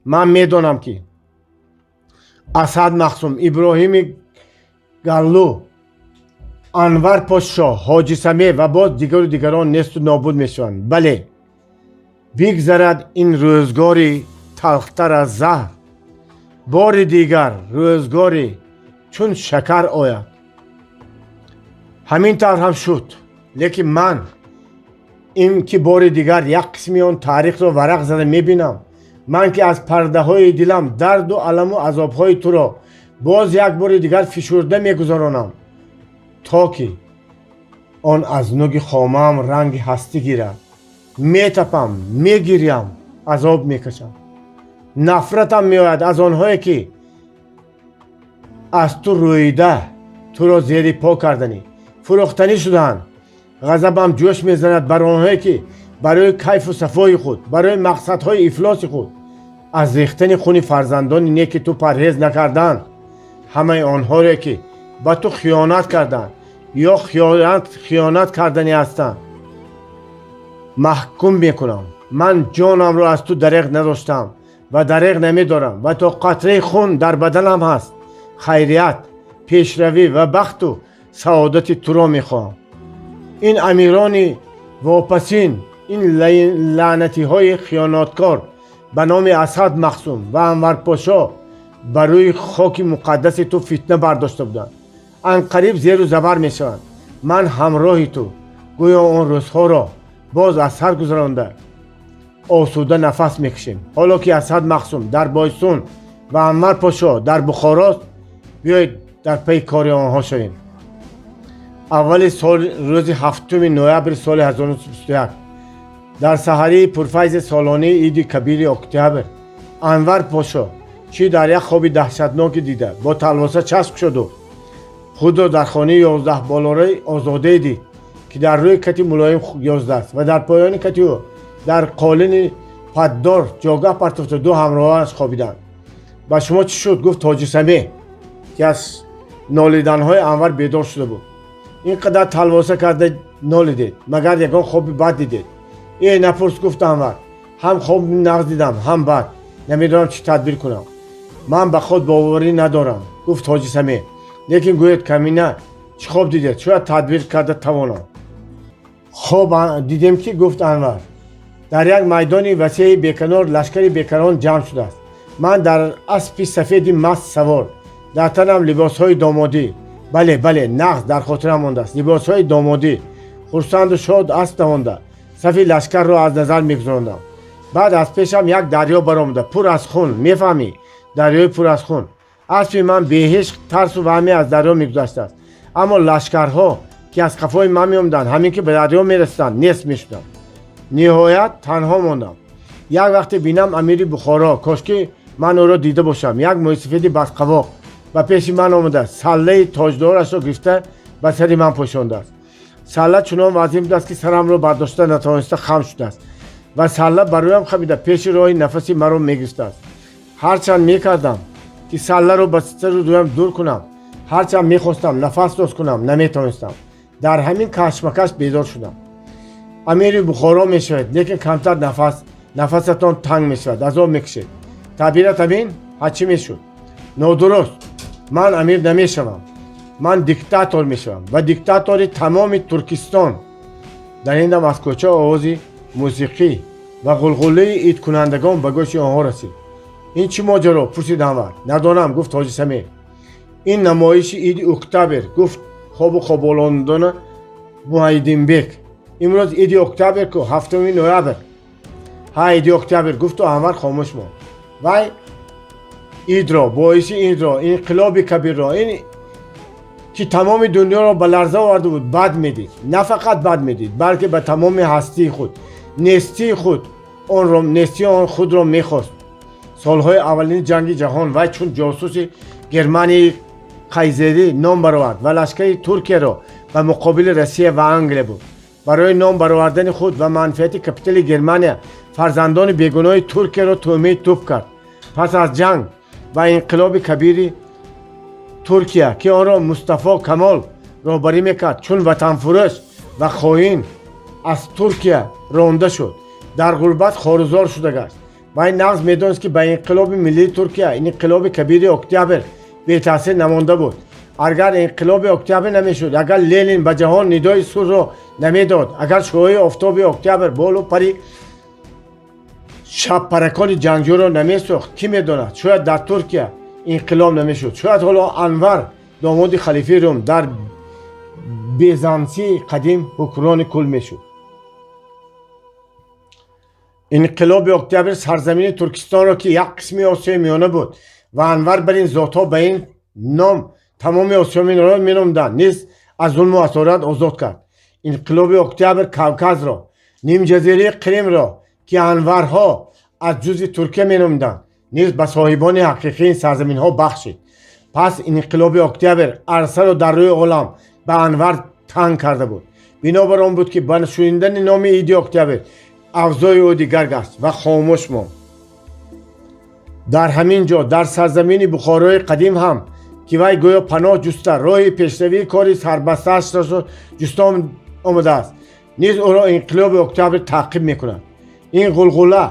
Ман медонам, ки Асад Махсум, Иброҳими Галлу, Анвар подшоҳ, Ҳоҷи Самеъ ва боз дигару дигарон несту нобуд мешаванд. Бале, бигзарад ин рӯзгори талхтар аз заҳр, бори дигар рӯзгори чун шакар ояд. Ҳамин тавр ҳам шуд. Лекин ман ин ки бори дигар як қисми он таърихро варақ зада мебинам, ман ки аз пардаҳои дилам дарду аламу азобҳои туро боз як бори дигар фишурда мегузаронам, то ки он аз нуги хомаам ранги ҳастӣ гирад, метапам, мегирям, азоб мекашам. Нафратам меояд аз онҳое, ки аз ту рӯида, туро зери по карданӣ, фурӯхтанӣ шудаанд. Ғазабам ҷӯш мезанад бар онҳое, ки барои кайфу сафои худ, барои мақсадҳои ифлоси худ аз рехтани хуни фарзандони неки ту парҳез накарданд. Ҳамаи онҳоре, ки ба ту хиёнат карданд ё хиёнат карданӣ ҳастанд, маҳкум мекунам. Ман ҷонамро аз ту дареғ надоштам ва дареғ намедорам ва то қатраи хун дар баданам ҳаст, хайрият, пешравӣ ва бахту саодати туро мехоҳам. Ин амирони вопасин, ин лаънатиҳои хиёнаткор Ба номи Асад Махсум ва Анварпошо ба рӯи хоки муқаддаси ту фитна бардошта буданд, анқариб зеру забар мешаванд. Ман ҳамроҳи ту гӯё он рӯзҳоро боз аз сар гузаронда, осуда нафас мекашем. Ҳоло ки Асад Махсум дар Бойсун ва Анвар Пошо дар Бухорост, биёед, дар пайи кори онҳо шавем. Аввали сол, рӯзи 7 ноябри соли 1921, дар саҳарии пурфайзи солонаи иди кабири октябр, Анвар Пошо чӣ дар як хоби даҳшатноке дида, бо талвоса чашм шуду худро дар хонаи 11 болораи озодае дид, ки дар рӯи кати мулоим ёздааст ва дар поёни кати ӯ дар қолини паддор ҷогаҳ партофта, ду ҳамроҳаш хобиданд. «Ба шумо чӣ шуд?» — гуфт Ҳоҷи Самеҳ, ки аз нолиданҳои Анвар бедор шуда буд. «Ин қадар талвоса карда нолидед, магар ягон хоби бад дидед?» «Э, напурс», — гуфт Анвар. «Ҳам хоби нағз дидам, ҳам бад. Намедонам, чӣ тадбир кунам». «Ман ба худ боварӣ надорам», — гуфт Ҳоҷи Самеҳ. «Лекин гӯед, камина, чӣ хоб дидед? Шояд тадбир карда тавонам». «Хоб дидем ки», — гуфт Анвар, «дар як майдони васеи беканор лашкари бекарон ҷамъ шудааст. Ман дар аспи сафеди маст савор, дар танам либосҳои домодӣ. Бале, бале, нағз дар хотирам мондааст: либосҳои домодӣ. Хурсанду шод асп давонда, сафи лашкарро аз назар мегузарондам. Баъд аз пешам як дарё баромада, пур аз хун. Мефаҳмӣ, дарёи пур аз хун. Аспи ман беҳеҷ тарсу ваҳме аз дарё мегузаштааст, аммо лашкарҳо, ки аз қафои ман меомаданд, ҳамин ки ба дарё мерасиданд, нест мешуданд. Ниҳоят танҳо мондам. Як вақте бинам, амири Бухоро, кошки ман ӯро дида бошам, як мӯйсафеди басқавоқ ба пеши ман омада, саллаи тоҷдорашро гирифта, ба сари ман пӯшондааст. Салла чунон вазин будааст, ки сарамро бардошта натавониста, хам шудааст ва салла ба рӯям хамида, пеши роҳи нафаси маро мегирифтааст. Ҳарчанд мекардам, ки салларо ба сару рӯям дур кунам, ҳарчанд мехостам нафас рост кунам, наметавонистам. Дар ҳамин кашмакаш бедор шудам». «Амири Бухоро мешавед, лекин камтар нафасатон танг мешавад, азоб мекушед. Таъбират ҳамин ҳа, чӣ мешуд?» «Нодуруст. Ман амир намешавам, ман диктатор мешавам ва диктатори тамоми Туркистон». Дар ин дам аз кӯча овози мусиқӣ ва ғулғулаи идкунандагон ба гӯши онҳо расид. «Ин чӣ моҷаро?» — пурсид Анвар. «Надонам», — гуфт Ҳоҷи Самеҳ. «Ин намоиши иди октябр», — гуфт хобу хоболондона Муҳайдинбек. «Имрӯз иди октябр ку, 7 ноябр». «Ҳа, иди октябр», — гуфту Анвар хомӯш монд. Вай идро, боиси идро, инқилоби кабирро, ин ки тамоми дунёро ба ларза оварда буд, бад медид. На фақат бад медид, балки ба тамоми ҳастии худ нестии худ онро, нестии он худро мехост. Солҳои аввалини ҷанги ҷаҳон вай чун ҷосуси Германияи қайзерӣ ном баровард ва лашкари Туркияро ба муқобили Россия ва Англия буд. Барои ном баровардани худ ва манфиати капитали Германия фарзандони бегуноҳи Туркияро тӯъмаи туп кард. Пас аз ҷанг ва инқилоби кабири Туркия, ки онро Мустафо Камол роҳбарӣ мекард, чун ватанфурӯш ва хоин аз Туркия ронда шуд, дар ғурбат хорузор шуда гашт. Вай нағз медонист, ки ба инқилоби миллии Туркия инқилоби кабири октябр бетаъсир намонда буд. Агар инқилоби октябр намешуд, агар Ленин ба ҷаҳон нидои сулҳро намедод, агар шуои офтоби октябр болу пари шабпаракони ҷангҷӯро намесӯхт, кӣ медонад, шояд дар Туркия инқилоб намешуд, шояд ҳоло Анвар, домоди халифаи Рум, дар Безансии қадим ҳукмрони кул мешуд. Инқилоби октябр сарзамини Туркистонро, ки як қисми Осиёи Миёна буд ва Анвар бар ин зотҳо ба ин ном тамоми Осиёи Миёнаро меномданд, низ аз зулму асорат озод кард. Инқилоби октябр Кавказро, нимҷазираи Қримро, ки анварҳо аз ҷузъи Туркия меномиданд, низ ба соҳибони ҳақиқии ин сарзаминҳо бахшид. Пас инқилоби октябр арсаро дар рӯи олам ба Анвар танг карда буд. Бинобар он буд, ки ба шунидани номи иди октябр авзои ӯ дигар гашт ва хомӯш монд. Дар ҳамин ҷо, дар сарзамини Бухорои қадим ҳам, ки вай гӯё паноҳ ҷуста, роҳи пешравии кори сарбастаашро ҷуста омадааст, низ ӯро инқилоби октябр таъқиб мекунад. Ин ғулғула,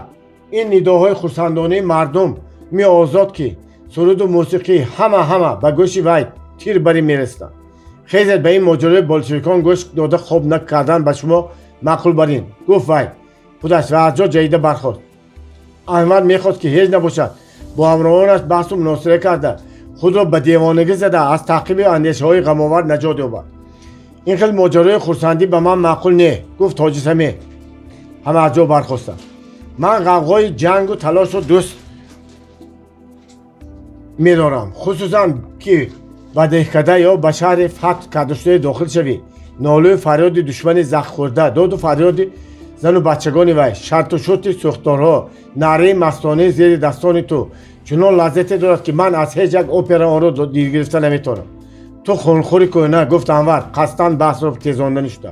ин нидоҳои хурсандонаи мардум меозод, ки суруду мусиқӣ, ҳама ҳама ба гӯши вай тир барӣ мерасиданд. «Хезед, ба ин моҷарои болшевикон гӯш дода хоб накардан ба шумо маъқул барин», — гуфт вай худаш ва аз ҷо ҷаҳида бархост. Анвар мехост, ки ҳеҷ набошад, бо ҳамроҳонаш баҳсу муносира карда, худро ба девонагӣ зада, аз таъқиби андешаҳои ғамовар наҷот ёбад. Ин хел моҷарои хурсандӣ ба ман маъқул не, гуфт Ҳоҷи Самеъ. Ҳама аз ҷо бархостанд. Ман ғавғои ҷангу талошро дӯст медорам, хусусан ки ба деҳкада ё ба шаҳри фатҳ кардашудае дохил шавӣ. Нолӯи фарёди душмани захмхӯрда, доду фарёди зану бачагони вай, шарту шурти сӯхторҳо, наъраи мастонаи зери дастони ту чунон лаззате дорад, ки ман аз ҳеҷ як опера онро гирифта наметавонам. Ту хунхӯри кӯҳна, гуфт Анвар, қасдан баҳсро тезонданӣ шуда.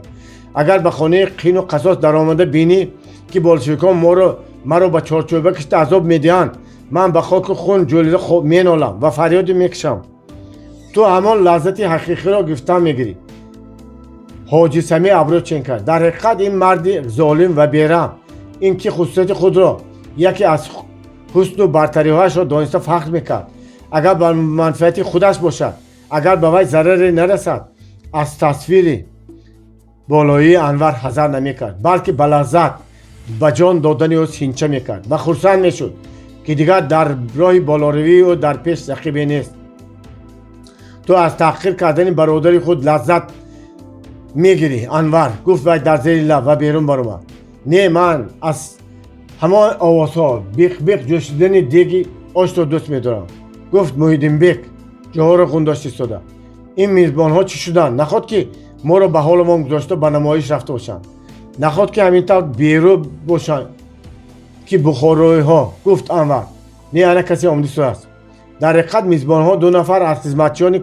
Агар ба хонаи қину қасос даромада бинӣ, ки болшевикон моро маро ба чорчӯба кишта азоб медиҳанд, ман ба хоку хун ҷӯлида менолам ва фарёде мекашам. Ту ҳамон лаззати ҳақиқиро гирифтан мегирӣ. Ҳоҷи Самеъ абрӯ чен кард. Дар ҳақиқат, ин марди золим ва бераҳм, ин ки хусусияти худро яке аз ҳусну бартариҳояшро дониста фахр мекард, агар ба манфиати худаш бошад, агар ба вай зараре нарасад, аз тасвири болоии Анвар ҳазар намекард, балки ба лаззат ба ҷон додани ӯ синча мекард ва хурсанд мешуд, ки дигар дар роҳи болоравии ӯ дар пеш рақибе нест. Ту аз таҳқир кардани бародари худ лаззат мегирӣ, Анвар, гуфт вай дар зери лаб ва берун баромад. Не, ман аз ҳамон овозҳо, биқ-биқ ҷӯшидани деги ошро дӯст медорам, гуфт Муҳиддинбек, ҷоҳоро ғун дошт истода. Ин мизбонҳо чӣ шуданд? Наход ки моро ба ҳоламон гузошта, ба намоиш рафта бошанд? Наход ки ҳамин тавр берӯ бошанд, ки бухороиҳо? Гуфт Анвар. Не, ана касе омада истодааст. Дар ҳақиқат, мизбонҳо ду нафар аз хизматчиёни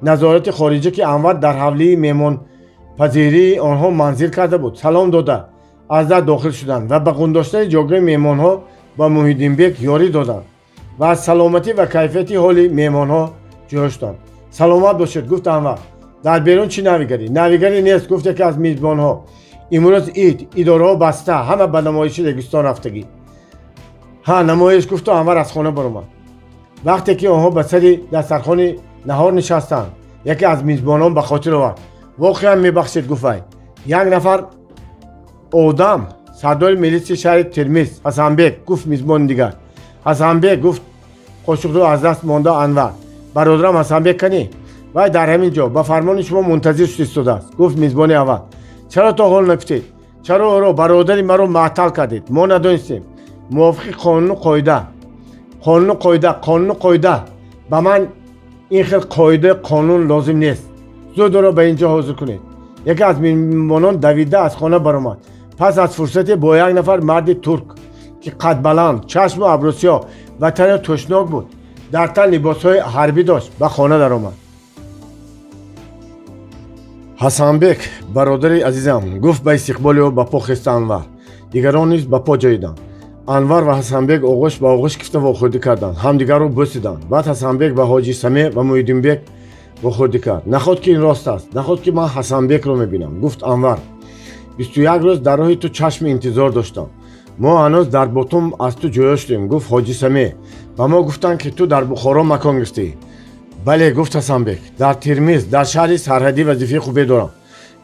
назорати хориҷӣ, ки Анвар дар ҳавлии меҳмонпазирии онҳо манзил карда буд, салом дода, аз дар дохил шуданд ва ба ғундоштани ҷойгоҳи меҳмонҳо ба Муҳиддинбек ёрӣ доданд ва аз саломатӣ ва кайфияти ҳоли меҳмонҳо ҷӯё шуданд. Саломат бошед, гуфт Анвар. Дар берун чӣ навигарӣ? Навигарӣ нест, гуфт яке аз мизбонҳо. Имрӯз ид, идораҳо баста, ҳама ба намоиши Регистон рафтагӣ. Ҳа, намоиш, гуфту Анвар аз хона баромад. Вақте ки онҳо ба сари дастархони наҳор нишастанд, яке аз мизбонон ба хотир овард. Воқеан, мебахшед, гуфт вай. Як нафар одам, сардори милитсияи шаҳри Термиз, Ҳасанбек, гуфт мизбони дигар. Ҳасанбек, гуфт қошуқро аз даст монда Анвар. Бародарам Ҳасанбек канӣ? Вай дар ҳамин ҷо ба фармони шумо мунтазир шуд истодааст, гуфт мизбони аввал. Чаро то ҳол нагуфтед? Чаро ӯро, бародари маро, маътал кардед? Мо надонистем. Мувофиқи қонуну қоида, қонуну қоида, қонуну қоида. Ба ман ин хел қоида, қонун лозим нест. Зуд ӯро ба ин ҷо ҳозир кунед. Яке аз меҳмонон давида аз хона баромад. Пас аз фурсате бо як нафар марди турк, ки қадбаланд, чашму абрӯсиёҳ ва тани тӯшнок буд, дар тан либосҳои ҳарбӣ дошт, ба хона даромад. Ҳасанбек, бародари азизам, гуфт ба истиқболи ӯ ба по хеста Анвар. Дигарон низ ба по ҷоиданд. Анвар ва Ҳасанбек оғӯш ба оғӯш гирифта вохӯрдӣ карданд, ҳамдигарро бӯсиданд. Баъд Ҳасанбек ба Ҳоҷи Самеъ ва Муҳиддинбек вохӯрдӣ кард. Наход ки ин рост аст? Наход ки ман Ҳасанбекро мебинам? Гуфт Анвар. 21 рӯз дар роҳи ту чашми интизор доштам. Мо ҳанӯз дар Ботум аз ту ҷӯё шудем, гуфт Ҳоҷи Самеъ. Ба мо гуфтанд, ки ту дар Бухоро макон гирифтӣ. Бале, гуфт Ҳасанбек. Дар Термиз, дар шаҳри сарҳадӣ вазифаи хубе дорам.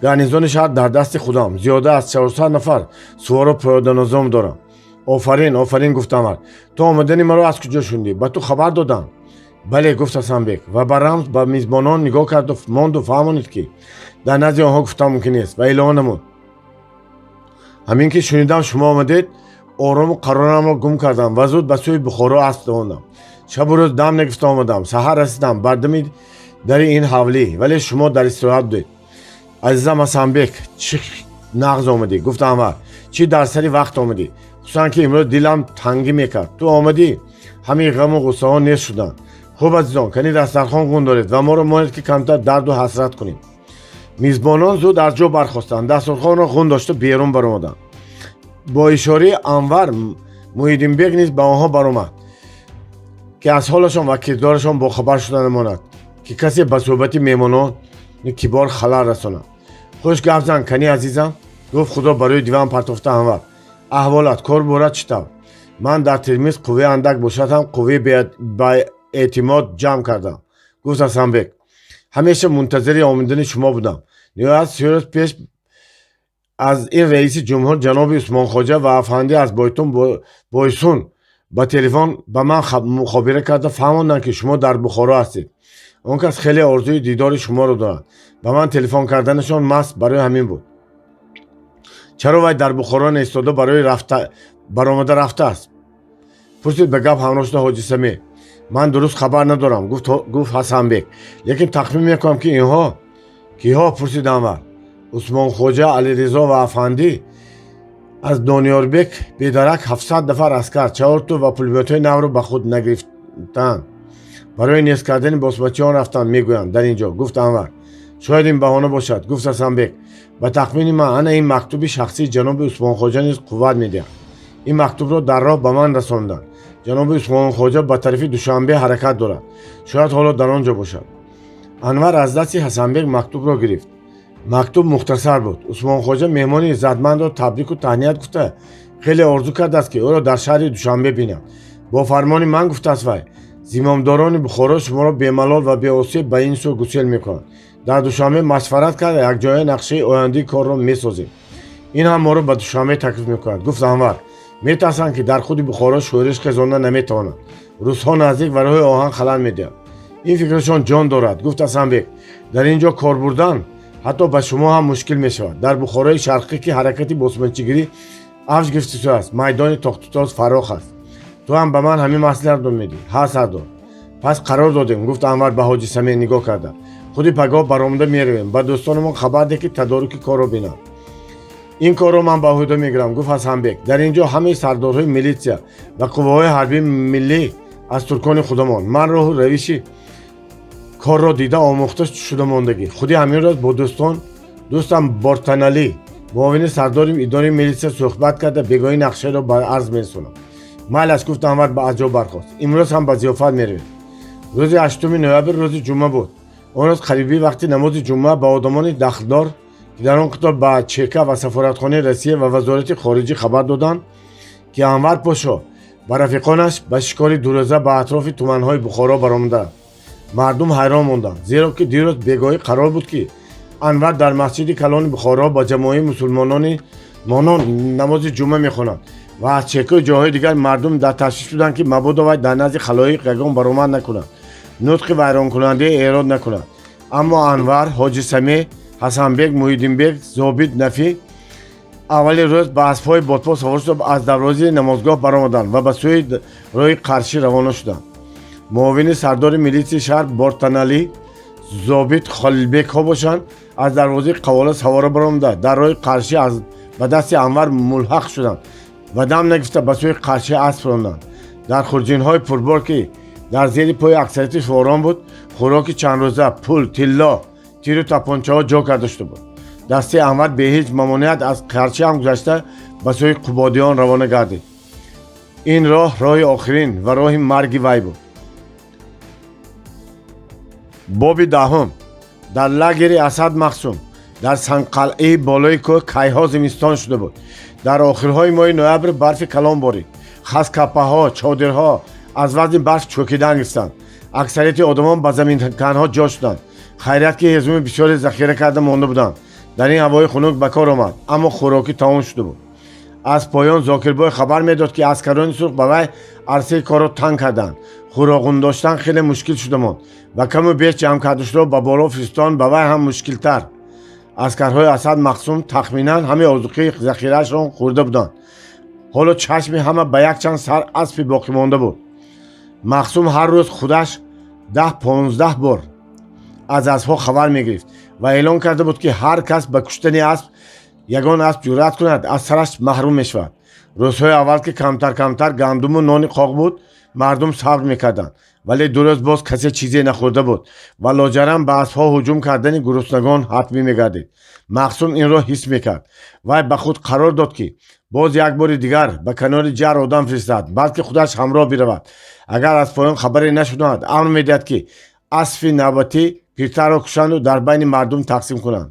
Гарнизони шаҳр дар дасти худам, зиёда аз 400 нафар сувору пиёданазом дорам. Офарин, офарин, гуфт Анвар. Ту омадани маро аз куҷо шунидӣ? Ба ту хабар доданд? Бале, гуфт Ҳасанбек ва ба рамз ба мизбонон нигоҳ карду монду фаҳмонид, ки дар назди онҳо гуфтан мумкин нест, ва илова намуд: ҳамин ки шунидам шумо омадед, орому қарорамро гум кардам ва зуд ба сӯи Бухоро асп давондам. Шабу рӯз дам нагирифта омадам. Саҳар расидам бар дами дари ин ҳавлӣ, вале шумо дар истироҳат будед. Азизам Ҳасанбек, чӣ нағз омадӣ, гуфт Анвар. Чӣ дар сари вақт омадӣ, хусусан ки имрӯз дилам тангӣ мекард. Ту омадӣ, ҳамин ғаму ғуссаҳо нест шуданд. Хуб, азизон, кани дастархон ғун доред ва моро монед, ки камтар дарду ҳасрат кунем. Мизбонон зуд аз ҷо бархостанд, дастурхонро ғун дошта берун баромаданд. Бо ишораи Анвар Муҳиддинбек низ ба онҳо баромад, ки аз ҳолашон ва кирдорашон бохабар шуда намонад, ки касе ба суҳбати меҳмонони кибор халал расонад. Хуш гап зан, кани, азизам, гуфт худро ба рӯи диван партофта Анвар. Аҳволат, кор борад чӣ тавр? Ман дар Термиз қувваи андак бошад ҳам, қувваи баэътимод ҷамъ кардам, гуфт Ҳасанбек. Ҳамеша мунтазири омадани шумо будам. Ниҳоят 30 рӯз пеш. Аз ин раиси ҷумҳур ҷаноби Усмонхоҷа ва афанди аз Бойтун Бойсун ба телефон ба ман мухобира карда фаҳмонданд, ки шумо дар Бухоро ҳастед. Он кас хеле орзуи дидори шуморо дорад. Ба ман телефон карданашон маҳз барои ҳамин буд. Чаро вай дар Бухоро наистода барои рафта баромада рафтааст? Пурсид ба гап ҳамроҳ шуда Ҳоҷи Самеъ. Ман дуруст хабар надорам, гуфт Ҳасанбек, лекин тахмин мекунам, ки инҳо. Киҳо? Пурсид Анвар. Усмонхоҷа, Алиризо ва афандӣ. Аз Дониёрбек бедарак 700 нафар аскар, чаҳор тӯп ва пулеметҳои навро ба худ нагирифтаанд. Барои нест кардани босмачиён рафтанд, мегӯянд дар ин ҷо, гуфт Анвар. Шояд ин баҳона бошад, гуфт Ҳасанбек. Ба тахмини ман ана ин мактуби шахсии ҷаноби Усмонхоҷа низ қувват медиҳад. Ин мактубро дар роҳ ба ман расонданд. Ҷаноби Усмонхоҷа ба тарафи Душанбе ҳаракат дорад, шояд ҳоло дар он ҷо бошад. Анвар аз дасти Ҳасанбек мактубро гирифт. Мактуб мухтасар буд. Усмонхоҷа меҳмони иззатмандро табрику таҳният гуфта, хеле орзу кардааст, ки ӯро дар шаҳри Душанбе бинад. Бо фармони ман, гуфтааст вай, зимомдорони Бухоро шуморо бемалол ва беосеб ба ин сӯ гусел мекунанд. Дар Душанбе машварат карда, якҷоя нақшаи ояндаи корро месозем. Ин ҳам моро ба Душанбе таклиф мекунад, гуфт Анвар. Метарсанд, ки дар худи Бухоро шӯриш хезонда наметавонанд. Русҳо наздик ва роҳи оҳан халал медиҳад. Ин фикрашон ҷон дорад, гуфт Ҳасанбек. Дар ин ҷо кор бурдан ҳатто ба шумо ҳам мушкил мешавад. Дар Бухорои Шарқӣ, ки ҳаракати босмачигирӣ авҷ гирифтааст, майдони тохтутоз фарох аст. Ту ҳам ба ман ҳамин маслиҳатро медиҳӣ? Ҳа, сардор. Пас қарор додем, гуфт Анвар ба Ҳоҷи Самеъ нигоҳ карда. Худи пагоҳ баромада меравем. Ба дӯстонамон хабар деҳ, ки тадоруки корро бинанд. Ин корро ман ба ӯҳда мегирам, гуфт Ҳасанбек. Дар ин ҷо ҳамаи сардорҳои милитсия ва қувваҳои ҳарбии миллӣ аз туркони худамон. Ман роҳу равиши корро дида омӯхта шуда мондагӣ. Худи ҳамин рӯз бо дӯстон дӯстам Бортаналӣ, муовини сардори идораи милитсия, суҳбат карда, бегоҳӣ нақшаро ба арз мерасонам. Майлаш, гуфт Анвар, ба аз ҷо бархост. Имрӯз ҳам ба зиёфат меравем. Рӯзи 8 ноябр рӯзи ҷумъа буд. Он рӯз қариби вақти намози ҷумъа ба одамони дахлдор, ки дар он қатор ба Чека ва сафоратхонаи Россия ва Вазорати хориҷӣ хабар доданд, ки Анвар Пошо ба рафиқонаш ба шикори дурӯза ба атрофи туманҳои Бухоро баромадаанд. Мардум ҳайрон монданд, зеро ки дирӯз бегоҳӣ қарор буд, ки Анвар дар масҷиди калони Бухоро ба ҷамоаи мусулмонони монон намози ҷумъа мехонад ва аз чекаи ҷойҳои дигар мардум дар ташвиш буданд, ки мабодо вай дар назди халоиқ ягон баромад накунад, нутқи вайронкунандае эрод накунад. Аммо Анвар, Ҳоҷи Самеъ, Ҳасанбек, Муҳиддинбек, зобит Нафӣ аввали рӯз ба аспҳои бодпо савор шуда, аз дарвозаи намозгоҳ баромаданд ва ба сӯи роҳи Қаршӣ равона шуданд. Муовини сардори милитсияи шаҳр Бортаналӣ, зобит Холилбекҳо бошанд, аз дарвозаи Қавола савора баромада, дар роҳи Қаршӣ ба дасти Анвар мулҳақ шуданд ва дам нагирифта ба сӯи Қаршӣ асп ронданд. Дар хурҷинҳои пурбор, ки дар зери пои аксарияти суворон буд, хӯроки чандрӯза, пул, тилло, тиру тапончаҳо ҷо карда шуда буд. Дастаи Анвар бе ҳеҷ мамоният аз Қаршӣ ҳам гузашта, ба сӯи Қубодиён равона гардид. Ин роҳ роҳи охирин ва роҳи марги вай буд. Боби даҳум. Дар лагери Асад Мақсум дар сангқалъаи болои кӯҳ кайҳо зимистон шуда буд. Дар охирҳои моҳи ноябр барфи калон борид. Хаскапаҳо, чодирҳо аз вазни барф чӯкидан гирифтанд. Аксарияти одамон ба заминканҳо ҷо шуданд. Хайрият, ки ҳезуми бисёре захира карда монда буданд, дар ин ҳавои хунук ба кор омад, аммо хӯрокӣ тамом шуда буд. Аз поён Зокирбой хабар медод, ки аскарони сурх ба вай арсаи корро танг карданд. Хӯроғун доштан хеле мушкил шуда монд ва каму беш ҷамъ кардашударо ба боло фиристон ба вай ҳам мушкилтар. Аскарҳои Асад Мақсум тахминан ҳамаи озуқаи захираашон хӯрда буданд. Ҳоло чашми ҳама ба якчанд сар аспи боқимонда буд. Мақсум ҳар рӯз худаш 10-15 бор аз аспҳо хабар мегирифт ва эълон карда буд, ки ҳар кас ба куштани асп ягон асп ҷуръат кунад, аз сараш маҳрум мешавад. Рӯзҳои аввал, ки камтар камтар гандуму нони қоқ буд, мардум сабр мекарданд, вале 2 рӯз боз касе чизе нахӯрда буд ва лоҷарам ба аспҳо ҳуҷум кардани гуруснагон ҳатмӣ мегардид. Мақсум инро ҳис мекард. Вай ба худ қарор дод, ки боз як бори дигар ба канори ҷар одам фиристад, балки худаш ҳамроҳ биравад. Агар аз поён хабаре нашунавад, амр медиҳад, ки аспи навбатӣ пиртарро кушанду дар байни мардум тақсим кунанд.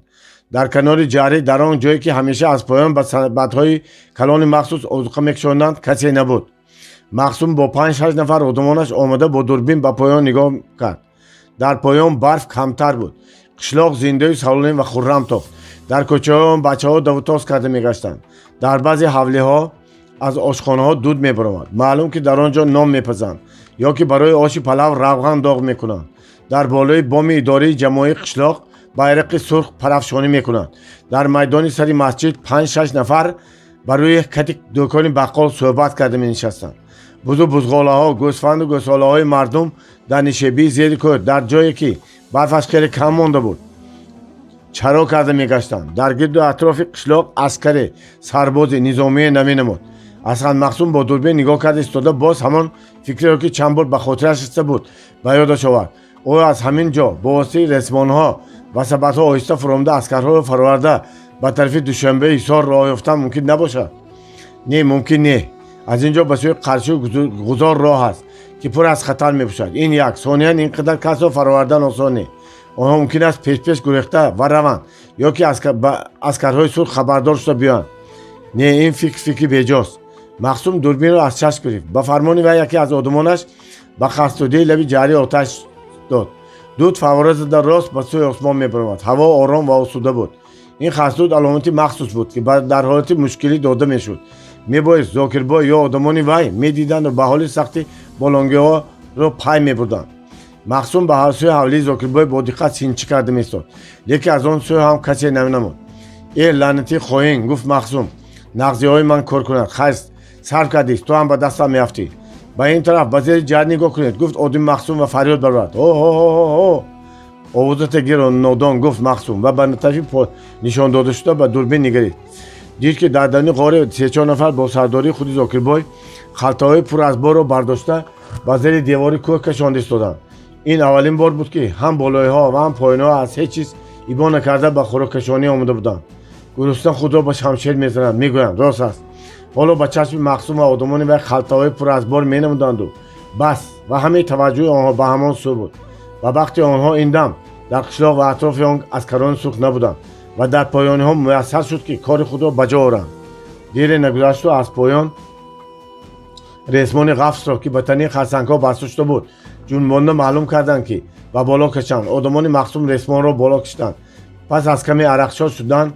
Дар канори ҷарӣ, дар он ҷое ки ҳамеша аз поён ба сабадҳои калони махсус озуқа мекушонданд, касе набуд. Мақсум бо 5-6 нафар одамонаш омада, бо дурбин ба поён нигоҳ кард. Дар поён барф камтар буд. Қишлоқ зиндаю салолим ва хуррам тохт. Дар кӯчаҳо бачаҳо давутоз карда мегаштанд. Дар баъзе ҳавлиҳо аз ошхонаҳо дуд мебаромад. Маълум, ки дар он ҷо нон мепазанд ё ки барои оши палав равған доғ мекунанд. Дар болои боми идораи ҷамоаи қишлоқ байрақи сурх парафшонӣ мекунанд. Дар майдони сари масҷид 5-6 нафар ба рӯи кати дӯкони баққол суҳбат карда менишастанд. Бузу бузғолаҳо, гӯсфанду гӯсолаҳои мардум дар нишебии зери кӯҳ, дар ҷое ки барфаш хеле кам монда буд, чаро карда мегаштанд. Дар гирду атрофи қишлоқ аскаре, сарбози низомие наменамуд. Асхат Мақсум бо дурбин нигоҳ карда истода, боз ҳамон фикреро, ки чанд бор ба хотираш расида буд, ба ёдаш овард. Оё аз ҳамин ҷо бо воситаи ресмонҳо ва сабадҳо оҳиста фуромада, аскарҳоро фароварда, ба тарафи Душанбеи Ҳисор роҳ ёфтан мумкин набошад? Не, мумкин не. Аз ин ҷо ба сӯи Қаршию Ғузор роҳ аст, ки пур аз хатар мебошад. Ин як. Сониян, ин қадар касро фаровардан осон не. Онҳо мумкин аст пешпеш гурехта ва раванд ё ки аскарҳои сурх хабардор шуда биёянд. Не, ин фикр фикри беҷост. Мақсум дурбинро аз чашм гирифт. Ба фармони вай яке аз одамонаш ба хастудии лаби ҷаҳри оташ дод. Дуд фаввора зада, рост ба сӯи осмон мебаромад. Ҳаво ором ва осуда буд. Ин хастуд аломати махсус буд, ки дар ҳолати мушкилӣ дода мешуд. Мебоист Зокирбой ё одамони вай медиданду ба ҳоли сахти болонгиҳоро пай мебурданд. Мақсум ба сӯи ҳавлии Зокирбой бо диққат синчӣ карда меистод, лекин аз он сӯ ҳам касе намонамуд. Э, лаънатӣ хоин, гуфт Мақсум, нағзиҳои ман кор кунад. Хайр, сарф кардист, ту ҳам ба дастам меафтӣ. Ба ин тараф, ба зери ҷар нигоҳ кунед, гуфт одими Мақсум ва фарёд баровард: Ҳо, овозата гир, нодон, гуфт Мақсум ва ба тарафи нишон дода шуда ба дурбин нигарид. Дид, ки дар даруни ғоре се-чор нафар бо сардории худи Зокирбой халтаҳои пур аз борро бардошта, ба зери девори кӯҳ кашонда истоданд. Ин аввалин бор буд, ки ҳам болоиҳо ва ҳам поёниҳо аз ҳеҷ чиз ибо накарда ба хӯроккашонӣ омода буданд. Гурусна худро ба шамшер мезананд, мегӯянд. Рост аст. Ҳоло ба чашми Мақсум ва одамони вай халтаҳои пур аз бор менамуданду бас, ва ҳамаи таваҷҷӯҳи онҳо ба ҳамон сӯ буд. Ба бахти онҳо, ин дам дар қишлоқ ва атрофи он аскарони сурх набуданд ва дар поёниҳо муяссар шуд, ки кори худро ба ҷо оранд. Дере нагузашту аз поён ресмони ғафсро, ки ба тании харсангҳо баста шуда буд, ҷунбонда маълум карданд, ки ба боло кашанд. Одамони Мақсум ресмонро боло кашиданд. Пас аз каме арақшод шудан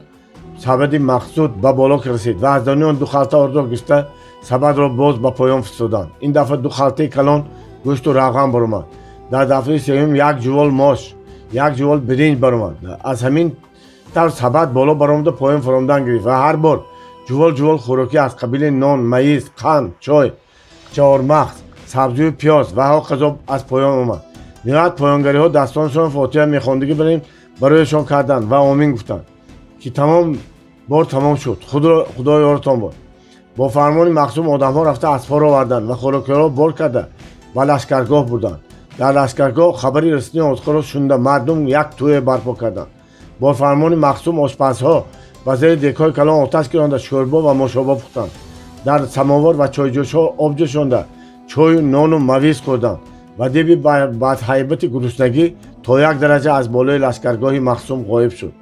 сабади мақсуд ба боло расид ва аз даруни он ду халта ордро гирифта, сабадро боз ба поён фиристоданд. Ин дафъа ду халтаи калон гӯшту равған баромад. Дар дафъаи сеюм як ҷувол мош, як ҷувол биринҷ баромад. Аз ҳамин тавр сабад боло баромада, поён фаромадан гирифт ва ҳар бор ҷувол ҷувол хӯрокӣ аз қабили нон, маиз, қанд, чой, чормағз, сабзию пиёз ва ҳоказо аз поён омад. Ниҳоят поёнгариҳо дастонашон фотиҳа мехондагӣ барин барояшон карданд ва омин гуфтанд, ки тамом, бор тамом шуд, худо ёртон бод. Бо фармони Мақсум одамҳо рафта аспҳоро оварданд ва хӯрокиҳоро бор карда, ба лашкаргоҳ бурданд. Дар лашкаргоҳ хабари расидани озуқаро шунида, мардум як тӯе барпо карданд. Бо фармони Мақсум ошпазҳо ба зери дегҳои калон оташ гиронда, шӯрбо ва мошобо пухтанд. Дар самовор ва чойҷӯшҳо об ҷӯшонда, чою нону мавиз хӯрданд ва деви бадҳайбати гуруснагӣ то як дараҷа аз болои лашкаргоҳи Мақсум ғоиб шуд.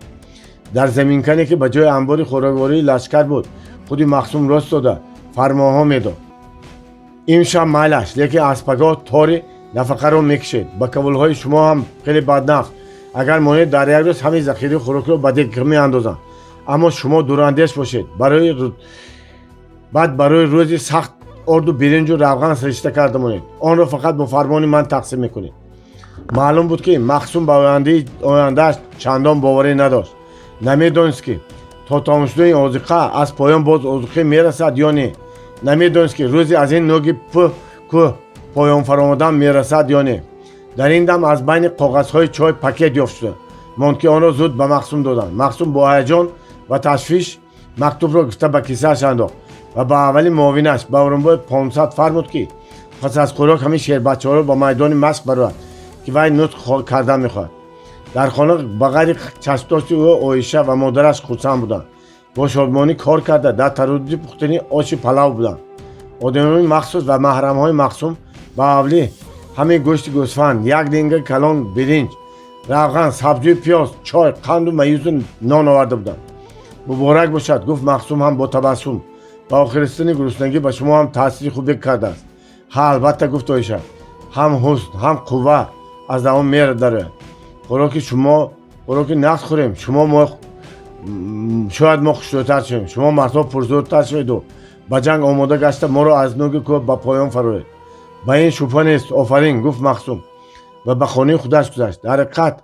Дар заминкане, ки ба ҷои анбори хӯроквории лашкар буд, худи Мақсум рост дода фармонҳо медод: «Имшаб майлаш, лекин аз пагоҳ тори нафақаро мекушед. Ба кавулҳои шумо ҳам хеле баднафс. Агар монед, дар як рӯз ҳамин захираи хӯрокиро ба дег меандозам. Аммо шумо дурандеш бошед. Барои баъд, барои рӯзи сахт орду биринҷу равған саришта карда монед. Онро фақат бо фармони ман тақсим мекунед». Маълум буд, ки Мақсум ба ояндааш чандон боварӣ надошт. Намедонист, ки то тамом шудани озиқа аз поён боз озуқӣ мерасад ё не. Намедонист, ки рӯзе аз ин нӯги кӯҳ поён фаромадан мерасад ё не. Дар ин дам аз байни коғазҳои чой пакет ёфт шуда монд, ки онро зуд ба Мақсум доданд. Мақсум бо ҳаяҷон ва ташвиш мактубро гирифта, ба кисааш андохт ва ба аввалин муовинаш, ба Орунбой 500, фармуд, ки пас аз хӯрок ҳамин шербачаҳоро ба майдони машқ барояд, ки вай нутқ кардан мехоҳад. Дар хона ба ғайри чашмдошти ӯ Оиша ва модараш хурсанд буданд. Бо шодмонӣ кор карда, дар тараддуди пухтани оши палав буданд. Одамони махсус ва маҳрамҳои Мақсум ба ҳавлӣ ҳамин гӯшти гӯсфанд, як линга калон биринҷ, равған, сабзию пиёз, чой, қанду маизу нон оварда буданд. «Муборак бошад», гуфт Мақсум ҳам бо табассум, «ба охир расидани гуруснагӣ ба шумо ҳам таъсири хубе кардааст». «Ҳа, албатта», гуфт Оиша, «ҳам ҳусн, ҳам қувва аз давом мерадарояд. Хӯроки шумо, хӯроки нағз хӯрем, шумо мо Шояд мо хушрӯтар шавем, шумо мардҳо пурзӯртар шаведу ба ҷанг омода гашта моро аз нӯги кӯҳ ба поён фароед. Ба ин шубҳа нест. Офарин, гуфт Махсум ва ба хонаи худаш гузашт. Дар ҳақиқат,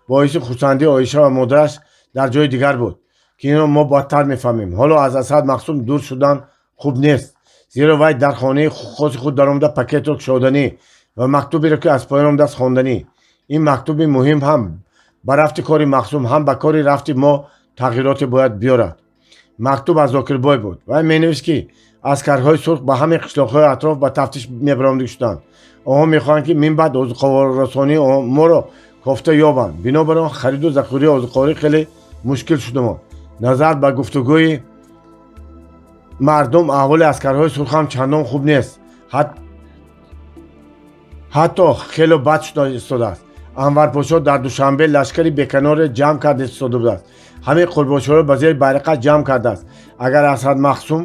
боиси хурсандии Оиша ва модараш дар ҷои дигар буд, ки инро мо бадтар мефаҳмем. Ҳоло аз Асад Махсум дур шудан хуб нест, зеро вай дар хонаи хоси худ даромада пакетро кушоданӣ ва мактуберо, ки аз поён омадааст, хонданӣ. Ин мактуби муҳим ҳам ба рафти кори Махсум, ҳам ба кори рафти мо тағйироте бояд биёрад. Мактуб аз Зокирбой буд. Вай менавист, ки аскарҳои сурх ба ҳамаи қишлоқҳои атроф ба тафтиш мебаромадагӣ шуданд. Онҳо мехоҳанд, ки минбаъд озуқаворасонии моро кофта ёбанд. Бинобар он хариду захираи озуқаворӣ хеле мушкил шудамон. Назар ба гуфтугӯи мардум, аҳволи аскарҳои сурх ҳам чандон хуб нест, ҳатто хело бад шуда истодааст. Анварпошо дар Душанбе лашкари беканоре ҷамъ карда истода будааст. Ҳамаи қурбошиҳоро ба зери байрақа ҷамъ кардааст. Агар Асад Махсум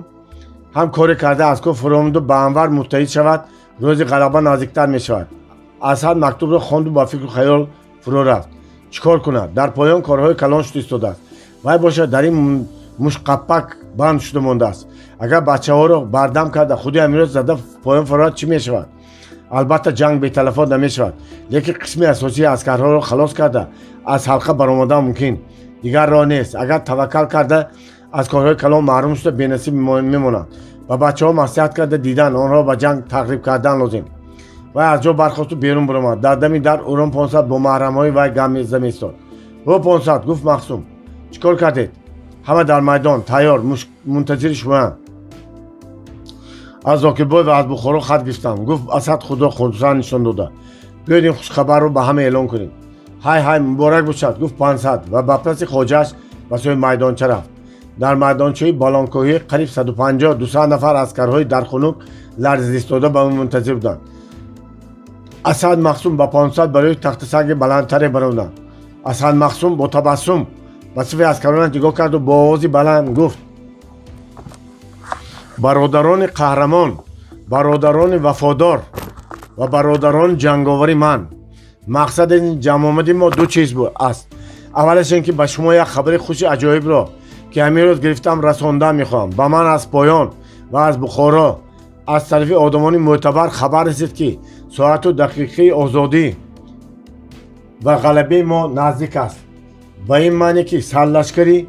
ҳам коре карда аз кӯҳ фуромаду ба Анвар муттаҳид шавад, рӯзи ғалаба наздиктар мешавад. Асад мактубро хонду ба фикру хаёл фурӯ рафт. Чӣ кор кунад? Дар поён корҳои калон шуда истодааст, вай бошад, дар ин мушқаппак банд шуда мондааст. Агар бачаҳоро бардам карда, худи ҳаминро зада поён фарояд, чӣ мешавад? Албатта, ҷанг беталафот намешавад, лекин қисми асосии аскарҳоро халос карда, аз ҳалқа баромадан мумкин. Дигар роҳ нест. Агар таваккал карда, аз корҳои калон маҳрум шуда, бенасиб мемонанд. Ба бачаҳо маслиҳат карда дидан, онҳоро ба ҷанг тарғиб кардан лозим. Вай аз ҷо бархосту берун баромад. Дар дами дар Урон 500 бо маҳрамҳои вай гам мезада меистод. Ҳо, 500, гуфт Махсум, чӣ кор кардед? Ҳама дар майдон тайёр, мунтазири шумоянд. Аз Зокирбой ва аз Бухоро хат гирифтам, гуфт Асад худро хурсанд нишон дода. Биёед, ин хушхабарро ба ҳама эълон кунем. Ҳай, ҳай, муборак бошад, гуфт 500 ва ба паси хоҷааш ба сӯи майдонча рафт. Дар майдончаи балонкӯҳӣ қариб 150-200 нафар аскарҳои дар хунук ларзистода ба ӯ мунтазир буданд. Асад Махсум ба 500 барои тахтасанги баландтаре баромаданд. Асад Махсум бо табассум ба сафи аскаронаш нигоҳ карду бо овози баланд гуфт: «Бародарони қаҳрамон, бародарони вафодор ва бародарони ҷанговари ман, мақсади ин ҷамъомади мо ду чиз аст. Аввалаш ин ки ба шумо як хабари хуши аҷоибро, ки ҳамин рӯз гирифтам, расондан мехоҳам. Ба ман аз поён ва аз Бухоро аз тарафи одамони мӯътабар хабар расид, ки соату дақиқаи озодӣ ва ғалабаи мо наздик аст, ба ин маъне, ки сарлашкари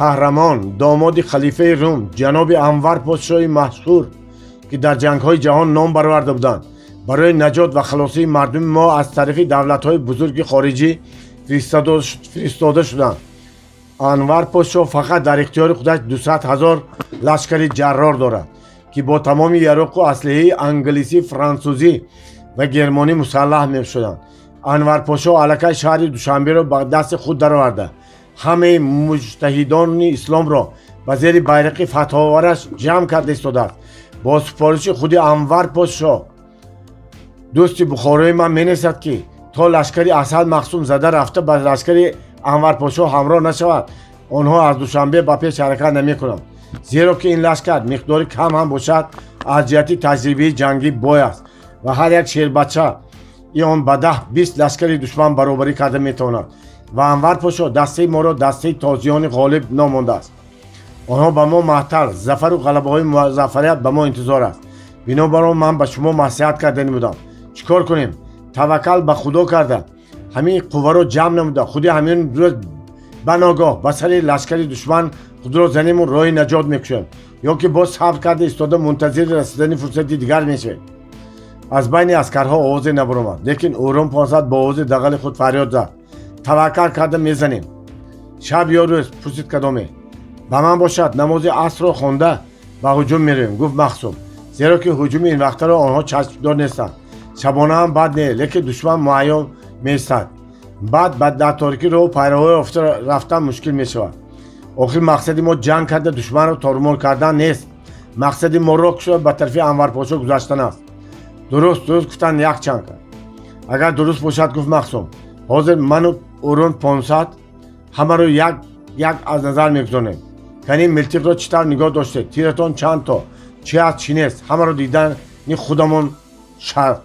қаҳрамон, домоди халифаи Рум, ҷаноби Анвар подшоҳи машҳур, ки дар ҷангҳои ҷаҳон ном бароварда буданд, барои наҷот ва халосии мардуми мо аз тарафи давлатҳои бузурги хориҷӣ фиристода шуданд. Анвар подшоҳ фақат дар ихтиёри худаш 200 000 лашкари ҷаррор дорад, ки бо тамоми яроқу аслиҳаи англисӣ, франсузӣ ва гермонӣ мусаллаҳ мешуданд. Анвар подшоҳ аллакай шаҳри Душанберо ба дасти худ дароварда, ҳамаи муҷтаҳидони исломро ба зери байрақи фатҳовараш ҷамъ карда истодааст. Бо супориши худи Анвар подшоҳ дӯсти бухорои ман менависад, ки то лашкари Асад Махсум зада рафта ба лашкари Анвар подшоҳ ҳамроҳ нашавад, онҳо аз Душанбе ба пеш ҳаракат намекунанд, зеро ки ин лашкар миқдори кам ҳам бошад, аз ҷиҳати таҷрибаи ҷангӣ бой аст ва ҳар як шербача и он ба 10-20 лашкари душман баробарӣ карда метавонад. Ва Анвар подшоҳ дастаи моро дастаи тозиёни ғолиб ном мондааст. Онҳо ба мо маҳтал, зафару ғалабаҳои музаффарият ба мо интизор аст. Бинобар он ман ба шумо маслиҳат кардани будам, чӣ кор кунем? Таваккал ба Худо карда, ҳамин қувваро ҷамъ намуда, худи ҳамин рӯз ба ногоҳ ба сари лашкари душман худро занему роҳи наҷот мекушоем ё ки боз сабр карда истода, мунтазири расидани фурсати дигар мешавем?» Аз байни аскарҳо овозе набаромад, лекин Урун 500 бо овози дағали худ фарёд зад: «Таваккал карда мезанем!» «Шаб ё рӯз?» — пурсид кадоме. «Ба ман бошад, намози асрро хонда ба ҳуҷум меравем, — гуфт Махсум, — зеро ки ҳуҷуми ин вақтаро онҳо чашмдор нестанд. Шабона ҳам бад не, лекин душман муайён меистад. Баъд дар торикӣ роҳу пайравҳои рафтан мушкил мешавад. Охир мақсади мо ҷанг карда душманро торумор кардан нест. Мақсади мо роҳ кушода, ба тарафи Анварпошо гузаштан аст». «Дуруст, дуруст, — гуфтанд якчанд. «Агар дуруст бошад, — гуфт Махсум, — ҳозир ману Урун 500 ҳамаро як як аз назар мегузорем. Кани, милтиқро чӣ тавр нигоҳ доштед, тиратон чанд то, чӣ аст, чӣ нест, ҳамаро дидани худамон шарт».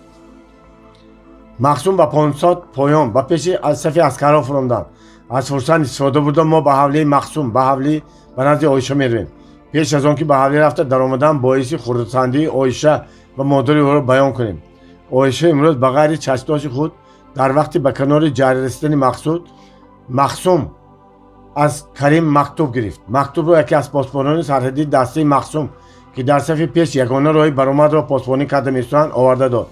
Махсум ба 500 поён ба пеши аз сафи аскарҳо фуромданд. Аз фурсат истифода бурда, мо ба ҳавлии Мақсум, ба ҳавлӣ, ба назди Оиша меравем. Пеш аз он ки ба ҳавлӣ рафта даромадан, боиси хурсандии Оиша ва модари ӯро баён кунем. Оиша имрӯз ба ғайри чашмдошти худ дар вақти ба канори ҷарӣ расидани Мақсуд Мақсум аз Карим мактуб гирифт. Мактубро яке аз посбонони сарҳадии дастаи Мақсум, ки дар сафи пеш ягона роҳи баромадро посбонӣ карда меистоданд, оварда дод.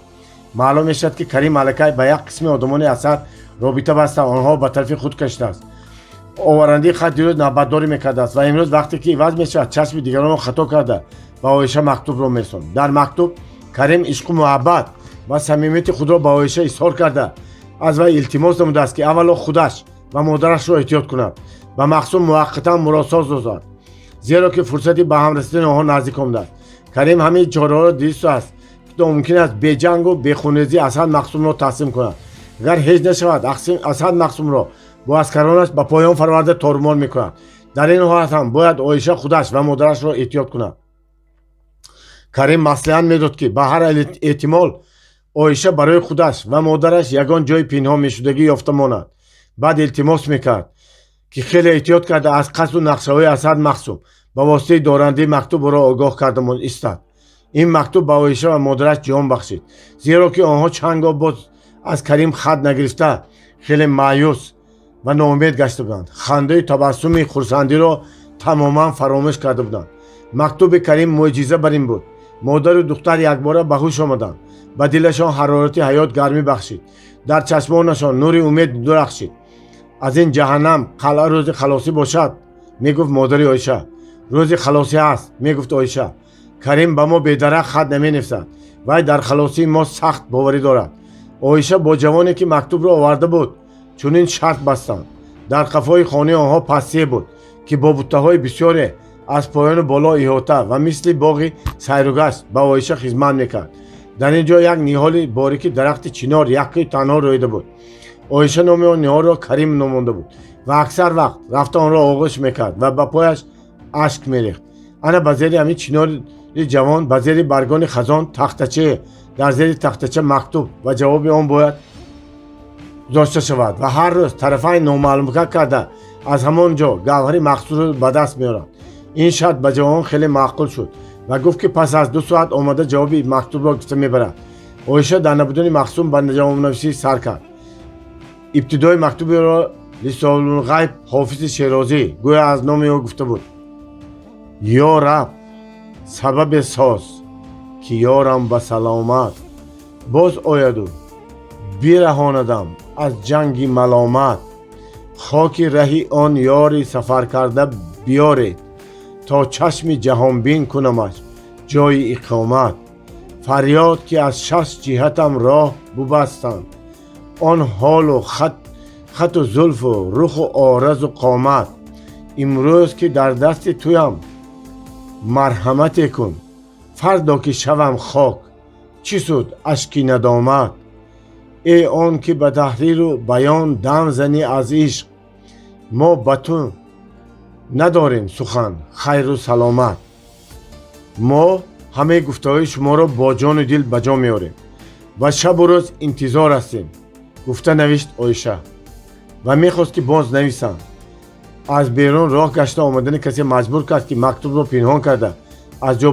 Маълум мешавад, ки Карим аллакай ба як қисми одамони Асад робита баста, онҳо ба тарафи худ кашидааст. Оварандии хат дирӯз навбатдорӣ мекардааст ва имрӯз, вақте ки иваз мешавад, чашми дигаронро хато карда, ба Оиша мактубро мерасонд. Дар мактуб Карим ишқу муҳаббат ва самимияти худро ба Оиша изҳор карда, аз вай илтимос намудааст, ки аввало худаш ва модарашро эҳтиёт кунад, ба Мақсум муваққатан муросо созад, зеро ки фурсати ба ҳам расидани онҳо наздик омадааст. Карим ҳамаи чораҳоро дидистааст, ки мумкин аст беҷангу бехунрезӣ Асад Мақсумро таслим кунад. Агар ҳеҷ нашавад, Асад Мақсумро бо аскаронаш ба поён фароварда торумор мекунад. Дар ин ҳолат ҳам бояд Оиша худаш ва модарашро эҳтиёт кунад. Карим маслиҳат медод, ки ба ҳар эҳтимол Оиша барои худаш ва модараш ягон ҷои пинҳон мешудагӣ ёфта монад. Баъд илтимос мекард, ки хеле эҳтиёт карда, аз қасду нақшаҳои Асад Мақсум ба воситаи дорандаи мактуб ӯро огоҳ карда истад. Ин мактуб ба Оиша ва модараш ҷон бахшид, зеро ки онҳо чанд гоҳ боз аз Карим хат нагирифта, хеле маъюс ва ноумед гашта буданд, хандаю табассуми хурсандиро тамоман фаромӯш карда буданд. Мактуби Карим мӯъҷиза бар ин буд. Модару духтар якбора ба ҳуш омаданд, ба дилашон ҳарорати ҳаёт гармӣ бахшид, дар чашмонашон нури умед дурахшид. Аз ин ҷаҳаннам қалъа рӯзи халосӣ бошад, мегуфт модари Оиша. Рӯзи халосӣ ҳаст, мегуфт Оиша. Карим ба мо бедарак хат наменависад, вай дар халосии мо сахт боварӣ дорад. Оиша бо ҷавоне, ки мактубро оварда буд, чунин шарт бастанд. Дар қафои хонаи онҳо пастие буд, ки бо буттаҳои бисёре аз поёну боло иҳота ва мисли боғи сайругашт ба Оиша хизмат мекард. Дар ин ҷо як ниҳоли борики дарахти чинор яккаю танҳо рӯида буд. Оиша номи он ниҳолро Карим номонда буд ва аксар вақт рафта онро оғӯш мекард ва ба пояш ашк мерехт. Ана ба зери ҳамин чинори ҷавон, ба зери баргони хазон тахтачае, дар зери тахтача мактуб ва ҷавоби он бояд гузошта шавад ва ҳар рӯз тарафайн номаълумка карда, аз ҳамон ҷо гавҳари мақсудро ба даст меорад. Ин шарт ба ҷавон хеле маъқул шуд ва гуфт, ки пас аз 2 соат омада, ҷавоби мактубро гирифта мебарад. Оиша дар набудани Мақсум ба ҷавобнависӣ сар кард. Ибтидои мактубиро Лисонулғайб Ҳофизи Шерозӣ гӯё аз номи ӯ гуфта буд: «Ё Раб, сабабе соз, ки ёрам ба саломат боз ояду бираҳонадам аз ҷанги маломат. Хоки раҳи он ёри сафаркарда биёред, то чашми ҷаҳонбин кунамаш ҷои иқомат. Фарёд, ки аз шаш ҷиҳатам роҳ бубастанд, он ҳолу хату зулфу руху оразу қомат. Имрӯз ки дар дасти туям, марҳамате кун, фардо ки шавам хок, чӣ суд ашки надомат? Эй он ки ба таҳриру баён дам занӣ аз ишқ, мо ба ту надорем сухан, хайру саломат. Мо ҳамаи гуфтаҳои шуморо бо ҷону дил ба ҷо меорем ва шабу рӯз интизор ҳастем», гуфта навишт Оиша ва мехост, ки боз нависанд. Аз берун роҳ гашта омадани касе маҷбур кард, ки мактубро пинҳон карда, аз ҷо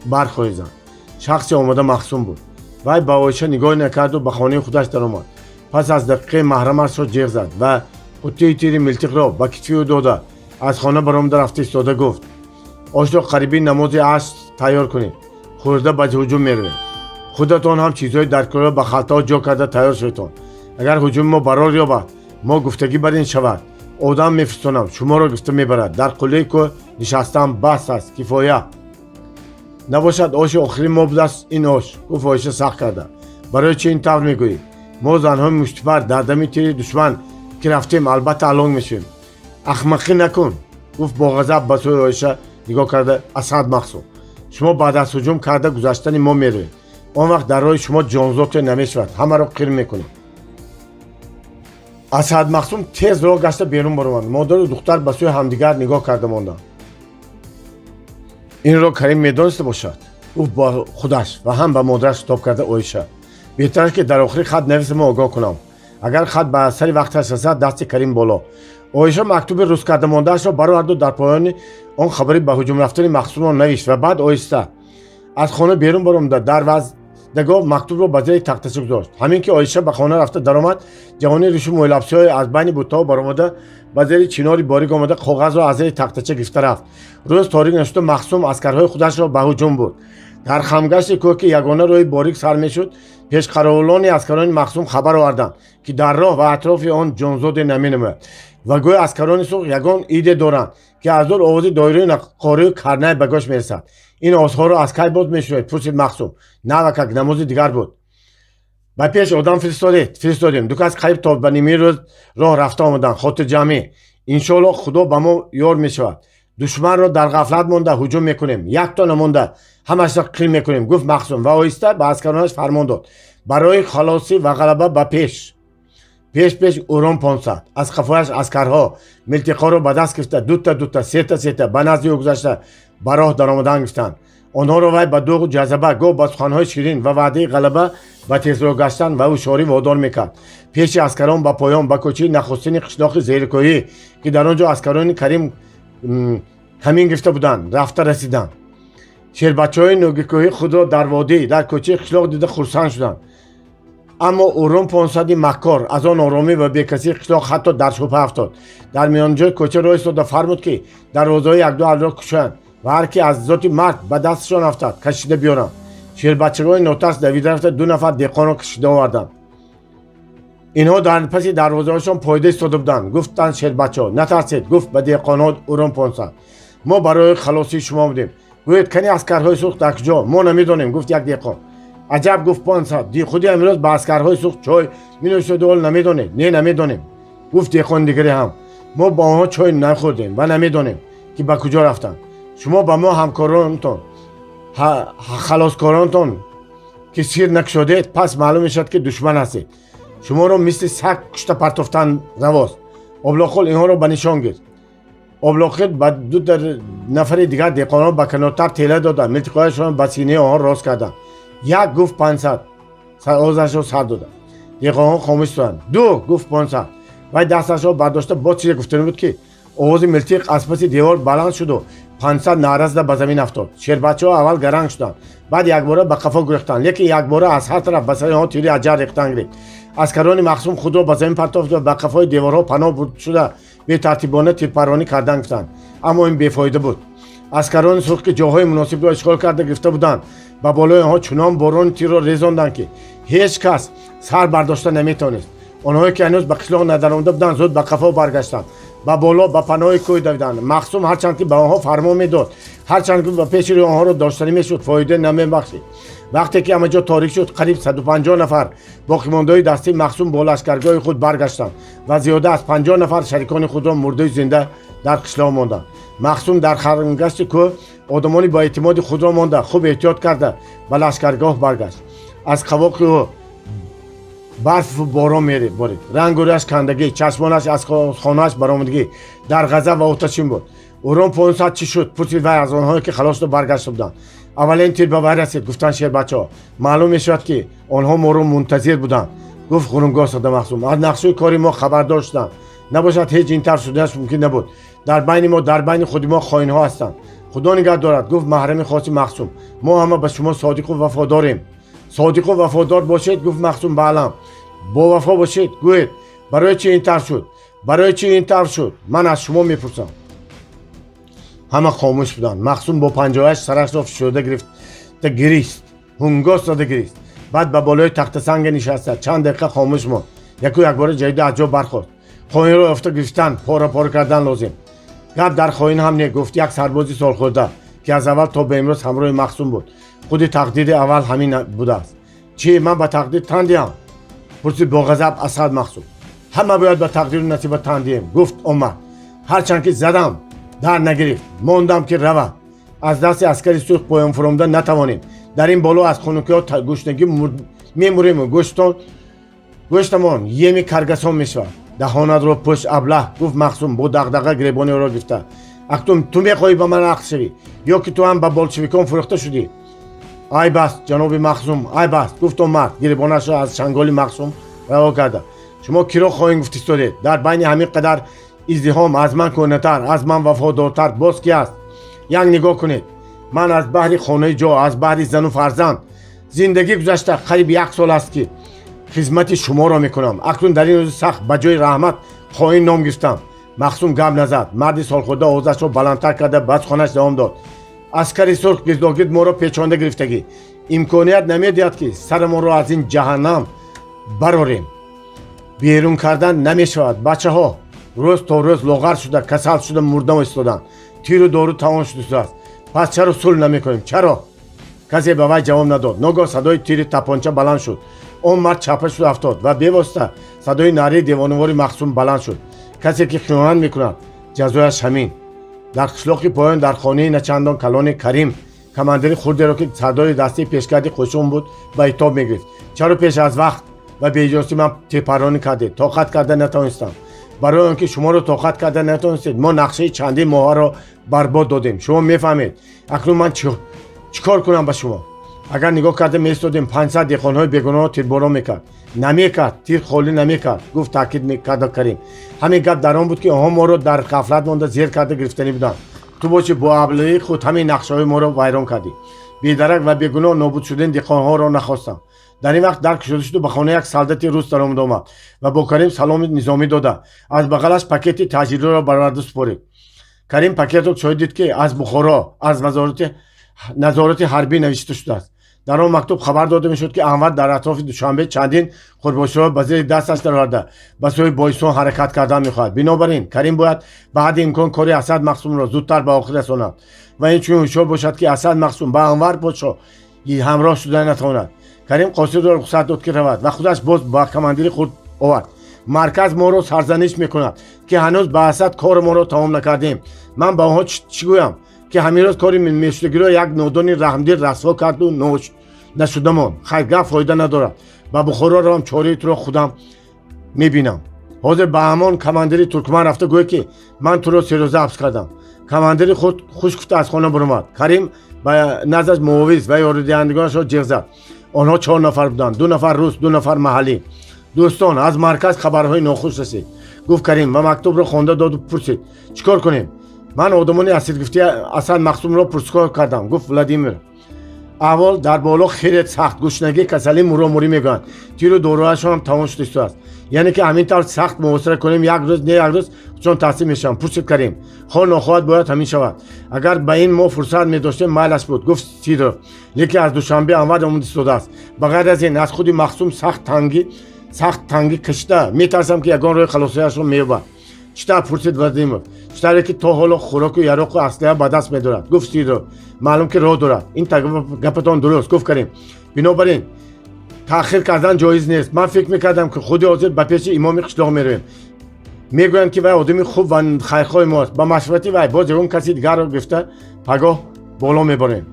бархоезанд. Шахси омода Мақсум буд. Вай ба Оиша нигоҳ накарду ба хонаи худаш даромад. Пас аз дақиқаи маҳрамашро ҷеғ зад ва қуттии тири милтиқро ба китфи ӯ дода, аз хона баромада рафта истода гуфт: «Ошро қариби намози аср тайёр кунед, хӯрда ба ҳуҷум меравем. Худатон ҳам чизҳои даркориро ба халтаҳо ҷо карда тайёр шаведтон. Агар ҳуҷуми мо барор ёбад, мо гуфтагӣ бар ин шавад, одам мефиристонам, шуморо гирифта мебарад. Дар қуллаи кӯҳ нишастан бас аст, кифоя набошад. Оши охири мо будааст ин ош», гуфт Оиша сахт карда. «Барои чи ин тавр мегӯӣ? Мо занҳои муштипар дар дами тири душман ки рафтем, албатта ҳалок мешавем». «Ахмақӣ накун», гуфт бо ғазаб ба сӯи Оиша нигоҳ карда Асад Мақсум. «Шумо баъд аз ҳуҷум карда гузаштани мо меравед. Он вақт дар роҳи шумо ҷонзоте намешавад, ҳамаро қир мекунем». Асад Мақсум тез роҳ гашта берун баромад. Модару духтар ба сӯи ҳамдигар нигоҳ карда монданд. «Инро Карим медониста бошад», гуфт бо худаш ва ҳам ба модараш хитоб карда Оиша. «Беҳтар аст, ки дар охири хат нависаму огоҳ кунам. Агар хат ба сари вақташ расад, дасти Карим боло. Оиша мактуби рӯз карда мондаашро бароварду дар поёни он хабари ба ҳуҷум рафтани Махсумро навишт ва баъд оҳиста аз хона берун баромада дарваздагоҳ мактубро ба зери тахтача гузошт. Ҳамин ки Оиша ба хона рафта даромад, ҷавони ришу мӯйлабсиёе аз байни буттаҳо баромада, ба зери чинори борик омада, коғазро аз зери тахтача гирифта рафт. Рӯз торик нашуда, Махсум аскарҳои худашро ба ҳуҷум бурд. Дар хамгашти кӯҳ, ки ягона роҳи борик сар мешуд, пешқаровулони аскарони Махсум хабар оварданд, ки дар роҳ ва атрофи он ҷонзоде наменамояд ва гӯё аскарони сурх ягон иде доранд, ки аз дур овози доираи нақорию карнай ба гӯш мерасад. Ин овозҳоро аз кай боз мешунавед? Пурсид Махсум. Навакак намози дигар буд. Ба пеш одам фиристодед? Фиристодем. Ду кас қариб то ба нимаи рӯз роҳ рафта омаданд. Хотирҷамъӣ, иншоалло, Худо ба мо ёр мешавад. Душманро дар ғафлат монда ҳуҷум мекунем, якто намонда ҳамашро қил мекунем, гуфт Махсум ва оҳиста ба аскаронаш фармон дод: барои халосӣ ва ғалаба ба пеш! Пеш, пеш Урон 500. Аз қафояш аскарҳо милтиқҳоро ба даст гирифта, дута дута, сета сета ба назди ӯ гузашта, ба роҳ даромадан гирифтанд. Онҳоро вай ба дуғу ҷазаба, гоҳ ба суханҳои ширин ва ваъдаи ғалаба ба тезроҳ гаштан ва ҳушёрӣ водор мекард. Пеши аскарон ба поён, ба кӯчаи нахустини қишлоқи зерикӯҳӣ, ки дар он ҷо аскарони Карим камин гирифта буданд, рафта расиданд. Шербачаҳои нӯгикӯҳӣ худро дар водӣ, дар кӯчаи қишлоқ дида хурсанд шуданд. Аммо Урун 500-и маккор аз он оромӣ ва бекасии қишлоқ ҳатто дар шубҳа афтод. Дар миёнҷои кӯча роҳ истода фармуд, ки дарвозаҳои якду алро кушоянд ва ҳар ки аз зоти мард ба дасташон афтад, кашида биёранд. Шербачагони нотарс давида рафта, ду нафар деҳқонро кашида оварданд. Инҳо дар паси дарвозаҳошон пойда истода буданд, гуфтанд шербачаҳо. Натарсед, гуфт ба деҳқонҳо Урун 500, мо барои халосии шумо будем. Гӯед, кани аскарҳои сурх дар куҷо? Мо намедонем, гуфт як деҳқон. Аҷаб, гуфт 500, худи амирӯз ба аскарҳои сурх чой менӯшиду ҳол намедонед? Не, намедонем, гуфт деҳқони дигаре ҳам. Мо бо онҳо чой нахӯрдем ва намедонем, ки ба куҷо рафтанд. Шумо ба мо ҳамкоронтон, халоскоронтон ки сир накушодед, пас маълум мешавад, ки душман ҳастед. Шуморо мисли саг кушта партофтан равост. Облоқул, инҳоро ба нишон гир. Облоқил ба ду нафари дигар деҳқонон ба канортар тела дода, милтиқҳояшонро ба синаи онҳо рост карданд. Як, гуфт 500, овозашро сар дода. Деҳқонҳо хомӯш шуданд. Ду, гуфт 500. Вай дасташро бардошта боз чизе гуфтани буд, ки овози милтиқ аз паси девор баланд шуду 500 наъра зада ба замин афтод. Шербачаҳо аввал гаранг шуданд, баъд якбора ба қафо гурехтанд, лекин якбора аз ҳар тараф ба сари онҳо тири аҷал рехтан гирифт. Аскарони Махсум худро ба замин партофта, ба қафои деворҳо паноҳ бурд шуда, бетартибона тирпаронӣ кардан гуфтанд, аммо ин бефоида буд. Аскарони сурх, ки ҷоҳои муносибро ишғол карда гирифта буданд, ба болои онҳо чунон борони тирро резонданд, ки ҳеҷ кас сар бардошта наметавонист. Онҳое ки ҳанӯз ба қишлоқ надаромада буданд, зуд ба қафо баргаштанд, ба боло, ба паноҳи кӯҳ давиданд. Махсум ҳарчанд ки ба онҳо фармон медод, ҳарчанд ки ба пеши рӯи онҳоро доштанӣ мешуд, фоида намебахшид. Вақте ки ҳама ҷо торик шуд, қариб 150 нафар боқимондаҳои дастаи Махсум бо лашкаргоҳи худ баргаштанд ва зиёда аз 50 нафар шарикони худро мурдаю зинда дар қишлоқ монданд. Махсум дар хамгашти кӯҳ одамони боэътимоди худро монда, хуб эҳтиёт карда, ба лашкаргоҳ баргашт. Аз қавоқи ӯ барфу борон меборид. Рангу рӯяш кандагӣ, чашмонаш аз хонааш баромадагӣ, дар ғазаб ва оташин буд. Урун 500 чӣ шуд? Пурсид вай аз онҳое, ки халос шуда баргашта буданд. Аввалин тир ба вай расид, гуфтанд шербачаҳо. Маълум мешавад, ки онҳо моро мунтазир буданд, гуфт ғурунгоҳ зада Махсум. Аз нақшаи кори мо хабардор шуданд. Набошад, ҳеҷ ин тавр шуданаш мумкин набуд. Дар байни мо, дар байни худи мо хоинҳо ҳастанд. Худо нигаҳ дорад, гуфт маҳрами хоси Махсум. Мо ҳама ба шумо содиқу вафодорем. Содиқу вафодор бошед, гуфт Махсум ба алам. Бовафо бошед. Гӯед, барои чӣ ин тавр шуд? Барои чӣ ин тавр шуд, ман аз шумо мепурсам. Ҳама хомӯш буданд. Махсум бо панҷояш сарашро фишурда гирифта гирист, ҳунгос зада гирист. Баъд ба болои тахтасанге нишаста, чанд дақиқа хомӯш монд. Яку якбора ҷаҳида аз ҷо бархост. Хоинро ёфта гирифтан, пора пора кардан лозим. Гап дар хоин ҳам не, гуфт як сарбози солхӯрда, ки аз аввал то ба имрӯз ҳамроҳи Махсум буд. Худи тақдири аввал ҳамин будааст. Чӣ, ман ба тақдир тан диҳам? Пурсид бо ғазаб Асад Махсум. Ҳама бояд ба тақдиру насиба тан диҳем, гуфт он мард. Ҳарчанд ки задам, дар нагирифт, мондам, ки равад. Аз дасти аскари сурх поён фуромда натавонем. Дар ин боло аз хунукиҳо гушнагӣ мемурему гӯштамон еми каргасон мешавад. Даҳонатро пӯш, аблаҳ, гуфт Махсум бо дағдаға гиребониро гирифта. Акнун ту мехоҳӣ ба ман ақл шавӣ ё ки ту ҳам ба болшевикон фурӯхта шудӣ? Айб аст, ҷаноби Махсум, айб аст, гуфт он мард, гиребонашро аз чанголи Махсум раҳо карда. Шумо киро хоҳем гуфт истодед? Дар байни ҳамин қадар Издиҳом аз ман кӯҳнатар, аз ман вафодортар боз ки аст? Як нигоҳ кунед, ман аз баҳри хонаи ҷо, аз баҳри зану фарзанд зиндагӣ гузашта қариб як сол аст, ки хизмати шуморо мекунам. Акнун дар ин рӯзи сахт ба ҷои раҳмат хоин ном гирифтам. Махсум гап назад. Марди солхӯрда овозашро баландтар карда, ба суханаш давом дод: Аскари сурх гирдогирд моро печонда гирифтагӣ, имконият намедиҳад, ки сарамонро аз ин ҷаҳаннам барорем. Берун кардан намешавад. Бачаҳо рӯз то рӯз лоғар шуда, касал шуда, мурда истоданд. Тиру дору тамом шудааст. Пас чаро сулҳ намекунем? Чаро? Касе ба вай ҷавоб надод. Ногоҳ садои тири тапонча баланд шуд. Он мард чапа шуда афтод ва бевосита садои нараи девонавори Махсум баланд шуд: Касе ки хиёнат мекунад, ҷазояш ҳамин. Дар қишлоқи поён, дар хонаи начандон калони, Карим командири хурдеро, ки сардори дастаи пешгарди қӯшун буд, ба итоб мегирифт. Чаро пеш аз вақт ва беиҷозати ман тирпаронӣ кардед? Тоқат карда натавонистам. Барои он ки шуморо тоқат карда натавонистед, мо нақшаи чандин моҳаро барбод додем. Шумо мефаҳмед, акнун ман чӣ кор кунам ба шумо? Агар нигоҳ карда меистодем, 500 деҳқонҳои бегуноҳро тирборон мекард. Намекард, тир холӣ намекард, гуфт таъкид карда Карим. Ҳамин гап дар он буд, ки онҳо моро дар ғафлат монда, зер карда гирифтанӣ буданд. Ту бошӣ, бо аблаҳии худ ҳамин нақшаҳои моро вайрон кардӣ. Бедарак ва бегуноҳ нобуд шудани деҳқонҳоро нахостам. Дар ин вақт дар кушода шуду ба хона як солдати рус даромада омад ва бо Карим саломи низомӣ дода, аз бағалаш пакети таъҷилиро бароварда супорид. Карим пакетро кушода дид, ки аз Бухоро, аз вазорати назорати ҳарбӣ навишта шудааст. Дар он мактуб хабар дода мешуд, ки Анвар дар атрофи Душанбе чандин қурбоширо ба зери дасташ дароварда, ба сӯи Бойсон ҳаракат кардан мехоҳад. Бинобар ин Карим бояд ба ҳадди имкон кори Асад Махсумро зудтар ба охир расонад ва инчунин ҳушёр бошад, ки Асад Махсум ба Анвар подшоҳ ҳамроҳ шуда натавонад. Карим қосидро рухсат дод, ки равад, ва худаш боз ба командири худ овард: Марказ моро сарзаниш мекунад, ки ҳанӯз ба Асад кори моро тамом накардем. Ман ба онҳо чӣ гӯям, ки ҳамин рӯз кори мешудагиро як нодони раҳмдил расво карду нашуда монд? Хайр, гап фоида надорад. Ба Бухоро равам, чораи туро худам мебинам. Ҳозир ба ҳамон командири туркман рафта гӯй, ки ман туро 3 рӯза ҳабс кардам. Командири худ хуш гуфта аз хона баромад. Карим ба наздаш муовиз ва ёридиҳандагонашро ҷиғ зад. Онҳо чор нафар буданд: ду нафар рус, ду нафар маҳаллӣ. Дӯстон, аз марказ хабарҳои нохуш расид, гуфт Карим ва мактубро хонда доду пурсид: Чӣ кор кунем? Ман одамони асиргирифтаи Асад Махсумро пурсукор кардам, гуфт Владимир. Аҳвол дар боло хеле сахт: гушнагӣ, касалӣ, муромурӣ мегӯянд. Тиру доруҳояшон тамом шуда истодааст. Яъне ки ҳамин тавр сахт муҳосира кунем, як рӯз не як рӯз чун таслим мешавам. Пурсид Карим. Хоҳ нохоҳад бояд ҳамин шавад. Агар ба ин мо фурсат медоштем, майлаш буд, гуфт Сидоров. Лекин аз Душанбе Анвар омада истодааст. Ба ғайр аз ин, аз худи Махсум сахт тангӣ кашида, метарсам, ки ягон роҳи халосияшро меёбад. Чӣ тавр? Пурсид Владимир. Чӣ тавре ки то ҳоло хӯроку яроқу аслиҳа ба даст медорад, гуфт Сидоров. Маълум ки роҳ дорад. Ин гапатон дуруст, гуфт Карим. Бинобар ин таъхир кардан ҷоиз нест. Ман фикр мекардам, ки худи ҳозир ба пеши имоми қишлоқ меравем. Мегӯянд, ки вай одами хуб ва хайрхоҳи мост. Ба машварати вай боз ягон каси дигарро гирифта, пагоҳ боло мебарем.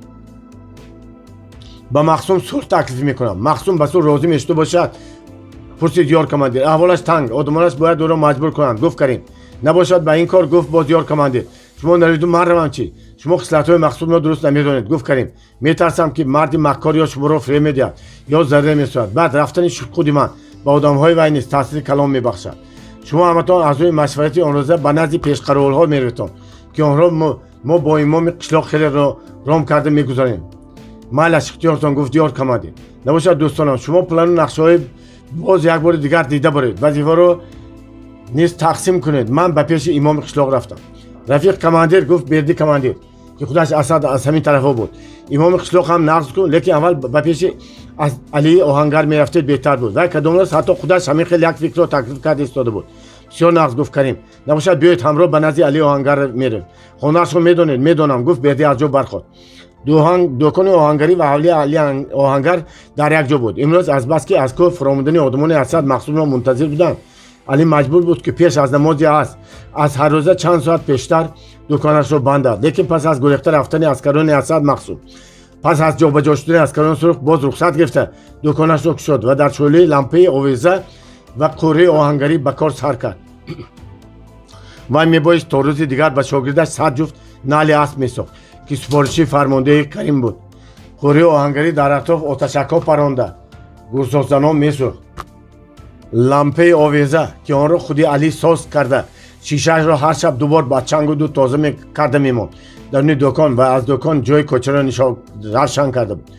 Ба Махсум сулҳ таклиф мекунам. Махсум ба сулҳ розӣ мешуда бошад? Пурсид ёр командир. Аҳволаш танг, одамонаш бояд ӯро маҷбур кунанд, гуфт Карим. Набошад ба ин кор, гуфт боз ёр командир. Шумо наравиду ман равам чӣ? Шумо хислатҳои Махсумро дуруст намедонед, гуфт Карим. Метарсам, ки марди маккор ё шуморо фиреб медиҳад, ё зарра месояд. Баъд рафтани худи ман ба одамҳои вай низ таъсири калон мебахшад. Шумо ҳаматон аз рӯи машварати он рӯза ба назди пешқаровулҳо мераведтон, ки онҳоро мо бо имоми қишлоқ хеле ром карда мегузарем. Майлаш, ихтиёртон, гуфт ёр командир. Набошад, дӯстонам, шумо плану нақшаҳои боз як бори дигар дида баред, вазифаро низ тақсим кунед. Ман ба пеши имоми қишлоқ рафтам. Рафиқ командир, гуфт Бердӣ командир, ки худаш асад аз ҳамин тарафҳо буд. Имоми қишлоқ ҳам нағз кун, лекин аввал ба пеши Алии оҳангар мерафтед, беҳтар буд. Вай кадомрост ҳатто худаш ҳамин хел як фикрро таклиф карда истода буд. Бисёр нағз, гуфт Карим. Набошад, биёед, ҳамроҳ ба назди Алии оҳангар мерем. Хонаашро медонед? Медонам, гуфт Бердӣ, аз ҷо бархост. Дукони оҳангарӣ ва ҳавлии Али оҳангар дар як ҷо буд. Имрӯз азбаски аз кӯҳ фуромадани одамони Асад Махсумро мунтазир буданд, Али маҷбур буд, ки пеш аз намози аср, аз ҳаррӯза чанд соат пештар, дуконашро бандад. Лекин пас аз гурехта рафтани аскарони Асад Махсум, пас аз ҷобаҷо шудани аскарони сурх, боз рухсат гирифта, дуконашро кушод ва дар шӯълаи лампаи овеза ва қӯрии оҳангарӣ ба кор сар кард. Вай мебоист то рӯзи дигар ба шогирдаш 100 ҷуфт нали асп месохт, ки супориши фармондеҳи Карим буд. Қӯрии оҳангарӣ дар атроф оташакҳо паронда, гурсосзанон месӯхт. Лампаи овеза, ки онро худи Алӣ соз карда, Шишаашро ҳар шаб ду бор ба чангу дуд тоза карда мемонд. Даруни дукон ва аз дукон ҷои кӯчаро равшан карда буд.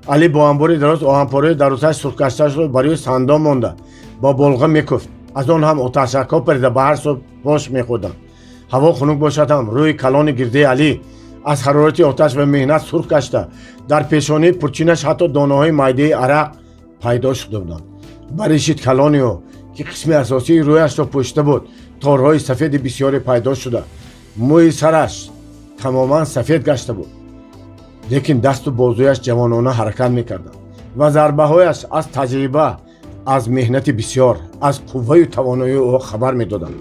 Алӣ бо амбори дароз оҳанпораи дарозаш сурхгаштаашро барои сандон монда бо болға мекуфт. Аз он ҳам оташакҳо парида ба ҳар сӯ пош мехӯрданд. Ҳаво хунук бошад ҳам, рӯи калони гирдаи Алӣ аз ҳарорати оташ ва меҳнат сурх гашта, дар пешонии пурчинаш ҳатто донаҳои майдаи арақ пайдо шуда буданд. Ба риши калони ӯ, ки қисми асосии рӯяшро пӯшида буд, торҳои сафеди бисёре пайдо шуда, мӯи сараш тамоман сафед гашта буд, лекин дасту бозуяш ҷавонона ҳаракат мекарданд ва зарбаҳояш аз таҷриба, аз меҳнати бисёр, аз қувваю тавоноии ӯ хабар медоданд.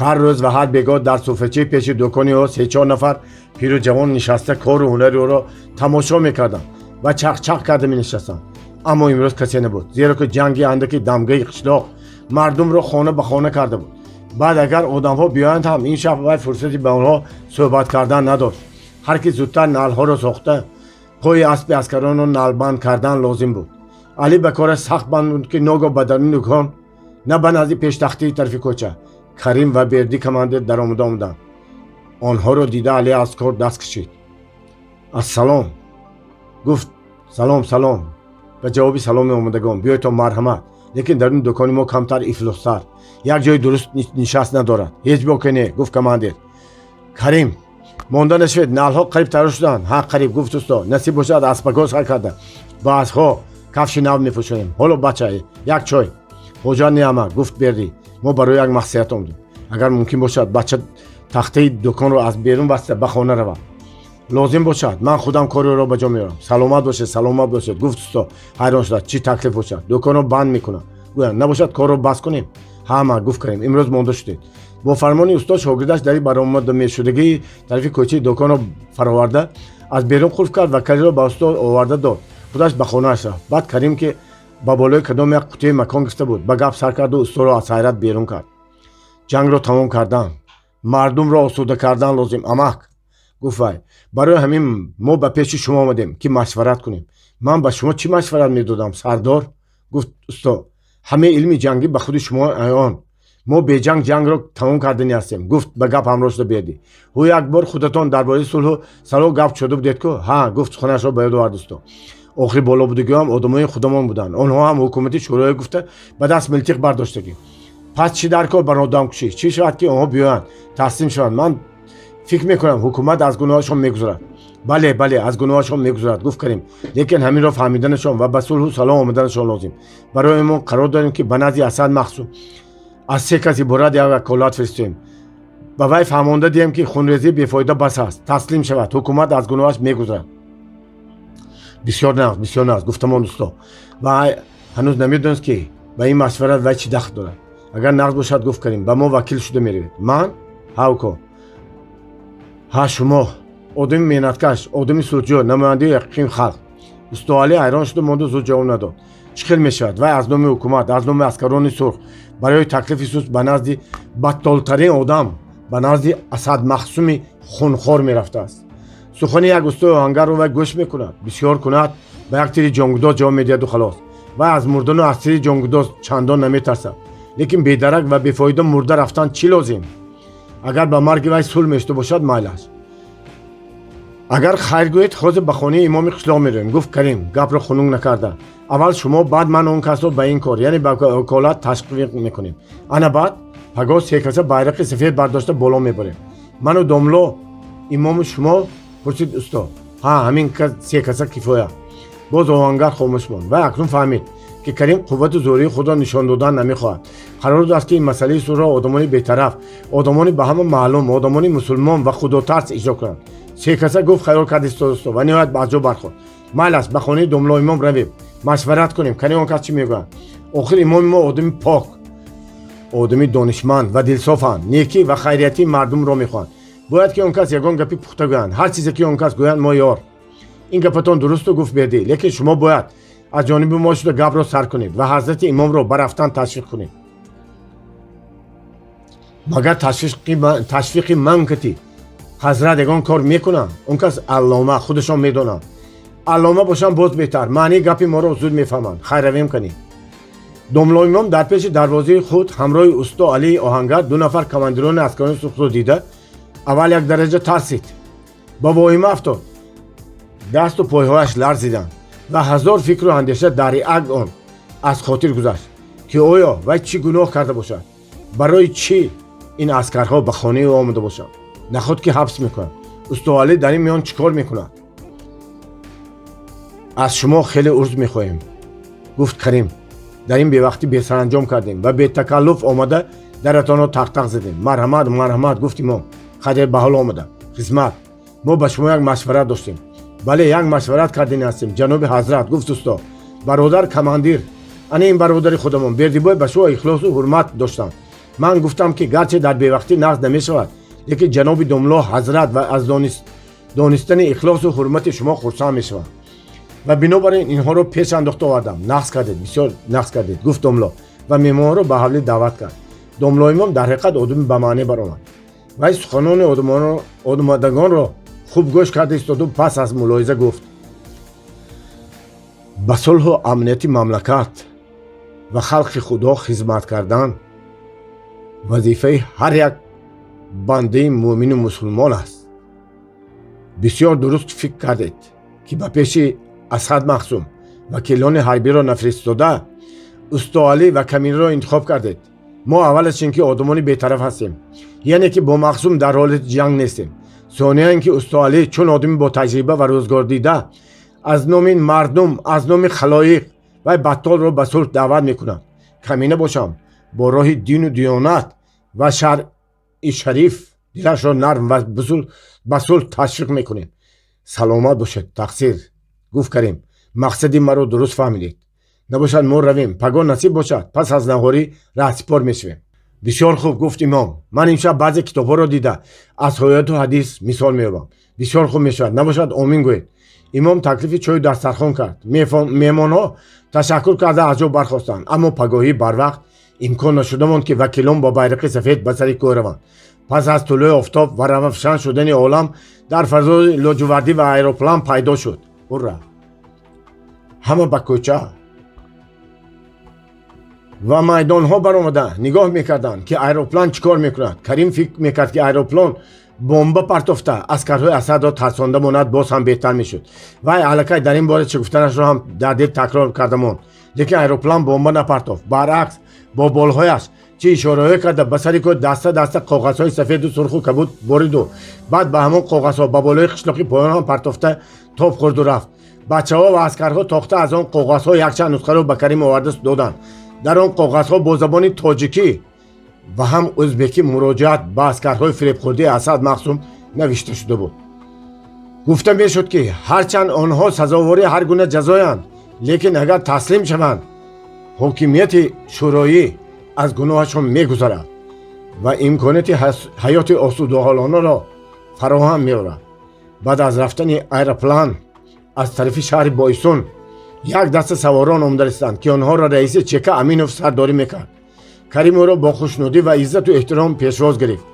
Ҳар рӯз ва ҳар бегоҳ дар суфрачаи пеши дукони ӯ се-чор нафар пиру ҷавон нишаста, кору ҳунари ӯро тамошо мекарданд ва чақчақ карда менишастанд. Аммо имрӯз касе набуд, зеро ки ҷанги андаки дамгаи қишлоқ мардумро хона ба хона карда буд. Баъд агар одамҳо биёянд ҳам, ин шаб вай фурсати ба онҳо суҳбат кардан надошт. Ҳар ки зудтар налҳоро сохта, пои аспи аскаронро налбанд кардан лозим буд. Алӣ ба кораш сахт банд буд, ки ногоҳ ба даруни дукон, на ба назди пештахтии тарафи кӯча, Карим ва Бердӣ командир даромада омаданд. Онҳоро дида, Алӣ аз кор даст кашид. «Ассалом», гуфт. «Салом, салом», ба ҷавоби саломи омадагон. «Биёйтон, марҳамат, лекин даруни дукони мо камтар ифлостар, як ҷои дуруст нишаст надорад». «Ҳеҷ боке не», гуфт командир. «Карим, монда нашавед, налҳо қариб тайёр шуданд». «Ҳа, қариб», гуфт усто. «Насиб бошад, аз пагоҳ сар карда ба аспҳо кафши нав мепӯшонем. Ҳоло, бача, як чой». «Ҳоҷат не, амак», гуфт Бердӣ. «Мо барои як маслиҳат омадем. Агар мумкин бошад, бача тахтаи дуконро аз берун баста, ба хона равад. Лозим бошад, ман худам кореро ба ҷо меорам». «Саломат бошед, саломат бошед», гуфт усто, ҳайрон шуда. «Чӣ таклиф бошад?» «Дуконро банд мекунам», гӯянд. «Набошад, корро бас кунем?» «Ҳама», гуфт Карим. «Имрӯз монда шудед». Бо фармони устод шогирдаш дари баромадамешудагии тарафи кӯчаи дуконро фароварда, аз берун қулф кард ва калидро ба устод оварда дод. Худаш ба хонааш рафт. Баъд Карим, ки ба болои кадом як қутии макон гирифта буд, ба гап сар карду усторо аз ҳайрат берун кард. «Ҷангро тамом кардан, мардумро осуда кардан лозим, амак», гуфт вай. «Барои ҳамин мо ба пеши шумо омадем, ки машварат кунем». «Ман ба шумо чӣ машварат медодам, сардор?» гуфт усто. «Ҳамаи илми ҷангӣ ба худи шумо аён. Мо беҷанг ҷангро тамом кардани ҳастем», гуфт ба гап ҳамроҳ шуда Бердӣ. «Ҳу, як бор худатон дар бораи сулҳу салоҳ гап шуда будед ку?» «Ҳа», гуфт суханашро ба ёд овард усто. «Охири болобудагиҳоам одамои худамон буданд. Онҳо ҳам ҳукумати шӯроӣ гуфта, ба даст милтиқ бардоштагӣ. Пас чӣ дар кор бар одамкушӣ? Чӣ шавад, ки онҳо биёянд, таслим шаванд? Ман фикр мекунам, ҳукумат аз гуноҳашон мегузарад». «Бале, бале, аз гуноҳашон мегузарад», гуфт Карим. «Лекин ҳаминро фаҳмиданашон ва ба сулҳу салоҳ омаданашон лозим. Барои мо қарор дорем, ки ба назди Асад Махсум аз се кас иборат як ваколат фиристем, ба вай фаҳмонда диҳем, ки хунрезӣ бефоида бас аст, таслим шавад, ҳукумат аз гуноҳаш мегузарад». «Бисёр нағз, бисёр нағз», гуфтамон усто ва ҳанӯз намедонист, ки ба ин машварат вай чӣ дахл дорад. «Агар нағз бошад, гуфт Карим, ба мо вакил шуда меравед». «Ман?» «Ҳа, уко, ҳа, шумо. Одами меҳнаткаш, одами сулҳҷӯ, намояндаи ҳақиқии халқ». Устоалӣ ҳайрон шуда монду, зуд ҷавоб надод. Чӣ хел мешавад, вай аз номи ҳукумат, аз номи аскарони сурх барои таклифи сулҳ ба назди баттолтарин одам, ба назди Асад Махсуми хунхор мерафтааст? Сухани як устои оҳангарро вай гӯш мекунад, бисёр кунад, ба як тири ҷонгудоз ҷавоб медиҳаду халос. Вай аз мурдану аз тири ҷонгудоз чандон наметарсад, лекин бедарак ва бефоида мурда рафтан чӣ лозим? Агар ба марги вай сулҳ мешуда бошад, майлаш. «Агар хайр гӯед, ҳозир ба хонаи имоми қишлоқ меравем», гуфт Карим, гапро хунук накарда. «Аввал шумо, баъд ман он касро ба ин кор, яъне ба ваколат ташвиқ мекунем. Ана баъд пагоҳ се каса байрақи сафед бардошта боло мебарем». «Ману домло имому шумо?» пурсид усто. «Ҳа, ҳамин се каса кифоя». Боз оҳангар хомӯш монд. Вай акнун фаҳмид, ки Карим қуввату зӯрии худро нишон додан намехоҳад. Қарор будааст, ки ин масъалаи сулҳро одамони бетараф, одамони ба ҳама маълум, одамони мусулмон ва худотарс иҷро кунанд. «Се каса», гуфт, хаёл кард истодусто ва ниҳоят аз ҷо бархост. «Майл аст, ба хонаи домло имом равем, машварат кунем, кани он кас чӣ мегӯянд. Охир имоми мо одами пок, одами донишманд ва дилсофанд, некӣ ва хайриятии мардумро мехоҳанд. Бояд ки он кас ягон гапи пухта гӯянд. Ҳар чизе ки он кас гӯянд, мо ёр». «Ин гапатон дурусту, гуфт Бердӣ, «лекин шумо бояд аз ҷониби мо шуда гапро сар кунед ва ҳазрати имомро ба рафтан ташвиқ кунед». «Магар ташвиқи ман кати ҳазрат ягон кор мекунанд? Он кас аллома, худашон медонанд». «Аллома бошанд, боз беҳтар, маънии гапи моро зуд мефаҳманд. Хайр, равем кунем». Домлоимом дар пеши дарвозаи худ ҳамроҳи усто Алии оҳангар ду нафар командирони аскарони сурхро дида, аввал як дараҷа тарсид, ба воҳима афтод, дасту пойҳояш ларзиданд ва ҳазор фикру андеша дар як он аз хотир гузашт, ки оё вай чӣ гуноҳ карда бошад, барои чӣ ин аскарҳо ба хонаи ӯ омада бошанд, наход ки ҳабс мекунанд, устоалӣ дар ин миён чӣ кор мекунад? Аз шумо хеле узр мехоҳем, гуфт Карим, дар ин бевақтӣ бесаранҷом кардем ва бетакаллуф омада даратонро тақтақ задем. Марҳамат, марҳамат, гуфт имом, қадре ба ҳол омада. Хизмат, мо ба шумо як машварат доштем. Бале, як машварат кардани ҳастем, ҷаноби ҳазрат, гуфт усто. Бародар командир, ана ин бародари худамон Бердибой ба шумо ихлосу ҳурмат доштанд. Ман гуфтам, ки гарче дар бевақтӣ нағз намешавад, лекин ҷаноби домло ҳазрат ва аз донистани ихлосу ҳурмати шумо хурсанд мешаванд ва бинобар ин инҳоро пеш андохта овардам. Нағз кардед, бисёр нағз кардед, гуфт домло ва меҳмонро ба ҳавлӣ даъват кард. Домлоимом дар ҳақиқат одами ба маъне баромад. Вай суханони омадагонро хуб гӯш карда истоду пас аз мулоҳиза гуфт: ба сулҳу амнияти мамлакат ва халқи худо хизмат кардан вазифаи ҳар як бандаи мӯъмину мусулмон аст. Бисёр дуруст фикр кардед, ки ба пеши Асад Махсум вакилони ҳарбиро нафиристода, Устоалӣ ва Каминро интихоб кардед. Мо аввалаш ин ки одамони бетараф ҳастем, яъне ки бо Махсум дар ҳолати ҷанг нестем. Сониян ин ки Устоалӣ чун одами бо таҷриба ва рӯзгордида аз номи мардум, аз номи халоиқ вай баттолро ба сулҳ даъват мекунад. Камина бошам, бо роҳи дину диёнат ва шаръи шариф дилашро нарм ва ба сулҳ ташвиқ мекунем. Саломат бошед, тақсир, гуфт Карим, мақсади маро дуруст фаҳмидед. Набошад, мо равем, пагоҳ насиб бошад, пас аз наҳорӣ раҳсипор мешавем. Бисёр хуб, гуфт имом, ман имшаб баъзе китобҳоро дида аз ояту ҳадис мисол меёбам. Бисёр хуб мешавад. Набошад, омин гӯед. Имом таклифи чою дастархон кард. Меҳмонҳо ташаккур карда аз ҷо бархостанд, аммо пагоҳӣ барвақт имкон нашуда монд, ки вакилон бо байрақи сафед ба сари кӯҳ раванд. Пас аз тулӯи офтоб ва равшан шудани олам дар фазои лоҷувардӣ ва аэроплан пайдо шуд. Ура! Ҳама ба кӯча ва майдонҳо баромада нигоҳ мекарданд, ки аэроплан чӣ кор мекунад. Карим фикр мекард, ки аэроплан бомба партофта аскарҳои Асадро тарсонда монад, боз ҳам беҳтар мешуд. Вай аллакай дар ин бора чӣ гуфтанашро ҳам дар дил такрор карда монд. Лекин аэроплан бомба напартофт, баръакс, бо болҳояш чӣ ишораҳое карда, ба сари кӯҳ даста даста коғазҳои сафеду сурху кабуд бориду баъд ба ҳамон коғазҳо ба болои қишлоқи поён ҳам партофта, тоб хӯрду рафт. Бачаҳо ва аскарҳо тохта аз он коғазҳо якчанд нусхаро ба Карим оварда доданд. Дар он коғазҳо бо забони тоҷикӣ ва ҳам ӯзбекӣ муроҷиат ба аскарҳои фиребхӯрдии Асад Махсум навишта шуда буд. Гуфта мешуд, ки ҳарчанд онҳо сазовори ҳар гуна ҷазоянд, лекин агар таслим шаванд, ҳокимияти шӯроӣ аз гуноҳашон мегузарад ва имконияти ҳаёти осудаҳолонаро фароҳам меорад. Баъд аз рафтани аэроплан аз тарафи шаҳри Бойсун як даста саворон омада расиданд, ки онҳоро раиси ЧК Аминов сардорӣ мекард. Карим ӯро бо хушнудӣ ва иззату эҳтиром пешвоз гирифт.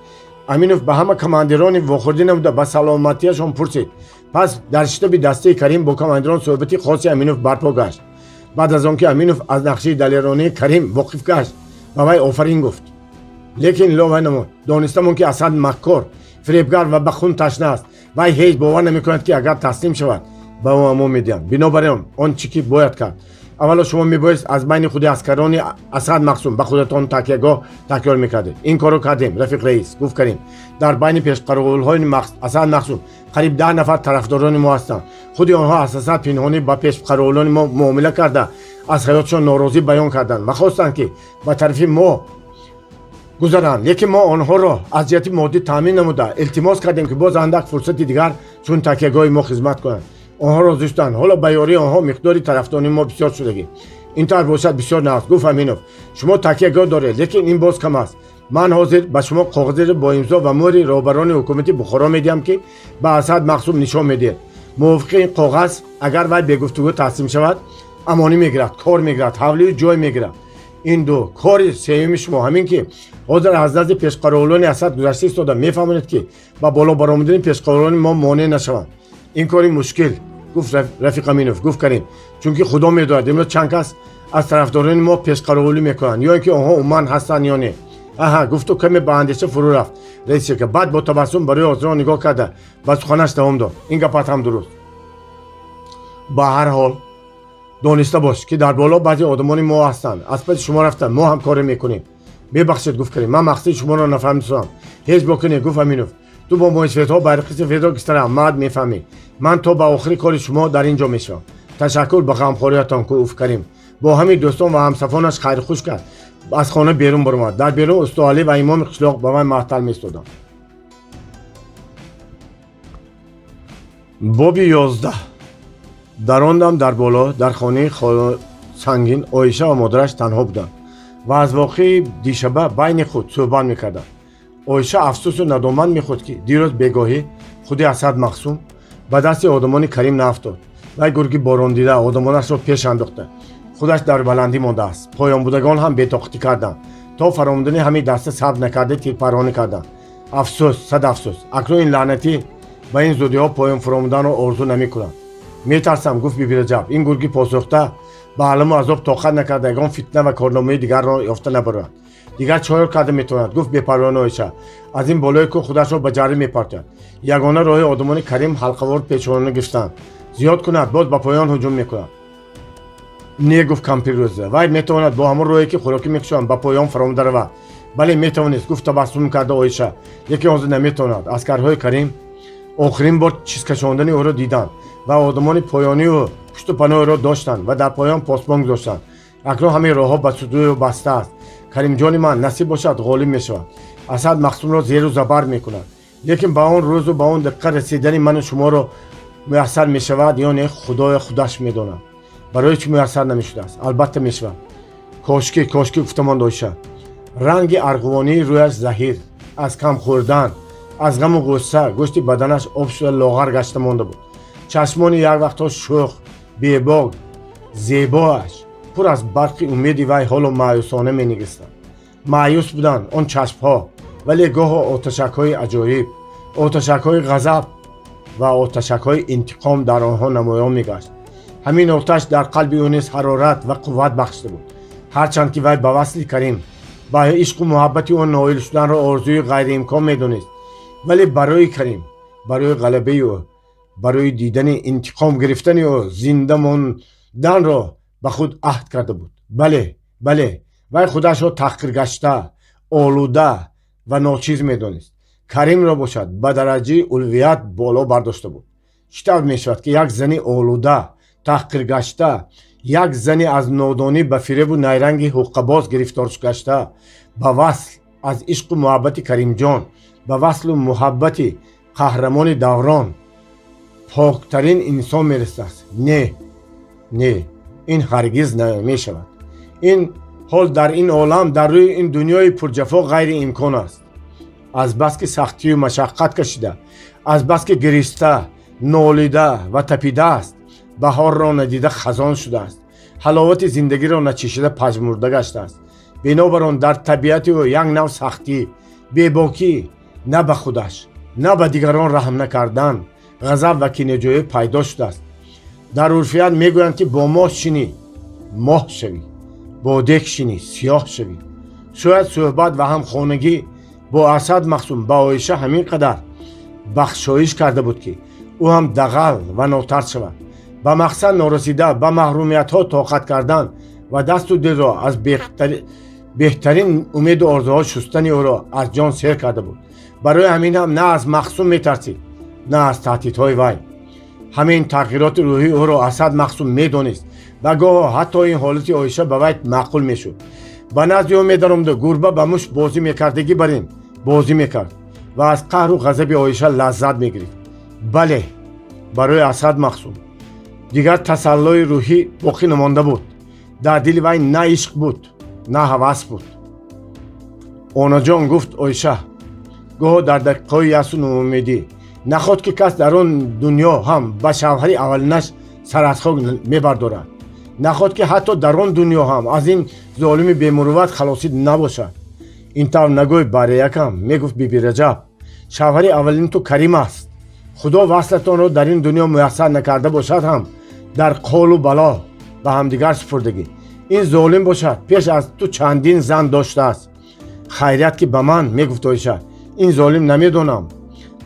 Аминов ба ҳама командирони вохӯрдӣ намуда, ба саломатиашон пурсид. Пас дар штаби дастаи Карим бо командирон суҳбати хоси Аминов барпо гашт. Баъд аз он ки Аминов аз нақшаи далеронии Карим воқиф гашт, ба вай офарин гуфт, лекин илова намуд: донистамон, ки Асад маккор, фиребгар ва ба хун ташна аст. Вай ҳеҷ бовар намекунад, ки агар таслим шавад, ба ӯ амон медиҳанд. Бинобар ин он чӣ ки бояд кард: аввало, шумо мебоист аз байни худи аскарони Асад Махсум ба худатон такягоҳ такёр мекардед. Ин корро кардем, рафиқ раис, гуфт Карим. Дар байни пешқаровулҳои Асад Махсум қариб 10 нафар тарафдорони мо ҳастанд. Худи онҳо аз Асад пинҳонӣ ба пешқаровулони мо муомила карда, аз ҳаётшон норозӣ баён карданд ва хостанд, ки ба тарафи мо гузаранд, лекин мо онҳоро аз ҷиҳати моддӣ таъмин намуда, илтимос кардем, ки боз андак фурсати дигар чун такягоҳи мо хизмат кунанд. Онҳо розӣ шуданд. Ҳоло ба ёрии онҳо миқдори тарафдорони мо бисёр шудагӣ. Ин тавр бошад, бисёр нағз, гуфт Аминов. Шумо такягоҳ доред, лекин ин боз кам аст. Ман ҳозир ба шумо коғазеро бо имзо ва мӯҳри роҳбарони ҳукумати Бухоро медиҳам, ки ба Асад Махсум нишон медиҳед. Мувофиқи ин коғаз, агар вай бегуфтугӯ таслим шавад, амонӣ мегирад, кор мегирад, ҳавлию ҷой мегирад. Ин ду. Кори сеюми шумо ҳамин, ки ҳозир аз назди пешқаровулони Асад гузашта истода, мефаҳмонед, ки ба боло баромадани пешқаровулони мо монеъ нашаванд. Ин кори мушкил, гуфт рафиқ Аминов, гуфт Карим, чунки худо медонад, имрӯз чанд кас Аз тарафдорони мо пешқаровулӣ мекунанд, ё ин ки онҳо умуман ҳастанд ё не. Аҳа, гуфту каме ба андеша фурӯ рафт раиси ширкат. Баъд бо табассум ба рӯи ҳозирон нигоҳ карда, ба суханаш давом дод: ин гапат ҳам дуруст. Ба ҳар ҳол, дониста бош, ки дар боло баъзе одамони мо ҳастанд, аз паси шумо рафтанд. Мо ҳам коре мекунем. Мебахшед, гуфт Карим, ман мақсади шуморо нафаҳмидам. Ҳеҷ боке не, гуфт Аминов. Ту бо моисафедҳо байрақи сафедро гистара мад мефаҳмӣ. Ман то ба охири кори шумо дар ин ҷо мешавам. Ташаккур ба ғамхориятон, гуфт Карим. Бо ҳамин дӯстон ва ҳамсафонаш хайрхуш кард, аз хона берун баромад. Дар берун Устоалӣ ва имоми қишлоқ ба вай маҳтал меистоданд. Боби 11. Дар он дам дар боло, дар хонаи сангин, Оиша ва модараш танҳо буданд ва аз воқеи дишаба байни худ суҳбат мекарданд. Оиша афсӯсу надомат мехӯрд, ки дирӯз бегоҳӣ худи Асад Мақсум ба дасти одамони Карим наафтод. Вай гурги борондида одамонашро пеш андохта, худаш дар баландӣ мондааст. Поёнбудагон ҳам бетоқатӣ карданд, то фаромадани ҳамин даста сабр накарда, тирпарронӣ карданд. Афсӯс, сад афсӯс, акнун ин лаънатӣ ба ин зудиҳо поён фуромаданро орзу намекунанд. Метарсам, гуфт Биби Раҷаб, ин гурги посӯхта ба аламу азоб тоқат накарда, ягон фитна ва корномаи дигарро ёфта набарад. Дигар чӣ карда метавонад? Гуфт бепарвони Оиша. Аз ин болои кӯҳ худашро ба ҷарӣ мепартояд. Ягона роҳи одамони Карим ҳалқавор пешонона гирифтанд. Зиёд кунад, боз ба поён ҳуҷум мекунад. Не, гуфт кампир Рӯза, вай метавонад бо ҳамон роҳе, ки хӯрокӣ мекушанд, ба поён фаромада равад. Бале, метавонист, гуфт табассум карда Оиша, лекин ҳозир наметавонад. Аскарҳои Карим охирин бор чизкашондани ӯро диданд ва одамони поёнию пушту паноҳиро доштанд ва дар поён посбон гузоштанд. Акнун ҳамин роҳҳо ба сӯи ӯ баста аст. Каримҷони ман, насиб бошад, ғолиб мешавад, Асад Мақсумро зеру забар мекунад. Лекин ба он рӯзу ба он дақиқа расидани ману шуморо муяссар мешавад ё не, Худоя худаш медонад. Барои чӣ муяссар намешудааст? Албатта мешавад. Кошкӣ, кошкӣ, гуфта монд Оиша. Ранги арғувонии рӯяш заҳир аз кам хӯрдан, аз ғаму ғусса гӯшти баданаш об шуда, лоғар гашта монда буд. Чашмони як вақтҳо шӯх, бебок, зебоаш пур аз барқи умеди вай ҳоло маъюсона менигаристанд. Маъюс буданд он чашмҳо, вале гоҳо оташакҳои аҷоиб, оташакҳои ғазаб ва оташакҳои интиқом дар онҳо намоён мегашт. Ҳамин оташ дар қалби ӯ низ ҳарорат ва қувват бахшида буд. Ҳарчанд ки вай ба васли Карим, ба ишқу муҳаббати ӯ ноил шуданро орзуи ғайриимкон медонист, вале барои Карим, барои ғалабаи ӯ, барои дидани интиқом гирифтани ӯ зинда монданро ба худ аҳд карда буд. Бале, бале, вай худашро таҳқиргашта, олуда ва ночиз медонист. Каримро бошад, ба дараҷаи улвият боло бардошта буд. Чӣ тавр мешавад, ки як зани олуда, таҳқиргашта, як зани аз нодонӣ ба фиребу найранги ҳуққабоз гирифтор гашта, ба васл аз ишқу муҳаббати Каримҷон, ба васлу муҳаббати қаҳрамони даврон, поктарин инсон мерасад? Не, не, ин ҳаргиз намешавад. Ин ҳол дар ин олам, дар рӯи ин дунёи пурҷафо ғайриимкон аст. Азбаски сахтию машаққат кашида, азбаски гириста, нолида ва тапидааст, баҳорро надида хазон шудааст, ҳаловати зиндагиро начишида пажмурда гаштааст. Бинобар он дар табиати ӯ як нав сахтӣ, бебокӣ, на ба худаш, на ба дигарон раҳм накардан, ғазаб ва кинаҷӯӣ пайдо шудааст. Дар урфият мегӯянд, ки бо моҳ шинӣ, моҳ шавӣ, бо дег шинӣ, сиёҳ шавӣ. Шояд суҳбат ва ҳамхонагӣ бо Асад Мақсум ба Оиша ҳамин қадар бахшоиш карда буд, ки ӯ ҳам дағал ва нотарс шавад. Ба мақсад норасида, ба маҳрумиятҳо тоқат кардан ва дасту дилро аз беҳтарин умеду орзуҳо шустани ӯро аз ҷон сер карда буд. Барои ҳамин ҳам на аз Мақсум метарсид, на аз таҳдидҳои вай. Ҳамин тағйироти рӯҳии ӯро Асад Мақсум медонист ва гоҳо ҳатто ин ҳолати Оиша ба вай маъқул мешуд. Ба назди ӯ медаромду гурба ба муш бозӣ мекардагӣ бар ин бозӣ мекард ва аз қаҳру ғазаби Оиша лаззат мегирифт. Бале, барои Асад Мақсум дигар тасаллои рӯҳӣ боқӣ намонда буд. Дар дили вай на ишқ буд, на ҳавас буд. Онаҷон, гуфт Оиша гоҳо дар дақиқаҳои яъсу ноумедӣ, наход ки кас дар он дунё ҳам ба шавҳари аввалинаш сар аз хок мебардорад? Наход ки ҳатто дар он дунё ҳам аз ин золими бемурувват халосӣ набошад? Ин тавр нагӯй, бареякам, мегуфт Биби Раҷаб. Шавҳари аввалини ту Карим аст. Худо васлатонро дар ин дунё муяссар накарда бошад ҳам, дар қолу бало ба ҳамдигар супурдагӣ. Ин золим бошад, пеш аз ту чандин зан доштааст. Хайрият, ки ба ман мегуфт Оиша. Ин золим намедонам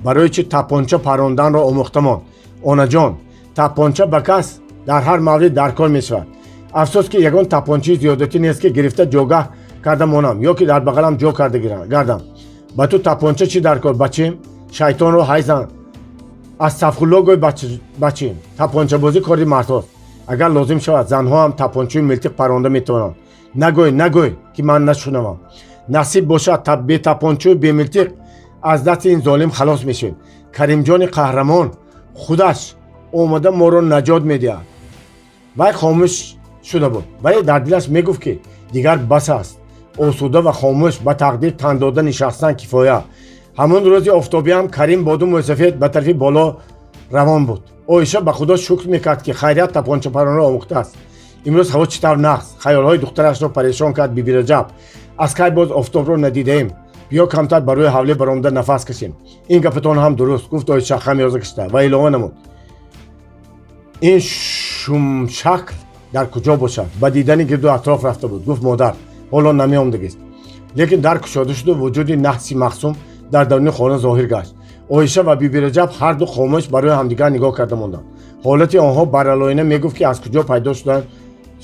барои чӣ тапонча паронданро омӯхта монд. Онаҷон, тапонча ба кас дар ҳар маврид дар кор мешавад. Афсӯс, ки ягон тапончаи зиёдатӣ нест, ки гирифта ҷогаҳ карда монам ё ки дар бағалам ҷо карда гардам. Ба ту тапонча чӣ дар кор, бачим? Шайтонро ҳайзан, астағфирулло гӯй, бачим. Тапончабозӣ кори мардҳост. Агар лозим шавад, занҳо ҳам тапончаю милтиқ паронда метавонанд. Нагӯй, нагӯй, ки ман нашунавам. Насиб бошад, бетапончаю бемилтиқ аз дасти ин золим халос мешавем. Каримҷони қаҳрамон худаш омада моро наҷот медиҳад. Вай хомӯш шуда буд, вале дар дилаш мегуфт, ки дигар бас аст. Осуда ва хомӯш ба тақдир тан дода нишастан кифоя. Ҳамон рӯзи офтобиам Карим бо ду мӯйсафед ба тарафи боло равон буд. Оиша ба Худо шукр мекард, ки хайрият тапончапаронро омӯхтааст. Имрӯз ҳаво чӣ тавр нағз! Хаёлҳои духтарашро парешон кард Бибираҷаб. Аз кай боз офтобро надидаем? Биё, камтар ба рӯи ҳавлӣ баромада нафас кашем. Ин гапатон ҳам дуруст, гуфт Оиша хамёза кашида ва илова намуд: ин шумшакл дар куҷо бошад? Ба дидани гирду атроф рафта буд, гуфт модар. Ҳоло намеомдагист. Лекин дар кушода шуду вуҷуди наҳси Махсум дар даруни хона зоҳир гашт. Оиша ва Бибираҷаб ҳарду хомӯш барои ҳамдигар нигоҳ карда монданд. Ҳолати онҳо баралоина мегуфт, ки аз куҷо пайдо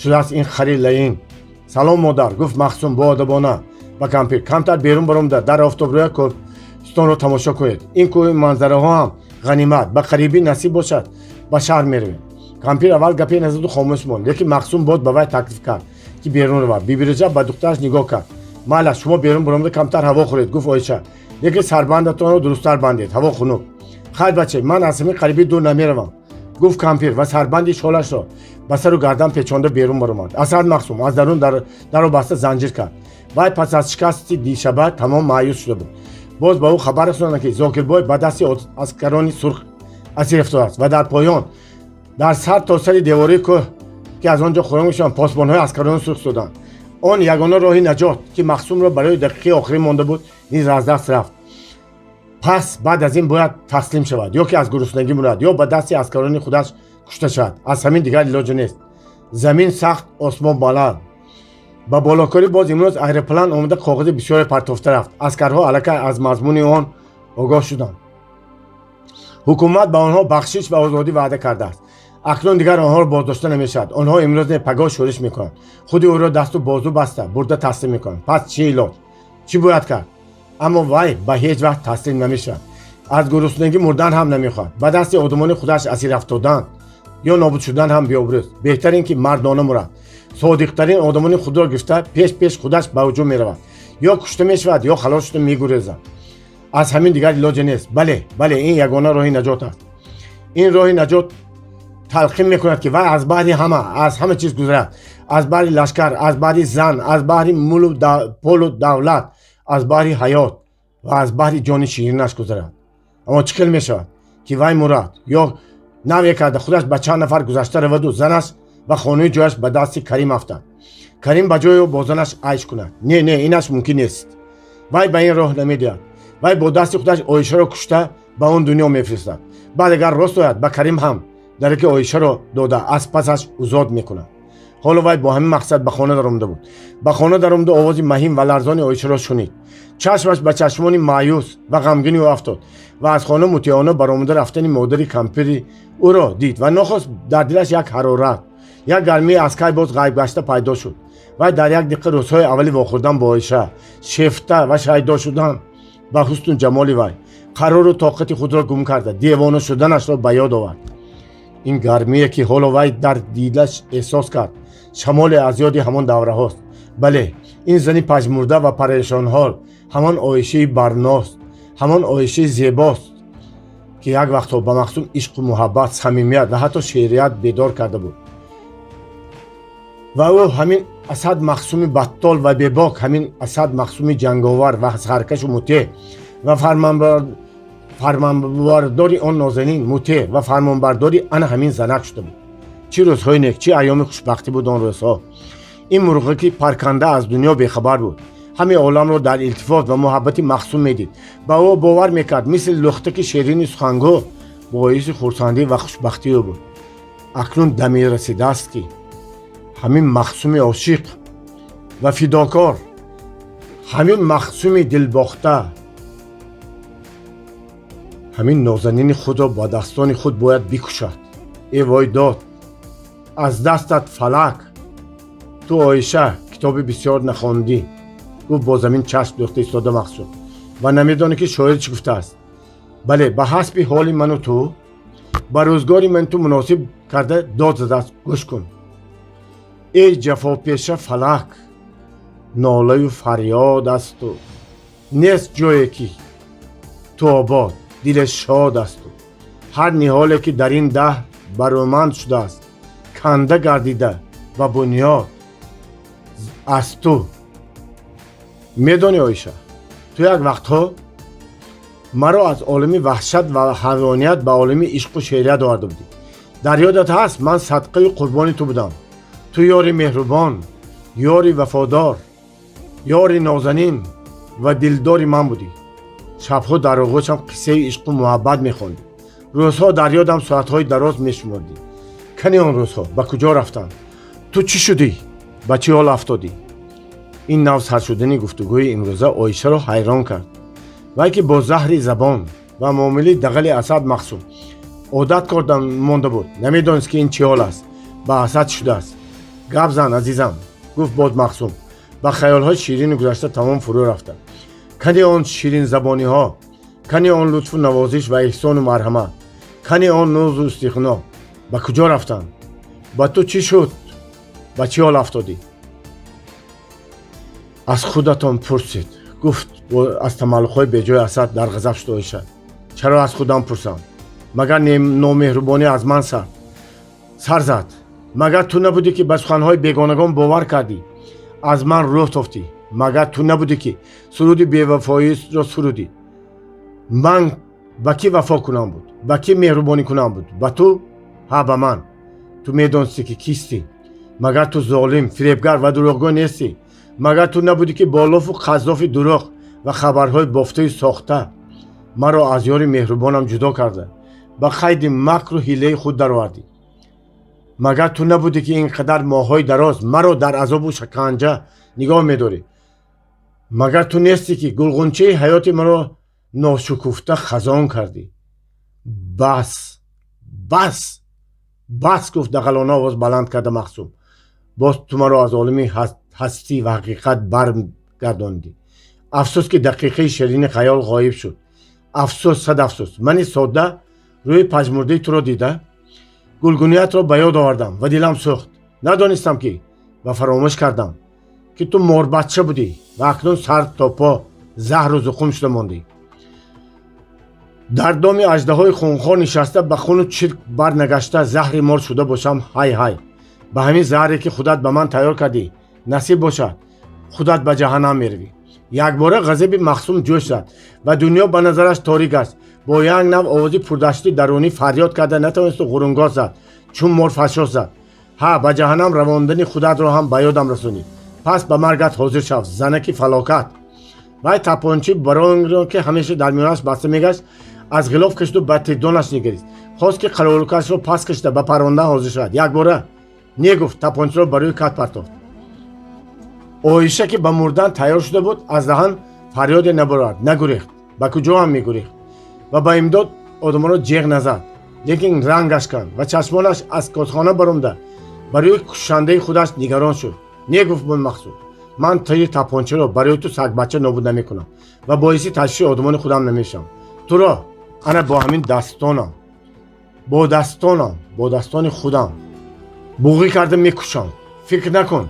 шудааст ин хари лаин. Салом, модар, гуфт Махсум боадабона ба кампир. Камтар берун баромада дар офтобрӯя кӯҳистонро тамошо кунед. Ин кӯҳи манзараҳо ҳам ғанимат. Ба қарибӣ, насиб бошад, ба шаҳр меравем. Кампир аввал гапе назаду хомӯш монд, лекин Махсум боз ба вай таклиф кард, ки берун равад. Бибираҷаб ба духтараш нигоҳ кард. Майла, шумо берун баромада камтар ҳаво хӯред, гуфт Оиша. Лекин сарбандатонро дурусттар бандед, ҳаво хунук. Хайр, баче, ман аз ҳамин қарибӣ дур намеравам, гуфт кампир ва сарбанди шолашро ба сару гардан печонда берун баромад. Асад Махсум аз дарун даро баста занҷир кард. Вай пас аз шикасти дишаба тамом маъюс шуда буд. Боз ба ӯ хабар расонанд, ки Зокирбой ба дасти аскарони сурх асир афтодааст ва дар поён, дар сар то сари девории кӯҳ, ки аз он ҷо хӯрок мешаванд, посбонҳои аскарони сурх истоданд. Он ягона роҳи наҷот, ки Махсумро барои дақиқаи охирин монда буд, низ аз даст рафт. Пас баъд аз ин бояд таслим шавад ё ки аз гуруснагӣ мурад, ё ба дасти аскарони худаш кушта шавад. Аз ҳамин дигар илоҷе нест. Замин сахт, осмон баланд. Ба болокорӣ боз имрӯз аэроплан омада коғази бисёре партофта рафт. Аскарҳо аллакай аз мазмуни он огоҳ шуданд. Ҳукумат ба онҳо бахшиш ва озодӣ ваъда кардааст. Акнун дигар онҳоро боздошта намешавад. Онҳо имрӯз не, пагоҳ шӯриш мекунанд. Худи ӯро дасту бозу баста бурда таслим мекунанд. Пас чӣ илоҷ? Чӣ бояд кард? Аммо вай ба ҳеҷ вақт таслим намешавад. Аз гуруснагӣ мурдан ҳам намехоҳад. Ба дасти одамони худаш асир афтодан ё нобуд шудан ҳам беобрӯст. Беҳтар ин ки мардона мурад. Содиқтарин одамони худро гирифта, пеш пеш худаш ба ҳуҷум меравад. Ё кушта мешавад, ё халос шуда мегурезад. Аз ҳамин дигар илоҷе нест. Бале, бале, ин ягона роҳи наҷот аст. Ин роҳи наҷот талқин мекунад, ки вай аз баҳри ҳама, аз ҳама чиз гузарад: аз баҳри лашкар, аз баҳри зан, аз баҳри мулу полу давлат, аз баҳри ҳаёт ва аз баҳри ҷони ширинаш гузарад. Аммо чӣ хел мешавад, ки вай мурад ё наве карда худаш ба чанд нафар гузашта раваду занаш ва хонаи ҷояш ба дасти Карим афтад? Карим ба ҷои ӯ бо занаш айш кунад? Не, не, инаш мумкин нест. Вай ба ин роҳ намедиҳад. Вай бо дасти худаш Оишаро кушта ба он дунё мефиристад. Баъд агар рост ояд, ба Карим ҳам дараки Оишаро дода, аз пасаш озод мекунад. Ҳоло вай бо ҳамин мақсад ба хона даромада буд. Ба хона даромада овози маҳин ва ларзони Оишаро шунид. Чашмаш ба чашмони маъюс ва ғамгини ӯ афтод ва аз хона мутеона баромада рафтани модари кампири ӯро дид ва нохост дар дилаш як ҳарорат, як гармии аз кай боз ғайб гашта пайдо шуд. Вай дар як дақиқа рӯзҳои аввали вохӯрдан бо Оиша, шефта ва шайдо шудан ба ҳусну ҷамоли вай, қарору тоқати худро гум карда, девона шуданашро ба ёд овард. Ин гармие, ки ҳоло вай дар дилаш эҳсос кард, шамоле аз ёди ҳамон давраҳост. Бале, ин зани пажмурда ва парешонҳол ҳамон Оишаи барност, ҳамон Оишаи зебост, ки як вақтҳо ба Махсум ишқу муҳаббат, самимият ва ҳатто шеърият бедор карда буд. Ва ӯ ҳамин Асад Махсуми баттол ва бебок, ҳамин Асад Махсуми ҷанговар ва саркашу мутеъ ва фармонбардори он нозанин, мутеъ ва фармонбардори ана ҳамин занак шуда буд. Чӣ рӯзҳои нек, чӣ айёми хушбахтӣ буд он рӯзҳо! Ин мурғаки парканда аз дунё бехабар буд. Ҳамин оламро дар илтифот ва муҳаббати Махсум медид, ба ӯ бовар мекард, мисли лухтаки шерини сухангӯ боиси хурсандӣ ва хушбахтии ӯ буд. Акнун даме расидааст, ки Ҳамин Мақсуми ошиқ ва фидокор, ҳамин Мақсуми дилбохта ҳамин нозанини худро ба дастони худ бояд бикушад. Э вой дод аз дастат, фалак! Ту, Оиша, китоби бисёр нахондӣ, гуфт бо замин чашм дӯхта истода Мақсум, ва намедонӣ, ки шоир чӣ гуфтааст. Бале, ба ҳасби ҳоли ману ту, ба рӯзгори ман ту муносиб карда дод задааст. Гӯш кун: эй ҷафопеша фалак, нолаю фарёд асту, нест ҷое, ки ту обод, диле шод асту. Ҳар ниҳоле, ки дар ин даҳр барӯманд шудааст, канда гардида ва бунёд аз ту. Медонӣ, Оиша, ту як вақтҳо маро аз олами ваҳшат ва ҳайвоният ба олами ишқу шеърият оварда будӣ. Дар ёдат ҳаст, ман садқаю қурбони ту будам. Ту ёри меҳрубон, ёри вафодор, ёри нозанин ва дилдори ман будӣ. Шабҳо дар оғӯшам қиссаи ишқу муҳаббат мехондӣ, рӯзҳо дар ёдам соатҳои дароз мешумордӣ. Кани он рӯзҳо ба куҷо рафтанд? Ту чӣ шудӣ? Ба чӣ ҳол афтодӣ? Ин нав сар шудани гуфтугӯи имрӯза Оишаро ҳайрон кард. Вай, ки бо заҳри забон ва муомилаи дағали Асад Мақсум одат карда монда буд, намедонист, ки ин чӣ ҳол аст, ба Асад шудааст. Гап зан, азизам, гуфт боз Мақсум, ба хаёлҳои ширини гузашта тамом фурӯ рафта. Кани он ширинзабониҳо? Кани он лутфу навозиш ва эҳсону марҳамат? Кани он нозу истиғно? Ба куҷо рафтанд? Ба ту чӣ шуд? Ба чӣ ҳол афтодӣ? Аз худатон пурсед, гуфт аз тамаллуқҳои беҷои Асад дар ғазаб шуд Оиша. Чаро аз худам пурсам? Магар номеҳрубонӣ аз ман сар зад? Магар ту набудӣ, ки ба суханҳои бегонагон бовар кардӣ, аз ман рӯҳ тофтӣ? Магар ту набудӣ, ки суруди бевафоиро сурудӣ? Ман ба кӣ вафо кунам буд, ба кӣ меҳрубонӣ кунам буд? Ба ту? Ҳа, ба ман. Ту медонистӣ, ки кистӣ. Магар ту золим, фиребгар ва дурӯғгӯ нестӣ? Магар ту набудӣ, ки бо лофу қаззофи дурӯғ ва хабарҳои бофтаю сохта маро аз ёри меҳрубонам ҷудо карда, ба қайди макру ҳилаи худ даровардӣ? Магар ту набудӣ, ки ин қадар моҳҳои дароз маро дар азобу шаканҷа нигоҳ медорӣ? Магар ту нестӣ, ки гулғунчаи ҳаёти маро ношукуфта хазон кардӣ? Бас, бас, бас, гуфт дағалона овоз баланд карда Мақсум. Боз ту маро аз олами ҳастӣ ва ҳақиқат баргардондӣ. Афсӯс, ки дақиқаи ширини хаёл ғоиб шуд. Афсӯс, сад афсӯс! Мани содда рӯи пажмурдаи туро дида, гулгуниятро ба ёд овардам ва дилам сӯхт. Надонистам ки ва фаромӯш кардам, ки ту морбачча будӣ ва акнун сар то по заҳру зуқум шуда мондӣ. Дар доми аждаҳои хунхор нишаста, ба хуну чирк барнагашта, заҳри мор шуда бошам. Ҳай, ҳай! Ба ҳамин заҳре, ки худат ба ман тайёр кардӣ, насиб бошад, худат ба ҷаҳаннам меравӣ. Якбора ғазаби Мақсум ҷӯш зад ва дунё ба назараш торик аст. Бо як нав овози пурдашти дарунӣ фарёд карда натавонисту ғурунгоҳ зад, чун мор фашос зад: ҳа, ба ҷаҳаннам равондани худатро ҳам ба ёдам расонӣ. Пас ба маргат ҳозир шав, занаки фалокат! Вай тапончи баронро, ки ҳамеша дар миёнаш баста мегашт, аз ғилоф кашиду ба тирдонаш нигарист. Хост, ки қаровулкашро пас кашида, ба парондан ҳозир шавад. Якбора не гуфт, тапончиро ба рӯи кат партофт. Оиша, ки ба мурдан тайёр шуда буд, аз даҳан фарёде набаровард, нагурехт, ба куҷо ҳам мегурехт, ва ба имдод одамонро ҷеғ назад. Лекин рангаш канд ва чашмонаш аз косхона баромада, ба рӯи кушандаи худаш нигарон шуд. Не, гуфт бун Мақсуд, ман тири тапончаро барои ту, сагбача, нобуд намекунам ва боиси ташвиши одамони худам намешавам. Туро ана бо ҳамин дастонам, бо дастонам, бо дастони худам буғӣ карда мекушам. Фикр накун,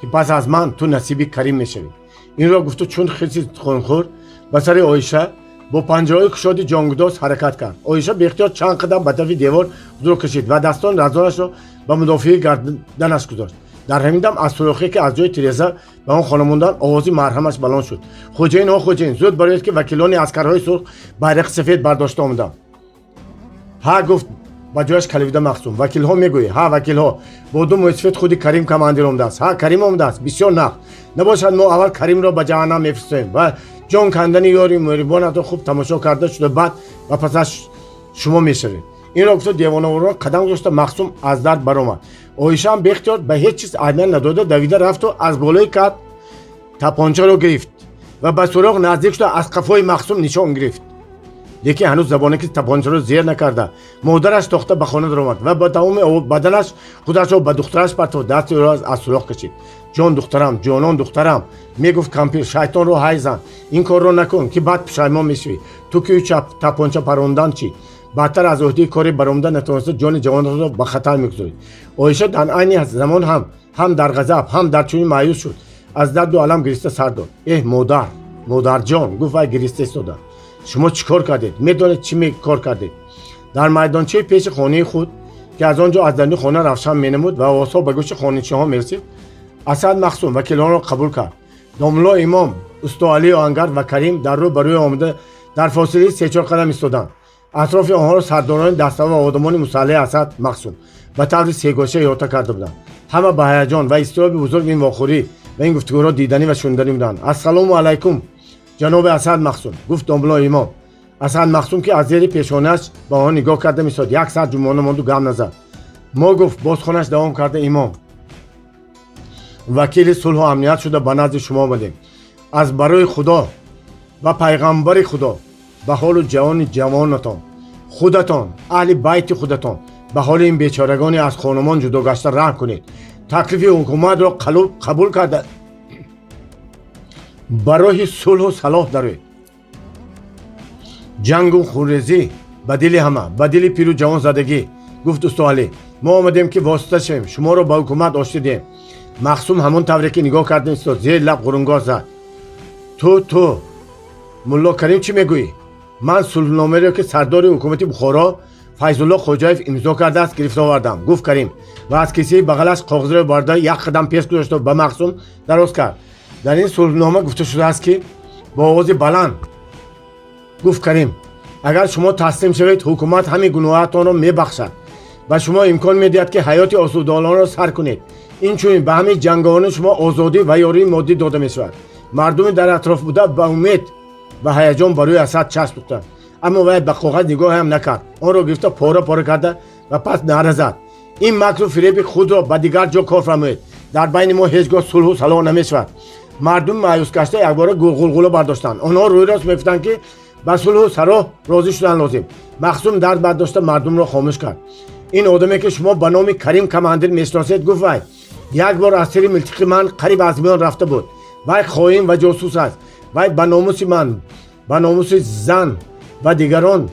ки пас аз ман ту насиби Карим мешавӣ. Инро гуфту, чун хирси хунхӯр, ба сари Оиша бо панҷаҳои кушоди ҷонгудоз ҳаракат кард. Оиша беихтиёр чанд қадам ба тарафи девор худро кашид ва дастони разонашро ба мудофиаи гарданаш гузошт. Дар ҳамин дам аз сурохе, ки аз ҷои тиреза ба он хона мондан, овози марҳамаш баланд шуд: Хуҷаин, о хуҷаин, зуд бароед, ки вакилони аскарҳои сурх байрақи сафед бардошта омаданд. Ҳа, гуфт ба ҷояш калида Мақсум. Вакилҳо мегӯӣ? Ҳа, вакилҳо бо ду мӯйсафед. Худи Карим командир омадааст. Ҳа, Карим омадааст. Бисёр нағз. Набошад, мо аввал Каримро ба ҷаҳаннам мефиристем ва ҷон кандани ёри меҳрибонатро хуб тамошо карда шуда, баъд ва пас аз шумо мешавем. Инро гуфта, девонаворон қадам гузошта, Махсум аз дар баромад. Оишаам беихтиёр, ба ҳеҷ чиз аҳамият надода, давида рафту аз болои кат тапончаро гирифт ва ба суроғ наздик шуда, аз қафои Махсум нишон гирифт. Лекин ҳанӯз забонаки тапончаро зер накарда, модараш тохта ба хона даромад ва ба тамоми баданаш худашро ба духтараш партофт, дасти ӯро аз суроғ кашид. «Ҷон духтарам, ҷонон духтарам», мегуфт кампир, «шайтонро ҳай зан, ин корро накун, ки баъд пушаймон мешавӣ. Ту ки тапонча парондан чӣ? Баъдтар аз ӯҳдаи коре баромада натавониста, ҷони ҷавонро ба хатар мегузорӣ». Оиша дар айни замон ҳам дар ғазаб, ҳам дар чунин маъюс шуд, аз дарду алам гириста сар дод. «Эҳ, модар, модарҷон», гуфт вай гириста истода, «шумо чӣ кор кардед? Медонед, чӣ кор кардед?» Дар майдончаи пеши хонаи худ, ки аз он ҷо аз даруни хона равшан менамуд ва овозҳо ба гӯши хонанишинҳо мерасид, Асад Махсум вакилонро қабул кард. Домулло Имом, Устоалии оҳангар ва Карим дар рӯ ба рӯи омада, дар фосилаи сечор қадам истоданд. Атрофи онҳоро сардорони даста ва одамони мусаллаҳи Асад Махсум ба таври сегоша иҳота карда буданд. Ҳама ба ҳаяҷон ва изтироби бузург ин вохӯрӣ ва ин гуфтугӯро диданӣ ва шуниданӣ буданд. «Ассалому алайкум, ҷаноби Асад Махсум», гуфт домулло Имом. Асад Махсум, ки аз зери пешонааш ба онҳо нигоҳ карда меистод, як саат ҷумъона монду гап назад. «Мо», гуфт боз суханаш давом карда Имом, «вакили сулҳу амният шуда ба назди шумо омадем. Аз барои Худо ва пайғамбари Худо, ба ҳолу ҷавони ҷавонатон, худатон, аҳли байти худатон, ба ҳоли ин бечорагони аз хонумон ҷудо гашта раҳм кунед. Таклифи ҳукуматро қабул карда, ба роҳи сулҳу салоҳ дароед. Ҷангу хунрезӣ ба дили ҳама, ба дили пиру ҷавон задагӣ», гуфт Устоалӣ. «Мо омадем, ки восита шавем, шуморо ба ҳукумат оштӣ диҳем». Махсум ҳамон тавре ки нигоҳ карда истод, зери лаб ғурунгоҳ зад: «Ту, ту, Мулло Карим, чӣ мегӯӣ?» «Ман сулҳномаеро, ки сардори ҳукумати Бухоро Файзулло Хоҷаев имзо кардааст, гирифта овардам», гуфт Карим ва аз кисаи бағалаш коғазро барда, як қадам пеш гузошта, ба Махсум дароз кард. «Дар ин сулҳнома гуфта шудааст ки», бо овози баланд гуфт Карим, «агар шумо таслим шавед, ҳукумат ҳамин гуноҳатонро мебахшад, ба шумо имкон медиҳад, ки ҳаёти осудолонро сар кунед. Инчунин ба ҳамин ҷанговарони шумо озодӣ ва ёрии моддӣ дода мешавад». Мардуми дар атроф буда ба умед ва ҳаяҷон ба рӯи Асад чашм духтанд, аммо вай ба коғаз нигоҳеам накард. Онро гирифта, пора пора карда ва пас наъра зад: «Ин макру фиреби худро ба дигар ҷо кор фармоед. Дар байни мо ҳеҷ гоҳ сулҳу салоҳ намешавад». Мардуми маъюс гашта якбора ғулғула бардоштанд. Онҳо рӯйрост мегуфтанд, ки ба сулҳу салоҳ розӣ шудан лозим. Махсум дард бардошта мардумро хомӯш кард. «Ин одаме, ки шумо ба номи Карим командир мешиносед, гуфт вай, як бор аз тири милтиқи ман қариб аз миён рафта буд. Вай хоин ва ҷосус аст. Вай ба номуси ман, ба номуси зан ва дигарон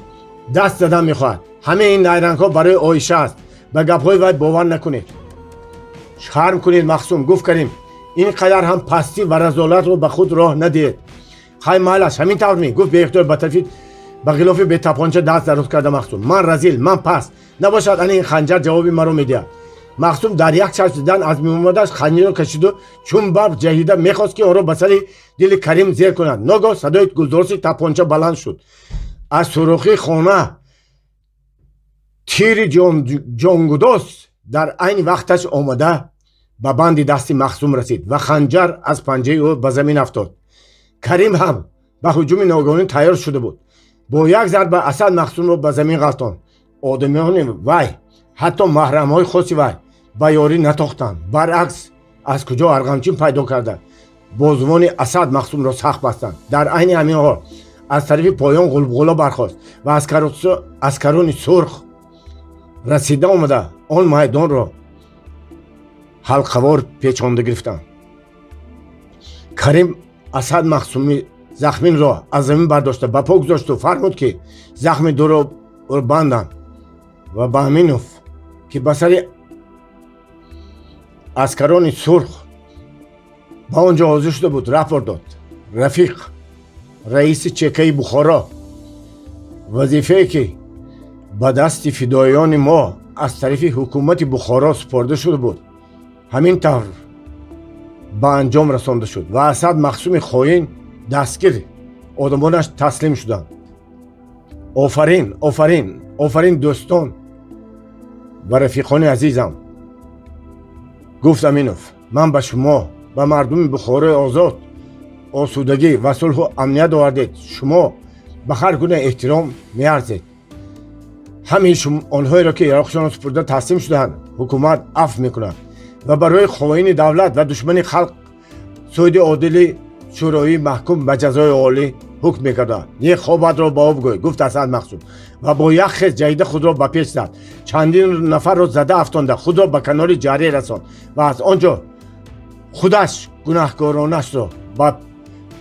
даст задан мехоҳад. Ҳамаи ин найрангҳо барои Оиша аст. Ба гапҳои вай бовар накунед». «Шарм кунед, Махсум, гуфт Карим, ин қадар ҳам пастӣ ва разолатро ба худ роҳ надиҳед. Хай, майлаш, ҳамин тавр ми», гуфт беихтиёр ба тарафи ба ғилофи бетапонча даст дароз карда Махсум. «Ман разил, ман паст набошад, ана ин ханҷар ҷавоби маро медиҳад». Махсум дар як чашм дидан аз меомадаш ханҷарро кашиду чун барқ ҷаҳида мехост, ки онро ба сари дили Карим зер кунад. Ногоҳ садои гулдороси тапонча баланд шуд. Аз сурохии хона тири ҷонгудоз дар айни вақташ омада ба банди дасти Махсум расид ва ханҷар аз панҷаи ӯ ба замин афтод. Карим ҳам ба ҳуҷуми ногоҳонӣ тайёр шуда буд. Бо як зарба Асад Махсумро ба замин ғалтонд. Одамиёни вай, ҳатто маҳрамҳои хоси вай ба ёрӣ натохтанд. Баръакс, аз куҷо арғамчин пайдо карда, бозувони Асад Махсумро сахт бастанд. Дар айни ҳамин ҳол аз тарафи поён ғулғула бархост ва аскарони сурх расида омада, он майдонро ҳалқавор печонда гирифтанд. Карим Асад Махсуми захминро аз замин бардошта, ба по гузошту фармуд, ки захми дуро банданд, ва ба Аминов, ки ба сари аскарони сурх ба он ҷо ҳозир шуда буд, рапорт дод: «Рафиқ, раиси чекаи Бухоро, вазифае, ки ба дасти фидоиёни мо аз тарафи ҳукумати Бухоро супорда шуда буд, ҳамин тавр ба анҷом расонда шуд ва Асад Махсуми хоин дастгир, одамонаш таслим шуданд». «Офарин, офарин, офарин, дӯстон ва рафиқони азизам», гуфт Аминов. «Ман ба шумо, ба мардуми Бухорои озод осудагӣ ва сулҳу амният овардед. Шумо ба ҳар гуна эҳтиром меарзед». Ҳамаи онҳоеро, ки яроқшонро супурда таслим шудаанд, ҳукумат афв мекунад ва барои хоини давлат ва душмани халқ суди одили шӯроӣ маҳкум ба ҷазои олӣ ҳукм мекарданд. Не, хобатро ба об гӯй, гуфт Асад Мақсуд ва бо як хез ҷаҳида худро ба пеш зад, чандин нафарро зада афтонда, худро ба канори ҷарӣ расонд ва аз он ҷо худаш гунаҳкоронашро ба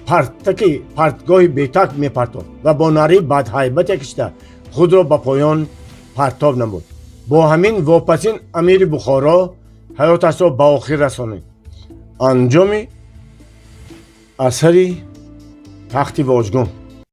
партаки партгоҳи бетак мепартофт ва бо нари бадҳайбате кишида худро ба поён партоб намуд. Бо ҳамин вопасин амири Бухоро ҳаёташро ба охир расонид. Анҷоми асари Тахти Вожгун.